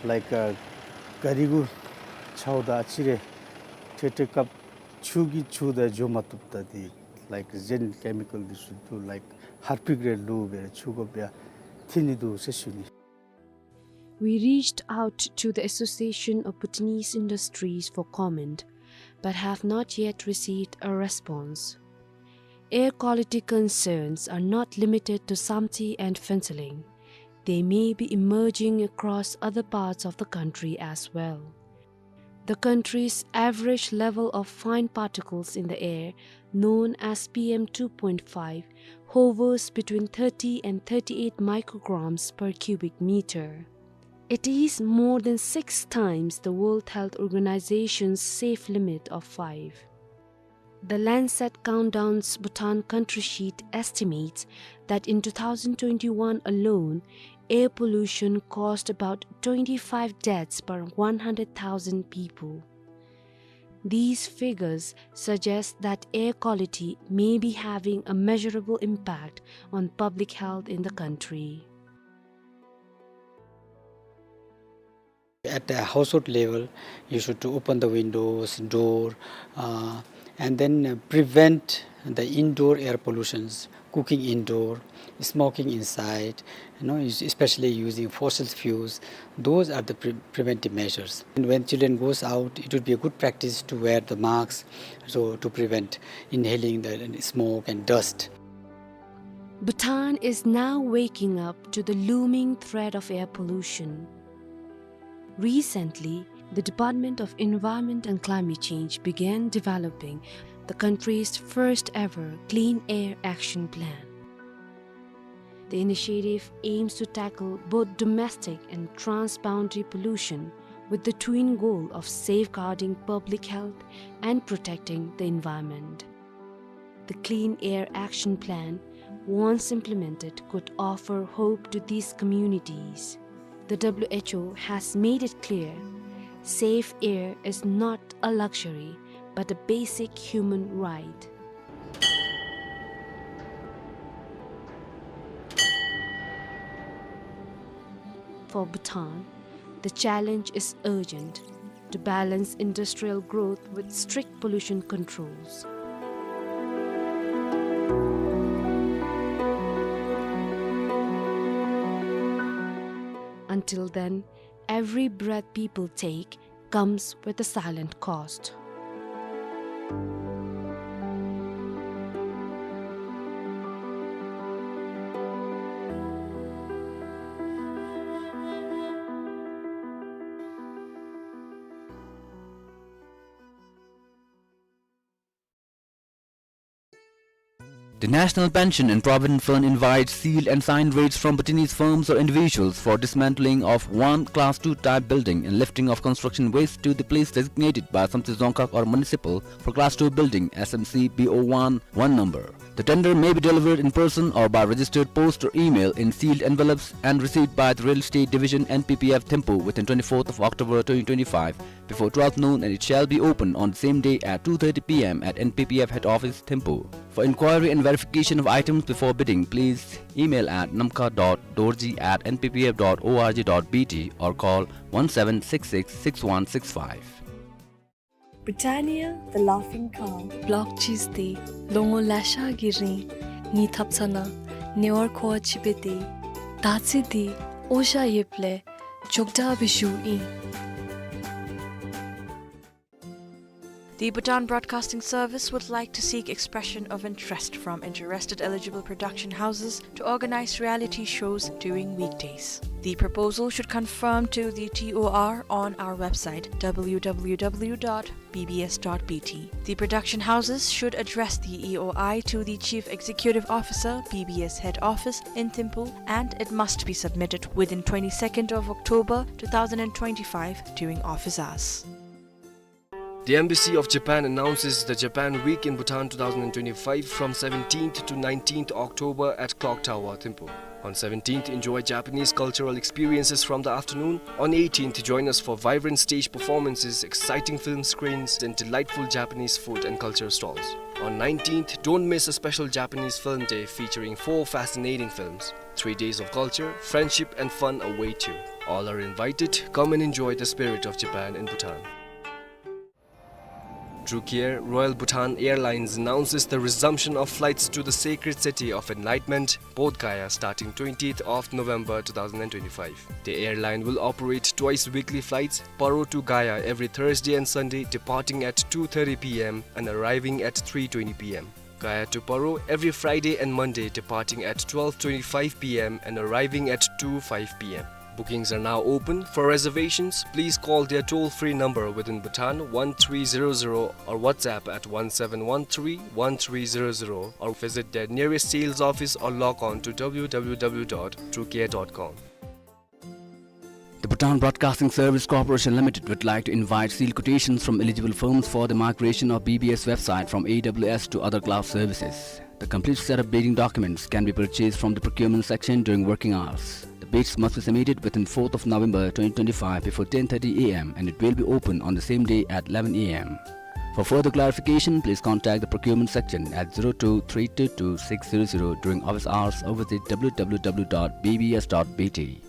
ལའིཀ་ཨ་ག་རི་གུ་འཕྱཝ་ད་ཨ་ཙི་རེ་ཏེ་ཏེ་སྐབས་ཆུ་གིས་འཁྱུ་ད་འགྱོ་མ་བཏུབ། ད་འདི་ལའིཀ་གཞན་ཀེ་མི་ཀཱལ་འདི་ཚུ་འདུག། ལའིཀ་ཧར་པིག་རེ་བླུག་སྦེ་འཁྱུ་དགོཔ་ཡང་ཐོན་ནི་འདུག་ཟེར་ཞུ་ནི། We reached out to the Association of Bhutanese Industries for comment, but have not yet received a response. Air quality concerns are not limited to Samtse and Phuentsholing. They may be emerging across other parts of the country as well. The country's average level of fine particles in the air, known as P M two point five, hovers between thirty and thirty-eight micrograms per cubic meter. It is more than six times the World Health Organization's safe limit of five. The Landsat Countdown's Bhutan Country Sheet estimates that in two thousand twenty-one alone, air pollution caused about twenty-five deaths per one hundred thousand people. These figures suggest that air quality may be having a measurable impact on public health in the country. At the household level, you should open the windows, door, uh, and then, uh, prevent the indoor air pollutions, cooking indoor, smoking inside, you know, es-, especially using fossil fuels. Those are the pre-, preventive measures. And when children goes out, it would be a good practice to wear the mask, so to prevent inhaling the smoke and dust. Bhutan is now waking up to the looming threat of air pollution. Recently, The Department of Environment and Climate Change began developing the country's first ever Clean Air Action Plan. The initiative aims to tackle both domestic and transboundary pollution with the twin goal of safeguarding public health and protecting the environment. The Clean Air Action Plan, once implemented, could offer hope to these communities. The W H O has made it clear, safe air is not a luxury, but a basic human right. For Bhutan, the challenge is urgent to balance industrial growth with strict pollution controls. Until then, every breath people take comes with a silent cost. The National Pension and Provident Fund invites sealed and signed rates from Bhutanese firms or individuals for dismantling of one Class two type building and lifting of construction waste to the place designated by Samtse Dzongkhag or municipal for Class two building, S M C B O one, one number. The tender may be delivered in person or by registered post or email in sealed envelopes and received by the Real Estate Division, N P P F, Thimphu within twenty-fourth of October twenty twenty-five before twelve noon, and it shall be opened on the same day at two thirty P M at N P P F head office, Thimphu. For inquiry and verification of items before bidding, please email at namkha dot dorji at N P P F dot org dot B T or call one seven six six six one six five. Britannia, the laughing cow. Block cheese དེ་ལོ་ངོ་ལེ་ཤ་གི་རིང་ངེའི་ཐབ་ཚང་ནང་ཉེ་བར་མཁོ་བ་ཅིག་སྦེ་བསྡད། ད་ཚེ་འདི་འོ་ཞ་ཡོདཔ་ལས་འཇོག་དྲགས་སྦེ་བཞུགས་ཡི། The Bhutan Broadcasting Service would like to seek expression of interest from interested eligible production houses to organize reality shows during weekdays. The proposal should confirm to the T O R on our website, W W W dot B B S dot B T. The production houses should address the E O I to the Chief Executive Officer, B B S Head Office in Thimphu, and it must be submitted within twenty-second of October two thousand and twenty-five during office hours. The Embassy of Japan announces the Japan Week in Bhutan two thousand and twenty-five from seventeenth to nineteenth October at Clock Tower, Thimphu. On seventeenth, enjoy Japanese cultural experiences from the afternoon. On eighteenth, join us for vibrant stage performances, exciting film screenings, and delightful Japanese food and culture stalls. On nineteenth, don't miss a special Japanese film day featuring four fascinating films. Three days of culture, friendship, and fun await you. All are invited. Come and enjoy the spirit of Japan in Bhutan. Drukair, Royal Bhutan Airlines announces the resumption of flights to the sacred city of enlightenment, Bodh Gaya, starting twentieth of November two thousand and twenty-five. The airline will operate twice weekly flights, Paro to Gaya every Thursday and Sunday, departing at two thirty P M and arriving at three twenty P M. Gaya to Paro every Friday and Monday, departing at twelve twenty-five P M and arriving at two five P M. Bookings are now open. For reservations, please call their toll-free number within Bhutan, one three zero zero, or WhatsApp at one seven one three one three zero zero, or visit their nearest sales office or log on to W W W dot drukair dot com. The Bhutan Broadcasting Service Corporation Limited would like to invite sealed quotations from eligible firms for the migration of B B S website from A W S to other cloud services. The complete set of bidding documents can be purchased from the procurement section during working hours. The bids must be submitted within fourth of November twenty twenty-five before ten thirty A M and it will be open on the same day at eleven A M. For further clarification, please contact the procurement section at zero two three two two six zero zero during office hours or visit W W W dot B B S dot B T.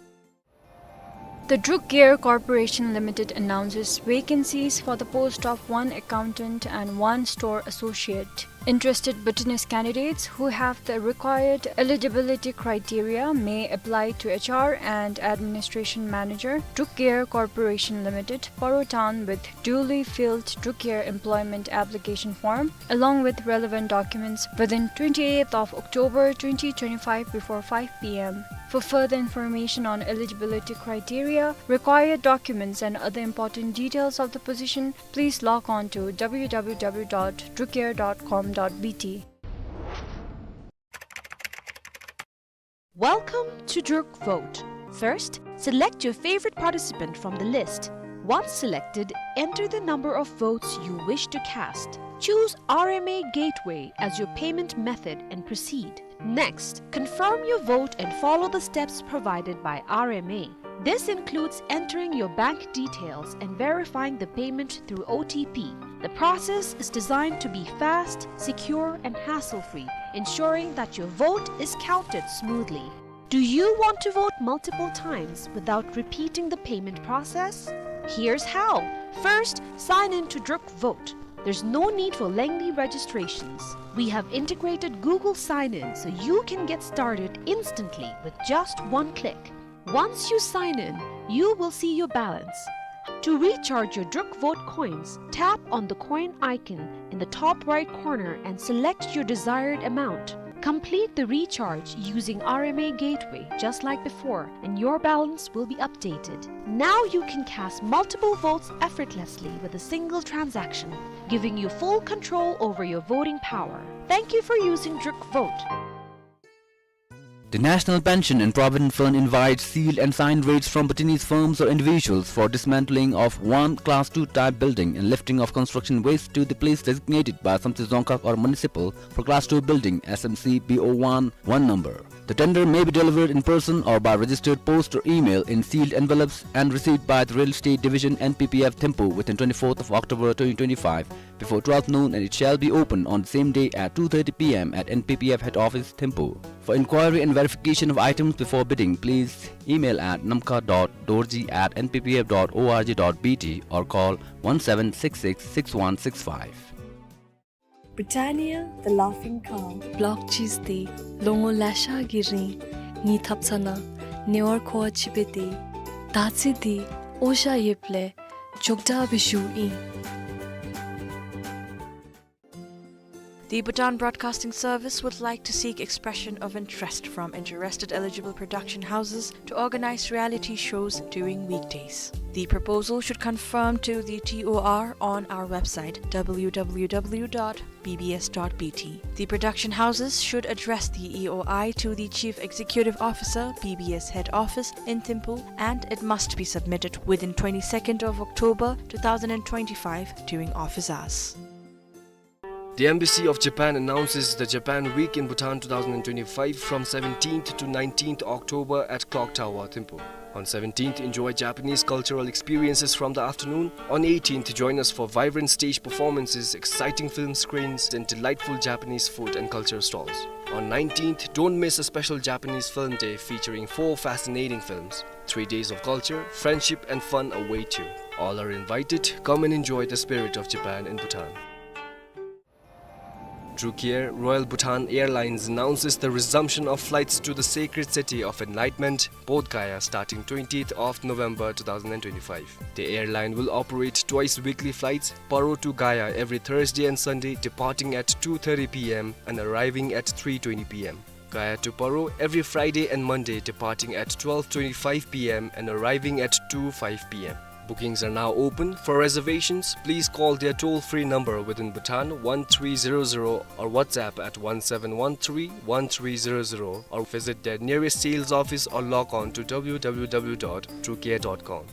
The Drukair Corporation Limited announces vacancies for the post of one accountant and one store associate. Interested Bhutanese candidates who have the required eligibility criteria may apply to H R and Administration Manager, Drukair Corporation Limited, Paro Town, with duly filled Drukair employment application form, along with relevant documents within twenty-eighth of October twenty twenty-five before five P M. For further information on eligibility criteria, required documents, and other important details of the position, please log on to w w w dot drukair dot com dot b t. Welcome to Druk Vote. First, select your favorite participant from the list. Once selected, enter the number of votes you wish to cast. Choose R M A Gateway as your payment method and proceed. Next, confirm your vote and follow the steps provided by R M A. This includes entering your bank details and verifying the payment through O T P. The process is designed to be fast, secure, and hassle-free, ensuring that your vote is counted smoothly. Do you want to vote multiple times without repeating the payment process? Here's how. First, sign in to Druk Vote. There's no need for lengthy registrations. We have integrated Google Sign-In, so you can get started instantly with just one click. Once you sign in, you will see your balance. To recharge your Druk Vote coins, tap on the coin icon in the top right corner and select your desired amount. Complete the recharge using R M A Gateway just like before, and your balance will be updated. Now you can cast multiple votes effortlessly with a single transaction, giving you full control over your voting power. Thank you for using Druk Vote. The National Pension and Provident Fund invites sealed and signed rates from Bhutanese firms or individuals for dismantling of one Class two type building and lifting of construction waste to the place designated by Samtse Dzongkhag or municipal for Class two building, S M C B O one, one number. The tender may be delivered in person or by registered post or email in sealed envelopes and received by the Real Estate Division, N P P F, Thimphu within twenty-fourth of October twenty twenty-five before twelve noon, and it shall be opened on the same day at two thirty p m at N P P F head office, Thimphu. For inquiry and verification of items before bidding, please email at namkha dot dorji at N P P F dot org dot B T or call one seven six six six one six five. Britannia, the laughing cow. Block cheese འདི་ལོ་ངོ་ལེ་ཤ་གི་རིང་ངེའི་ཐབ་ཚང་ནང་ཉེ་བར་མཁོ་བ་ཅིག་འབད་དེ། ད་ཅི་འདི་ཨོ་ཞ་ཡོདཔ་ལས་མགྱོགས་དྲགས་སྦེ་བཞུ་ཡི། The Bhutan Broadcasting Service would like to seek expression of interest from interested eligible production houses to organize reality shows during weekdays. The proposal should conform to the T O R on our website, w w w dot b b s dot b t. The production houses should address the E O I to the Chief Executive Officer, B B S Head Office in Thimphu, and it must be submitted within twenty-second of October two thousand and twenty-five during office hours. The Embassy of Japan announces the Japan Week in Bhutan two thousand and twenty-five from seventeenth to nineteenth October at Clock Tower, Thimphu. On seventeenth, enjoy Japanese cultural experiences from the afternoon. On eighteenth, join us for vibrant stage performances, exciting film screenings, and delightful Japanese food and culture stalls. On nineteenth, don't miss a special Japanese film day featuring four fascinating films. Three days of culture, friendship, and fun await you. All are invited. Come and enjoy the spirit of Japan in Bhutan. Druk Air, Royal Bhutan Airlines, announces the resumption of flights to the sacred city of enlightenment, Bodh Gaya, starting twentieth of November two thousand and twenty-five. The airline will operate twice weekly flights, Paro to Gaya every Thursday and Sunday, departing at two thirty p m and arriving at three twenty p m. Gaya to Paro every Friday and Monday, departing at twelve twenty-five p m and arriving at two five p m. Bookings are now open. For reservations, please call their toll-free number within Bhutan, one three zero zero, or WhatsApp at one seven one three one three zero zero, or visit their nearest sales office or log on to w w w dot drukair dot com.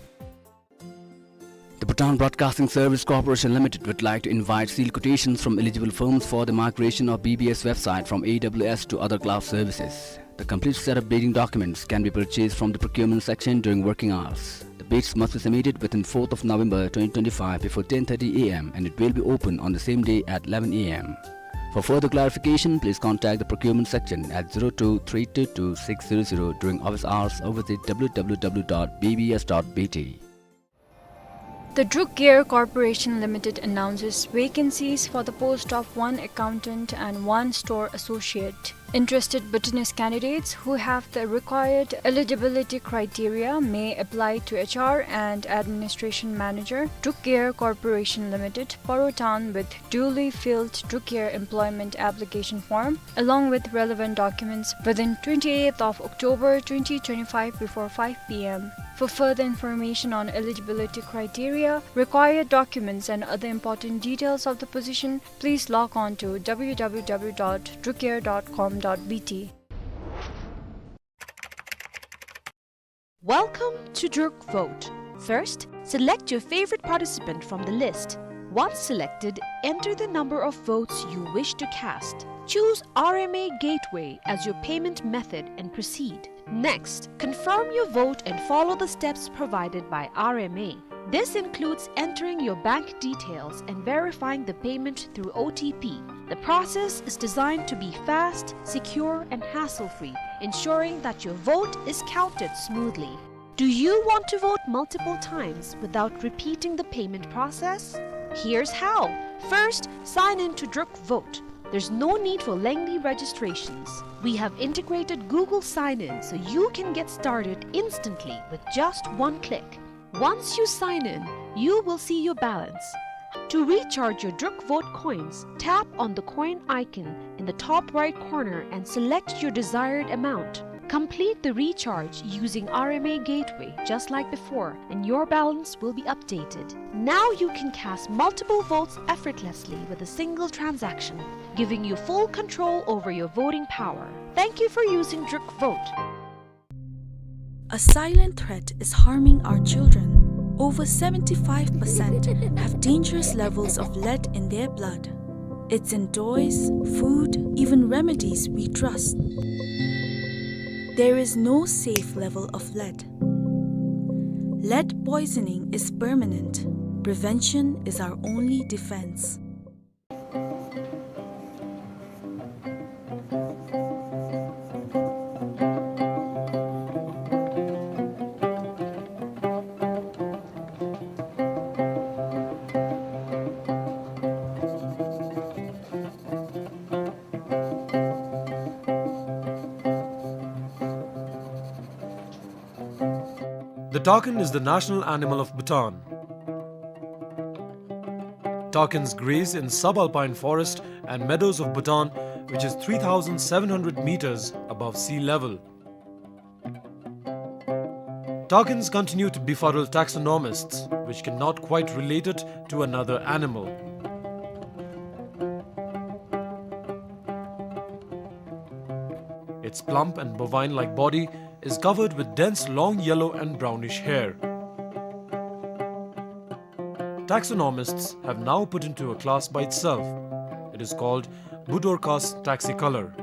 The Bhutan Broadcasting Service Corporation Limited would like to invite sealed quotations from eligible firms for the migration of B B S website from A W S to other cloud services. The complete set of bidding documents can be purchased from the procurement section during working hours. The bids must be submitted within fourth of November twenty twenty-five before ten thirty a m and it will be open on the same day at eleven a m. For further clarification, please contact the procurement section at zero two three two two six zero zero during office hours or visit w w w dot b b s dot b t. The Druk Air Corporation Limited announces vacancies for the post of one accountant and one store associate. Interested Bhutanese candidates who have the required eligibility criteria may apply to H R and Administration Manager, Druk Air Corporation Limited, Paro Town, with duly filled Druk Air employment application form, along with relevant documents, within twenty-eighth of October twenty twenty-five before five p m. For further information on eligibility criteria, required documents, and other important details of the position, please log on to w w w dot drukair dot com dot b t. Welcome to Druk Vote. First, select your favorite participant from the list. Once selected, enter the number of votes you wish to cast. Choose R M A Gateway as your payment method and proceed. Next, confirm your vote and follow the steps provided by R M A. This includes entering your bank details and verifying the payment through O T P. The process is designed to be fast, secure, and hassle-free, ensuring that your vote is counted smoothly. Do you want to vote multiple times without repeating the payment process? Here's how. First, sign in to Druk Vote. There's no need for lengthy registrations. We have integrated Google Sign-In, so you can get started instantly with just one click. Once you sign in, you will see your balance. To recharge your Druk Vote coins, tap on the coin icon in the top right corner and select your desired amount. Complete the recharge using R M A Gateway just like before, and your balance will be updated. Now you can cast multiple votes effortlessly with a single transaction, giving you full control over your voting power. Thank you for using Druk Vote. A silent threat is harming our children. Over seventy-five percent have dangerous levels of lead in their blood. It's in toys, food, even remedies we trust. There is no safe level of lead. Lead poisoning is permanent. Prevention is our only defense. The takin is the national animal of Bhutan. Takins graze in subalpine forest and meadows of Bhutan, which is three thousand seven hundred meters above sea level. Takins continue to befuddle taxonomists, which cannot quite relate it to another animal. Its plump and bovine-like body is covered with dense long yellow and brownish hair. Taxonomists have now put into a class by itself. It is called Budorcas taxicolor.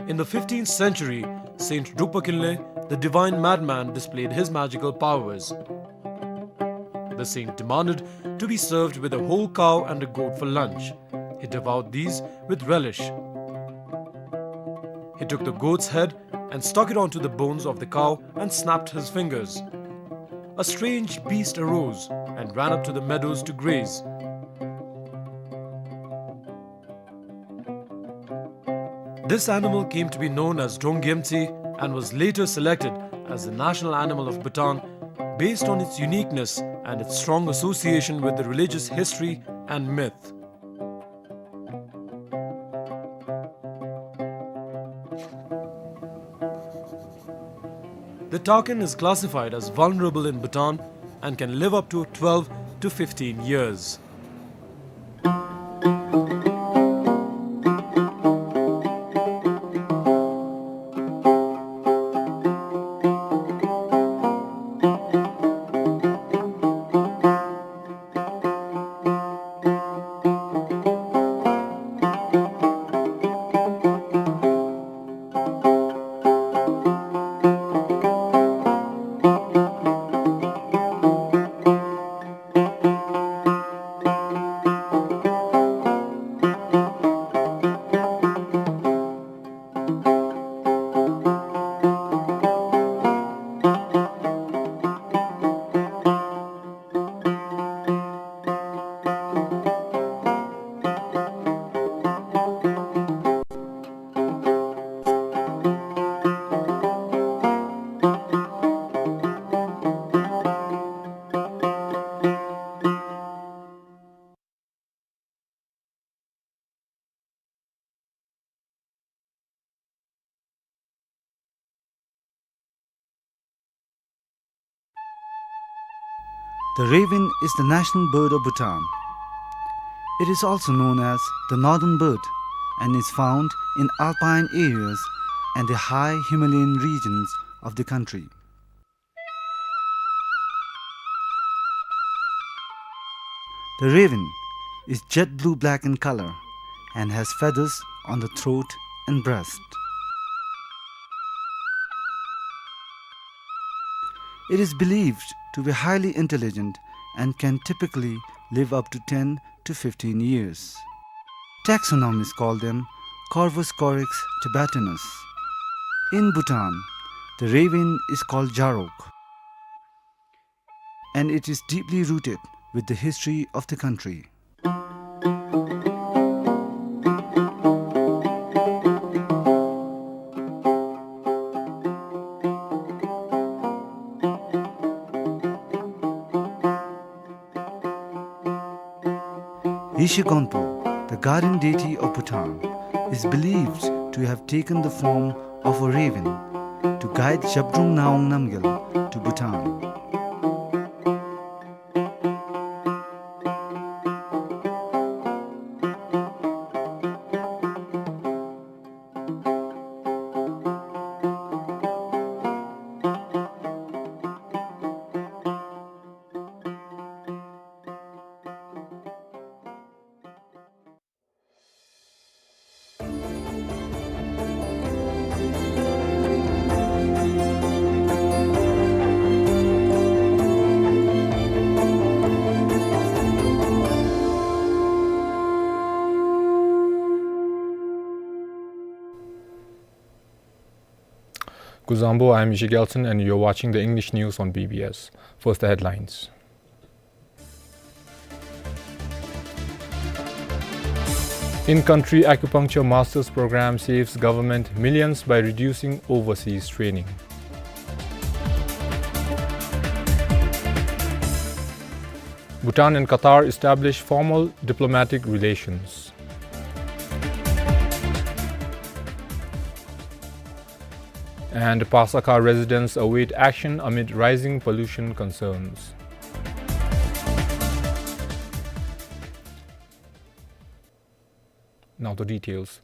In the fifteenth century, Saint Drukpa Kinley, the divine madman, displayed his magical powers. The saint demanded to be served with a whole cow and a goat for lunch. He devoured these with relish. He took the goat's head and stuck it onto the bones of the cow and snapped his fingers. A strange beast arose and ran up to the meadows to graze. This animal came to be known as Drong Gyemtse and was later selected as the national animal of Bhutan based on its uniqueness and its strong association with the religious history and myth. The takin is classified as vulnerable in Bhutan and can live up to twelve to fifteen years. The raven is the national bird of Bhutan. It is also known as the northern bird and is found in alpine areas and the high Himalayan regions of the country. The raven is jet blue-black in color and has feathers on the throat and breast. It is believed to be highly intelligent and can typically live up to ten to fifteen years. Taxonomists call them Corvus corax tibetanus. In Bhutan, the raven is called jarok, and it is deeply rooted with the history of the country. Yeshe Gonpo, the guardian deity of Bhutan, is believed to have taken the form of a raven to guide Zhabdrung Ngawang Namgyal to Bhutan. Kuzuzangpo, I am Yeshe Gyaltshen and you're watching the English news on B B S. First, the headlines. In-country acupuncture master's program saves government millions by reducing overseas training. Bhutan and Qatar establish formal diplomatic relations. And Pasakha residents await action amid rising pollution concerns. Now the details.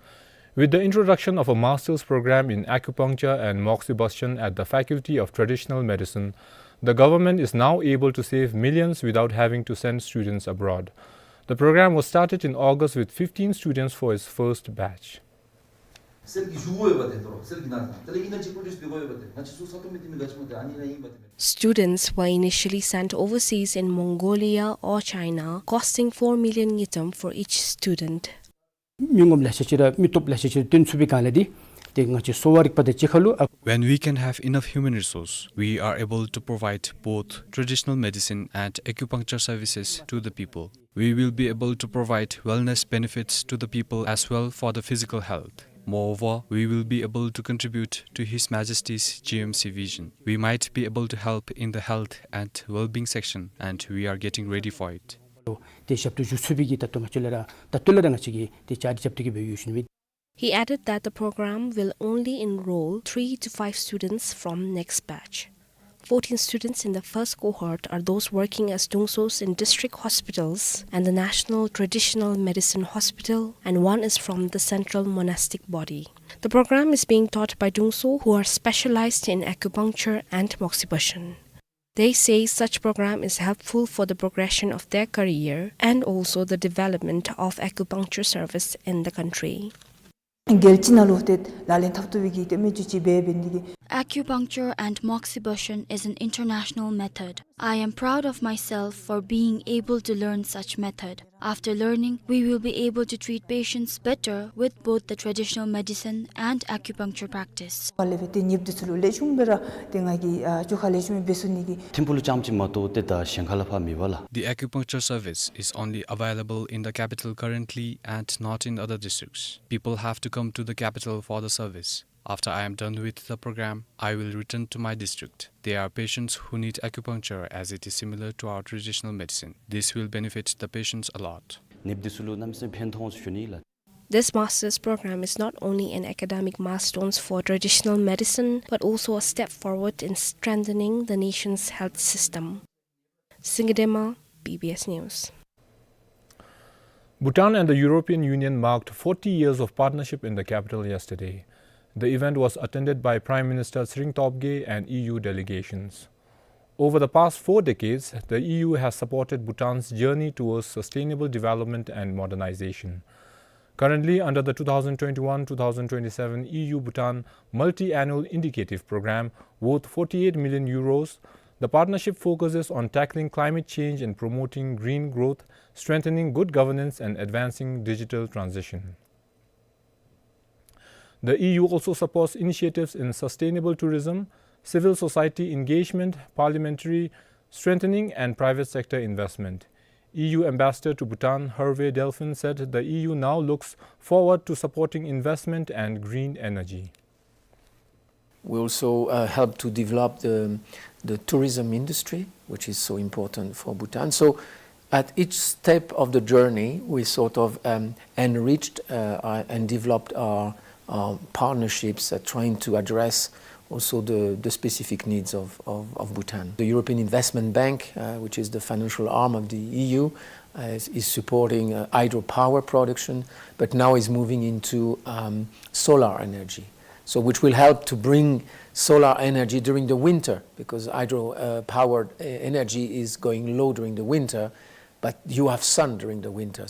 With the introduction of a master's program in acupuncture and moxibustion at the Faculty of Traditional Medicine, the government is now able to save millions without having to send students abroad. The program was started in August with fifteen students for its first batch. Students were initially sent overseas in Mongolia or China, costing four million ngultrum for each student. མི་ངོམ་ལེ་ཤ་ཅིག་ར་མི་སྟོབས་ལེ་ཤ་ཅིག་ར་བཏོན་ཚུགས་པའི་སྒང་ལས་འདི་ཏེ་ང་བཅས་གསོ་བ་རིག་པ་དང་གཅིག་ཁར་ལུ། When we can have enough human resource, we are able to provide both traditional medicine and acupuncture services to the people. We will be able to provide wellness benefits to the people as well for the physical health. Moreover, we will be able to contribute to His Majesty's G M C vision. We might be able to help in the health and well-being section, and we are getting ready for it. ཏེ་ཞབས་ཏོག་ཞུ་ཚུགས་པའི་གི་ད་ལྟོ་ང་བཅས་ལས་ར་ད་ལྟོ་ལས་ར་ང་བཅས་ཀྱིས་ཏེ་བཅའ་སྒྲིག་རྐྱབ་སྟེ་གི་སྦེ་ཡོད་ཞུ་ནི་མས། He added that the program will only enroll three to five students from next batch. Fourteen students in the first cohort are those working as dungsos in district hospitals and the National Traditional Medicine Hospital, and one is from the Central Monastic Body. The program is being taught by dungso who are specialized in acupuncture and moxibustion. They say such program is helpful for the progression of their career and also the development of acupuncture service in the country. རྒྱལ་སྤྱི་ནང་ལུ་ཏེ་ལག་ལེན་འཐབ་བཏུབ་པའི་གི་ཏེ་མི་ཅིག་ཅིག་འབད་འབད་ནི་དེ་གིས། Acupuncture and moxibustion is an international method. I am proud of myself for being able to learn such method. After learning, we will be able to treat patients better with both the traditional medicine and acupuncture practice. ང་ལས་འབད་ཏེ་ཉེ་འབྲེལ་ཚུ་ལུ་ལེགས་ཤོམ་སྦེ་ར་ཏེ་ང་གིས་ཨ་བཅོ་ཁ་ལེགས་ཤོམ་སྦེ་འབད་ཚུགས་ནི་གི། ཐིམ་ཕུག་ལུ་རྐྱངམ་ཅིག་མ་གཏོགས་ཏེ་ད་གཞན་ཁ་ལས་ཕར་མེད་པས་ལགས། The acupuncture service is only available in the capital currently and not in other districts. People have to come to the capital for the service. After I am done with the program, I will return to my district. There are patients who need acupuncture as it is similar to our traditional medicine. This will benefit the patients a lot. ཉེ་འབྲེལ་ཚུ་ལུ་གནམ་མེད་ས་མེད་ཕན་ཐོགས་ཞུ་ནི་ལགས། This master's program is not only an academic milestone for traditional medicine, but also a step forward in strengthening the nation's health system. Singedema, B B S News. Bhutan and the European Union marked forty years of partnership in the capital yesterday. The event was attended by Prime Minister Tshering Tobgay and E U delegations. Over the past four decades, the E U has supported Bhutan's journey towards sustainable development and modernization. Currently, under the two thousand twenty-one two thousand twenty-seven E U Bhutan Multi-Annual Indicative Program, worth forty-eight million euros, the partnership focuses on tackling climate change and promoting green growth, strengthening good governance, and advancing digital transition. The E U also supports initiatives in sustainable tourism, civil society engagement, parliamentary strengthening, and private sector investment. E U Ambassador to Bhutan, Hervé Delphin, said the E U now looks forward to supporting investment and green energy. We also, uh, help to develop the, the tourism industry, which is so important for Bhutan. So at each step of the journey, we sort of, um, enriched, uh, our, and developed our, uh, partnerships, uh, trying to address also the, the specific needs of, of, of Bhutan. The European Investment Bank, uh, which is the financial arm of the E U, uh, is, is supporting, uh, hydropower production, but now is moving into, um, solar energy. So which will help to bring solar energy during the winter, because hydro, uh, powered, uh, energy is going low during the winter, but you have sun during the winter.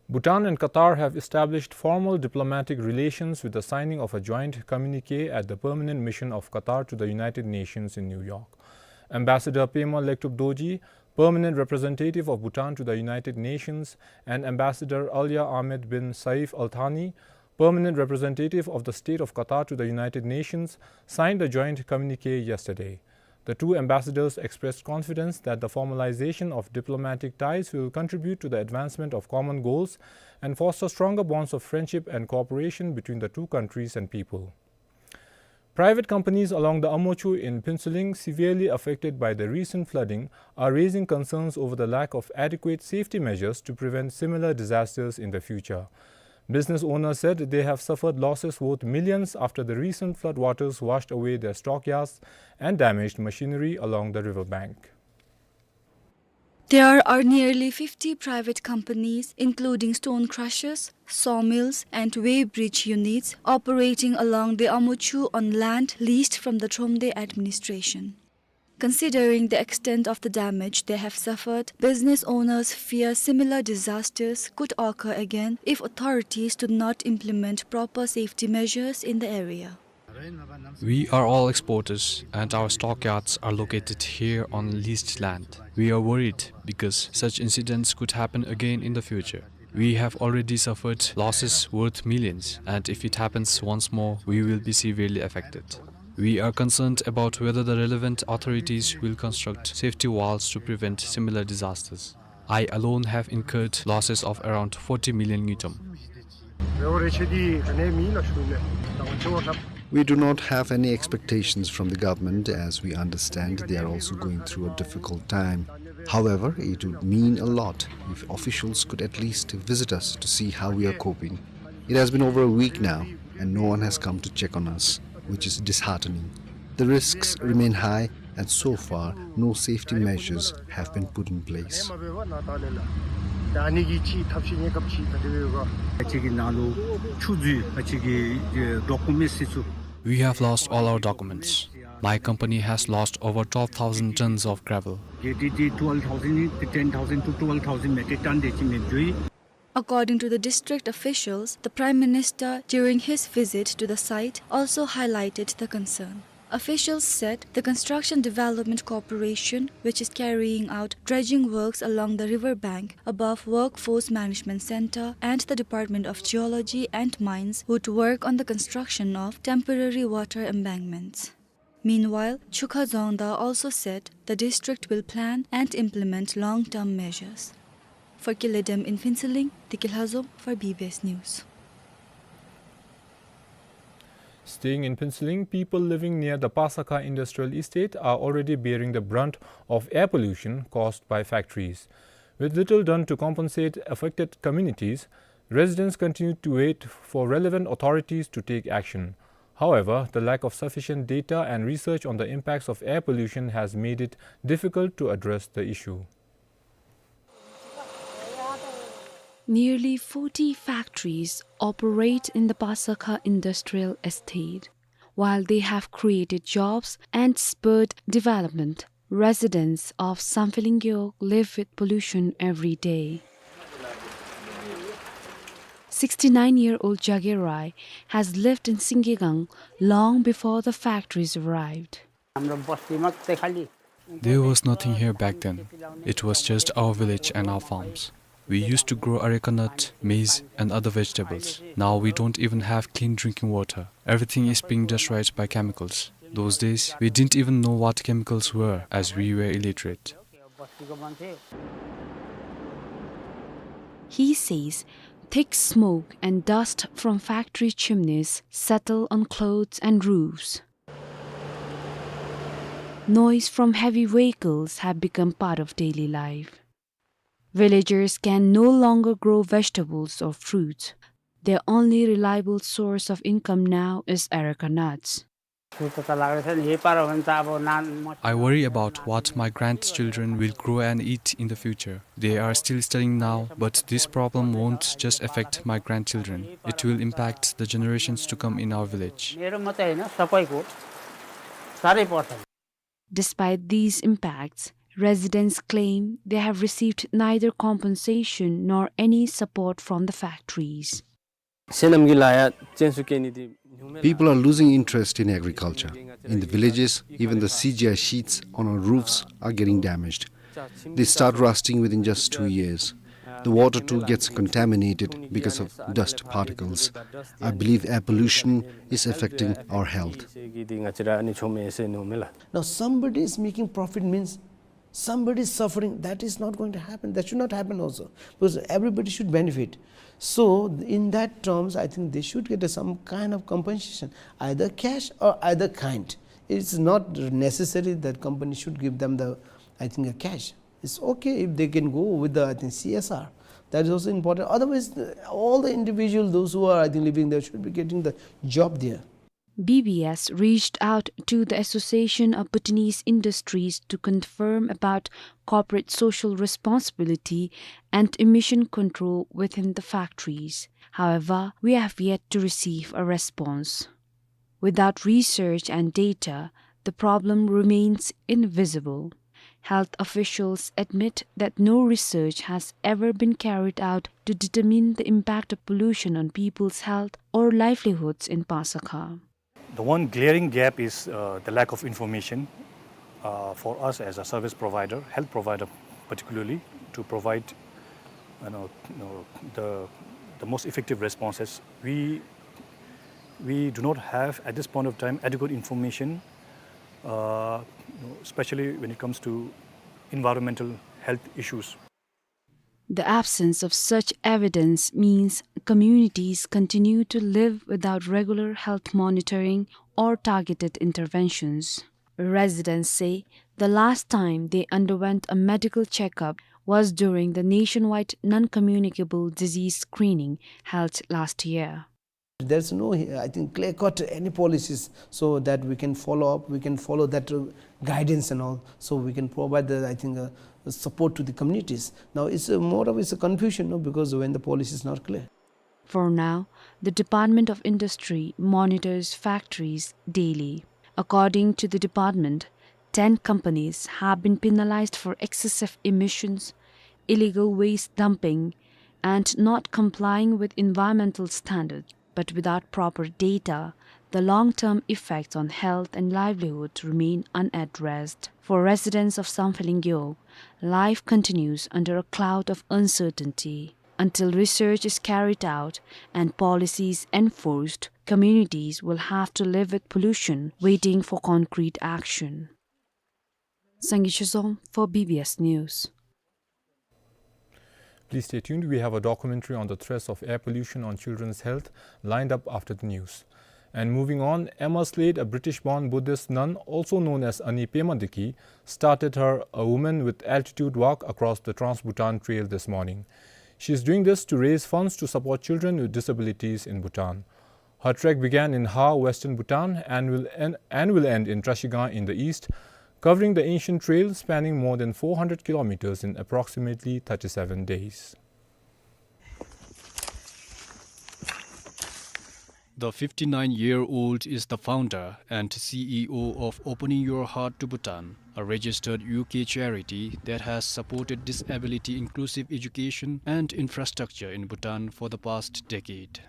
Bhutan and Qatar have established formal diplomatic relations with the signing of a joint communique at the Permanent Mission of Qatar to the United Nations in New York. Ambassador Pema Lektub Dorji, Permanent Representative of Bhutan to the United Nations, and Ambassador Alia Ahmed bin Saif Al Thani, Permanent Representative of the State of Qatar to the United Nations, signed the joint communique yesterday. The two ambassadors expressed confidence that the formalization of diplomatic ties will contribute to the advancement of common goals and foster stronger bonds of friendship and cooperation between the two countries and people. Private companies along the Amochu in Phuentsholing, severely affected by the recent flooding, are raising concerns over the lack of adequate safety measures to prevent similar disasters in the future. Business owners said they have suffered losses worth millions after the recent flood waters washed away their stockyards and damaged machinery along the riverbank. There are nearly fifty private companies, including stone crushers, sawmills, and weighbridge units, operating along the Amochu on land leased from the Thromde administration. Considering the extent of the damage they have suffered, business owners fear similar disasters could occur again if authorities do not implement proper safety measures in the area. We are all exporters, and our stockyards are located here on leased land. We are worried because such incidents could happen again in the future. We have already suffered losses worth millions, and if it happens once more, we will be severely affected. We are concerned about whether the relevant authorities will construct safety walls to prevent similar disasters. I alone have incurred losses of around forty million ngultrum. We do not have any expectations from the government, as we understand they are also going through a difficult time. However, it would mean a lot if officials could at least visit us to see how we are coping. It has been over a week now, and no one has come to check on us, which is disheartening. The risks remain high, and so far, no safety measures have been put in place. We have lost all our documents. My company has lost over twelve thousand tons of gravel. According to the district officials, the Prime Minister, during his visit to the site, also highlighted the concern. Officials said the Construction Development Corporation, which is carrying out dredging works along the river bank above Workforce Management Center and the Department of Geology and Mines, would work on the construction of temporary water embankments. Meanwhile, Chukha Dzongda also said the district will plan and implement long-term measures. For Kiledem in Phuentsholing, Deki Lhazom for B B S News. Staying in Phuentsholing, people living near the Pasakha Industrial Estate are already bearing the brunt of air pollution caused by factories. With little done to compensate affected communities, residents continue to wait for relevant authorities to take action. However, the lack of sufficient data and research on the impacts of air pollution has made it difficult to address the issue. Nearly forty factories operate in the Pasakha industrial estate. While they have created jobs and spurred development, residents of Sampheling Gewog live with pollution every day. Sixty-nine-year-old Jagir Rai has lived in Singkigang long before the factories arrived. हाम्रो बस्तीमा चाहिँ खालि There was nothing here back then. It was just our village and our farms. We used to grow areca nut, maize, and other vegetables. Now we don't even have clean drinking water. Everything is being destroyed by chemicals. Those days, we didn't even know what chemicals were as we were illiterate. बस्तीको मान्छे He says thick smoke and dust from factory chimneys settle on clothes and roofs. Noise from heavy vehicles have become part of daily life. Villagers can no longer grow vegetables or fruits. Their only reliable source of income now is areca nuts. सुर्ता त लाग्दैछ नि, यही पारा हो भने त अब नान म I worry about what my grandchildren will grow and eat in the future. They are still studying now, but this problem won't just affect my grandchildren. It will impact the generations to come in our village. मेरो मात्रै होइन, सबैको साह्रै पर्छ। Despite these impacts, residents claim they have received neither compensation nor any support from the factories. People are losing interest in agriculture. In the villages, even the C G I sheets on our roofs are getting damaged. They start rusting within just two years. The water too gets contaminated because of dust particles. I believe air pollution is affecting our health. Now, somebody is making profit means somebody is suffering. That is not going to happen. That should not happen also, because everybody should benefit. So, in that terms, I think they should get some kind of compensation, either cash or either kind. It's not necessary that company should give them the, I think, a cash. It's okay if they can go with the, I think, C S R. That is also important. Otherwise, the, all the individual, those who are, I think, living there should be getting the job there. B B S reached out to the Association of Bhutanese Industries to confirm about corporate social responsibility and emission control within the factories. However, we have yet to receive a response. Without research and data, the problem remains invisible. Health officials admit that no research has ever been carried out to determine the impact of pollution on people's health or livelihoods in Pasakha. The one glaring gap is, uh, the lack of information, uh, for us as a service provider, health provider particularly, to provide, you know, you know, the, the most effective responses. We, we do not have, at this point of time, adequate information, uh, you know, especially when it comes to environmental health issues. The absence of such evidence means communities continue to live without regular health monitoring or targeted interventions. Residents say the last time they underwent a medical checkup was during the nationwide non-communicable disease screening held last year. There's no, I think, clear-cut any policies so that we can follow up, we can follow that, uh, guidance and all, so we can provide the, I think, uh, support to the communities. Now, it's a more of, it's a confusion, no, because when the policy is not clear. For now, the Department of Industry monitors factories daily. According to the department, ten companies have been penalized for excessive emissions, illegal waste dumping, and not complying with environmental standards. But without proper data, the long-term effects on health and livelihood remain unaddressed. For residents of Sampheling Gewog, life continues under a cloud of uncertainty. Until research is carried out and policies enforced, communities will have to live with pollution, waiting for concrete action. Sangay Chezom for B B S News. Please stay tuned. We have a documentary on the threats of air pollution on children's health lined up after the news. And moving on, Emma Slade, a British-born Buddhist nun, also known as Ani Pema Deki, started her A Woman with Altitude walk across the Trans-Bhutan Trail this morning. She is doing this to raise funds to support children with disabilities in Bhutan. Her trek began in Har, western Bhutan, and will en-, and will end in Trashigang in the east, covering the ancient trail spanning more than four hundred kilometers in approximately thirty-seven days. The fifty-nine-year-old is the founder and C E O of Opening Your Heart to Bhutan, a registered U K charity that has supported disability inclusive education and infrastructure in Bhutan for the past decade.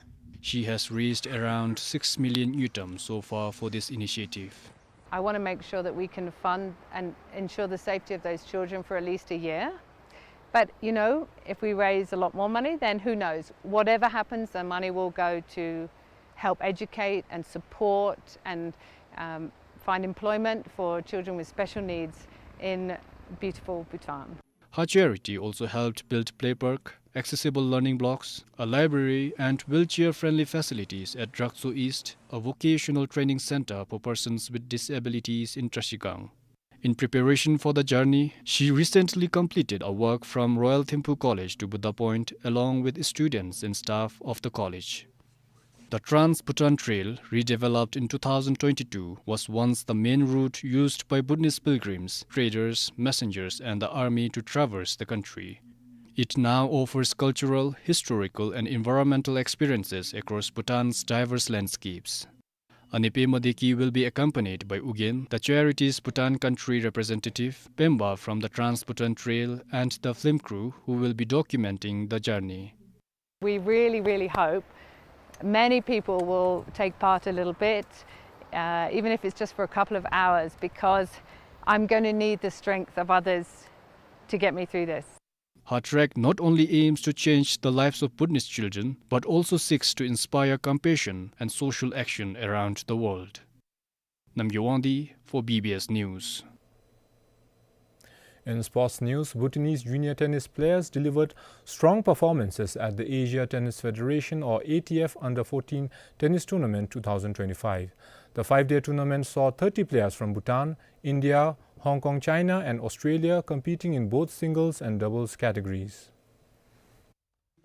She has raised around six million ngultrum so far for this initiative. I want to make sure that we can fund and ensure the safety of those children for at least a year. But, you know, if we raise a lot more money, then who knows? Whatever happens, the money will go to help educate and support and, um, find employment for children with special needs in beautiful Bhutan. Her charity also helped build play park, accessible learning blocks, a library, and wheelchair-friendly facilities at Drakso East, a vocational training center for persons with disabilities in Trashigang. In preparation for the journey, she recently completed a work from Royal Thimphu College to Buddha Point, along with students and staff of the college. The Trans-Bhutan Trail, redeveloped in two thousand twenty-two, was once the main route used by Bhutanese pilgrims, traders, messengers, and the army to traverse the country. It now offers cultural, historical, and environmental experiences across Bhutan's diverse landscapes. Anipe Madeki will be accompanied by Ugyen, the charity's Bhutan country representative, Pemba from the Trans-Bhutan Trail, and the film crew who will be documenting the journey. We really, really hope many people will take part a little bit, uh, even if it's just for a couple of hours, because I'm gonna need the strength of others to get me through this. Her trek not only aims to change the lives of Bhutanese children, but also seeks to inspire compassion and social action around the world. Namgay Wangdi for B B S News. In sports news, Bhutanese junior tennis players delivered strong performances at the Asia Tennis Federation, or A T F, Under fourteen Tennis Tournament two thousand twenty-five. The five-day tournament saw thirty players from Bhutan, India, Hong Kong, China, and Australia competing in both singles and doubles categories.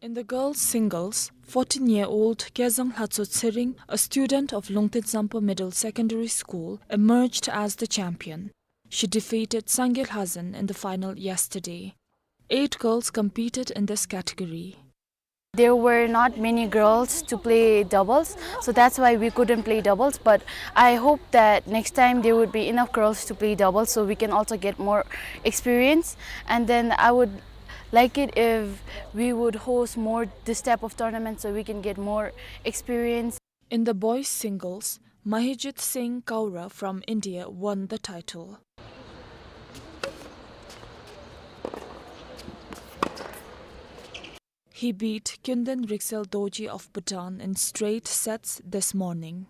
In the girls' singles, fourteen-year-old Kezang Lhatso Tsering, a student of Lungten Zampa Middle Secondary School, emerged as the champion. She defeated Sangay Lhazan in the final yesterday. Eight girls competed in this category. There were not many girls to play doubles, so that's why we couldn't play doubles. But I hope that next time there would be enough girls to play doubles, so we can also get more experience. And then I would like it if we would host more this type of tournament, so we can get more experience. In the boys' singles, Mahijit Singh Kaura from India won the title. He beat Kyunden Riksel Dorji of Bhutan in straight sets this morning.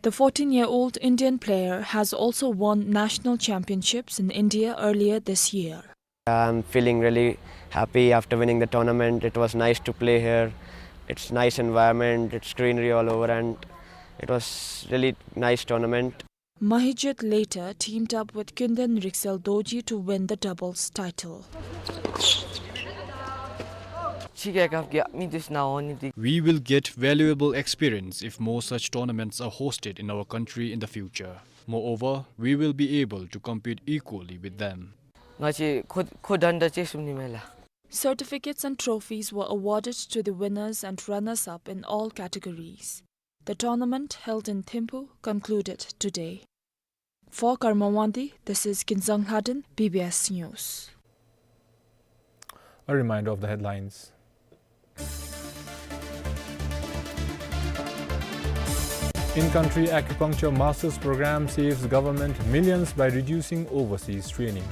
The fourteen-year-old Indian player has also won national championships in India earlier this year. I'm feeling really happy after winning the tournament. It was nice to play here. It's nice environment, it's greenery all over, and it was really nice tournament. Mahijit later teamed up with Kyunden Riksel Dorji to win the doubles title. We will get valuable experience if more such tournaments are hosted in our country in the future. Moreover, we will be able to compete equally with them. Certificates and trophies were awarded to the winners and runners-up in all categories. The tournament held in Thimphu concluded today. For Karma Wangdi, this is Kinzang Lhaden, B B S News. A reminder of the headlines. In-country acupuncture master's program saves government millions by reducing overseas training.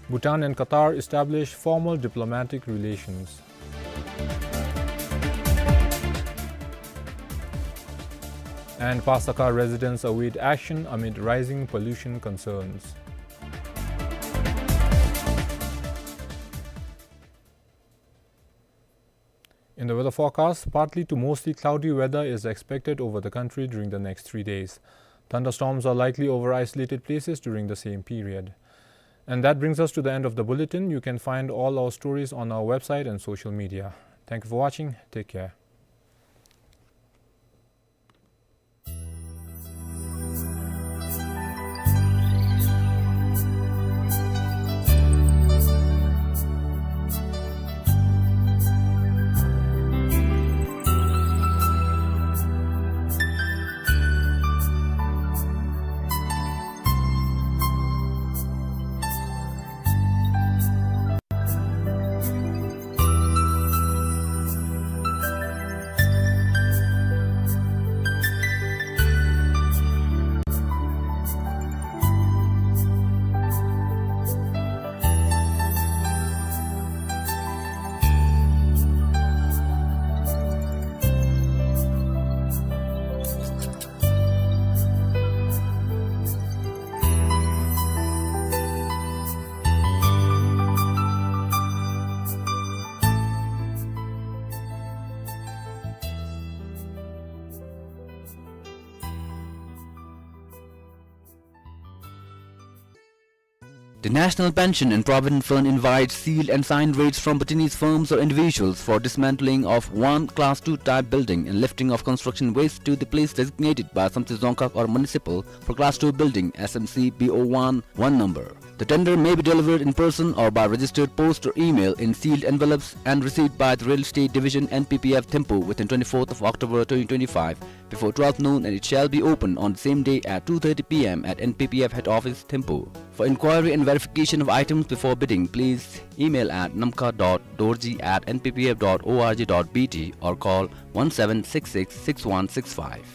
Bhutan and Qatar establish formal diplomatic relations. And Pasakha residents await action amid rising pollution concerns. In the weather forecast, partly to mostly cloudy weather is expected over the country during the next three days. Thunderstorms are likely over isolated places during the same period. And that brings us to the end of the bulletin. You can find all our stories on our website and social media. Thank you for watching. Take care. The National Pension and Provident Fund invites sealed and signed rates from Bhutanese firms or individuals for dismantling of one Class two type building and lifting of construction waste to the place designated by Samtse Dzongkhag or municipal for Class two building, S M C B O one, one number. The tender may be delivered in person or by registered post or email in sealed envelopes and received by the Real Estate Division, N P P F, Thimphu within twenty-fourth of October twenty twenty-five before twelve noon, and it shall be opened on the same day at two thirty P M at N P P F head office, Thimphu. For inquiry and verification of items before bidding, please email at namkha dot dorji at N P P F dot org dot B T or call one seven six six six one six five.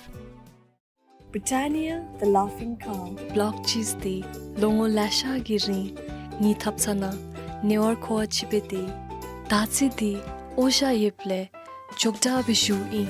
Britannia, the laughing cow. Block cheese དེ་ལོ་ངོ་ལེ་ཤ་གི་རིང་ངེའི་ཐབ་ཚང་ནང་ཉེ་བར་མཁོ་བ་ཅིག་སྦེ་སྡོད། ད་ཅི་དེ་ཨོ་ཤ་ཡོདཔ་ལས་མགྱོགས་དྲགས་སྦེ་ཞུཝ་ཨིན།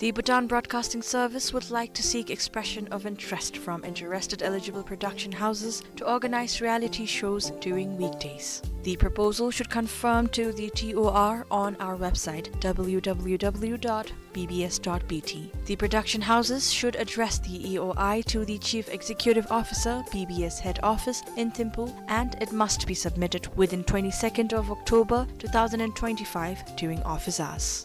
The Bhutan Broadcasting Service would like to seek expression of interest from interested eligible production houses to organize reality shows during weekdays. The proposal should confirm to the T O R on our website, W W W dot B B S dot B T. The production houses should address the E O I to the Chief Executive Officer, B B S Head Office in Thimphu, and it must be submitted within twenty-second of October two thousand and twenty-five during office hours.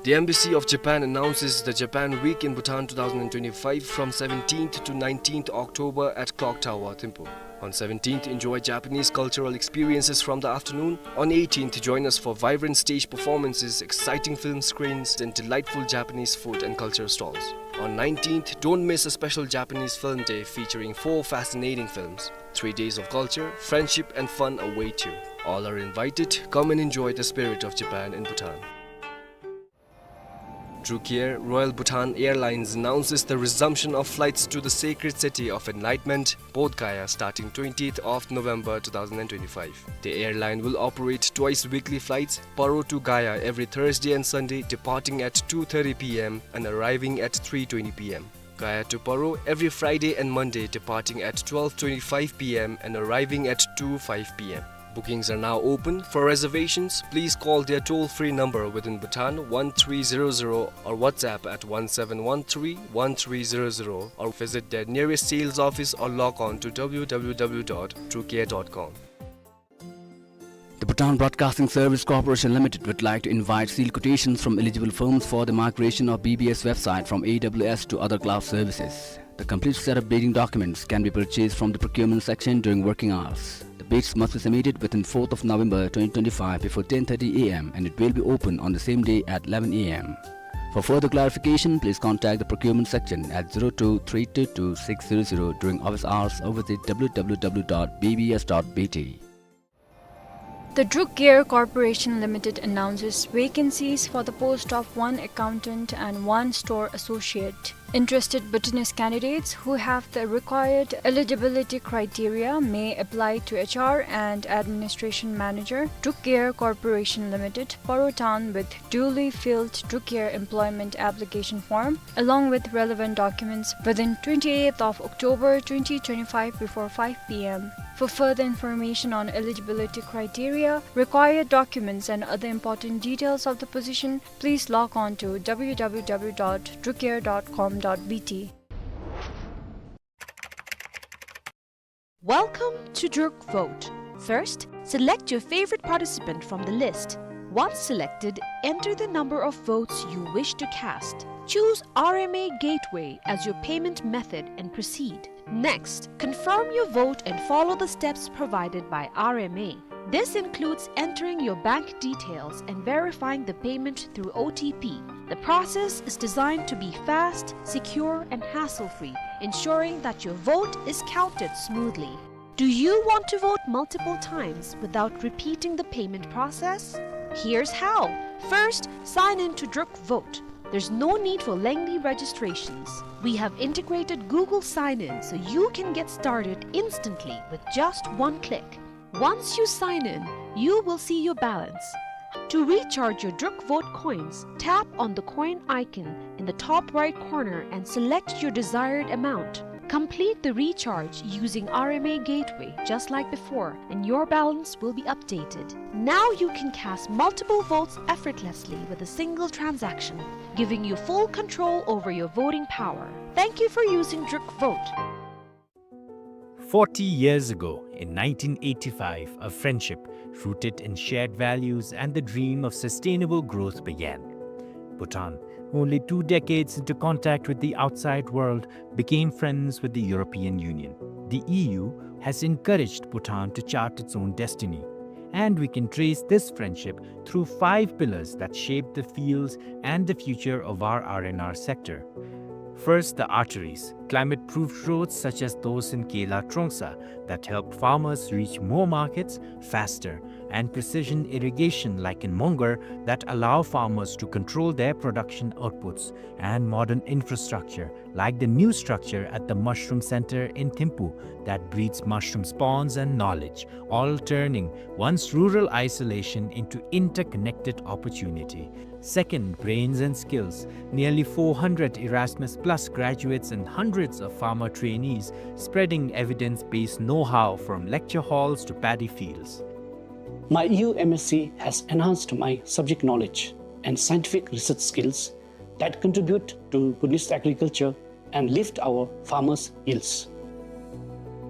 The Embassy of Japan announces the Japan Week in Bhutan two thousand and twenty-five from seventeenth to nineteenth October at Clock Tower, Thimphu. On seventeenth, enjoy Japanese cultural experiences from the afternoon. On eighteenth, join us for vibrant stage performances, exciting film screenings, and delightful Japanese food and culture stalls. On nineteenth, don't miss a special Japanese film day featuring four fascinating films. Three days of culture, friendship, and fun await you. All are invited. Come and enjoy the spirit of Japan in Bhutan. Drukair, Royal Bhutan Airlines announces the resumption of flights to the sacred city of enlightenment, Bodh Gaya, starting twentieth of November two thousand and twenty-five. The airline will operate twice weekly flights, Paro to Gaya every Thursday and Sunday, departing at two thirty P M and arriving at three twenty P M. Gaya to Paro every Friday and Monday, departing at twelve twenty-five P M and arriving at two five P M. Bookings are now open. For reservations, please call their toll-free number within Bhutan, one three zero zero, or WhatsApp at one seven one three one three zero zero, or visit their nearest sales office or log on to W W W dot drukair dot com. The Bhutan Broadcasting Service Corporation Limited would like to invite sealed quotations from eligible firms for the migration of B B S website from A W S to other cloud services. The complete set of bidding documents can be purchased from the procurement section during working hours. The bids must be submitted within fourth of November twenty twenty-five before ten thirty A M and it will be open on the same day at eleven A M. For further clarification, please contact the procurement section at zero two three two two six zero zero during office hours or visit W W W dot B B S dot B T. The Drukair Corporation Limited announces vacancies for the post of one accountant and one store associate. Interested Bhutanese candidates who have the required eligibility criteria may apply to H R and Administration Manager, Drukair Corporation Limited, Paro Town, with duly filled Drukair employment application form, along with relevant documents, within twenty-eighth of October twenty twenty-five before five P M. For further information on eligibility criteria, required documents, and other important details of the position, please log on to W W W dot drukair dot com dot B T. Welcome to Druk Vote. First, select your favorite participant from the list. Once selected, enter the number of votes you wish to cast. Choose R M A Gateway as your payment method and proceed. Next, confirm your vote and follow the steps provided by R M A. This includes entering your bank details and verifying the payment through O T P. The process is designed to be fast, secure, and hassle-free, ensuring that your vote is counted smoothly. Do you want to vote multiple times without repeating the payment process? Here's how. First, sign in to Druk Vote. There's no need for lengthy registrations. We have integrated Google Sign-In so you can get started instantly with just one click. Once you sign in, you will see your balance. To recharge your Druk Vote coins, tap on the coin icon in the top right corner and select your desired amount. Complete the recharge using R M A Gateway just like before, and your balance will be updated. Now you can cast multiple votes effortlessly with a single transaction, giving you full control over your voting power. Thank you for using Druk Vote. Forty years ago, in nineteen eighty-five, a friendship rooted in shared values and the dream of sustainable growth began. Bhutan, only two decades into contact with the outside world, became friends with the European Union. The E U has encouraged Bhutan to chart its own destiny. And we can trace this friendship through five pillars that shape the fields and the future of our R and R sector. First, the arteries, climate-proof roads such as those in Kela Trongsa that help farmers reach more markets faster, and precision irrigation like in Mongar that allow farmers to control their production outputs, and modern infrastructure like the new structure at the Mushroom Center in Thimphu that breeds mushrooms, ponds, and knowledge, all turning once rural isolation into interconnected opportunity. Second, brains and skills. Nearly four hundred Erasmus Plus graduates and hundreds of farmer trainees spreading evidence-based know-how from lecture halls to paddy fields. My E U M S C has enhanced my subject knowledge and scientific research skills that contribute to Bhutanese agriculture and lift our farmers' yields.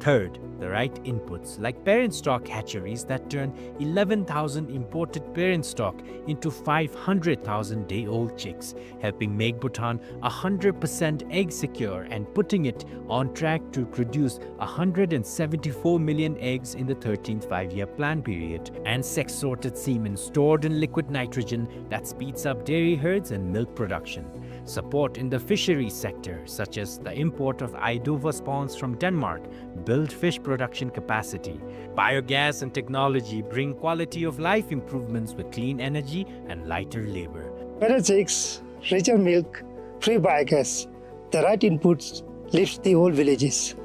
Third, the right inputs, like parent stock hatcheries that turn eleven thousand imported parent stock into five hundred thousand day-old chicks, helping make Bhutan a hundred percent egg secure and putting it on track to produce a hundred and seventy-four million eggs in the thirteenth five-year plan period, and sex-sorted semen stored in liquid nitrogen that speeds up dairy herds and milk production. Support in the fisheries sector, such as the import of Idova ponds from Denmark, build fish production capacity. Biogas and technology bring quality of life improvements with clean energy and lighter labor. Better chicks, richer milk, free biogas. The right inputs lifts the whole villages.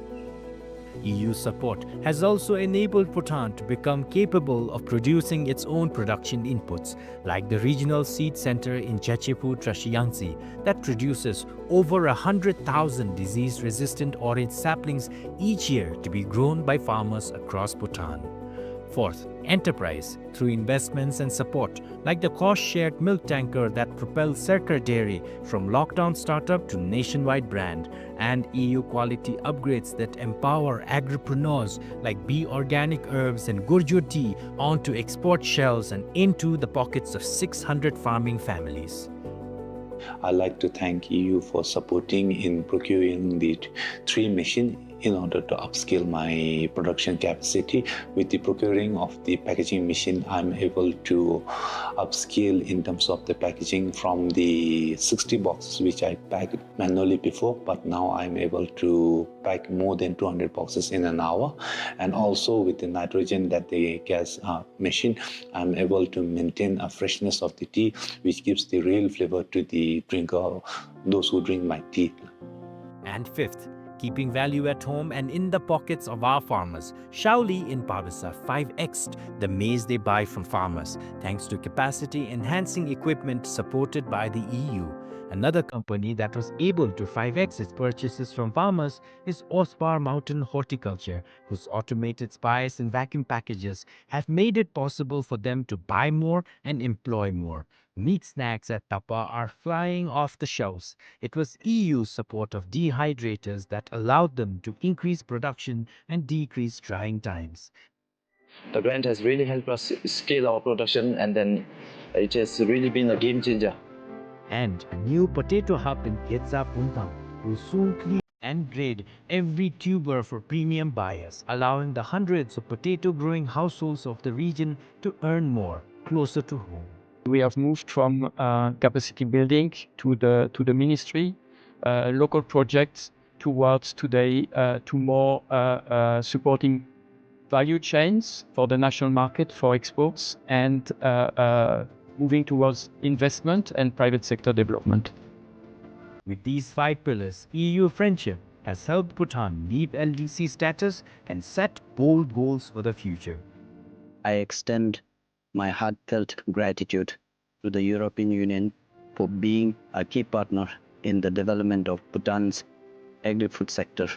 E U support has also enabled Bhutan to become capable of producing its own production inputs, like the regional seed center in Jachepu Trashiyangtse that produces over a hundred thousand disease-resistant orange saplings each year to be grown by farmers across Bhutan. Fourth, enterprise through investments and support, like the cost-shared milk tanker that propelled Sarkar Dairy from lockdown startup to nationwide brand, and E U quality upgrades that empower agripreneurs like Be Organic Herbs and Gurjo Tea onto export shelves and into the pockets of six hundred farming families. I'd like to thank E U for supporting in procuring the three machine in order to upscale my production capacity. With the procuring of the packaging machine, I'm able to upscale in terms of the packaging from the sixty boxes which I packed manually before, but now I'm able to pack more than two hundred boxes in an hour. And also with the nitrogen that the gas, uh, machine, I'm able to maintain a freshness of the tea, which gives the real flavor to the drinker, those who drink my tea. And fifth, keeping value at home and in the pockets of our farmers. Shaoli in Pabesa five X'd the maize they buy from farmers, thanks to capacity-enhancing equipment supported by the E U. Another company that was able to five X its purchases from farmers is Ospar Mountain Horticulture, whose automated spires and vacuum packages have made it possible for them to buy more and employ more. Meat snacks at Tapa are flying off the shelves. It was E U support of dehydrators that allowed them to increase production and decrease drying times. The grant has really helped us scale our production, and then it has really been a game changer. And a new potato hub in Gedza Pungtang will soon clean and grade every tuber for premium buyers, allowing the hundreds of potato growing households of the region to earn more, closer to home. We have moved from, uh, capacity building to the, to the ministry, uh, local projects towards today, uh, to more, uh, uh, supporting value chains for the national market for exports and, uh, uh, moving towards investment and private sector development. With these five pillars, E U friendship has helped Bhutan leave L D C status and set bold goals for the future. I extend my heartfelt gratitude to the European Union for being a key partner in the development of Bhutan's agri-food sector.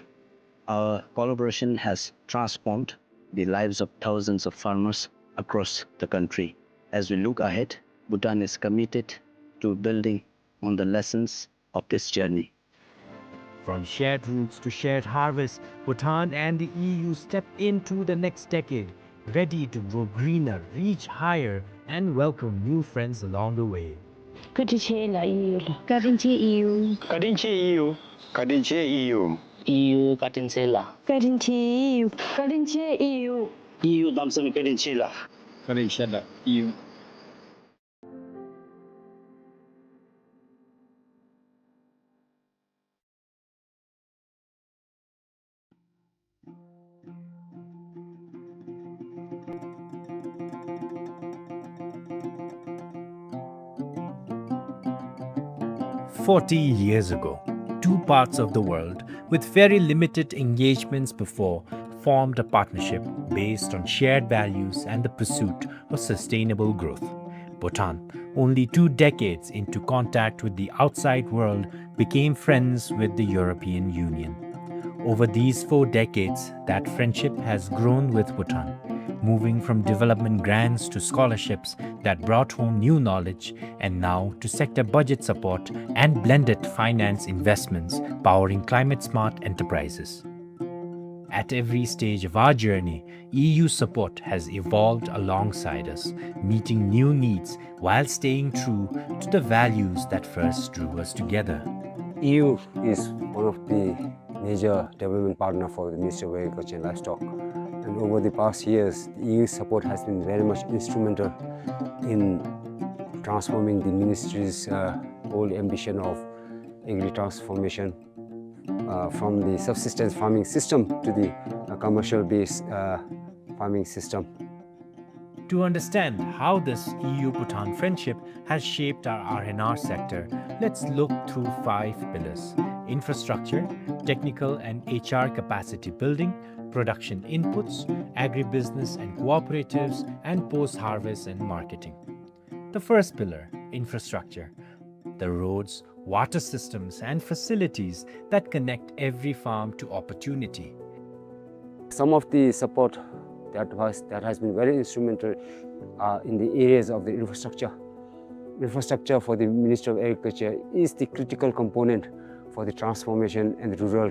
Our collaboration has transformed the lives of thousands of farmers across the country. As we look ahead, Bhutan is committed to building on the lessons of this journey. From shared roots to shared harvest, Bhutan and the E U step into the next decade, ready to grow greener, reach higher, and welcome new friends along the way. བཀའ་དྲིན་ཆེ་ལགས་ཨི་ཡུ་ལགས། བཀའ་དྲིན་ཆེ་ཨི་ཡུ། བཀའ་དྲིན་ཆེ་ཨི་ཡུ། བཀའ་དྲིན་ཆེ་ཨི་ཡུ། ཨི་ཡུ་བཀའ་དྲིན་ཆེ་ལགས། བཀའ་དྲིན་ཆེ་ཨི་ཡུ། བཀའ་དྲིན་ཆེ་ཨི་ཡུ། ཨི་ཡུ་གནམ་མེད་ས་མེད་བཀའ་དྲིན་ཆེ་ལགས། བཀའ་དྲིན་ཆེ་ལགས་ཨི་ཡུ། Forty years ago, two parts of the world with very limited engagements before formed a partnership based on shared values and the pursuit of sustainable growth. Bhutan, only two decades into contact with the outside world, became friends with the European Union. Over these four decades, that friendship has grown with Bhutan, moving from development grants to scholarships that brought home new knowledge, and now to sector budget support and blended finance investments powering climate-smart enterprises. At every stage of our journey, E U support has evolved alongside us, meeting new needs while staying true to the values that first drew us together. E U is one of the major development partner for the Ministry of Agriculture and Livestock. And over the past years, the E U support has been very much instrumental in transforming the ministry's, uh, bold ambition of agri-transformation, uh, from the subsistence farming system to the, uh, commercial-based, uh, farming system. To understand how this E U Bhutan friendship has shaped our R and R sector, let's look through five pillars: infrastructure, technical and H R capacity building, production inputs, agribusiness and cooperatives, and post-harvest and marketing. The first pillar, infrastructure. The roads, water systems, and facilities that connect every farm to opportunity. Some of the support that was, that has been very instrumental, uh, in the areas of the infrastructure. Infrastructure for the Ministry of Agriculture is the critical component for the transformation and rural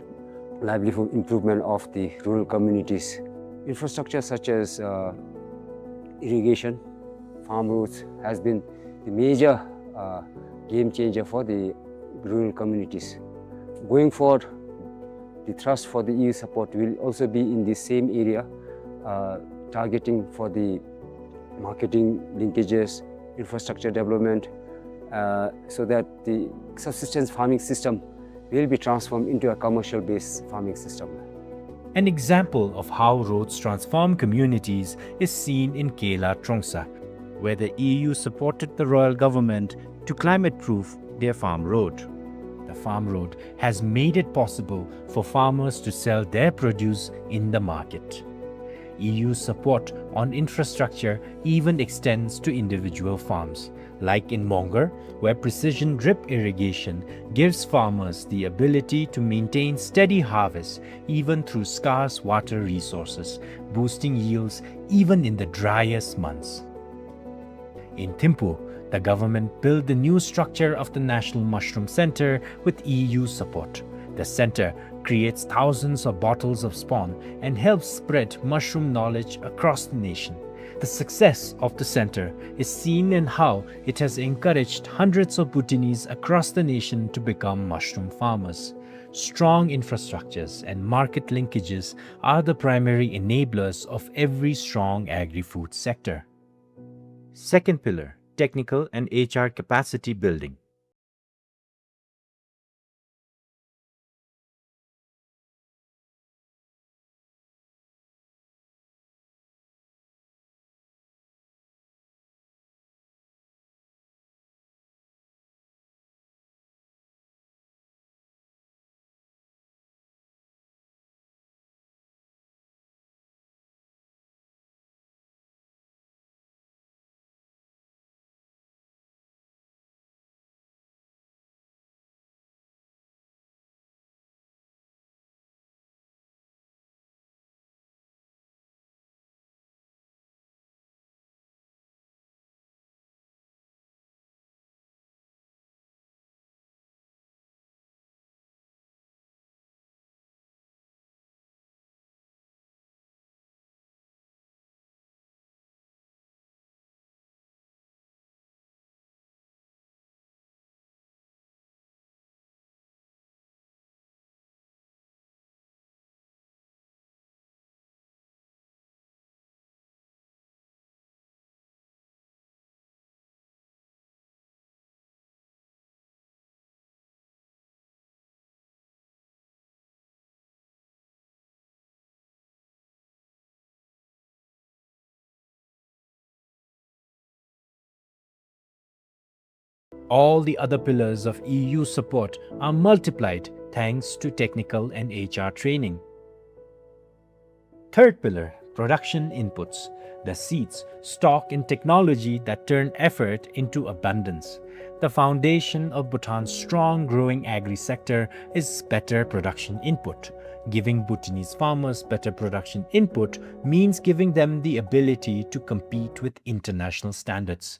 livelihood improvement of the rural communities. Infrastructure such as, uh, irrigation, farm roads has been the major, uh, game changer for the rural communities. Going forward, the thrust for the E U support will also be in the same area, uh, targeting for the marketing linkages, infrastructure development, uh, so that the subsistence farming system will be transformed into a commercial-based farming system. An example of how roads transform communities is seen in Kela Trongsak, where the E U supported the royal government to climate-proof their farm road. The farm road has made it possible for farmers to sell their produce in the market. E U support on infrastructure even extends to individual farms, like in Mongar, where precision drip irrigation gives farmers the ability to maintain steady harvest even through scarce water resources, boosting yields even in the driest months. In Thimphu, The government built the new structure of the National Mushroom Center with E U support. The center creates thousands of bottles of spawn and helps spread mushroom knowledge across the nation. The success of the center is seen in how it has encouraged hundreds of Bhutanese across the nation to become mushroom farmers. Strong infrastructures and market linkages are the primary enablers of every strong agri-food sector. Second pillar, technical and H R capacity building. All the other pillars of E U support are multiplied thanks to technical and H R training. Third pillar, production inputs, the seeds, stock and technology that turn effort into abundance. The foundation of Bhutan's strong growing agri-sector is better production input. Giving Bhutanese farmers better production input means giving them the ability to compete with international standards.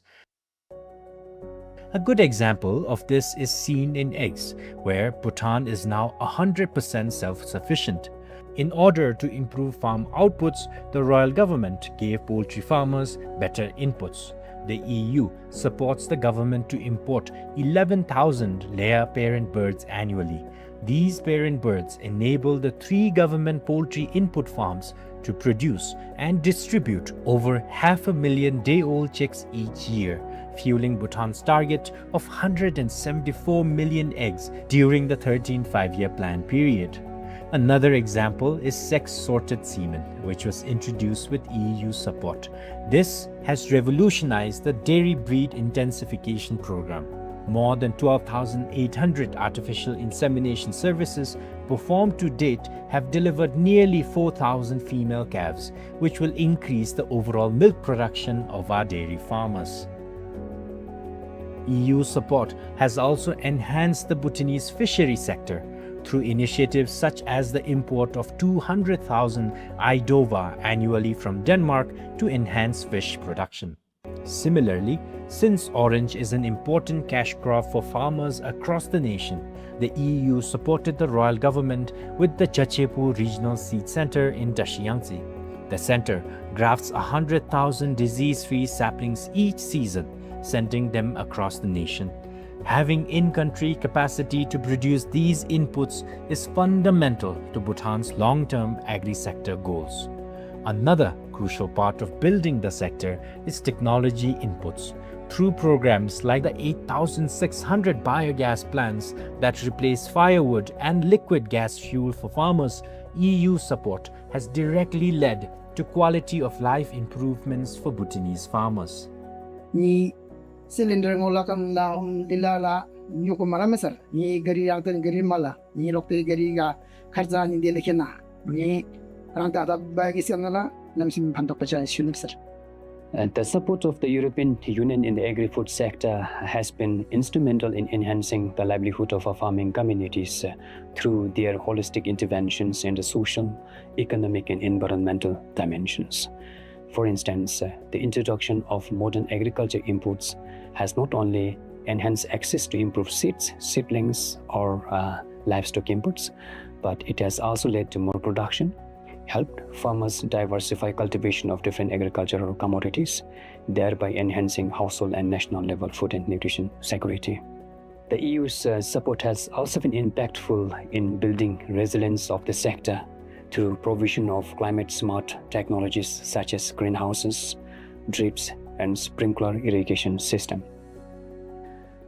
A good example of this is seen in eggs, where Bhutan is now a hundred percent self-sufficient. In order to improve farm outputs, the royal government gave poultry farmers better inputs. The E U supports the government to import eleven thousand layer parent birds annually. These parent birds enable the three government poultry input farms to produce and distribute over half a million day-old chicks each year, fueling Bhutan's target of hundred and seventy-four million eggs during the thirteenth Five-Year Plan period. Another example is sex-sorted semen, which was introduced with E U support. This has revolutionized the dairy breed intensification program. More than twelve thousand eight hundred artificial insemination services performed to date have delivered nearly four thousand female calves, which will increase the overall milk production of our dairy farmers. E U support has also enhanced the Bhutanese fishery sector through initiatives such as the import of two hundred thousand eidova annually from Denmark to enhance fish production. Similarly, since orange is an important cash crop for farmers across the nation, the E U supported the royal government with the Jachepu Regional Seed Center in Dashiyangtse. The center grafts a hundred thousand disease-free saplings each season, sending them across the nation. Having in-country capacity to produce these inputs is fundamental to Bhutan's long-term agri-sector goals. Another crucial part of building the sector is technology inputs. Through programs like the eight thousand six hundred biogas plants that replace firewood and liquid gas fuel for farmers, E U support has directly led to quality of life improvements for Bhutanese farmers. Ni cylinder ngo la kam la, um, lila la, nyuku mala mesar. Ni gari yang ten gari mala. Ni lokte gari ga kharcha ni dele kena. Ni rang ta ta bagi siam la, nam sim phantok pacha shulum sir. And the support of the European Union in the agri-food sector has been instrumental in enhancing the livelihood of our farming communities, uh, through their holistic interventions in the social, economic, and environmental dimensions. For instance, uh, the introduction of modern agriculture inputs has not only enhanced access to improved seeds, seedlings, or, uh, livestock inputs, but it has also led to more production, helped farmers diversify cultivation of different agricultural commodities, thereby enhancing household and national level food and nutrition security. The E U's, uh, support has also been impactful in building resilience of the sector through provision of climate-smart technologies such as greenhouses, drips, and sprinkler irrigation system.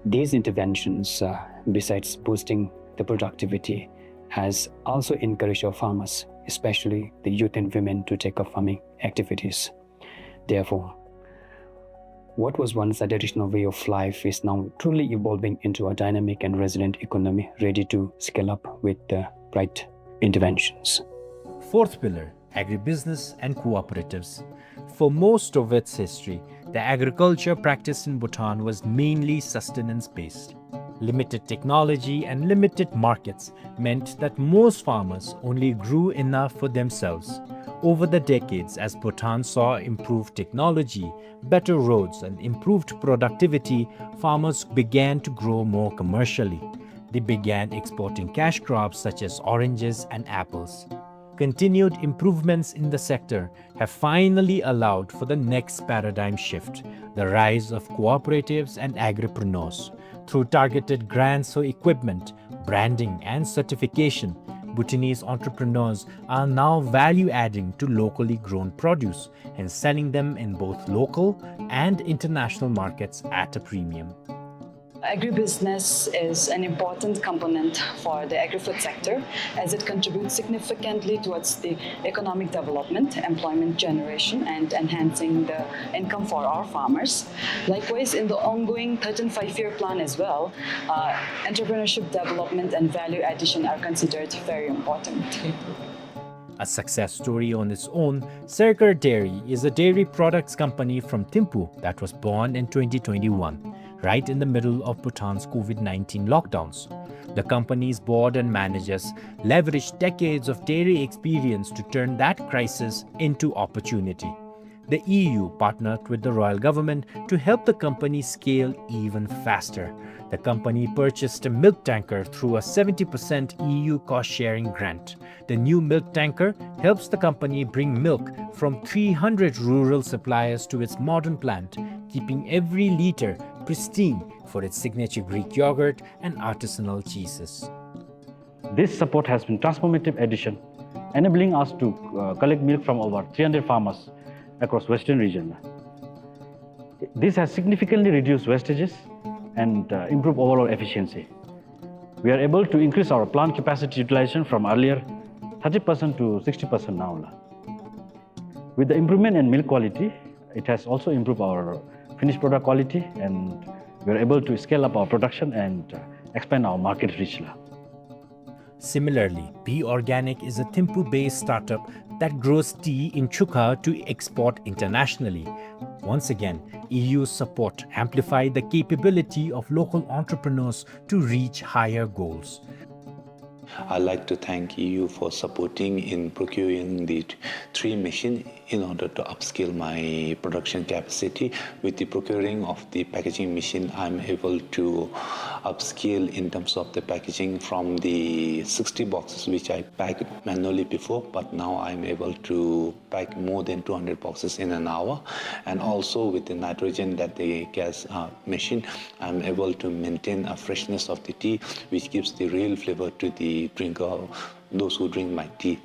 These interventions, uh, besides boosting the productivity, has also encouraged our farmers, especially the youth and women, to take up farming activities. Therefore, what was once a traditional way of life is now truly evolving into a dynamic and resilient economy ready to scale up with the right interventions. Fourth pillar, agribusiness and cooperatives. For most of its history, the agriculture practiced in Bhutan was mainly sustenance-based. Limited technology and limited markets meant that most farmers only grew enough for themselves. Over the decades, as Bhutan saw improved technology, better roads, and improved productivity, farmers began to grow more commercially. They began exporting cash crops such as oranges and apples. Continued improvements in the sector have finally allowed for the next paradigm shift, the rise of cooperatives and agripreneurs. Through targeted grants for equipment, branding, and certification, Bhutanese entrepreneurs are now value-adding to locally grown produce and selling them in both local and international markets at a premium. Agribusiness is an important component for the agri-food sector, as it contributes significantly towards the economic development, employment generation, and enhancing the income for our farmers. Likewise, in the ongoing thirteenth Five-Year Plan as well, uh, entrepreneurship development and value addition are considered very important. A success story on its own, Serkar Dairy is a dairy products company from Thimphu that was born in twenty twenty-one, right in the middle of Bhutan's COVID nineteen lockdowns. The company's board and managers leveraged decades of dairy experience to turn that crisis into opportunity. The E U partnered with the royal government to help the company scale even faster. The company purchased a milk tanker through a seventy percent E U cost-sharing grant. The new milk tanker helps the company bring milk from three hundred rural suppliers to its modern plant, keeping every liter pristine for its signature Greek yogurt and artisanal cheeses. This support has been transformative addition, enabling us to, uh, collect milk from over three hundred farmers across western region. This has significantly reduced wastages and, uh, improved overall efficiency. We are able to increase our plant capacity utilization from earlier thirty percent to sixty percent now la. With the improvement in milk quality, it has also improved our finished product quality, and we are able to scale up our production and, uh, expand our market reach la. Similarly, Be Organic is a Thimphu-based startup that grows tea in Chukha to export internationally. Once again, E U support amplified the capability of local entrepreneurs to reach higher goals. I'd like to thank E U for supporting in procuring the t-, three machine in order to upscale my production capacity. With the procuring of the packaging machine, I'm able to upscale in terms of the packaging from the sixty boxes which I packed manually before, but now I'm able to pack more than two hundred boxes in an hour. And also with the nitrogen that the gas, uh, machine, I'm able to maintain a freshness of the tea, which gives the real flavor to the drinker, those who drink my tea.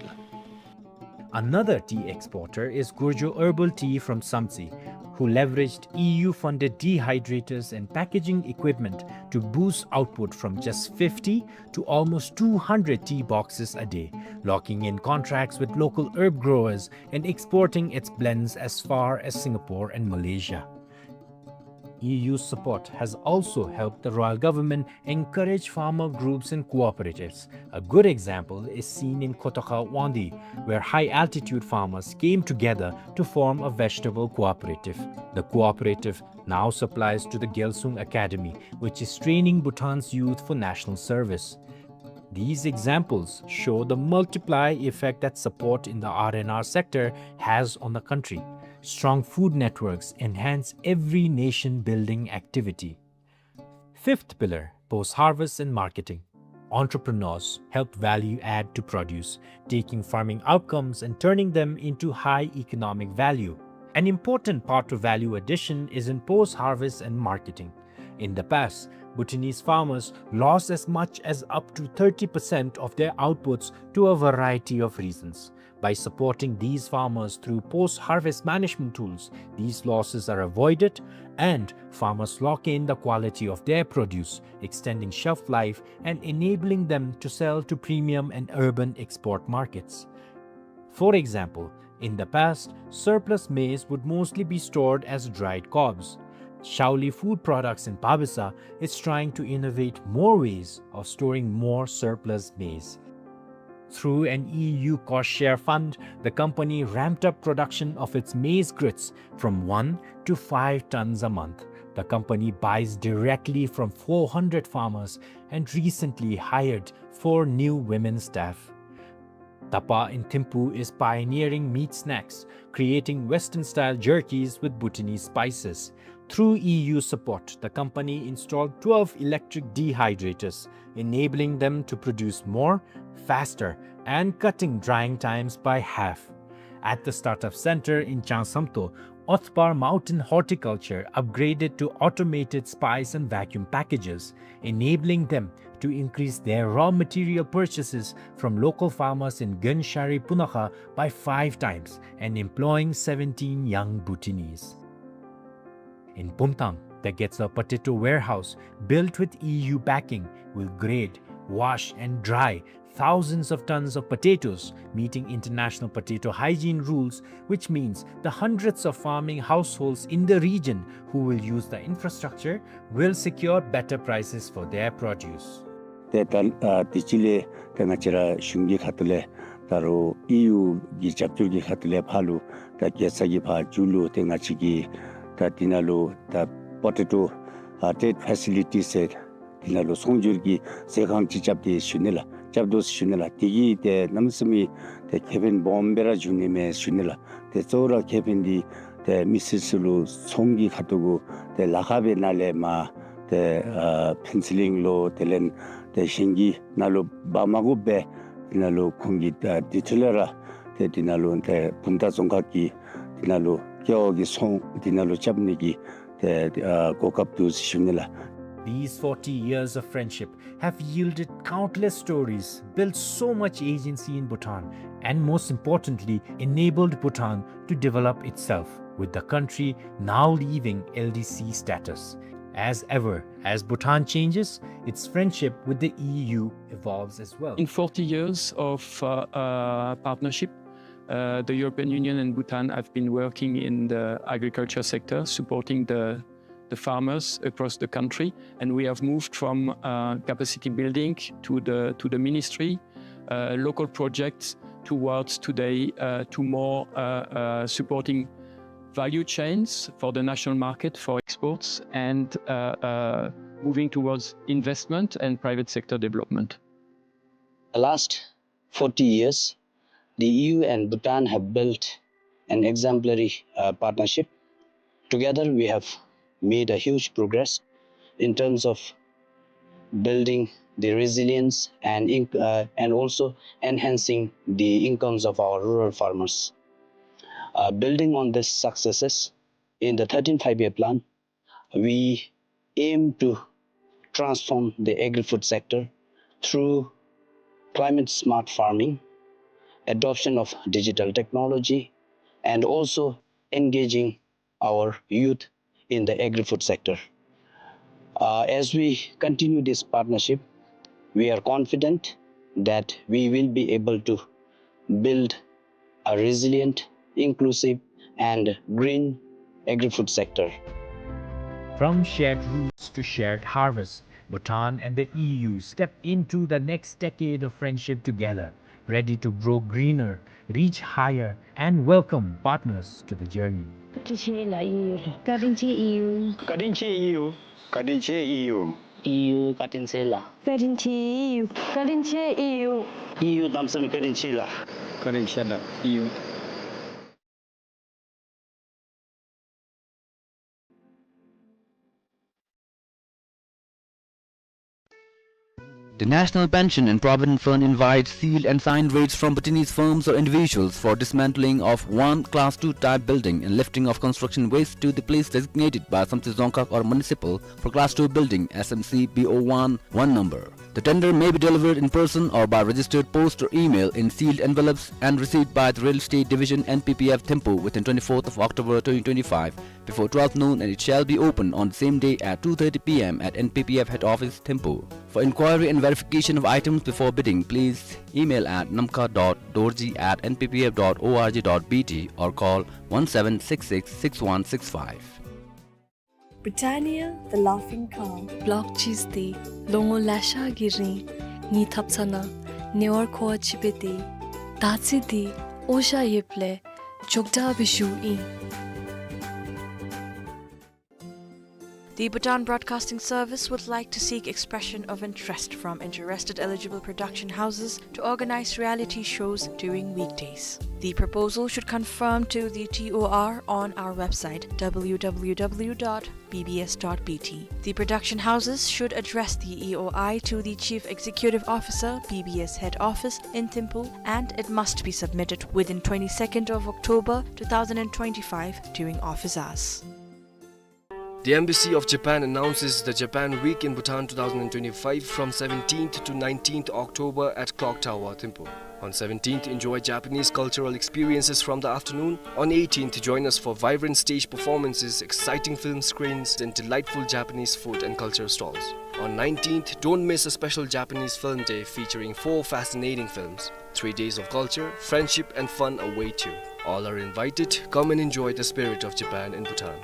Another tea exporter is Gurjo Herbal Tea from Samtse, who leveraged E U-funded dehydrators and packaging equipment to boost output from just fifty to almost two hundred tea boxes a day, locking in contracts with local herb growers and exporting its blends as far as Singapore and Malaysia. E U support has also helped the royal government encourage farmer groups and cooperatives. A good example is seen in Kotokha Wangdi, where high-altitude farmers came together to form a vegetable cooperative. The cooperative now supplies to the Gyalsung Academy, which is training Bhutan's youth for national service. These examples show the multiply effect that support in the R and R sector has on the country. Strong food networks enhance every nation-building activity. Fifth pillar, post-harvest and marketing. Entrepreneurs help value add to produce, taking farming outcomes and turning them into high economic value. An important part of value addition is in post-harvest and marketing. In the past, Bhutanese farmers lost as much as up to thirty percent of their outputs to a variety of reasons. By supporting these farmers through post-harvest management tools, these losses are avoided and farmers lock in the quality of their produce, extending shelf life and enabling them to sell to premium and urban export markets. For example, in the past, surplus maize would mostly be stored as dried cobs. Shaoli Food Products in Pabesa is trying to innovate more ways of storing more surplus maize. Through an E U cost share fund, the company ramped up production of its maize grits from one to five tons a month. The company buys directly from four hundred farmers and recently hired four new women staff. Tapa in Thimphu is pioneering meat snacks, creating Western-style jerkies with Bhutanese spices. Through E U support, the company installed twelve electric dehydrators, enabling them to produce more, faster, and cutting drying times by half. At the Startup Center in Changsamto, Othpar Mountain Horticulture upgraded to automated spice and vacuum packages, enabling them to increase their raw material purchases from local farmers in Gönshari Punakha by five times and employing seventeen young Bhutanese. In Pumtang, the Getsa potato warehouse, built with E U backing, will grade, wash, and dry thousands of tons of potatoes, meeting international potato hygiene rules, which means the hundreds of farming households in the region who will use the infrastructure will secure better prices for their produce. ཏེ་ད་ཨ་དེ་ཅིག་ལས་ཏེ་ང་བཅས་ར་གཞུང་གི་ཁ་ཐུག་ལས་ད་རུང་ཨི་ཡུ་གི་རྒྱབ་སྐྱོར་གྱི་ཁ་ཐུག་ལས་ཕར་ལུ་ད་རྒྱལ་ས་གི་ཕར་མཇུག་ལུ་ཏེ་ང་བཅས་ཀྱིས་ད་དེ་ནང་ལུ་ད་པོ་ཊེ་ཊོ་ཨ་ཊེཌ་ཕེ་སི་ལི་ཊི་ཟེར་དེ་ནང་ལུ་ཚོང་སྒྱུར་གྱི་ཟས་ཁང་ཅིག་རྐྱབ་སྟེ་ཞུ་ནི་ལགས། རྐྱབ་དོ་ཞུ་ནི་ལགས། དེ་གིས་ཏེ་གནམ་མེད་ས་མེད་ཏེ་ཁེ་ཕན་སྦོམ་སྦེ་ར་འབྱུང་ནི་མས་ཞུ་ནི་ལགས། ཏེ་གཙོ་བོ་ར་ཁེ་ཕན་འདི་ཏེ་མི་སེར་ཚུ་ལུ་ཚོང་གི་ཁ་ཐུག་གུ་ཏེ་ལཱ་ཁག་སྦེ་ནཱ་ལས་མར་ཏེ་ཨ་ཕུན་ཚོགས་གླིང་ལུ་དེ་ལས་ཏེ་གཞན་གྱི་ནང་ལུ་འབག་མ་དགོ་པར་དེ་ནང་ལུ་ཁོང་གིས་ཏེ་དེ་འཕྲོ་ལས་ར་ཏེ་དེ་ནང་ལུ་ཏེ་བུམ་ཐང་རྫོང་ཁག་གི་དེ་ནང་ལུ་ཀེ་བ་གི་ཚོང་དེ་ནང་ལུ་རྐྱབ་ནི་གི་ཏེ་ཨ་གོ་སྐབས་འདུག་ཞུ་ནི་ལགས། These forty years of friendship have yielded countless stories, built so much agency in Bhutan, and most importantly, enabled Bhutan to develop itself, with the country now leaving L D C status. As ever, as Bhutan changes, its friendship with the E U evolves as well. In forty years of uh, uh, partnership, uh, the European Union and Bhutan have been working in the agriculture sector, supporting the the farmers across the country, and we have moved from uh, capacity building to the to the ministry, uh, local projects towards today uh, to more uh, uh, supporting value chains for the national market for exports and uh, uh, moving towards investment and private sector development. The last forty years, the E U and Bhutan have built an exemplary uh, partnership. Together, we have made a huge progress in terms of building the resilience and inc- uh, and also enhancing the incomes of our rural farmers. Uh, building on these successes, in the thirteenth Five-Year Plan, we aim to transform the agri-food sector through climate-smart farming, adoption of digital technology, and also engaging our youth in the agri-food sector. Uh, as we continue this partnership, we are confident that we will be able to build a resilient, inclusive, and green agri-food sector. From shared roots to shared harvest, Bhutan and the E U step into the next decade of friendship together, ready to grow greener, reach higher, and welcome partners to the journey. བཀའ་དྲིན་ཆེ་ལགས་ཨི་ཡུ་ལུ། བཀའ་དྲིན་ཆེ་ཨི་ཡུ། བཀའ་དྲིན་ཆེ་ཨི་ཡུ། བཀའ་དྲིན་ཆེ་ཨི་ཡུ། ཨི་ཡུ་བཀའ་དྲིན་ཆེ་ལགས། བཀའ་དྲིན་ཆེ་ཨི་ཡུ། བཀའ་དྲིན་ཆེ་ཨི་ཡུ། ཨི་ཡུ་གནམ་མེད་ས་མེད་བཀའ་དྲིན་ཆེ་ལགས། བཀའ་དྲིན་ཆེ་ལགས་ཨི་ཡུ། The National Pension and Provident Fund invites sealed and signed rates from Bhutanese firms or individuals for dismantling of one Class two type building and lifting of construction waste to the place designated by Samtse Dzongkhag or municipal for Class two building, S M C B O one, one number. The tender may be delivered in person or by registered post or email in sealed envelopes and received by the Real Estate Division, N P P F, Thimphu within twenty-fourth of October twenty twenty-five before twelve noon, and it shall be opened on the same day at two thirty P M at N P P F head office, Thimphu. For inquiry and verification of items before bidding, please email at namkha dot dorji at N P P F dot org dot B T or call one seven six six six one six five. Britannia, the laughing cow. Block cheese འདི་ལོ་ངོ་ལེ་ཤ་གི་རིང་ངེའི་ཐབ་ཚང་ནང་ཉེ་བར་མཁོ་བ་ཅིག་འབད་དེ། ད་ཅི་འདི་ཨོ་ཞ་ཡོདཔ་ལས་མགྱོགས་དྲགས་སྦེ་བཞུ་ཡི། The Bhutan Broadcasting Service would like to seek expression of interest from interested eligible production houses to organize reality shows during weekdays. The proposal should conform to the T O R on our website, W W W dot B B S dot B T. The production houses should address the E O I to the Chief Executive Officer, B B S Head Office in Thimphu, and it must be submitted within twenty-second of October two thousand and twenty-five during office hours. The Embassy of Japan announces the Japan Week in Bhutan two thousand and twenty-five from seventeenth to nineteenth October at Clock Tower, Thimphu. On seventeenth, enjoy Japanese cultural experiences from the afternoon. On eighteenth, join us for vibrant stage performances, exciting film screenings, and delightful Japanese food and culture stalls. On nineteenth, don't miss a special Japanese film day featuring four fascinating films. Three days of culture, friendship, and fun await you. All are invited. Come and enjoy the spirit of Japan in Bhutan.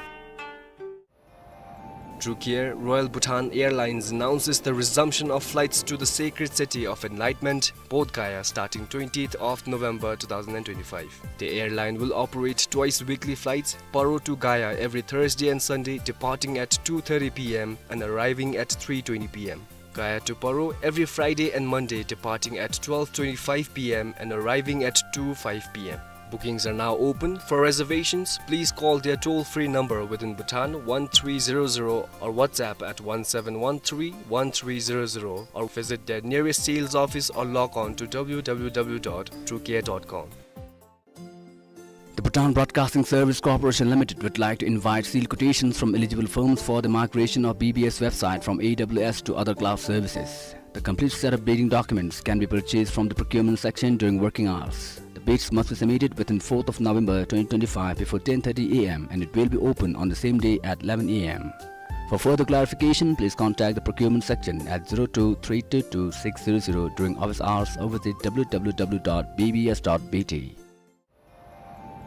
Druk Air, Royal Bhutan Airlines, announces the resumption of flights to the sacred city of enlightenment, Bodh Gaya, starting twentieth of November two thousand and twenty-five. The airline will operate twice weekly flights, Paro to Gaya every Thursday and Sunday, departing at two thirty P M and arriving at three twenty P M. Gaya to Paro every Friday and Monday, departing at twelve twenty-five P M and arriving at two five P M. Bookings are now open. For reservations, please call their toll-free number within Bhutan, one three zero zero, or WhatsApp at one seven one three one three zero zero, or visit their nearest sales office or log on to W W W dot drukair dot com. The Bhutan Broadcasting Service Corporation Limited would like to invite sealed quotations from eligible firms for the migration of B B S website from A W S to other cloud services. The complete set of bidding documents can be purchased from the procurement section during working hours. The bids must be submitted within fourth of November twenty twenty-five before ten thirty A M and it will be open on the same day at eleven A M. For further clarification, please contact the procurement section at zero two three two two six zero zero during office hours or visit W W W dot B B S dot B T.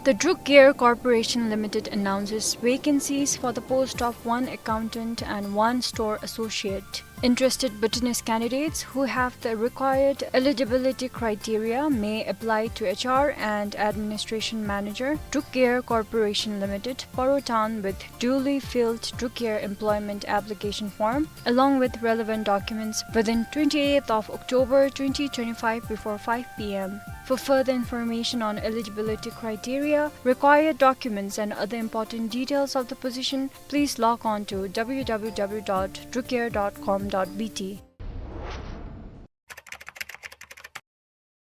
The Druk Air Corporation Limited announces vacancies for the post of one accountant and one store associate. Interested Bhutanese candidates who have the required eligibility criteria may apply to H R and Administration Manager, Druk Air Corporation Limited, Paro Town, with duly filled Druk Air employment application form along with relevant documents within twenty-eighth of October twenty twenty-five before five P M. For further information on eligibility criteria, required documents and other important details of the position, please log on to W W W dot drukair dot com dot B T.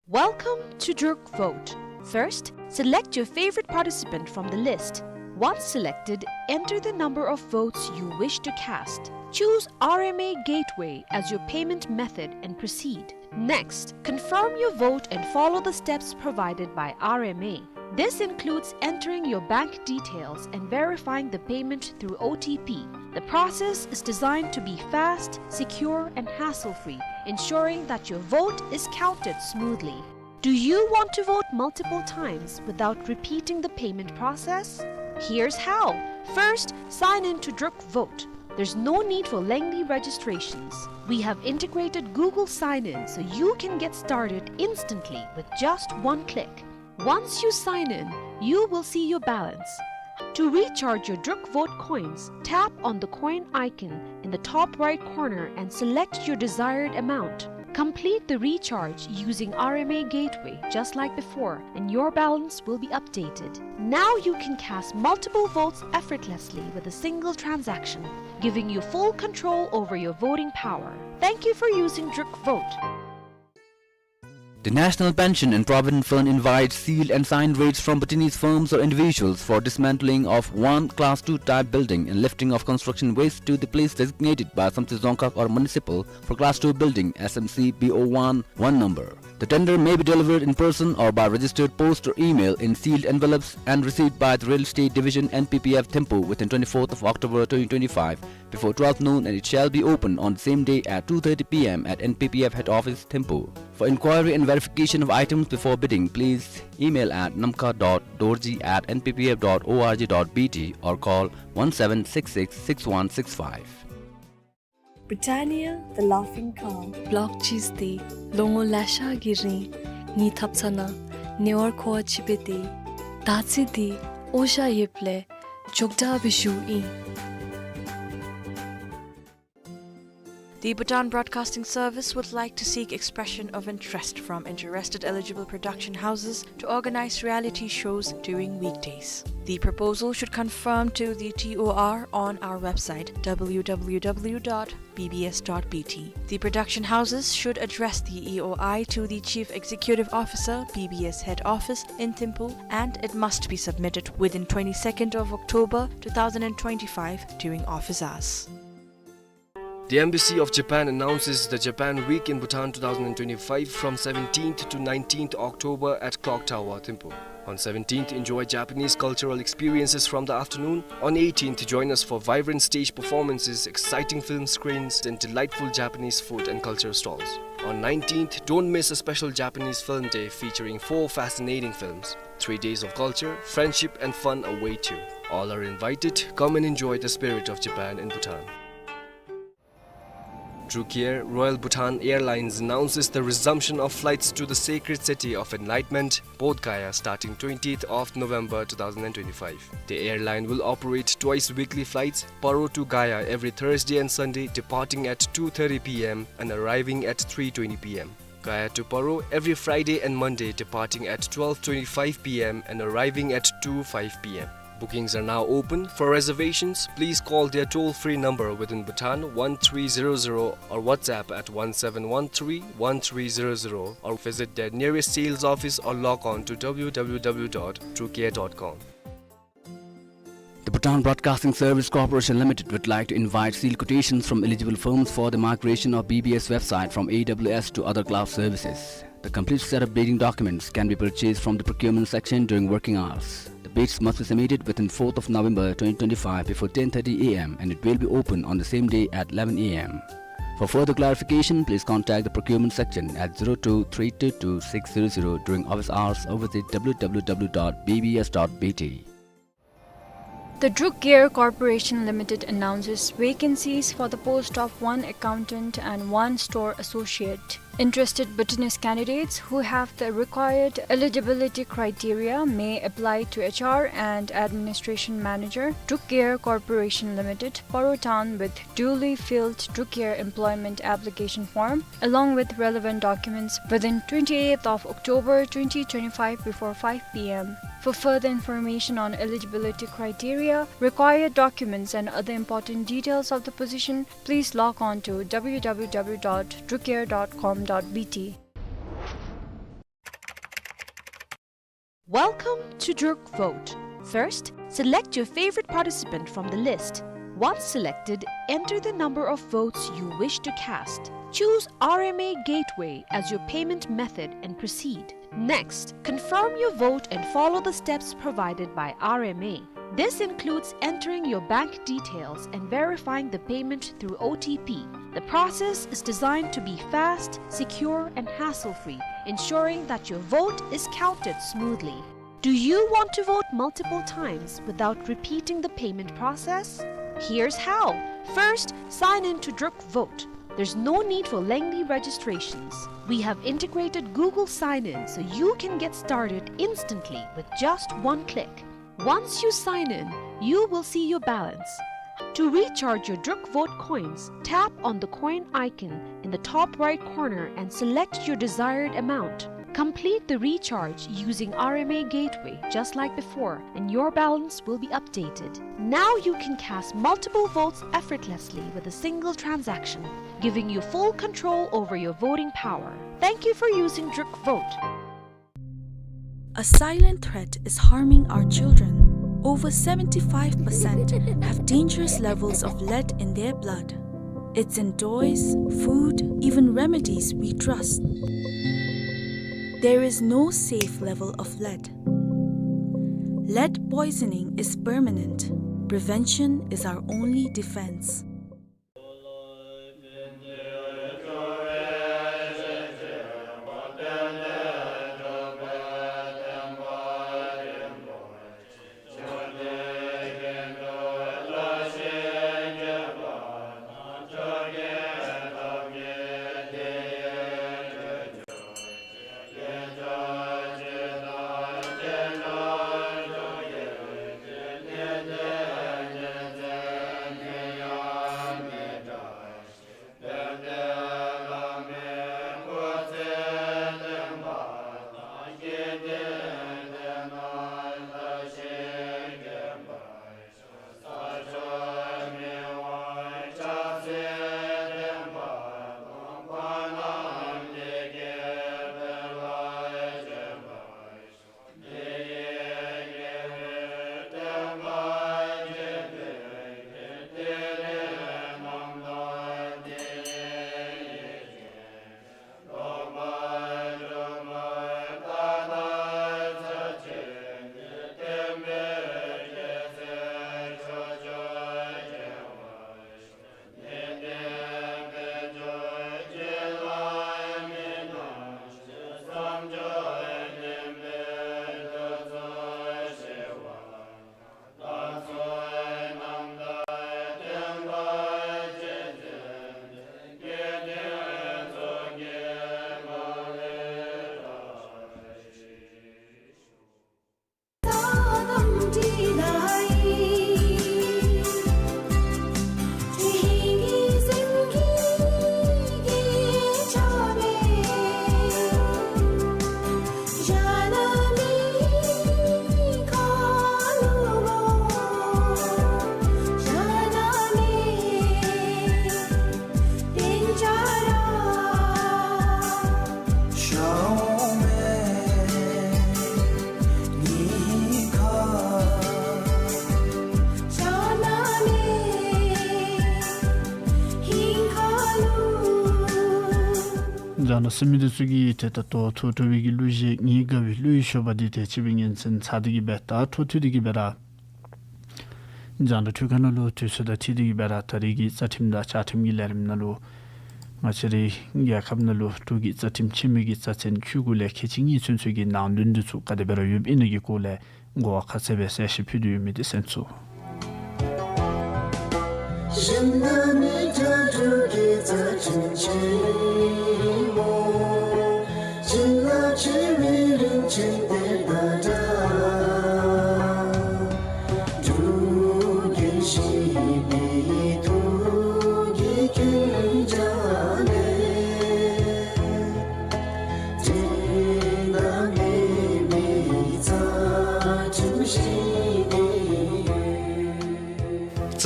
Welcome to Druk Vote. First, select your favorite participant from the list. Once selected, enter the number of votes you wish to cast. Choose R M A Gateway as your payment method and proceed. Next, confirm your vote and follow the steps provided by R M A. This includes entering your bank details and verifying the payment through O T P. The process is designed to be fast, secure, and hassle-free, ensuring that your vote is counted smoothly. Do you want to vote multiple times without repeating the payment process? Here's how. First, sign in to Druk Vote. There's no need for lengthy registrations. We have integrated Google Sign-In so you can get started instantly with just one click. Once you sign in, you will see your balance. To recharge your Druk Vote coins, tap on the coin icon in the top right corner and select your desired amount. Complete the recharge using R M A Gateway just like before, and your balance will be updated. Now you can cast multiple votes effortlessly with a single transaction. giving you full control over your voting power. Thank you for using Druk Vote. The National Pension and Provident Fund invites sealed and signed rates from Bhutanese firms or individuals for dismantling of one Class two type building and lifting of construction waste to the place designated by Samtse Dzongkhag or municipal for Class two building, S M C B O one, one number. The tender may be delivered in person or by registered post or email in sealed envelopes and received by the Real Estate Division, N P P F, Thimphu within twenty-fourth of October twenty twenty-five before twelve noon, and it shall be open on the same day at two thirty P M at N P P F head office, Thimphu. For inquiry and verification of items before bidding, please email at namkha dot dorji at N P P F dot org dot B T or call one seven six six six one six five. Britannia, the laughing cow. Block cheese འདི་ལོ་ངོ་ལེ་ཤ་གི་རིང་ངེའི་ཐབ་ཚང་ནང་ནེ་ཝར་ཁོ་བ་ཅིག་སྦེ་སྡོད། ད་ཅི་འདི་ཨོ་ཤ་ཡོདཔ་ལས་ཅོག་འཐདཔ་སྦེ་བཞུགས་ཡི། The Bhutan Broadcasting Service would like to seek expression of interest from interested eligible production houses to organize reality shows during weekdays. The proposal should conform to the T O R on our website, W W W dot B B S dot B T. The production houses should address the E O I to the Chief Executive Officer, B B S Head Office in Thimphu, and it must be submitted within twenty-second of October two thousand and twenty-five during office hours. The Embassy of Japan announces the Japan Week in Bhutan two thousand and twenty-five from seventeenth to nineteenth October at Clock Tower, Thimphu. On seventeenth, enjoy Japanese cultural experiences from the afternoon. On eighteenth, join us for vibrant stage performances, exciting film screenings, and delightful Japanese food and culture stalls. On nineteenth, don't miss a special Japanese film day featuring four fascinating films. Three days of culture, friendship, and fun await you. All are invited. Come and enjoy the spirit of Japan in Bhutan. Druk Air, Royal Bhutan Airlines, announces the resumption of flights to the sacred city of enlightenment, Bodh Gaya, starting twentieth of November two thousand and twenty-five. The airline will operate twice weekly flights, Paro to Gaya every Thursday and Sunday, departing at two thirty P M and arriving at three twenty P M. Gaya to Paro every Friday and Monday, departing at twelve twenty-five P M and arriving at two five P M. Bookings are now open. For reservations, please call their toll-free number within Bhutan, one three zero zero, or WhatsApp at one seven one three one three zero zero, or visit their nearest sales office or log on to W W W dot drukair dot com. The Bhutan Broadcasting Service Corporation Limited would like to invite sealed quotations from eligible firms for the migration of B B S website from A W S to other cloud services. The complete set of bidding documents can be purchased from the procurement section during working hours. The bids must be submitted within fourth of November twenty twenty-five before ten thirty A M and it will be open on the same day at eleven A M. For further clarification, please contact the procurement section at zero two three two two six zero zero during office hours or visit W W W dot B B S dot B T. The Druk Air Corporation Limited announces vacancies for the post of one accountant and one store associate. Interested Bhutanese candidates who have the required eligibility criteria may apply to H R and Administration Manager, Druk Air Corporation Limited, Paro Town, with duly filled Druk Air employment application form along with relevant documents within twenty-eighth of October twenty twenty-five before five P M. For further information on eligibility criteria, required documents and other important details of the position, please log on to W W W dot drukair dot com dot B T. Welcome to Druk Vote. First, select your favorite participant from the list. Once selected, enter the number of votes you wish to cast. Choose R M A Gateway as your payment method and proceed. Next, confirm your vote and follow the steps provided by R M A. This includes entering your bank details and verifying the payment through O T P. The process is designed to be fast, secure, and hassle-free, ensuring that your vote is counted smoothly. Do you want to vote multiple times without repeating the payment process? Here's how. First, sign in to Druk Vote. There's no need for lengthy registrations. We have integrated Google Sign-In so you can get started instantly with just one click. Once you sign in, you will see your balance. To recharge your Druk Vote coins, tap on the coin icon in the top right corner and select your desired amount. Complete the recharge using R M A Gateway just like before, and your balance will be updated. Now you can cast multiple votes effortlessly with a single transaction, giving you full control over your voting power. Thank you for using Druk Vote. A silent threat is harming our children. Over seventy-five percent have dangerous levels of lead in their blood. It's in toys, food, even remedies we trust. There is no safe level of lead. Lead poisoning is permanent. Prevention is our only defense. ད་ནཱ་གསན་མི་འདི་ཚུ་གིས་ཏེ་ད་ལྟོ་ཐུགས་སྤྲོ་བའི་གི་གླུ་གཞས་ངེའི་དགའ་བའི་གླུ་ཡི་ཞོ་པ་འདི་ཏེ་ཅིག་སྦེ་ཉན་གསན་ཚར་ཏེ་གི་སྦེ་ད་འཕྲོ་མཐུད་དེ་གི་སྦེ་ར་རྒྱང་བསྒྲགས་འཕྲུལ་ཁང་ནང་ལུ་དུས་ཚོད་དང་འཁྲིལ་ཏེ་གི་སྦེ་ར་ད་རེས་ཀྱི་རྩ་ཁྲིམས་དང་བཅའ་ཁྲིམས་ཀྱི་ལས་རིམ་ནང་ལུ་ང་བཅས་རའི་རྒྱལ་ཁབ་ནང་ལུ་འབྲུག་གི་རྩ་ཁྲིམས་ཆེན་མོའི་གི་རྩ་ཚན་བཅུ་དགུ་ལས་ཁལ་གཅིག་གཉིས་ཚུན་ཚོད་ཀྱི་ནང་དོན་འདི་ཚུ་ག་དེ་སྦེ་ར་ཡོདཔ་ཨིན་ན་གི་སྐོར་ལས་གོ་བ་ཁ་གསལ་སྦེ་གསལ་བཤད་ཕུལ་ཏེ་ཡོད་མི་འདི་གསན་ཚུགས།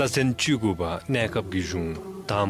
རྩ་ཚན་བཅུ་དགུ་པ། གནས་སྐབས་ཀྱི་གཞུང་། དང་པ།